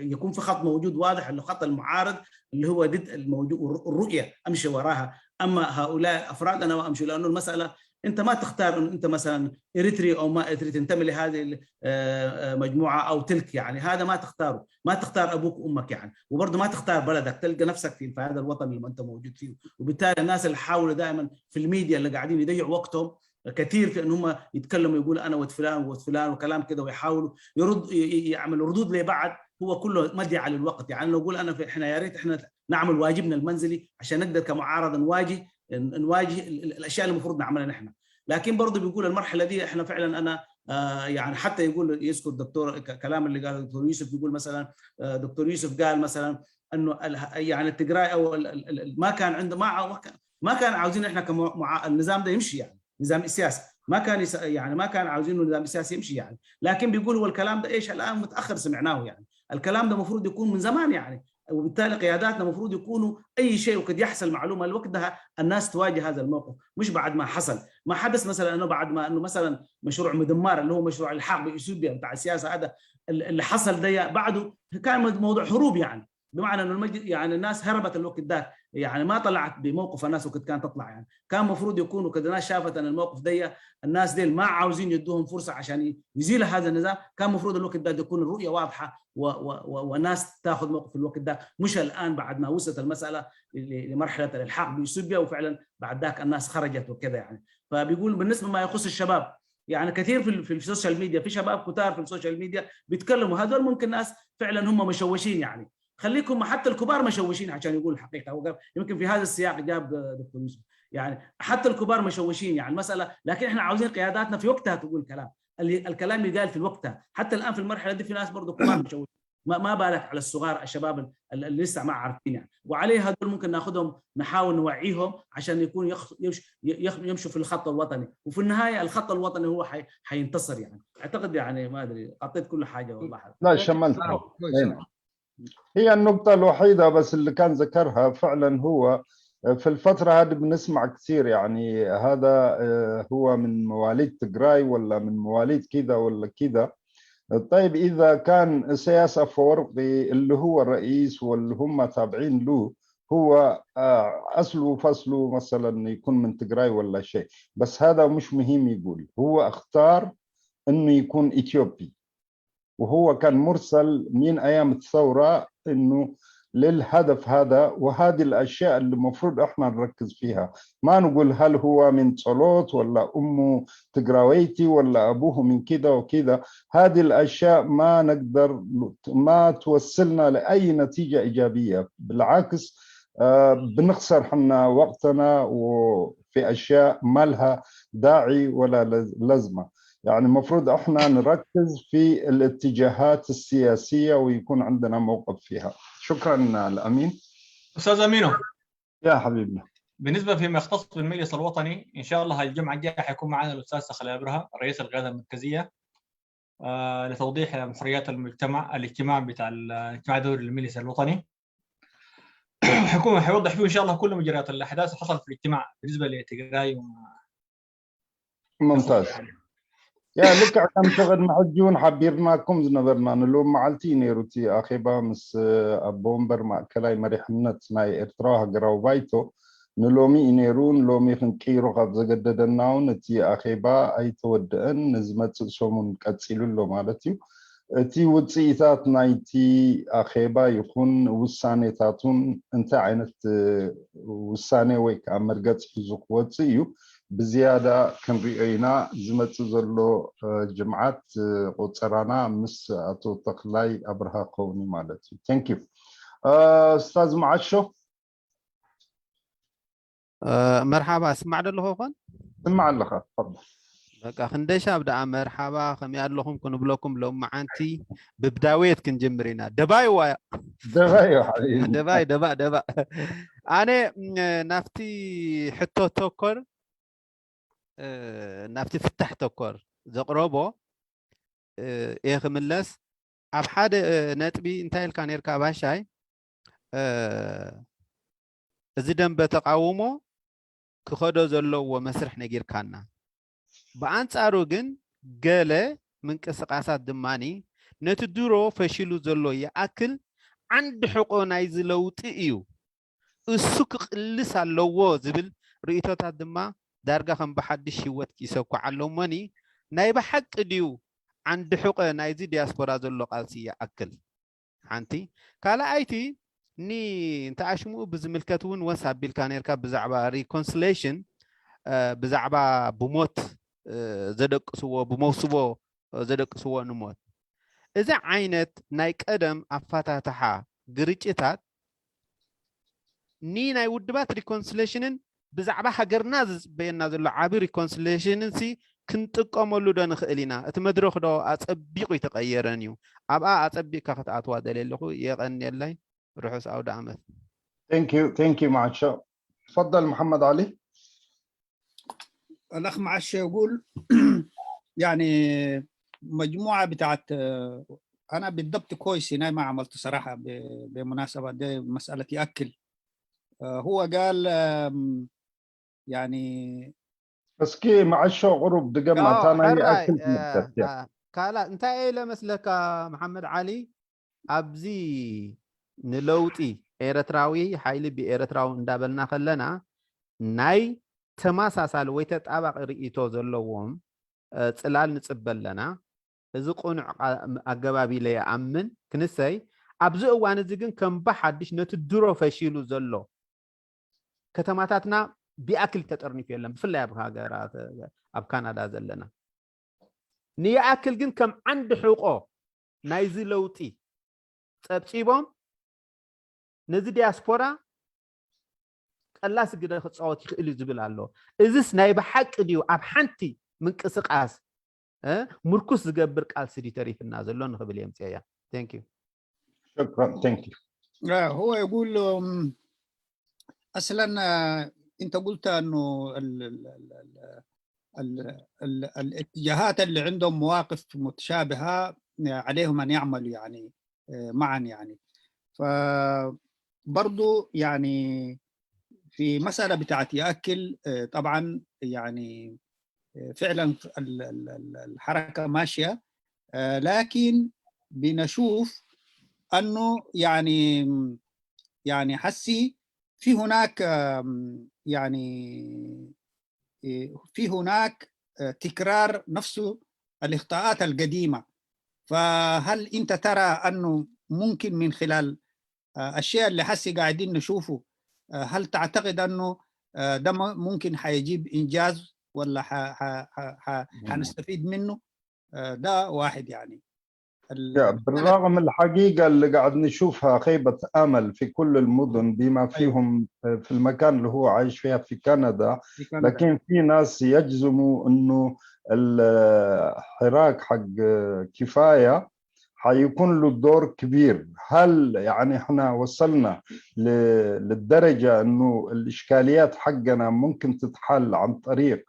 يكون في خط موجود واضح اللي خط المعارض اللي هو ضد الموجود الرؤيه امشي وراها اما هؤلاء الافراد انا ما امشي لانه المساله انت ما تختار انه انت مثلا اريتري او ما اريتري تنتمي لهذه المجموعه او تلك يعني هذا ما تختاره ما تختار ابوك وامك يعني وبرضه ما تختار بلدك تلقى نفسك في هذا الوطن اللي انت موجود فيه وبالتالي الناس اللي حاولوا دائما في الميديا اللي قاعدين يضيعوا وقتهم كثير في ان هم يتكلموا يقول انا ود فلان وود فلان وكلام كده ويحاولوا يرد يعملوا ردود لبعض هو كله مضيعه للوقت يعني لو اقول انا احنا يا ريت احنا نعمل واجبنا المنزلي عشان نقدر كمعارضه نواجه نواجه الاشياء اللي المفروض نعملها نحن لكن برضه بيقول المرحله دي احنا فعلا انا آه يعني حتى يقول يذكر الدكتور كلام اللي قال الدكتور يوسف بيقول مثلا آه دكتور يوسف قال مثلا انه يعني التجراي او ما كان عنده ما ما كان عاوزين احنا كمع... النظام ده يمشي يعني نظام سياسي ما كان يس... يعني ما كان عاوزين النظام السياسي يمشي يعني لكن بيقول هو الكلام ده ايش الان متاخر سمعناه يعني الكلام ده المفروض يكون من زمان يعني وبالتالي قياداتنا المفروض يكونوا اي شيء وقد يحصل معلومه الوقت ده الناس تواجه هذا الموقف مش بعد ما حصل ما حدث مثلا انه بعد ما انه مثلا مشروع مدمار اللي هو مشروع الحاق باثيوبيا بتاع السياسه هذا اللي حصل ده بعده كان موضوع حروب يعني بمعنى انه المجلس يعني الناس هربت الوقت ذاك، يعني ما طلعت بموقف الناس وقت كانت تطلع. يعني كان مفروض يكونوا كده، ناس شافت ان الموقف ده الناس ديل ما عاوزين يدوهم فرصه عشان يزيل هذا النظام. كان مفروض الوقت ده يكون الرؤيه واضحه و و و والناس تاخذ موقف في الوقت ده، مش الان بعد ما وصلت المساله لمرحله الالحاق باثيوبيا، وفعلا بعد ذاك الناس خرجت وكذا يعني. فبيقول بالنسبه ما يخص الشباب، يعني كثير في في السوشيال ميديا، في شباب كتار في السوشيال ميديا بيتكلموا، هذول ممكن ناس فعلا هم مشوشين يعني. خليكم، حتى الكبار مشوشين عشان يقول الحقيقه. هو يمكن في هذا السياق جاب دكتور يوسف، يعني حتى الكبار مشوشين يعني المساله، لكن احنا عاوزين قياداتنا في وقتها تقول كلام. الكلام يقال في وقتها. حتى الان في المرحله دي في ناس برضه كبار مشوشين، ما بالك على الصغار، الشباب اللي لسه ما عارفين يعني. وعليه هذول ممكن ناخذهم، نحاول نوعيهم عشان يكونوا يمشوا في الخط الوطني، وفي النهايه الخط الوطني هو حينتصر يعني. اعتقد يعني ما ادري، غطيت كل حاجه والله. لا، شملت. هي النقطة الوحيدة بس اللي كان ذكرها فعلا هو في الفترة هذه بنسمع كثير، يعني هذا هو من مواليد تجراي ولا من مواليد كذا ولا كذا. طيب، إذا كان إسياس أفورقي اللي هو الرئيس واللي هم تابعين له هو أصله فصله مثلا يكون من تجراي ولا شيء، بس هذا مش مهم يقول. هو اختار إنه يكون إثيوبي، وهو كان مرسل من أيام الثورة إنه للهدف هذا. وهذه الأشياء اللي المفروض إحنا نركز فيها، ما نقول هل هو من ጸሎት ولا أمه تجراويتي ولا أبوه من كذا وكذا. هذه الأشياء ما نقدر، ما توصلنا لأي نتيجة إيجابية، بالعكس، بنخسر حنا وقتنا وفي أشياء ما لها داعي ولا لازمة. يعني المفروض احنا نركز في الاتجاهات السياسية ويكون عندنا موقف فيها. شكرا الأمين. أستاذ أمينو. يا حبيبنا. بالنسبة فيما يختص بالمجلس الوطني، إن شاء الله الجمعة الجاية حيكون معنا الأستاذ سخل أبرهة رئيس القيادة المركزية آه لتوضيح محريات المجتمع الاجتماع بتاع الاجتماع الدوري للمجلس الوطني. حيكون حيوضح فيه إن شاء الله كل مجريات الأحداث اللي حصلت في الاجتماع بالنسبة لتجراي و ممتاز. ያ ልክዕ ከም ሸቐድ መሕጁን ሓቢርናኩም ዝነበርና ንሎም መዓልቲ ነይሩ እቲ ኣኼባ ምስ ኣቦ ወንበር ማእከላይ መሪሕነት ናይ ኤርትራዊ ሃገራዊ ባይቶ ንሎሚ እዩ ነይሩ። ንሎሚ ክንቅይሮ ካብ ዘገደደና እውን እቲ ኣኼባ ኣይተወደአን፣ ንዝመጽእ ሰሙን ቀጺሉ ኣሎ ማለት እዩ። እቲ ውጽኢታት ናይቲ ኣኼባ ይኹን ውሳኔታቱን እንታይ ዓይነት ውሳኔ ወይ ከዓ መርገጽ ሒዙ ክወጽእ እዩ ብዝያዳ ክንሪኦ ኢና። ዝመጽእ ዘሎ ጅምዓት ቆጸራና ምስ ኣቶ ተኽላይ ኣብርሃ ክኸውን እዩ ማለት እዩ። Thank you። ኡስታዝ መዓሾ። መርሓባ፣ ስማዕ ዶ ኣለኹ ይኾን? ስማዕ ኣለኻ፣ ተፈضل። በቃ ክንደሻብ ደኣ መርሓባ፣ ከመይ ኣለኹም ክንብለኩም ሎም መዓንቲ ብብዳዌት ክንጅምር ኢና። ደባይ ዋያ ደባይ ዋያ ደባይ ደባ ደባ ኣነ ናፍቲ ሕቶ ተኮር ናፍቲ ፍታሕ ተኮር ዘቕረቦ እየ ክምለስ። ኣብ ሓደ ነጥቢ እንታይ ኢልካ ነርካ ባሻይ፣ እዚ ደንበ ተቃውሞ ክኸዶ ዘለዎ መስርሕ ነጊርካና። ብኣንጻሩ ግን ገለ ምንቅስቃሳት ድማኒ ነቲ ድሮ ፈሺሉ ዘሎ ይኣክል ዓንዲ ሕቆ ናይዚ ለውጢ እዩ፣ እሱ ክቕልስ ኣለዎ ዝብል ርእይቶታት ድማ ዳርጋ ከም ብሓድሽ ህይወት ይሰኩዓሎሞኒ። ናይ ብሓቂ ድዩ ዓንዲ ሕቆ ናይዚ ዲያስፖራ ዘሎ ቃልሲ ይኣክል? ሓንቲ። ካልኣይቲ፣ ኒ እንተ ኣሽሙኡ ብዝምልከት እውን ወስ ኣቢልካ ነርካ ብዛዕባ ሪኮንስሌሽን፣ ብዛዕባ ብሞት ዘደቅስዎ፣ ብመውስቦ ዘደቅስዎ ንሞት። እዚ ዓይነት ናይ ቀደም ኣፋታትሓ ግርጭታት ኒ ናይ ውድባት ሪኮንስሌሽንን ብዛዕባ ሃገርና ዝጽበየና ዘሎ ዓቢ ሪኮንስሌሽንን ሲ ክንጥቀመሉ ዶ ንኽእል ኢና? እቲ መድረኽ ዶ ኣጸቢቑ ይተቐየረን እዩ? ኣብኣ ኣጸቢቕካ ክትኣትዋ ደልየ ኣለኹ። የቐንየለይ። ርሑስ ኣውደ ዓመት። Thank you, thank you معشو. تفضل محمد علي. الأخ معشو يقول يعني مجموعة بتاعت أنا بالضبط كويس هنا ما عملت صراحة بمناسبة دي مسألة يأكل. هو قال يعني እስኪ መዓሾ ቁሩብ ድገማ እታ ናይ ይኣክል ትምልከት እያ። ካልእ እንታይ ኢለ መስለካ መሓመድ ዓሊ፣ ኣብዚ ንለውጢ ኤረትራዊ ሓይሊ ብኤረትራዊ እንዳበልና ከለና ናይ ተመሳሳሊ ወይ ተጣባቂ ርእይቶ ዘለዎም ጽላል ንጽበ ኣለና። እዚ ቅኑዕ ኣገባብ ኢለ ይኣምን። ክንሰይ ኣብዚ እዋን እዚ ግን ከም ብሓድሽ ነቲ ድሮ ፈሺሉ ዘሎ ከተማታትና ብኣክል ተጠርኒፉ የለን። ብፍላይ ኣብ ሃገራት ኣብ ካናዳ ዘለና ንይኣክል ግን ከም ዓንዲ ሕቆ ናይዚ ለውጢ ጸብጺቦም ነዚ ዲያስፖራ ቀላሲ ግደ ክጻወት ይኽእል እዩ ዝብል ኣሎ። እዝስ ናይ ብሓቂ ድዩ ኣብ ሓንቲ ምንቅስቃስ ምርኩስ ዝገብር ቃልሲ ድዩ ተሪፍና ዘሎ ንኽብል እየ ምጽያ። Thank you. شكرا. Thank you. هو يقول أصلا أنت قلت أنه الاتجاهات اللي عندهم مواقف متشابهة عليهم أن يعملوا يعني معا يعني. فبرضو يعني في مسألة بتاعت يأكل طبعا يعني فعلا الحركة ماشية لكن بنشوف أنه يعني يعني حسي في هناك يعني في هناك تكرار نفسه الإخطاءات القديمة. فهل أنت ترى أنه ممكن من خلال الشيء اللي حسي قاعدين نشوفه هل تعتقد أنه ده ممكن حيجيب إنجاز ولا حنستفيد منه؟ ده واحد يعني. بالرغم الحقيقة اللي قاعد نشوفها خيبة أمل في كل المدن بما فيهم في المكان اللي هو عايش فيها في كندا. لكن في ناس يجزموا أنه الحراك حق كفاية حيكون له دور كبير. هل يعني احنا وصلنا للدرجة انه الاشكاليات حقنا ممكن تتحل عن طريق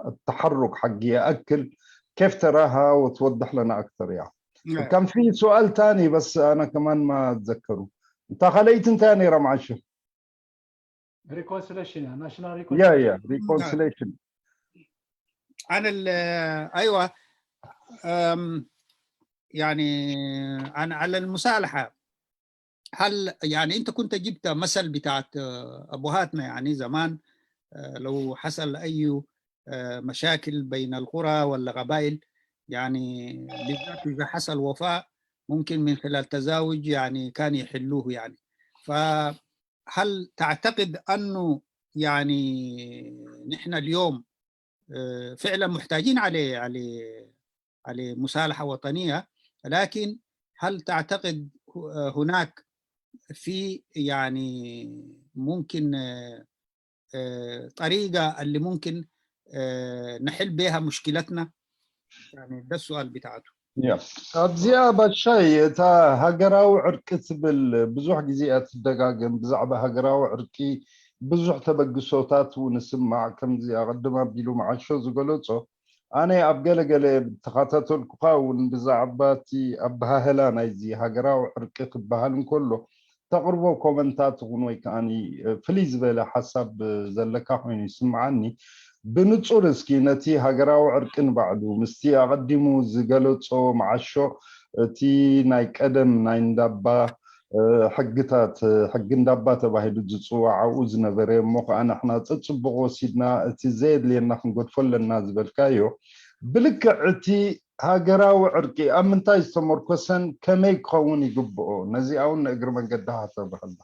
التحرك حق يأكل؟ كيف تراها وتوضح لنا اكثر يعني؟ وكان في سؤال ثاني بس انا كمان ما اتذكره. انت خليت انت يعني رمعشه. Reconciliation، national reconciliation. Yeah, yeah, reconciliation. عن ال ايوه أم يعني عن على المصالحه. هل يعني انت كنت جبت مثل بتاعت ابهاتنا يعني زمان لو حصل اي مشاكل بين القرى ولا قبائل يعني بالذات اذا حصل وفاء ممكن من خلال تزاوج يعني كان يحلوه يعني. فهل تعتقد انه يعني نحن اليوم فعلا محتاجين عليه عليه عليه مصالحه وطنيه، لكن هل تعتقد هناك في يعني ممكن طريقه اللي ممكن نحل بها مشكلتنا؟ يعني ده السؤال بتاعته. ኣብዚኣ ባሻይ እታ ሃገራዊ ዕርቂ ትብል ብዙሕ ግዜ እያ ትደጋገም። ብዛዕባ ሃገራዊ ዕርቂ ብዙሕ ተበግሶታት እውን እስማዕ። ከምዚ ኣቐድም ኣቢሉ መዓሾ ዝገለጾ ኣነ ኣብ ገለገለ ተኸታተልኩኻ እውን ብዛዕባ እቲ ኣበሃህላ ናይዚ ሃገራዊ ዕርቂ ክበሃል እንከሎ ተቕርቦ ኮመንታት እውን ወይ ከዓ ፍልይ ዝበለ ሓሳብ ዘለካ ኮይኑ ይስምዓኒ። ብንጹር እስኪ ነቲ ሃገራዊ ዕርቂ ንባዕሉ ምስቲ ኣቐዲሙ ዝገለጾ መዓሾ እቲ ናይ ቀደም ናይ እንዳባ ሕግታት ሕጊ እንዳባ ተባሂሉ ዝፅዋዕ ኣብኡ ዝነበረ እሞ ከዓ ንሕና ፀፅብቕ ወሲድና እቲ ዘየድልየና ክንገድፎ ኣለና ዝበልካዮ ብልክዕ እቲ ሃገራዊ ዕርቂ ኣብ ምንታይ ዝተመርኮሰን ከመይ ክኸውን ይግብኦ ነዚኣ እውን ንእግሪ መንገዲ ሃተብረኸልና።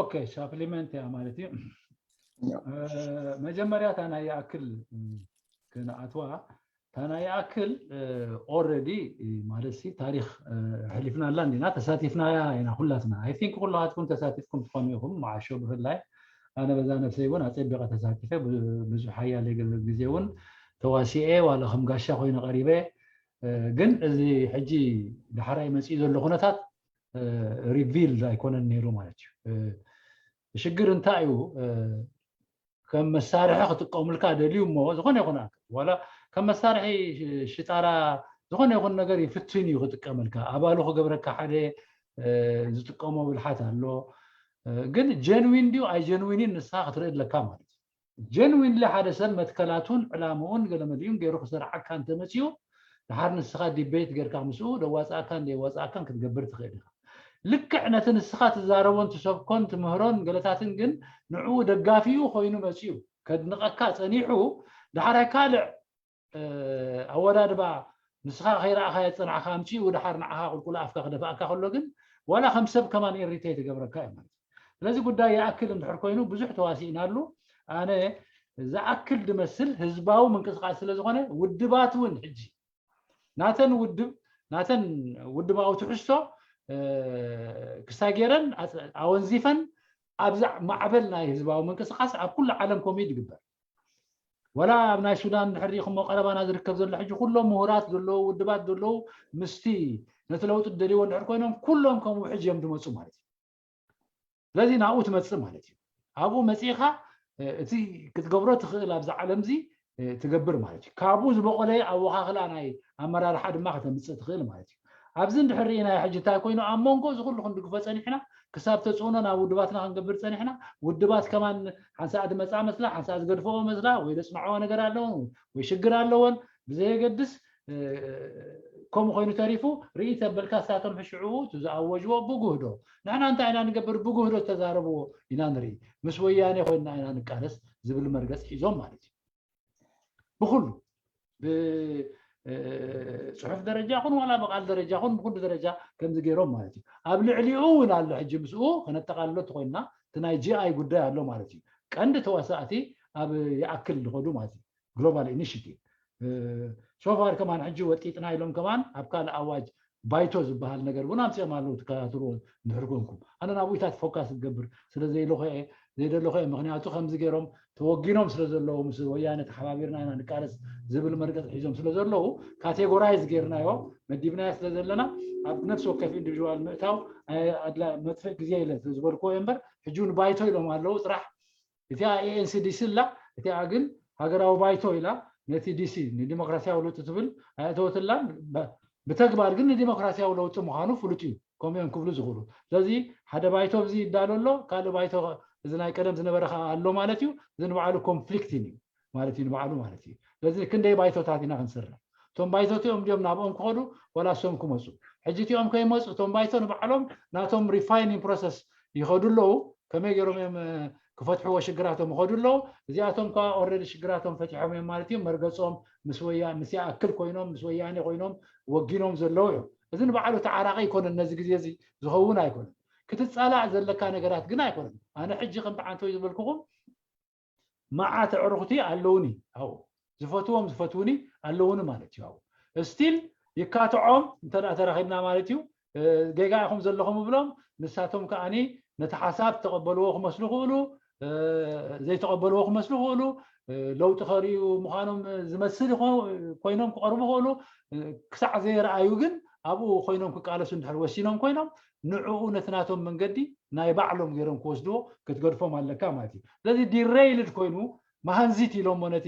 ኦኬ supplement እያ ማለት እዩ። መጀመርያ እታ ናይ ይኣክል ክንኣትዋ እታ ናይ ይኣክል already ማለት ሲ ታሪኽ ሕሊፍናላ እንዲና ተሳቲፍናያ ኢና ኩላትና። I think ኩላትኩም ተሳቲፍኩም ትኾኑ ኢኹም መዓሾ ብፍላይ ኣነ በዛ ነብሰይ እውን ኣፀቢቐ ተሳቲፈ ብዙሕ ሓያለ ግዜ እውን ተዋሲኤ ዋላ ከም ጋሻ ኮይነ ቀሪበ። ግን እዚ ሕጂ ዳሕራይ መፅኡ ዘሎ ኩነታት revealed ኣይኮነን ነይሩ ማለት እዩ። ሽግር እንታይ እዩ? ከም መሳርሒ ክጥቀሙልካ ደልዩ እሞ ዝኾነ ይኹን ኣካል ዋላ ከም መሳርሒ ሽጣራ ዝኾነ ይኹን ነገር ይፍትን እዩ ክጥቀመልካ። ኣባሉ ክገብረካ ሓደ ዝጥቀሞ ብልሓት ኣሎ። ግን genuine ድዩ ኣይጀንዊንን ንስኻ ክትርኢ ኣለካ ማለት እዩ። Genuinely ሓደ ሰብ መትከላቱን ዕላምኡን ገለመሊኡን ገይሩ ክሰርዓካ እንተመፅኡ ድሓር ንስኻ debate ጌርካ ምስኡ ደዋፅኣካን ደየዋፅኣካን ክትገብር ትኽእል ኢኻ። ልክዕ ነቲ ንስኻ ትዛረቦን ትሰብኮን ትምህሮን ገለታትን ግን ንዕኡ ደጋፊኡ ኮይኑ መፂኡ ከድንቐካ ፀኒሑ፣ ዳሕራይ ካልዕ ኣወዳድባ ንስኻ ከይረኣኻዮ ዝፀናዕካ ኣምፂኡ ድሓር ንዓኻ ቁልቁል ኣፍካ ክደፍኣካ ከሎ ግን ዋላ ከም ሰብ ከማን ኢሪቴት ይገብረካ እዩ ማለት እዩ። ስለዚ ጉዳይ ይኣክል እንድሕር ኮይኑ ብዙሕ ተዋሲእናሉ። ኣነ ዝኣክል ድመስል ህዝባዊ ምንቅስቃስ ስለዝኾነ ውድባት እውን ሕጂ ናተን ውድብ ናተን ውድባዊ ትሕዝቶ ክሳይ ገይረን ኣወንዚፈን ኣብዛ ማዕበል ናይ ህዝባዊ ምንቅስቃስ ኣብ ኩሉ ዓለም ኮሚት ይግበር። ወላ ኣብ ናይ ሱዳን ድሕሪ ሪኢኹሞ ቀረባና ዝርከብ ዘሎ ሕጂ ኩሎም ምሁራት ዘለዉ ውድባት ዘለዉ ምስቲ ነቲ ለውጢ ደልይዎ እንድሕር ኮይኖም ኩሎም ከምኡ ሕጂ እዮም ዝመፁ ማለት እዩ። ስለዚ ናብኡ ትመፅእ ማለት እዩ። ኣብኡ መፂእኻ እቲ ክትገብሮ ትኽእል ኣብዚ ዓለም እዚ ትገብር ማለት እዩ። ካብኡ ዝበቆለ ኣወኻኽላ ናይ ኣመራርሓ ድማ ከተምፅእ ትኽእል ማለት እዩ። ኣብዚ እንድሕር ርኢናዮ ሕጂ እንታይ ኮይኑ ኣብ መንጎ እዚ ኩሉ ክንድግፎ ፀኒሕና ክሳብ ተፅዕኖ ናብ ውድባትና ክንገብር ፀኒሕና ውድባት ከማን ሓንሳእ ድመፃ መስላ ሓንሳእ ዝገድፈኦ መስላ ወይ ደፅንዐዎ ነገር ኣለዎ ወይ ሽግር ኣለዎን ብዘየገድስ ከምኡ ኮይኑ ተሪፉ ርኢ ተበልካ ሳቶም ሕሽዕኡ ዝኣወጅዎ ብጉህዶ ንሕና እንታይ ኢና ንገብር ብጉህዶ ተዛረብዎ ኢና ንርኢ ምስ ወያኔ ኮይና ኢና ንቃለስ ዝብል መርገፅ ሒዞም ማለት እዩ። ብኩሉ ብፅሑፍ ደረጃ ኹን ዋላ ብቃል ደረጃ ኹን ብኩሉ ደረጃ ከምዚ ገይሮም ማለት እዩ። ኣብ ልዕሊኡ እውን ኣሎ ሕጂ ምስኡ ከነጠቃልሎ ተኮይንና እቲ ናይ ጂኣይ ጉዳይ ኣሎ ማለት እዩ። ቀንዲ ተዋሳእቲ ኣብ ይኣክል ዝኸዱ ማለት እዩ። ግሎባል ኢኒሽቲቭ ሶፋር ከማን ሕጂ ወጢጥና ኢሎም ከማን ኣብ ካልእ ኣዋጅ ባይቶ ዝበሃል ነገር እውን ኣምፅኦም ኣለዉ ትከታተልዎ እንድሕር ኮንኩም ኣነ ናብኡታት ፎካስ ዝገብር ስለ ዘይለኾ እየ ዘይደለኾ እየ ምክንያቱ ከምዚ ገይሮም ተወጊኖም ስለ ዘለዉ ምስ ወያነ ተሓባቢርና ኢና ንቃለስ ዝብል መርገፂ ሒዞም ስለ ዘለዉ ካቴጎራይዝ ገይርናዮ መዲብናዮ ስለ ዘለና ኣብ ነፍሲ ወከፍ ኢንዲቪድዋል ምእታው መጥፍእ ግዜ ኢለ ዝበልክዎ እምበር ሕጂ እውን ባይቶ ኢሎም ኣለዉ ፅራሕ እቲኣ ኤኤንሲ ዲሲ ላ እቲኣ ግን ሃገራዊ ባይቶ ኢላ ነቲ ዲሲ ንዲሞክራሲያዊ ለውጢ ትብል ኣየእተወትላን ብተግባር ግን ንዲሞክራሲያዊ ለውጢ ምዃኑ ፍሉጥ እዩ ከምኡ እዮም ክብሉ ዝኽእሉ ስለዚ ሓደ ባይቶ እዚ ይዳሎ ኣሎ ካልእ ባይቶ እዚ ናይ ቀደም ዝነበረ ከዓ ኣሎ ማለት እዩ እዚ ንባዕሉ ኮንፍሊክት እዩ ማለት እዩ ንባዕሉ ማለት እዩ ስለዚ ክንደይ ባይቶታት ኢና ክንስርሕ እቶም ባይቶ እቲኦም እንዲኦም ናብኦም ክኸዱ ወላ እሶም ክመፁ ሕጂ እቲኦም ከይመፁ እቶም ባይቶ ንባዕሎም ናቶም ሪፋይኒንግ ፕሮሰስ ይኸዱ ኣለዉ ከመይ ገይሮም እዮም ክፈትሕዎ ሽግራቶም ይኸዱ ኣለዉ እዚኣቶም ከዓ ኦረዲ ሽግራቶም ፈቲሖም እዮም ማለት እዩ መርገፆም ምስ ወያ ምስ ይኣክል ኮይኖም ምስ ወያኔ ኮይኖም ወጊኖም ዘለዉ እዮም እዚ ንባዕሉ ተዓራቂ ኣይኮነን ነዚ ግዜ እዚ ዝኸውን ኣይኮነን ክትፃላእ ዘለካ ነገራት ግን ኣይኮነን ኣነ ሕጂ ከምቲ ዓንተወይ ዝበልኩኹም መዓት ኣዕሩኽቲ ኣለውኒ ኣብኡ ዝፈትዎም ዝፈትውኒ ኣለውኒ ማለት እዩ ኣብኡ ስቲል ይካትዖም እንተ ተረኺብና ማለት እዩ ጌጋ ኢኹም ዘለኹም እብሎም ንሳቶም ከዓኒ ነቲ ሓሳብ ተቐበልዎ ክመስሉ ክእሉ ዘይተቐበልዎ ክመስሉ ክእሉ ለውጢ ከርእዩ ምዃኖም ዝመስል ኮይኖም ክቐርቡ ክእሉ ክሳዕ ዘይረኣዩ ግን ኣብኡ ኮይኖም ክቃለሱ እንድሕር ወሲኖም ኮይኖም ንዕኡ ነቲ ናቶም መንገዲ ናይ ባዕሎም ገይሮም ክወስድዎ ክትገድፎም ኣለካ ማለት እዩ ስለዚ ዲረይልድ ኮይኑ መሃንዚት ኢሎሞ ነቲ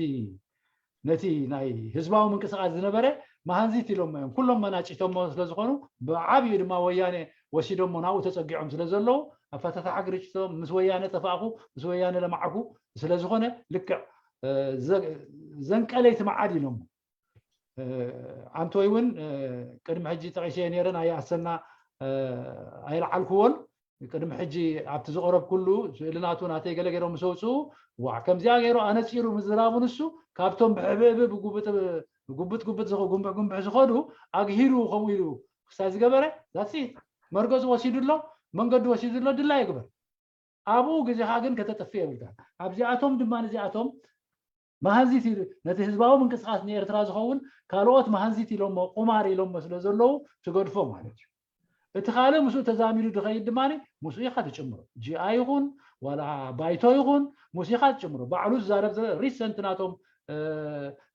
ነቲ ናይ ህዝባዊ ምንቅስቃስ ዝነበረ መሃንዚት ኢሎሞ እዮም ኩሎም መናጭቶሞ ስለዝኾኑ ብዓብዩ ድማ ወያነ ወሲዶሞ ናብኡ ተፀጊዖም ስለዘለዉ ኣፈታታሓ ግርጭቶም ምስ ወያነ ጠፋእኩ ምስ ወያነ ለማዕኩ ስለዝኾነ ልክዕ ዘንቀለይቲ መዓድ ኢሎሞ ዓንቶይ እውን ቅድሚ ሕጂ ጠቂሰዮ ነይረ ናይ ኣሰና ኣይለዓልክዎን ቅድሚ ሕጂ ኣብቲ ዝቐረብኩሉ ስእሊ ናቱ ናተይ ገለ ገይሮም ምስ ኣውፅኡ ዋዕ ከምዚኣ ገይሩ ኣነፂሩ ምዝራቡ ንሱ ካብቶም ብሕብእብ ብጉብጥ ጉብጥ ዝኸ- ጉንብዕ ጉንብዕ ዝኸዱ ኣግሂሩ ከምኡ ኢሉ ክሳይ ዝገበረ ዛሲ መርገፂ ወሲዱ ኣሎ መንገዱ ወሲዱ ኣሎ ድላይ ይግበር ኣብኡ ግዜኻ ግን ከተጥፍእ የብልካ ኣብዚኣቶም ድማ ንዚኣቶም መሃዚት እዩ ነቲ ህዝባዊ ምንቅስቃስ ንኤርትራ ዝኸውን ካልኦት መሃዚት ኢሎሞ ቁማር ኢሎሞ ስለ ዘለዉ ትገድፎ ማለት እዩ እቲ ካልእ ምስኡ ተዛሚዱ ዝኸይድ ድማ ምስኡ ኢኻ ትጭምሮ ጂኣ ይኹን ዋላ ባይቶ ይኹን ምስኡ ኢኻ ትጭምሮ ባዕሉ ዝዛረብ ዘሎ ሪሰንት ናቶም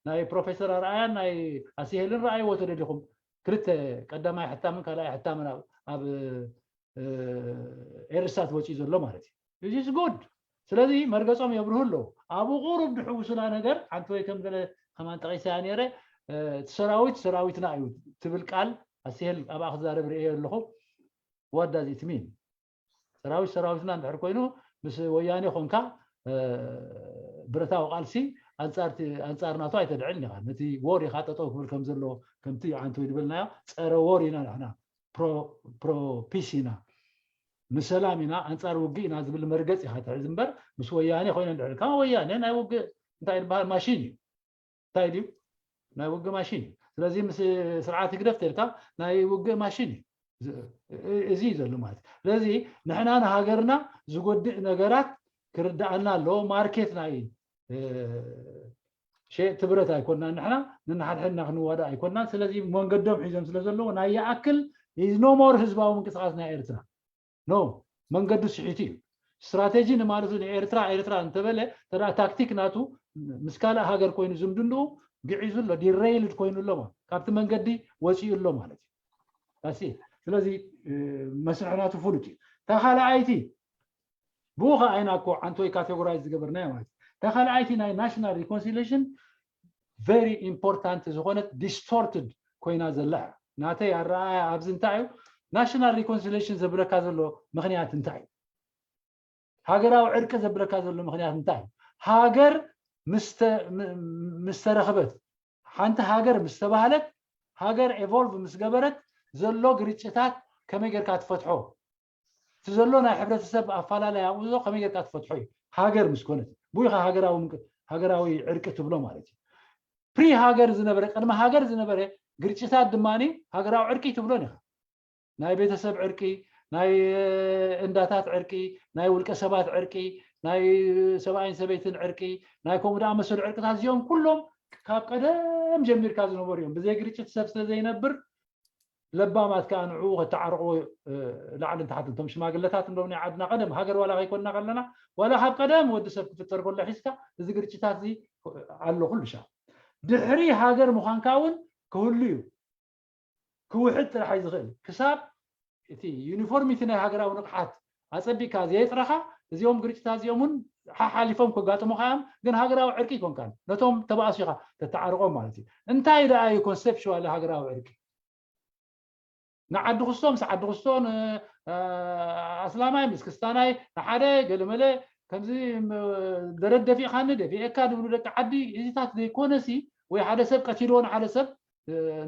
ናይ ፕሮፌሰር ኣርኣያን ናይ ኣሲሄልን ረኣይዎ ተደሊኹም ክልተ ቀዳማይ ሕታምን ካልኣይ ሕታምን ኣብ ኤርሳት ወፂኡ ዘሎ ማለት እዩ እዚ ጉድ ስለዚ መርገፆም የብርሁ ኣለዉ ኣብኡ ቁሩብ ድሕውሱና ነገር ሓንቲ ወይ ከም ገለ ከማን ጠቂሰያ ነረ እቲ ሰራዊት ሰራዊትና እዩ ትብል ቃል ኣስሄል ኣብኣ ክዛረብ ርእየ ኣለኹ what does it mean ሰራዊት ሰራዊትና እንድሕር ኮይኑ ምስ ወያኔ ኮንካ ብረታዊ ቃልሲ ኣንፃር ናቱ ኣይተድዕልን ኢኻ ነቲ ወር ኢኻ ጠጠው ክብል ከም ዘለዎ ከምቲ ዓንቱ ይድበልናዮ ፀረ ወር ኢና ንሕና ፕሮ ፒስ ኢና ንሰላም ኢና፣ ኣንጻር ውግእ ኢና ዝብል መርገጽ ኢኻ ትሕዝ እምበር፣ ምስ ወያኔ ኮይነ እንድሕር፣ ካብ ወያኔ ናይ ውግእ እንታይ ዝበሃል ማሽን እዩ። እንታይ ድዩ? ናይ ውግእ ማሽን እዩ። ስለዚ ምስ ስርዓት ህግደፍ ተልካ ናይ ውግእ ማሽን እዩ። እዚ እዩ ዘሎ ማለት እዩ። ስለዚ ንሕና ንሃገርና ዝጎድእ ነገራት ክርዳኣና ኣለዎ። ማርኬት ናይ ሸየጥቲ ብረት ኣይኮናን፣ ንሕና ንንሓድሕድና ክንዋዳእ ኣይኮናን። ስለዚ መንገዶም ሒዞም ስለ ዘለዉ ናይ ይኣክል is no more ህዝባዊ ምንቅስቃስ ናይ ኤርትራ። ኖ፣ መንገዱ ስሒቱ እዩ። ስትራቴጂ ንማለቱ ንኤርትራ ኤርትራ እንተበለ ተዳ ታክቲክ ናቱ ምስ ካልእ ሃገር ኮይኑ ዝምድንኡ ግዒዙ ኣሎ፣ ዲረይልድ ኮይኑ ኣሎ ማለት፣ ካብቲ መንገዲ ወፂኡ ኣሎ ማለት እዩ። ስለዚ መስርሕ ናቱ ፍሉጥ እዩ። እታ ካልኣይቲ ብኡ ከዓ ኢና እኮ ዓንቶይ ካቴጎራይዝ ዝገበርናዮ ማለት እዩ። እታ ካልኣይቲ ናይ ናሽናል ሪኮንሲሌሽን ቨሪ ኢምፖርታንት ዝኾነት ዲስቶርትድ ኮይና ዘላ እያ። ናተይ ኣረኣያ ኣብዚ እንታይ እዩ? ናሽናል ሪኮንሲሌሽን ዘብለካ ዘሎ ምክንያት እንታይ እዩ? ሃገራዊ ዕርቂ ዘብለካ ዘሎ ምክንያት እንታይ እዩ? ሃገር ምስ ተረኽበት፣ ሓንቲ ሃገር ምስ ተባህለት፣ ሃገር ኤቮልቭ ምስ ገበረት ዘሎ ግርጭታት ከመይ ጌርካ ትፈትሖ? እቲ ዘሎ ናይ ሕብረተሰብ ኣፈላለይ ኣብኡ ከመይ ጌርካ ትፈትሖ እዩ። ሃገር ምስ ኮነት ብኡ ኢኻ ሃገራዊ ሃገራዊ ዕርቂ ትብሎ ማለት እዩ። ፕሪ ሃገር ዝነበረ፣ ቅድሚ ሃገር ዝነበረ ግርጭታት ድማ ሃገራዊ ዕርቂ ትብሎን ኢኻ። ናይ ቤተሰብ ዕርቂ፣ ናይ እንዳታት ዕርቂ፣ ናይ ውልቀ ሰባት ዕርቂ፣ ናይ ሰብኣይን ሰበይትን ዕርቂ፣ ናይ ከምኡ ዝኣመሰሉ ዕርቅታት እዚኦም ኩሎም ካብ ቀደም ጀሚርካ ዝነበሩ እዮም። ብዘይ ግርጭት ሰብ ስለ ዘይነብር ለባማት ከዓ ንዕኡ ከተዓርቕዎ ላዕልን ታሕትን እቶም ሽማግለታት እንዶም ናይ ዓድና ቀደም ሃገር ዋላ ከይኮንና ከለና ዋላ ካብ ቀደም ወዲ ሰብ ክፍጠር ከሎ ሒዝካ እዚ ግርጭታት እዚ ኣሎ ኩሉ ሻ ድሕሪ ሃገር ምዃንካ እውን ክህሉ እዩ። ክውሕድ ጥራሕ እዩ ዝኽእል ክሳብ እቲ ዩኒፎርሚቲ ናይ ሃገራዊ ንቕሓት ኣፀቢቕካ ዘየጥረኻ እዚኦም ግርጭታት እዚኦም እውን ሓሓሊፎም ከጋጥሙኻ እዮም። ግን ሃገራዊ ዕርቂ ይኮንካን ነቶም ተባእሱ ኢኻ ተተዓርቆም ማለት እዩ። እንታይ ደኣ እዩ ኮንሴፕሽዋል ሃገራዊ ዕርቂ? ንዓዲ ክስቶ ምስ ዓዲ ክስቶ ኣስላማይ ምስ ክስታናይ ንሓደ ገለመለ ከምዚ ደረት ደፊእካኒ ደፊኤካ ዝብሉ ደቂ ዓዲ እዚታት ዘይኮነሲ ወይ ሓደ ሰብ ቀቲልዎ ንሓደ ሰብ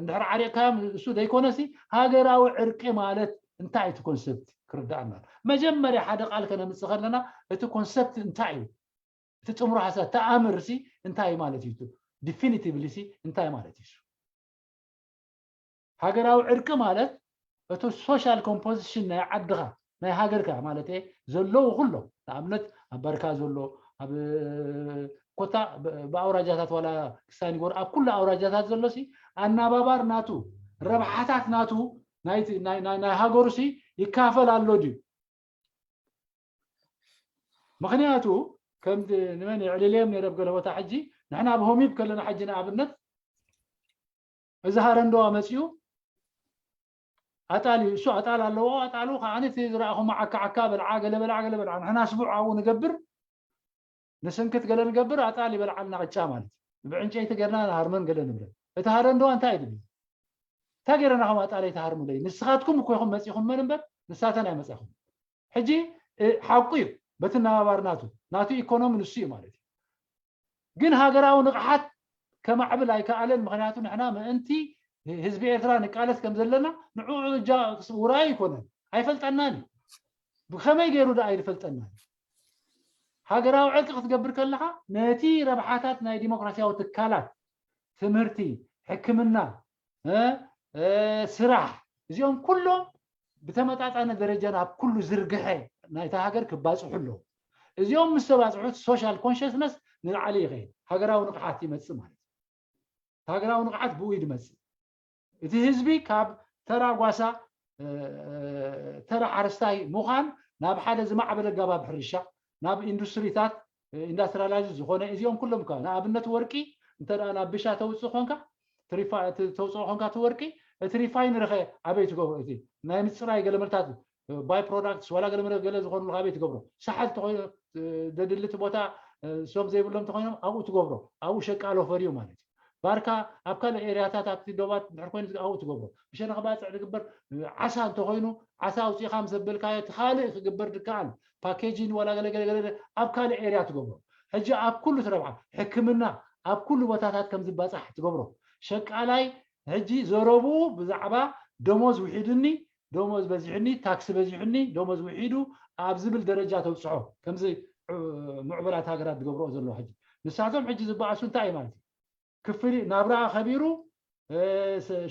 እንድሕር ዓሪቕካዮም እሱ ዘይኮነሲ ሃገራዊ ዕርቂ ማለት እንታይ እቲ ኮንሰፕት ክርዳእና መጀመርያ ሓደ ቃል ከነምፅእ ከለና እቲ ኮንሰፕት እንታይ እዩ? እቲ ጥምሮ ሓሳብ ተኣምር ሲ እንታይ ማለት እዩ? ዲፊኒቲቭሊ ሲ እንታይ ማለት እዩ? ሃገራዊ ዕርቂ ማለት እቲ ሶሻል ኮምፖዚሽን ናይ ዓድኻ ናይ ሃገርካ ማለት ዘለዉ ኩሎም ንኣብነት ኣብ ባርካ ዘሎ ኣብ ኮታ ብኣውራጃታት ዋላ ክሳን ይጎር ኣብ ኩሉ ኣውራጃታት ዘሎ ሲ ኣናባባር ናቱ ረብሓታት ናቱ ናይ ሃገሩ ሲ ይካፈል ኣሎ ድዩ? ምክንያቱ ከም ንመን የዕልልዮም ነይረ ኣብ ገለ ቦታ ሕጂ ንሕና ኣብ ሆሚብ ከለና ሕጂ ንኣብነት እዚ ሃረንደዋ መፂኡ ኣጣል እዩ እሱ ኣጣል ኣለዎ ኣጣሉ ከዓኒ እቲ ዝረኣኹሞ ዓካ ዓካ በልዓ ገለ በልዓ ገለ በልዓ ንሕና ስቡዕ ኣብኡ ንገብር ንስንክት ገለ ንገብር ኣጣል ይበልዓልና ቅጫ ማለት እዩ ብዕንጨይቲ ገርና ንሃርመን ገለ ንብረት እቲ ሃረንደዋ እንታይ ድብል እንታይ ገይረና ከም ኣጣል ኣይትሃርሙለይ ንስኻትኩም እኮ ኢኹም መፂኹም መን እምበር ንሳተን ኣይመፃኹም ሕጂ ሓቁ እዩ በቲ ነባባር ናቱ ናቱ ኢኮኖሚ ንሱ እዩ ማለት እዩ ግን ሃገራዊ ንቕሓት ከማዕብል ኣይከኣለን ምክንያቱ ንሕና ምእንቲ ህዝቢ ኤርትራ ንቃለስ ከም ዘለና ንዕኡ እጃ ውራይ ኣይኮነን ኣይፈልጠናን እዩ ብከመይ ገይሩ ደኣ ይፈልጠና ሃገራዊ ዕርቂ ክትገብር ከለካ ነቲ ረብሓታት ናይ ዲሞክራሲያዊ ትካላት ትምህርቲ ሕክምና ስራሕ እዚኦም ኩሎም ብተመጣጣነ ደረጃ ናብ ኩሉ ዝርግሐ ናይታ ሃገር ክባፅሑ ኣለዎ እዚኦም ምስ ተባፅሑ ሶሻል ኮንሽስነስ ንላዕሊ ይኸይድ ሃገራዊ ንቕሓት ይመፅእ ማለት ሃገራዊ ንቕሓት ብኡ ይድመፅእ እቲ ህዝቢ ካብ ተራ ጓሳ ተራ ሓረስታይ ምዃን ናብ ሓደ ዝማዕበለ ኣገባብ ሕርሻ ናብ ኢንዱስትሪታት ኢንዳስትሪላይዝ ዝኾነ እዚኦም ኩሎም ከ ንኣብነት ወርቂ እንተ ናብ ብሻ ተውፅእ ኮንካ ተውፅኦ ኮንካ እቲ ወርቂ እቲ ሪፋይነሪ ኸ ኣበይ ትገብሮ እቲ ናይ ምፅራይ ገለመልታት ባይ ፕሮዳክትስ ዋላ ገለመለ ገለ ዝኾኑ ኣበይ ትገብሮ ሳሕል ተኾይኑ ደድሊ እቲ ቦታ ሶም ዘይብሎም ተኾይኖም ኣብኡ ትገብሮ ኣብኡ ሸቃሎ ፈርዩ ማለት እዩ ባርካ ኣብ ካልእ ኤርያታት ኣብቲ ዶባት ድሕር ኮይኑ ኣብኡ ትገብሮ ብሸነኽ ባፅዕ ዝግበር ዓሳ እንተኾይኑ ዓሳ ኣውፂእካ ምስ ዘበልካዮ እቲ ካልእ ክግበር ዝከኣል ፓኬጂን ዋላ ገለገለገለ ኣብ ካልእ ኤርያ ትገብሮ ሕጂ ኣብ ኩሉ ትረብሓ ሕክምና ኣብ ኩሉ ቦታታት ከም ዝባፃሕ ትገብሮ ሸቃላይ ሕጂ ዘረብኡ ብዛዕባ ደሞዝ ውሒድኒ ደሞዝ በዚሑኒ፣ ታክሲ በዚሑኒ፣ ደሞዝ ውሒዱ ኣብ ዝብል ደረጃ ተብፅሖ። ከምዚ ምዕቡላት ሃገራት ዝገብርኦ ዘለዋ ሕጂ። ንሳቶም ሕጂ ዝበኣሱ እንታይ እዩ ማለት እዩ? ክፍሊ ናብራ ከቢሩ፣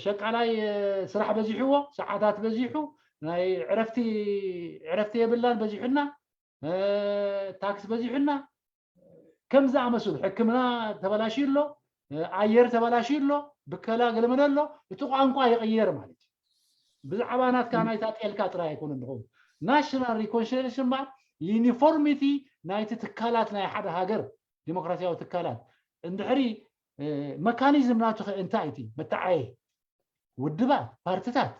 ሸቃላይ ስራሕ በዚሕዎ፣ ሰዓታት በዚሑ፣ ናይ ዕረፍቲ ዕረፍቲ የብላን፣ በዚሑና፣ ታክስ በዚሑና፣ ከም ዝኣመሰሉ፣ ሕክምና ተበላሽዩ ኣሎ፣ ኣየር ተበላሽዩ ኣሎ፣ ብከላ ገለመለ ኣሎ። እቲ ቋንቋ ይቕየር ማለት እዩ። ብዛዕባ ናትካ ናይታ ጤልካ ጥራይ ኣይኮነን ዝኸውን። ናሽናል ሪኮንሲሊሽን ማለት ዩኒፎርሚቲ ናይቲ ትካላት ናይ ሓደ ሃገር ዲሞክራሲያዊ ትካላት እንድሕሪ መካኒዝም ናቱ ከ እንታይ እቲ መተዓየ ውድባት ፓርትታት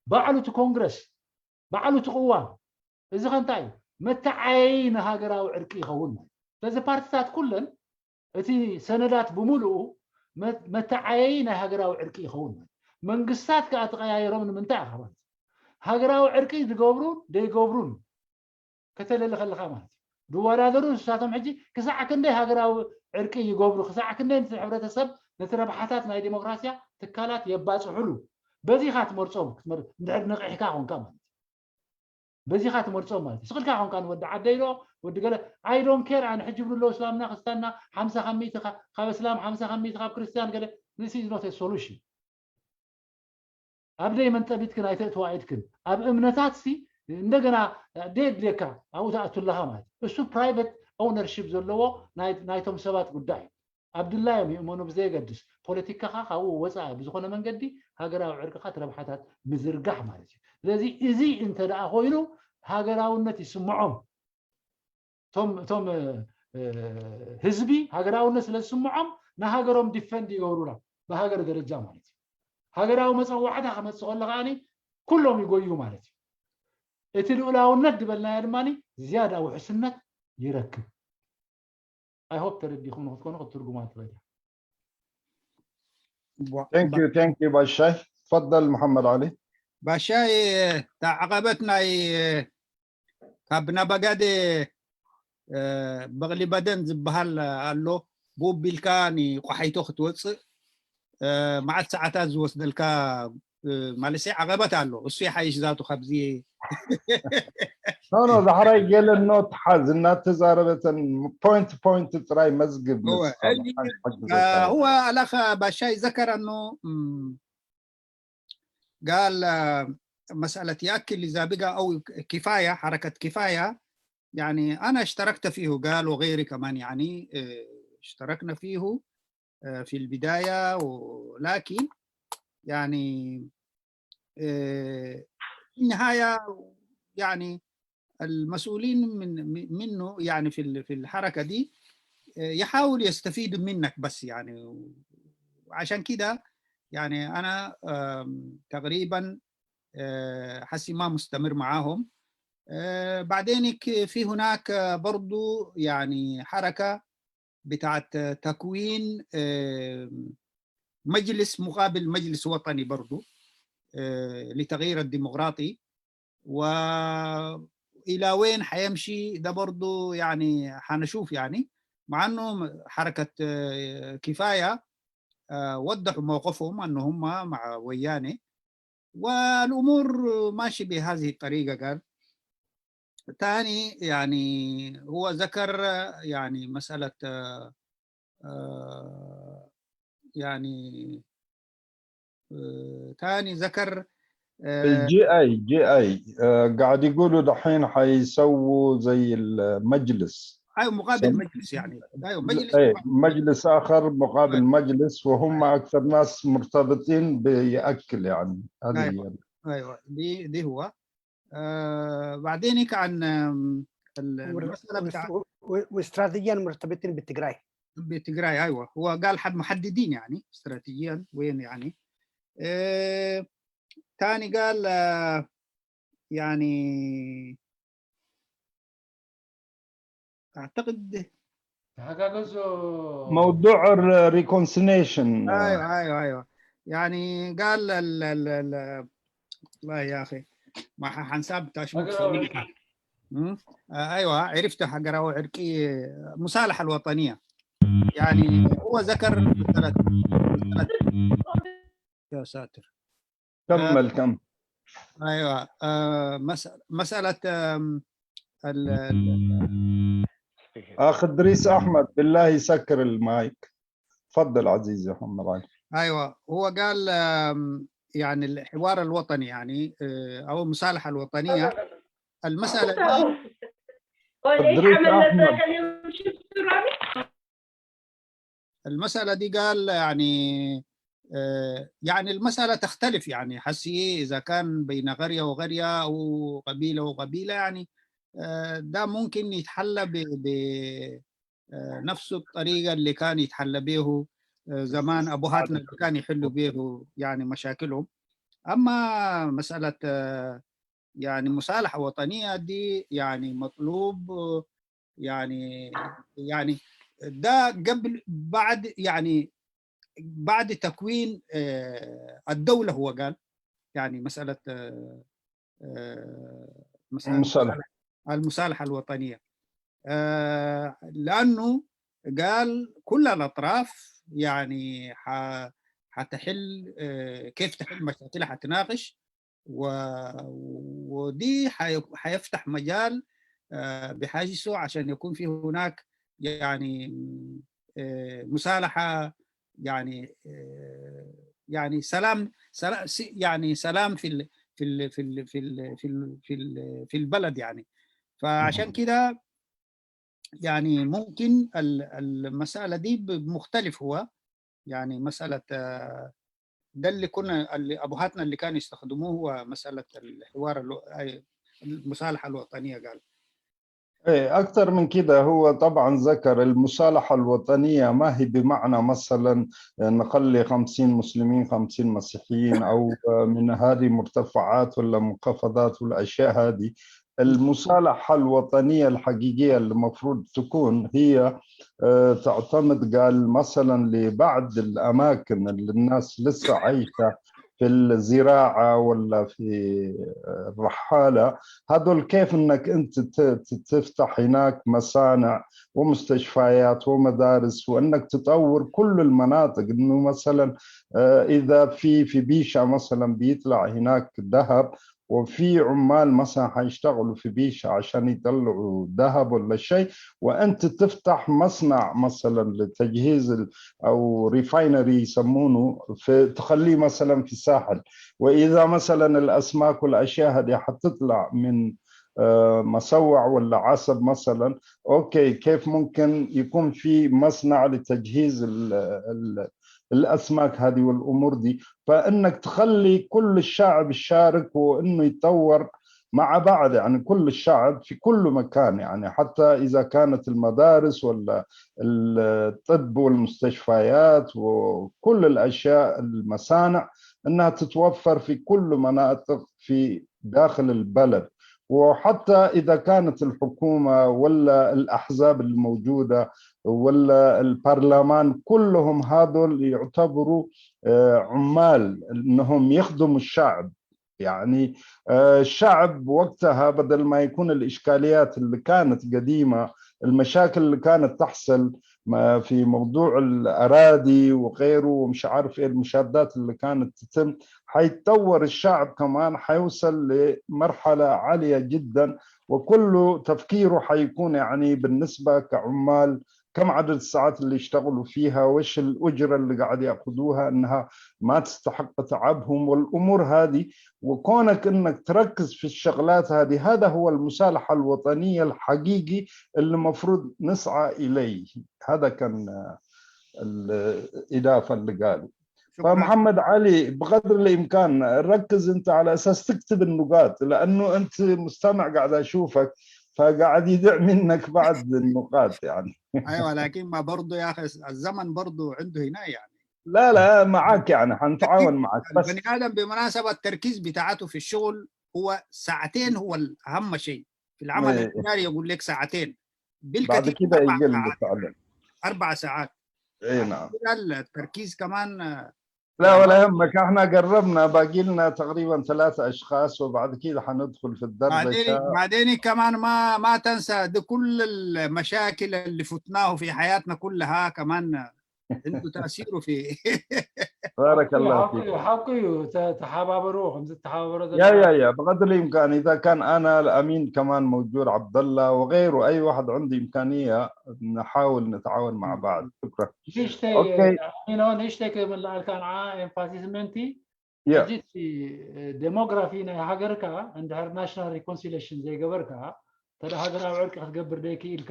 ባዕሉ እቲ ኮንግረስ ባዕሉ እቲ ቅዋም እዚ ከ እንታይ እዩ? መተዓየይ ንሃገራዊ ዕርቂ ይኸውን ማለት። ስለዚ ፓርትታት ኩለን እቲ ሰነዳት ብምሉኡ መተዓየይ ናይ ሃገራዊ ዕርቂ ይኸውን ማለት። መንግስታት ከዓ ተቀያየሮም ንምንታይ ኢኻ ማለት? ሃገራዊ ዕርቂ ዝገብሩን ዘይገብሩን ከተለሊ ከለኻ ማለት እዩ። ዝወዳደሩ ንሳቶም ሕጂ ክሳዕ ክንደይ ሃገራዊ ዕርቂ ይገብሩ፣ ክሳዕ ክንደይ ነቲ ሕብረተሰብ ነቲ ረብሓታት ናይ ዲሞክራሲያ ትካላት የባፅሑሉ። በዚኻ ትመርፆም ክትመር እንድሕር ነቂሕካ ኮንካ ማለት እዩ። በዚኻ ትመርፆም ማለት እዩ። ስቕልካ ኮንካ ንወዲ ዓደይ ዶ ወዲ ገለ I don't care። ኣነ ሕጂ ብሉ ኣለዉ እስላምና ክርስቲያንና ሓምሳ ካብ ሚእቲ ካብ እስላም ሓምሳ ካብ ሚእቲ ካብ ክርስቲያን ገለ this is not a solution። ኣብ ደይ መንጠቢትክን ኣይተእትዋ ኢድክን ኣብ እምነታት ሲ እንደገና ደየድልየካ ኣብኡ ተኣቱ ኣለኻ ማለት እዩ። እሱ ፕራይቨት ኦውነርሽፕ ዘለዎ ናይቶም ሰባት ጉዳይ እዩ። ኣብ ድላዮም ይእመኑ ብዘየገድስ ፖለቲካኻ ካብኡ ወፃኢ ብዝኾነ መንገዲ ሃገራዊ ዕርቅኻ ረብሓታት ምዝርጋሕ ማለት እዩ። ስለዚ እዚ እንተ ደኣ ኮይኑ ሃገራውነት ይስምዖም እቶም እቶም ህዝቢ ሃገራውነት ስለ ዝስምዖም ንሃገሮም ዲፈንድ ይገብሩላ ብሃገር ደረጃ ማለት እዩ። ሃገራዊ መፀዋዕታ ክመፅእ ከሎ ከዓኒ ኩሎም ይጎዩ ማለት እዩ። እቲ ልኡላውነት ዝበልናዮ ድማ ዝያዳ ውሕስነት ይረክብ። I hope ተረዲኹም ንክትኮኑ ክትትርጉማ ትኽእል እያ። Thank you, thank you ባሻይ። تفضل محمد علي. ባሻይ እታ ዓቐበት ናይ ካብ ናባጋዴ በቕሊ በደን ዝበሃል ኣሎ። ብኡ ቢልካ ንቆሓይቶ ክትወፅእ መዓት ሰዓታት ዝወስደልካ ማለት ዓቐበት ኣሎ። እሱ ይሓይሽ ዛቱ ካብዚ ኖ ኖ ዳሕራይ ገለ ኖት ሓዝ እናተዛረበተን ፖይንት ፖይንት ጥራይ መዝግብ هو الأخ باشاي ذكر أنه قال مسألة يأكل إذا بقى أو كفاية حركة كفاية يعني أنا اشتركت فيه قال وغيري كمان يعني اشتركنا فيه في البداية ولكن يعني في النهاية يعني المسؤولين من منه يعني في في الحركة دي يحاول يستفيد منك بس يعني عشان كده يعني أنا تقريبا حسي ما مستمر معاهم بعدين في هناك برضو يعني حركة بتاعت تكوين مجلس مقابل مجلس وطني برضو لتغيير الديمقراطي وإلى وين حيمشي ده برضو يعني حنشوف يعني مع أنه حركة كفاية وضحوا موقفهم أنه هم مع وياني والأمور ماشي بهذه الطريقة قال تاني يعني هو ذكر يعني مسألة يعني تاني ذكر الجي اي جي اي قاعد يقولوا دحين حيسووا زي المجلس ايوه مقابل مجلس يعني ايوه مجلس ايه مجلس اخر مقابل مجلس وهم اكثر ناس مرتبطين بياكل يعني هذه ايوه ايوه دي دي هو آه بعدين كان المساله بتاع واستراتيجيا مرتبطين بالتجراي بالتجراي ايوه هو قال حد محددين يعني استراتيجيا وين يعني آه تاني قال آه يعني اعتقد ተሓጋገዞ موضوع ال reconciliation ايوه ايوه ايوه يعني قال ال ال ال والله يا اخي ما حنساب تاشموت ሃገራዊ ዕርቂ ايوه عرفت حقراوي عرقي مصالحه الوطنيه يعني هو ذكر مساله مساله يا ساتر كمل كم ايوه. آه مس... مساله آم، ال... اخ ادريس احمد، بالله سكر المايك. تفضل عزيزي محمد علي. ايوه، هو قال آم، يعني الحوار الوطني، يعني آه، او المصالحه الوطنيه. المساله دي ادريس احمد. المسألة دي قال يعني آه، يعني المسألة تختلف، يعني حسي إذا كان بين قرية وقرية أو قبيلة وقبيلة، يعني آه، ده ممكن يتحل ب نفس الطريقة اللي كان يتحل به آه، زمان أبهاتنا اللي كان يحلوا به يعني مشاكلهم. أما مسألة آه، يعني مصالحة وطنية دي يعني مطلوب آه، يعني يعني ده قبل بعد يعني بعد تكوين آه، الدولة، هو قال يعني مسألة آه، آه، مسألة المصالحة. المصالحة الوطنية آه، لأنه قال كل الأطراف يعني ح- حتحل آه، كيف تحل مشاكلها، حتناقش و- ودي حي- حيفتح مجال آه، بحاجزه عشان يكون في هناك يعني آه، مصالحة، يعني آه، يعني سلام سلام يعني سلام في ال في ال في ال في ال في ال في ال في البلد يعني. فعشان كده يعني ممكن ال- المسألة دي بمختلف هو يعني مسألة آه، ده اللي كنا اللي أبهاتنا اللي كانوا يستخدموه هو مسألة الحوار الو- أي المصالحة الوطنية قال. إيه، أكثر من كده، هو طبعا ذكر المصالحة الوطنية ما هي بمعنى مثلا نخلي خمسين مسلمين، خمسين مسيحيين، أو من هذه مرتفعات ولا منخفضات والأشياء هذه. المصالحة الوطنية الحقيقية اللي المفروض تكون هي آه، تعتمد، قال، مثلا لبعض الأماكن اللي الناس لسه عايشة في الزراعة ولا في الرحالة، هذول كيف إنك أنت ت- ت- تفتح هناك مصانع ومستشفيات ومدارس، وإنك تطور كل المناطق، إنه مثلا آه، إذا في في بيشة مثلا بيطلع هناك ذهب، وفي عمال مثلا حيشتغلوا في بيشة عشان يطلعوا ذهب ولا شيء، وأنت تفتح مصنع مثلا لتجهيز ال- أو refinery يسمونه، في تخليه مثلا في الساحل، وإذا مثلا الأسماك والأشياء هذه حتطلع من آه، مسوع ولا عصب مثلا، أوكي، كيف ممكن يكون في مصنع لتجهيز ال ال الأسماك هذه والأمور دي؟ فإنك تخلي كل الشعب يشارك وإنه يتطور مع بعض، يعني كل الشعب في كل مكان، يعني حتى إذا كانت المدارس ولا الطب والمستشفيات وكل الأشياء، المصانع، إنها تتوفر في كل مناطق في داخل البلد. وحتى إذا كانت الحكومة ولا الأحزاب الموجودة ولا البرلمان، كلهم هذول يعتبروا آه، عمال، إنهم يخدموا الشعب. يعني آه، الشعب وقتها، بدل ما يكون الإشكاليات اللي كانت قديمة، المشاكل اللي كانت تحصل ما في موضوع الأراضي وغيره ومش عارف إيه، المشادات اللي كانت تتم، حيتطور الشعب كمان، حيوصل لمرحلة عالية جدا، وكله تفكيره حيكون يعني بالنسبة كعمال كم عدد الساعات اللي يشتغلوا فيها، وش الأجرة اللي قاعد يأخذوها، إنها ما تستحق تعبهم والأمور هذه. وكونك إنك تركز في الشغلات هذه، هذا هو المصالحة الوطنية الحقيقي اللي مفروض نسعى إليه. هذا كان آه، الإضافة اللي قاله. شكرا. فمحمد علي، بقدر الإمكان ركز أنت على أساس تكتب النقاط، لأنه أنت مستمع قاعد أشوفك، فقاعد يضيع منك بعض النقاط يعني. ايوه، لكن ما برضه يا اخي الزمن برضه عنده هنا يعني. لا لا، معك يعني، حنتعاون معك، بس البني ادم بمناسبه التركيز بتاعته في الشغل هو ساعتين، هو اهم شيء في العمل إيه. الاداري، يقول لك ساعتين بعد بالكثير، كده اربع يقل ساعات. فعلا. اربع ساعات. اي نعم. كده التركيز كمان آه، لا ولا يهمك، احنا قربنا، باقي لنا تقريبا ثلاثة اشخاص وبعد كده حندخل في بعدين الدردشة. بعدين كمان ما ما تنسى، دي كل المشاكل اللي فتناه في حياتنا كلها كمان عنده تأثيره في بارك الله حقه فيك حقه ت- تحاببروا خمسة تحاببروا يا يا يا بقدر الإمكان، إذا كان أنا الأمين كمان موجود، عبد الله وغيره، أي واحد عنده إمكانية، نحاول نتعاون مع بعض. شكرا. ንእሽተይ Okay. ሚኖ ንእሽተይ ክምልኣልካ ንዓ ኤምፋሲስ ምእንቲ Yeah. ሕጂ እቲ ዴሞግራፊ ናይ ሃገርካ እንድሕር ናሽናል ሪኮንሲሌሽን ዘይገበርካ፣ ተደ ሃገራዊ ዕርቂ ክትገብር ዘይክኢልካ፣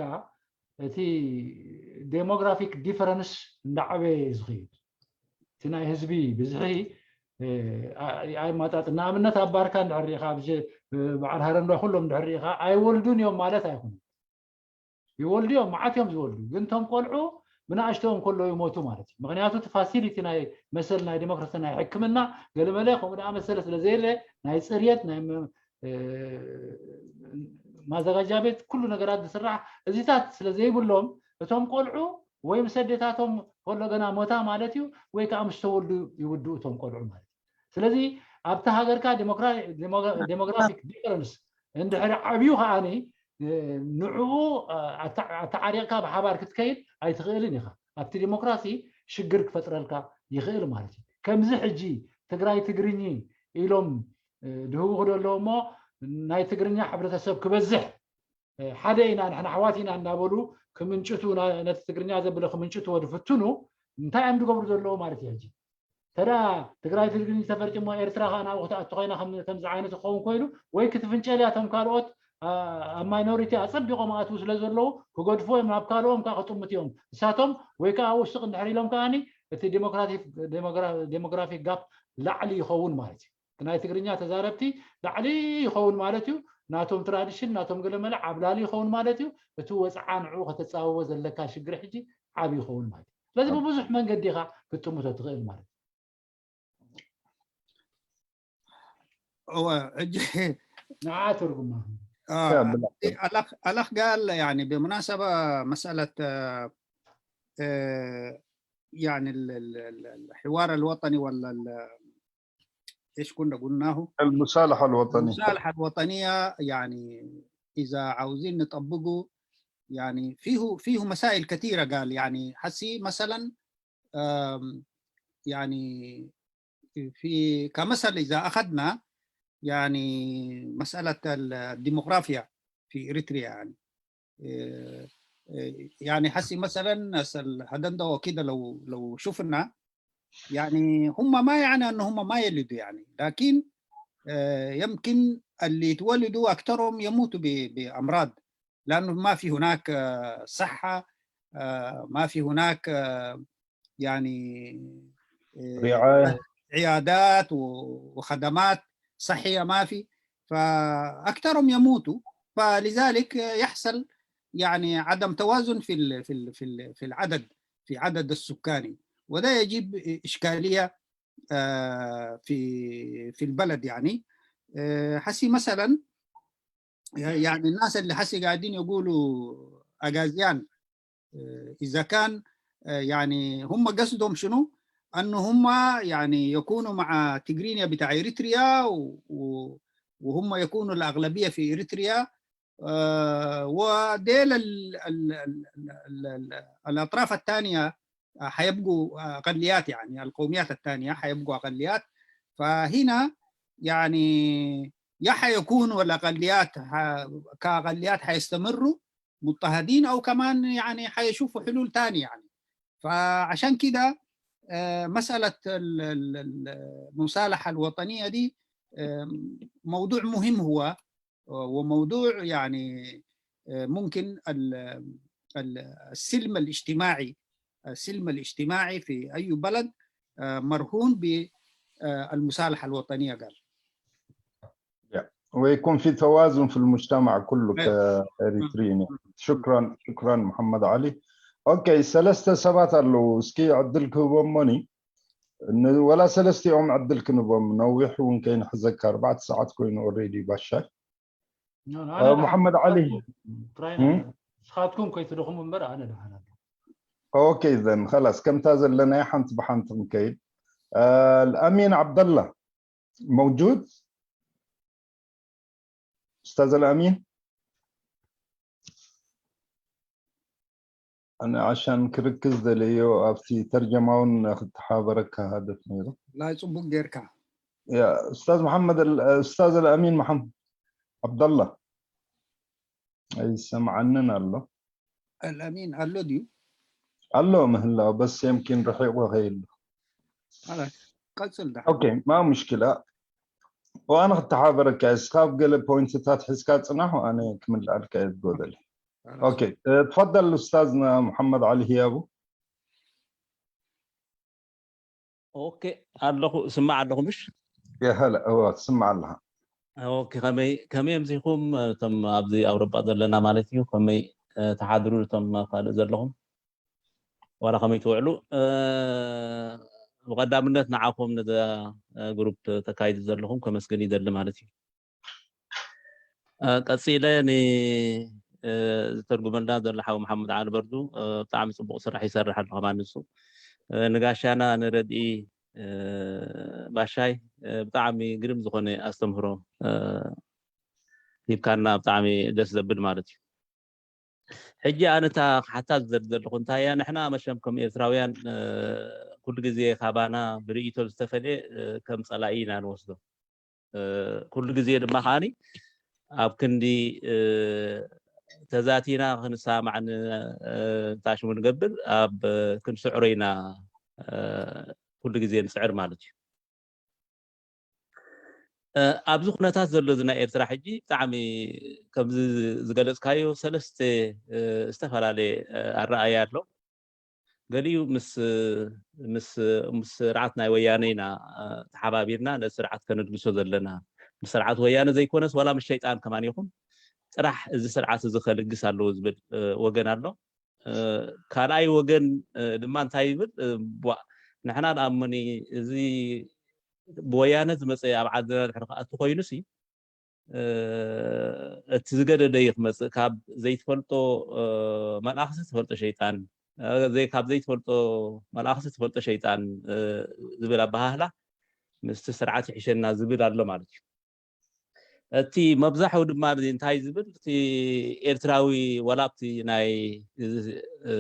እቲ ዴሞግራፊክ ዲፈረንስ እንዳዓበየ እዩ ዝኽይድ። እቲ ናይ ህዝቢ ብዝሒ ኣይማጣጥ። ንኣብነት ኣብ ባርካ እንድሕር ርኢኻ፣ በዓል ሃረንዳ ኩሎም እንድሕር ርኢኻ ኣይወልዱን እዮም ማለት ኣይኮኑን። ይወልዱ እዮም፣ መዓት እዮም ዝወልዱ። ግን እቶም ቆልዑ ብንኣሽተኦም ከሎ ይሞቱ ማለት እዩ። ምክንያቱ እቲ ፋሲሊቲ ናይ መሰል ናይ ዲሞክራሲ ናይ ሕክምና ገለመለ ከምኡ ደኣ መሰለ ስለዘየለ ናይ ፅርየት ናይ መ- እ፣ ማዘጋጃ ቤት ኩሉ ነገራት ዝስራሕ እዚታት ስለዘይብሎም እቶም ቆልዑ ወይ ምስ ኣዴታቶም ከሎ ገና ሞታ ማለት እዩ፣ ወይ ከዓ ምስ ተወልዱ ይውድኡ እቶም ቆልዑ ማለት እዩ። ስለዚ ኣብቲ ሃገርካ ዴሞግራፊክ ዲፈረንስ እንድሕሪ ዓብዩ ከዓኒ ንዕኡ ኣተዓሪቕካ ብሓባር ክትከይድ ኣይትኽእልን ኢኻ። ኣብቲ ዲሞክራሲ ሽግር ክፈጥረልካ ይኽእል ማለት እዩ። ከምዚ ሕጂ ትግራይ ትግርኝ ኢሎም ድህውኹ ደለዉ እሞ ናይ ትግርኛ ሕብረተሰብ ክበዝሕ ሓደ ኢና ንሕና ኣሕዋት ኢና እናበሉ ክምንጭቱ ነቲ ትግርኛ ዘብለ ክምንጭትዎ ዝፍትኑ እንታይ እዮም ዝገብሩ ዘለዉ ማለት እዩ። ሕጂ ተዳ ትግራይ ትግርኝ ተፈርጭሞ ኤርትራ ከዓ ናብኡ ክትኣቱ ኮይና ከምዚ ዓይነት ክኸውን ኮይኑ ወይ ክትፍንጨል እያ። እቶም ካልኦት ኣብ ማይኖሪቲ ኣፀቢቆም ኣትዉ ስለ ዘለዉ ክገድፉ እዮም፣ ናብ ካልኦም ከዓ ክጥምት እዮም። ንሳቶም ወይ ከዓ ውስቅ እንድሕር ኢሎም ከዓኒ እቲ ዴሞግራፊክ ጋፕ ላዕሊ ይኸውን ማለት እዩ። ናይ ትግርኛ ተዛረብቲ ላዕሊ ይኸውን ማለት እዩ። ናቶም ትራዲሽን ናቶም ገለመለ ዓብላሊ ይኸውን ማለት እዩ። እቲ ወፅዓ ንዕኡ ከተፃወቦ ዘለካ ሽግር ሕጂ ዓብ ይኸውን ማለት እዩ። ስለዚ ብብዙሕ መንገዲ ኢኻ ክትጥምቶ ትኽእል ማለት እዩ። እወ ሕጂ ንዓ ትርጉማ ኣላኽ ጋል يعني بالمناسبة مسألة يعني الحوار الوطني ولا ايش كنا قلناه؟ المصالحة الوطنية. المصالحة الوطنية يعني إذا عاوزين نطبقه يعني فيه فيه مسائل كثيرة قال يعني حسي مثلا يعني في كمثل إذا أخذنا يعني مسألة الديموغرافيا في إريتريا يعني يعني حسي مثلا هدندا وكده لو لو شفنا يعني هم ما يعني انه هم ما يلدوا يعني لكن يمكن اللي يتولدوا اكثرهم يموتوا بامراض لانه ما في هناك صحه ما في هناك يعني رعايه عيادات وخدمات صحيه ما في فاكثرهم يموتوا فلذلك يحصل يعني عدم توازن في في في في العدد في عدد السكاني وده يجيب اشكاليه في في البلد يعني حسي مثلا يعني الناس اللي حسي قاعدين يقولوا اغازيان اذا كان يعني هم قصدهم شنو؟ انه هم يعني يكونوا مع تجرينيا بتاع اريتريا وهم يكونوا الاغلبيه في اريتريا وديل الاطراف الثانيه حيبقوا اقليات يعني القوميات الثانيه حيبقوا اقليات فهنا يعني يا حيكونوا الاقليات كاقليات حيستمروا مضطهدين او كمان يعني حيشوفوا حلول ثانيه يعني فعشان كده مساله المصالحه الوطنيه دي موضوع مهم هو وموضوع يعني ممكن السلم الاجتماعي السلم الاجتماعي في اي بلد مرهون بالمصالحه الوطنيه قال ويكون في توازن في المجتمع كله كإريتريين. شكرا شكرا محمد علي. اوكي ሰለስተ ሰባት ኣለዉ እስኪ ዕድል ክህቦሞኒ ወላ ሰለስቲኦም ዕድል ክንቦም ነዊሕ እውን ከይንሕዘካ ኣርባዕተ ሰዓት ኮይኑ ኦሬዲ ባሻይ محمد علي ንስኻትኩም ከይትደኽሙ እምበር ኣነ ደሓን ኣሎ اوكي then خلاص ከምታ ዘለናዮ ሓንቲ ብሓንቲ ክንከይድ الامين عبد الله موجود استاذ الامين ኣነ ዓሻን ክርክዝ ደለዮ ኣብቲ ተርጀማውን ክትሓበረካ ሃደፍ ነይሩ። ላይ ጽቡቅ ጌርካ። ያ ኡስታዝ መሐመድ ኡስታዝ ኣልኣሚን መሐመድ ዓብደላ ኣይሰምዓንን ኣሎ። ኣልኣሚን ኣሎ ድዩ? ኣሎ ምህላው በስ የምኪን ርሒቑ ከይሉ። ቀጽል ዳ። ኦኬ ማ ሙሽኪላ። ወኣነ ክተሓበረካ እስኻ ኣብ ገለ ፖይንትታት ሒዝካ ጽናሕ፣ ኣነ ክምልኣልካ እየ ዝጎደለ። ኦኬ ትፈደል ኡስታዝና መሐመድ ዓሊ ህያቡ። ኦኬ ኣለኹ፣ ስማዕ ኣለኹ ምሽ? የሀለ እወ ትስማዕ ኣለኻ። ኦኬ ከመይ ከመይ ኣምሲኹም እቶም ኣብዚ ኣውሮጳ ዘለና ማለት እዩ? ከመይ እ፣ ትሓድሩ እቶም ኣብ ካልእ ዘለኹም ዋላ ከመይ ትውዕሉ? እ፣ ብቐዳምነት ንዓኹም ነዛ እ፣ ግሩፕ ተካይዱ ዘለኹም ከመስግን ይደሊ ማለት እዩ። እ፣ ቀጺለ ን እ፣ ዝተርጉመልና ዘሎ ሓው መሓመድ ዓሊ በርዱ እ፣ ብጣዕሚ ጽቡቕ ስራሕ ይሰርሕ ኣሎ ከማን ንሱ እ፣ ንጋሻና ንረድኢ እ፣ ባሻይ እ፣ ብጣዕሚ ግርም ዝኾነ ኣስተምህሮ እ፣ ሂብካና ብጣዕሚ ደስ ዘብል ማለት እዩ። ሕጂ ኣነ እታ ክሓታ ዝደሊ ዘለኹ እንታይ እያ፣ ንሕና መሸም ከም ኤርትራውያን እ፣ ኩሉ ግዜ ካባና ብርእይቶ ዝተፈልየ እ፣ ከም ጸላኢ ኢና ንወስዶ። እ፣ ኩሉ ግዜ ድማ ከዓኒ ኣብ ክንዲ እ፣ ተዛቲና ክንሰማማዕ ን- እ፣ እንታይ ሽሙ ንገብር ኣብ እ፣ ክንስዕሮ ኢና እ፣ ኩሉ ግዜ ንስዕር ማለት እዩ። እ፣ ኣብዚ ኩነታት ዘሎ እዚ ናይ ኤርትራ ሕጂ ብጣዕሚ ከምዚ ዝገለጽካዮ ሰለስተ እ፣ ዝተፈላለየ እ፣ ኣረኣያ ኣሎ። ገሊኡ ምስ ምስ ምስ ስርዓት ናይ ወያነ ኢና እ፣ ተሓባቢርና ነዚ ስርዓት ከነልግሶ ዘለና፣ ምስ ስርዓት ወያነ ዘይኮነስ ዋላ ምስ ሸይጣን ከማን ይኹን ጥራሕ እዚ ስርዓት እዚ ከልግስ ኣለዎ ዝብል እ፣ ወገን ኣሎ። እ፣ ካልኣይ ወገን እ፣ ድማ እንታይ ይብል እ፣ ቧ- ንሕና ንኣምኒ እዚ ብወያነ ዝመፀ ኣብ ዓድና ድሕሪ ክኣቱ ኮይኑሲ እ፣ እቲ ዝገደደ እዩ ክመፅእ፣ ካብ ዘይትፈልጦ እ፣ መልኣኽሲ ትፈልጦ ሸይጣን እ፣ ዘይ- ካብ ዘይትፈልጦ መልኣኽሲ ትፈልጦ ሸይጣን እ፣ ዝብል ኣበሃህላ ምስቲ ስርዓት ይሕሸና ዝብል ኣሎ ማለት እዩ። እቲ መብዛሕኡ ድማ እዚ እንታይ ዝብል እቲ ኤርትራዊ ዋላ ኣብቲ ናይ እ፣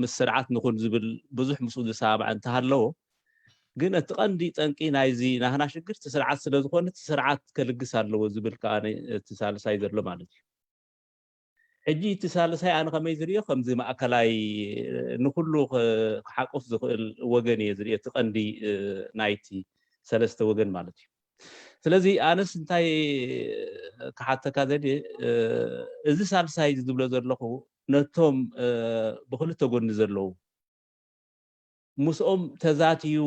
ምስ ስርዓት ንኹን ዝብል ብዙሕ ምስኡ ዝሰማማዕ እንተሃለዎ ግን እቲ ቀንዲ ጠንቂ ናይዚ ናህና ሽግር እቲ ስርዓት ስለ ዝኾነ እቲ ስርዓት ከልግስ ኣለዎ ዝብል ከዓ እቲ ሳልሳይ ዘሎ ማለት እዩ። ሕጂ እቲ ሳልሳይ ኣነ ከመይ ዝርእዮ ከምዚ ማእከላይ ንኩሉ ክሓቁፍ ዝኽእል ወገን እየ ዝርእዮ እቲ ቀንዲ ናይቲ ሰለስተ ወገን ማለት እዩ። ስለዚ ኣነስ እንታይ ክሓተካ ዘድየ እዚ ሳልሳይ ዝብሎ ዘለኹ ነቶም ብክልተ ጎኒ ዘለዉ ምስኦም ተዛትዩ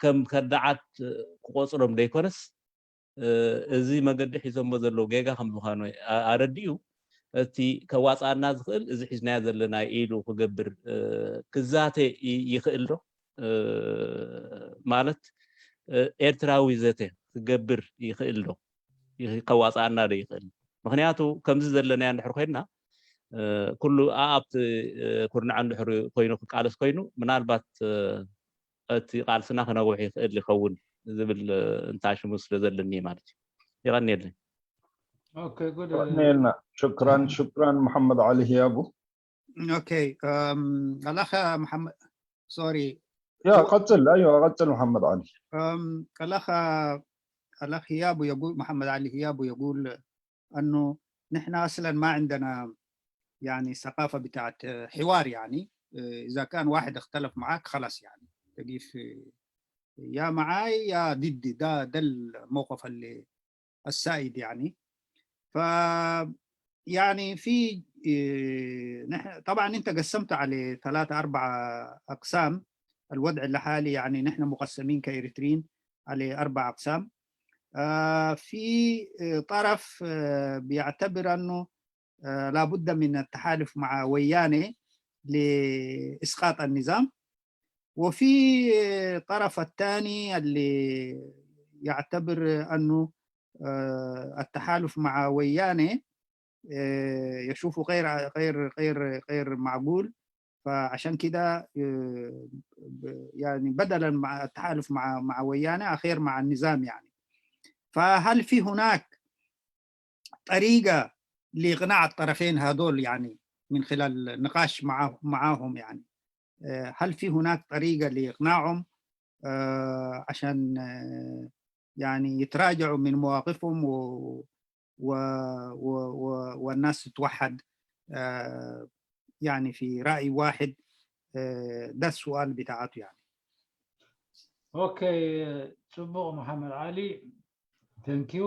ከም ከዳዓት ክቆፅሮም ዘይኮነስ እዚ መገዲ ሒዞሞ ዘለዉ ጌጋ ከም ምዃኑ ኣረዲኡ እቲ ከዋፅኣና ዝኽእል እዚ ሒዝናዮ ዘለና ኢሉ ክገብር ክዛተ ይኽእል ዶ? ማለት ኤርትራዊ ዘተ ክገብር ይኽእል ዶ? ከዋፅኣና ዶ ይኽእል? ምክንያቱ ከምዚ ዘለናዮ እንድሕር ኮይንና ኩሉ ኣብቲ ኩርናዕ እንድሕር ኮይኑ ክቃለስ ኮይኑ ምናልባት እቲ ቃልስና ክነውሕ ይኽእል ይኸውን ዝብል እንታይ ሽሙ ስለ ዘለኒ ማለት እዩ። ይቐንየለይ። ቀንየልና። ሽክራን ሽክራን መሐመድ ዓሊ ህያቡ። ኦኬ ኣላኸ መሐመድ ሶሪ ያ ቀጽል። ኣይዋ ቀጽል መሐመድ ዓሊ። أم، الأخ الأخ هيابو يقول محمد علي هيابو يقول أنه نحن أصلا ما عندنا يعني ثقافة بتاعت حوار يعني إذا كان واحد اختلف معاك خلاص يعني تجي في يا معاي يا ضدي ده ده الموقف اللي السائد يعني ف يعني في إيه، نحن طبعا انت قسمت على ثلاثة أربعة أقسام الوضع الحالي يعني نحن مقسمين كإريتريين على أربع أقسام آه، في آه، طرف آه، بيعتبر أنه آه، لابد من التحالف مع وياني لإسقاط النظام وفي طرف الثاني اللي يعتبر أنه آه، التحالف مع وياني آه، يشوفه غير غير غير غير معقول فعشان كده آه، يعني بدلا مع التحالف مع مع وياني اخير مع النظام يعني فهل في هناك طريقه لاقناع الطرفين هذول يعني من خلال نقاش مع معاهم يعني. آه، هل في هناك طريقة لإقناعهم، آه، عشان، آه، يعني يتراجعوا من مواقفهم و و و و والناس تتوحد، آه، يعني في رأي واحد؟ آه، ده السؤال بتاعته يعني. ኦኬ፣ ጽቡቕ መሓመድ ዓሊ፣ thank you።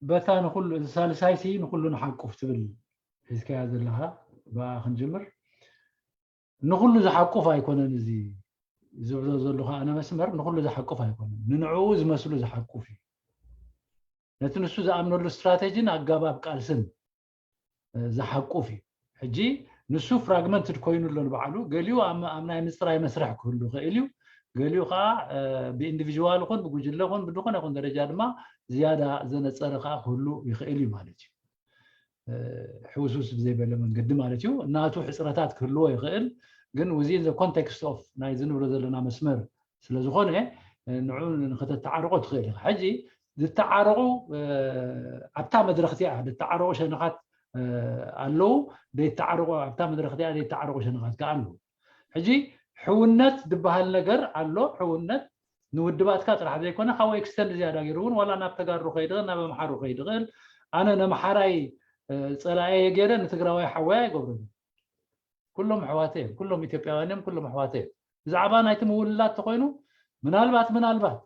በታ ንኩሉ፣ እዚ ሳልሳይ ሲ ንኩሉ ንሓቁፍ ትብል ሒዝካያ ዘለኻ፣ ብኣ ክንጅምር። ንኩሉ ዝሓቁፍ ኣይኮነን፣ እዚ ዝብሎ ዘለኹ ኣነ መስመር ንኩሉ ዝሓቁፍ ኣይኮነን፣ ንንዕኡ ዝመስሉ ዝሓቁፍ እዩ። ነቲ ንሱ ዝኣምነሉ ስትራቴጂን ኣገባብ ቃልስን ዝሓቁፍ እዩ። ሕጂ ንሱ ፍራግመንትድ ኮይኑ ኣሎ ንባዕሉ። ገሊኡ ኣብ ናይ ምፅራይ መስርሕ ክህሉ ይኽእል እዩ። ገሊኡ ከዓ ብኢንዲቪዥዋል ይኹን ብጉጅለ ይኹን ብዝኾነ ይኹን ደረጃ ድማ ዝያዳ ዘነፀረ ከዓ ክህሉ ይኽእል እዩ ማለት እዩ። ሕውስውስ ብዘይበለ መንገዲ ማለት እዩ። ናቱ ሕፅረታት ክህልዎ ይኽእል፣ ግን within the context of ናይ ዝንብሎ ዘለና መስመር ስለዝኾነ ንዑ ንክተተዓርቆ ትኽእል ኢኻ። ሕጂ ዝተዓረቑ ኣብታ መድረኽ እቲኣ ዝተዓረቑ ሸነኻት ኣለዉ፣ ዘይተዓረቑ ኣብታ መድረኽ እቲኣ ዘይተዓረቑ ሸነኻት ከዓ ኣለዉ። ሕጂ ሕውነት ዝበሃል ነገር ኣሎ። ሕውነት ንውድባትካ ጥራሕ ዘይኮነ ካብ ኤክስተንድ ዝያዳ ገይሩ እውን ዋላ ናብ ተጋሩ ከይድኽእል ናብ ኣምሓሩ ከይድኽእል ኣነ ነምሓራይ ፀላኤ ገይረ ንትግራዋይ ሓወይ ኣይገብረን። ኩሎም ኣሕዋተ እዮም፣ ኩሎም ኢትዮጵያውያን እዮም፣ ኩሎም ኣሕዋተ እዮም። ብዛዕባ ናይቲ ምውልላት ተኮይኑ ምናልባት ምናልባት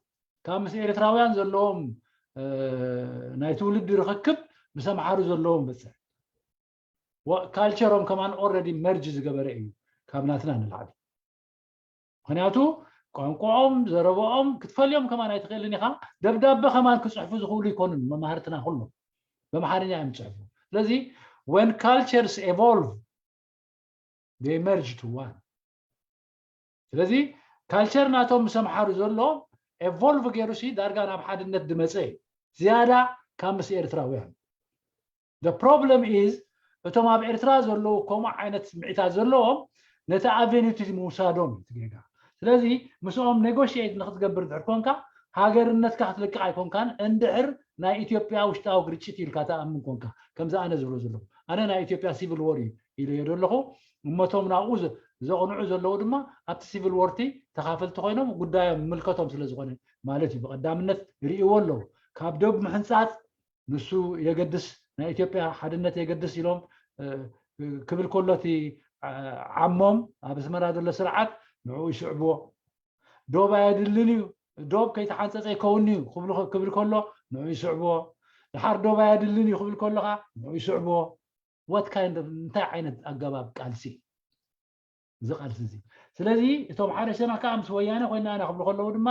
ካብ ምስ ኤርትራውያን ዘለዎም ናይ ትውልዲ ርክክብ ምስ ኣምሓሩ ዘለዎም በፅሕ ካልቸሮም ከማን ኦረዲ መርጅ ዝገበረ እዩ ካብ ናትና ንላዕሊ። ምክንያቱ ቋንቋኦም ዘረበኦም ክትፈልዮም ከማን ኣይትኽእልን ኢኻ። ደብዳበ ከማን ክፅሕፉ ዝኽእሉ ይኮኑን መማህርትና ኩሎም በምሓርኛ እዮም ዝፅሕፉ። ስለዚ when cultures evolve they merge to one። ስለዚ ካልቸር ናቶም ምስ ኣምሓሩ ዘሎ ኤቮልቭ ገይሩ ሲ ዳርጋ ናብ ሓድነት ዝመፀ እዩ ዝያዳ ካብ ምስ ኤርትራውያን። The problem is እቶም ኣብ ኤርትራ ዘለዉ ከምኡ ዓይነት ስምዒታት ዘለዎም ነቲ ኣቨኒቲ ምውሳዶም እዩ እቲ ጌጋ። ስለዚ ምስኦም ኔጎሽት ንክትገብር ድሕር ኮንካ ሃገርነትካ ክትልቅቕ ኣይኮንካን። እንድሕር ናይ ኢትዮጵያ ውሽጣዊ ግርጭት ኢልካ ተኣምን ኮንካ ከምዚ ኣነ ዝብሎ ዘለኹ ኣነ ናይ ኢትዮጵያ ሲቪል ወር እዩ ኢለዮ ዘለኹ። እመቶም ናብኡ ዘቕንዑ ዘለዉ ድማ ኣብቲ ሲቪል ወርቲ ተኻፈልቲ ኮይኖም ጉዳዮም ምልከቶም ስለዝኾነ ማለት እዩ። ብቐዳምነት ይርእይዎ ኣለዉ። ካብ ደብ ምሕንፃፅ ንሱ የገድስ፣ ናይ ኢትዮጵያ ሓድነት የገድስ ኢሎም ክብል ከሎ እቲ ዓሞም ኣብ ኣስመራ ዘሎ ስርዓት ንዕኡ ይስዕብዎ። ዶብ ኣየድልን እዩ፣ ዶብ ከይተሓንፀፀ ይከውን እዩ ክብል ከሎ ንዕኡ ይስዕብዎ። ድሓር ዶብ ኣየድልን እዩ ክብል ከሎ ከዓ ንዕኡ ይስዕብዎ። What kind of እንታይ ዓይነት ኣገባብ ቃልሲ እዚ ቃልሲ እዚ? ስለዚ እቶም ሓደ ሸነኽ ከዓ ምስ ወያነ ኮይና ኢና ክብሉ ከለዉ ድማ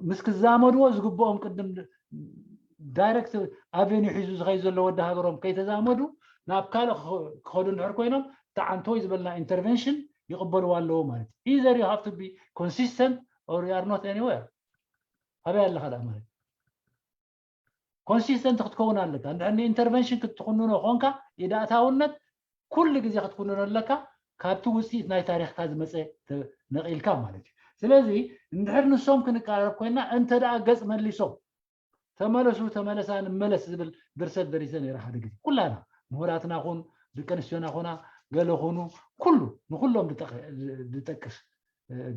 ምስ ክዛመድዎ ዝግብኦም ቅድም ዳይረክት ኣቨኒ ሒዙ ዝኸይ ዘሎ ወዲ ሃገሮም ከይተዛመዱ ናብ ካልእ ክኸዱ እንድሕር ኮይኖም እቲ ዓንቶይ ዝበልና ኢንተርቨንሽን ይቕበልዋ ኣለዎ ማለት እዩ። Either you have to be consistent or you are not anywhere። ኣበይ ኣለኻ ደኣ ማለት ኮንሲስተንት ክትከውን ኣለካ። እንድሕር ንኢንተርቨንሽን ክትኩንኖ ኮንካ ኢዳእታውነት ኩሉ ግዜ ክትኩንኖ ኣለካ። ካብቲ ውፅኢት ናይ ታሪክካ ዝመፀ ነቂልካ ማለት እዩ። ስለዚ እንድሕር ንሶም ክንቀራረብ ኮይና እንተ ደኣ ገፅ መሊሶም ተመለሱ ተመለሳ ንመለስ ዝብል ድርሰት ደሪሰ ነይረ ሓደ ግዜ። ኩላና ምሁራትና ኩን ደቂ ኣንስትዮና ኮና ገለ ኮኑ ኩሉ ንኩሎም ዝጠቅስ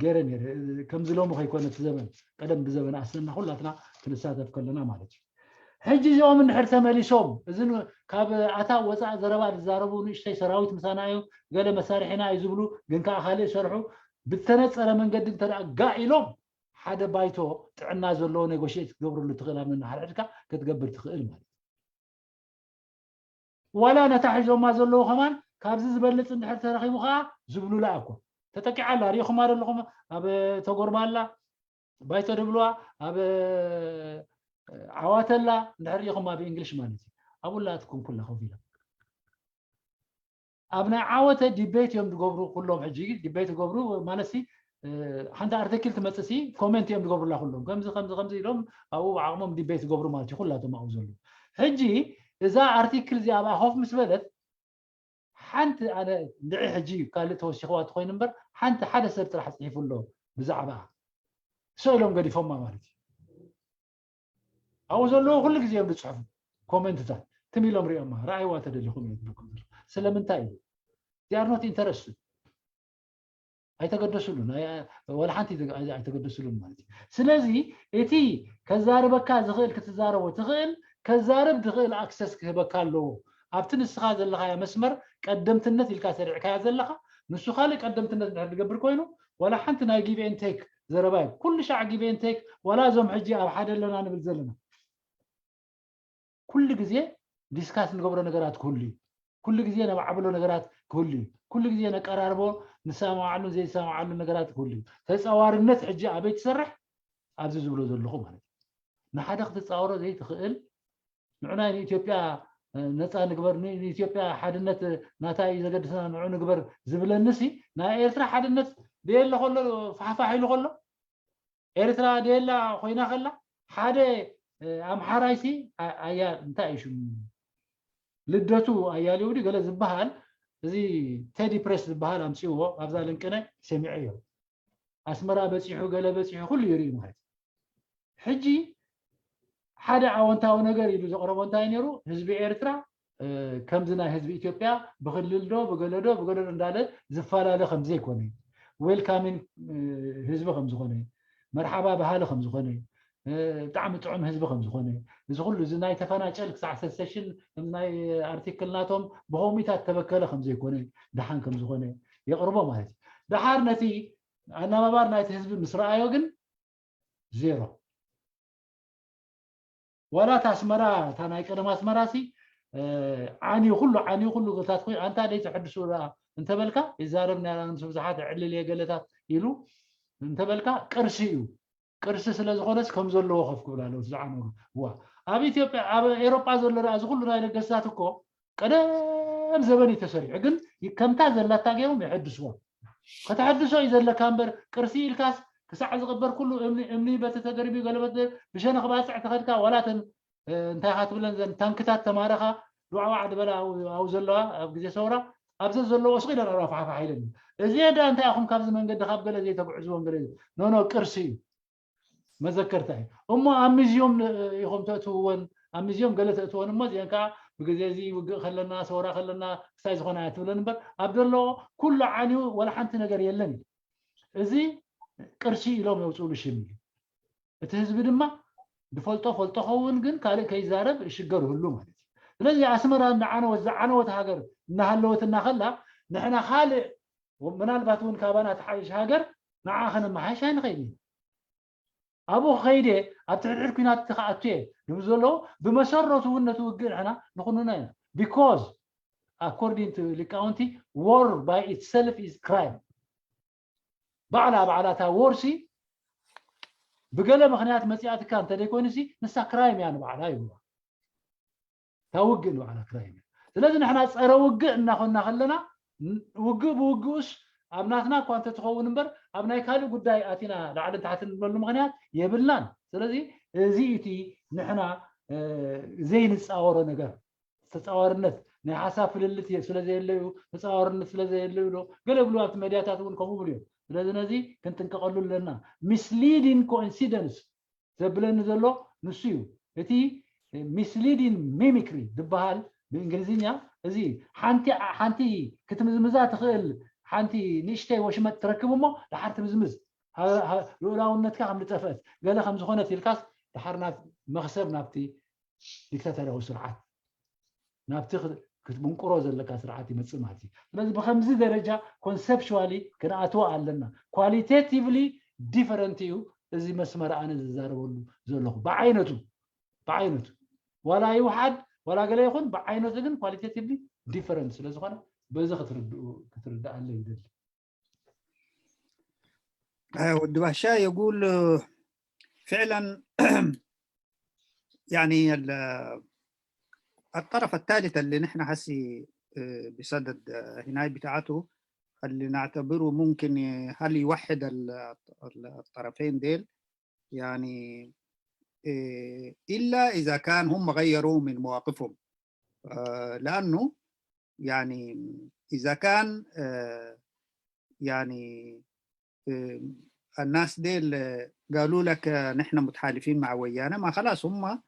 ገይረ ነይረ። ከምዚ ሎሚ ከይኮነ እቲ ዘበን ቀደም ብዘበን ኣስና ኩላትና ክንሳተፍ ከለና ማለት እዩ። ሕጂ እዚኦም እንድሕር ተመሊሶም እዚ ካብ ኣታ ወፃእ ዘረባ ዝዛረቡ ንእሽተይ ሰራዊት ምሳና እዩ ገለ መሳርሒና እዩ ዝብሉ ግን ከዓ ካልእ ይሰርሑ ብተነፀረ መንገዲ እንተ ጋእ ኢሎም ሓደ ባይቶ ጥዕና ዘለዎ ኔጎሽት ክትገብረሉ ትኽእል ኣብ ነንሓድሕድካ ክትገብር ትኽእል ማለት እዩ። ዋላ ነታ ሒዞማ ዘለዉ ከማን ካብዚ ዝበልፅ እንድሕር ተረኺቡ ከዓ ዝብሉላ እኮ ተጠቂዓ ኣላ። ሪኢኹማ ዘለኹም ኣብ ተጎርባ ኣላ ባይቶ ድብልዋ ኣብ ዓዋተ ኣላ እንድሕር ሪኢኹማ ብእንግሊሽ ማለት እዩ። ኣብኡ ኣላትኩም ኩላ ኮፍ ኢላ ኣብ ናይ ዓወተ ዲቤት እዮም ዝገብሩ ኩሎም። ሕጂ ዲቤት ዝገብሩ ማለት ሓንቲ ኣርቲክል ትመፅእ ሲ ኮሜንት እዮም ዝገብሩላ ኩሎም ከምዚ ከምዚ ከምዚ ኢሎም ኣብኡ ብዓቕሞም ዲቤት ዝገብሩ ማለት እዩ። ኩላቶም ኣብኡ ዘለዉ ሕጂ እዛ ኣርቲክል እዚኣ ኣብኣ ኮፍ ምስ በለት ሓንቲ ኣነ ንዒ ሕጂ ካልእ ተወሲኽዋ ትኮይኑ እምበር ሓንቲ ሓደ ሰብ ጥራሕ ፅሒፉ ኣሎ ብዛዕባ እሶ ኢሎም ገዲፎማ ማለት እዩ። ኣብኡ ዘለዉ ኩሉ ግዜ እዮም ዝፅሕፉ ኮሜንትታት። ትም ኢሎም ሪኦማ፣ ረኣይዋ ተደሊኹም እዮም ዝብልኩም ዘለዉ። ስለምንታይ እዩ? They are not interested። ኣይተገደስሉን፣ ኣይ- ኣይ- ወላ ሓንቲ ኣይተ- ኣይተገደስሉን ማለት እዩ። ስለዚ እቲ ከዛርበካ ዝኽእል ክትዛረቦ ትኽእል፣ ከዛርብ ዝኽእል ኣክሰስ ክህበካ ኣለዎ። ኣብቲ ንስኻ ዘለኻዮ መስመር ቀደምትነት ኢልካ ሰሪዕካዮ ዘለኻ፣ ንሱ ካልእ ቀደምትነት እንድሕር ዝገብር ኮይኑ፣ ወላ ሓንቲ ናይ give and take ዘረባ እዩ። ኩሉ ሻዕ give and take፣ ወላ እዞም ሕጂ ኣብ ሓደ ኣለና ንብል ዘለና፣ ኩሉ ግዜ ዲስካስ ንገብሮ ነገራት ክህሉ እዩ። ኩሉ ግዜ ነባዕብሎ ነገራት ክህሉ እዩ። ኩሉ ግዜ ነቀራርቦ፣ ንሰማማዓሉ ዘይሰማማዓሉ ነገራት ክህሉ እዩ። ተፃዋርነት ሕጂ ኣበይ ትሰርሕ? ኣብዚ ዝብሎ ዘለኹ ማለት እዩ። ንሓደ ክትፃወሮ ዘይትኽእል፣ ንዑ ናይ ንኢትዮጵያ ነፃ ንግበር፣ ንኢትዮጵያ ሓድነት ናታ እዩ ዘገድስና፣ ንዑ ንግበር ዝብለኒ ሲ፣ ናይ ኤርትራ ሓድነት ደየለ ከሎ፣ ፋሕፋሕ ኢሉ ከሎ፣ ኤርትራ ደየላ ኮይና ከላ፣ ሓደ ኣምሓራይ ሲ፣ ኣያ እንታይ እዩ ሽሙ፣ ልደቱ ኣያሌው ድዩ ገለ ዝበሃል፣ እዚ ቴዲ ፕሬስ ዝበሃል ኣምፅዎ ኣብዛ ልንቅነ ሰሚዐዮ። ኣስመራ በፂሑ፣ ገለ በፂሑ፣ ኩሉ ይርኢ ማለት እዩ። ሕጂ ሓደ ኣወንታዊ ነገር ኢሉ ዘቕረቦ እንታይ ነይሩ? ህዝቢ ኤርትራ ከምዚ ናይ ህዝቢ ኢትዮጵያ ብክልል ዶ ብገለ ዶ ብገለ ዶ እንዳለ ዝፈላለ ከምዘይኮነ፣ ዌልካሚንግ ህዝቢ ከምዝኾነ፣ መርሓባ በሃሊ ከምዝኾነ፣ ብጣዕሚ ጥዑም ህዝቢ ከምዝኾነ፣ እዚ ኩሉ እዚ ናይ ተፈናጨል ክሳዕ ሰሰሽን ናይ ኣርቲክል ናቶም ብኸምኡታት ተበከለ ከምዘይኮነ፣ ደሓን ከምዝኾነ የቕርቦ ማለት እዩ። ደሓር ነቲ ኣናባባር ናይቲ ህዝቢ ምስ ረኣዮ ግን ዜሮ። ዋላ እታ ኣስመራ፣ እታ ናይ ቀደም ኣስመራ ሲ ዓንዩ ኩሉ ዓንዩ ኩሉ ጎታት ኮይኑ ኣንታ ደይ ተሐድሱ ደኣ እንተበልካ፣ ይዛረብ ናይ ኣራንሱ ብዙሓት ዕልል የገለታት ኢሉ እንተበልካ ቅርሲ እዩ። ቅርሲ ስለ ዝኾነስ ከም ዘለዎ ከፍ ክብል ኣለዎ ዝዓነሩ። ዋ ኣብ ኢትዮጵያ ኣብ ኤሮጳ ዘሎ ደኣ እዚ ኩሉ ናይ ደገስታት እኮ ቀደም ዘበን እዩ ተሰሪሑ፣ ግን ከምታ ዘላታ ገይሮም የሐድስዎ። ከተሐድሶ እዩ ዘለካ እምበር ቅርሲ ኢልካስ ክሳዕ ዝቕበር ኩሉ እምኒ እምኒ በቲ ተደርቢ ገለበት ብሸነኽ ባፅዕ ተኸድካ ዋላ ተን እንታይ ኢኻ ትብለን ዘን ታንክታት ተማረኻ ዱዓዋዕ ዝበላ ኣብኡ ዘለዋ ኣብ ግዜ ሰውራ ኣብዘ ዘለዎ ስቕ ኢለን ኣለዋ ፋሕፋሕ ኢለን። እዚ ዳ እንታይ ኢኹም ካብዚ መንገዲ ካብ ገለ ዘይተጉዕዝዎን ገለ ኖኖ ቅርሲ እዩ። መዘከርታ እዩ እሞ ኣብ ሚዝዮም ኢኹም ተእትውወን ኣብ ሚዝዮም ገለ ተእትወን እሞ እዚአን ከዓ ብግዜ እዚ ውግእ ከለና ሰውራ ከለና ክሳይ ዝኾነ እያ ትብለን እምበር ኣብ ዘለዎ ኩሉ ዓንዩ ወላ ሓንቲ ነገር የለን እዩ። እዚ ቅርሲ ኢሎም የውፅእሉ ሽም እዩ። እቲ ህዝቢ ድማ ዝፈልጦ ፈልጦ ኸውን ግን ካልእ ከይዛረብ ይሽገር ይህሉ ማለት እዩ። ስለዚ ኣስመራ እናዓነወት ዝዓነወት ሃገር እናሃለወት እናኸላ ንሕና ካልእ ምናልባት እውን ካባና ትሓይሽ ሃገር ንዓ ከነመሓይሽ ኣይንኸይድ ኢና። ኣብኡ ከይደ ኣብ ትሕድሕድ ኩናት ክኣቱ እየ ዝብሉ ዘለዉ ብመሰረቱ እውን ነቲ ውግእ ንሕና ንኹንኖ ኢና። Because according to ሊቃውንቲ war by itself is crime። ባዕላ ባዕላ እታ war ሲ ብገለ ምኽንያት መፂኣትካ እንተደይኮይኑ ሲ ንሳ ክራይም እያ ንባዕላ ይብሉዋ። እታ ውግእ ንባዕላ ክራይም እያ። ስለዚ ንሕና ፀረ ውግእ እናኾንና ከለና ውግእ ብውግኡስ ኣብ ናትና እኳ እንተትኸውን እምበር ኣብ ናይ ካልእ ጉዳይ ኣቲና ላዕልን ታሕትን ንብለሉ ምኽንያት የብልናን። ስለዚ እዚ እቲ ንሕና ዘይንፃወሮ ነገር ተፃዋርነት ናይ ሓሳብ ፍልልት ስለ ዘየለዩ ተፃዋርነት ስለ ዘየለዩ ዶ ገለ ብሉ ኣብቲ መድያታት እውን ከምኡ ብሉ እዮም። ስለዚ ነዚ ክንጥንቀቐሉ ኣለና። Misleading coincidence ዘብለኒ ዘሎ ንሱ እዩ። እቲ misleading mimicry ዝበሃል ብእንግሊዝኛ እዚ ሓንቲ ሓንቲ ክትምዝምዛ ትኽእል ሓንቲ ንእሽተይ ወሽመጥ ትረክብ እሞ ድሓር ትምዝምዝ ልኡላውነትካ ከም ዝጠፍአት ገለ ከም ዝኾነት ኢልካስ ድሓር ናብ መኽሰብ ናብቲ ዲክታተርያዊ ስርዓት ናብቲ ክትምንቁሮ ዘለካ ስርዓት ይመፅእ ማለት እዩ። ስለዚ ብከምዚ ደረጃ conceptually ክንኣትዎ ኣለና። Qualitatively different እዩ እዚ መስመር ኣነ ዝዛረበሉ ዘለኹ ብዓይነቱ ብዓይነቱ ዋላ ይውሓድ ዋላ ገለ ይኹን ብዓይነቱ ግን qualitatively different ስለዝኾነ በዚ ክትርድኡ ክትርድኣለ ይደሊ። ውድ ባሻ የጉል ፍዕለን يعني الطرف الثالث اللي نحن هسي بصدد هناي بتاعته اللي نعتبره ممكن هل يوحد الطرفين ديل يعني إلا إذا كان هم غيروا من مواقفهم لأنه يعني إذا كان يعني الناس ديل قالوا لك نحن متحالفين مع ويانا ما خلاص هم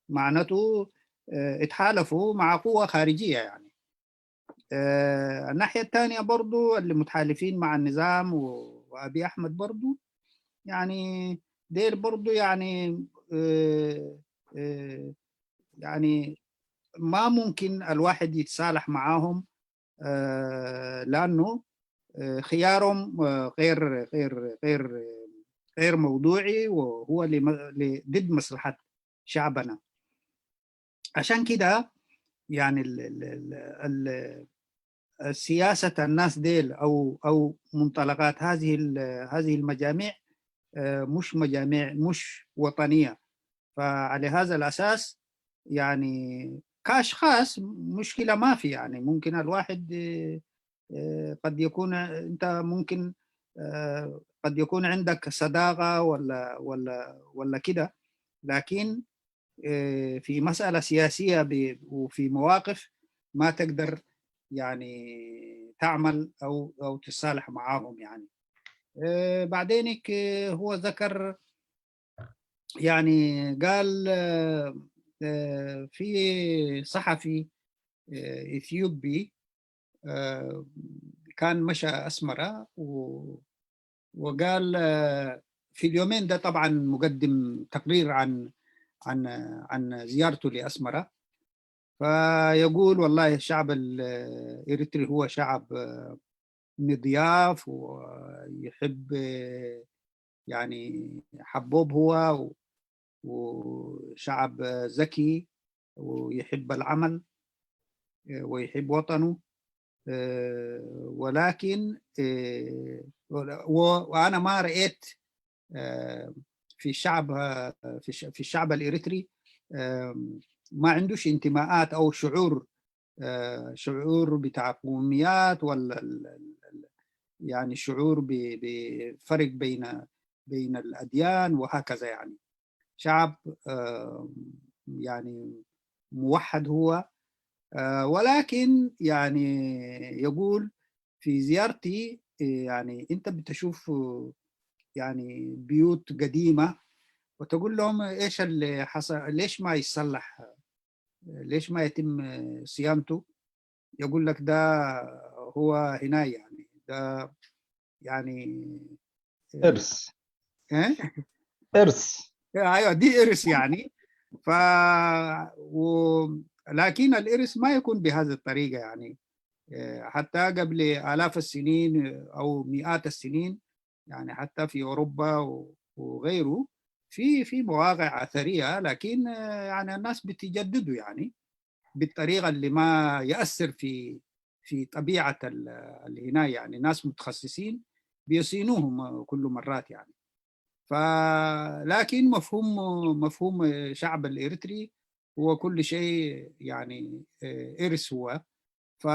معناته اتحالفوا مع قوة خارجية يعني. الناحية الثانية برضو اللي متحالفين مع النظام وأبي أحمد برضو، يعني ديل برضو يعني يعني ما ممكن الواحد يتصالح معاهم، لأنه خيارهم غير غير غير غير موضوعي، وهو ضد مصلحة شعبنا. عشان كده يعني ال ال ال ال السياسة الناس ديل أو أو منطلقات هذه هذه المجاميع مش مجاميع، مش وطنية. فعلى هذا الأساس يعني كأشخاص مشكلة ما في، يعني ممكن الواحد قد يكون أنت ممكن قد يكون عندك صداقة ولا ولا ولا كده، لكن في مسألة سياسية وفي مواقف ما تقدر يعني تعمل أو أو تتصالح معاهم يعني. بعدينك هو ذكر يعني قال في صحفي إثيوبي كان مشى أسمرة وقال في اليومين ده طبعا مقدم تقرير عن عن عن زيارته لأسمرة. فيقول والله الشعب الإريتري هو شعب مضياف ويحب يعني حبوب هو، وشعب ذكي ويحب العمل ويحب وطنه، ولكن وأنا ما رأيت في الشعب في الشعب الإريتري ما عندوش انتماءات أو شعور شعور بتاع قوميات ولا يعني شعور بفرق بين بين الأديان وهكذا. يعني شعب يعني موحد هو، ولكن يعني يقول في زيارتي يعني أنت بتشوف يعني بيوت قديمة وتقول لهم إيش اللي حصل، ليش ما يصلح، ليش ما يتم صيانته؟ يقول لك ده هو هنا يعني ده يعني إرث. إيه؟ إرث. ايوه، دي إرث يعني. ف و... لكن الإرث ما يكون بهذه الطريقة يعني. حتى قبل آلاف السنين أو مئات السنين، يعني حتى في أوروبا وغيره في في مواقع أثرية، لكن يعني الناس بتجددوا يعني بالطريقة اللي ما يأثر في في طبيعة الهناية. يعني ناس متخصصين بيصينوهم كل مرات يعني. فلكن مفهوم مفهوم شعب الإريتري هو كل شيء يعني إرث هو. ف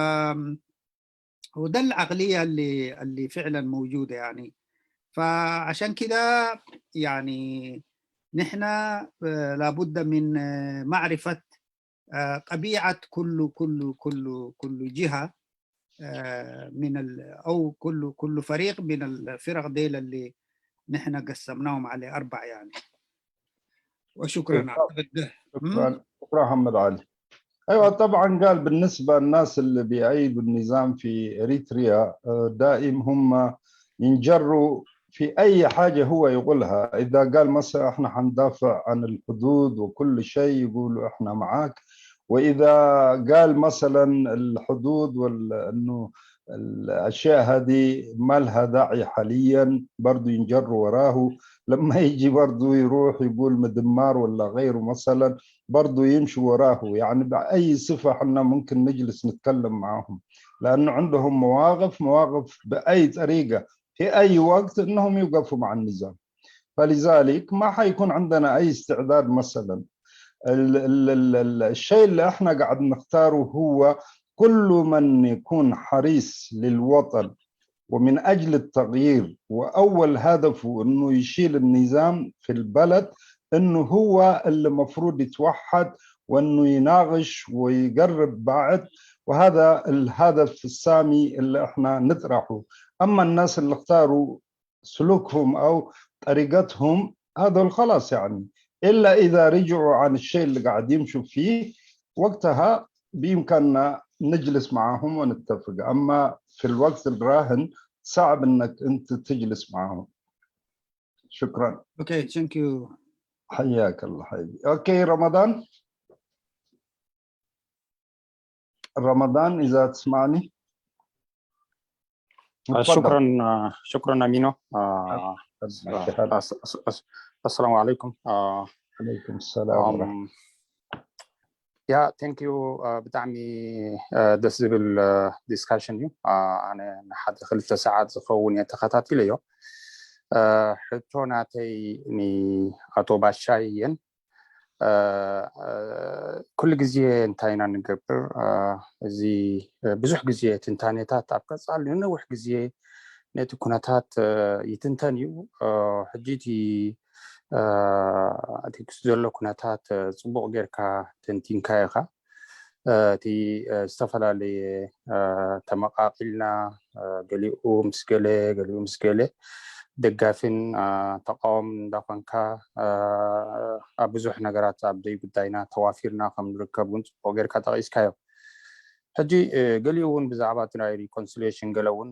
وده العقلية اللي اللي فعلا موجودة يعني. فعشان كده يعني نحن لابد من معرفة طبيعة كل كل كل كل جهة من ال أو كل كل فريق من الفرق ديل اللي نحن قسمناهم على أربع يعني. وشكرا. أعتقد ده شكرا شكرا محمد علي. ايوه طبعا قال بالنسبه للناس اللي بيأيدوا النظام في اريتريا دائم هم ينجروا في اي حاجه هو يقولها. اذا قال مثلا احنا حندافع عن الحدود وكل شيء يقولوا احنا معاك، واذا قال مثلا الحدود وانه الاشياء هذه ما لها داعي حاليا برضو ينجروا وراه. لما يجي برضو يروح يقول مدمار ولا غيره مثلا برضو يمشوا وراه. يعني بأي صفة حنا ممكن نجلس نتكلم معاهم، لأنه عندهم مواقف مواقف بأي طريقة في أي وقت إنهم يوقفوا مع النظام. فلذلك ما حيكون عندنا أي استعداد مثلا. ال ال ال ال الشيء اللي احنا قاعد نختاره هو كل من يكون حريص للوطن ومن أجل التغيير، وأول هدفه إنه يشيل النظام في البلد، إنه هو اللي مفروض يتوحد وإنه يناقش ويقرب بعض، وهذا الهدف السامي اللي إحنا نطرحه. أما الناس اللي اختاروا سلوكهم أو طريقتهم، هذول خلاص يعني، إلا إذا رجعوا عن الشيء اللي قاعد يمشوا فيه وقتها بإمكاننا نجلس معهم ونتفق، أما في الوقت الراهن صعب إنك أنت تجلس معهم. شكرا. Okay, thank you. حياك الله حبيبي. Okay, رمضان. رمضان، إذا تسمعني. شكرا، شكرا أمينو. السلام عليكم. عليكم السلام ورحمة الله. Yeah, thank you. ብጣዕሚ ደስ ዝብል discussion እዩ። ኣነ ንሓደ ክልተ ሰዓት ዝኸውን እየ ተኸታቲለዮ። ሕቶ ናተይ ንኣቶ ባሻይ እየን። ኩሉ ግዜ እንታይ ኢና ንገብር? እዚ ብዙሕ ግዜ ትንታኔታት ኣብ ቀጻሊ ንነዊሕ ግዜ ነቲ ኩነታት ይትንተን እዩ። ሕጂ እቲ እቲ ዘሎ ኩነታት ጽቡቕ ጌርካ ተንቲንካ ኢኻ። እቲ ዝተፈላለየ ተመቓቒልና፣ ገሊኡ ምስ ገለ፣ ገሊኡ ምስ ገለ፣ ደጋፊን ተቃዋምን እንዳኾንካ ኣብ ብዙሕ ነገራት ኣብ ደይ ጉዳይና ተዋፊርና ከም ንርከብ እውን ጽቡቕ ጌርካ ጠቒስካዮ። ሕጂ ገሊኡ እውን ብዛዕባ እቲ ናይ reconciliation ገለ እውን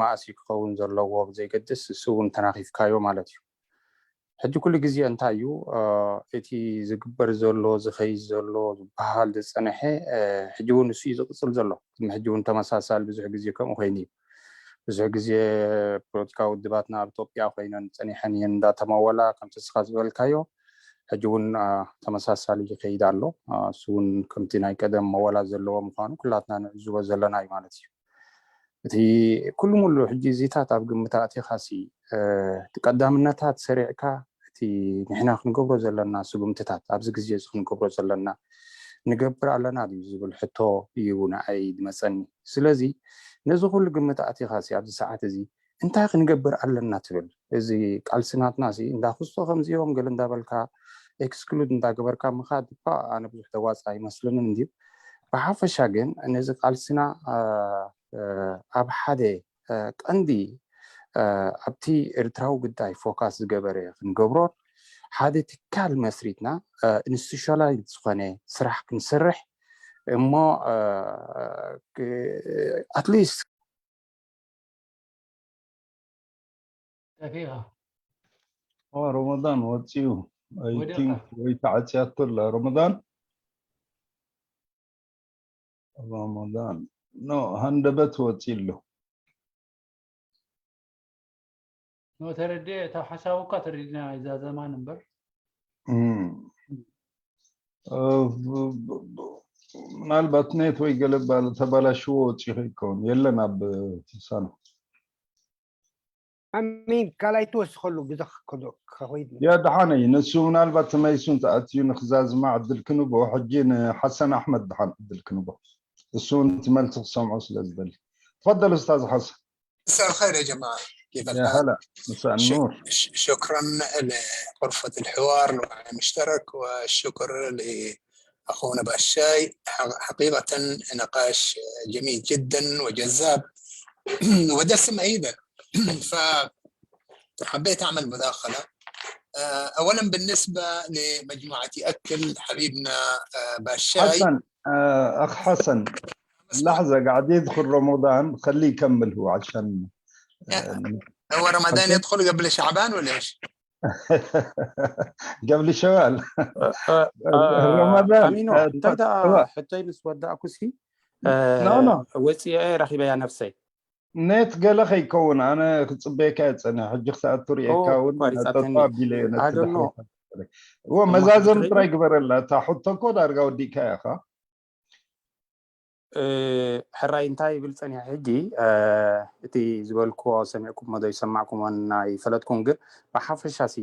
መኣስ እዩ ክኸውን ዘለዎ ብዘይገድስ እሱ እውን ተናኺፍካዮ ማለት እዩ። ሕጂ ኩሉ ግዜ እንታይ እዩ እቲ ዝግበር ዘሎ ዝኸይድ ዘሎ ዝበሃል ዝፀንሐ ሕጂ እውን እሱ እዩ ዝቕፅል ዘሎ። ቅድሚ ሕጂ እውን ተመሳሳሊ ብዙሕ ግዜ ከምኡ ኮይኑ እዩ። ብዙሕ ግዜ ፖለቲካዊ ውድባትና ኣብ ኢትዮጵያ ኮይነን ፀኒሐን እየን እንዳተመወላ ከምቲ እስኻ ዝበልካዮ ሕጂ እውን ተመሳሳሊ ይኸይድ ኣሎ። እሱ እውን ከምቲ ናይ ቀደም መወላ ዘለዎ ምዃኑ ኩላትና ንዕዝቦ ዘለና እዩ ማለት እዩ። እቲ ኩሉ ሙሉ ሕጂ እዚታት ኣብ ግምት ኣእቲኻሲ እቲ ቀዳምነታት ሰሪዕካ እቲ ንሕና ክንገብሮ ዘለና ስጉምትታት ኣብዚ ግዜ እዚ ክንገብሮ ዘለና ንገብር ኣለና ድዩ ዝብል ሕቶ እዩ ንኣይ ዝመፀኒ። ስለዚ ነዚ ኩሉ ግምት ኣእቲኻሲ ኣብዚ ሰዓት እዚ እንታይ ክንገብር ኣለና ትብል? እዚ ቃልሲ ናትና ሲ እንዳ ክስቶ ከምዚኦም ገለ እንዳበልካ exclude እንዳገበርካ ምኻድ እኳ ኣነ ብዙሕ ተዋፃ ኣይመስለንን እንድዩ። ብሓፈሻ ግን ነዚ ቃልስና ኣብ ሓደ ቀንዲ ኣብቲ ኤርትራዊ ጉዳይ focus ዝገበረ ክንገብሮ ሓደ ትካል መስሪትና institutionalized ዝኾነ ስራሕ ክንሰርሕ እሞ at least ጠፊእኻ። ረመዳን ወፂኡ። ወይ ተዓፅያቶ ኣላ ረመዳን። ረመዳን ኖ ሃንደበት ወፂ ኣሎ። ኖ ተረድኤ፣ እታ ሓሳቡ እኳ ተረዲና እዛ ዘማን እምበር። ምናልባት ኔት ወይ ገለ ባል ተባላሽዎ ወፂኹ ይከውን። የለን ኣብ ሳና ኣሚን ካልኣይ ትወስኸሉ ግዜ ከኸይድ ያ ደሓን እዩ። ንሱ ምናልባት ተመይሱ እንተኣትዩ ንክዛዝማ ዕድል ክንቦ። ሕጂ ንሓሰን ኣሕመድ ደሓን ዕድል ክንቦ። እሱ እውን ትመልሲ ክሰምዖ ስለ ዝደሊ። ተፈደል ኡስታዝ ሓሰን። مساء الخير يا جماعة، كيف يا الحال؟ هلا، مساء النور. شكرا لغرفة الحوار المشترك، والشكر لأخونا باشاي. حقيقة نقاش جميل جدا وجذاب ودسم أيضا. فحبيت أعمل مداخلة. أولا بالنسبة لمجموعة يأكل حبيبنا باشاي. حسن، أخ حسن، لحظة، قاعد يدخل رمضان، خليه يكمل هو عشان هو رمضان يدخل قبل شعبان ولا ايش؟ قبل شوال. ረመዳን ኣሚኖ እንታይ ደኣ ሕቶይ ምስ ወዳእኩ ሲ ወፂአ ረኺበያ ነፍሰይ። ኔት ገለ ከይከውን ኣነ ክፅበየካ እየ ፀኒሐ። ሕጂ ክትኣቱ ርእየካ እውን ጠጠው ኣቢለ እየ ነቲ ድሕሪ እዎ መዛዘም ጥራይ ግበረላ። እታ ሕቶ እኮ ዳርጋ ወዲእካ ኢኻ። ሕራይ እንታይ ይብል ፀኒሐ ሕጂ እቲ ዝበልክዎ ሰሚዕኩሞ ዶ ይሰማዕኩሞን ኣይፈለጥኩን፣ ግን ብሓፈሻ ሲ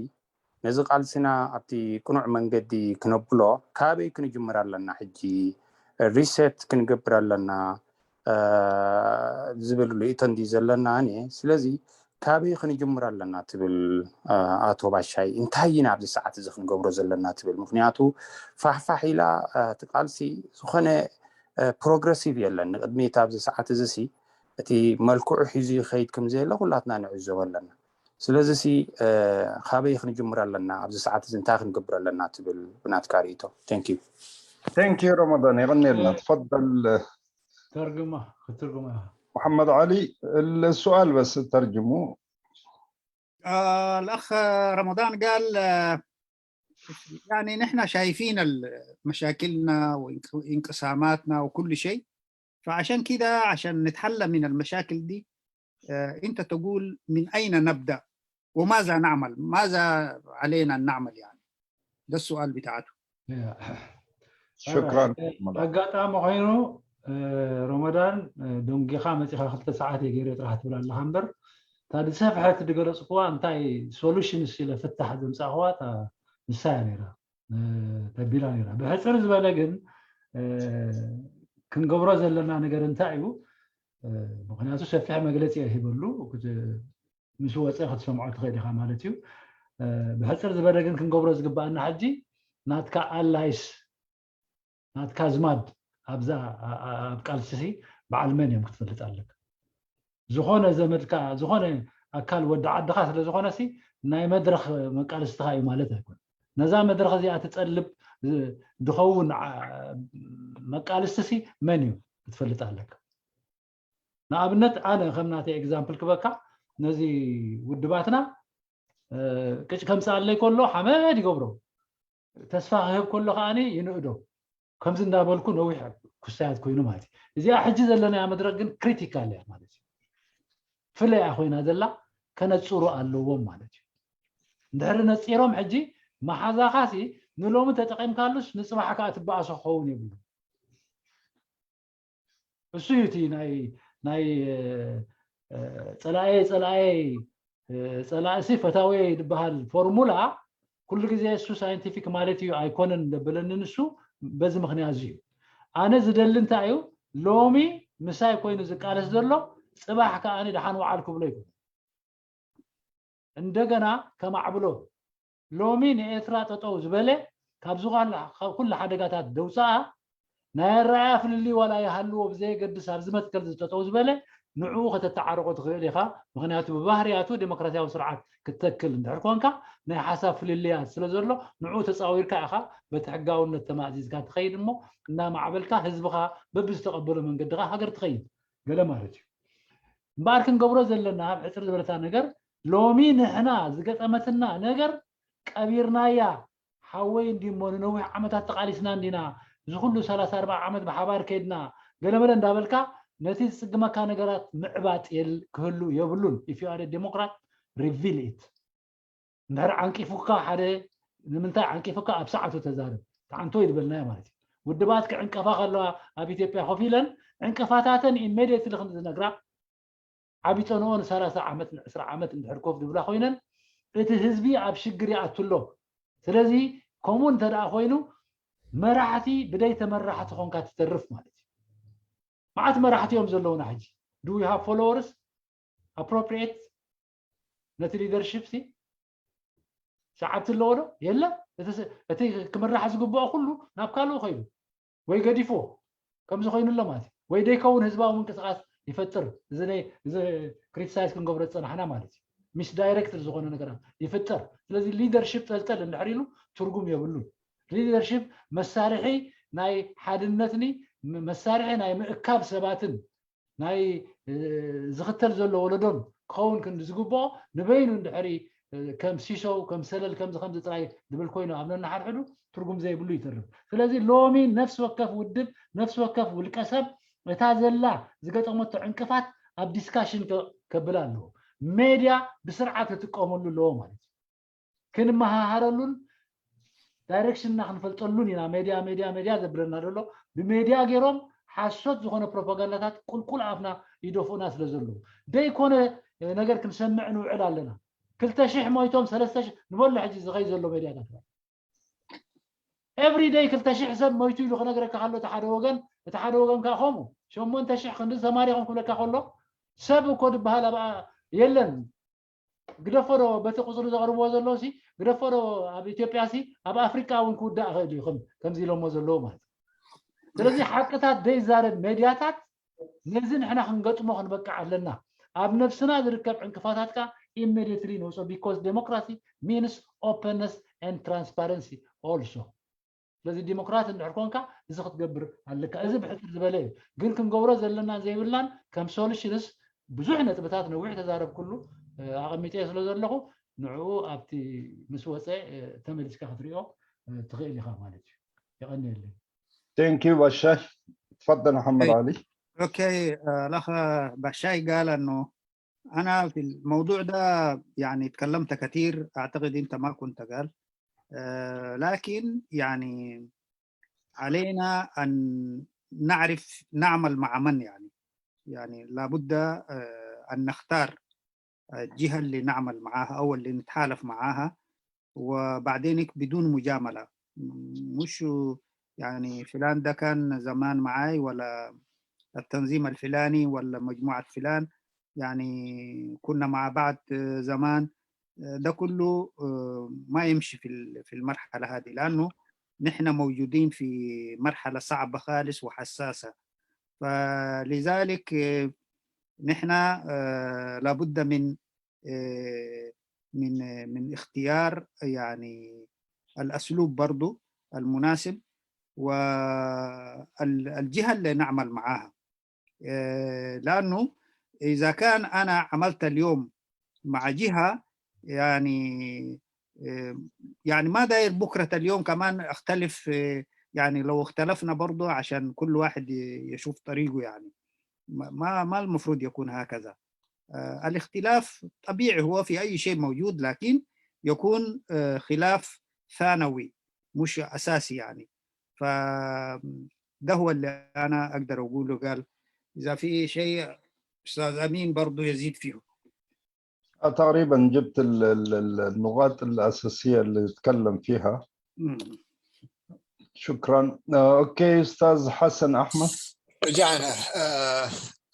ነዚ ቃልስና ኣብቲ ቅኑዕ መንገዲ ክነብሎ ካበይ ክንጅምር ኣለና? ሕጂ ሪሰት ክንገብር ኣለና ዝብል ርእቶ እንዲ ዘለና ኣነ። ስለዚ ካበይ ክንጅምር ኣለና ትብል ኣቶ ባሻይ? እንታይ ኢና ኣብዚ ሰዓት እዚ ክንገብሮ ዘለና ትብል? ምክንያቱ ፋሕፋሕ ኢላ እቲ ቃልሲ ዝኾነ ፕሮግረሲቭ የለን። ንቅድሚት ኣብዚ ሰዓት እዚ ሲ እቲ መልክዑ ሒዙ ይኸይድ ከም ዘየለ ኩላትና ንዕዘቦ ኣለና። ስለዚ ሲ ካበይ ክንጅምር ኣለና፣ ኣብዚ ሰዓት እዚ እንታይ ክንገብር ኣለና ትብል ብናትካ ርእቶ? Thank you። Thank you رمضان، يغني لنا. تفضل. ترجمة، ترجمة. محمد علي، السؤال بس ترجمه. آه الأخ رمضان قال آه يعني نحن شايفين مشاكلنا وانقساماتنا وكل شيء، فعشان كده عشان نتحلى من المشاكل دي آه انت تقول من اين نبدا وماذا نعمل، ماذا علينا ان نعمل؟ يعني ده السؤال بتاعته. شكرا. ኣጋጣሚ ኮይኑ ረመዳን ደንጊኻ መፂኻ ክልተ ሰዓት እየ ገይረ ጥራሕ ትብል ኣለኻ እምበር፣ እታ ዝሰፍሐት ዝገለፅኩዋ እንታይ ሶሉሽንስ ኢለ ፍታሕ ዘምፃእኽዋ ንሳ እያ ነይራ ተቢላ ነይራ። ብሕፅር ዝበለ ግን ክንገብሮ ዘለና ነገር እንታይ እዩ? ምክንያቱ ሰፊሕ መግለፂ እየ ሂበሉ፣ ምስ ወፀ ክትሰምዖ ትኽእል ኢኻ ማለት እዩ። ብሕፅር ዝበለ ግን ክንገብሮ ዝግባኣና ሕጂ ናትካ ኣላይስ ናትካ ኣዝማድ ኣብዛ ኣብ ቃልስሲ በዓል መን እዮም ክትፈልጥ ኣለካ። ዝኾነ ዘመድካ ዝኾነ ኣካል ወዲ ዓድኻ ስለ ዝኾነ ሲ ናይ መድረኽ መቃልስትኻ እዩ ማለት ኣይኮን። ነዛ መድረኽ እዚኣ ትፀልብ ድኸውን መቃልስቲ ሲ መን እዩ ክትፈልጥ ኣለካ። ንኣብነት ኣነ ከም ናተይ ኤግዛምፕል ክበካ ነዚ ውድባትና ቅጭ ከምፅኣለይ ከሎ ሓመድ ይገብሮ፣ ተስፋ ክህብ ከሎ ከዓኒ ይንእዶ። ከምዚ እንዳበልኩ ነዊሕ ክሳያት ኮይኑ ማለት እዩ። እዚኣ ሕጂ ዘለናያ መድረክ ግን ክሪቲካል እያ ማለት እዩ። ፍለያ ኮይና ዘላ ከነፅሩ ኣለዎም ማለት እዩ። እንድሕሪ ነፂሮም ሕጂ መሓዛኻሲ ንሎሚ ተጠቂምካሉስ ንፅባሕ ከዓ ትበኣሶ ክኸውን የብሉ። እሱ እዩ እቲ ናይ ናይ ፀላኤ ፀላኤ ፀላእሲ ፈታዊ ዝበሃል ፎርሙላ ኩሉ ግዜ እሱ ሳይንቲፊክ ማለት እዩ ኣይኮነን ዘበለኒ ንሱ በዚ ምክንያት እዚ እዩ። ኣነ ዝደሊ እንታይ እዩ ሎሚ ምሳይ ኮይኑ ዝቃለስ ዘሎ ፅባሕ ከዓኒ ደሓን ወዓል ክብሎ ይኮነ እንደገና ከማዕብሎ ሎሚ ንኤርትራ ጠጠው ዝበለ ካብዚ ኩሉ ሓደጋታት ደውፅኣ ናይ ኣረኣያ ፍልልይ ዋላ ይሃልዎ ብዘየገድስ ኣብዚ መትከል እዚ ጠጠው ዝበለ ንዕኡ ከተተዓርቆ ትኽእል ኢኻ። ምክንያቱ ብባህርያቱ ዴሞክራሲያዊ ስርዓት ክትተክል እንድሕር ኮንካ ናይ ሓሳብ ፍልልያት ስለ ዘሎ ንዕኡ ተፃዊርካ ኢኻ በቲ ሕጋውነት ተማእዚዝካ ትኸይድ እሞ እናማዕበልካ ህዝብኻ በብዝተቐበሎ መንገዲ ሃገር ትኸይድ ገለ ማለት እዩ። እምበኣር ክንገብሮ ዘለና ኣብ ሕፅር ዝበለታ ነገር ሎሚ ንሕና ዝገጠመትና ነገር ቀቢርናያ ሓወይ እንዲሞ ንነዊሕ ዓመታት ተቓሊስና እንዲና እዚ ኩሉ ሰላሳ ኣርባዓ ዓመት ብሓባር ከይድና ገለመለ እንዳበልካ ነቲ ዝፅግመካ ነገራት ምዕባጥ ክህሉ የብሉን። If you are a democrat, reveal it. እንድሕር ዓንቂፉካ ሓደ ንምንታይ ዓንቂፉካ ኣብ ሰዓቱ ተዛረብ ተዓንቶ ይድበልናዮ ማለት እዩ። ውድባት ክዕንቀፋ ከለዋ ኣብ ኢትዮጵያ ኮፍ ኢለን ዕንቅፋታተን ኢሜድየትሊ ክንዝነግራ ዓቢ ጸንኦ ንሰላሳ ዓመት ንዕስራ ዓመት እንድሕር ኮፍ ዝብላ ኮይነን እቲ ህዝቢ ኣብ ሽግር ይኣቱ ኣሎ። ስለዚ ከምኡ እንተ ደኣ ኮይኑ መራሕቲ ብደይ ተመራሕቲ ኾንካ ትተርፍ ማለት እዩ። መዓት መራሕቲ እዮም ዘለውና ሕጂ። Do we have followers? Appropriate ነቲ ሊደርሽፕ ሲ ሰዓብቲ ኣለዎ ዶ? የለን። እቲ ክምራሕ ዝግብኦ ኩሉ ናብ ካልኡ ከይዱ ወይ ገዲፍዎ ከምዚ ኮይኑ ኣሎ ማለት እዩ። ወይ ደይከውን ህዝባዊ ምንቅስቃስ ይፈጥር። እዚ ክሪቲሳይዝ ክንገብሮ ዝፀናሕና ማለት እዩ። ሚስዳይሬክትድ ዝኾነ ነገራት ይፍጠር። ስለዚ ሊደርሽፕ ጠልጠል እንድሕር ኢሉ ትርጉም የብሉን። ሊደርሽፕ መሳርሒ ናይ ሓድነትኒ መሳርሒ ናይ ምእካብ ሰባትን ናይ ዝኽተል ዘሎ ወለዶን ክኸውን ክንዲ ዝግብኦ ንበይኑ እንድሕሪ ከም ሲሶው ከም ሰለል ከምዚ ከምዚ ጥራይ ዝብል ኮይኑ ኣብ ነናሓድሕዱ ትርጉም ዘይብሉ ይተርፍ። ስለዚ ሎሚ ነፍሲ ወከፍ ውድብ ነፍሲ ወከፍ ውልቀ ሰብ እታ ዘላ ዝገጠመቶ ዕንቅፋት ኣብ ዲስካሽን ከብል ኣለዎ። ሜድያ ብስርዓት ክጥቀመሉ ኣለዎ ማለት እዩ። ክንመሃሃረሉን ዳይሬክሽንና ክንፈልጠሉን ኢና። ሜድያ ሜድያ ሜድያ ዘብለና ዘሎ ብሜድያ ገይሮም ሓሶት ዝኾነ ፕሮፓጋንዳታት ቁልቁል ኣፍና ይደፍኡና ስለ ዘለዉ ደይኮነ ነገር ክንሰምዕ ንውዕል ኣለና። ክልተ ሽሕ ሞይቶም ሰለስተ ሽሕ ንበሎ ሕጂ ዝኸይ ዘሎ ሜድያታት ኤቭሪ ደይ ክልተ ሽሕ ሰብ ሞይቱ ኢሉ ክነግረካ ከሎ እቲ ሓደ ወገን እቲ ሓደ ወገን ከዓ ከምኡ ሸሞንተ ሽሕ ክንዲ ተማሪኾም ክብለካ ከሎ ሰብ እኮ ዝበሃል ኣብኣ የለን። ግደፎ ዶ በቲ ቁፅሪ ዘቕርብዎ ዘለዉ ሲ ግደፎ ዶ ኣብ ኢትዮጵያ ሲ ኣብ ኣፍሪቃ እውን ክውዳእ ይኽእል እዩ ከምዚ ኢሎሞ ዘለዉ ማለት እዩ። ስለዚ ሓቅታት ዘይዛረብ ሜድያታት ነዚ ንሕና ክንገጥሞ ክንበቅዕ ኣለና። ኣብ ነብስና ዝርከብ ዕንቅፋታት ከዓ ኢሚዲየትሊ ነውፅኦ because democracy means openness and transparency also። ስለዚ ዲሞክራት እንድሕር ኮንካ እዚ ክትገብር ኣለካ። እዚ ብሕፅር ዝበለ እዩ። ግን ክንገብሮ ዘለና ዘይብልናን ከም solutions ብዙሕ ነጥብታት ነዊሕ ተዛረብኩሉ ኣቐሚጠ ስለ ዘለኹ ንዕኡ ኣብቲ ምስ ወፀ ተመሊስካ ክትሪኦ ትኽእል ኢኻ ማለት እዩ። የቐንየለይ። Thank you ባሻይ። ትፈደል ሓመድ ዓሊ። Okay. الأخ بشاي قال أنه أنا في الموضوع ده يعني تكلمت كثير، أعتقد أنت ما كنت قال. آه، لكن يعني علينا أن نعرف نعمل مع من، يعني يعني لابد آه، أن نختار الجهة اللي نعمل معاها أو اللي نتحالف معاها، وبعدين بدون مجاملة، مش يعني فلان ده كان زمان معاي ولا التنظيم الفلاني ولا مجموعة فلان، يعني كنا مع بعض زمان. ده كله ما يمشي في في المرحلة هذه، لأنه نحن موجودين في مرحلة صعبة خالص وحساسة. فلذلك نحن لابد من من من اختيار يعني الأسلوب برضو المناسب والجهة اللي نعمل معاها. لأنه إذا كان أنا عملت اليوم مع جهة يعني يعني ما داير بكرة اليوم كمان أختلف، يعني لو اختلفنا برضو عشان كل واحد يشوف طريقه، يعني ما ما المفروض يكون هكذا. الاختلاف طبيعي، هو في أي شيء موجود، لكن يكون خلاف ثانوي مش أساسي يعني. فده هو اللي أنا أقدر أقوله. قال إذا في شيء أستاذ أمين برضو يزيد فيه. تقريبا جبت النقاط الأساسية اللي يتكلم فيها. شكرا. أوكي، أستاذ حسن أحمد. رجعنا.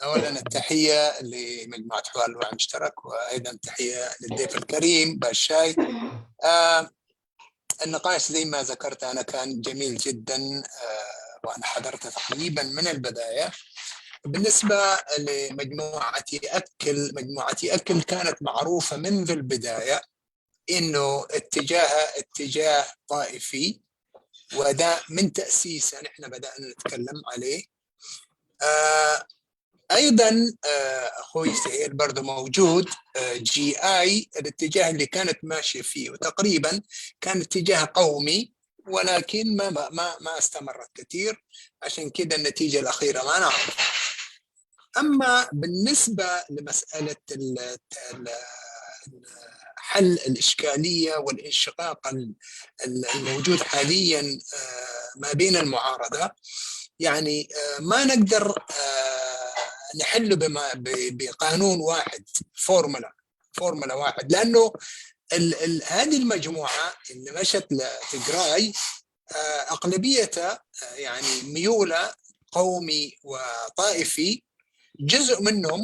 أولا التحية لمجموعة حوار الوعي المشترك، وأيضا تحية للضيف الكريم باشاي. النقاش زي ما ذكرت أنا كان جميل جدا، وأنا حضرت تقريبا من البداية. بالنسبة لمجموعة يأكل، مجموعة يأكل كانت معروفة منذ البداية إنه اتجاهها اتجاه طائفي، وده من تأسيسها نحن بدأنا نتكلم عليه. آه أيضا آه أخوي سهيل برضو موجود. آه جي آي الاتجاه اللي كانت ماشية فيه وتقريبا كان اتجاه قومي، ولكن ما ما ما استمرت كثير، عشان كده النتيجة الأخيرة ما نعرف. أما بالنسبة لمسألة حل الإشكالية والانشقاق الموجود حاليا ما بين المعارضة، يعني ما نقدر نحله بقانون واحد، فورمولا، فورمولا واحد، لأنه هذه المجموعة اللي مشت لتجراي أغلبيتها يعني ميولها قومي وطائفي، جزء منهم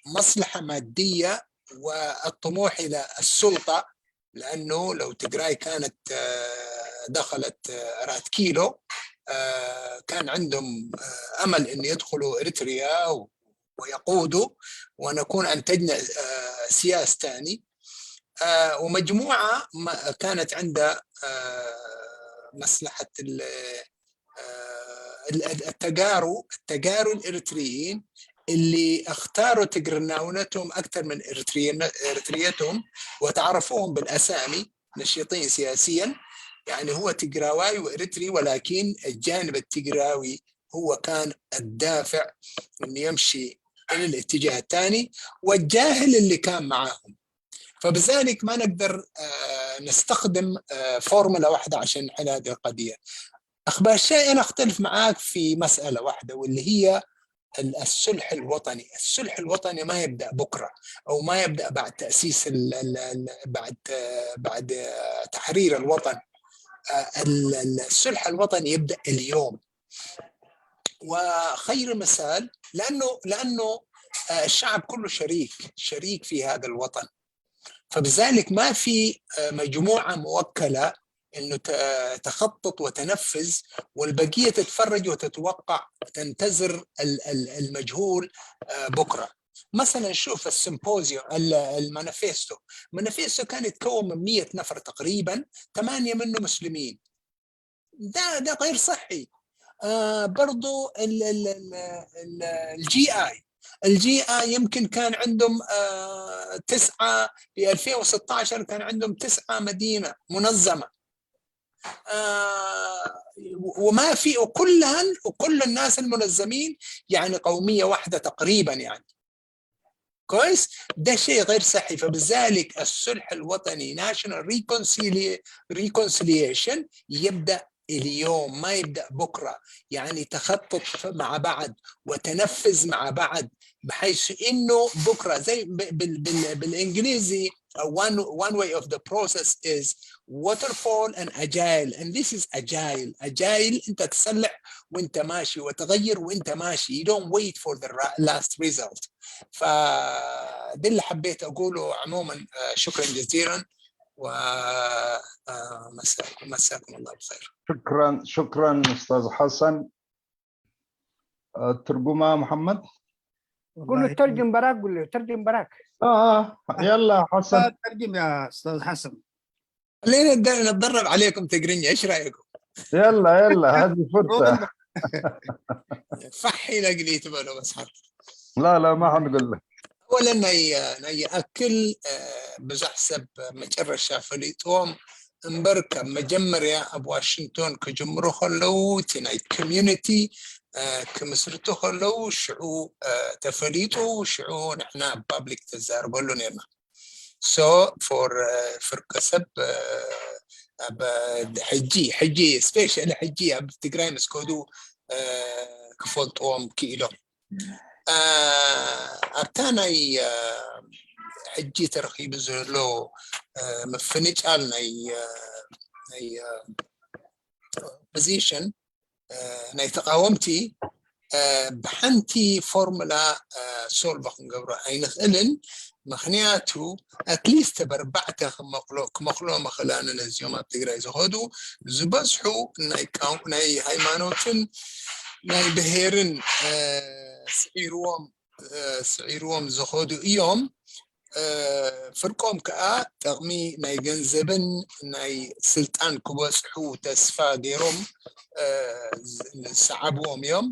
مصلحة مادية والطموح إلى السلطة، لأنه لو تجراي كانت دخلت رات كيلو كان عندهم أمل أن يدخلوا إريتريا ويقودوا ونكون أنتجنا سياس تاني. ومجموعة كانت عندها مصلحة التجارو التجارو الإريتريين اللي اختاروا تجرناونتهم أكثر من إريتريتهم وتعرفوهم بالأسامي، نشيطين سياسيا. يعني هو تجراواي وإريتري، ولكن الجانب التجراوي هو كان الدافع إنه يمشي إلى الاتجاه الثاني، والجاهل اللي كان معاهم. فبذلك ما نقدر نستخدم فورمولا واحدة عشان نحل هذه القضية. أخ باشاي، أنا أختلف معاك في مسألة واحدة، واللي هي الصلح الوطني. الصلح الوطني ما يبدأ بكرة أو ما يبدأ بعد تأسيس ال ال ال بعد بعد تحرير الوطن. الصلح الوطني يبدأ اليوم، وخير مثال لأنه لأنه الشعب كله شريك شريك في هذا الوطن. فبذلك ما في مجموعة موكلة انه تخطط وتنفذ، والبقيه تتفرج وتتوقع، تنتظر المجهول بكره. مثلا شوف السيمبوزيوم، المانيفستو، المانيفستو كان يتكون من مية نفر تقريبا، ثمانيه منه مسلمين. ده ده غير صحي. آه برضو ال ال ال ال ال GI، ال GI يمكن كان عندهم آه تسعة في ألفين وستاشر، كان عندهم تسعة مدينة منظمة. آه وما في، وكلهن وكل الناس المنظمين يعني قومية واحدة تقريبا يعني. كويس؟ ده شيء غير صحي. فبذلك الصلح الوطني، national reconciliation، يبدأ اليوم، ما يبدأ بكرة. يعني تخطط مع بعض وتنفذ مع بعض، بحيث انه بكرة زي بال بال بالانجليزي، one one way of the process is waterfall and agile, and this is agile. Agile انت تسلح وانت ماشي، وتغير وانت ماشي. You don't wait for the last result. فده اللي حبيت اقوله. عموما شكرا جزيلا، ومساكم مساكم الله بخير. شكرا شكرا استاذ حسن. ترجمة محمد. قول له ترجم براك، قول له ترجم براك. اه يلا حسن. ترجم يا استاذ حسن. خلينا نتدرب عليكم تقرنجة، ايش رايكم؟ يلا يلا، هذه فرصة. فحي لقلي تبالو بس حرف. لا لا، ما حنقول لك. اولا ናይ ናይ ኣክል ብዙሕ ሰብ መጨረሻ ፈሊጥዎም እምበር ካብ መጀመርያ ኣብ ዋሽንግቶን ክጅምሩ ከለዉ እቲ ናይ ኮሚዩኒቲ ክምስርቱ ከለዉ ሽዑ ተፈሊጡ፣ ሽዑ ንሕና ኣብ ፓብሊክ ተዛርበሉ ነርና። So for ፍርቀ ሰብ ኣብ ሕጂ ሕጂ ስፔሻሊ ሕጂ ኣብ ትግራይ ምስ ከዱ ክፈልጥዎም ክኢሎም። ኣብታ ናይ ሕጂ ተረኺቡ ዘሎ ምፍንጫል ናይ ኦፖዚሽን ናይ ተቃወምቲ ብሓንቲ ፎርሙላ ሶልቭ ክንገብሮ ኣይንኽእልን። ምክንያቱ ኣትሊስት ብኣርባዕተ ክመክሎ መኽእላኒ ነዚኦም ኣብ ትግራይ ዝኸዱ ዝበዝሑ ናይ ሃይማኖትን ናይ ብሄርን ስዒርዎም ስዒርዎም ዝኸዱ እዮም። ፍርቆም ከዓ ጥቕሚ ናይ ገንዘብን ናይ ስልጣን ክበፅሑ ተስፋ ገይሮም ዝሰዓብዎም እዮም።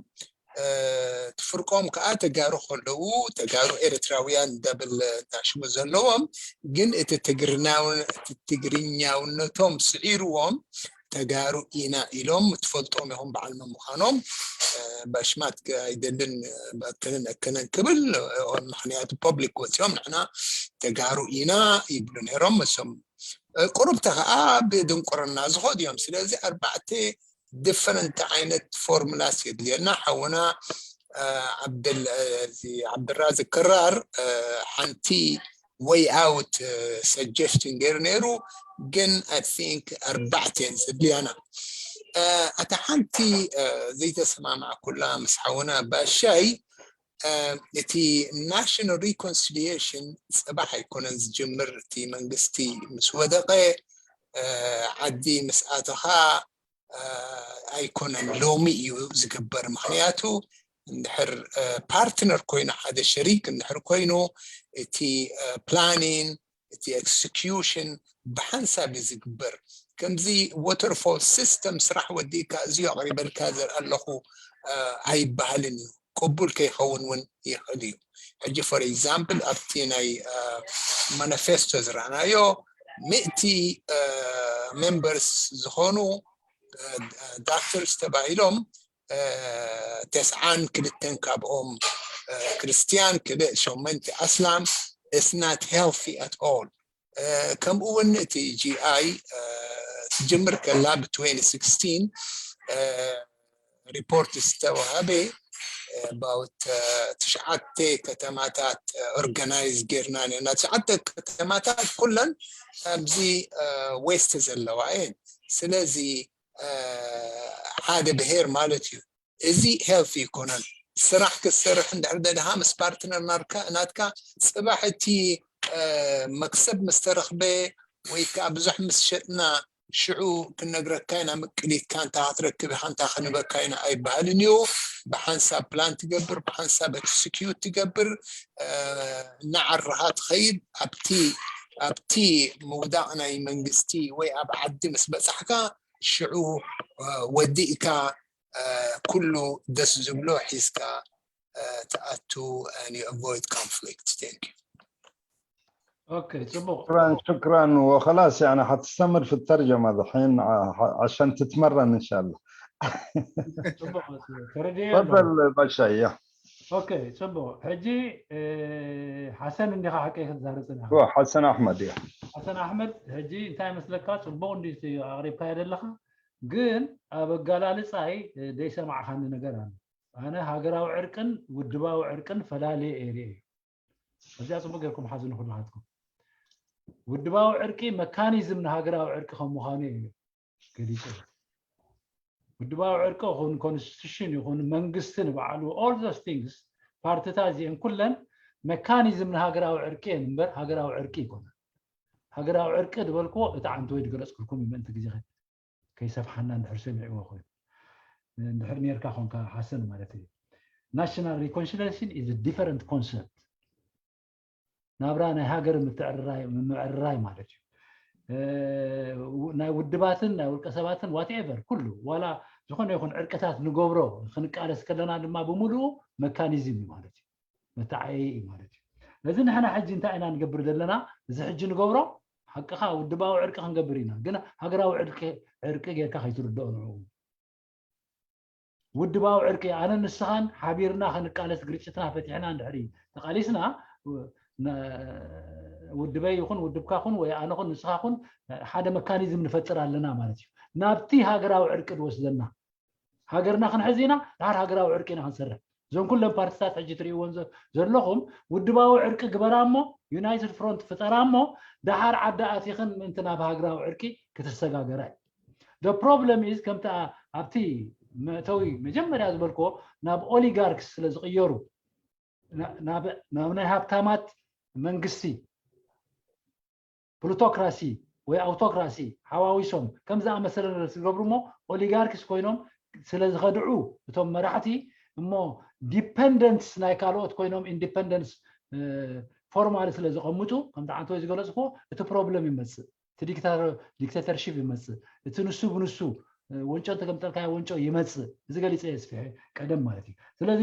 ፍርቆም ከዓ ተጋሩ ከለዉ ተጋሩ ኤርትራውያን ደብል ናሽሙ ዘለዎም፣ ግን እቲ ትግርኛውነቶም ስዒርዎም ተጋሩ ኢና ኢሎም ትፈልጦም ኢኹም በዓል መምዃኖም። በሽማት ኣይደልን በከንን እከነን ክብል፣ ምክንያቱ ፐብሊክ ወፂኦም ንሕና ተጋሩ ኢና ይብሉ ነይሮም። እሶም ቁሩብተ ከዓ ብድንቁርና ዝኸዱ እዮም። ስለዚ ኣርባዕተ ዲፈረንት ዓይነት ፎርሙላስ የድልየና። ሓውና ዓብድራዚ ክራር ሓንቲ ወይ ኣውት ሰጀስሽን ገይሩ ነይሩ፣ ግን ኣይ ቲንክ ኣርባዕተ እየን ዘድልያና። እታ ሓንቲ ዘይተሰማማዕኩላ ምስ ሓውና ባሻይ እቲ ናሽናል ሪኮንሲሊየሽን ፅባሕ ኣይኮነን ዝጅምር። እቲ መንግስቲ ምስ ወደቐ ዓዲ ምስ ኣተኻ ኣይኮነን ሎሚ እዩ ዝግበር። ምክንያቱ እንድሕር ፓርትነር ኮይኑ ሓደ ሸሪክ እንድሕር ኮይኑ እቲ ፕላኒን እቲ ኤክስኪዩሽን ብሓንሳብ እዩ ዝግበር። ከምዚ ዎተርፎል ሲስተም ስራሕ ወዲእካ እዚዮ ኣቕሪበልካ ዘር ኣለኹ ኣይበሃልን እዩ። ቅቡል ከይኸውን እውን ይኽእል እዩ። ሕጂ ፎር ኤግዛምፕል ኣብቲ ናይ ማኒፌስቶ ዝረኣናዮ ምእቲ ሜምበርስ ዝኾኑ ዳክተርስ ተባሂሎም ተስዓን ክልተን ካብኦም ክርስትያን፣ ክልእ ሸመንቲ ኣስላም። It's not healthy at all። ከምኡ እውን እቲ GI ትጅምር ከላ ብ twenty sixteen ሪፖርት ዝተዋሃበ about ትሽዓተ ከተማታት ኦርጋናይዝ ጌርና ነና። ትሽዓተ ከተማታት ኩለን ኣብዚ ዌስት ዘለዋ እየን። ስለዚ ሓደ ብሄር ማለት እዩ። እዚ ሄልቲ ይኮነን። ስራሕ ክትሰርሕ እንድሕር ደለኻ ምስ ፓርትነር ናትካ ጽባሕ እቲ መክሰብ ምስ ተረኽበ ወይ ከዓ ብዙሕ ምስ ሸጥና ሽዑ ክንነግረካ ኢና። ምቅሊትካ እንታ ክትረክብ ኢኻ፣ እንታ ክንበካ ኢና ኣይበሃልን እዩ። ብሓንሳብ ፕላን ትገብር፣ ብሓንሳብ ኤክስኪዩት ትገብር፣ እናዓረኻ ትኸይድ። ኣብቲ ኣብቲ ምውዳቕ ናይ መንግስቲ ወይ ኣብ ዓዲ ምስ በጻሕካ ሽዑ ወዲእካ ኩሉ ደስ ዝብሎ ሒዝካ ትኣቱ and you avoid conflict. Thank you. ኦኬ ጽቡቕ شكرا شكرا وخلاص يعني حتستمر في الترجمة الحين عشان تتمرن إن شاء الله. ጽቡቕ ተረድኤ تفضل باشا. ኦኬ ጽቡቕ ሕጂ ሓሰን እንዲኻ ሓቀይ ክትዛረብ ጽኒኻ هو حسن أحمد يا ሓሰን ኣሕመድ ሕጂ እንታይ መስለካ ጽቡቕ እንዲ ኣቕሪብካዮ ዘለኻ ግን ኣብ ኣገላልጻይ ደይሰማዕኻኒ ነገር ኣሎ ኣነ ሃገራዊ ዕርቅን ውድባዊ ዕርቅን ፈላልየ እየ ርእየ እዚኣ ጽቡቕ ጌርኩም ሓዙ ንኩላትኩም ውድባዊ ዕርቂ መካኒዝም ንሃገራዊ ዕርቂ ከም ምዃኑ እዩ ገሊጹ ውድባዊ ዕርቂ ይኹን ኮንስቲቱሽን ይኹን መንግስቲ ንባዕሉ all those things ፓርትታት እዚአን ኩለን መካኒዝም ንሃገራዊ ዕርቂ እየን እምበር ሃገራዊ ዕርቂ ይኮነ ሃገራዊ ዕርቂ ዝበልክዎ እቲ ዓንተወይ ዝገለፅኩልኩም እዩ ምእንቲ ግዜ ከይሰፍሓና እንድሕር ሰሚዕዎ ኮይኑ እንድሕር ኔርካ ኮንካ ሓሰን ማለት እዩ national reconciliation is different concept ናብራ ናይ ሃገር ምትዕርራይ ምምዕርራይ ማለት እዩ ናይ ውድባትን ናይ ውልቀ ሰባትን whatever ኩሉ ዋላ ዝኾነ ይኹን ዕርቅታት ንገብሮ ክንቃለስ ከለና ድማ ብምሉኡ መካኒዝም እዩ ማለት እዩ መተዓየይ እዩ ማለት እዩ እዚ ንሕና ሕጂ እንታይ ኢና ንገብር ዘለና እዚ ሕጂ ንገብሮ ሓቅኻ ውድባዊ ዕርቂ ክንገብር ኢና ግን ሃገራዊ ዕርቂ ጌርካ ከይትርድኦ ንዕኡ ውድባዊ ዕርቂ ኣነ ንስኻን ሓቢርና ክንቃለስ ግርጭትና ፈቲሕና እንድሕሪ ተቃሊስና ውድበይ ይኹን ውድብካ ኹን ወይ ኣነ ኹን ንስኻ ኹን ሓደ መካኒዝም ንፈጥር ኣለና ማለት እዩ ናብቲ ሃገራዊ ዕርቂ ዝወስደና ሃገርና ክንሕዝ ኢና ድሓር ሃገራዊ ዕርቂ ኢና ክንሰርሕ እዞም ኩለን ፓርቲታት ሕጂ ትርእይዎን ዘለኹም ውድባዊ ዕርቂ ግበራ እሞ ዩናይትድ ፍሮንት ፍጠራ እሞ ድሓር ዓዲ ኣቲኽን ምእንቲ ናብ ሃገራዊ ዕርቂ ክትሰጋገራ እዩ problem is ከምቲ ኣብቲ መእተዊ መጀመርያ ዝበልክዎ ናብ ኦሊጋርክስ ስለ ዝቕየሩ ናብ ናይ ሃብታማት መንግስቲ ፕሉቶክራሲ ወይ ኣውቶክራሲ ሓዋዊሶም ከም ዝኣመሰለ ነገር ዝገብሩ እሞ ኦሊጋርክስ ኮይኖም ስለ ዝኸድዑ እቶም መራሕቲ እሞ ዲፐንደንትስ ናይ ካልኦት ኮይኖም ኢንዲፐንደንስ ፎርማሊ ስለ ዘቐምጡ ከምቲ ዓንተወይ ዝገለፅክዎ እቲ problem ይመፅእ እቲ ዲክታተርሺፕ ይመፅእ እቲ ንሱ ብንሱ ወንጮ እንተገምጠልካዮ ወንጮ ይመፅእ እዚ ገሊፀ የስፍሐ ቀደም ማለት እዩ ስለዚ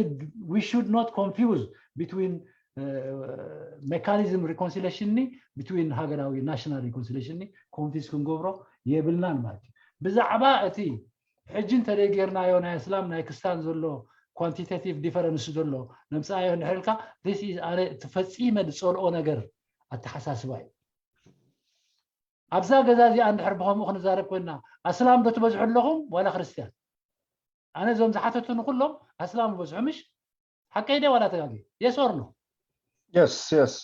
we should not confuse between mechanism reconciliation ኒ between ሃገራዊ national reconciliation ኒ confuse ክንገብሮ የብልናን ማለት እዩ ብዛዕባ እቲ ሕጂ እንተደይ ጌርናዮ ናይ እስላም ናይ ክስታን ዘሎ quantitative difference ዘሎ ነምፅኣዮ እንድሕር ኢልካ this is ኣነ እቲ ፈፂመ ዝፀልኦ ነገር ኣተሓሳስባ እዩ ኣብዛ ገዛ እዚኣ እንድሕር ብኸምኡ ክንዛረብ ኮይና ኣስላም ዶ ትበዝሑ ኣለኹም ዋላ ክርስትያን ኣነ እዞም ዝሓተቱኒ ኩሎም ኣስላም በዝሑ ምሽ ሓቀይ ደ ዋላ ተጋጊ yes or no yes yes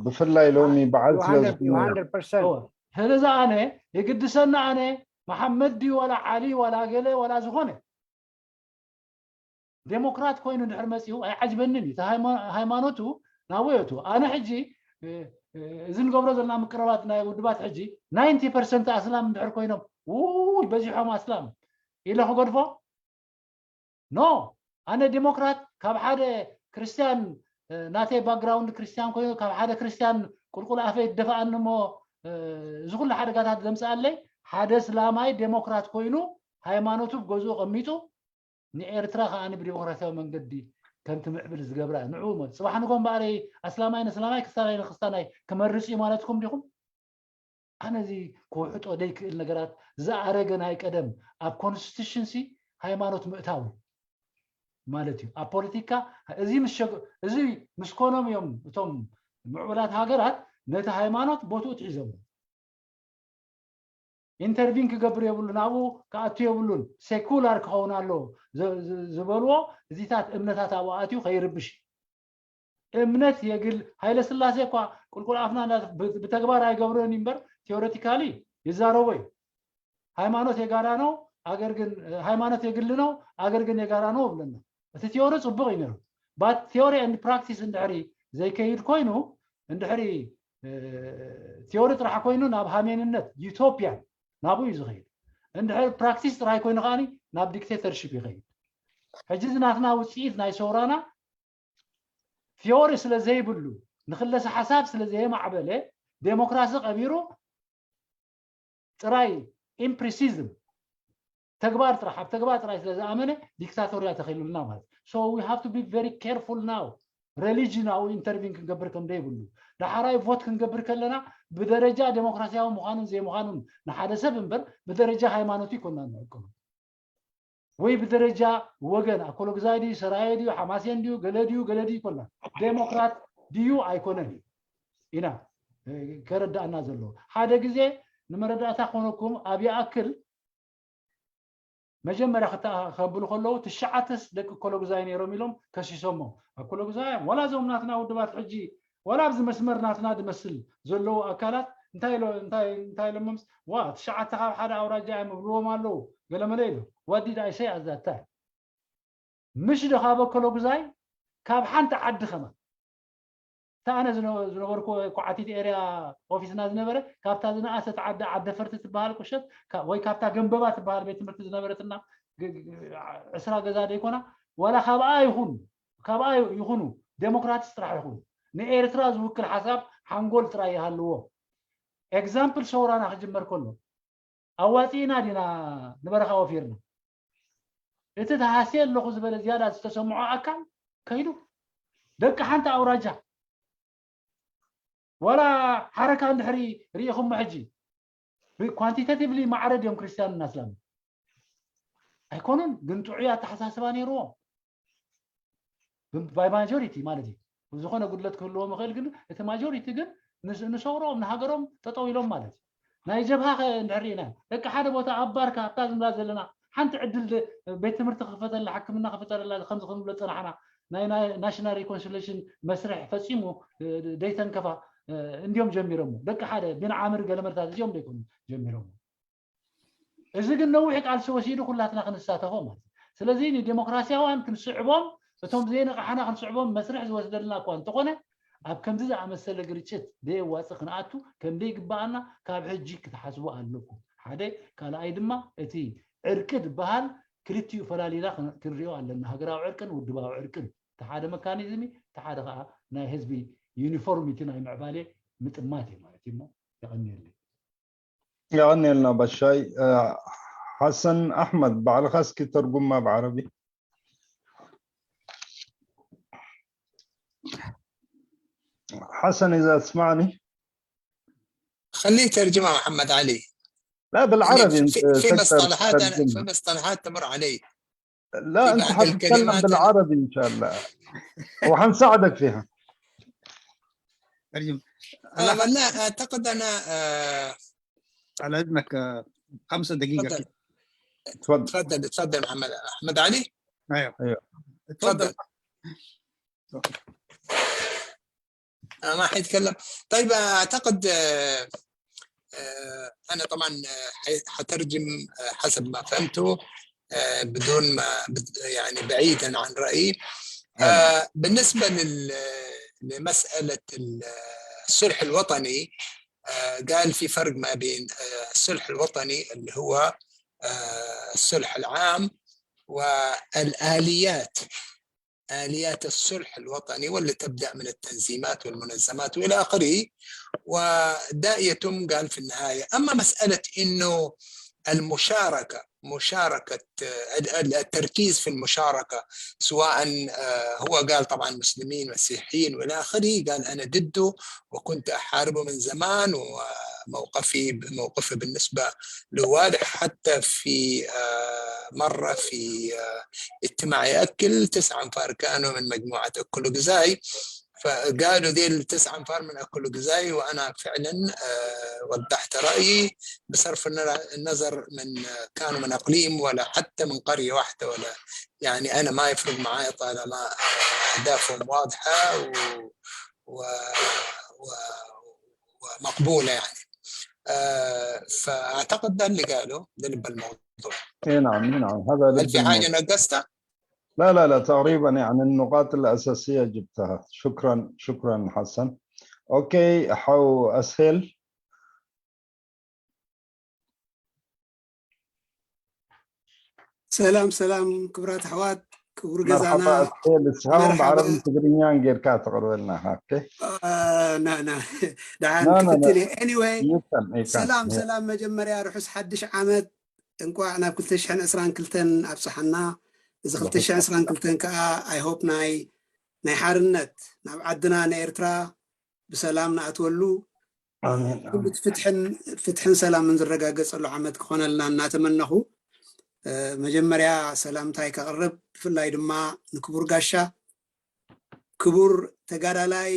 ብፍላይ ሎሚ በዓል ስለ ዝኾነ ስለዚ ኣነ የግድሰና ኣነ መሓመድ ድዩ ዋላ ዓሊ ዋላ ገለ ዋላ ዝኾነ ዴሞክራት ኮይኑ እንድሕር መፂኡ ኣይዓጅበንን እዩ ሃይማኖቱ ናበይ የቱ ኣነ ሕጂ እዚ ንገብሮ ዘለና ምቅረባት ናይ ውድባት ሕጂ ናይንቲ ፐርሰንት ኣስላም እንድሕር ኮይኖም ውይ በዚሖም ኣስላም ኢለ ክገድፎ ኖ ኣነ ዴሞክራት ካብ ሓደ ክርስትያን ናተይ ባክግራውንድ ክርስትያን ኮይኑ ካብ ሓደ ክርስትያን ቁልቁል ኣፈይ ደፋኣኒ እሞ እዚ ኩሉ ሓደጋታት ዘምፅኣለይ ሓደ እስላማይ ዴሞክራት ኮይኑ ሃይማኖቱ ብገዝኡ ቀሚጡ ንኤርትራ ከዓ ብዲሞክራሲያዊ መንገዲ ከም ትምዕብል ዝገብራ ንዕኡ ማለት ፅባሕ ንጎ እምበኣረይ ኣስላማይ ንስላማይ ክስታናይ ንክስታናይ ክመርፅ እዩ ማለትኩም ዲኹም ኣነ እዚ ክውሕጦ ዘይክእል ነገራት ዝኣረገ ናይ ቀደም ኣብ ኮንስቲቱሽንሲ ሃይማኖት ምእታው ማለት እዩ ኣብ ፖለቲካ እዚ ምስ እዚ ምስ ኮኖም እዮም እቶም ምዕቡላት ሃገራት ነቲ ሃይማኖት ቦትኡ ትሒዞም ኢንተርቪን ክገብር የብሉን ኣብኡ ክኣቱ የብሉን ሴኩላር ክኸውን ኣለዎ ዝበልዎ እዚታት እምነታት ኣብኡ ኣትዩ ከይርብሽ እምነት የግል ሃይለ ስላሴ እኳ ቁልቁል ኣፍና ብተግባር ኣይገብሮን እምበር ቴዎሬቲካሊ ይዛረቦ እዩ ሃይማኖት የጋራ ነው አገር ግን ሃይማኖት የግል ነው አገር ግን የጋራ ነው ብለና እቲ ቴዎሪ ፅቡቅ እዩ ነሩ but theory and practice እንድሕሪ ዘይከይድ ኮይኑ እንድሕሪ ቴዎሪ ጥራሕ ኮይኑ ናብ ሃሜንነት ዩቶፒያን ናብኡ እዩ ዝኸይድ እንድሕር ፕራክቲስ ጥራይ ኮይኑ ከዓኒ ናብ ዲክቴተርሽፕ ይኸይድ ሕጂ እዚ ናትና ውፅኢት ናይ ሰውራና ቲዮሪ ስለ ዘይብሉ ንክለሰ ሓሳብ ስለ ዘየማዕበለ ዴሞክራሲ ቀቢሩ ጥራይ ኢምፕሪሲዝም ተግባር ጥራሕ ኣብ ተግባር ጥራይ ስለ ዝኣመነ ዲክታቶርያ ተኺሉልና ማለት። So we have to be very careful now። ሪሊጅን ኣብኡ ኢንተርቪን ክንገብር ከም ዘይብሉ፣ ዳሕራይ ቮት ክንገብር ከለና ብደረጃ ዴሞክራሲያዊ ምዃኑን ዘይምዃኑን ንሓደ ሰብ እምበር ብደረጃ ሃይማኖቱ ይኮና ንሕክሙ ወይ ብደረጃ ወገን ኣኮሎግዛይ ድዩ ሰራየ ድዩ ሓማሴን ድዩ ገለ ድዩ ገለ ድዩ ይኮና ዴሞክራት ድዩ ኣይኮነን እዩ ኢና ከረዳእና ዘለዎ። ሓደ ግዜ ንመረዳእታ ክኾነኩም ኣብ ይኣክል መጀመርያ ክተኣኸብሉ ከለዉ ትሽዓተስ ደቂ ኮሎግዛይ ነይሮም ኢሎም ከሲሶሞ። ኣኮሎግዛይ ዋላ እዞም ናትና ውድባት ሕጂ ዋላ ኣብዚ መስመር ናትና ዝመስል ዘለዉ ኣካላት እንታይ ኢሎሞምስ ዋ ትሽዓተ ካብ ሓደ ኣውራጃ እዮም እብልዎም ኣለዉ ገለመለ ኢሎም። What did I say at that time? ምሽ ዶ ካብ ኣኮሎግዛይ ካብ ሓንቲ ዓዲ ከማን እታ ኣነ ዝነበርኩ ኳዓቲት ኤርያ ኦፊስና ዝነበረ ካብታ ዝነኣሰት ዓዲ ዓደፈርቲ ትበሃል ቁሸት ወይ ካብታ ገንበባ ትበሃል ቤት ትምህርቲ ዝነበረትና ዕስራ ገዛ ደይኮና ዋላ ካብኣ ይኹን ካብኣ ይኹኑ ዴሞክራትስ ጥራሕ ይኹኑ ንኤርትራ ዝውክል ሓሳብ ሓንጎል ጥራይ ይሃልዎ። ኤግዛምፕል ሰውራና ክጅመር ከሎ ኣዋፂእና ዲና ንበረኻ ወፊርና እቲ ተሃስየ ኣለኹ ዝበለ ዝያዳ ዝተሰምዖ ኣካል ከይዱ ደቂ ሓንቲ ኣውራጃ ዋላ ሓረካ እንድሕሪ ርኢኹሞ ሕጂ ኳንቲቴቲቭሊ ማዕረ ድዮም ክርስትያን እናስላም ኣይኮኑን ግን ጥዑይ ኣተሓሳስባ ነይርዎም ባይ ማጆሪቲ ማለት እዩ ዝኾነ ጉድለት ክህልዎም ይኽእል ግን እቲ ማጆሪቲ ግን ንሰውሮም ንሃገሮም ጠጠው ኢሎም ማለት እዩ ናይ ጀብሃ እንድሕር ኢና ደቂ ሓደ ቦታ ኣብ ባርካ ኣብታ ዝንብላ ዘለና ሓንቲ ዕድል ቤት ትምህርቲ ክፈተላ ሕክምና ክፈጠረላ ከምዚ ክንብሎ ፀናሕና ናይ ናሽናል ሪኮንሲሌሽን መስርሕ ፈፂሙ ደይተንከፋ እንዲዮም ጀሚሮሞ ደቂ ሓደ ቢን ዓምር ገለመልታት እዚኦም ደይኮኑ ጀሚሮሞ እዚ ግን ነዊሕ ቃልሲ ወሲዱ ኩላትና ክንሳተፎ ማለት ስለዚ ንዴሞክራሲያውያን ክንስዕቦም እቶም ዘይነቕሓና ክንስዕቦም መስርሕ ዝወስደልና እኳ እንተኾነ ኣብ ከምዚ ዝኣመሰለ ግርጭት ደየዋፅእ ክንኣቱ ከም ደይግበኣና ካብ ሕጂ ክትሓስቡ ኣለኩም ሓደ ካልኣይ ድማ እቲ ዕርቂ ዝበሃል ክልቲኡ ፈላሊና ክንሪኦ ኣለና ሃገራዊ ዕርቅን ውድባዊ ዕርቅን እቲ ሓደ መካኒዝም እቲ ሓደ ከዓ ናይ ህዝቢ ዩኒፎርሚቲ ናይ ምዕባሌ ምጥማት እዩ ማለት እዩ የቐንየለይ የቐንየልና ባሻይ ሓሰን ኣሕመድ ባዕልኻ እስኪ ተርጉማ ብዓረቢ ሓሰን إذا تسمعني خليه يترجمها محمد علي لا بالعربي انت في مصطلحات في مصطلحات تمر علي لا انت حتتكلم بالعربي ان شاء الله وحنساعدك فيها ترجم لا اعتقد انا على اذنك خمسة دقيقة تفضل تفضل تفضل محمد احمد علي ايوه ايوه تفضل ما حيتكلم طيب اعتقد انا طبعا حترجم حسب ما فهمته بدون ما يعني بعيدا عن رايي بالنسبه لمساله الصلح الوطني قال في فرق ما بين الصلح الوطني اللي هو الصلح العام والاليات اليات الصلح الوطني واللي تبدا من التنظيمات والمنظمات والى اخره وده يتم قال في النهايه اما مساله انه المشاركه مشاركه التركيز في المشاركه سواء هو قال طبعا مسلمين مسيحيين والى اخره قال انا ضده وكنت احاربه من زمان وموقفي موقفه بالنسبه له واضح حتى في مره في اجتماع ياكل تسعه انفار كانوا من مجموعه اكلوجزاي فقالوا ديل تسعه انفار من اكلوجزاي وانا فعلا وضحت رايي بصرف النظر من كانوا من اقليم ولا حتى من قريه واحده ولا يعني انا ما يفرق معي طالما اهدافهم واضحه و... و... و... ومقبوله يعني. آه فاعتقد ده اللي قاله ده اللي بالموضوع. اي نعم اي نعم هذا هل في حاجه نقصتها؟ لا لا لا تقريبا يعني النقاط الاساسيه جبتها شكرا شكرا حسن. اوكي حو اسهل ሰላም ሰላም ክብራት ኣሕዋት ክቡር ገዛና ንስኻውን ብዓረብን ትግርኛን ጌርካ ተቕርበልና ደሓን ክትትል እየ anyway ሰላም ሰላም መጀመርያ ርሑስ ሓድሽ ዓመት እንቋዕ ናብ ክልተ ሽሕን ዕስራን ክልተን ኣብጽሓና። እዚ ክልተ ሽሕን ዕስራን ክልተን ከዓ I hope ናይ ናይ ሓርነት ናብ ዓድና ንኤርትራ ብሰላም ንኣትወሉ፣ ኣሜን ኩሉ እቲ ፍትሕን ፍትሕን ሰላምን ዝረጋገጸሉ ዓመት ክኾነልና እናተመነኹ፣ እ፣ መጀመርያ ሰላምታይ ከቕርብ፣ ብፍላይ ድማ ንክቡር ጋሻ፣ ክቡር ተጋዳላይ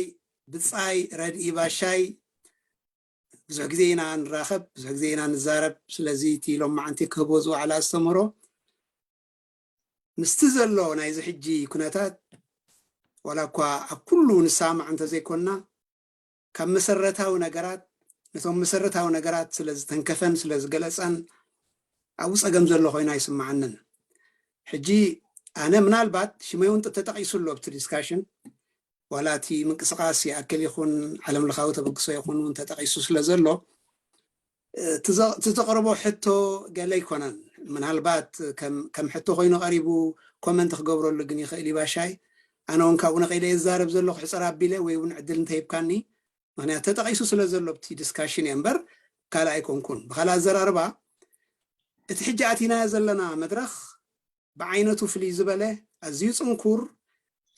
ብጻይ ረድኢ ባሻይ፣ ብዙሕ ግዜ ኢና ንራኸብ፣ ብዙሕ ግዜ ኢና ንዛረብ። ስለዚ እቲ ሎማዓንቲ ክህቦ ዝወዓለ ኣስተምህሮ ምስቲ ዘሎ ናይዚ ሕጂ ኩነታት፣ ዋላ እኳ ኣብ ኩሉ ንሰማማዕ እንተዘይኮንና፣ ካብ መሰረታዊ ነገራት፣ ነቶም መሰረታዊ ነገራት ስለ ዝተንከፈን ስለ ዝገለጸን፣ ኣብኡ ጸገም ዘሎ ኮይኑ ኣይስምዓንን። ሕጂ ኣነ ምናልባት ሽመይ እውን ተጠቂሱ ኣሎ ኣብቲ ዲስካሽን፣ ዋላ እቲ ምንቅስቃስ ይኣክል ይኹን ዓለም ለኻዊ ተበግሶ ይኹን እውን ተጠቂሱ ስለ ዘሎ፣ እቲ ዘ-፣ እቲ ዘቕርቦ ሕቶ ገለ ኣይኮነን። ምናልባት ከም ከም ሕቶ ኮይኑ ቀሪቡ ኮመንት ክገብረሉ ግን ይኽእል እዩ ባሻይ። ኣነ እውን ካብኡ ነቒለ እየ ዝዛረብ ዘለኹ ሕጽር ኣቢለ ወይ እውን ዕድል እንተሂብካኒ። ምኽንያት ተጠቒሱ ስለ ዘሎ ኣብቲ ዲስካሽን እየ እምበር ካልእ ኣይኮንኩን። ብኻልእ ኣዘራርባ እቲ ሕጂ ኣቲናዮ ዘለና መድረኽ ብዓይነቱ ፍልይ ዝበለ ኣዝዩ ጽንኩር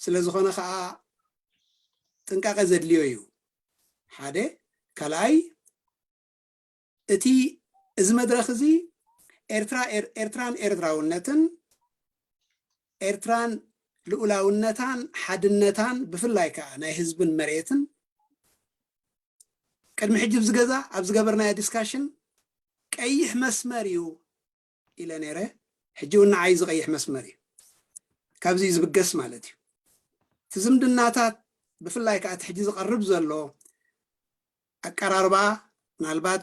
ስለ ዝኾነ ኸኣ ጥንቃቐ ዘድልዮ እዩ። ሓደ። ካልኣይ እቲ እዚ መድረኽ እዚ ኤርትራ ኤር-፣ ኤርትራን ኤርትራውነትን ኤርትራን ልኡላውነታን ሓድነታን ብፍላይ ከዓ ናይ ህዝብን መሬትን ቅድሚ ሕጂ ኣብዚ ገዛ ኣብ ዝገበርናዮ ዲስካሽን ቀይሕ መስመር እዩ ኢለ ነይረ። ሕጂ እውን ንዓይ ዝቐይሕ መስመር እዩ። ካብዚ እዩ ዝብገስ ማለት እዩ። እቲ ዝምድናታት ብፍላይ ከዓ እቲ ሕጂ ዝቐርብ ዘሎ ኣቀራርባ ምናልባት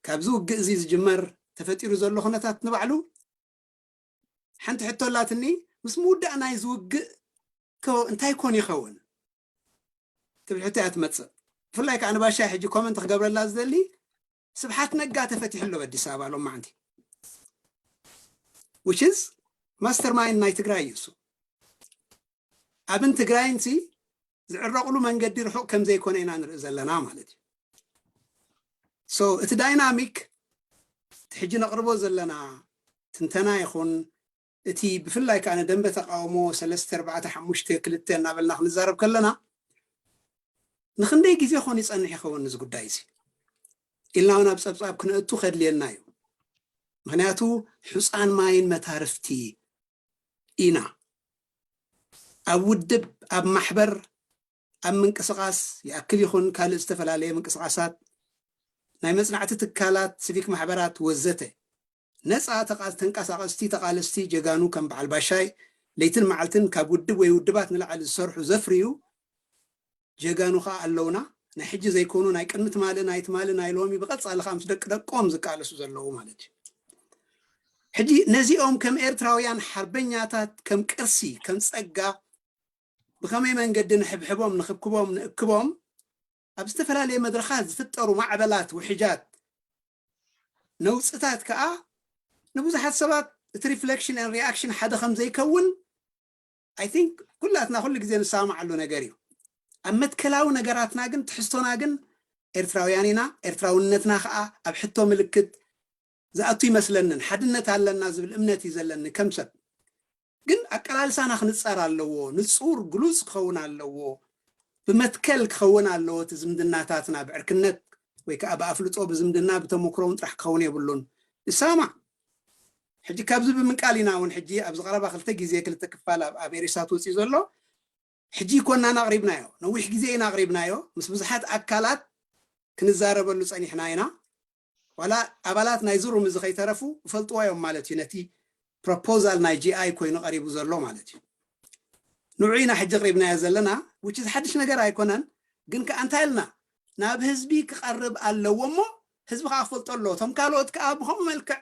ካብዚ ውግእ እዚ ዝጅመር ተፈጢሩ ዘሎ ኩነታት ንባዕሉ ሓንቲ ሕቶ ኣላትኒ፣ ምስ ምውዳእ ናይ ዝውግእ ከ እንታይ ኮን ይኸውን ትብል ሕቶ እያ ትመጽእ። ብፍላይ ከዓ ንባሻይ ሕጂ ኮመንት ክገብረላ ዝደሊ ስብሓት ነጋ ተፈቲሑ ኣሎ ኣዲስ ኣበባ ሎማዓንቲ፣ which is mastermind ናይ ትግራይ እዩ እሱ። ኣብን ትግራይን ሲ ዝዕረቕሉ መንገዲ ርሑቕ ከም ዘይኮነ ኢና ንርኢ ዘለና ማለት እዩ። So እቲ ዳይናሚክ እቲ ሕጂ ነቕርቦ ዘለና ትንተና ይኹን እቲ ብፍላይ ከዓ ንደንበ ተቃውሞ ሰለስተ ኣርባዕተ ሓሙሽተ ክልተ እናበልና ክንዛረብ ከለና ንክንደይ ግዜ ኾን ይጸንሕ ይኸውን እዚ ጉዳይ እዚ ኢልና እውን ኣብ ጸብጻብ ክነእቱ ከድልየና እዩ። ምክንያቱ ሕፃን ማይን መታርፍቲ ኢና። ኣብ ውድብ፣ ኣብ ማሕበር፣ ኣብ ምንቅስቃስ ይኣክል ይኹን ካልእ ዝተፈላለየ ምንቅስቃሳት ናይ መጽናዕቲ ትካላት፣ ሲቪክ ማሕበራት ወዘተ ነፃ ተቃ-፣ ተንቀሳቀስቲ ተቃለስቲ ጀጋኑ ከም በዓል ባሻይ ለይትን መዓልትን ካብ ውድብ ወይ ውድባት ንላዕሊ ዝሰርሑ ዘፍርዩ ጀጋኑ ከዓ ኣለውና። ናይ ሕጂ ዘይኮኑ ናይ ቅድሚ ትማሊ ናይ ትማሊ ናይ ሎሚ ብቀፃሊ ከዓ ምስ ደቂ ደቆም ዝቃለሱ ዘለዉ ማለት እዩ። ሕጂ ነዚኦም ከም ኤርትራውያን ሓርበኛታት ከም ቅርሲ ከም ጸጋ ብኸመይ መንገዲ ንሕብሕቦም ንኽብክቦም ንእክቦም ኣብ ዝተፈላለየ መድረኻት ዝፍጠሩ ማዕበላት ውሕጃት ነውፅታት ከዓ ንብዙሓት ሰባት እቲ reflection and reaction ሓደ ከም ዘይከውን I think ኩላትና ኩሉ ግዜ ንሰማማዓሉ ነገር እዩ። ኣብ መትከላዊ ነገራትና ግን ትሕዝቶና ግን ኤርትራውያን ኢና። ኤርትራውነትና ከዓ ኣብ ሕቶ ምልክት ዝኣቱ ይመስለንን ሓድነት ኣለና ዝብል እምነት እዩ ዘለኒ ከም ሰብ። ግን ኣቀላልሳና ክንፀር ኣለዎ፣ ንፁር ግሉፅ ክኸውን ኣለዎ፣ ብመትከል ክኸውን ኣለዎ። እቲ ዝምድናታትና ብዕርክነት ወይ ከዓ ብኣፍልጦ ብዝምድና ብተሞክሮውን ጥራሕ ክኸውን የብሉን። ይሰማዕ። ሕጂ ካብዚ ብምንቃል ኢና እውን ሕጂ ኣብዚ ቀረባ ክልተ ግዜ ክልተ ክፋል ኣብ፣ ኣብ ኤሪሳት ወፂኡ ዘሎ። ሕጂ ይኮናን ኣቕሪብናዮ፣ ነዊሕ ግዜ ኢና ኣቕሪብናዮ። ምስ ብዙሓት ኣካላት ክንዛረበሉ ጸኒሕና ኢና። ዋላ ኣባላት ናይዚ ሩም እዚ ከይተረፉ ይፈልጥዎ እዮም ማለት እዩ፣ ነቲ ፕሮፖዛል ናይ ጂ ኣይ ኮይኑ ቀሪቡ ዘሎ ማለት እዩ። ንዑ ኢና ሕጂ ኣቕሪብናዮ ዘለና፣ which is ሓድሽ ነገር ኣይኮነን። ግን ከኣ እንታይ ኢልና ናብ ህዝቢ ክቐርብ ኣለዎ እሞ ህዝቢ ከኣ ክፈልጦ ኣለዎ። እቶም ካልኦት ከኣ ብኸምኡ መልክዕ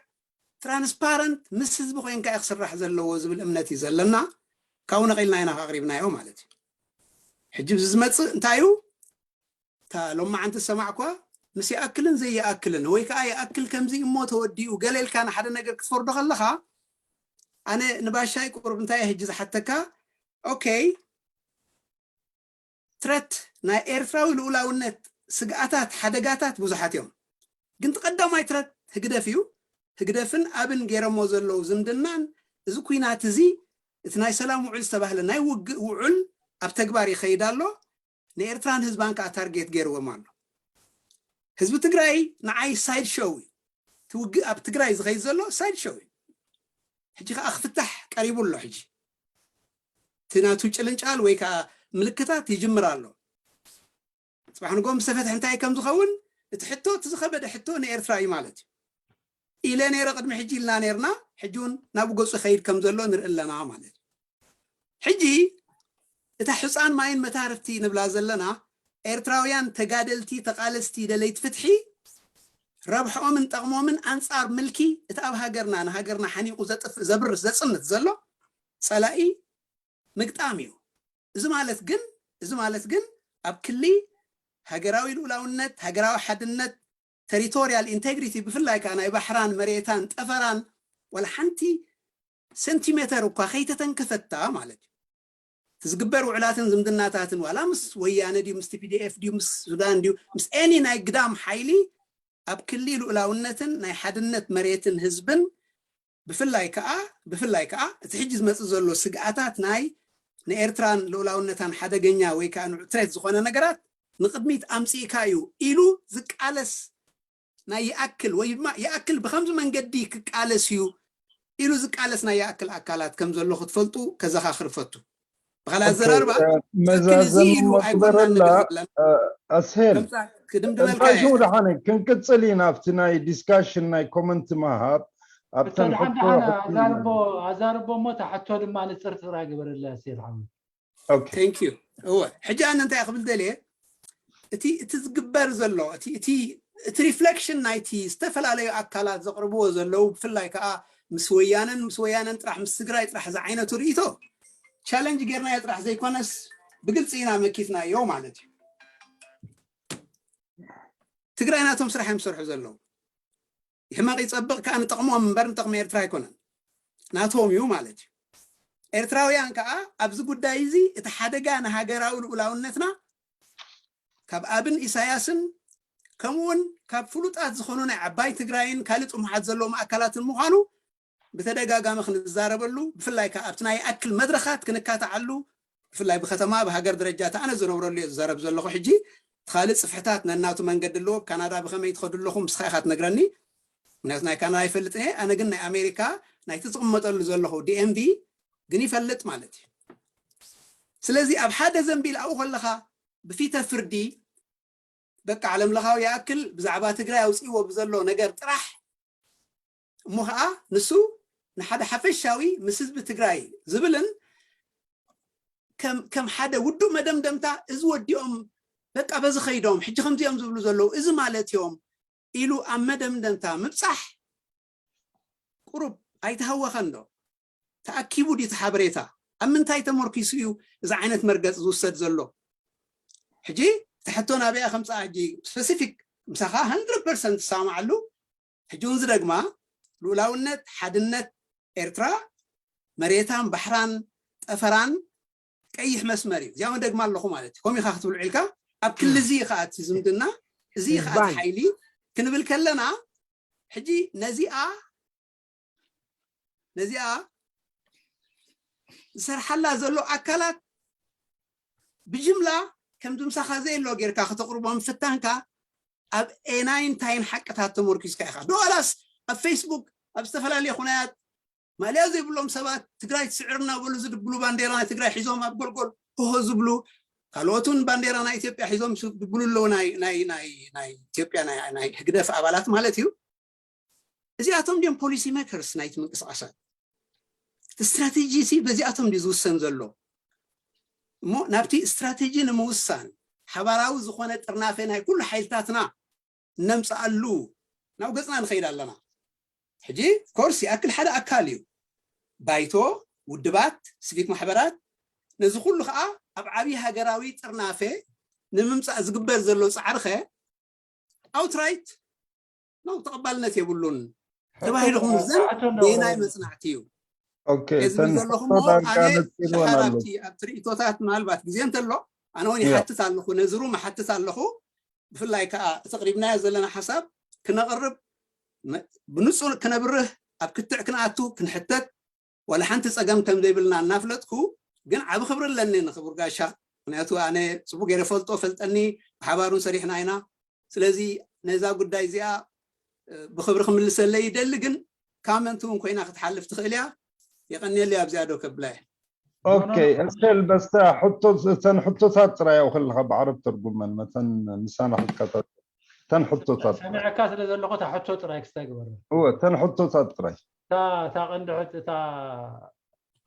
ትራንስፓረንት ምስ ህዝቢ ኮይንካ እዩ ክስራሕ ዘለዎ ዝብል እምነት እዩ ዘለና። ካብኡ ነቒልና ኢና ኣቕሪብናዮ ማለት እዩ። ሕጂ እዚ ዝመጽእ እንታይ እዩ? እታ ሎማዓንቲ ዝሰማዕኳ ምስ ይኣክልን ዘይኣክልን ወይ ከዓ ይኣክል ከምዚ እሞ ተወዲኡ ገለ ኢልካ ንሓደ ነገር ክትፈርዶ ከለኻ ኣነ ንባሻይ ቁሩብ እንታይ እየ ሕጂ ዝሓተካ? ኦኬ፣ ትረት ናይ ኤርትራዊ ልኡላውነት ስግኣታት ሓደጋታት ብዙሓት እዮም። ግን እቲ ቀዳማይ ትረት ህግደፍ እዩ። ህግደፍን ኣብን ገይረሞ ዘለዉ ዝምድናን፣ እዚ ኩናት እዚ፣ እቲ ናይ ሰላም ውዕል ዝተባህለ ናይ ውግእ ውዑል ኣብ ተግባር ይኸይድ ኣሎ። ንኤርትራን ህዝባን ከዓ ታርጌት ገይርዎም ኣሎ። ህዝቢ ትግራይ ንዓይ ሳይድ ሾው እዩ። እቲ ውግእ ኣብ ትግራይ ዝኸይድ ዘሎ ሳይድ ሾው እዩ። ሕጂ ከዓ ክፍታሕ ቀሪቡ ኣሎ። ሕጂ እቲ ናቱ ጭልንጫል ወይ ከዓ ምልክታት ይጅምር ኣሎ። ፅባሕ ንጎ ምስ ተፈትሐ እንታይ ከም ዝኸውን፣ እቲ ሕቶ፣ እቲ ዝኸበደ ሕቶ ንኤርትራ እዩ ማለት እዩ። ኢለ ነይረ ቅድሚ ሕጂ ኢልና ነይርና፣ ሕጂ እውን ናብ ገፁ ይኸይድ ከም ዘሎ ንርኢ ኣለና ማለት እዩ። ሕጂ እታ ሕፃን ማይን መታርፍቲ ንብላ ዘለና፣ ኤርትራውያን ተጋደልቲ፣ ተቓለስቲ፣ ደለይቲ ፍትሒ፣ ረብሕኦምን ጠቕሞምን ኣንጻር ምልኪ እቲ ኣብ ሃገርና፣ ንሃገርና ሓኒቑ ዘጥፍእ፣ ዘብርስ፣ ዘጽንት ዘሎ ጸላኢ ምግጣም እዩ። እዚ ማለት ግን፣ እዚ ማለት ግን ኣብ ክሊ ሃገራዊ ልኡላውነት፣ ሃገራዊ ሓድነት፣ ቴሪቶሪያል ኢንቴግሪቲ፣ ብፍላይ ከኣ ናይ ባሕራን መሬታን ጠፈራን ዋላ ሓንቲ ሴንቲሜተር እኳ ከይተተንከፈታ ማለት እዩ። እቲ ዝግበር ውዕላትን ዝምድናታትን ዋላ ምስ ወያነ ድዩ፣ ምስ ቲ ፒ ዲ ኤፍ ድዩ፣ ምስ ሱዳን ድዩ፣ ምስ ኤኒ ናይ ግዳም ሓይሊ ኣብ ክሊ ልኡላውነትን ናይ ሓድነት መሬትን ህዝብን ብፍላይ ከኣ፣ ብፍላይ ከኣ እቲ ሕጂ ዝመጽእ ዘሎ ስግኣታት ናይ ንኤርትራን ልኡላውነታን ሓደገኛ ወይ ከኣ ንዑ ትሬት ዝኾነ ነገራት ንቕድሚት ኣምጺእካ እዩ ኢሉ ዝቃለስ ናይ ይኣክል ወይ ድማ ይኣክል ብኸምዚ መንገዲ ክቃለስ እዩ ኢሉ ዝቃለስ ናይ ይኣክል ኣካላት ከም ዘሎ ክትፈልጡ ከዘኻኽር እፈቱ። ብኻልእ ኣዘራርባ፣ ትክክል እዚ ኢሉ ኣይኮናን ንብል ዘለና። ኣስሄል፣ ክድምድመልካ እንታይ ሽሙ ደሓነ ክንቅጽል ኢና ኣብቲ ናይ ዲስካሽን ናይ ኮመንት ምሃብ ኣብተን ደሓን ደሓን ኣዛርቦ ኣዛርቦ እሞ እታ ሕቶ ድማ ንጽር ጥራይ ግበረላ ኣስሄል ሓወይ። Thank you። እወ፣ ሕጂ ኣነ እንታይ ክብል ደልየ፣ እቲ እቲ ዝግበር ዘሎ እቲ እቲ እቲ ሪፍሌክሽን ናይቲ ዝተፈላለዩ ኣካላት ዘቕርብዎ ዘለዉ፣ ብፍላይ ከዓ ምስ ወያነን ምስ ወያነን ጥራሕ ምስ ትግራይ ጥራሕ ዝዓይነቱ ርእይቶ ቻለንጅ ጌርናዮ ጥራሕ ዘይኮነስ ብግልፂ ኢና መኪትናዮ ማለት እዩ። ትግራይ ናቶም ስራሕ እዮም ዝሰርሑ ዘለዉ። ሕማቕ ይጸብቕ ከዓ ንጠቕሞም እምበር ንጠቕሚ ኤርትራ ኣይኮነን፣ ናቶም እዩ ማለት እዩ። ኤርትራውያን ከዓ ኣብዚ ጉዳይ እዚ እቲ ሓደጋ ንሃገራዊ ልኡላውነትና ካብ ኣብን ኢሳያስን ከምኡውን ካብ ፍሉጣት ዝኾኑ ናይ ዓባይ ትግራይን ካልእ ጥሙሓት ዘለዎም ኣካላትን ምዃኑ ብተደጋጋሚ ክንዛረበሉ፣ ብፍላይ ከዓ ኣብቲ ናይ ይኣክል መድረኻት ክንካትዓሉ፣ ብፍላይ ብከተማ ብሃገር ደረጃ እቲ ኣነ ዝነብረሉ እየ ዝዛረብ ዘለኹ። ሕጂ እቲ ካልእ ፅፍሕታት ነናቱ መንገዲ ኣለዎ። ኣብ ካናዳ ብኸመይ ትኸዱ ኣለኹም ንስኻ ኢኻ ትነግረኒ፣ ምክንያቱ ናይ ካናዳ ይፈልጥ እየ። ኣነ ግን ናይ ኣሜሪካ ናይቲ ዝቕመጠሉ ዘለኹ ዲ ኤም ቪ ግን ይፈልጥ ማለት እዩ። ስለዚ ኣብ ሓደ ዘንቢል ኣብኡ ከለኻ ብፊተ ፍርዲ በቃ ዓለም ለኻዊ ይኣክል ብዛዕባ ትግራይ ኣውፅእዎ ብዘሎ ነገር ጥራሕ እሞ ከዓ ንሱ ንሓደ ሓፈሻዊ ምስ ህዝቢ ትግራይ ዝብልን ከም ሓደ ውዱእ መደምደምታ እዚ ወዲኦም በቃ በዚ ከይዶም ሕጂ ከምዚኦም ዝብሉ ዘለዉ እዚ ማለት እዮም ኢሉ ኣብ መደምደምታ ምብፃሕ ቁሩብ ኣይተሃወኸን ዶ? ተኣኪቡ ድዩ እቲ ሓበሬታ? ኣብ ምንታይ ተመርኪሱ እዩ እዚ ዓይነት መርገፂ ዝውሰድ ዘሎ? ሕጂ እቲ ሕቶ ናበይ ከምፅኣ ሕጂ ስፔሲፊክ ምሳኻ ሃንድረድ ፐርሰንት ዝሰማማዓሉ ሕጂ እውን ዝደግማ ልኡላውነት ሓድነት ኤርትራ መሬታን ባሕራን ጠፈራን ቀይሕ መስመር እዩ። እዚኣ እውን ደግማ ኣለኹ ማለት እዩ። ከምኡ ኢኻ ክትብል ውዒልካ ኣብ ክሊ እዚ ኢኻ እቲ ዝምድና እዚ ኢኻ እቲ ሓይሊ ክንብል ከለና ሕጂ ነዚኣ ነዚኣ ዝሰርሓላ ዘሎ ኣካላት ብጅምላ ከምዚ ምሳኻ ዘየሎ ጌርካ ከተቕርቦ ምፍታንካ ኣብ ኤናይ እንታይን ሓቅታት ተመርኪዝካ ኢኻ ዶ ዋላስ ኣብ ፌስቡክ ኣብ ዝተፈላለየ ኩናያት ማልያ ዘይብሎም ሰባት ትግራይ ትስዕር እናበሉ ዝድብሉ ባንዴራ ናይ ትግራይ ሒዞም ኣብ ጎልጎል ሆሆ ዝብሉ ካልኦት እውን ባንዴራ ናይ ኢትዮጵያ ሒዞም ዝድብሉ ኣለዉ ናይ ናይ ናይ ናይ ኢትዮጵያ ናይ ናይ ህግደፍ ኣባላት ማለት እዩ። እዚኣቶም ድዮም ፖሊሲ ሜከርስ ናይቲ ምንቅስቃሳት? እቲ ስትራቴጂ ሲ በዚኣቶም ድዩ ዝውሰን ዘሎ? እሞ ናብቲ ስትራቴጂ ንምውሳን ሓባራዊ ዝኾነ ጥርናፈ ናይ ኩሉ ሓይልታትና እነምፅኣሉ ናብ ገፅና ንኸይድ ኣለና። ሕጂ ኮርስ ይኣክል ሓደ ኣካል እዩ ባይቶ፣ ውድባት፣ ሲቪክ ማሕበራት። ነዚ ኩሉ ከዓ ኣብ ዓብዪ ሃገራዊ ጥርናፈ ንምምፃእ ዝግበር ዘሎ ፃዕሪኸ ኣውትራይት ነው ተቐባልነት የብሉን ተባሂሉ ክምዘን ናይ መፅናዕቲ እዩ። እዚ ዘለኹም ኣነ ሸኻራብቲ ኣብ ትርኢቶታት ምናልባት ግዜ እንተሎ ኣነ እውን ይሓትት ኣለኹ፣ ነዚ ሩም እሓትት ኣለኹ። ብፍላይ ከዓ እቲ ኣቕሪብናዮ ዘለና ሓሳብ ክነቕርብ ብንጹር ክነብርህ፣ ኣብ ክትዕ ክንኣቱ ክንሕተት ዋላ ሓንቲ ጸገም ከም ዘይብልና እናፍለጥኩ፣ ግን ዓቢ ክብሪ ኣለኒ ንክቡር ጋሻ። ምክንያቱ ኣነ ጽቡቅ ገይረ ፈልጦ ፈልጠኒ፣ ብሓባር እውን ሰሪሕና ኢና። ስለዚ ነዛ ጉዳይ እዚኣ ብክብሪ ክምልሰለይ ይደሊ። ግን ካመንት እውን ኮይና ክትሓልፍ ትኽእል እያ። የቀንየለይ። ኣብዚኣ ዶ ከብላ እየ። ኦኬ፣ እስከል በስተ ሕቶ፣ እተን ሕቶታት ጥራይ ያው ከለኻ ብዓረብ ተርጉመን መተን ምሳና ክትከታተል እተን ሕቶታት ጥራይ። ሰሚዐካ ስለ ዘለኹ እታ ሕቶ ጥራይ ክስታይ ግበርና። እወ፣ እተን ሕቶታት ጥራይ። እታ እታ ቀንዲ ሕቶ እታ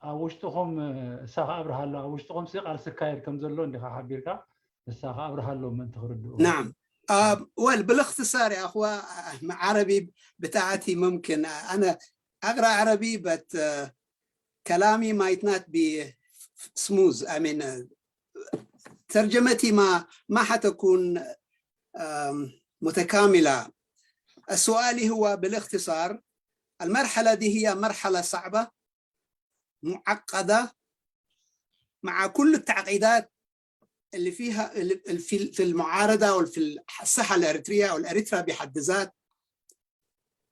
ኣብ ውሽጥኹም እሳ ከኣብርሃ ኣሎ ኣብ ውሽጥኹም ሲ ቃልሲ ይካየድ ከም ዘሎ እንዲኻ ሓቢርካ እሳ ከኣብርሃ ኣሎ ምእንቲ ክርድኡ نعم. آه، well، بالاختصار يا أخوة، آه، عربي بتاعتي ممكن، آه، أنا أقرأ عربي، but آه، كلامي might not be smooth. I mean, آه، ترجمتي ما ما حتكون آم، متكاملة. السؤال هو بالاختصار، المرحلة دي هي مرحلة صعبة، معقدة، مع كل التعقيدات اللي فيها، اللي في في المعارضة أو في الساحة الإريترية أو الإريترا بحد ذات،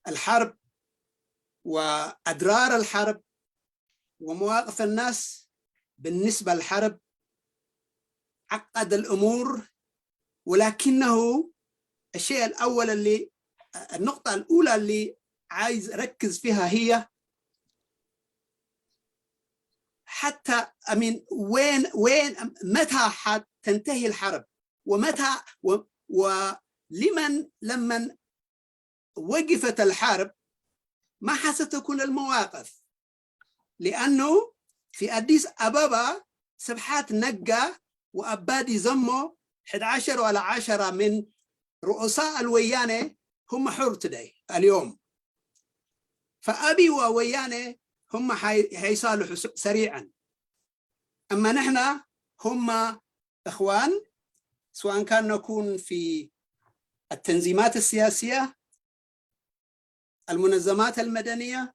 الحرب وأضرار الحرب ومواقف الناس بالنسبة للحرب عقد الأمور، ولكنه الشيء الأول اللي، النقطة الأولى اللي عايز أركز فيها هي حتى، I mean، وين وين متى حتنتهي الحرب، ومتى و- ولمن لمن وقفت الحرب ما حستكون المواقف، لأنه في أديس أبابا سبحات نقا وأبادي زمو حدعشر ولا عشرة من رؤساء الويانة هم حر تدي اليوم. فأبي وويانة هم حي- حيصالحوا س- سريعا. أما نحن هم إخوان، سواء كان نكون في التنظيمات السياسية، المنظمات المدنية،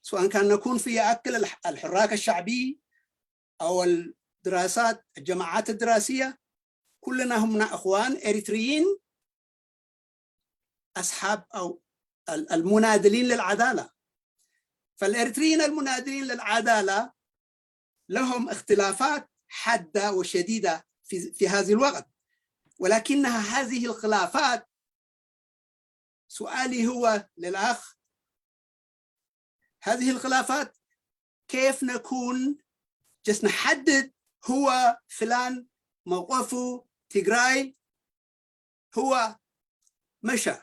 سواء كان نكون في أكل الح- الحراك الشعبي أو الدراسات، الجماعات الدراسية، كلنا هم إخوان إريتريين أصحاب أو ال- المناضلين للعدالة. فالإريتريين المناضلين للعدالة لهم اختلافات حادة وشديدة في في هذه الوقت، ولكنها هذه الخلافات، سؤالي هو للأخ، هذه الخلافات كيف نكون جس نحدد هو فلان موقفه تجراي هو مشى،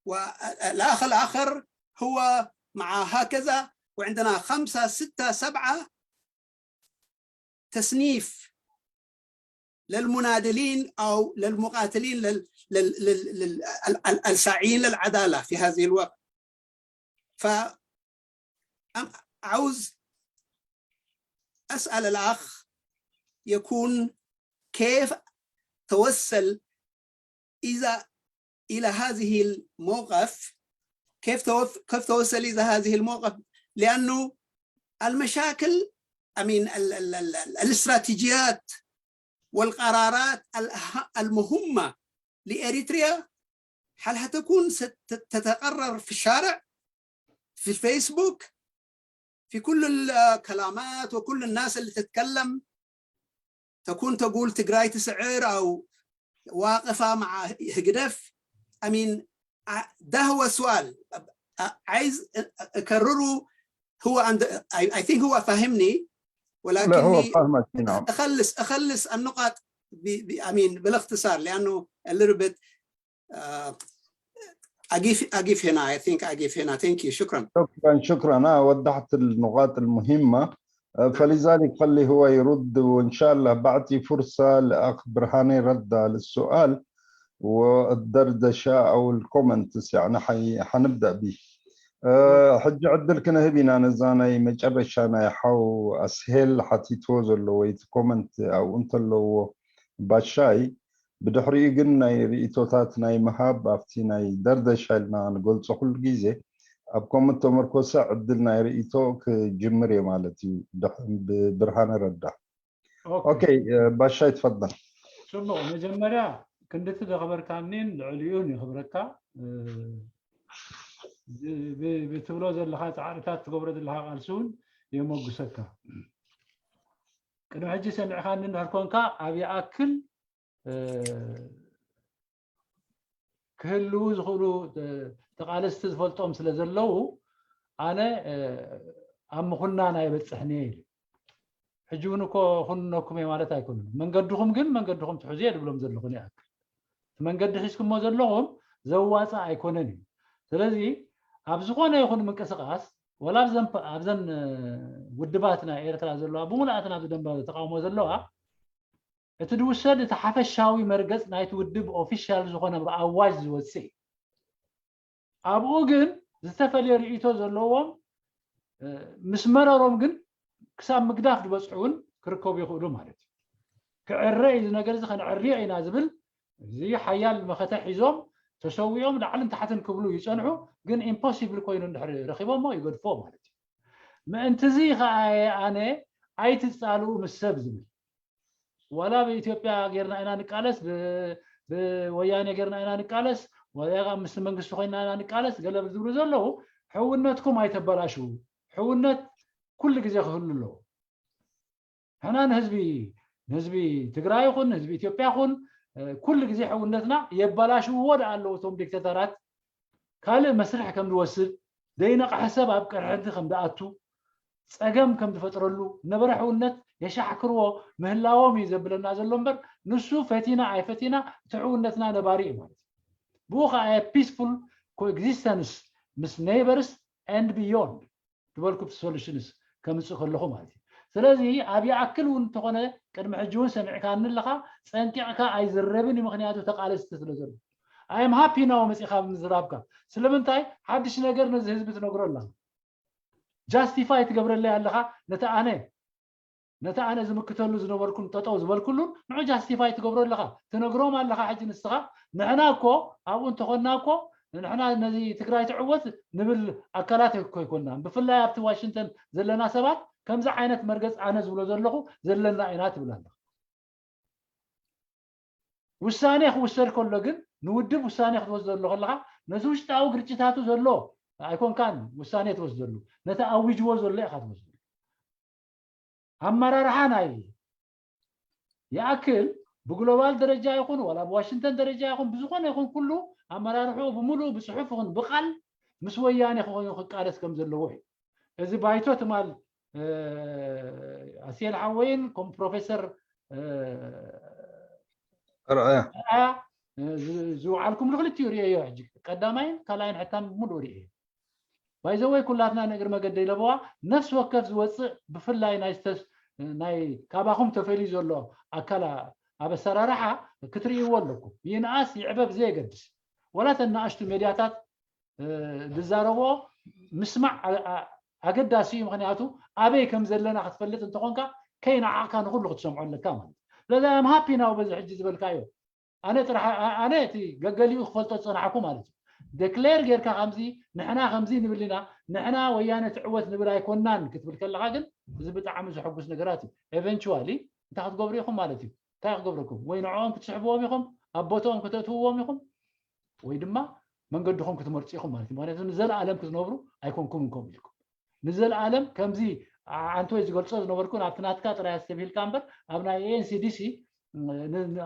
والأخ الآخر هو مع هكذا، وعندنا خمسة ستة سبعة تصنيف للمناضلين أو للمقاتلين لل... لل... لل... لل... ال- ال- الساعيين للعدالة في هذه الوقت. ف أم- عاوز أسأل الأخ يكون كيف توصل إذا إلى هذه الموقف، كيف توف... كيف توصل إلى هذه الموقف؟ لأنه المشاكل، I mean، ال... ال... ال... ال- الاستراتيجيات والقرارات الأه- المهمة لإريتريا حالها تكون ست- تتقرر في الشارع، في الفيسبوك، في كل الكلامات وكل الناس اللي تتكلم تكون تقول تجراي تسعر أو واقفة مع هجدف. I mean، ع- ده هو السؤال. ع- عايز أكرره. هو عند I, I think هو فاهمني، لا، هو ولكني فاهمك، نعم. أخلص أخلص النقاط ب, ب, I mean، بالاختصار، لأنه a little bit uh, أقف أقف هنا. I think أقف هنا. Thank you. شكرا. شكرا، شكرا. أنا وضحت النقاط المهمة. آه، فلذلك خلي هو يرد، وإن شاء الله بعطي فرصة لأخ برهاني رد للسؤال والدردشة أو ال comments، يعني حي... حنبدأ به. آه، ሕጂ ዕድል ክንህብ ኢና ነዛ ናይ መጨረሻ ናይ ሓው ኣስሄል ሓቲትዎ ዘሎ ወይ እቲ ኮመንት ኣብኡ እንተለዎ ባሻይ ብድሕሪኡ ግን ናይ ርእቶታት ናይ ምሃብ ኣብቲ ናይ ደርደሻ ኢልና ንገልጾ ኩሉ ግዜ ኣብ ኮመንት ተመርኮሰ ዕድል ናይ ርእቶ ክጅምር እየ ማለት እዩ። ብርሃነ ረዳ። ኦኬ፣ ባሻይ ትፈضል። ጽቡቕ። መጀመርያ ክንድቲ ዘኽበርካኒን ልዕሊኡን የኽብረካ። ብ- ብ- ብትብሎ ዘለኻ ፃዕርታት ትገብሮ ዘለኻ ቃልሲ እውን የመጉሰካ። ቅድሚ ሕጂ ሰሚዕካኒ እንድሕር ኮንካ ኣብ ይኣክል ክህልዉ ዝኽእሉ ተቃለስቲ ዝፈልጦም ስለ ዘለዉ ኣነ ኣብ ምኹናን ኣይበፅሕን እየ ኢሉ። ሕጂ እውን እኮ ኩንነኩም እየ ማለት ኣይኮነን። መንገድኹም ግን መንገድኹም ትሕዙ እየ ድብሎም ዘለኹ ይኣክል። እቲ መንገዲ ሒዝኩሞ ዘለኹም ዘዋፅእ ኣይኮነን እዩ። ስለዚ ኣብ ዝኾነ ይኹን ምንቅስቃስ ወላ ኣብዘን ውድባት ናይ ኤርትራ ዘለዋ ብምሉኣተን ኣብዚ ደንበ ተቃውሞ ዘለዋ እቲ ዝውሰድ እቲ ሓፈሻዊ መርገፅ ናይቲ ውድብ ኦፊሻል ዝኾነ ብኣዋጅ ዝወፅእ እዩ። ኣብኡ ግን ዝተፈለየ ርእይቶ ዘለዎም ምስ መረሮም ግን ክሳብ ምግዳፍ ዝበፅሑ እውን ክርከቡ ይኽእሉ ማለት እዩ። ክዕረ እዩ እዚ ነገር እዚ ከነዕርዮ ኢና ዝብል እዚ ሓያል መኸተ ሒዞም ተሰዊኦም ላዕልን ታሕትን ክብሉ ይፀንሑ፣ ግን ኢምፖሲብል ኮይኑ እንድሕር ረኺቦሞ ይገድፎ ማለት እዩ። ምእንትዚ ከዓ ኣነ ኣይትፃልኡ ምስ ሰብ ዝብል ዋላ ብኢትዮጵያ ጌርና ኢና ንቃለስ፣ ብወያኔ ጌርና ኢና ንቃለስ፣ ወላ ምስ መንግስቲ ኮይና ኢና ንቃለስ ገለ ዝብሉ ዘለዉ ሕውነትኩም ኣይተበላሽዉ። ሕውነት ኩሉ ግዜ ክህሉ ኣለዎ። ሕና ንህዝቢ ንህዝቢ ትግራይ ይኹን ንህዝቢ ኢትዮጵያ ይኹን ኩሉ ግዜ ሕውነትና የበላሽውዎ ደኣ ኣለዉ እቶም ዲክተተራት ካልእ መስርሕ ከም ዝወስድ ዘይነቕሐ ሰብ ኣብ ቅርሕንቲ ከም ዝኣቱ ፀገም ከም ዝፈጥረሉ ነበረ ሕውነት የሻሕክርዎ ምህላዎም እዩ ዘብለና ዘሎ እምበር ንሱ ፈቲና ኣይፈቲና እቲ ሕውነትና ነባሪ እዩ ማለት እዩ። ብኡ ከዓ peaceful coexistence ምስ neighbors and beyond ዝበልኩ solutions ከምፅእ ከለኹ ማለት እዩ። ስለዚ ኣብ ይኣክል እውን እንተኾነ ቅድሚ ሕጂ እውን ሰሚዕካኒ ኣለኻ ፀንቂቕካ ኣይዝረብን እዩ ምክንያቱ ተቃለስቲ ስለ ዘሎ። I am happy now መፂኻ ብምዝራብካ ስለምንታይ ሓድሽ ነገር ነዚ ህዝቢ ትነግሮ ኣለኻ። ጃስቲፋይ ትገብረለይ ኣለኻ ነቲ ኣነ ነቲ ኣነ ዝምክተሉ ዝነበርኩን ጠጠው ዝበልኩሉን ንዑ ጃስቲፋይ ትገብሮ ኣለኻ ትነግሮም ኣለኻ ሕጂ ንስኻ ንሕና እኮ ኣብኡ እንተኾንና እኮ ንሕና ነዚ ትግራይ ትዕወት ንብል ኣካላት እኮ ኣይኮንናን ብፍላይ ኣብቲ ዋሽንግተን ዘለና ሰባት ከምዚ ዓይነት መርገፅ ኣነ ዝብሎ ዘለኹ ዘለና ኢና ትብል ኣለኻ። ውሳኔ ክውሰድ ከሎ ግን ንውድብ ውሳኔ ክትወስደሉ ከለካ ነዚ ውሽጣዊ ግርጭታቱ ዘሎ ኣይኮንካን ውሳኔ ትወስደሉ ነቲ ኣዊጅዎ ዘሎ ኢካ ትወስደሉ። ኣመራርሓ ናይ ይኣክል ብግሎባል ደረጃ ይኹን ዋላ ብዋሽንግተን ደረጃ ይኹን ብዝኾነ ይኹን ኩሉ ኣመራርሕኡ ብምሉእ ብፅሑፍ ይኹን ብቃል ምስ ወያኔ ክኾኑ ክቃለስ ከም ዘለዎ እዩ። እዚ ባይቶ ትማል ኣስየል ሓወይን ከም ፕሮፌሰር ኣርኣያ ዝውዓልኩም ንክልቲኡ ርእዮ ሕጂ ቀዳማይን ካልኣይን ሕታም ሙሉእ ርእዮ ባይዘወይ ኩላትና ንእግሪ መገደይ ለበዋ ነፍሲ ወከፍ ዝወፅእ ብፍላይ ናይ ስተስ ናይ ካባኹም ተፈልዩ ዘሎ ኣካል ኣብ ኣሰራርሓ ክትርእይዎ ኣለኩም። ይንኣስ ይዕበብ ዘየገድስ ወላ ተን ንኣሽቱ ሜድያታት ዝዛረቦ ምስማዕ ኣገዳሲ እዩ። ምክንያቱ ኣበይ ከም ዘለና ክትፈልጥ እንተኾንካ ከይነዓቕካ ንኩሉ ክትሰምዖ ኣለካ ማለት እዩ። ስለዚ ኣም ሃፒ ናው በዚ ሕጂ ዝበልካዮ ኣነ ጥራሕ ኣነ እቲ ገገሊኡ ክፈልጦ ዝፀናሕኩ ማለት እዩ። ደክሌር ጌርካ ከምዚ ንሕና ከምዚ ንብል ኢና ንሕና ወያነ ትዕወት ንብል ኣይኮናን ክትብል ከለካ ግን እዚ ብጣዕሚ ዘሐጉስ ነገራት እዩ። ኤቨንቹዋሊ እንታይ ክትገብሩ ኢኹም ማለት እዩ? እንታይ ክገብረኩም ወይ ንዕኦም ክትስሕብዎም ኢኹም ኣብ ቦትኦም ክተእትውዎም ኢኹም ወይ ድማ መንገድኹም ክትመርፁ ኢኹም ማለት እዩ። ምክንያቱ ንዘለኣለም ክትነብሩ ኣይኮንኩም እንከም ኢልኩም ንዘለኣለም ከምዚ ኣንቶይ ዝገልፆ ዝነበርኩ ኣብቲ ናትካ ጥራይ ኣስተብሂልካ እምበር ኣብ ናይ ኤንሲዲሲ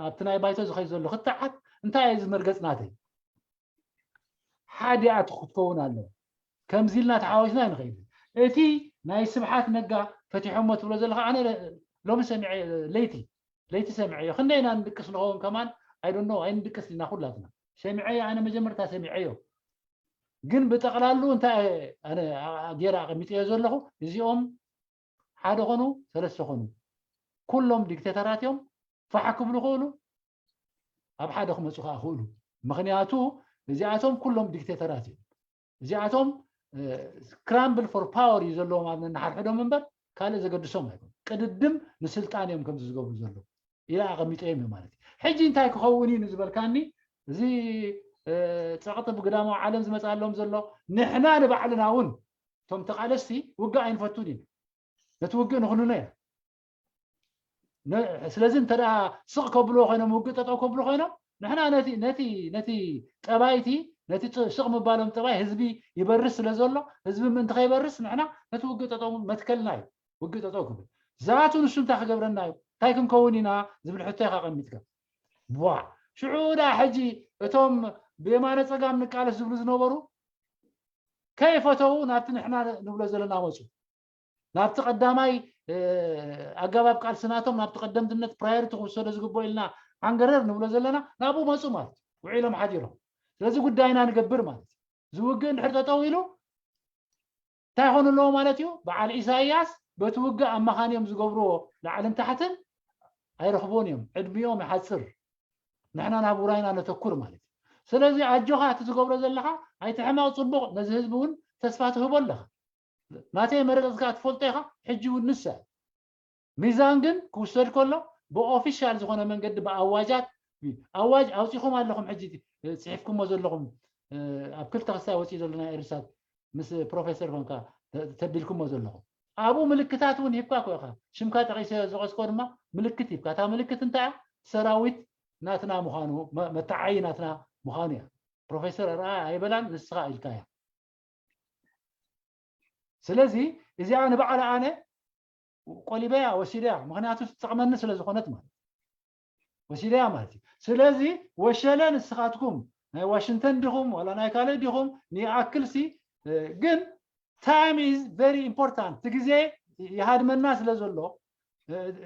ኣብቲ ናይ ባይቶ ዝኸይ ዘሎ ክትዓት እንታይ እዩ ዝመርገፅ ናተይ ሓዲኣት ክትከውን ኣለዎ። ከምዚ ኢልና ተሓዋዊስና ንኸይድ እቲ ናይ ስብሓት ነጋ ፈቲሖሞ ትብሎ ዘለካ ኣነ ሎሚ ሰሚዐ ለይቲ ለይቲ ሰሚዐዮ ክንደይና ንድቅስ ንኸውን ከማን ኣይዶኖ ኣይንድቅስ ኢና ኩላትና ሰሚዐዮ ኣነ መጀመርታ ሰሚዐዮ ግን ብጠቕላሉ እንታይ ገይረ ኣቐሚጠዮ ዘለኹ እዚኦም ሓደ ኾኑ ሰለስተ ኾኑ ኩሎም ዲክቴተራት እዮም ፋሕ ክብሉ ክእሉ ኣብ ሓደ ክመፁ ከዓ ክእሉ ምክንያቱ እዚኣቶም ኩሎም ዲክቴተራት እዮም እዚኣቶም scramble for power እዩ ዘለዎም ኣብ ነንሓድሕዶም እምበር ካልእ ዘገድሶም ኣይኮን ቅድድም ንስልጣን እዮም ከምዚ ዝገብሩ ዘለዉ ኢላ ኣቐሚጠዮም እዩ ማለት እዩ ሕጂ እንታይ ክኸውን እዩ ንዝበልካኒ እዚ ፀቕጢ ብግዳማዊ ዓለም ዝመፅኣሎም ዘሎ ንሕና ንባዕልና እውን እቶም ተቓለስቲ ውግእ ኣይንፈቱን ኢና ነቲ ውግእ ንኹንኖ ኢና ስለዚ እንተ ስቕ ከብልዎ ኮይኖም ውግእ ጠጠው ከብሉ ኮይኖም ንሕና ነቲ ጠባይቲ ነቲ ስቕ ምባሎም ጠባይ ህዝቢ ይበርስ ስለ ዘሎ፣ ህዝቢ ምእንቲ ከይበርስ ንሕና ነቲ ውግእ ጠጠው መትከልና እዩ። ውግእ ጠጠው ክብል ዛቱ ንሱ እንታይ ክገብረና እዩ? እንታይ ክንከውን ኢና ዝብል ሕቶ ኢኻ ቀሚጥካ። ዋ ሽዑ ዳ ሕጂ እቶም ብየማነ ጸጋም ንቃለስ ዝብሉ ዝነበሩ ከይፈተው ናብቲ ንሕና ንብሎ ዘለና መፁ። ናብቲ ቀዳማይ ኣገባብ ቃልሲ ናቶም ናብቲ ቀደምትነት ፕራዮሪቲ ክውሰዶ ዝግብኦ ኢልና ዓንገረር ንብሎ ዘለና ናብኡ መፁ ማለት እዩ። ውዒሎም ሓዲሮም ስለዚ ጉዳይና ንገብር ማለት እዩ። ዝውግእ እንድሕር ጠጠው ኢሉ እንታይ ይኾኑ ኣለዎ ማለት እዩ? በዓል ኢሳያስ በቲ ውግእ ኣማኻንዮም ዝገብርዎ ላዕልን ታሕትን ኣይረኽብዎን እዮም። ዕድሚኦም ይሓፅር። ንሕና ናብ ውራይና ነተኩር ማለት እዩ። ስለዚ ኣጆኻ እቲ ዝገብሮ ዘለኻ ኣይትሕመቕ፣ ፅቡቕ፣ ነዚ ህዝቢ እውን ተስፋ ትህቦ ኣለኻ። ናተይ መረፅትካ ትፈልጦ ኢኻ። ሕጂ እውን ንሳ ሚዛን ግን ክውሰድ ከሎ ብኦፊሻል ዝኾነ መንገዲ ብኣዋጃት ኣዋጅ ኣውፂኹም ኣለኹም። ሕጂ ፅሒፍኩሞ ዘለኹም ኣብ ክልተ ክስታይ ወፂኡ ዘሎ ናይ እርሳት ምስ ፕሮፌሰር ኮንካ ተቢልኩሞ ዘለኹም ኣብኡ ምልክታት እውን ሂብካ ኮ ኢኻ። ሽምካ ጠቂሰ ዝቐስኮ ድማ ምልክት ሂብካ። እታ ምልክት እንታይ እያ? ሰራዊት ናትና ምዃኑ መተዓይ ናትና ምዃኑ እያ። ፕሮፌሰር ኣርኣያ ኣይበላን ንስኻ ኢልካ እያ። ስለዚ እዚኣ ንባዕላ ኣነ ቆሊበያ ወሲደያ፣ ምክንያቱ ትጠቕመኒ ስለ ዝኾነት ማለት ወሲደያ ማለት እዩ። ስለዚ ወሸለ ንስኻትኩም ናይ ዋሽንተን ዲኹም ዋላ ናይ ካልእ ዲኹም ንይኣክልሲ ግን time is very important። እቲ ግዜ ይሃድመና ስለ ዘሎ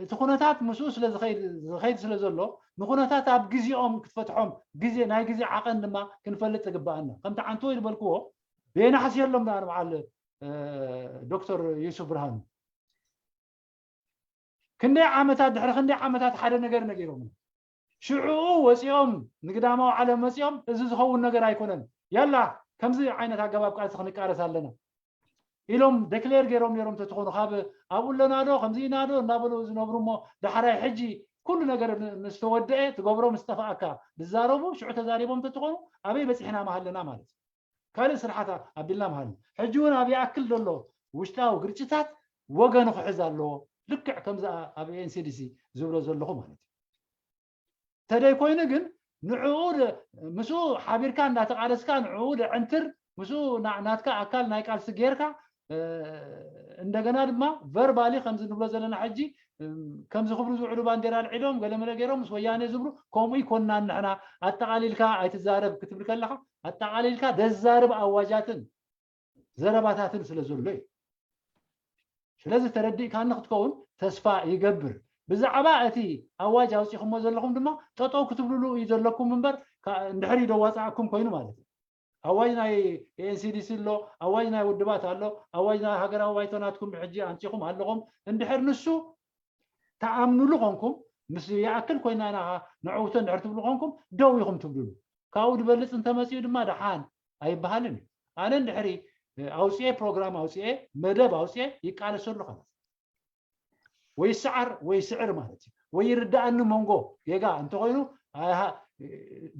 እቲ ኩነታት ምስኡ ስለ ዝኸይድ ስለ ዘሎ ንኩነታት ኣብ ግዜኦም ክትፈትሖም ግዜ ናይ ግዜ ዓቐን ድማ ክንፈልጥ ዝግበኣና ከምቲ ዓንቶ ዝበልክዎ ቤናሕስ የሎም ዳ ንበዓል ዶክተር ዩሱፍ ብርሃኑ ክንደይ ዓመታት ድሕሪ ክንደይ ዓመታት ሓደ ነገር ነጊሮም ሽዑኡ ወፂኦም ንግዳማዊ ዓለም መፂኦም እዚ ዝኸውን ነገር ኣይኮነን ያላ ከምዚ ዓይነት ኣገባብ ቃልሲ ክንቃረስ ኣለና ኢሎም ደክሌር ገይሮም ነይሮም ተትኾኑ ካብ ኣብኡ ኣለና ዶ ከምዚ ኢና ዶ እናበሉ ዝነብሩ እሞ ዳሕራይ ሕጂ ኩሉ ነገር ንዝተወደአ ትገብሮ ምስ ጠፍኣካ ዝዛረቡ ሽዑ ተዛሪቦም ተትኾኑ ኣበይ በፂሕና መሃለና ማለት እዩ። ካልእ ስርሓት ኣቢልና መሃልና ሕጂ እውን ኣብ ይኣክል ዘሎ ውሽጣዊ ግርጭታት ወገኑ ክሕዝ ኣለዎ። ልክዕ ከምዚ ኣብ ኤንሲዲሲ ዝብሎ ዘለኹ ማለት እዩ። ተደይ ኮይኑ ግን ንዕኡ ምስኡ ሓቢርካ እንዳተቃለስካ ንዕኡ ደዕንትር ምስኡ ናትካ ኣካል ናይ ቃልሲ ጌርካ እንደገና ድማ ቨርባሊ ከምዚ ንብሎ ዘለና ሕጂ ከምዚ ክብሉ ዝውዕሉ ባንዴራ ልዒሎም ገለመለ ገይሮም ምስ ወያኔ ዝብሉ ከምኡ ይኮናን ንሕና ኣጠቃሊልካ ኣይትዛረብ ክትብል ከለካ ኣጠቃሊልካ ደዛርብ ኣዋጃትን ዘረባታትን ስለ ዘሎ እዩ። ስለዚ ተረዲእካኒ ክትከውን ተስፋ ይገብር። ብዛዕባ እቲ ኣዋጅ ኣውፂኹሞ ዘለኹም ድማ ጠጠው ክትብልሉ እዩ ዘለኩም እምበር እንድሕር ደዋፃእኩም ኮይኑ ማለት እዩ። ኣዋጅ ናይ ኤንሲዲሲ ኣሎ፣ ኣዋጅ ናይ ውድባት ኣሎ፣ ኣዋጅ ናይ ሃገራዊ ባይቶ ናትኩም ሕጂ ኣምፂኹም ኣለኹም። እንድሕር ንሱ ተኣምኑሉ ኮንኩም ምስ ይኣክል ኮይና ኢና ነዕውቶ እንድሕር ትብሉ ኮንኩም ደው ኢኹም ትብልሉ። ካብኡ ዝበልፅ እንተመፂኡ ድማ ደሓን ኣይበሃልን እዩ። ኣነ እንድሕሪ ኣውፅኤ ፕሮግራም ኣውፅኤ መደብ ኣውፅኤ ይቃለሰሉ ከ ወይ ይሰዓር ወይ ይስዕር ማለት እዩ። ወይ ይርዳእኒ መንጎ ጌጋ እንተኮይኑ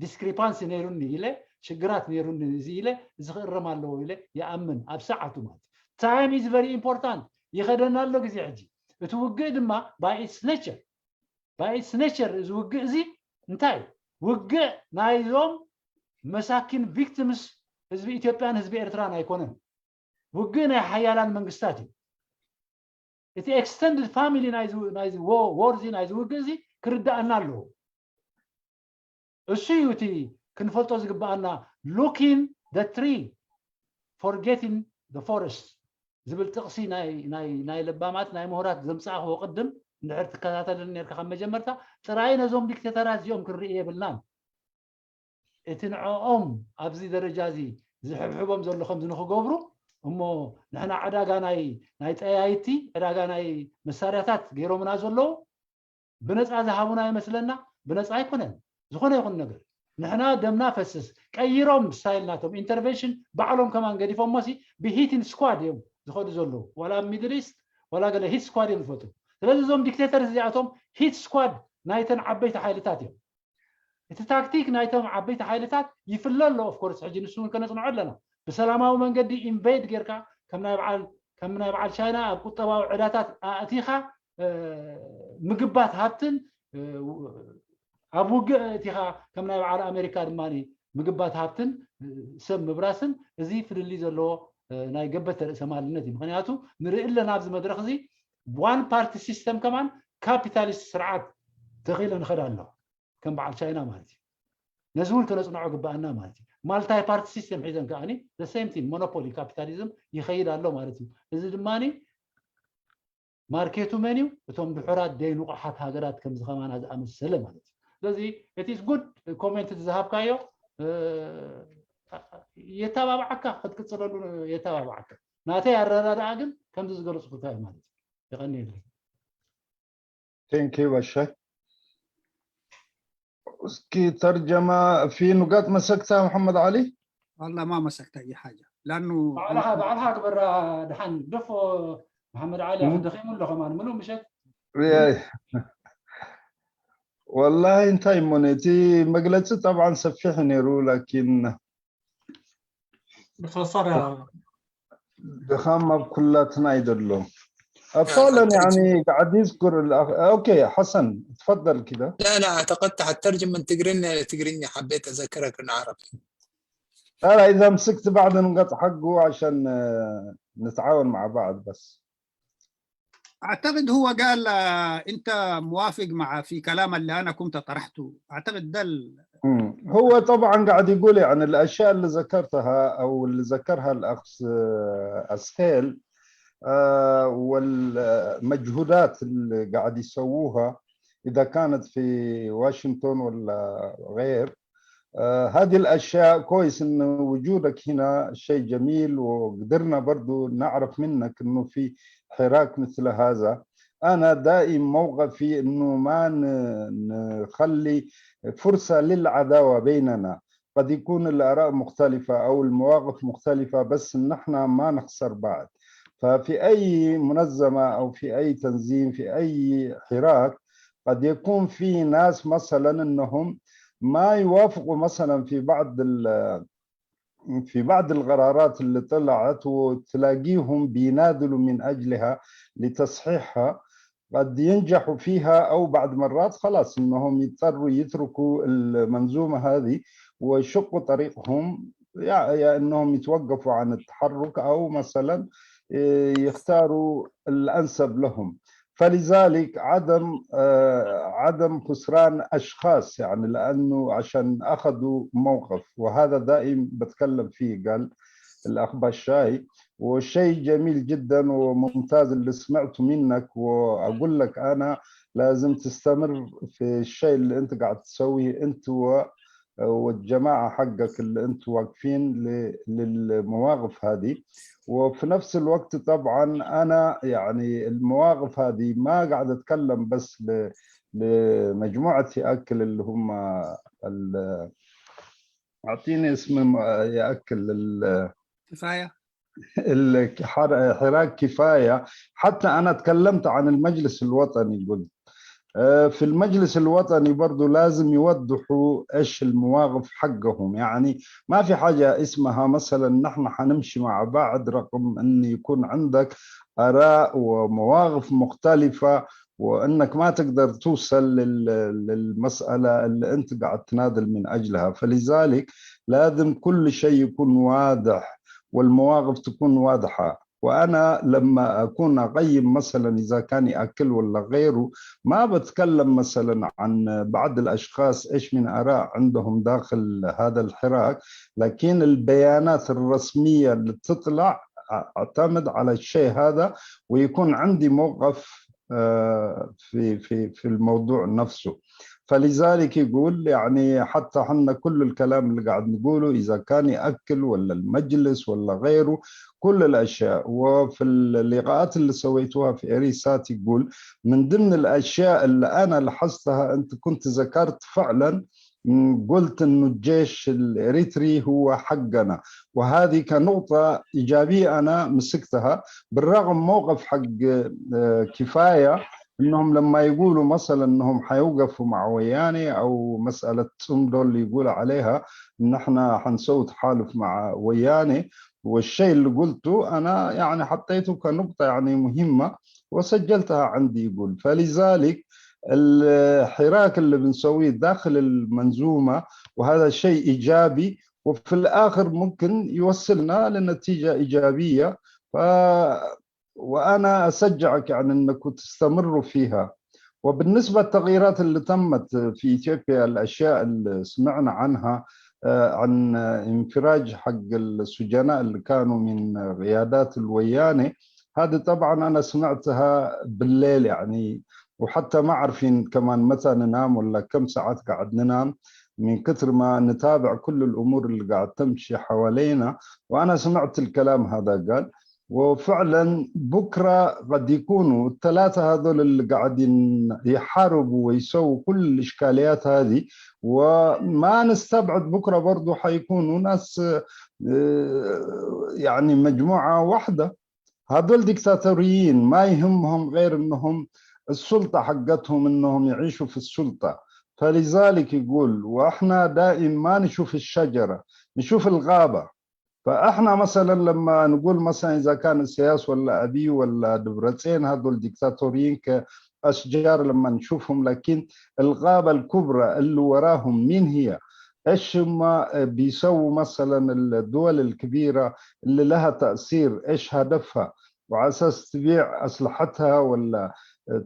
ዲስክሪፓንሲ ነይሩኒ ኢለ ሽግራት ነይሩኒ እዚ ኢለ እዚ ክእረም ኣለዎ ኢለ ይኣምን ኣብ ሰዓቱ ማለት time is very important። ይኸደና ኣሎ ግዜ ሕጂ እቲ ውግእ ድማ by its nature by its nature እዚ ውግእ እዚ እንታይ ውግእ ናይዞም መሳኪን ቪክቲምስ ህዝቢ ኢትዮጵያን ህዝቢ ኤርትራን ኣይኮነን። ውግእ ናይ ሓያላን መንግስታት እዩ። እቲ extended family ናይዚ ወር እዚ ናይዚ ውግእ እዚ ክርዳእና ኣለዎ። እሱ እዩ እቲ ክንፈልጦ ዝግበኣና looking the tree forgetting the forest ዝብል ጥቕሲ ናይ ለባማት ናይ ምሁራት ዘምፃእክዎ ቅድም እንድሕር ትከታተልን ነርካ ካብ መጀመርታ ጥራይ ነዞም ዲክቴተራት እዚኦም ክንርኢ የብልናን። እቲ ንዕኦም ኣብዚ ደረጃ እዚ ዝሕብሕቦም ዘሎ ከምዚ ንክገብሩ እሞ ንሕና ዕዳጋ ናይ ናይ ጠያይቲ ዕዳጋ ናይ መሳርያታት ገይሮምና ዘለዉ ብነፃ ዝሃቡና ይመስለና። ብነፃ ኣይኮነን። ዝኾነ ይኹን ነገር ንሕና ደምና ፈስስ ቀይሮም ስታይል ናቶም ኢንተርቨንሽን ባዕሎም ከማን ገዲፎሞ ሲ ብሂቲን ስኳድ እዮም ዝኸዱ ዘለዉ ዋላ ኣብ ሚድል ኢስት ዋላ ገለ ሂት ስኳድ እዮም ዝፈጥሩ። ስለዚ እዞም ዲክቴተር እዚኣቶም ሂት ስኳድ ናይተን ዓበይቲ ሓይልታት እዮም። እቲ ታክቲክ ናይቶም ዓበይቲ ሓይልታት ይፍለ ኣሎ። ኦፍኮርስ ሕጂ ንሱ እውን ከነፅንዖ ኣለና። ብሰላማዊ መንገዲ ኢንቨይድ ጌርካ ከም ናይ በዓል ከም ናይ በዓል ቻይና ኣብ ቁጠባዊ ዕዳታት ኣእቲኻ ምግባት ሃብትን ኣብ ውግእ ኣእቲኻ ከም ናይ በዓል ኣሜሪካ ድማ ምግባት ሃብትን ሰብ ምብራስን እዚ ፍልልይ ዘለዎ ናይ ገበተ ርእሰ ማልነት እዩ። ምክንያቱ ንርኢ ኣለና ኣብዚ መድረክ እዚ one party system ከማን capitalist ስርዓት ተኺለ ንኸድ ኣሎ ከም በዓል ቻይና ማለት እዩ። ነዚ እውን ክነፅንዖ ግባኣና ማለት እዩ። Multi party system ሒዘን ከዓኒ the same thing monopoly capitalism ይኸይድ ኣሎ ማለት እዩ። እዚ ድማ ማርኬቱ መን እዩ? እቶም ድሑራት ደይ ንቑሓት ሃገራት ከምዚ ከማና ዝኣመሰለ ማለት እዩ። ስለዚ it is good comment ዝሃብካዮ የተባብዓካ ክትቅፅለሉ የተባብዓካ። ናተይ ኣረዳድኣ ግን ከምዚ ዝገለፅኩካ እዩ ማለት እዩ። የቐንየለይ። Thank you ባሻይ። እስኪ ተርጀማ في نقاط مسكتها محمد علي؟ والله ما مسكت اي حاجه لانه ባዕልኻ ባዕልኻ ግበራ ድሓን ደፎ መሓመድ ዓሊ ደኺሙ ኣሎ ከማን ምሉእ ምሸት والله እንታይ እሞ እቲ መግለፂ طبعا ሰፊሕ ነይሩ لكن بخسارة ድኻም ኣብ ኩላትና ኣይደሎ أفضل يعني قاعد يذكر الأخ أوكي حسن تفضل كده لا لا اعتقدت حترجم من تقريني لتقريني حبيت اذكرك بالعربي لا لا إذا مسكت بعد نقاط حقه عشان نتعاون مع بعض بس اعتقد هو قال انت موافق مع في كلام اللي انا كنت طرحته اعتقد ده هو طبعا قاعد يقول يعني الاشياء اللي ذكرتها او اللي ذكرها الاخ اسهيل والمجهودات اللي قاعد يسووها اذا كانت في واشنطن ولا غير هذه الاشياء كويس انه وجودك هنا شيء جميل وقدرنا برضو نعرف منك انه في حراك مثل هذا. انا دائم موقفي انه ما نخلي فرصه للعداوه بيننا. قد يكون الاراء مختلفه او المواقف مختلفه بس نحن ما نخسر بعض. ففي اي منظمه او في اي تنظيم في اي حراك قد يكون في ناس مثلا انهم ما يوافقوا مثلا في بعض في بعض القرارات اللي طلعت وتلاقيهم بيناضلوا من اجلها لتصحيحها قد ينجحوا فيها او بعض مرات خلاص انهم يضطروا يتركوا المنظومه هذه ويشقوا طريقهم يا انهم يتوقفوا عن التحرك او مثلا يختاروا الانسب لهم. فلذلك عدم عدم خسران اشخاص يعني لانه عشان اخذوا موقف وهذا دائم بتكلم فيه قال الاخ بشاي وشيء جميل جدا وممتاز اللي سمعته منك واقول لك انا لازم تستمر في الشيء اللي انت قاعد تسويه انت والجماعه حقك اللي انتم واقفين للمواقف هذه. وفي نفس الوقت طبعا انا يعني المواقف هذه ما قاعد اتكلم بس لمجموعه ياكل اللي هم اعطيني اسم ياكل كفايه الحراك كفايه. حتى انا تكلمت عن المجلس الوطني قلت في المجلس الوطني برضو لازم يوضحوا ايش المواقف حقهم. يعني ما في حاجه اسمها مثلا نحن حنمشي مع بعض رغم ان يكون عندك اراء ومواقف مختلفه وانك ما تقدر توصل للمساله اللي انت قاعد تناضل من اجلها. فلذلك لازم كل شيء يكون واضح والمواقف تكون واضحه. وانا لما اكون اقيم مثلا اذا كان ياكل ولا غيره ما بتكلم مثلا عن بعض الاشخاص ايش من اراء عندهم داخل هذا الحراك، لكن البيانات الرسميه اللي تطلع اعتمد على الشيء هذا ويكون عندي موقف في في في الموضوع نفسه. فلذلك يقول يعني حتى حنا كل الكلام اللي قاعد نقوله اذا كان ياكل ولا المجلس ولا غيره كل الاشياء. وفي اللقاءات اللي سويتوها في اريسات يقول من ضمن الاشياء اللي انا لاحظتها انت كنت ذكرت فعلا قلت انه الجيش الاريتري هو حقنا، وهذه كنقطه ايجابيه انا مسكتها بالرغم موقف حق كفايه انهم لما يقولوا مثلا انهم حيوقفوا مع وياني او مساله صندول اللي يقول عليها ان احنا حنسوي تحالف مع وياني، والشيء اللي قلته انا يعني حطيته كنقطه يعني مهمه وسجلتها عندي يقول. فلذلك الحراك اللي بنسويه داخل المنظومة، وهذا شيء إيجابي، وفي الآخر ممكن يوصلنا لنتيجة إيجابية. ف... وأنا أشجعك يعني أنكم تستمروا فيها. وبالنسبة للتغييرات اللي تمت في إثيوبيا، الأشياء اللي سمعنا عنها، آه، عن انفراج حق السجناء اللي كانوا من قيادات الويانة، هذه طبعا أنا سمعتها بالليل يعني، وحتى ما عارفين كمان متى ننام ولا كم ساعات قاعد ننام من كثر ما نتابع كل الأمور اللي قاعد تمشي حوالينا. وأنا سمعت الكلام هذا قال، وفعلا بكرة قد يكونوا الثلاثة هذول اللي قاعدين يحاربوا ويسووا كل الإشكاليات هذه، وما نستبعد بكرة برضو حيكونوا ناس، آه، يعني مجموعة واحدة. هذول ديكتاتوريين، ما يهمهم غير إنهم السلطة حقتهم إنهم يعيشوا في السلطة. فلذلك يقول: "وإحنا دائم ما نشوف الشجرة، نشوف الغابة". فإحنا مثلا لما نقول مثلا إذا كان إسياس ولا أبي ولا دبرتين، هذول ديكتاتوريين كأشجار لما نشوفهم، لكن الغابة الكبرى اللي وراهم مين هي؟ إيش هم بيسووا مثلا الدول الكبيرة اللي لها تأثير؟ إيش هدفها؟ وعلى أساس تبيع أسلحتها ولا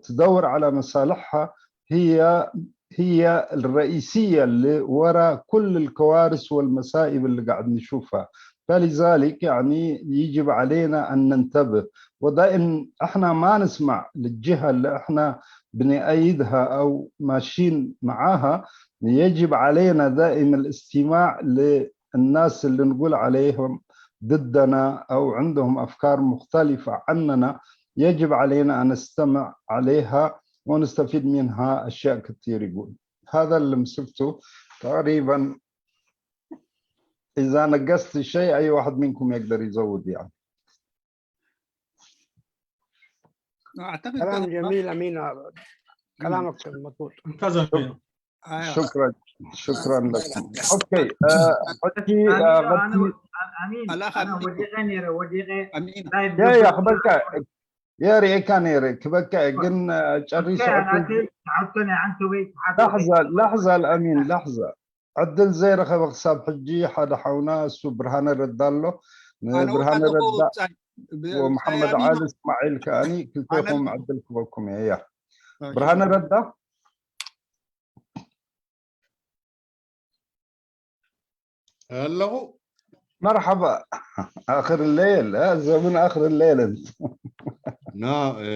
تدور على مصالحها، هي هي الرئيسية اللي وراء كل الكوارث والمصائب اللي قاعد نشوفها. فلذلك يعني يجب علينا أن ننتبه، ودائما احنا ما نسمع للجهة اللي احنا بنأيدها أو ماشيين معاها. يجب علينا دائما الاستماع للناس اللي نقول عليهم ضدنا أو عندهم أفكار مختلفة عننا. يجب علينا أن نستمع عليها ونستفيد منها أشياء كثير. يقول هذا اللي مسكته تقريبا. إذا نقصت شيء، أي واحد منكم يقدر يزود يعني. اعتقد كلام كلام جميل امين، كلامك مضبوط. ممتاز أمين. آه، شكرا، شكرا لكم. اوكي، آه، بدي آه، أنا بدي أمين، الأخ أنا أمين. وديغي نيرة، وديغي أمين. لايف يا يا قبل خبرك يا ريكا نيري كبكا جن تشريس أوكي، أنا أكيد تعبتني عن توي، تعبتني. لحظة، لحظة الأمين، لحظة. عدل زير خبر حساب حجي حدا حونا سو برهان رد له. أنا برهان وحده رد هو بتاعي. ب- ومحمد بتاعي أمين. علي إسماعيل كاني كلتهم أنا عدل كبكم يا آه، برهان شكرا. رد. ኣለኹ። مرحبا. آخر الليل، ها زمن آخر الليل أنت. ኖ እ፣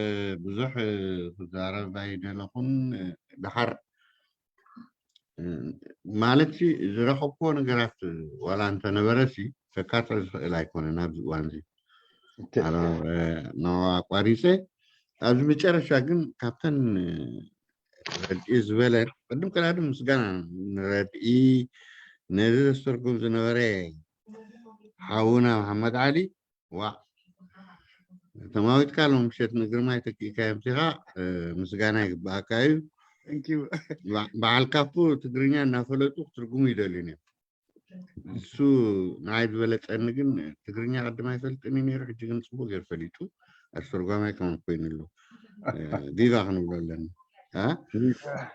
ብዙሕ እ፣ ክዛረብ ኣይደለኹን። እ፣ ድሓር እ፣ ማለት ሲ ዝረኸብክዎ ነገራት እ፣ ዋላ እንተነበረ ሲ ከካትዕ ዝኽእል ኣይኮነን ኣብዚ እዋን እዚ። ኣነ እ፣ ንዕኡ ኣቋሪፀ። ኣብዚ መጨረሻ ግን ካብተን እ፣ ረድኢ ዝበለ ቅድም ቀዳድም ምስጋና ንረድኢ ነዚ ዘስተርጉም ዝነበረ ሓውና መሓመድ ዓሊ። ዋ ተማዊትካ ሎም ምሸት ንግርማይ ተኪእካዮ ምሲኻ እ፣ ምስጋና ይግባኣካ እዩ። Thank you። በ- በዓል ካፉ ትግርኛ እናፈለጡ ክትርጉሙ ይደልዩን እዮም። እሱ ንዓይ ዝበለፀኒ ግን ትግርኛ ቅድም ኣይፈልጥን እዩ ነይሩ፣ ሕጂ ግን ፅቡቅ ገይሩ ፈሊጡ ኣስተርጓማይ ከማን ኮይኑ ኣሎ። እ፣ ቪቫ ክንብሎ ኣለና። እ?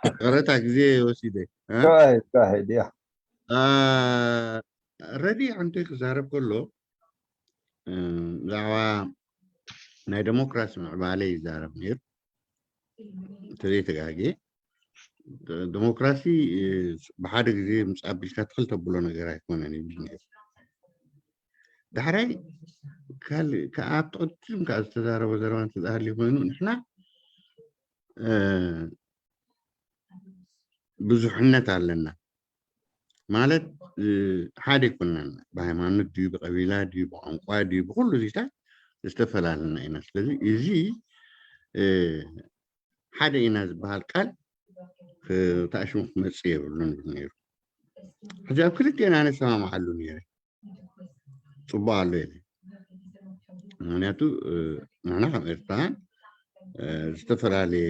ይቅረታ ግዜ ወሲደ። እ? شاهد شاهد يا እ፣ ረዲ ሓንቲ ክዛረብ ከሎ እ፣ ብዛዕባ ናይ ዴሞክራሲ ምዕባለ ይዛረብ ነይሩ። እንተዘይተጋግየ ደ- ዴሞክራሲ እ፣ ብሓደ ግዜ ምስ ኣቢልካ ትኽል ተብሎ ነገር ኣይኮነን ይብል ነይሩ። ዳሕራይ ካልእ ከ- ኣብቲ ቅድም ከዓ ዝተዛረበ ዘረባ እንተዝሃልዩ ኮይኑ ንሕና እ፣ ብዙሕነት ኣለና ማለት እ፣ ሓደ ኣይኮናን። ብሃይማኖት ድዩ ብቀቢላ ድዩ ብቋንቋ ድዩ ብኩሉ ዚታት ዝተፈላለና ኢና። ስለዚ እዚ እ፣ ሓደ ኢና ዝበሃል ቃል ተኣሽሙ ክመፅእ የብሉን ይብል ነይሩ። ሕጂ ኣብ ክልቴና ኣነ ሰማምዓሉ ነይረ። ፅቡቅ ኣሎ ኢለ። ምክንያቱ እ፣ ንሕና ከም ኤርትራውያን እ፣ ዝተፈላለየ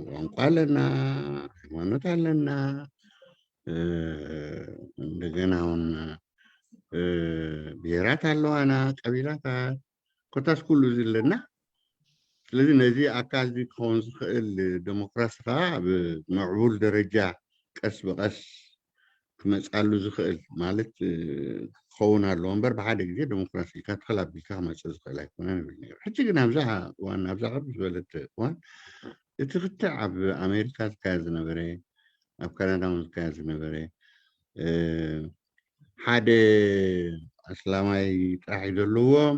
ቋንቋ ኣለና፣ ሃይማኖት ኣለና፣ እ፣ እንደገና እውን እ፣ ብሄራት ኣለዋና፣ ቀቢላታት ኮታስ ኩሉ እዚ ኣለና። ስለዚ ነዚ ኣካል እዚ ክኸውን ዝኽእል ዴሞክራሲ ከዓ ኣብ ምዕቡል ደረጃ ቀስ ብቐስ ክመፅኣሉ ዝኽእል ማለት ክኸውን ኣለዎ እምበር ብሓደ ግዜ ዴሞክራሲ ኢልካ ተኸል ኣቢልካ ክመፅእ ዝኽእል ኣይኮነን ይብል ነይሩ። ሕጂ ግን ኣብዛ እዋን ኣብዛ ቅርብ ዝበለት እዋን እቲ ክትዕ ኣብ ኣሜሪካ ዝካየድ ዝነበረ ኣብ ካናዳ እውን ዝካየድ ዝነበረ ሓደ ኣስላማይ ጥራሕ እዩ ዘለዎም፣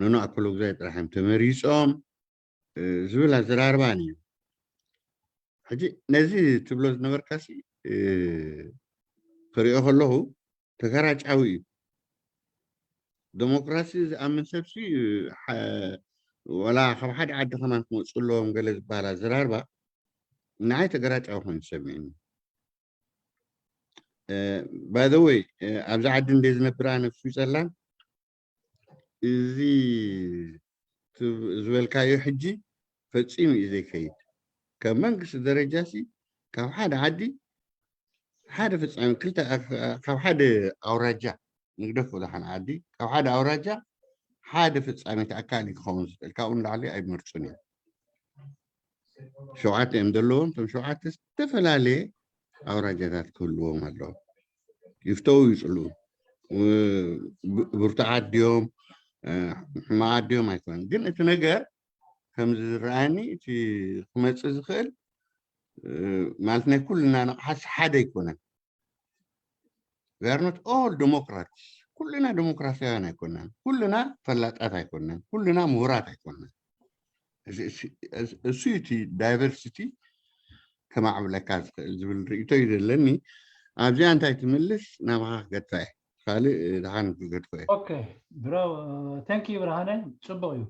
ኖኖ ኣኮሎግዛይ ጥራሕ እዮም ተመሪፆም ዝብል ኣዘራርባ እዩ። ሕጂ ነዚ ትብሎ ዝነበርካሲ ክሪኦ ከለኹ ተገራጫዊ እዩ። ዴሞክራሲ ዝኣምን ሰብሲ ወላ ካብ ሓደ ዓዲ ከማን ክመፁ ኣለዎም ገለ ዝበሃል ኣዘራርባ ንዓይ ተገራጫዊ ኮይኑ ሰሚዕኒ። ባይ ዘ ወይ ኣብዚ ዓዲ እንደ ዝነብር ኣነ ስዊዘርላንድ እዚ ዝበልካዮ ሕጂ ፈፂሙ እዩ ዘይከይድ። ካብ መንግስቲ ደረጃ ሲ ካብ ሓደ ዓዲ ሓደ ፍፃሚ ክልተ ካብ ሓደ ኣውራጃ ንግደፎ ዝሓን ዓዲ ካብ ሓደ ኣውራጃ ሓደ ፍፃሜ ተኣካል ክኸውን ዝኽእል ካብኡ ንላዕሊ ኣይመርፁን እዮም። ሸውዓተ እዮም ዘለዎም። እቶም ሸውዓተ ዝተፈላለየ ኣውራጃታት ክህልዎም ኣለዎም። ይፍተው ይፅልኡ፣ ብርቱዓት ድዮም ሕማቓት ድዮም ኣይኮነን። ግን እቲ ነገር ከምዚ ዝረኣየኒ እቲ ክመፅእ ዝኽእል ማለት ናይ ኩልና ንቕሓት ሓደ ኣይኮነን። We are not all democrats። ኩልና ዴሞክራሲያውያን ኣይኮናን፣ ኩልና ፈላጣት ኣይኮናን፣ ኩልና ምሁራት ኣይኮናን። እሱ እቲ ዳይቨርሲቲ ከማዕብለካ ዝኽእል ዝብል ርእቶ እዩ ዘለኒ። ኣብዚኣ እንታይ ትምልስ ናባኻ ክገድፋ እየ፣ ካልእ ድሓን ክገድፎ እየ። ኦኬ ብሮ፣ ታንክ ዩ ብርሃነ። ፅቡቅ እዩ።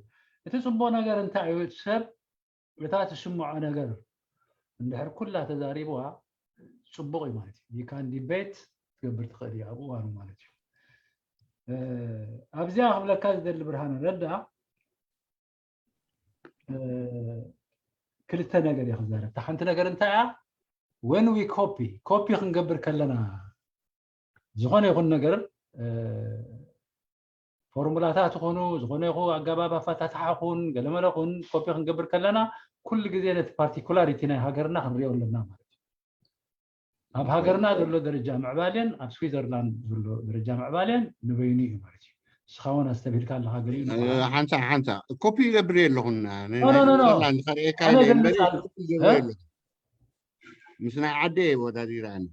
እቲ ፅቡቅ ነገር እንታይ እዩ? እቲ ሰብ እታ ትስምዖ ነገር እንድሕር ኩላ ተዛሪብዋ ፅቡቅ እዩ ማለት እዩ። You can debate ትገብር ትኽእል እዩ ኣብ እዋኑ ማለት እዩ። ኣብዚኣ ክብለካ ዝደሊ ብርሃነ ረዳ ክልተ ነገር እየ ክዛረብ። እታ ሓንቲ ነገር እንታይ እያ? When we copy copy ክንገብር ከለና ዝኾነ ይኹን ነገር ፎርሙላታት ይኹኑ ዝኾነ ይኹ ኣገባብ ኣፈታትሓ ኹን ገለመለ ኹን ኮፒ ክንገብር ከለና ኩሉ ግዜ ነቲ ፓርቲኩላሪቲ ናይ ሃገርና ክንሪኦ ኣለና ማለት እዩ። ኣብ ሃገርና ዘሎ ደረጃ ምዕባሌን ኣብ ስዊዘርላንድ ዘሎ ደረጃ ምዕባሌን ንበይኑ እዩ ማለት እዩ። ንስኻ እውን ኣስተብሂልካ ኣለኻ ገሊኡ ሓንሳ ሓንሳ ኮፒ ይገብር ኣለኹን ስዊዘርላንድ ከርእየካ እምበሪ ኮፒ ይገብር ኣለኹ ምስ ናይ ዓደ ወዳዲራኒ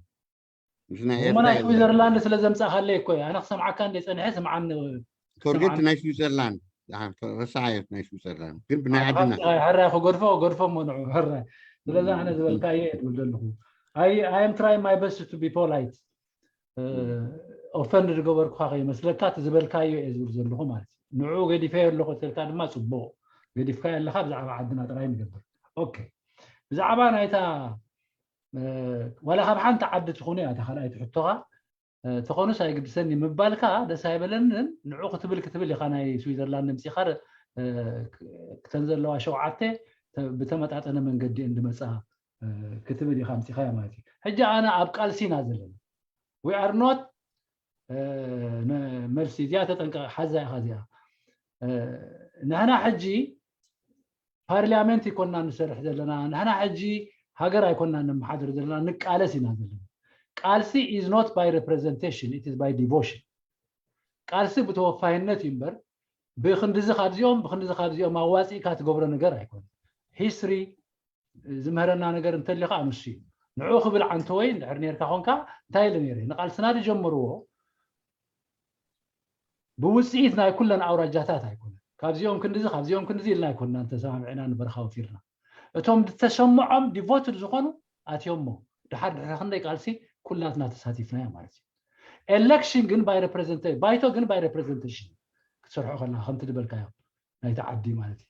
እሞ ናይ ስዊዘርላንድ ስለ ዘምፃእካለይ እኮ ኣነ ክሰምዓካ እንደ ፀንሐ ስምዓኒ። ፎርጌት ናይ ስዊዘርላንድ ረሳዓዮ ናይ ስዊዘርላንድ ግን ብናይ ዓድና ሕራይ ክገድፎ ገድፎ እሞ ንዑ ሕራይ። ስለዚ ኣነ ዝበልካዮ እየ ዝብል ዘለኹ። I am trying my best to be polite። ኦፈንድ ዝገበርኩካ ከይመስለካ እቲ ዝበልካዮ እየ ዝብል ዘለኹ ማለት እዩ። ንዑ ገዲፈዮ ኣለኹ ተልካ ድማ ፅቡቕ ገዲፍካዮ ኣለካ። ብዛዕባ ዓድና ጥራይ ንገብር። ኦኬ ብዛዕባ ናይታ ዋላ ካብ ሓንቲ ዓዲ ትኹኑ እያ እታ ካልኣይቲ ሕቶኻ ተኾኑስ ኣይግድሰኒ ምባልካ ደስ ኣይበለንን። ንዑ ክትብል ክትብል ኢኻ ናይ ስዊዘርላንድ ምፂኻ ክተን ዘለዋ ሸውዓተ ብተመጣጠነ መንገዲ እንድመፃ ክትብል ኢኻ ምፂኻያ ማለት እዩ። ሕጂ ኣነ ኣብ ቃልሲና ዘለና we are not መልሲ እዚኣ ተጠንቀ ሓዛ ኢኻ እዚኣ ንሕና ሕጂ ፓርላመንት ይኮና ንሰርሕ ዘለና ንሕና ሕጂ ሃገር ኣይኮና ነመሓደር ዘለና ንቃለስ ኢና ዘለና። ቃልሲ is not by representation, it is by devotion። ቃልሲ ብተወፋይነት እዩ እምበር ብክንድዚ ካብዚኦም ብክንድዚ ካብዚኦም ኣዋፂእካ ትገብሮ ነገር ኣይኮነ። ሂስትሪ ዝምህረና ነገር እንተሊ ከዓ ንሱ እዩ። ንዑ ክብል ዓንተወይ እንድሕር ነርካ ኮንካ እንታይ ኢለ ነረ ንቃልስና ዝጀመርዎ ብውፅኢት ናይ ኩለን ኣውራጃታት ኣይኮነን። ካብዚኦም ክንድዚ ካብዚኦም ክንድዚ ኢልና ኣይኮንና እንተሰማምዕና ንበረኻ ወፊርና። እቶም ዝተሰምዖም ዲቮትድ ዝኾኑ ኣትዮሞ ድሓር ድሕሪ ክንደይ ቃልሲ ኩላትና ተሳቲፍናዮ ማለት እዩ። ኤሌክሽን ግን ባይ ሬፕሬዘንቴሽን ባይቶ ግን ባይ ሬፕሬዘንቴሽን ክትሰርሖ ከለካ ከምቲ ዝበልካዮ ናይቲ ዓዲ ማለት እዩ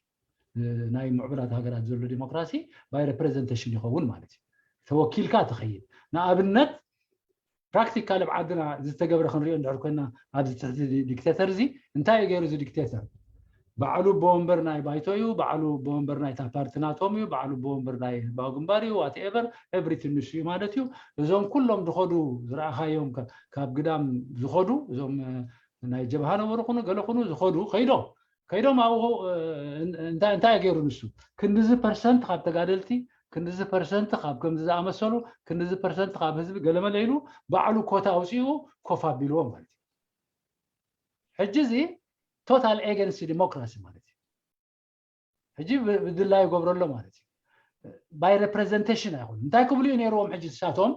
ናይ ምዕቡላት ሃገራት ዘሎ ዲሞክራሲ ባይ ሬፕሬዘንቴሽን ይኸውን ማለት እዩ። ተወኪልካ ትኸይድ ንኣብነት ፕራክቲካል ኣብ ዓድና ዝተገብረ ክንሪኦ እንድሕር ኮይና ኣብዚ ትሕቲ ዲክቴተር እዚ እንታይ እዩ ገይሩ እዚ ዲክቴተር ባዕሉ ቦወንበር ናይ ባይቶ እዩ ባዕሉ ቦወንበር ናይታ ፓርቲ ናቶም እዩ ባዕሉ ቦወንበር ናይ ህዝባዊ ግንባር እዩ ዋትኤቨር ኤቭሪቲን ንሱ እዩ ማለት እዩ። እዞም ኩሎም ዝኸዱ ዝረኣኻዮም ካብ ግዳም ዝኸዱ እዞም ናይ ጀብሃ ነበሩ ኩኑ ገለ ኩኑ ዝኸዱ ከይዶም ከይዶም ኣብኡ እንታይ እንታይ ገይሩ ንሱ ክንድዚ ፐርሰንት ካብ ተጋደልቲ ክንድዚ ፐርሰንት ካብ ከምዚ ዝኣመሰሉ ክንድዚ ፐርሰንት ካብ ህዝቢ ገለመለ ኢሉ ባዕሉ ኮታ ኣውፅኡ ኮፍ ኣቢልዎ ማለት እዩ። ሕጂ እዚ ቶታል ኤገንስት ዲሞክራሲ ማለት እዩ። ሕጂ ብድላይ ይገብሮ ኣሎ ማለት እዩ። ባይ ሬፕሬዘንቴሽን ኣይኮኑ እንታይ ክብሉ እዩ ነይርዎም ሕጂ ንሳቶም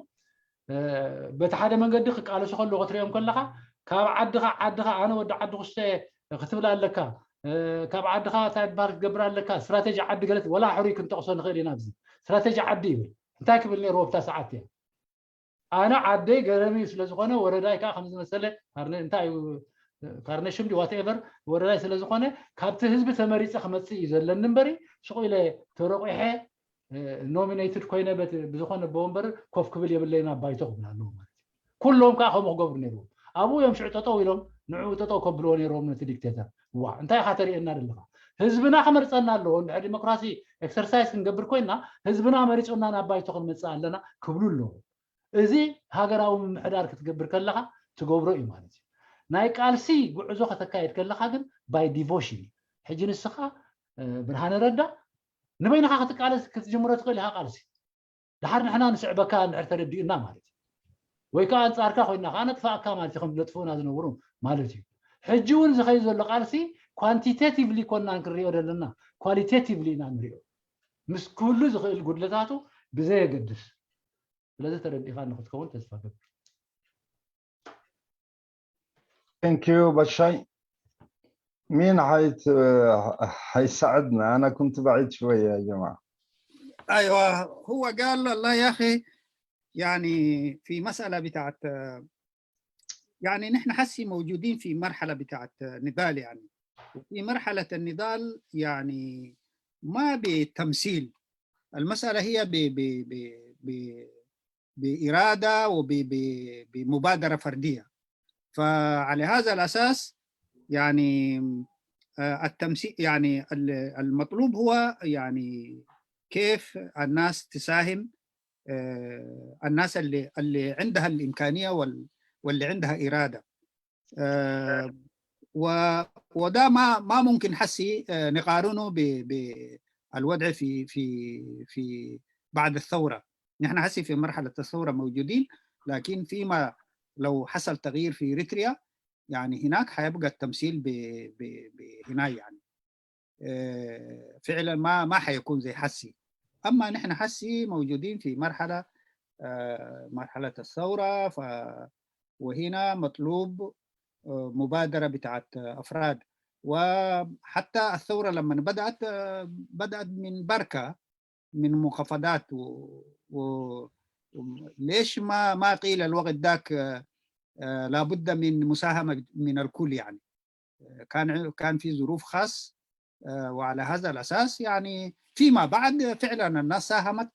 በቲ ሓደ መንገዲ ክቃለሱ ከለዉ ክትሪኦም ከለካ ካብ ዓድካ ዓድካ ኣነ ወዲ ዓዲ ኩስተ ክትብል ኣለካ ካብ ዓድካ እንታይ ባር ክትገብር ኣለካ ስትራቴጂ ዓዲ ገለት ወላ ሕሩይ ክንጠቅሶ ንክእል ኢና ኣብዚ ስትራቴጂ ዓዲ ይብል እንታይ ክብል ነይርዎ ብታ ሰዓት እያ ኣነ ዓደይ ገረሚ ስለዝኮነ ወረዳይ ከዓ ከምዝመሰለ እንታይ ካርነሽም ዲ ዋትኤቨር ወረዳይ ስለዝኮነ ካብቲ ህዝቢ ተመሪፀ ክመፅእ እዩ ዘለኒ እምበሪ ስቁ ኢለ ተረቂሐ ኖሚኔትድ ኮይነ ብዝኮነ በወንበር ኮፍ ክብል የብለይን ኣብ ባይቶ ክብል ኣለዎ ማለት እዩ። ኩሎም ከዓ ከምኡ ክገብሩ ነይርዎም። ኣብኡ እዮም ሽዑ ጠጠው ኢሎም ንዕኡ ጠጠው ከብልዎ ነይርዎም ነቲ ዲክቴተር። ዋ እንታይ ኢካ ተርእየና ዘለካ? ህዝብና ክመርፀና ኣለዎ። እንድሕር ዲሞክራሲ ኤክሰርሳይዝ ክንገብር ኮይና ህዝብና መሪፁና ናብ ባይቶ ክንመፅእ ኣለና ክብሉ ኣለዎ። እዚ ሃገራዊ ምምሕዳር ክትገብር ከለካ ትገብሮ እዩ ማለት እዩ። ናይ ቃልሲ ጉዕዞ ከተካየድ ከለካ ግን ባይ ዲቮሽን እዩ። ሕጂ ንስካ ብርሃነ ረዳ ንበይንኻ ክትቃለስ ክትጅምሮ ትኽእል ኢኻ ቃልሲ ድሓር ንሕና ንስዕበካ እንድሕር ተረዲኡና ማለት እዩ ወይ ከዓ ኣንፃርካ ኮይና ከዓ ነጥፋእካ ማለት እዩ ከም ነጥፍኡና ዝነብሩ ማለት እዩ ሕጂ እውን ዝኸይ ዘሎ ቃልሲ ኳንቲቴቲቭሊ ኮና ክንሪኦ ዘለና ኳሊቴቲቭሊ ኢና ንሪኦ ምስ ክህሉ ዝኽእል ጉድለታቱ ብዘየገድስ ስለዚ ተረዲእካ ንክትከውን ተስፋ ገብር Thank you بشاي. مين حيت حيساعدنا؟ أنا كنت بعيد شوية يا جماعة. أيوة هو قال الله يا أخي يعني في مسألة بتاعت يعني نحن حسي موجودين في مرحلة بتاعت نضال يعني وفي مرحلة النضال يعني ما بتمثيل المسألة هي ب ب ب ب بإرادة وبمبادرة فردية فعلى هذا الأساس يعني التمثيل يعني المطلوب هو يعني كيف الناس تساهم الناس اللي اللي عندها الإمكانية واللي عندها إرادة وده ما ما ممكن حسي نقارنه بالوضع في في في بعد الثورة نحن هسي في مرحلة الثورة موجودين لكن فيما لو حصل تغيير في إريتريا يعني هناك حيبقى التمثيل بهنا يعني فعلا ما ما حيكون زي حسي أما نحن حسي موجودين في مرحلة مرحلة الثورة ف وهنا مطلوب مبادرة بتاعت أفراد وحتى الثورة لما بدأت بدأت من بركة من منخفضات و... و... ليش ما ما قيل الوقت ذاك لابد من مساهمة من الكل يعني كان كان في ظروف خاص وعلى هذا الأساس يعني فيما بعد فعلا الناس ساهمت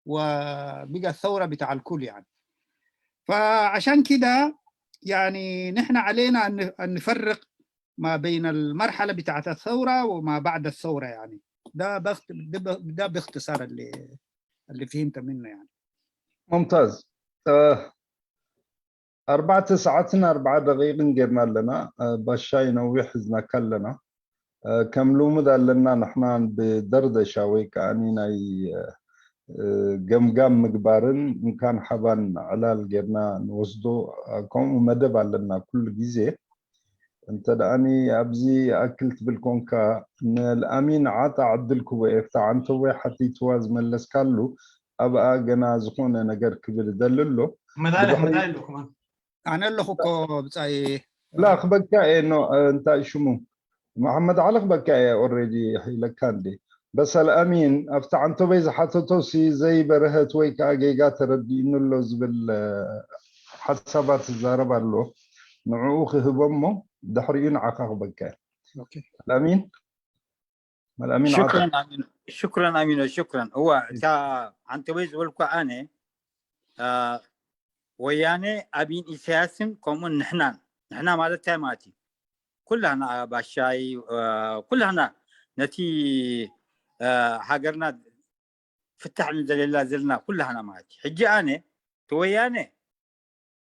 وبقى الثورة بتاع الكل يعني فعشان كده يعني نحن علينا أن نفرق ما بين المرحلة بتاعت الثورة وما بعد الثورة يعني ده بخت... ده باختصار اللي اللي فهمت منه يعني ممتاز آه ኣርባዕተ ሰዓትን ኣርባዓ ደቂቕን ጌርና ኣለና ባሻይ ነዊሕ ሕዝናካ ኣለና ከም ልሙድ ኣለና ንሕና ብደርደሻ ወይ ከዓ ናይ ገምጋም ምግባርን እንካን ሓባን ዕላል ጌርና ንወስዶ ከምኡ መደብ ኣለና ኩሉ ግዜ እንተ ደኣኒ ኣብዚ ኣክል ትብል ኮንካ ንልኣሚን ዓጣ ዕድል ክቦ ኤፍታ ዓንተቦይ ሓቲትዋ ዝመለስካሉ ኣብኣ ገና ዝኾነ ነገር ክብል ደሊ ኣሎ ኣነ ኣለኹ እኮ ብፃይ ላ ክበካ እየ ኖ እንታይ ሽሙ መሓመድ ዓሊ ክበካ እየ ኦሬዲ ኢለካ እንዲ በሰል ኣሚን ኣብቲ ዓንቶበይ ዝሓተቶ ሲ ዘይበረሀት ወይ ከዓ ጌጋ ተረዲእኑ ኣሎ ዝብል ሓሳባት ዝዛረብ ኣሎ ንዕኡ ክህቦ እሞ ድሕሪኡ ንዓኻ ክበካ እየ ኣሚን شكرا أمين شكرا أمين شكرا هو تا عن تويز والكو أنا آه وياني أبين إسياسن كومون نحنان نحنا ماذا تاماتي كلنا باشاي آه كلنا نتي آه هاجرنا ፍታሕ ንደልየላ ዘለና ኩላህና ማለት እዩ ሕጂ ኣነ ተወያነ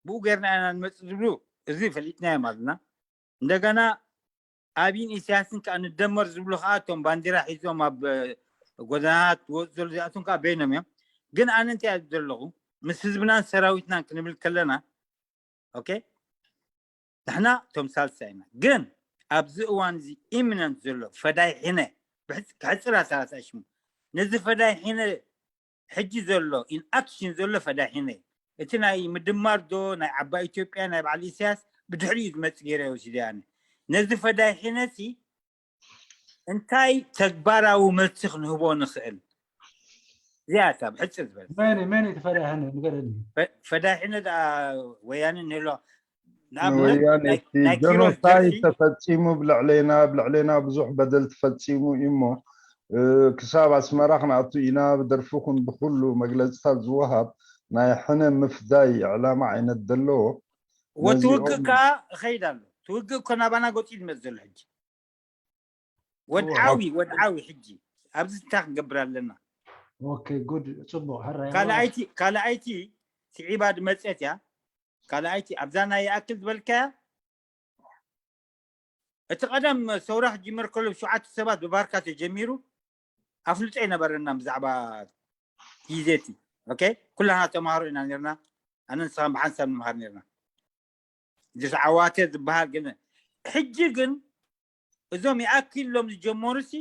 ብኡ ገርና ኢና ንመፅእ ዝብሉ እዚ ፈሊጥናዮ ማለትና እንደገና ኣብይን ኢሳያስን ከዓ ንደመር ዝብሉ ከዓ እቶም ባንዲራ ሒዞም ኣብ ጎደናት ዝወፁ ዘለዉ እዚኣቶም ከዓ በይኖም እዮም። ግን ኣነ እንታይ ዘለኹ ምስ ህዝብናን ሰራዊትናን ክንብል ከለና ኦኬ ንሕና እቶም ሳልሳ ኢና። ግን ኣብዚ እዋን እዚ ኢሚነንት ዘሎ ፈዳይ ሕነ ክሕፅር ኣሳላሳ ሽሙ ነዚ ፈዳይ ሕነ ሕጂ ዘሎ ኢን ኣክሽን ዘሎ ፈዳይ ሕነ እዩ። እቲ ናይ ምድማር ዶ ናይ ዓባይ ኢትዮጵያ ናይ በዓል ኢሳያስ ብድሕሪኡ ዝመፅእ ገይረ ወሲደ ኣነ ነዚ ፈዳይ ሕነሲ እንታይ ተግባራዊ መልሲ ክንህቦ ንኽእል? እዚኣታ ብሕፅር ዝበለ መን መን እቲ ፈዳይ ሕነ ንገረኒ። ፈዳይ ሕነ ደኣ ወያነ ንህሎ ወያነ ጀኖሳይድ ተፈፂሙ ብልዕሌና ብልዕሌና ብዙሕ በደል ተፈፂሙ እሞ ክሳብ ኣስመራ ክንኣቱ ኢና ብደርፊ ኹን ብኩሉ መግለፅታት ዝወሃብ ናይ ሕነ ምፍዳይ ዕላማ ዓይነት ዘለዎ ወትውግእ ከዓ እኸይድ ኣሎ ትውግእ እኮ ናባና ገፂ ዝመፅ ዘሎ ሕጂ ወድዓዊ ወድዓዊ ሕጂ ኣብዚ እንታይ ክንገብር ኣለና ኦኬ ጉድ ፅቡቅ ሕራይ ካልኣይቲ ካልኣይቲ ስዒባ ድመፀት እያ ካልኣይቲ ኣብዛ ናይ ይኣክል ዝበልካያ እቲ ቀደም ሰውራ ክጅመር ከሎ ብሸውዓተ ሰባት ብባርካ ተጀሚሩ ኣፍልጦ ይነበረና ብዛዕባ ጊዜቲ ኦኬ ኩላና ተማሃሮ ኢና ነርና ኣነ ንስኻን ብሓንሳብ ንምሃር ነርና ጅስ ዓዋተ ዝበሃል ግን ሕጂ ግን እዞም ይኣክል ኢሎም ዝጀመሩሲ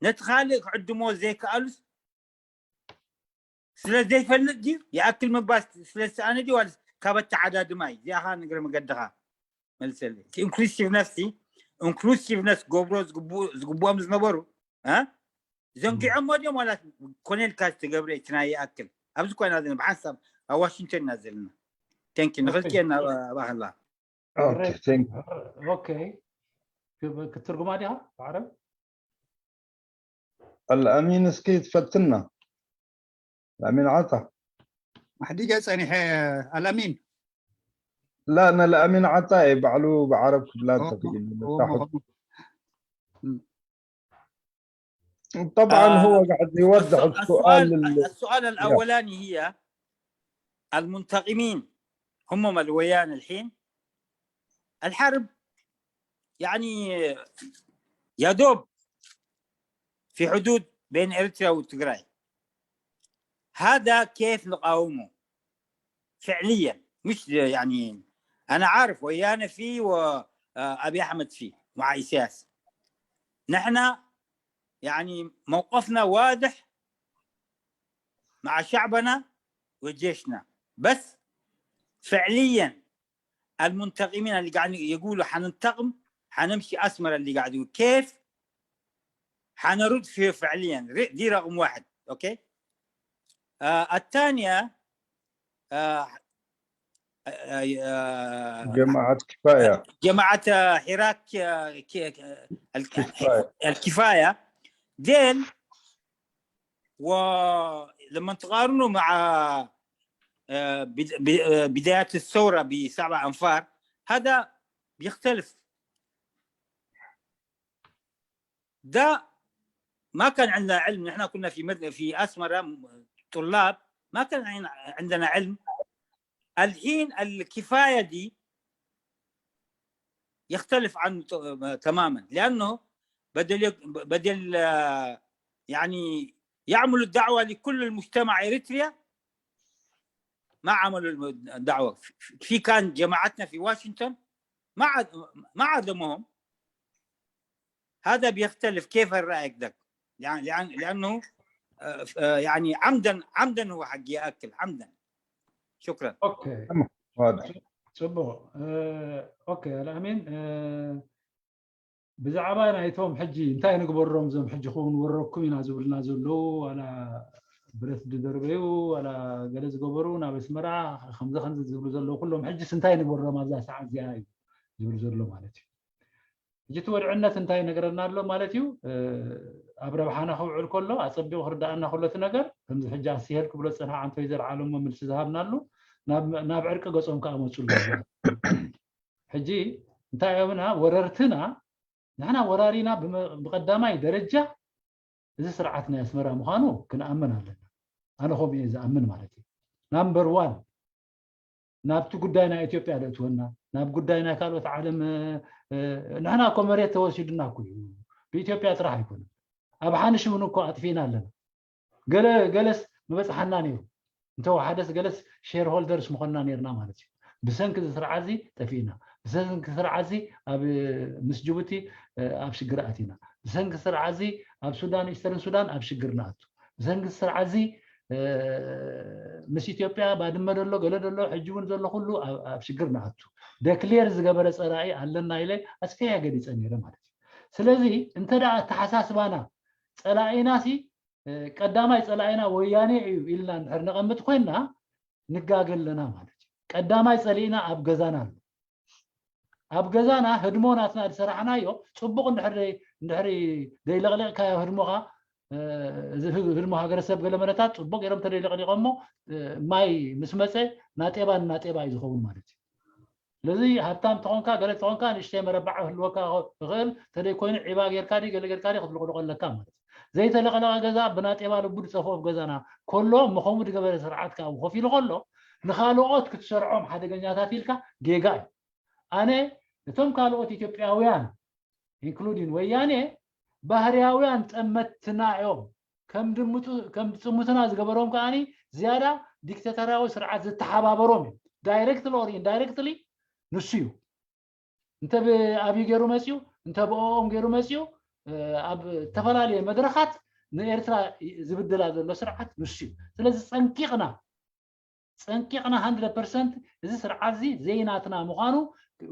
ነቲ ካልእ ክዕድሞ ዘይከኣሉስ ስለ ዘይፈልጥ ድዩ ይኣክል ምባል ስለ ዝሰኣነ ድዩ ዋልስ ካብ ኣተዓዳድማ እዩ እዚኣኻ ንግረ መገድኻ መልሰለይ እቲ ኢንክሉሲቭነስ ኢንክሉሲቭነስ ገብሮ ዝግብኦም ዝነበሩ ዘንጊዖሞ ድዮም ዋላ ኮነ ኢልካ ዝተገብረ እቲ ናይ ይኣክል ኣብዚ ኮይና ዘለና ብሓንሳብ ኣብ ዋሽንግተን ኢና ዘለና ቴንኪ ንኽልክኤና ኣባህላ ኦኬ ክትርጉማ ዲኻ ብዓረብ الأمين እስኪ ትፈትና الأمين عطا ኣሕዲገ ፀኒሐ الأمين لا أنا الأمين عطا ባዕሉ ብዓረብ ክብላ ተኽኢሉ طبعا هو قاعد يوضح السؤال السؤال الأولاني هي المنتقمين هم الويان الحين الحرب يعني يا دوب في حدود بين اريتريا وتجراي هذا كيف نقاومه فعليا مش يعني انا عارف ويانا فيه وابي احمد فيه مع اسياس نحن يعني موقفنا واضح مع شعبنا وجيشنا بس فعليا المنتقمين اللي قاعدين يقولوا حننتقم حنمشي اسمر اللي قاعد يقول كيف حنرد فيه فعليا دي رقم واحد اوكي آه الثانيه آه آه جماعة كفاية جماعة حراك الكفاية ديل ولما تقارنه مع بدايات الثورة بسبع أنفار هذا بيختلف ده ما كان عندنا علم نحن كنا في مد... في أسمرة طلاب ما كان عندنا علم الحين الكفاية دي يختلف عن تماما لأنه بدل بدل يعني يعملوا الدعوة لكل المجتمع إريتريا ما عملوا الدعوة في كان جماعتنا في واشنطن ما ما عدمهم هذا بيختلف كيف الرأي ده يعني لأن لأنه يعني عمدا عمدا هو حق يأكل عمدا شكرا اوكي واضح ፅቡቅ ኦኬ ኣልኣሚን ብዛዕባ ናይቶም ሕጂ እንታይ ንግበሮም እዞም ሕጂ ክውን ወረኩም ኢና ዝብልና ዘለዉ ዋላ ብረት ዝደርበዩ ዋላ ገለ ዝገበሩ ናብ ኣስመራ ከምዚ ከምዚ ዝብሉ ዘለዉ ኩሎም ሕጂስ እንታይ ንግበሮም ኣብዛ ሰዓት እዚኣ እዩ ዝብል ዘሎ ማለት እዩ ሕጂ እቲ ወድዕነት እንታይ ነገረና ኣሎ ማለት እዩ ኣብ ረብሓና ክውዕል ከሎ ኣፀቢቑ ክርዳኣና ከሎ እቲ ነገር ከምዚ ሕጂ ኣስሄል ክብሎ ዝፀንሓ ኣንቶይ ዘልዓለሞ ምልሲ ዝሃብናሉ ናብ ዕርቂ ገፆም ከዓ መፁ ሕጂ እንታይ ዮምና ወረርትና ንሕና ወራሪና ብቀዳማይ ደረጃ እዚ ስርዓት ናይ ኣስመራ ምዃኑ ክንኣምን ኣለና ኣነ ከምኡ እየ ዝኣምን ማለት እዩ ናምበር ዋን ናብቲ ጉዳይ ናይ ኢትዮጵያ ደእትወና ናብ ጉዳይ ናይ ካልኦት ዓለም ንሕና እኮ መሬት ተወሲዱና እኮ እዩ። ብኢትዮጵያ ጥራሕ ኣይኮነን። ኣብ ሓንሽ እውን እኮ ኣጥፊእና ኣለና። ገለ ገለስ ምበፅሓና ነይሩ፣ እንተወሓደስ ገለስ ሼርሆልደርስ ምኾንና ነይርና ማለት እዩ። ብሰንኪ እዚ ስርዓት እዚ ጠፊእና። ብሰንኪ ስርዓት እዚ ኣብ ምስ ጅቡቲ ኣብ ሽግር ኣቲና። ብሰንኪ ስርዓት እዚ ኣብ ሱዳን፣ ኢስተርን ሱዳን ኣብ ሽግር ንኣቱ። ብሰንኪ ስርዓት እዚ ምስ ኢትዮጵያ ባድመ ዘሎ ገለ ዘሎ ሕጂ እውን ዘሎ ኩሉ ኣብ ሽግር ንኣቱ። ደክሌር ዝገበረ ፀላኢ ኣለና ኢለ ኣስፊሐ ገሊፀ ነይረ ማለት እዩ። ስለዚ እንተ ደኣ ኣተሓሳስባና ፀላኢና ሲ ቀዳማይ ፀላኢና ወያኔ እዩ ኢልና እንድሕር ነቐምጥ ኮይንና ንጋገ ኣለና ማለት እዩ። ቀዳማይ ፀሊእና ኣብ ገዛና ኣሎ። ኣብ ገዛና ህድሞ ናትና ዝሰራሕናዮ ፅቡቕ እንድሕር ዘይለቕሊቕካዮ ህድሞኻ ህድሞ ሃገረሰብ ገለ መለታት ፅቡቕ ገይሮም ተደይለቕሊቖሞ ማይ ምስ መፀ ናጤባ ናጤባ እዩ ዝኸውን ማለት እዩ። ስለዚ ሃብታም ተኾንካ ገለ ተኾንካ ንእሽተይ መረባዕ ክህልወካ ይኽእል፣ ተደይ ኮይኑ ዒባ ጌርካ ዲ ገለ ጌርካ ዲ ክትልቕልቆ ኣለካ ማለት እዩ። ዘይተለቐለቐ ገዛ ብናጤባ ልቡ ዝፀፍኦ ኣብ ገዛና ከሎ እሞ ከምኡ ዝገበረ ስርዓት ከዓ ኮፍ ኢሉ ከሎ ንኻልኦት ክትሰርዖም ሓደገኛታት ኢልካ ጌጋ እዩ። ኣነ እቶም ካልኦት ኢትዮጵያውያን ኢንክሉዲን ወያኔ ባህርያውያን ጠመትና እዮም። ከም ድምፁ- ከም ዝፅምቱና ዝገበሮም ከዓኒ ዝያዳ ዲክታተራዊ ስርዓት ዝተሓባበሮም እዩ። ዳይሬክትሊ ኦር ኢንዳይሬክትሊ ንሱ እዩ። እንተ ብኣብዩ ገይሩ መፅዩ፣ እንተ ብኦም ገይሩ መፅዩ፣ ኣብ ዝተፈላለየ መድረኻት ንኤርትራ ዝብድላ ዘሎ ስርዓት ንሱ እዩ። ስለዚ ፀንቂቕና ፀንቂቕና ሃንድረድ ፐርሰንት እዚ ስርዓት እዚ ዘይናትና ምዃኑ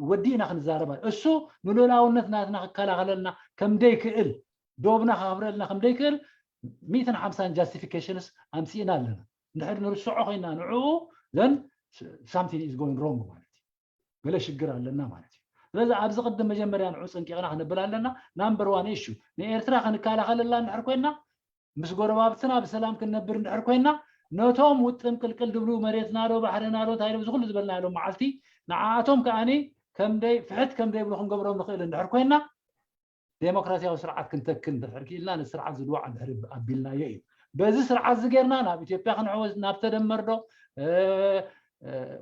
ወዲእና ክንዛረባ እሱ ንሉእላውነት ናትና ክከላኸለልና ከምደይክእል ዶብና ከኽብረልና ከምደይክእል ሚእትን ሓምሳን ጃስቲፊኬሽንስ ኣምሲእና ኣለና። እንድሕር ንርስዖ ኮይና ንዕኡ ዘን ሳምቲንግ ኢዝ ጎይንግ ሮንግ ማለት እዩ። ገለ ሽግር ኣለና ማለት እዩ። ስለዚ ኣብዚ ቅድም መጀመርያ ንዑ ፀንቂቕና ክነብል ኣለና። ናምበር ዋን ኢሹ ንኤርትራ ክንከላኸለላ እንድሕር ኮይና ምስ ጎረባብትና ብሰላም ክንነብር እንድሕር ኮይና ነቶም ውጥም ቅልቅል ድብሉ መሬትና ዶ ባሕርና ዶ እንታይ ዶ ዝኩሉ ዝበልናሎም መዓልቲ ንዓኣቶም ከዓኒ ከምደይ ፍሕት ከምደይብሉ ክንገብሮም ንኽእል እንድሕር ኮይና ዴሞክራሲያዊ ስርዓት ክንተክል እንድሕር ክኢልና ነቲ ስርዓት ዝድዋዕ እንድሕር ኣቢልናዮ እዩ። በዚ ስርዓት እዚ ጌርና ናብ ኢትዮጵያ ክንዕወዝ ናብ ተደመር ዶ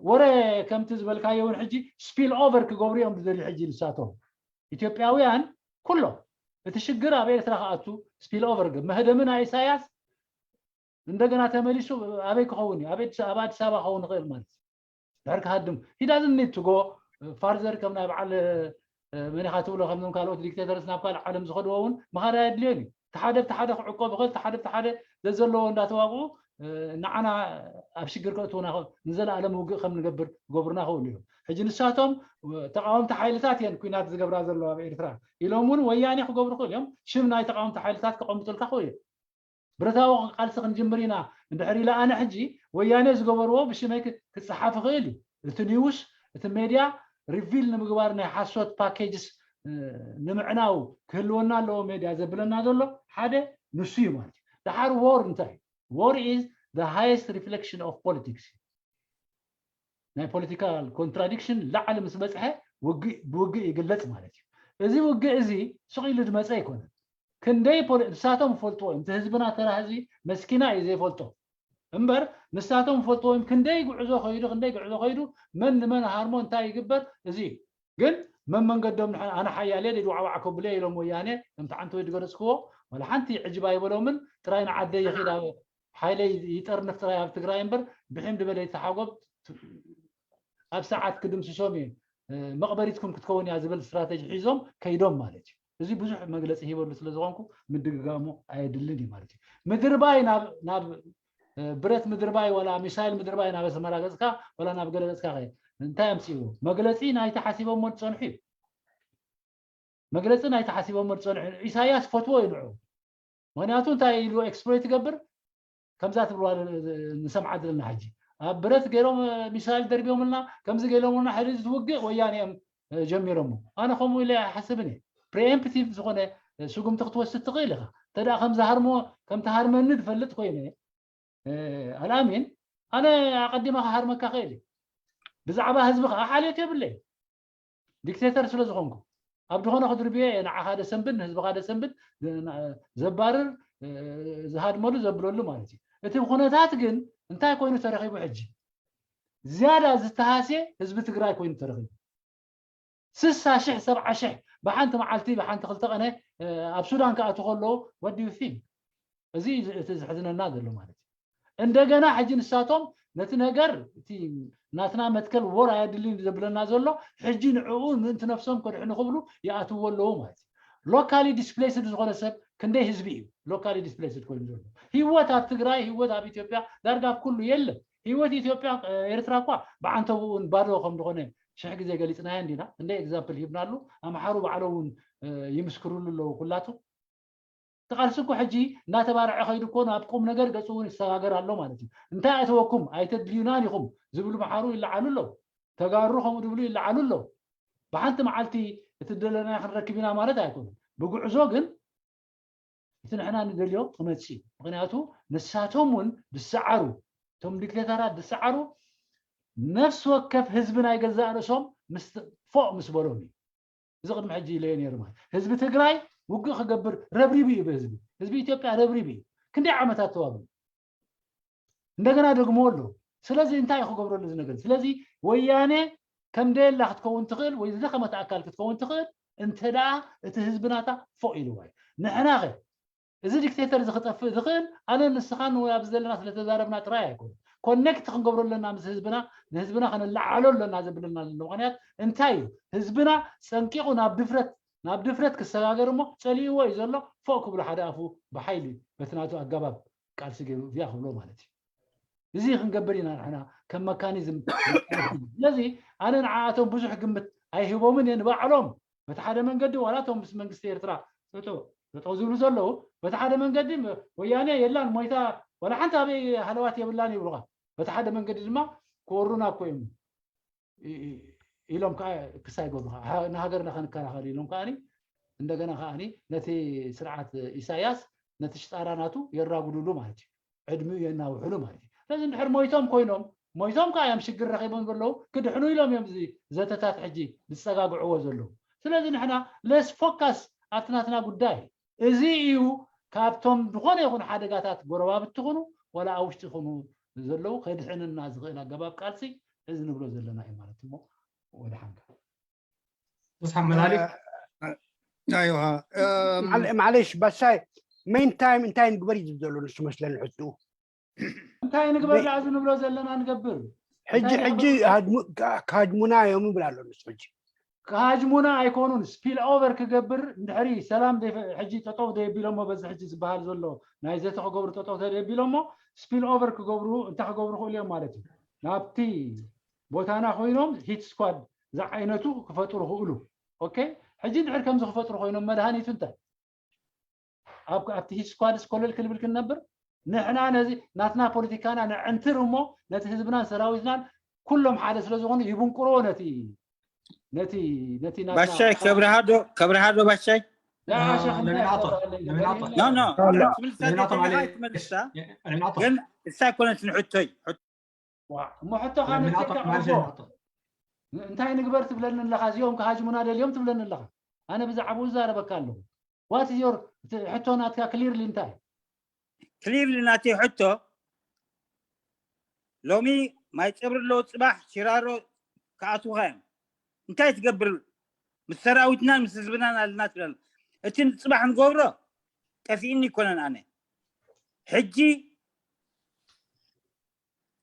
ወረ ከምቲ ዝበልካዮ እውን ሕጂ ስፒል ኦቨር ክገብሩ እዮም ዝደልዩ ሕጂ ንሳቶም ኢትዮጵያውያን ኩሎም እቲ ሽግር ኣብ ኤርትራ ክኣቱ ስፒል ኦቨር መህደሚ ናይ ኢሳያስ እንደገና ተመሊሱ ኣበይ ክኸውን እዩ? ኣብ ኣዲስ ኣበባ ክኸውን ይኽእል ማለት እዩ። ድሕር ክሃድም ሂዳዝን ኒድ ትጎ ፋርዘር ከም ናይ በዓል መኒኻ ትብሎ ከምዞም ካልኦት ዲክቴተርስ ናብ ካልእ ዓለም ዝኸድዎ እውን ምኻድ ኣየድልዮን እዩ። ተሓደ ብተሓደ ክዕቆብ ይኽእል፣ ተሓደ ብተሓደ ዘዘለዎ እንዳተዋግኡ ንዓና ኣብ ሽግር ከእትውና ንዘለኣለም ውግእ ከም ንገብር ክገብሩና ክእሉ እዮም። ሕጂ ንሳቶም ተቃወምቲ ሓይልታት እየን ኩናት ዝገብራ ዘለዋ ኣብ ኤርትራ ኢሎም እውን ወያኔ ክገብሩ ክእሉ እዮም። ሽም ናይ ተቃወምቲ ሓይልታት ከቐምጡልካ ክእሉ እዮም። ብረታዊ ቃልሲ ክንጅምር ኢና እንድሕር ኢለ ኣነ ሕጂ ወያኔ ዝገበርዎ ብሽመይ ክፀሓፍ ይኽእል እዩ። እቲ ኒውስ እቲ ሜድያ ሪቪል ንምግባር ናይ ሓሶት ፓኬጅስ ንምዕናው ክህልወና ኣለዎ ሜድያ ዘብለና ዘሎ ሓደ ንሱ እዩ ማለት እዩ። ደሓር ዎር እንታይ እዩ? ዎር ኢዝ ሃይስት ሪፍሌክሽን ኦፍ ፖለቲክስ። ናይ ፖለቲካል ኮንትራዲክሽን ላዕሊ ምስ በፅሐ ብውግእ ይግለፅ ማለት እዩ። እዚ ውግእ እዚ ስቕ ኢሉ ዝመፀ ኣይኮነን። ክንደይ ንሳቶም ይፈልጥዎ እዮም። እቲ ህዝብና ተራ ህዝቢ መስኪና እዩ ዘይፈልጦ እምበር ንሳቶም ይፈልጥዎ እዮም። ክንደይ ጉዕዞ ከይዱ ክንደይ ጉዕዞ ከይዱ መን ንመን ሃርሞ እንታይ ይግበር እዚ ግን መመንገዶም ኣነ ሓያል እየ ድዋዕዋዕ ከብለ ኢሎም ወያኔ ከምቲ ሓንቲ ወይ ዝገለፅክዎ ዋላ ሓንቲ ዕጅብ ኣይበሎምን። ጥራይ ንዓደይ ይኽድ ሓይለይ ይጠርንፍ ጥራይ ኣብ ትግራይ እምበር ብሒም ዝበለ ይተሓጎብ ኣብ ሰዓት ክድምስሶም እየ መቕበሪትኩም ክትከውን እያ ዝብል ስትራተጂ ሒዞም ከይዶም ማለት እዩ። እዚ ብዙሕ መግለፂ ሂበሉ ስለ ዝኾንኩ ምድግጋሙ ኣየድልን እዩ ማለት እዩ። ምድርባይ ናብ ብረት ምድርባይ ዋላ ሚሳይል ምድርባይ ናብ ኣስመራ ገፅካ ዋላ ናብ ገለ ገፅካ እንታይ ኣምፅእዎ? መግለፂ ናይቲ ሓሲቦሞ ዝፀንሑ እዩ። መግለፂ ናይቲ ሓሲቦሞ ዝፀንሑ ኢሳያስ ፈትዎ እዩ ንዑ። ምክንያቱ እንታይ ኢሉ ኤክስፕሎይት ይገብር ከምዛ ትብልዋ ንሰምዓ ዘለና ሕጂ ኣብ ብረት ገይሮም ሚሳይል ደርቢዮምልና ከምዚ ገይሮምልና ሕዚ ዝውግእ ወያኔ እዮም ጀሚሮሞ። ኣነ ከምኡ ኢለ ኣይሓስብን እየ። ፕሪኤምፕቲቭ ዝኾነ ስጉምቲ ክትወስድ ትኽእል ኢኻ። እንተ ከምዚ ሃርሞ ከምቲ ሃርመኒ ዝፈልጥ ኮይነ ኣልኣሚን ኣነ ኣቐዲመ ክሃርመካ ክእል ብዛዕባ ህዝቢ ከዓ ሓልዮት የብለይ። ዲክቴተር ስለ ዝኾንኩ ኣብ ዝኾነ ክድርብዮ እየ ንዓኻ ደሰንብድ ንህዝብኻ ደሰንብድ ዘባርር ዝሃድመሉ ዘብለሉ ማለት እዩ። እቲ ኩነታት ግን እንታይ ኮይኑ ተረኺቡ ሕጂ ዝያዳ ዝተሃስየ ህዝቢ ትግራይ ኮይኑ ተረኺቡ። ስሳ ሽሕ ሰብዓ ሽሕ ብሓንቲ መዓልቲ ብሓንቲ ክልተ ቀነ ኣብ ሱዳን ክኣቱ ከለዉ what do you think? እዚ እቲ ዝሕዝነና ዘሎ ማለት እዩ። እንደገና ሕጂ ንሳቶም ነቲ ነገር እቲ ናትና መትከል ወር ኣየድልን ዘብለና ዘሎ ሕጂ ንዕኡ ምእንቲ ነፍሶም ከድሕኑ ክብሉ ይኣትዎ ኣለዉ ማለት እዩ። Locally displaced ዝኾነ ሰብ ክንደይ ህዝቢ እዩ locally displaced ኮይኑ ዘሎ? ህይወት ኣብ ትግራይ፣ ህይወት ኣብ ኢትዮጵያ ዳርጋ ኣብ ኩሉ የለን። ህይወት ኢትዮጵያ ኤርትራ እኳ ብዓንተብኡን ባዶ ከም ዝኾነ ሽሕ ግዜ ገሊፅናዮ እንዲና። እንደ example ሂብናሉ። ኣምሓሩ ባዕሎም እውን ይምስክርሉ ኣለዉ ኩላቱ። እቲ ቃልሲ እኮ ሕጂ እናተባርዐ ከይዱ እኮ ናብ ቁም ነገር ገፁ እውን ይሰጋገር ኣሎ ማለት እዩ። እንታይ ኣተወኩም ኣይተድልዩናን ኢኹም ዝብሉ ኣምሓሩ ይለዓሉ ኣለዉ። ተጋሩ ከምኡ ዝብሉ ይለዓሉ ኣለዉ። ብሓንቲ መዓልቲ እቲ ደለናዮ ክንረክብ ኢና ማለት ኣይኮነን። ብጉዕዞ ግን እቲ ንሕና ንደልዮ ክመፅእ እዩ። ምክንያቱ ንሳቶም እውን ዝሰዓሩ፣ እቶም ዲክቴተራት ዝሰዓሩ ነፍሲ ወከፍ ህዝቢ ናይ ገዛእ ርእሶም ፎእ ምስ በሎም እዩ። እዚ ቅድሚ ሕጂ ኢለዮ ነይሩ ማለት ህዝቢ ትግራይ ውግእ ክገብር ረብሪቡ እዩ። ብህዝቢ ህዝቢ ኢትዮጵያ ረብሪቡ እዩ። ክንደይ ዓመታት ተዋግኡ እንደገና ደግሞ ኣሎ። ስለዚ እንታይ እዩ ክገብረሉ እዚ ነገር? ስለዚ ወያኔ ከም ደየላ ክትከውን ትኽእል ወይ ዝደኸመት ኣካል ክትከውን ትኽእል እንተ ደኣ እቲ ህዝቢ ናታ ፎእ ኢልዋ እዩ። ንሕና ኸ እዚ ዲክቴተር እዚ ክጠፍእ ዝኽእል ኣነ ንስኻን ወይ ኣብዚ ዘለና ስለተዛረብና ጥራይ ኣይኮነ። ኮኔክት ክንገብሮ ኣለና ምስ ህዝብና፣ ንህዝብና ከነለዓሎ ኣለና ዘብለና ዘሎ ምክንያት እንታይ እዩ? ህዝብና ጸንቂቑ ናብ ድፍረት ናብ ድፍረት ክሰጋገር እሞ ጸሊእዎ እዩ ዘሎ። ፎእ ክብሎ ሓደ ኣፉ ብሓይሊ በቲ ናቱ ኣገባብ ቃልሲ ገይሩ እዚኣ ክብሎ ማለት እዩ። እዚ ክንገብር ኢና ንሕና ከም መካኒዝም። ስለዚ ኣነ ንዓኣቶም ብዙሕ ግምት ኣይህቦምን እየ። ንባዕሎም በቲ ሓደ መንገዲ ዋላ እቶም ምስ መንግስቲ ኤርትራ ጠጠው ዝብሉ ዘለዉ በቲ ሓደ መንገዲ ወያኔ የላን ሞይታ ዋላ ሓንቲ ኣበይ ሃለዋት የብላን ይብሉኻ። በቲ ሓደ መንገዲ ድማ ክወሩና እኮ እዮም ኢሎም ከዓ ክሳ ይገብሩኻ። ንሃገርና ከንከላኸል ኢሎም ከዓ እንደገና ከዓ ነቲ ስርዓት ኢሳያስ ነቲ ሽጣራ ናቱ የራጉድሉ ማለት እዩ። ዕድሚኡ የናውሕሉ ማለት እዩ። ስለዚ እንድሕር ሞይቶም ኮይኖም ሞይቶም ከዓ እዮም ሽግር ረኺቦም ዘለዉ ክድሕኑ ኢሎም እዮም እዚ ዘተታት ሕጂ ዝፀጋግዕዎ ዘለዉ። ስለዚ ንሕና let's focus ኣብቲ ናትና ጉዳይ። እዚ እዩ ካብቶም ዝኾነ ይኹን ሓደጋታት ጎረባብቲ ይኹኑ ዋላ ኣብ ውሽጢ ይኹኑ ዘለዉ ከድሕነና ዝኽእል ኣገባብ ቃልሲ እዚ ንብሎ ዘለና እዩ ማለት እሞ ወደ ሓንካ ተስሓ መላሊክ ኣይዋ ማዕለሽ ባሻይ ሜን ታይም እንታይ ንግበር እዩ ዝብል ዘሎ ንሱ መስለኒ ሕትኡ እንታይ ንግበር ዳኣ እዚ ንብሎ ዘለና ንገብር ሕጂ ሕጂ ክሃጅሙና እዮም ይብል ኣሎ ንሱ ሕጂ ክሃጅሙና ኣይኮኑን ስፒል ኦቨር ክገብር እንድሕሪ ሰላም ሕጂ ጠጠው ደየቢሎሞ በዚ ሕጂ ዝበሃል ዘሎ ናይ ዘተ ክገብሩ ጠጠው ተደየቢሎሞ ስፒል ኦቨር ክገብሩ እንታይ ክገብሩ ክእሉ እዮም ማለት እዩ ናብቲ ቦታና ኮይኖም ሂት ስኳድ ዝዓይነቱ ክፈጥሩ ክእሉ ኦኬ ሕጂ እንድሕር ከምዚ ክፈጥሩ ኮይኖም መድሃኒቱ እንታይ ኣብቲ ሂት ስኳድ ስኮለል ክንብል ክንነብር ንሕና ነዚ ናትና ፖለቲካና ንዕንትር እሞ ነቲ ህዝብናን ሰራዊትናን ኩሎም ሓደ ስለ ዝኾኑ ይብንቁርዎ ነቲ ነቲ ነቲ ናትና ባሻይ ከብርሃዶ ከብርሃዶ ባሻይ ትምልሳ ግን እሳ ኣይኮነትን ሕቶይ እሞ ሕቶ ካልእተካ እንታይ ንግበር ትብለኒ ኣለኻ እዚኦም ክሃጅሙና ደልዮም ትብለኒ ኣለኻ ኣነ ብዛዕባኡ ዝዛረበካ ኣለኹ ዋት ዮር ሕቶ ናትካ ክሊርሊ እንታይ ክሊርሊ ናተይ ሕቶ ሎሚ ማይ ጨብሪ ኣለዉ ፅባሕ ሽራሮ ክኣትውኻ እዮም እንታይ ትገብር ምስ ሰራዊትናን ምስ ህዝብናን ኣለና ትብለና እቲ ፅባሕ ንገብሮ ጠፊእኒ ይኮነን ኣነ ሕጂ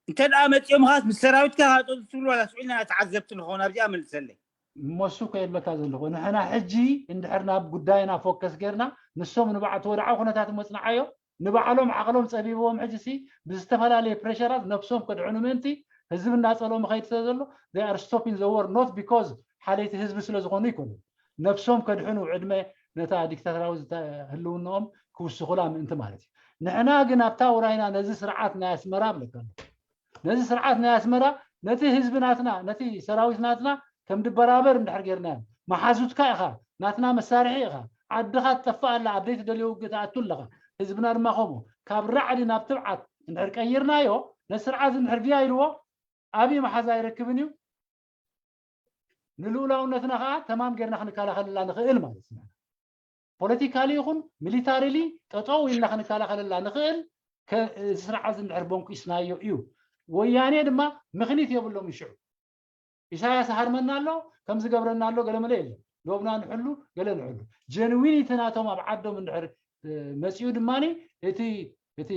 እንተ ደኣ መፂኦም ኻስ ምስ ሰራዊትካ ካጠጡ ትብሉ ዋላ ስዑልና ተዓዘብቲ ንኸውን ኣብዚኣ መልሰለይ እሞሱ ከየብለካ ዘለኹ ንሕና ሕጂ እንድሕር ናብ ጉዳይና ፎከስ ጌርና ንሶም ንባዕቲ ወድዓዊ ኩነታት መፅንዓዮ ንባዕሎም ዓቕሎም ፀቢብዎም ሕጂ ሲ ብዝተፈላለየ ፕሬሸራት ነብሶም ከድሕኑ ምእንቲ ህዝቢ እናፀልኦ መኸይድ ስለ ዘሎ they are stopping the war not because ሓለይቲ ህዝቢ ስለ ዝኾኑ ይኮኑ ነብሶም ከድሕኑ ዕድመ ነታ ዲክታተራዊ ህልውንኦም ክውስኹላ ምእንቲ ማለት እዩ ንሕና ግን ኣብታ ውራይና ነዚ ስርዓት ናይ ኣስመራ ብለካ ነዚ ስርዓት ናይ ኣስመራ ነቲ ህዝቢ ናትና ነቲ ሰራዊት ናትና ከም ድበራበር እንድሕር ጌርናዮ መሓዙትካ ኢኻ ናትና መሳርሒ ኢኻ ዓድኻ ትጠፍእ ኣላ ኣብ ዘይትደልዮ ውግእ ትኣቱ ኣለኻ ህዝብና ድማ ከምኡ ካብ ራዕዲ ናብ ትብዓት እንድሕር ቀይርናዮ ነቲ ስርዓት እንድሕር ቪያ ኢልዎ ኣብይ መሓዛ ኣይረክብን እዩ ንልኡላውነትና ከዓ ተማም ጌርና ክንከላኸለላ ንኽእል ማለት እዩ ፖለቲካሊ ይኹን ሚሊታሪሊ ጠጠው ኢልና ክንከላኸለላ ንኽእል ስርዓት እንድሕር ቦንኩስናዮ እዩ ወያኔ ድማ ምኽኒት የብሎም ይሽዑ ኢሳያስ ሃርመና ኣሎ፣ ከምዚ ገብረና ኣሎ፣ ገለ መለ የለን። ዶብና ንሕሉ፣ ገለ ንሕሉ። ጀንዊኒቲ ናቶም ኣብ ዓዶም እንድሕር መፂኡ ድማ እቲ እቲ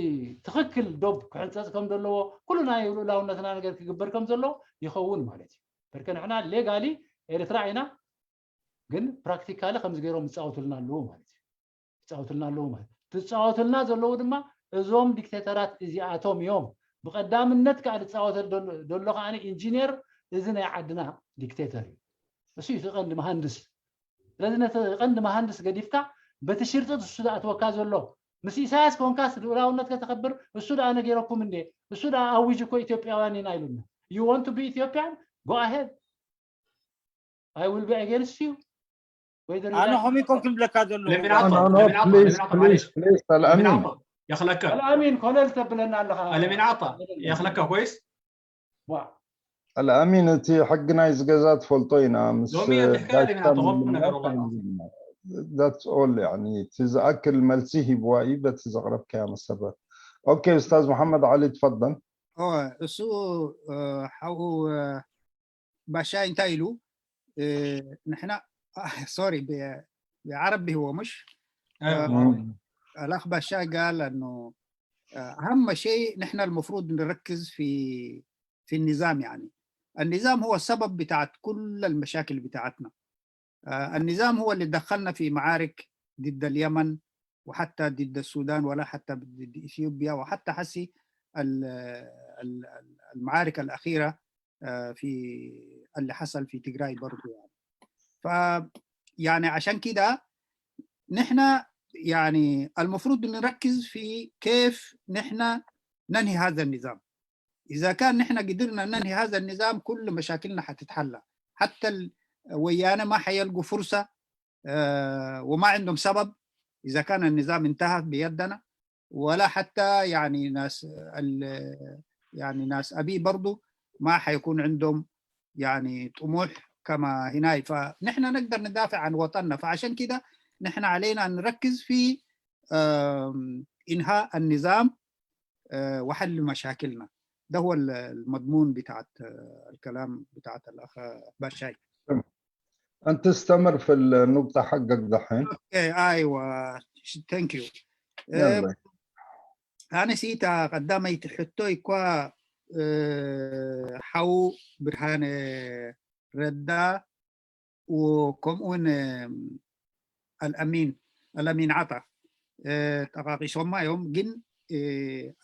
ትኽክል ዶብ ክሕንፀፅ ከም ዘለዎ፣ ኩሉ ናይ ልኡላውነትና ነገር ክግበር ከም ዘለዎ ይኸውን ማለት እዩ። በርከ ንሕና ሌጋሊ ኤርትራ ኢና፣ ግን ፕራክቲካሊ ከምዚ ገይሮም ይፃወቱልና ኣለዉ ማለት እዩ። ይፃወቱልና ኣለዉ ማለት ትፃወቱልና ዘለዉ ድማ እዞም ዲክቴተራት እዚኣቶም እዮም። ብቐዳምነት ከዓ ዝፃወተ ዘሎ ከዓ ኢንጂነር እዚ ናይ ዓድና ዲክቴተር እዩ። እሱ እዩ እቲ ቀንዲ መሃንድስ። ስለዚ ነቲ ቀንዲ መሃንድስ ገዲፍካ በቲ ሽርጥጥ እሱ ዝኣትወካ ዘሎ ምስ ኢሳያስ ኮንካስ ልኡላውነት ከተኸብር እሱ ደኣ ነገረኩም እንዴ? እሱ ደኣ ኣዊጅ እኮ ኢትዮጵያውያን ኢና ኢሉና። You want to be Ethiopian? Go ahead. I will be against you. Whether you ኣነ like ከመይ ኮን ክብለካ ዘሎ ለሚን No, ዓጣ no, no, ለሚን ዓጣ please, ለሚን ዓጣ please, ማለሽ please, ለሚን الأمين. ዓጣ የኽለካ الأمين ኮለል ተብለና ኣለኻ። ለሚን ዓጣ የኽለካ ኮይስ ዋ الأمين፣ እቲ ሕጊ ናይ ዝገዛ ትፈልጦ ኢና ምስ ሎሚ ኣንተ ሕካይ ለሚን ዓጣ ሆም ነገር ወላ That's all. يعني እቲ ዝኣክል መልሲ ሂብዋ እዩ በቲ ዘቕረብካያ መሰረት። اوكي، أستاذ محمد علي، تفضل. እሱ ሓው ባሻይ እንታይ ኢሉ ንሕና ሶሪ ብዓረብ ብህዎ مش الأخ باشا قال أنه أهم شيء نحن المفروض نركز في في النظام. يعني النظام هو السبب بتاعت كل المشاكل بتاعتنا. النظام هو اللي دخلنا في معارك ضد اليمن وحتى ضد السودان ولا حتى ضد إثيوبيا وحتى حسي المعارك الأخيرة في اللي حصل في تجراي برضو. يعني ف يعني عشان كده نحن يعني المفروض نركز في كيف نحن ننهي هذا النظام. إذا كان نحن قدرنا ننهي هذا النظام كل مشاكلنا حتتحل. حتى ويانا ما حيلقوا فرصة وما عندهم سبب. إذا كان النظام انتهى بيدنا ولا حتى يعني ناس يعني ناس أبي برضو ما حيكون عندهم يعني طموح كما هناي. فنحن نقدر ندافع عن وطننا. فعشان كده نحن علينا أن نركز في إنهاء النظام وحل مشاكلنا. ده هو المضمون بتاعت الكلام بتاعت الأخ باشاي. أنت استمر في النقطة حقك دحين. Okay, أيوة. Thank you. ኣነሲ እታ ቀዳመይቲ ሕቶ እኳ ሓው ብርሃነ ረዳ ከምኡውን ኣልኣሚን ኣልኣሚን ዓጣ ጠቃቂሶማ እዮም። ግን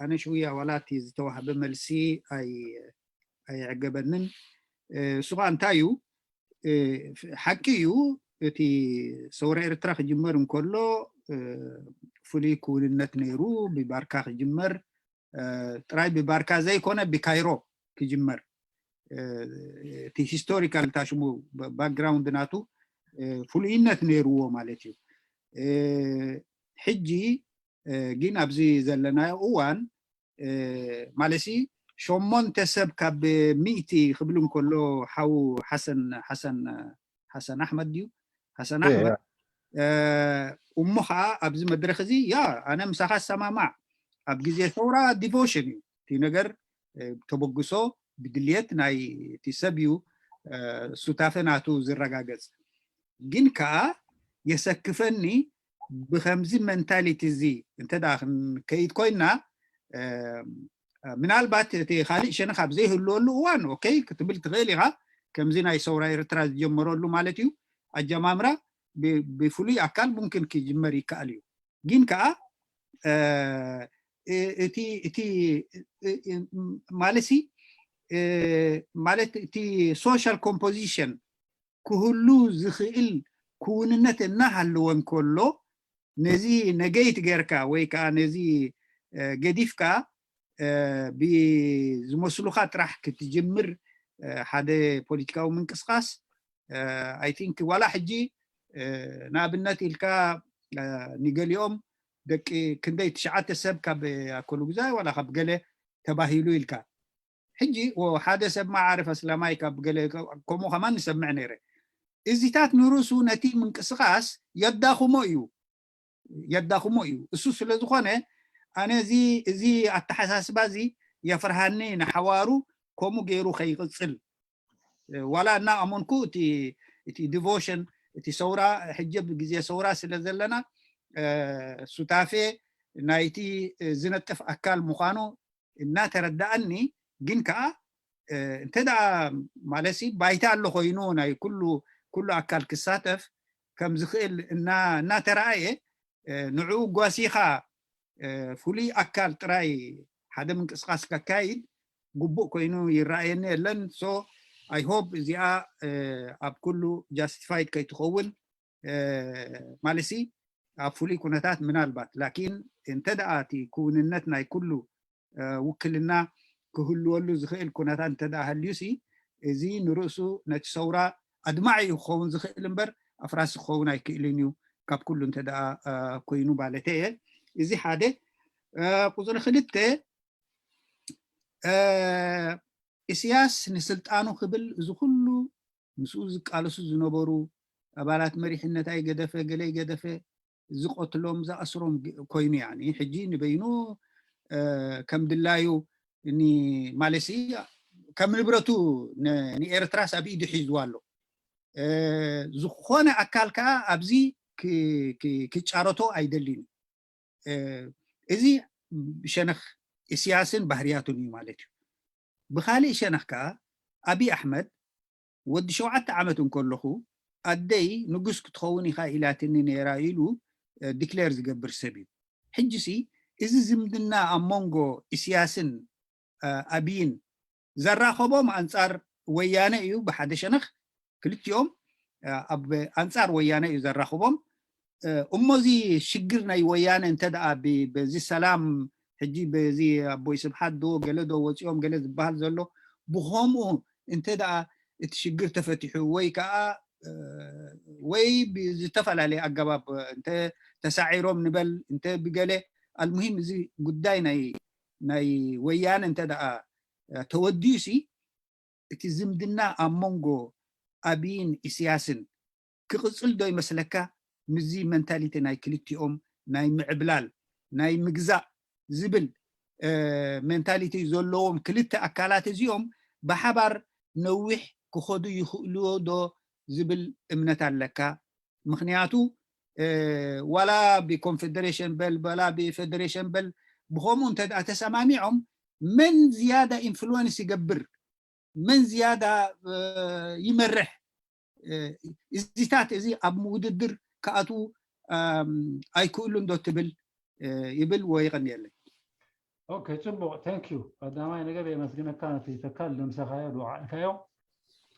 ኣነ ሽውያ ዋላ እቲ ዝተዋህበ መልሲ ኣይዕገበንን። እሱ ከዓ እንታይ እዩ? ሓቂ እዩ፣ እቲ ሰውራ ኤርትራ ክጅመር እንከሎ ፍሉይ ክውንነት ነይሩ። ብባርካ ክጅመር ጥራይ ብባርካ ዘይኮነ ብካይሮ ክጅመር፣ እቲ ሂስቶሪካል ታሽሙ ባክግራውንድ ናቱ ፍሉይነት ነይርዎ ማለት እዩ። ሕጂ ግን ኣብዚ ዘለናዮ እዋን ማለሲ ሸሞንተ ሰብ ካብ ሚእቲ ክብል እንከሎ ሓው ሓሰን ሓሰን ሓሰን ኣሕመድ ድዩ ሓሰን ኣሕመድ እሞ ከዓ ኣብዚ መድረክ እዚ ያ ኣነ ምሳኻ ሰማማዕ ኣብ ግዜ ሰውራ ዲቮሽን እዩ እቲ ነገር ተበግሶ ብድልየት ናይ እቲ ሰብ እዩ ሱታፈ ናቱ ዝረጋገፅ። ግን ከዓ የሰክፈኒ ብከምዚ መንታሊቲ እዚ እንተ ከይድ ኮይና ምናልባት እቲ ካልእ ሸነኽ ኣብ ዘይህልወሉ እዋን ኦኬይ ክትብል ትኽእል ኢኻ። ከምዚ ናይ ሰውራ ኤርትራ ዝጀመረሉ ማለት እዩ ኣጀማምራ ብፍሉይ ኣካል ሙምክን ክጅመር ይከኣል እዩ። ግን ከዓ እቲ እቲ ማለሲ ማለት እቲ ሶሻል ኮምፖዚሽን ክህሉ ዝኽእል ክውንነት እናሃለወ እንከሎ ነዚ ነገይት ጌርካ ወይ ከዓ ነዚ ገዲፍካ ብዝመስሉካ ጥራሕ ክትጅምር ሓደ ፖለቲካዊ ምንቅስቃስ ኣይ ቲንክ ዋላ ሕጂ ንኣብነት ኢልካ ንገሊኦም ደቂ ክንደይ ትሽዓተ ሰብ ካብ ኣከሉ ግዛይ ዋላ ካብ ገለ ተባሂሉ ኢልካ ሕጂ ሓደ ሰብ ማዓርፍ ኣስላማይ ካብ ገለ ከምኡ ከማን ንሰምዕ ነይረ። እዚታት ንርእሱ ነቲ ምንቅስቃስ የዳኽሞ እዩ የዳኽሞ እዩ። እሱ ስለ ዝኾነ ኣነ እዚ እዚ ኣተሓሳስባ እዚ የፍርሃኒ ንሓዋሩ ከምኡ ገይሩ ከይቕፅል ዋላ እናኣመንኩ እቲ እቲ ዲቮሽን እቲ ሰውራ ሕጂ ኣብ ግዜ ሰውራ ስለ ዘለና ሱታፌ ናይቲ ዝነጥፍ ኣካል ምዃኑ እናተረዳኣኒ ግን ከዓ እንተ ደኣ ማለሲ ባይታ ኣሎ ኮይኑ ናይ ኩሉ ኩሉ ኣካል ክሳተፍ ከም ዝኽእል እናተረኣየ ንዕኡ ጓሲኻ ፍሉይ ኣካል ጥራይ ሓደ ምንቅስቃስ ከካይድ ግቡእ ኮይኑ ይረኣየኒ የለን። So I hope እዚኣ ኣብ ኩሉ justified ከይትኸውን ማለሲ ኣብ ፍሉይ ኩነታት ምናልባት ላኪን እንተ ደኣ እቲ ክውንነት ናይ ኩሉ ውክልና ክህልወሉ ዝኽእል ኩነታት እንተ ደኣ ሃልዩሲ እዚ ንርእሱ ነቲ ሰውራ ኣድማዒ እዩ ክኸውን ዝኽእል እምበር ኣፍራሲ ክኸውን ኣይክእልን እዩ ካብ ኩሉ እንተ ደኣ ኮይኑ ማለተ እየ። እዚ ሓደ ቁፅሪ ክልተ ኢሳያስ ንስልጣኑ ክብል እዚ ኩሉ ምስኡ ዝቃለሱ ዝነበሩ ኣባላት መሪሕነት ኣይገደፈ ገለ ይገደፈ ዝቆትሎም ዝኣስሮም ኮይኑ ያኒ ሕጂ ንበይኑ ከም ድላዩ ማለሲ ከም ንብረቱ ንኤርትራስ ኣብ ኢዱ ሒዝዋ ኣሎ። ዝኾነ ኣካል ከዓ ኣብዚ ክጫረቶ ኣይደልን። እዚ ሸነኽ ኢሳያስን ባህርያቱን እዩ ማለት እዩ። ብካሊእ ሸነኽ ከዓ ኣብይ ኣሕመድ ወዲ ሸውዓተ ዓመት እንከለኹ ኣደይ ንጉስ ክትኸውን ኢኻ ኢላትኒ ነይራ ኢሉ ዲክሌር ዝገብር ሰብ እዩ። ሕጂሲ እዚ ዝምድና ኣብ መንጎ ኢሳያስን ኣብይን ዘራኸቦም ኣንጻር ወያነ እዩ ብሓደ ሸነኽ ክልቲኦም ኣብ ኣንጻር ወያነ እዩ ዘራኽቦም። እሞ እዚ ሽግር ናይ ወያነ እንተ ደኣ በዚ ሰላም ሕጂ በዚ ኣቦይ ስብሓት ዶ ገለ ዶ ወፂኦም ገለ ዝበሃል ዘሎ ብኸምኡ እንተ ደኣ እቲ ሽግር ተፈቲሑ ወይ ከዓ ወይ ብዝተፈላለየ ኣገባብ እንተ ተሳዒሮም ንበል እንተ ብገለ ኣልሙሂም እዚ ጉዳይ ናይ ናይ ወያነ እንተ ደኣ ተወዲኡ ሲ እቲ ዝምድና ኣብ መንጎ ኣብይን ኢሳያስን ክቕፅል ዶ ይመስለካ? ምስዚ መንታሊቲ ናይ ክልቲኦም ናይ ምዕብላል ናይ ምግዛእ ዝብል መንታሊቲ ዘለዎም ክልተ ኣካላት እዚኦም ብሓባር ነዊሕ ክኸዱ ይኽእልዎ ዶ ዝብል እምነት ኣለካ? ምኽንያቱ ዋላ ብኮንፌደሬሽን በል ዋላ ብፌደሬሽን በል ብኸምኡ እንተ ተሰማሚዖም መን ዝያዳ ኢንፍሉወንስ ይገብር መን ዝያዳ ይመርሕ እዚታት እዚ ኣብ ውድድር ክኣትዉ ኣይክእሉን ዶ ትብል ይብል ወይ ይቐንየለይ። ኦኬ፣ ፅቡቕ፣ thank you። ቀዳማይ ነገር የመስግነካ ነቲ ተካል ለምሰኻዮ ድዓእካዮ።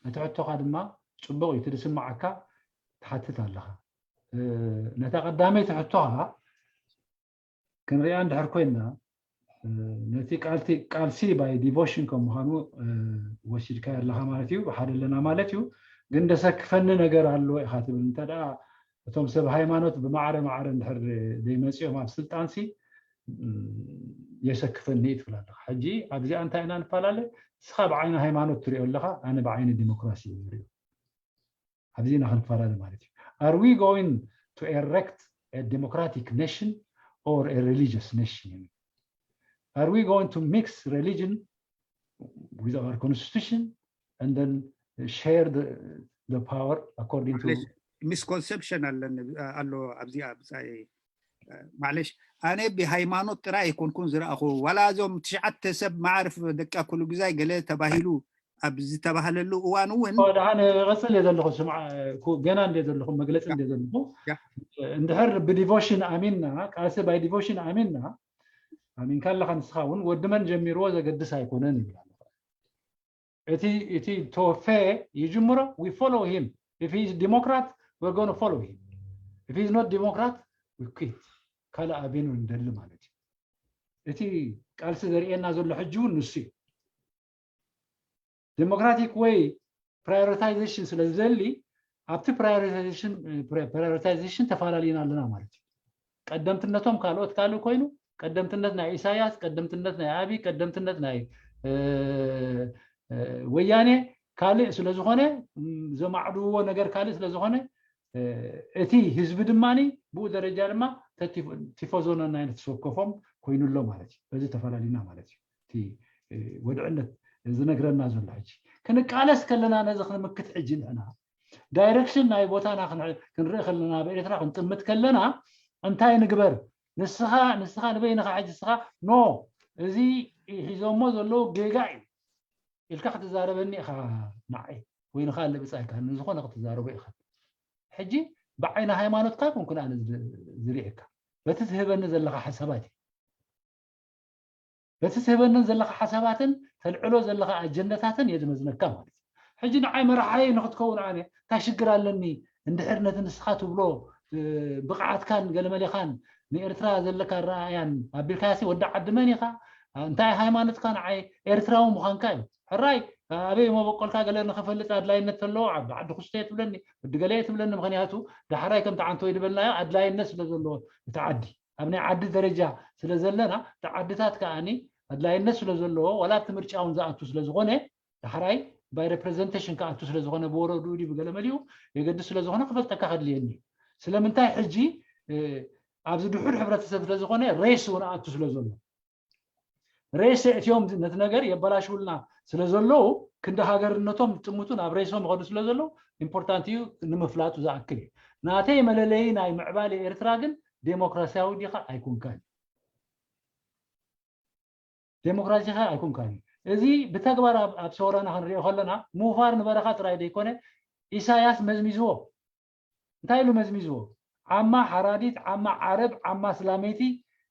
እቲ ሕቶኻ ድማ ፅቡቕ እዩ፣ እቲ ዝስማዓካ ትሓትት ኣለኻ። ነታ ቀዳመይቲ ሕቶኻ ክንሪኣ እንድሕር ኮይና ነቲ ቃልሲ ባይ ዲቮሽን ከም ምዃኑ ወሲድካዮ ኣለኻ ማለት እዩ። ብሓደ ኣለና ማለት እዩ። ግን ደሰክፈኒ ነገር ኣሎ ኢኻ ትብል። እንተ ደኣ እቶም ሰብ ሃይማኖት ብማዕረ ማዕረ እንድሕር ዘይመፂኦም ኣብ ስልጣንሲ የሰክፈኒ እዩ ትብል ኣለኻ። ሕጂ ኣብዚኣ እንታይ ኢና ንፈላለ? ንስኻ ብዓይኒ ሃይማኖት ትሪኦ ኣለኻ፣ ኣነ ብዓይኒ ዲሞክራሲ እዩ ዝሪኦ። ኣብዚ ኢና ክንፈላለ ማለት እዩ። Are we going to erect a democratic nation or a religious nation? Are we going to mix religion with our constitution and then share the, the power according to ሚስኮንሰፕሽን ኣለኒ ኣሎ ኣብዚኣ ብፃይ ማዕለሽ ኣነ ብሃይማኖት ጥራይ ኣይኮንኩን ዝረኣኹ ዋላ እዞም ትሽዓተ ሰብ ማዕርፍ ደቂ ኣኩሉ ግዛይ ገለ ተባሂሉ ኣብ ዝተባህለሉ እዋን እውን ደሓን ቀፅል እየ ዘለኹ ስምዓ ገና እንደ ዘለኹ መግለፂ እንደ ዘለኹ እንድሕር ብዲቮሽን ኣሚንና ቃልሲ ባይ ዲቮሽን ኣሚንና ኣሚንካ ኣለካ ንስኻ እውን ወዲ መን ጀሚርዎ ዘገድስ ኣይኮነን ይብል ኣሎ እቲ እቲ ተወፈየ ይጅምሮ we follow him if he is democrat we're going to follow him if he is not democrat we quit ካልእ ኣቬኑ ንደሊ ማለት እዩ እቲ ቃልሲ ዘርእየና ዘሎ ሕጂ እውን ንሱ እዩ democratic way prioritization ስለ ዝደሊ ኣብቲ prioritization ተፈላለዩና ኣለና ማለት እዩ ቀደምትነቶም ካልኦት ካልእ ኮይኑ ቀደምትነት ናይ ኢሳያስ ቀደምትነት ናይ ኣብይ ቀደምትነት ናይ ወያኔ ካልእ ስለዝኾነ ዘማዕድዎ ነገር ካልእ ስለዝኾነ እቲ ህዝቢ ድማ ብኡ ደረጃ ድማ ቲፎዞና ናይ ተሰከፎም ኮይኑ ኣሎ ማለት እዩ በዚ ተፈላለዩና ማለት እዩ እቲ ወድዕነት ዝነግረና ዘሎ ሕጂ ክንቃለስ ከለና ነዚ ክንምክት ሕጂ ንሕና ዳይሬክሽን ናይ ቦታና ክንርኢ ከለና ኣብ ኤርትራ ክንጥምት ከለና እንታይ ንግበር? ንስኻ ንስኻ ንበይንኻ ሕጂ ንስኻ ኖ እዚ ሒዞሞ ዘለዉ ጌጋ እዩ ኢልካ ክትዛረበኒ ኢኻ ንዓይ ወይ ንኻልእ ብጻይካ ንዝኾነ ክትዛረቦ ኢኻ። ሕጂ ብዓይኒ ሃይማኖትካ ኣይኮንኩን ኣነ ዝሪኤካ በቲ ትህበኒ ዘለኻ ሓሳባት እዩ። በቲ ትህበንን ዘለኻ ሓሳባትን ተልዕሎ ዘለኻ ኣጀንዳታትን እየ ዝመዝነካ ማለት እዩ። ሕጂ ንዓይ መራሓይ ንክትከውን ኣነ እንታይ ሽግር ኣለኒ? እንድሕር ነቲ ንስኻ ትብሎ ብቕዓትካን ገለመሌኻን ንኤርትራ ዘለካ ኣረኣእያን ኣቢልካሲ ወዲ ዓዲ መን ኢኻ? እንታይ ሃይማኖትካ ንዓይ ኤርትራዊ ምዃንካ እዩ። ሕራይ ኣበይ መበቆልካ ገለ ንክፈልጥ ኣድላይነት ተለዎ ዓዲ ዓዲ ክስቶ እየ ትብለኒ ወዲ ገለ እየ ትብለኒ። ምክንያቱ ዳሕራይ ከምቲ ዓንተወይ ዝበልናዮ ኣድላይነት ስለ ዘለዎ እቲ ዓዲ ኣብ ናይ ዓዲ ደረጃ ስለ ዘለና እቲ ዓድታት ከዓኒ ኣድላይነት ስለ ዘለዎ ዋላ ኣብቲ ምርጫ እውን ዝኣቱ ስለ ዝኾነ ዳሕራይ by representation ክኣቱ ስለ ዝኾነ ብወረድኡ ድዩ ብገለ መሊኡ የገድስ ስለ ዝኾነ ክፈልጠካ ከድልየኒ እዩ። ስለምንታይ ሕጂ ኣብዚ ድሑር ሕብረተሰብ ስለ ዝኾነ ሬስ እውን ኣቱ ስለ ዘሎ ሬስ የእትዮም ነቲ ነገር የበላሽውልና ስለ ዘለዉ ክንዲ ሃገርነቶም ዝጥምቱ ናብ ሬሶም ይኸዱ ስለ ዘለዉ ኢምፖርታንት እዩ ንምፍላጡ ዝኣክል እዩ። ናተይ መለለዪ ናይ ምዕባለ ኤርትራ ግን ዴሞክራሲያዊ ዲኻ ኣይኮንካን ዴሞክራሲ ኸ ኣይኮንካን እዩ። እዚ ብተግባር ኣብ ሰወራና ክንሪኦ ከለና ምውፋር ንበረኻ ጥራይ ዘይኮነ ኢሳያስ መዝሚዝዎ እንታይ ኢሉ መዝሚዝዎ ዓማ ሓራዲት ዓማ ዓረብ ዓማ ስላመይቲ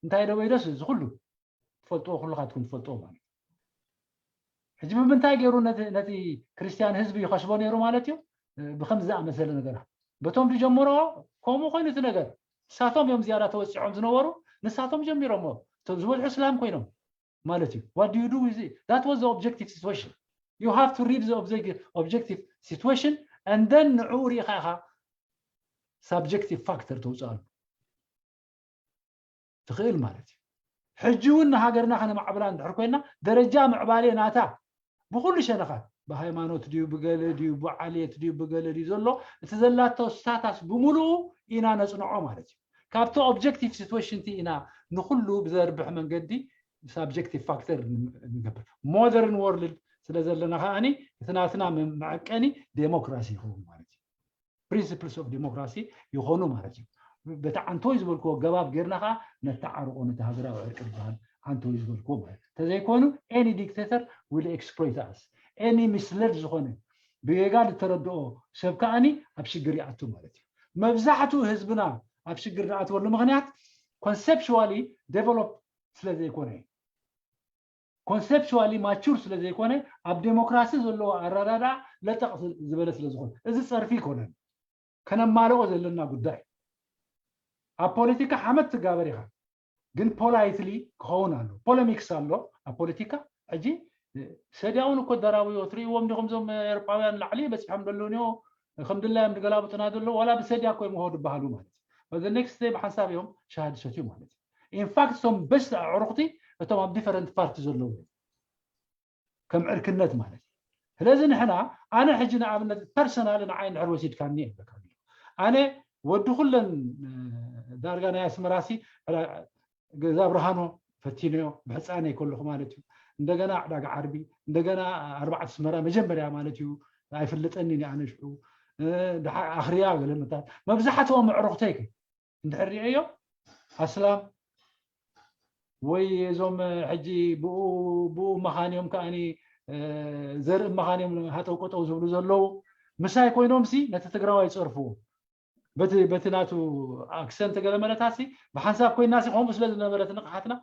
እንታይ ዶ በይዶስ እዚ ኩሉ ትፈልጥዎ ኩልኻትኩም ትፈልጥዎ ማለት ሕጂ ብምንታይ ገይሩ ነቲ ክርስትያን ህዝቢ ይኸስቦ ነይሩ ማለት እዩ ብከምዚ ዝኣመሰለ ነገራት በቶም ዝጀመሮ ከምኡ ኮይኑ እቲ ነገር ንሳቶም እዮም ዝያዳ ተወፂዖም ዝነበሩ ንሳቶም ጀሚሮሞ እቶም ዝበዝሑ እስላም ኮይኖም ማለት እዩ what do you do with it that was the objective situation you have to read the objective situation and then ንዕኡ ሪኢኻ ኢኻ subjective factor ተውፅኣሉ ትኽእል ማለት እዩ ሕጂ እውን ንሃገርና ከነማዕብላ እንድሕር ኮይና ደረጃ ምዕባሌ ናታ ብኩሉ ሸነኻት ብሃይማኖት ድዩ ብገለ ድዩ ብዓሌት ድዩ ብገለ ድዩ ዘሎ እቲ ዘላቶ ስታታስ ብምሉኡ ኢና ነፅንዖ ማለት እዩ ካብቲ objective situation ኢና ንኩሉ ብዘርብሕ መንገዲ subjective factor ንገብር modern world ስለ ዘለና ከዓኒ እቲ ናትና መዐቀኒ ዴሞክራሲ ይኸውን ማለት እዩ principles of democracy ይኾኑ ማለት እዩ በቲ ዓንተወይ ዝበልክዎ ገባብ ጌርና ከዓ ነተዓርቆ ነቲ ሃገራዊ ዕርቂ ዝበሃል ዓንተወይ ዝበልክዎ ማለት ተዘይኮኑ any dictator will exploit us any misled ዝኾነ ብጌጋ ዝተረድኦ ሰብ ከዓኒ ኣብ ሽግር ይኣቱ ማለት እዩ መብዛሕትኡ ህዝብና ኣብ ሽግር ዝኣትወሉ ምክንያት conceptually develop ስለ ዘይኮነ እዩ conceptually mature ስለ ዘይኮነ ኣብ ዴሞክራሲ ዘለዎ ኣረዳድኣ ለጠቕ ዝበለ ስለ ዝኾነ እዚ ፀርፊ ይኮነን ከነማልኦ ዘለና ጉዳይ ኣብ ፖለቲካ ሓመድ ትጋበር ኢኻ ግን politely ክኸውን ኣሎ polemics ኣሎ ኣብ ፖለቲካ ሕጂ ሰድያውን እኮ ደራብዮ ትርእይዎም ዲኹም ዞም ኤሮጳውያን ላዕሊ በፂሖም ዘለውንዮ ከም ድላዮም ዝገላብጡና ዘለዉ ዋላ ብሰድያ እኮ ይምሆ ዝበሃሉ ማለት እዩ the next day ብሓንሳብ እዮም ሻሃ ዝሰትዩ ማለት እዩ in fact እቶም best ኣዕሩኽቲ እቶም ኣብ different party ዘለዉ እዮም ከም ዕርክነት ማለት እዩ ስለዚ ንሕና ኣነ ሕጂ ንኣብነት personally ንዓይ እንድሕር ወሲድካኒ እብለካ ኣለኹ ኣነ ወዲ ኩለን ዳርጋ ናይ ኣስመራሲ ገዛ ብርሃኖ ፈቲነዮ ብሕፃነይ ከለኹ ማለት እዩ እንደገና ዕዳጋ ዓርቢ እንደገና ኣርባዕተ ኣስመራ መጀመርያ ማለት እዩ ኣይፍልጠኒ ኣነ ሽዑ ኣኽርያ ገለ ምታት መብዛሕትኦም ኣዕሩኽተይ ከ እንድሕር ሪኤዮ ኣስላም ወይ እዞም ሕጂ ብኡ ብኡ መኻንዮም ከዓኒ ዘርኢ መኻንዮም ሃጠው ቆጠው ዝብሉ ዘለዉ ምሳይ ኮይኖም ሲ ነቲ ትግራዋይ ይፀርፍዎ በቲ በቲ ናቱ ኣክሰንት ገለ መለታሲ ብሓንሳብ ኮይናሲ ከምኡ ስለ ዝነበረት ንቕሓትና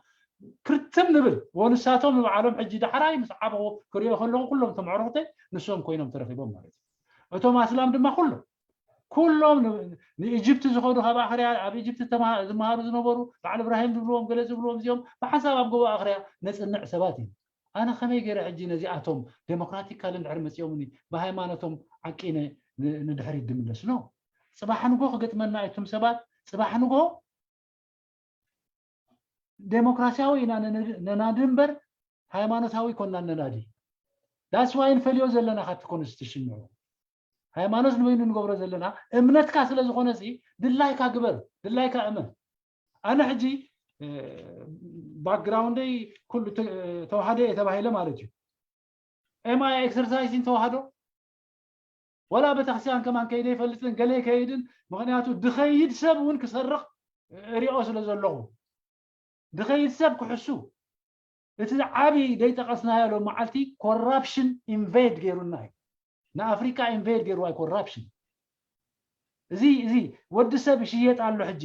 ክርትም ንብል ወንሳቶም ንባዕሎም ሕጂ ዳሕራይ ምስ ዓበኹ ክሪኦ ከለኹ ኩሎም ተምዕሩኽተይ ንሶም ኮይኖም ተረኺቦም ማለት እዩ እቶም ኣስላም ድማ ኩሎም ኩሎም ንኢጅፕቲ ዝኸዱ ካብ ኣኽርያ ኣብ ኢጅፕቲ ዝመሃሩ ዝነበሩ በዓል እብራሂም ዝብልዎም ገለ ዝብልዎም እዚኦም ብሓንሳብ ኣብ ጎቦ ኣኽርያ ነፅንዕ ሰባት እዮም ኣነ ከመይ ገይረ ሕጂ ነዚኣቶም ዴሞክራቲካል እንድሕር መፂኦምኒ ብሃይማኖቶም ዓቂነ ንድሕሪት ድምለስ ኖ ፅባሕ ንጎ ክገጥመና እቱም ሰባት ፅባሕ ንጎ ዴሞክራሲያዊ ኢና ነናዲ እምበር ሃይማኖታዊ ኮና ነናዲ that's why ንፈልዮ ዘለና ካብቲ ኮንስቲቱሽን ንዑ ሃይማኖት ንበይኑ ንገብሮ ዘለና እምነትካ ስለ ዝኾነ ሲ ድላይካ ግበር ድላይካ እመን ኣነ ሕጂ ባክግራውንደይ ኩሉ ተዋህደ እየ ተባሂለ ማለት እዩ Am I exercising ተዋህዶ? ወላ ቤተክርስትያን ከማን ከይደ ይፈልጥን ገለ ይከይድን። ምክንያቱ ድኸይድ ሰብ እውን ክሰርቕ ሪኦ ስለ ዘለኹ፣ ድኸይድ ሰብ ክሕሱ። እቲ ዓቢ ደይጠቐስናዮ ሎም መዓልቲ ኮራፕሽን ኢንቬድ ገይሩና እዩ። ንኣፍሪካ ኢንቬድ ገይርዋ እዩ ኮራፕሽን። እዚ እዚ ወዲ ሰብ ይሽየጥ ኣሎ ሕጂ።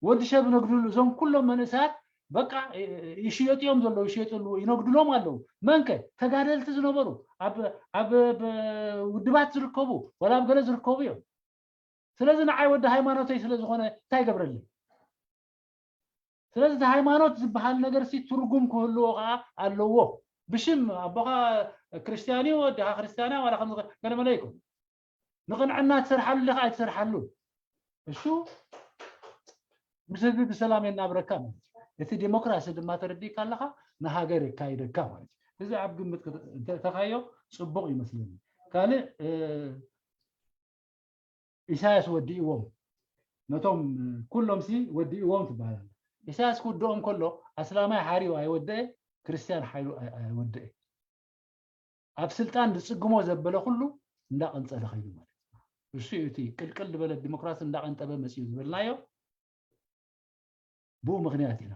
ወዲ ሰብ ነግድሉ፣ እዞም ኩሎም መንእሰያት በቃ ይሽየጡ እዮም ዘለዉ፣ ይሽየጡ ኣለዉ፣ ይነግድሎም ኣለዉ። መንከ? ተጋደልቲ ዝነበሩ፣ ኣብ ኣብ ውድባት ዝርከቡ፣ ወላ ኣብ ገለ ዝርከቡ እዮም። ስለዚ ንዓይ ወዲ ሃይማኖተይ ስለ ዝኾነ እንታይ ይገብረለይ? ስለዚ እቲ ሃይማኖት ዝበሃል ነገር ሲ ትርጉም ክህልዎ ከዓ ኣለዎ። ብሽም ኣቦኻ ክርስትያን እዩ፣ ኣዴኻ ክርስትያና፣ ዋላ ከምዚ ገለመለ ይኮን። ንቕንዕና ትሰርሓሉ ኣለኻ ኣይትሰርሓሉን፣ እሱ ምስ ህዝቢ ብሰላም የናብረካ ማለት እዩ። እቲ ዲሞክራሲ ድማ ተረዲእካ ኣለኻ፣ ንሃገር የካይደካ ማለት እዩ። እዚ ኣብ ግምት እንተእተኻዮ ጽቡቕ ይመስለኒ። ካልእ ኢሳያስ ወዲእዎም፣ ነቶም ኩሎም ሲ ወዲእዎም ትበሃል። ኢሳያስ ክውድኦም ከሎ ኣስላማይ ሓሪኡ ኣይወደአ፣ ክርስትያን ሓሪኡ ኣይወደአ። ኣብ ስልጣን ዝጽግሞ ዘበለ ኩሉ እንዳቐንጸለ ኸይዱ ማለት እዩ። እሱ እዩ እቲ ቅልቅል ዝበለ ዲሞክራሲ እንዳቐንጠበ መጽኡ ዝበልናዮ። ብኡ ምክንያት ኢና።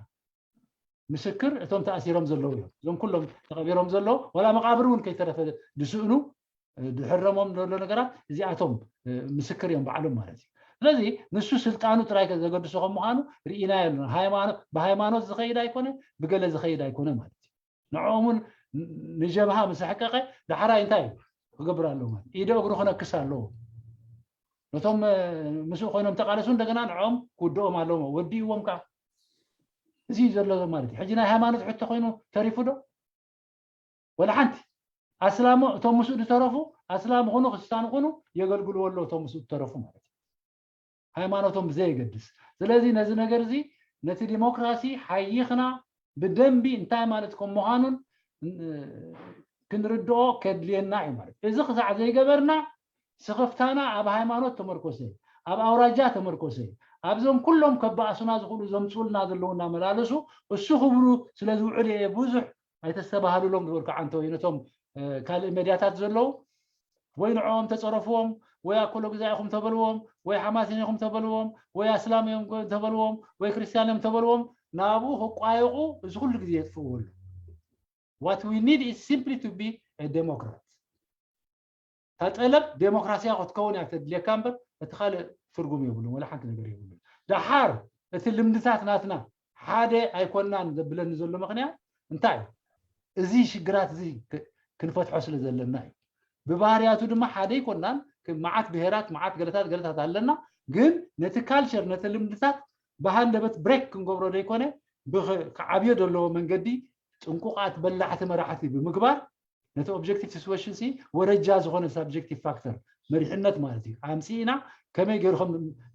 ምስክር እቶም ተኣሲሮም ዘለዉ እዮም። እዞም ኩሎም ተቐቢሮም ዘለዉ፣ ወላ መቓብር እውን ከይተረፈ ዝስእኑ፣ ድሕረሞም ዘሎ ነገራት እዚኣቶም ምስክር እዮም ባዕሎም ማለት እዩ። ስለዚ ንሱ ስልጣኑ ጥራይ ዘገድሶ ከም ምዃኑ ርኢናዮ ኣለና። ሃይማኖት፣ ብሃይማኖት ዝኸይድ ኣይኮነ፣ ብገለ ዝኸይድ ኣይኮነ ማለት እዩ። ንዕኦም እውን ንጀብሃ ምስ ኣሕቀቐ ዳሕራይ እንታይ እዩ ክገብር ኣለዎ ማለት እዩ? ኢደ እግሩ ክነክስ ኣለዎ። ነቶም ምስኡ ኮይኖም ተቃለሱ እንደገና ንዕኦም ክውድኦም ኣለዎ። ወዲእዎም ከዓ እዚ እዩ ዘሎ ማለት እዩ። ሕጂ ናይ ሃይማኖት ሕቶ ኮይኑ ተሪፉ ዶ? ወላ ሓንቲ። ኣስላሞ እቶም ምስኡ ዝተረፉ ኣስላም ኹኑ ክርስቲያን ኹኑ የገልግልዎ ኣለዉ እቶም ምስኡ ዝተረፉ ማለት እዩ። ሃይማኖቶም ብዘየገድስ። ስለዚ ነዚ ነገር እዚ ነቲ ዲሞክራሲ ሓይኽና ብደንቢ እንታይ ማለት ከም ምዃኑን ክንርድኦ ከድልየና እዩ ማለት እዩ። እዚ ክሳዕ ዘይገበርና ስኽፍታና ኣብ ሃይማኖት ተመርኮሰ፣ ኣብ ኣውራጃ ተመርኮሰ፣ ኣብዞም ኩሎም ከባእሱና ዝኽእሉ ዘምፅኡልና ዘለዉ እናመላለሱ እሱ ክብሉ ስለ ዝውዕሉ እየ ብዙሕ ኣይተስተባህሉሎም ዝበልኩ ዓንተው ነቶም ካልእ ሜድያታት ዘለዉ ወይ ንዕኦም ተፀረፍዎም ወይ ኣኮሎ ግዛኢኹም ተበልዎም ወይ ሓማሴን ኢኹም ተበልዎም ወይ ኣስላም እዮም ተበልዎም ወይ ክርስትያን እዮም ተበልዎም ናብኡ ክቋየቑ እዚ ኩሉ ግዜ የጥፍእዎ ኣሎ። What we need is simply to be a democrat። እታ ጠለብ ዴሞክራሲያ ክትከውን እያ ተድልየካ እምበር እቲ ካልእ ትርጉም የብሉን ወላ ሓንቲ ነገር የብሉን። ደሓር እቲ ልምድታት ናትና ሓደ ኣይኮናን ዘብለኒ ዘሎ ምክንያት እንታይ እዩ? እዚ ሽግራት እዚ ክንፈትሖ ስለ ዘለና እዩ። ብባህርያቱ ድማ ሓደ ኣይኮናን፣ መዓት ብሄራት መዓት ገለታት ገለታት ኣለና። ግን ነቲ ካልቸር ነቲ ልምድታት ብሃንደበት ብሬክ ክንገብሮ ዘይኮነ ክዓብዮ ዘለዎ መንገዲ ጥንቁቃት በላሕቲ መራሕቲ ብምግባር ነቲ ኦብጀክቲቭ ሲቹዌሽን ሲ ወረጃ ዝኾነ ሳብጀክቲቭ ፋክተር መሪሕነት ማለት እዩ ኣምፂእና ከመይ ገይሩ ከም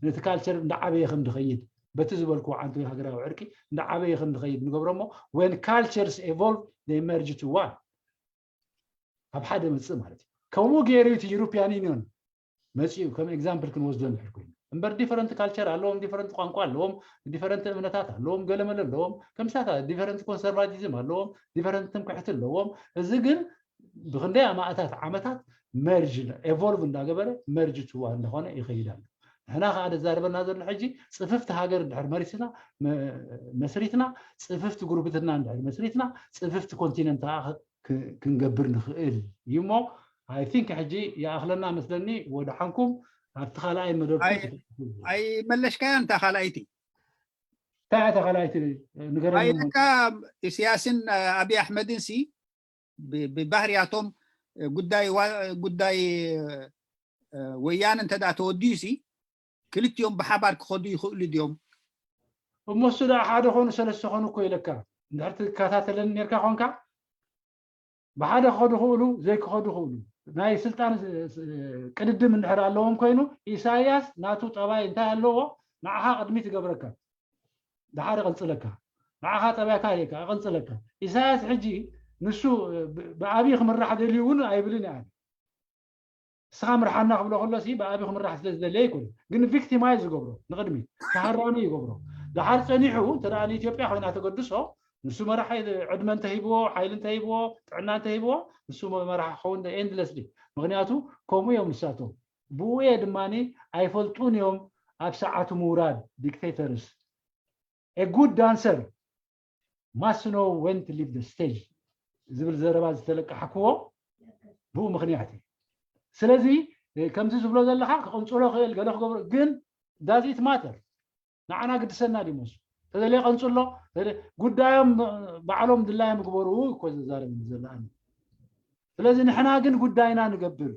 ነቲ ካልቸር እንዳዓበየ ከም ዝኸይድ በቲ ዝበልኩ ዓንቱ ሃገራዊ ዕርቂ እንዳዓበየ ከም ዝኸይድ ንገብሮ እሞ when cultures evolve they merge to one ኣብ ሓደ መፅእ ማለት እዩ። ከምኡ ገይሩ እቲ ዩሮፒያን ዩኒዮን መፅኡ ከም ኤግዛምፕል ክንወስዶ ንድሕር ኮይኑ እምበር ዲፈረንት ካልቸር ኣለዎም፣ ዲፈረንት ቋንቋ ኣለዎም፣ ዲፈረንት እምነታት ኣለዎም፣ ገለመለ ኣለዎም፣ ከምሳታ ዲፈረንት ኮንሰርቫቲዝም ኣለዎም፣ ዲፈረንት ትምክሕቲ ኣለዎም። እዚ ግን ብክንደይ ኣማእታት ዓመታት መርጅ ኤቮልቭ እንዳገበረ መርጅ ትዋ እንዳኾነ ይኸይድ ኣሎ። ንሕና ከዓ ዘዛርበና ዘሎ ሕጂ ፅፍፍቲ ሃገር እንድሕር መሪስና መስሪትና ፅፍፍቲ ጉርብትና እንድሕር መስሪትና ፅፍፍቲ ኮንቲነንት ከዓ ክንገብር ንኽእል እዩ እሞ I think ሕጂ ይኣኽለና መስለኒ። ወደ ሓንኩም ኣብቲ ካልኣይ መደብ ኣይመለሽካያ እንታ ካልኣይቲ እንታይ እያ ካልኣይቲ ንገረካ ኢሳያስን ኣብይ ኣሕመድን ሲ ብባህርያቶም ጉዳይ ጉዳይ ወያነ እንተ ተወዲዩ ሲ ክልቲኦም ብሓባር ክኸዱ ይኽእሉ ድዮም? እሞ እሱ ደኣ ሓደ ኾኑ ሰለስተ ኾኑ እኮ ኢለካ እንድሕር ትከታተለኒ ነርካ ኾንካ ብሓደ ክኸዱ ክእሉ ዘይክኸዱ ክእሉ ናይ ስልጣን ቅድድም እንድሕር ኣለዎም ኮይኑ ኢሳያስ ናቱ ጠባይ እንታይ ኣለዎ ንዓኻ ቅድሚት ይገብረካ ድሓር ይቐንፅለካ ንዓኻ ጠባይካ የካ ይቐንፅለካ ኢሳያስ ሕጂ ንሱ ብኣብይ ክምራሕ ደልዩ እውን ኣይብልን እያ ንስኻ ምርሓና ክብሎ ከሎ ሲ ብኣብይ ክምራሕ ስለ ዝደለየ ኣይኮነ ግን ቪክቲማይ ዝገብሮ ንቅድሚት ተሃራሚ ይገብሮ ድሓር ፀኒሑ እንተ ንኢትዮጵያ ኮይና ተገድሶ ንሱ መራሒ፣ ዕድመ እንተሂብዎ፣ ሓይሊ እንተሂብዎ፣ ጥዕና እንተሂብዎ፣ ንሱ መራሒ ክኸውን endlessly። ምክንያቱ ከምኡ እዮም ንሳቶም። ብኡ እየ ድማ ኣይፈልጡን እዮም ኣብ ሰዓቱ ምውራድ dictators። A good dancer must know when to leave the stage ዝብል ዘረባ ዝተለቃሕክዎ ብኡ ምክንያት እዩ። ስለዚ ከምዚ ዝብሎ ዘለካ ክቕንፅሎ ክእል፣ ገለ ክገብሮ፣ ግን does it matter? ንዓና ግድሰና ድዩ መሱ? ተደልየ ቀንፅሎ። ጉዳዮም ባዕሎም ድላዮም ግበሩ እኮ ዘዛረብ ዘለኒ። ስለዚ ንሕና ግን ጉዳይና ንገብር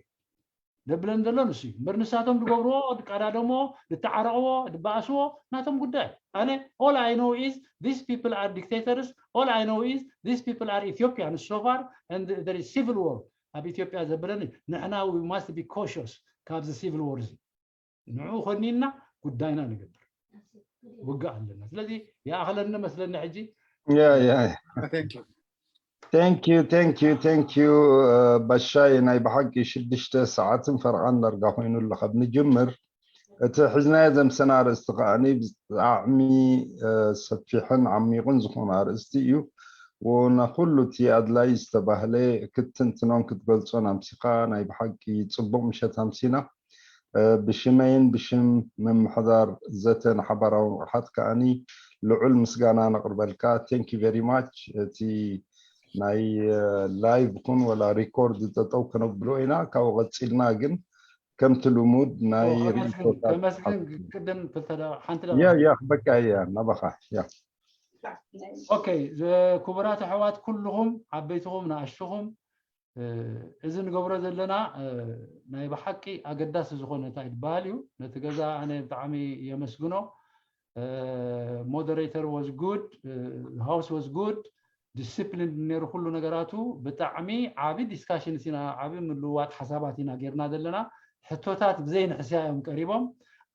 ደብለን ዘሎ ንሱ እዩ እምበር፣ ንሳቶም ዝገብርዎ፣ ዝቀዳደሞ፣ ዝተዓረቕዎ፣ ዝበኣስዎ ናቶም ጉዳይ። ኣነ all I know is these people are dictators, all I know is these people are Ethiopians so far and there is civil war ኣብ ኢትዮጵያ ዘብለኒ። ንሕና we must be cautious ካብዚ civil war እዚ። ንዕኡ ኮኒና ጉዳይና ንገብር። ውግእ ኣለና። ስለዚ ይኣኽለኒ መስለኒ ሕጂ። Yeah, yeah. Thank you. Thank you, thank you, thank you. ባሻይ፣ ናይ ብሓቂ ሽዱሽተ ሰዓትን ፈርቓን ዳርጋ ኮይኑ ኣሎ ካብ ንጅምር። እቲ ሒዝናዮ ዘምሰና ኣርእስቲ ከዓኒ ብጣዕሚ ሰፊሕን ዓሚቑን ዝኾነ ኣርእስቲ እዩ። ወና ኩሉ እቲ ኣድላይ ዝተባህለ ክትትንትኖን ክትገልጾን ኣምሲኻ፣ ናይ ብሓቂ ጽቡቕ ምሸት ኣምሲና። ብሽመይን ብሽም ምምሕዳር ዘተ ንሓባራዊ ንቕሓት ከዓኒ ልዑል ምስጋና ነቕርበልካ። Thank you very much። እቲ ናይ live ኩን ወላ record ጠጠው ከነብሎ ኢና። ካብኡ ቀፂልና ግን ከምቲ ልሙድ ናይ ከመስግን ርእይቶታት ከመስግን ቅድም ክልተ ደቂቃ፣ ሓንቲ ያ ደቂቃ። ያ በቃ ያ ናባኻ ያ ኦኬ፣ ክቡራት ኣሕዋት ኩልኹም ዓበይትኹም ንኣሽትኹም፣ እዚ ንገብሮ ዘለና ናይ ብሓቂ ኣገዳሲ ዝኾነ እንታይ ዝበሃል እዩ። ነቲ ገዛ ኣነ ብጣዕሚ የመስግኖ። Moderator was good, house was good, discipline ነይሩ ኩሉ ነገራቱ። ብጣዕሚ ዓቢ discussion ኢና፣ ዓቢ ምልውዋጥ ሓሳባት ኢና ጌርና ዘለና። ሕቶታት ብዘይ ንሕስያ እዮም ቀሪቦም።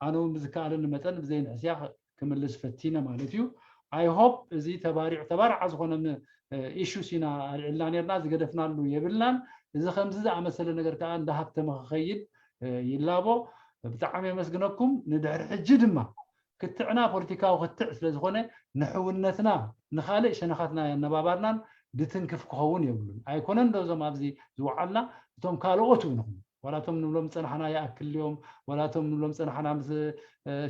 ኣነ እውን ብዝከኣለኒ መጠን ብዘይ ንሕስያ ክምልስ ፈቲነ ማለት እዩ። I hope እዚ ተባሪዑ ተባራዓ ዝኾነ issues ኢና ኣልዒልና ነርና፣ ዝገደፍናሉ የብልናን። እዚ ከምዚ ዝኣመሰለ ነገር ከዓ እንዳሃብተመ ክኸይድ ይላቦ። ብጣዕሚ የመስግነኩም። ንድሕሪ ሕጂ ድማ ክትዕና ፖለቲካዊ ክትዕ ስለዝኾነ ንሕውነትና ንኻልእ ሸነኻትና ኣነባባርናን ድትንክፍ ክኸውን የብሉን። ኣይኮነን ዶ እዞም ኣብዚ ዝወዓልና እቶም ካልኦት እውን ይኹኑ ዋላቶም ንብሎም ዝፀናሕና ይኣክል ድዮም፣ ዋላቶም ንብሎም ዝፀናሕና ምስ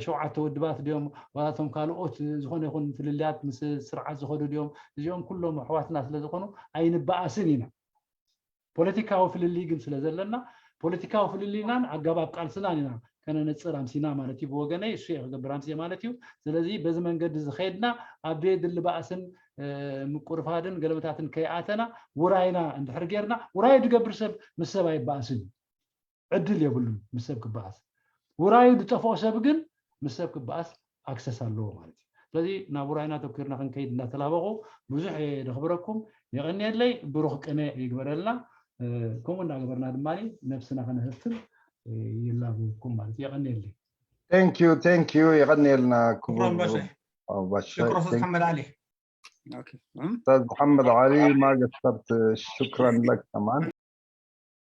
ሸውዓተ ውድባት ድዮም፣ ዋላቶም ካልኦት ዝኾነ ይኹን ፍልልያት ምስ ስርዓት ዝኸዱ ድዮም፣ እዚኦም ኩሎም ኣሕዋትና ስለዝኾኑ ኣይንበኣስን ኢና። ፖለቲካዊ ፍልልይ ግን ስለዘለና ፖለቲካዊ ፍልልይናን ኣገባብ ቃልስናን ኢና ከነነፅር ኣምሲና ማለት እዩ። ብወገነይ እሱ እየ ክገብር ኣምስየ ማለት እዩ። ስለዚ በዚ መንገዲ ዝኸድና ኣብ ዘየድሊ ባእስን ምቁርፋድን ገለመታትን ከይኣተና ውራይና እንድሕር ጌርና፣ ውራይ ዝገብር ሰብ ምስ ሰብ ኣይበኣስን እዩ። ዕድል የብሉን ምስ ሰብ ክበኣስ። ውራዩ ዝጠፍኦ ሰብ ግን ምስ ሰብ ክበኣስ ኣክሰስ ኣለዎ ማለት እዩ። ስለዚ ናብ ውራይና ተኪርና ክንከይድ እንዳተላበቑ ብዙሕ የደኽብረኩም። የቐንየለይ፣ ብሩኽ ቅነ ይግበረልና። ከምኡ እንዳገበርና ድማ ነብስና ከነህፍትም ይላበወኩም ማለት እዩ። የቐንየለይ። Thank you, thank you። የቐንየልና ክቡር ኣምባሳይ። ኣምባሳይ። ሸክሮፎት ሓመድ ዓሊ። ኦኬ። እም? ኡስታዝ መሐመድ ዓሊ ማገስተርት ሽክረን ለክ ከማን።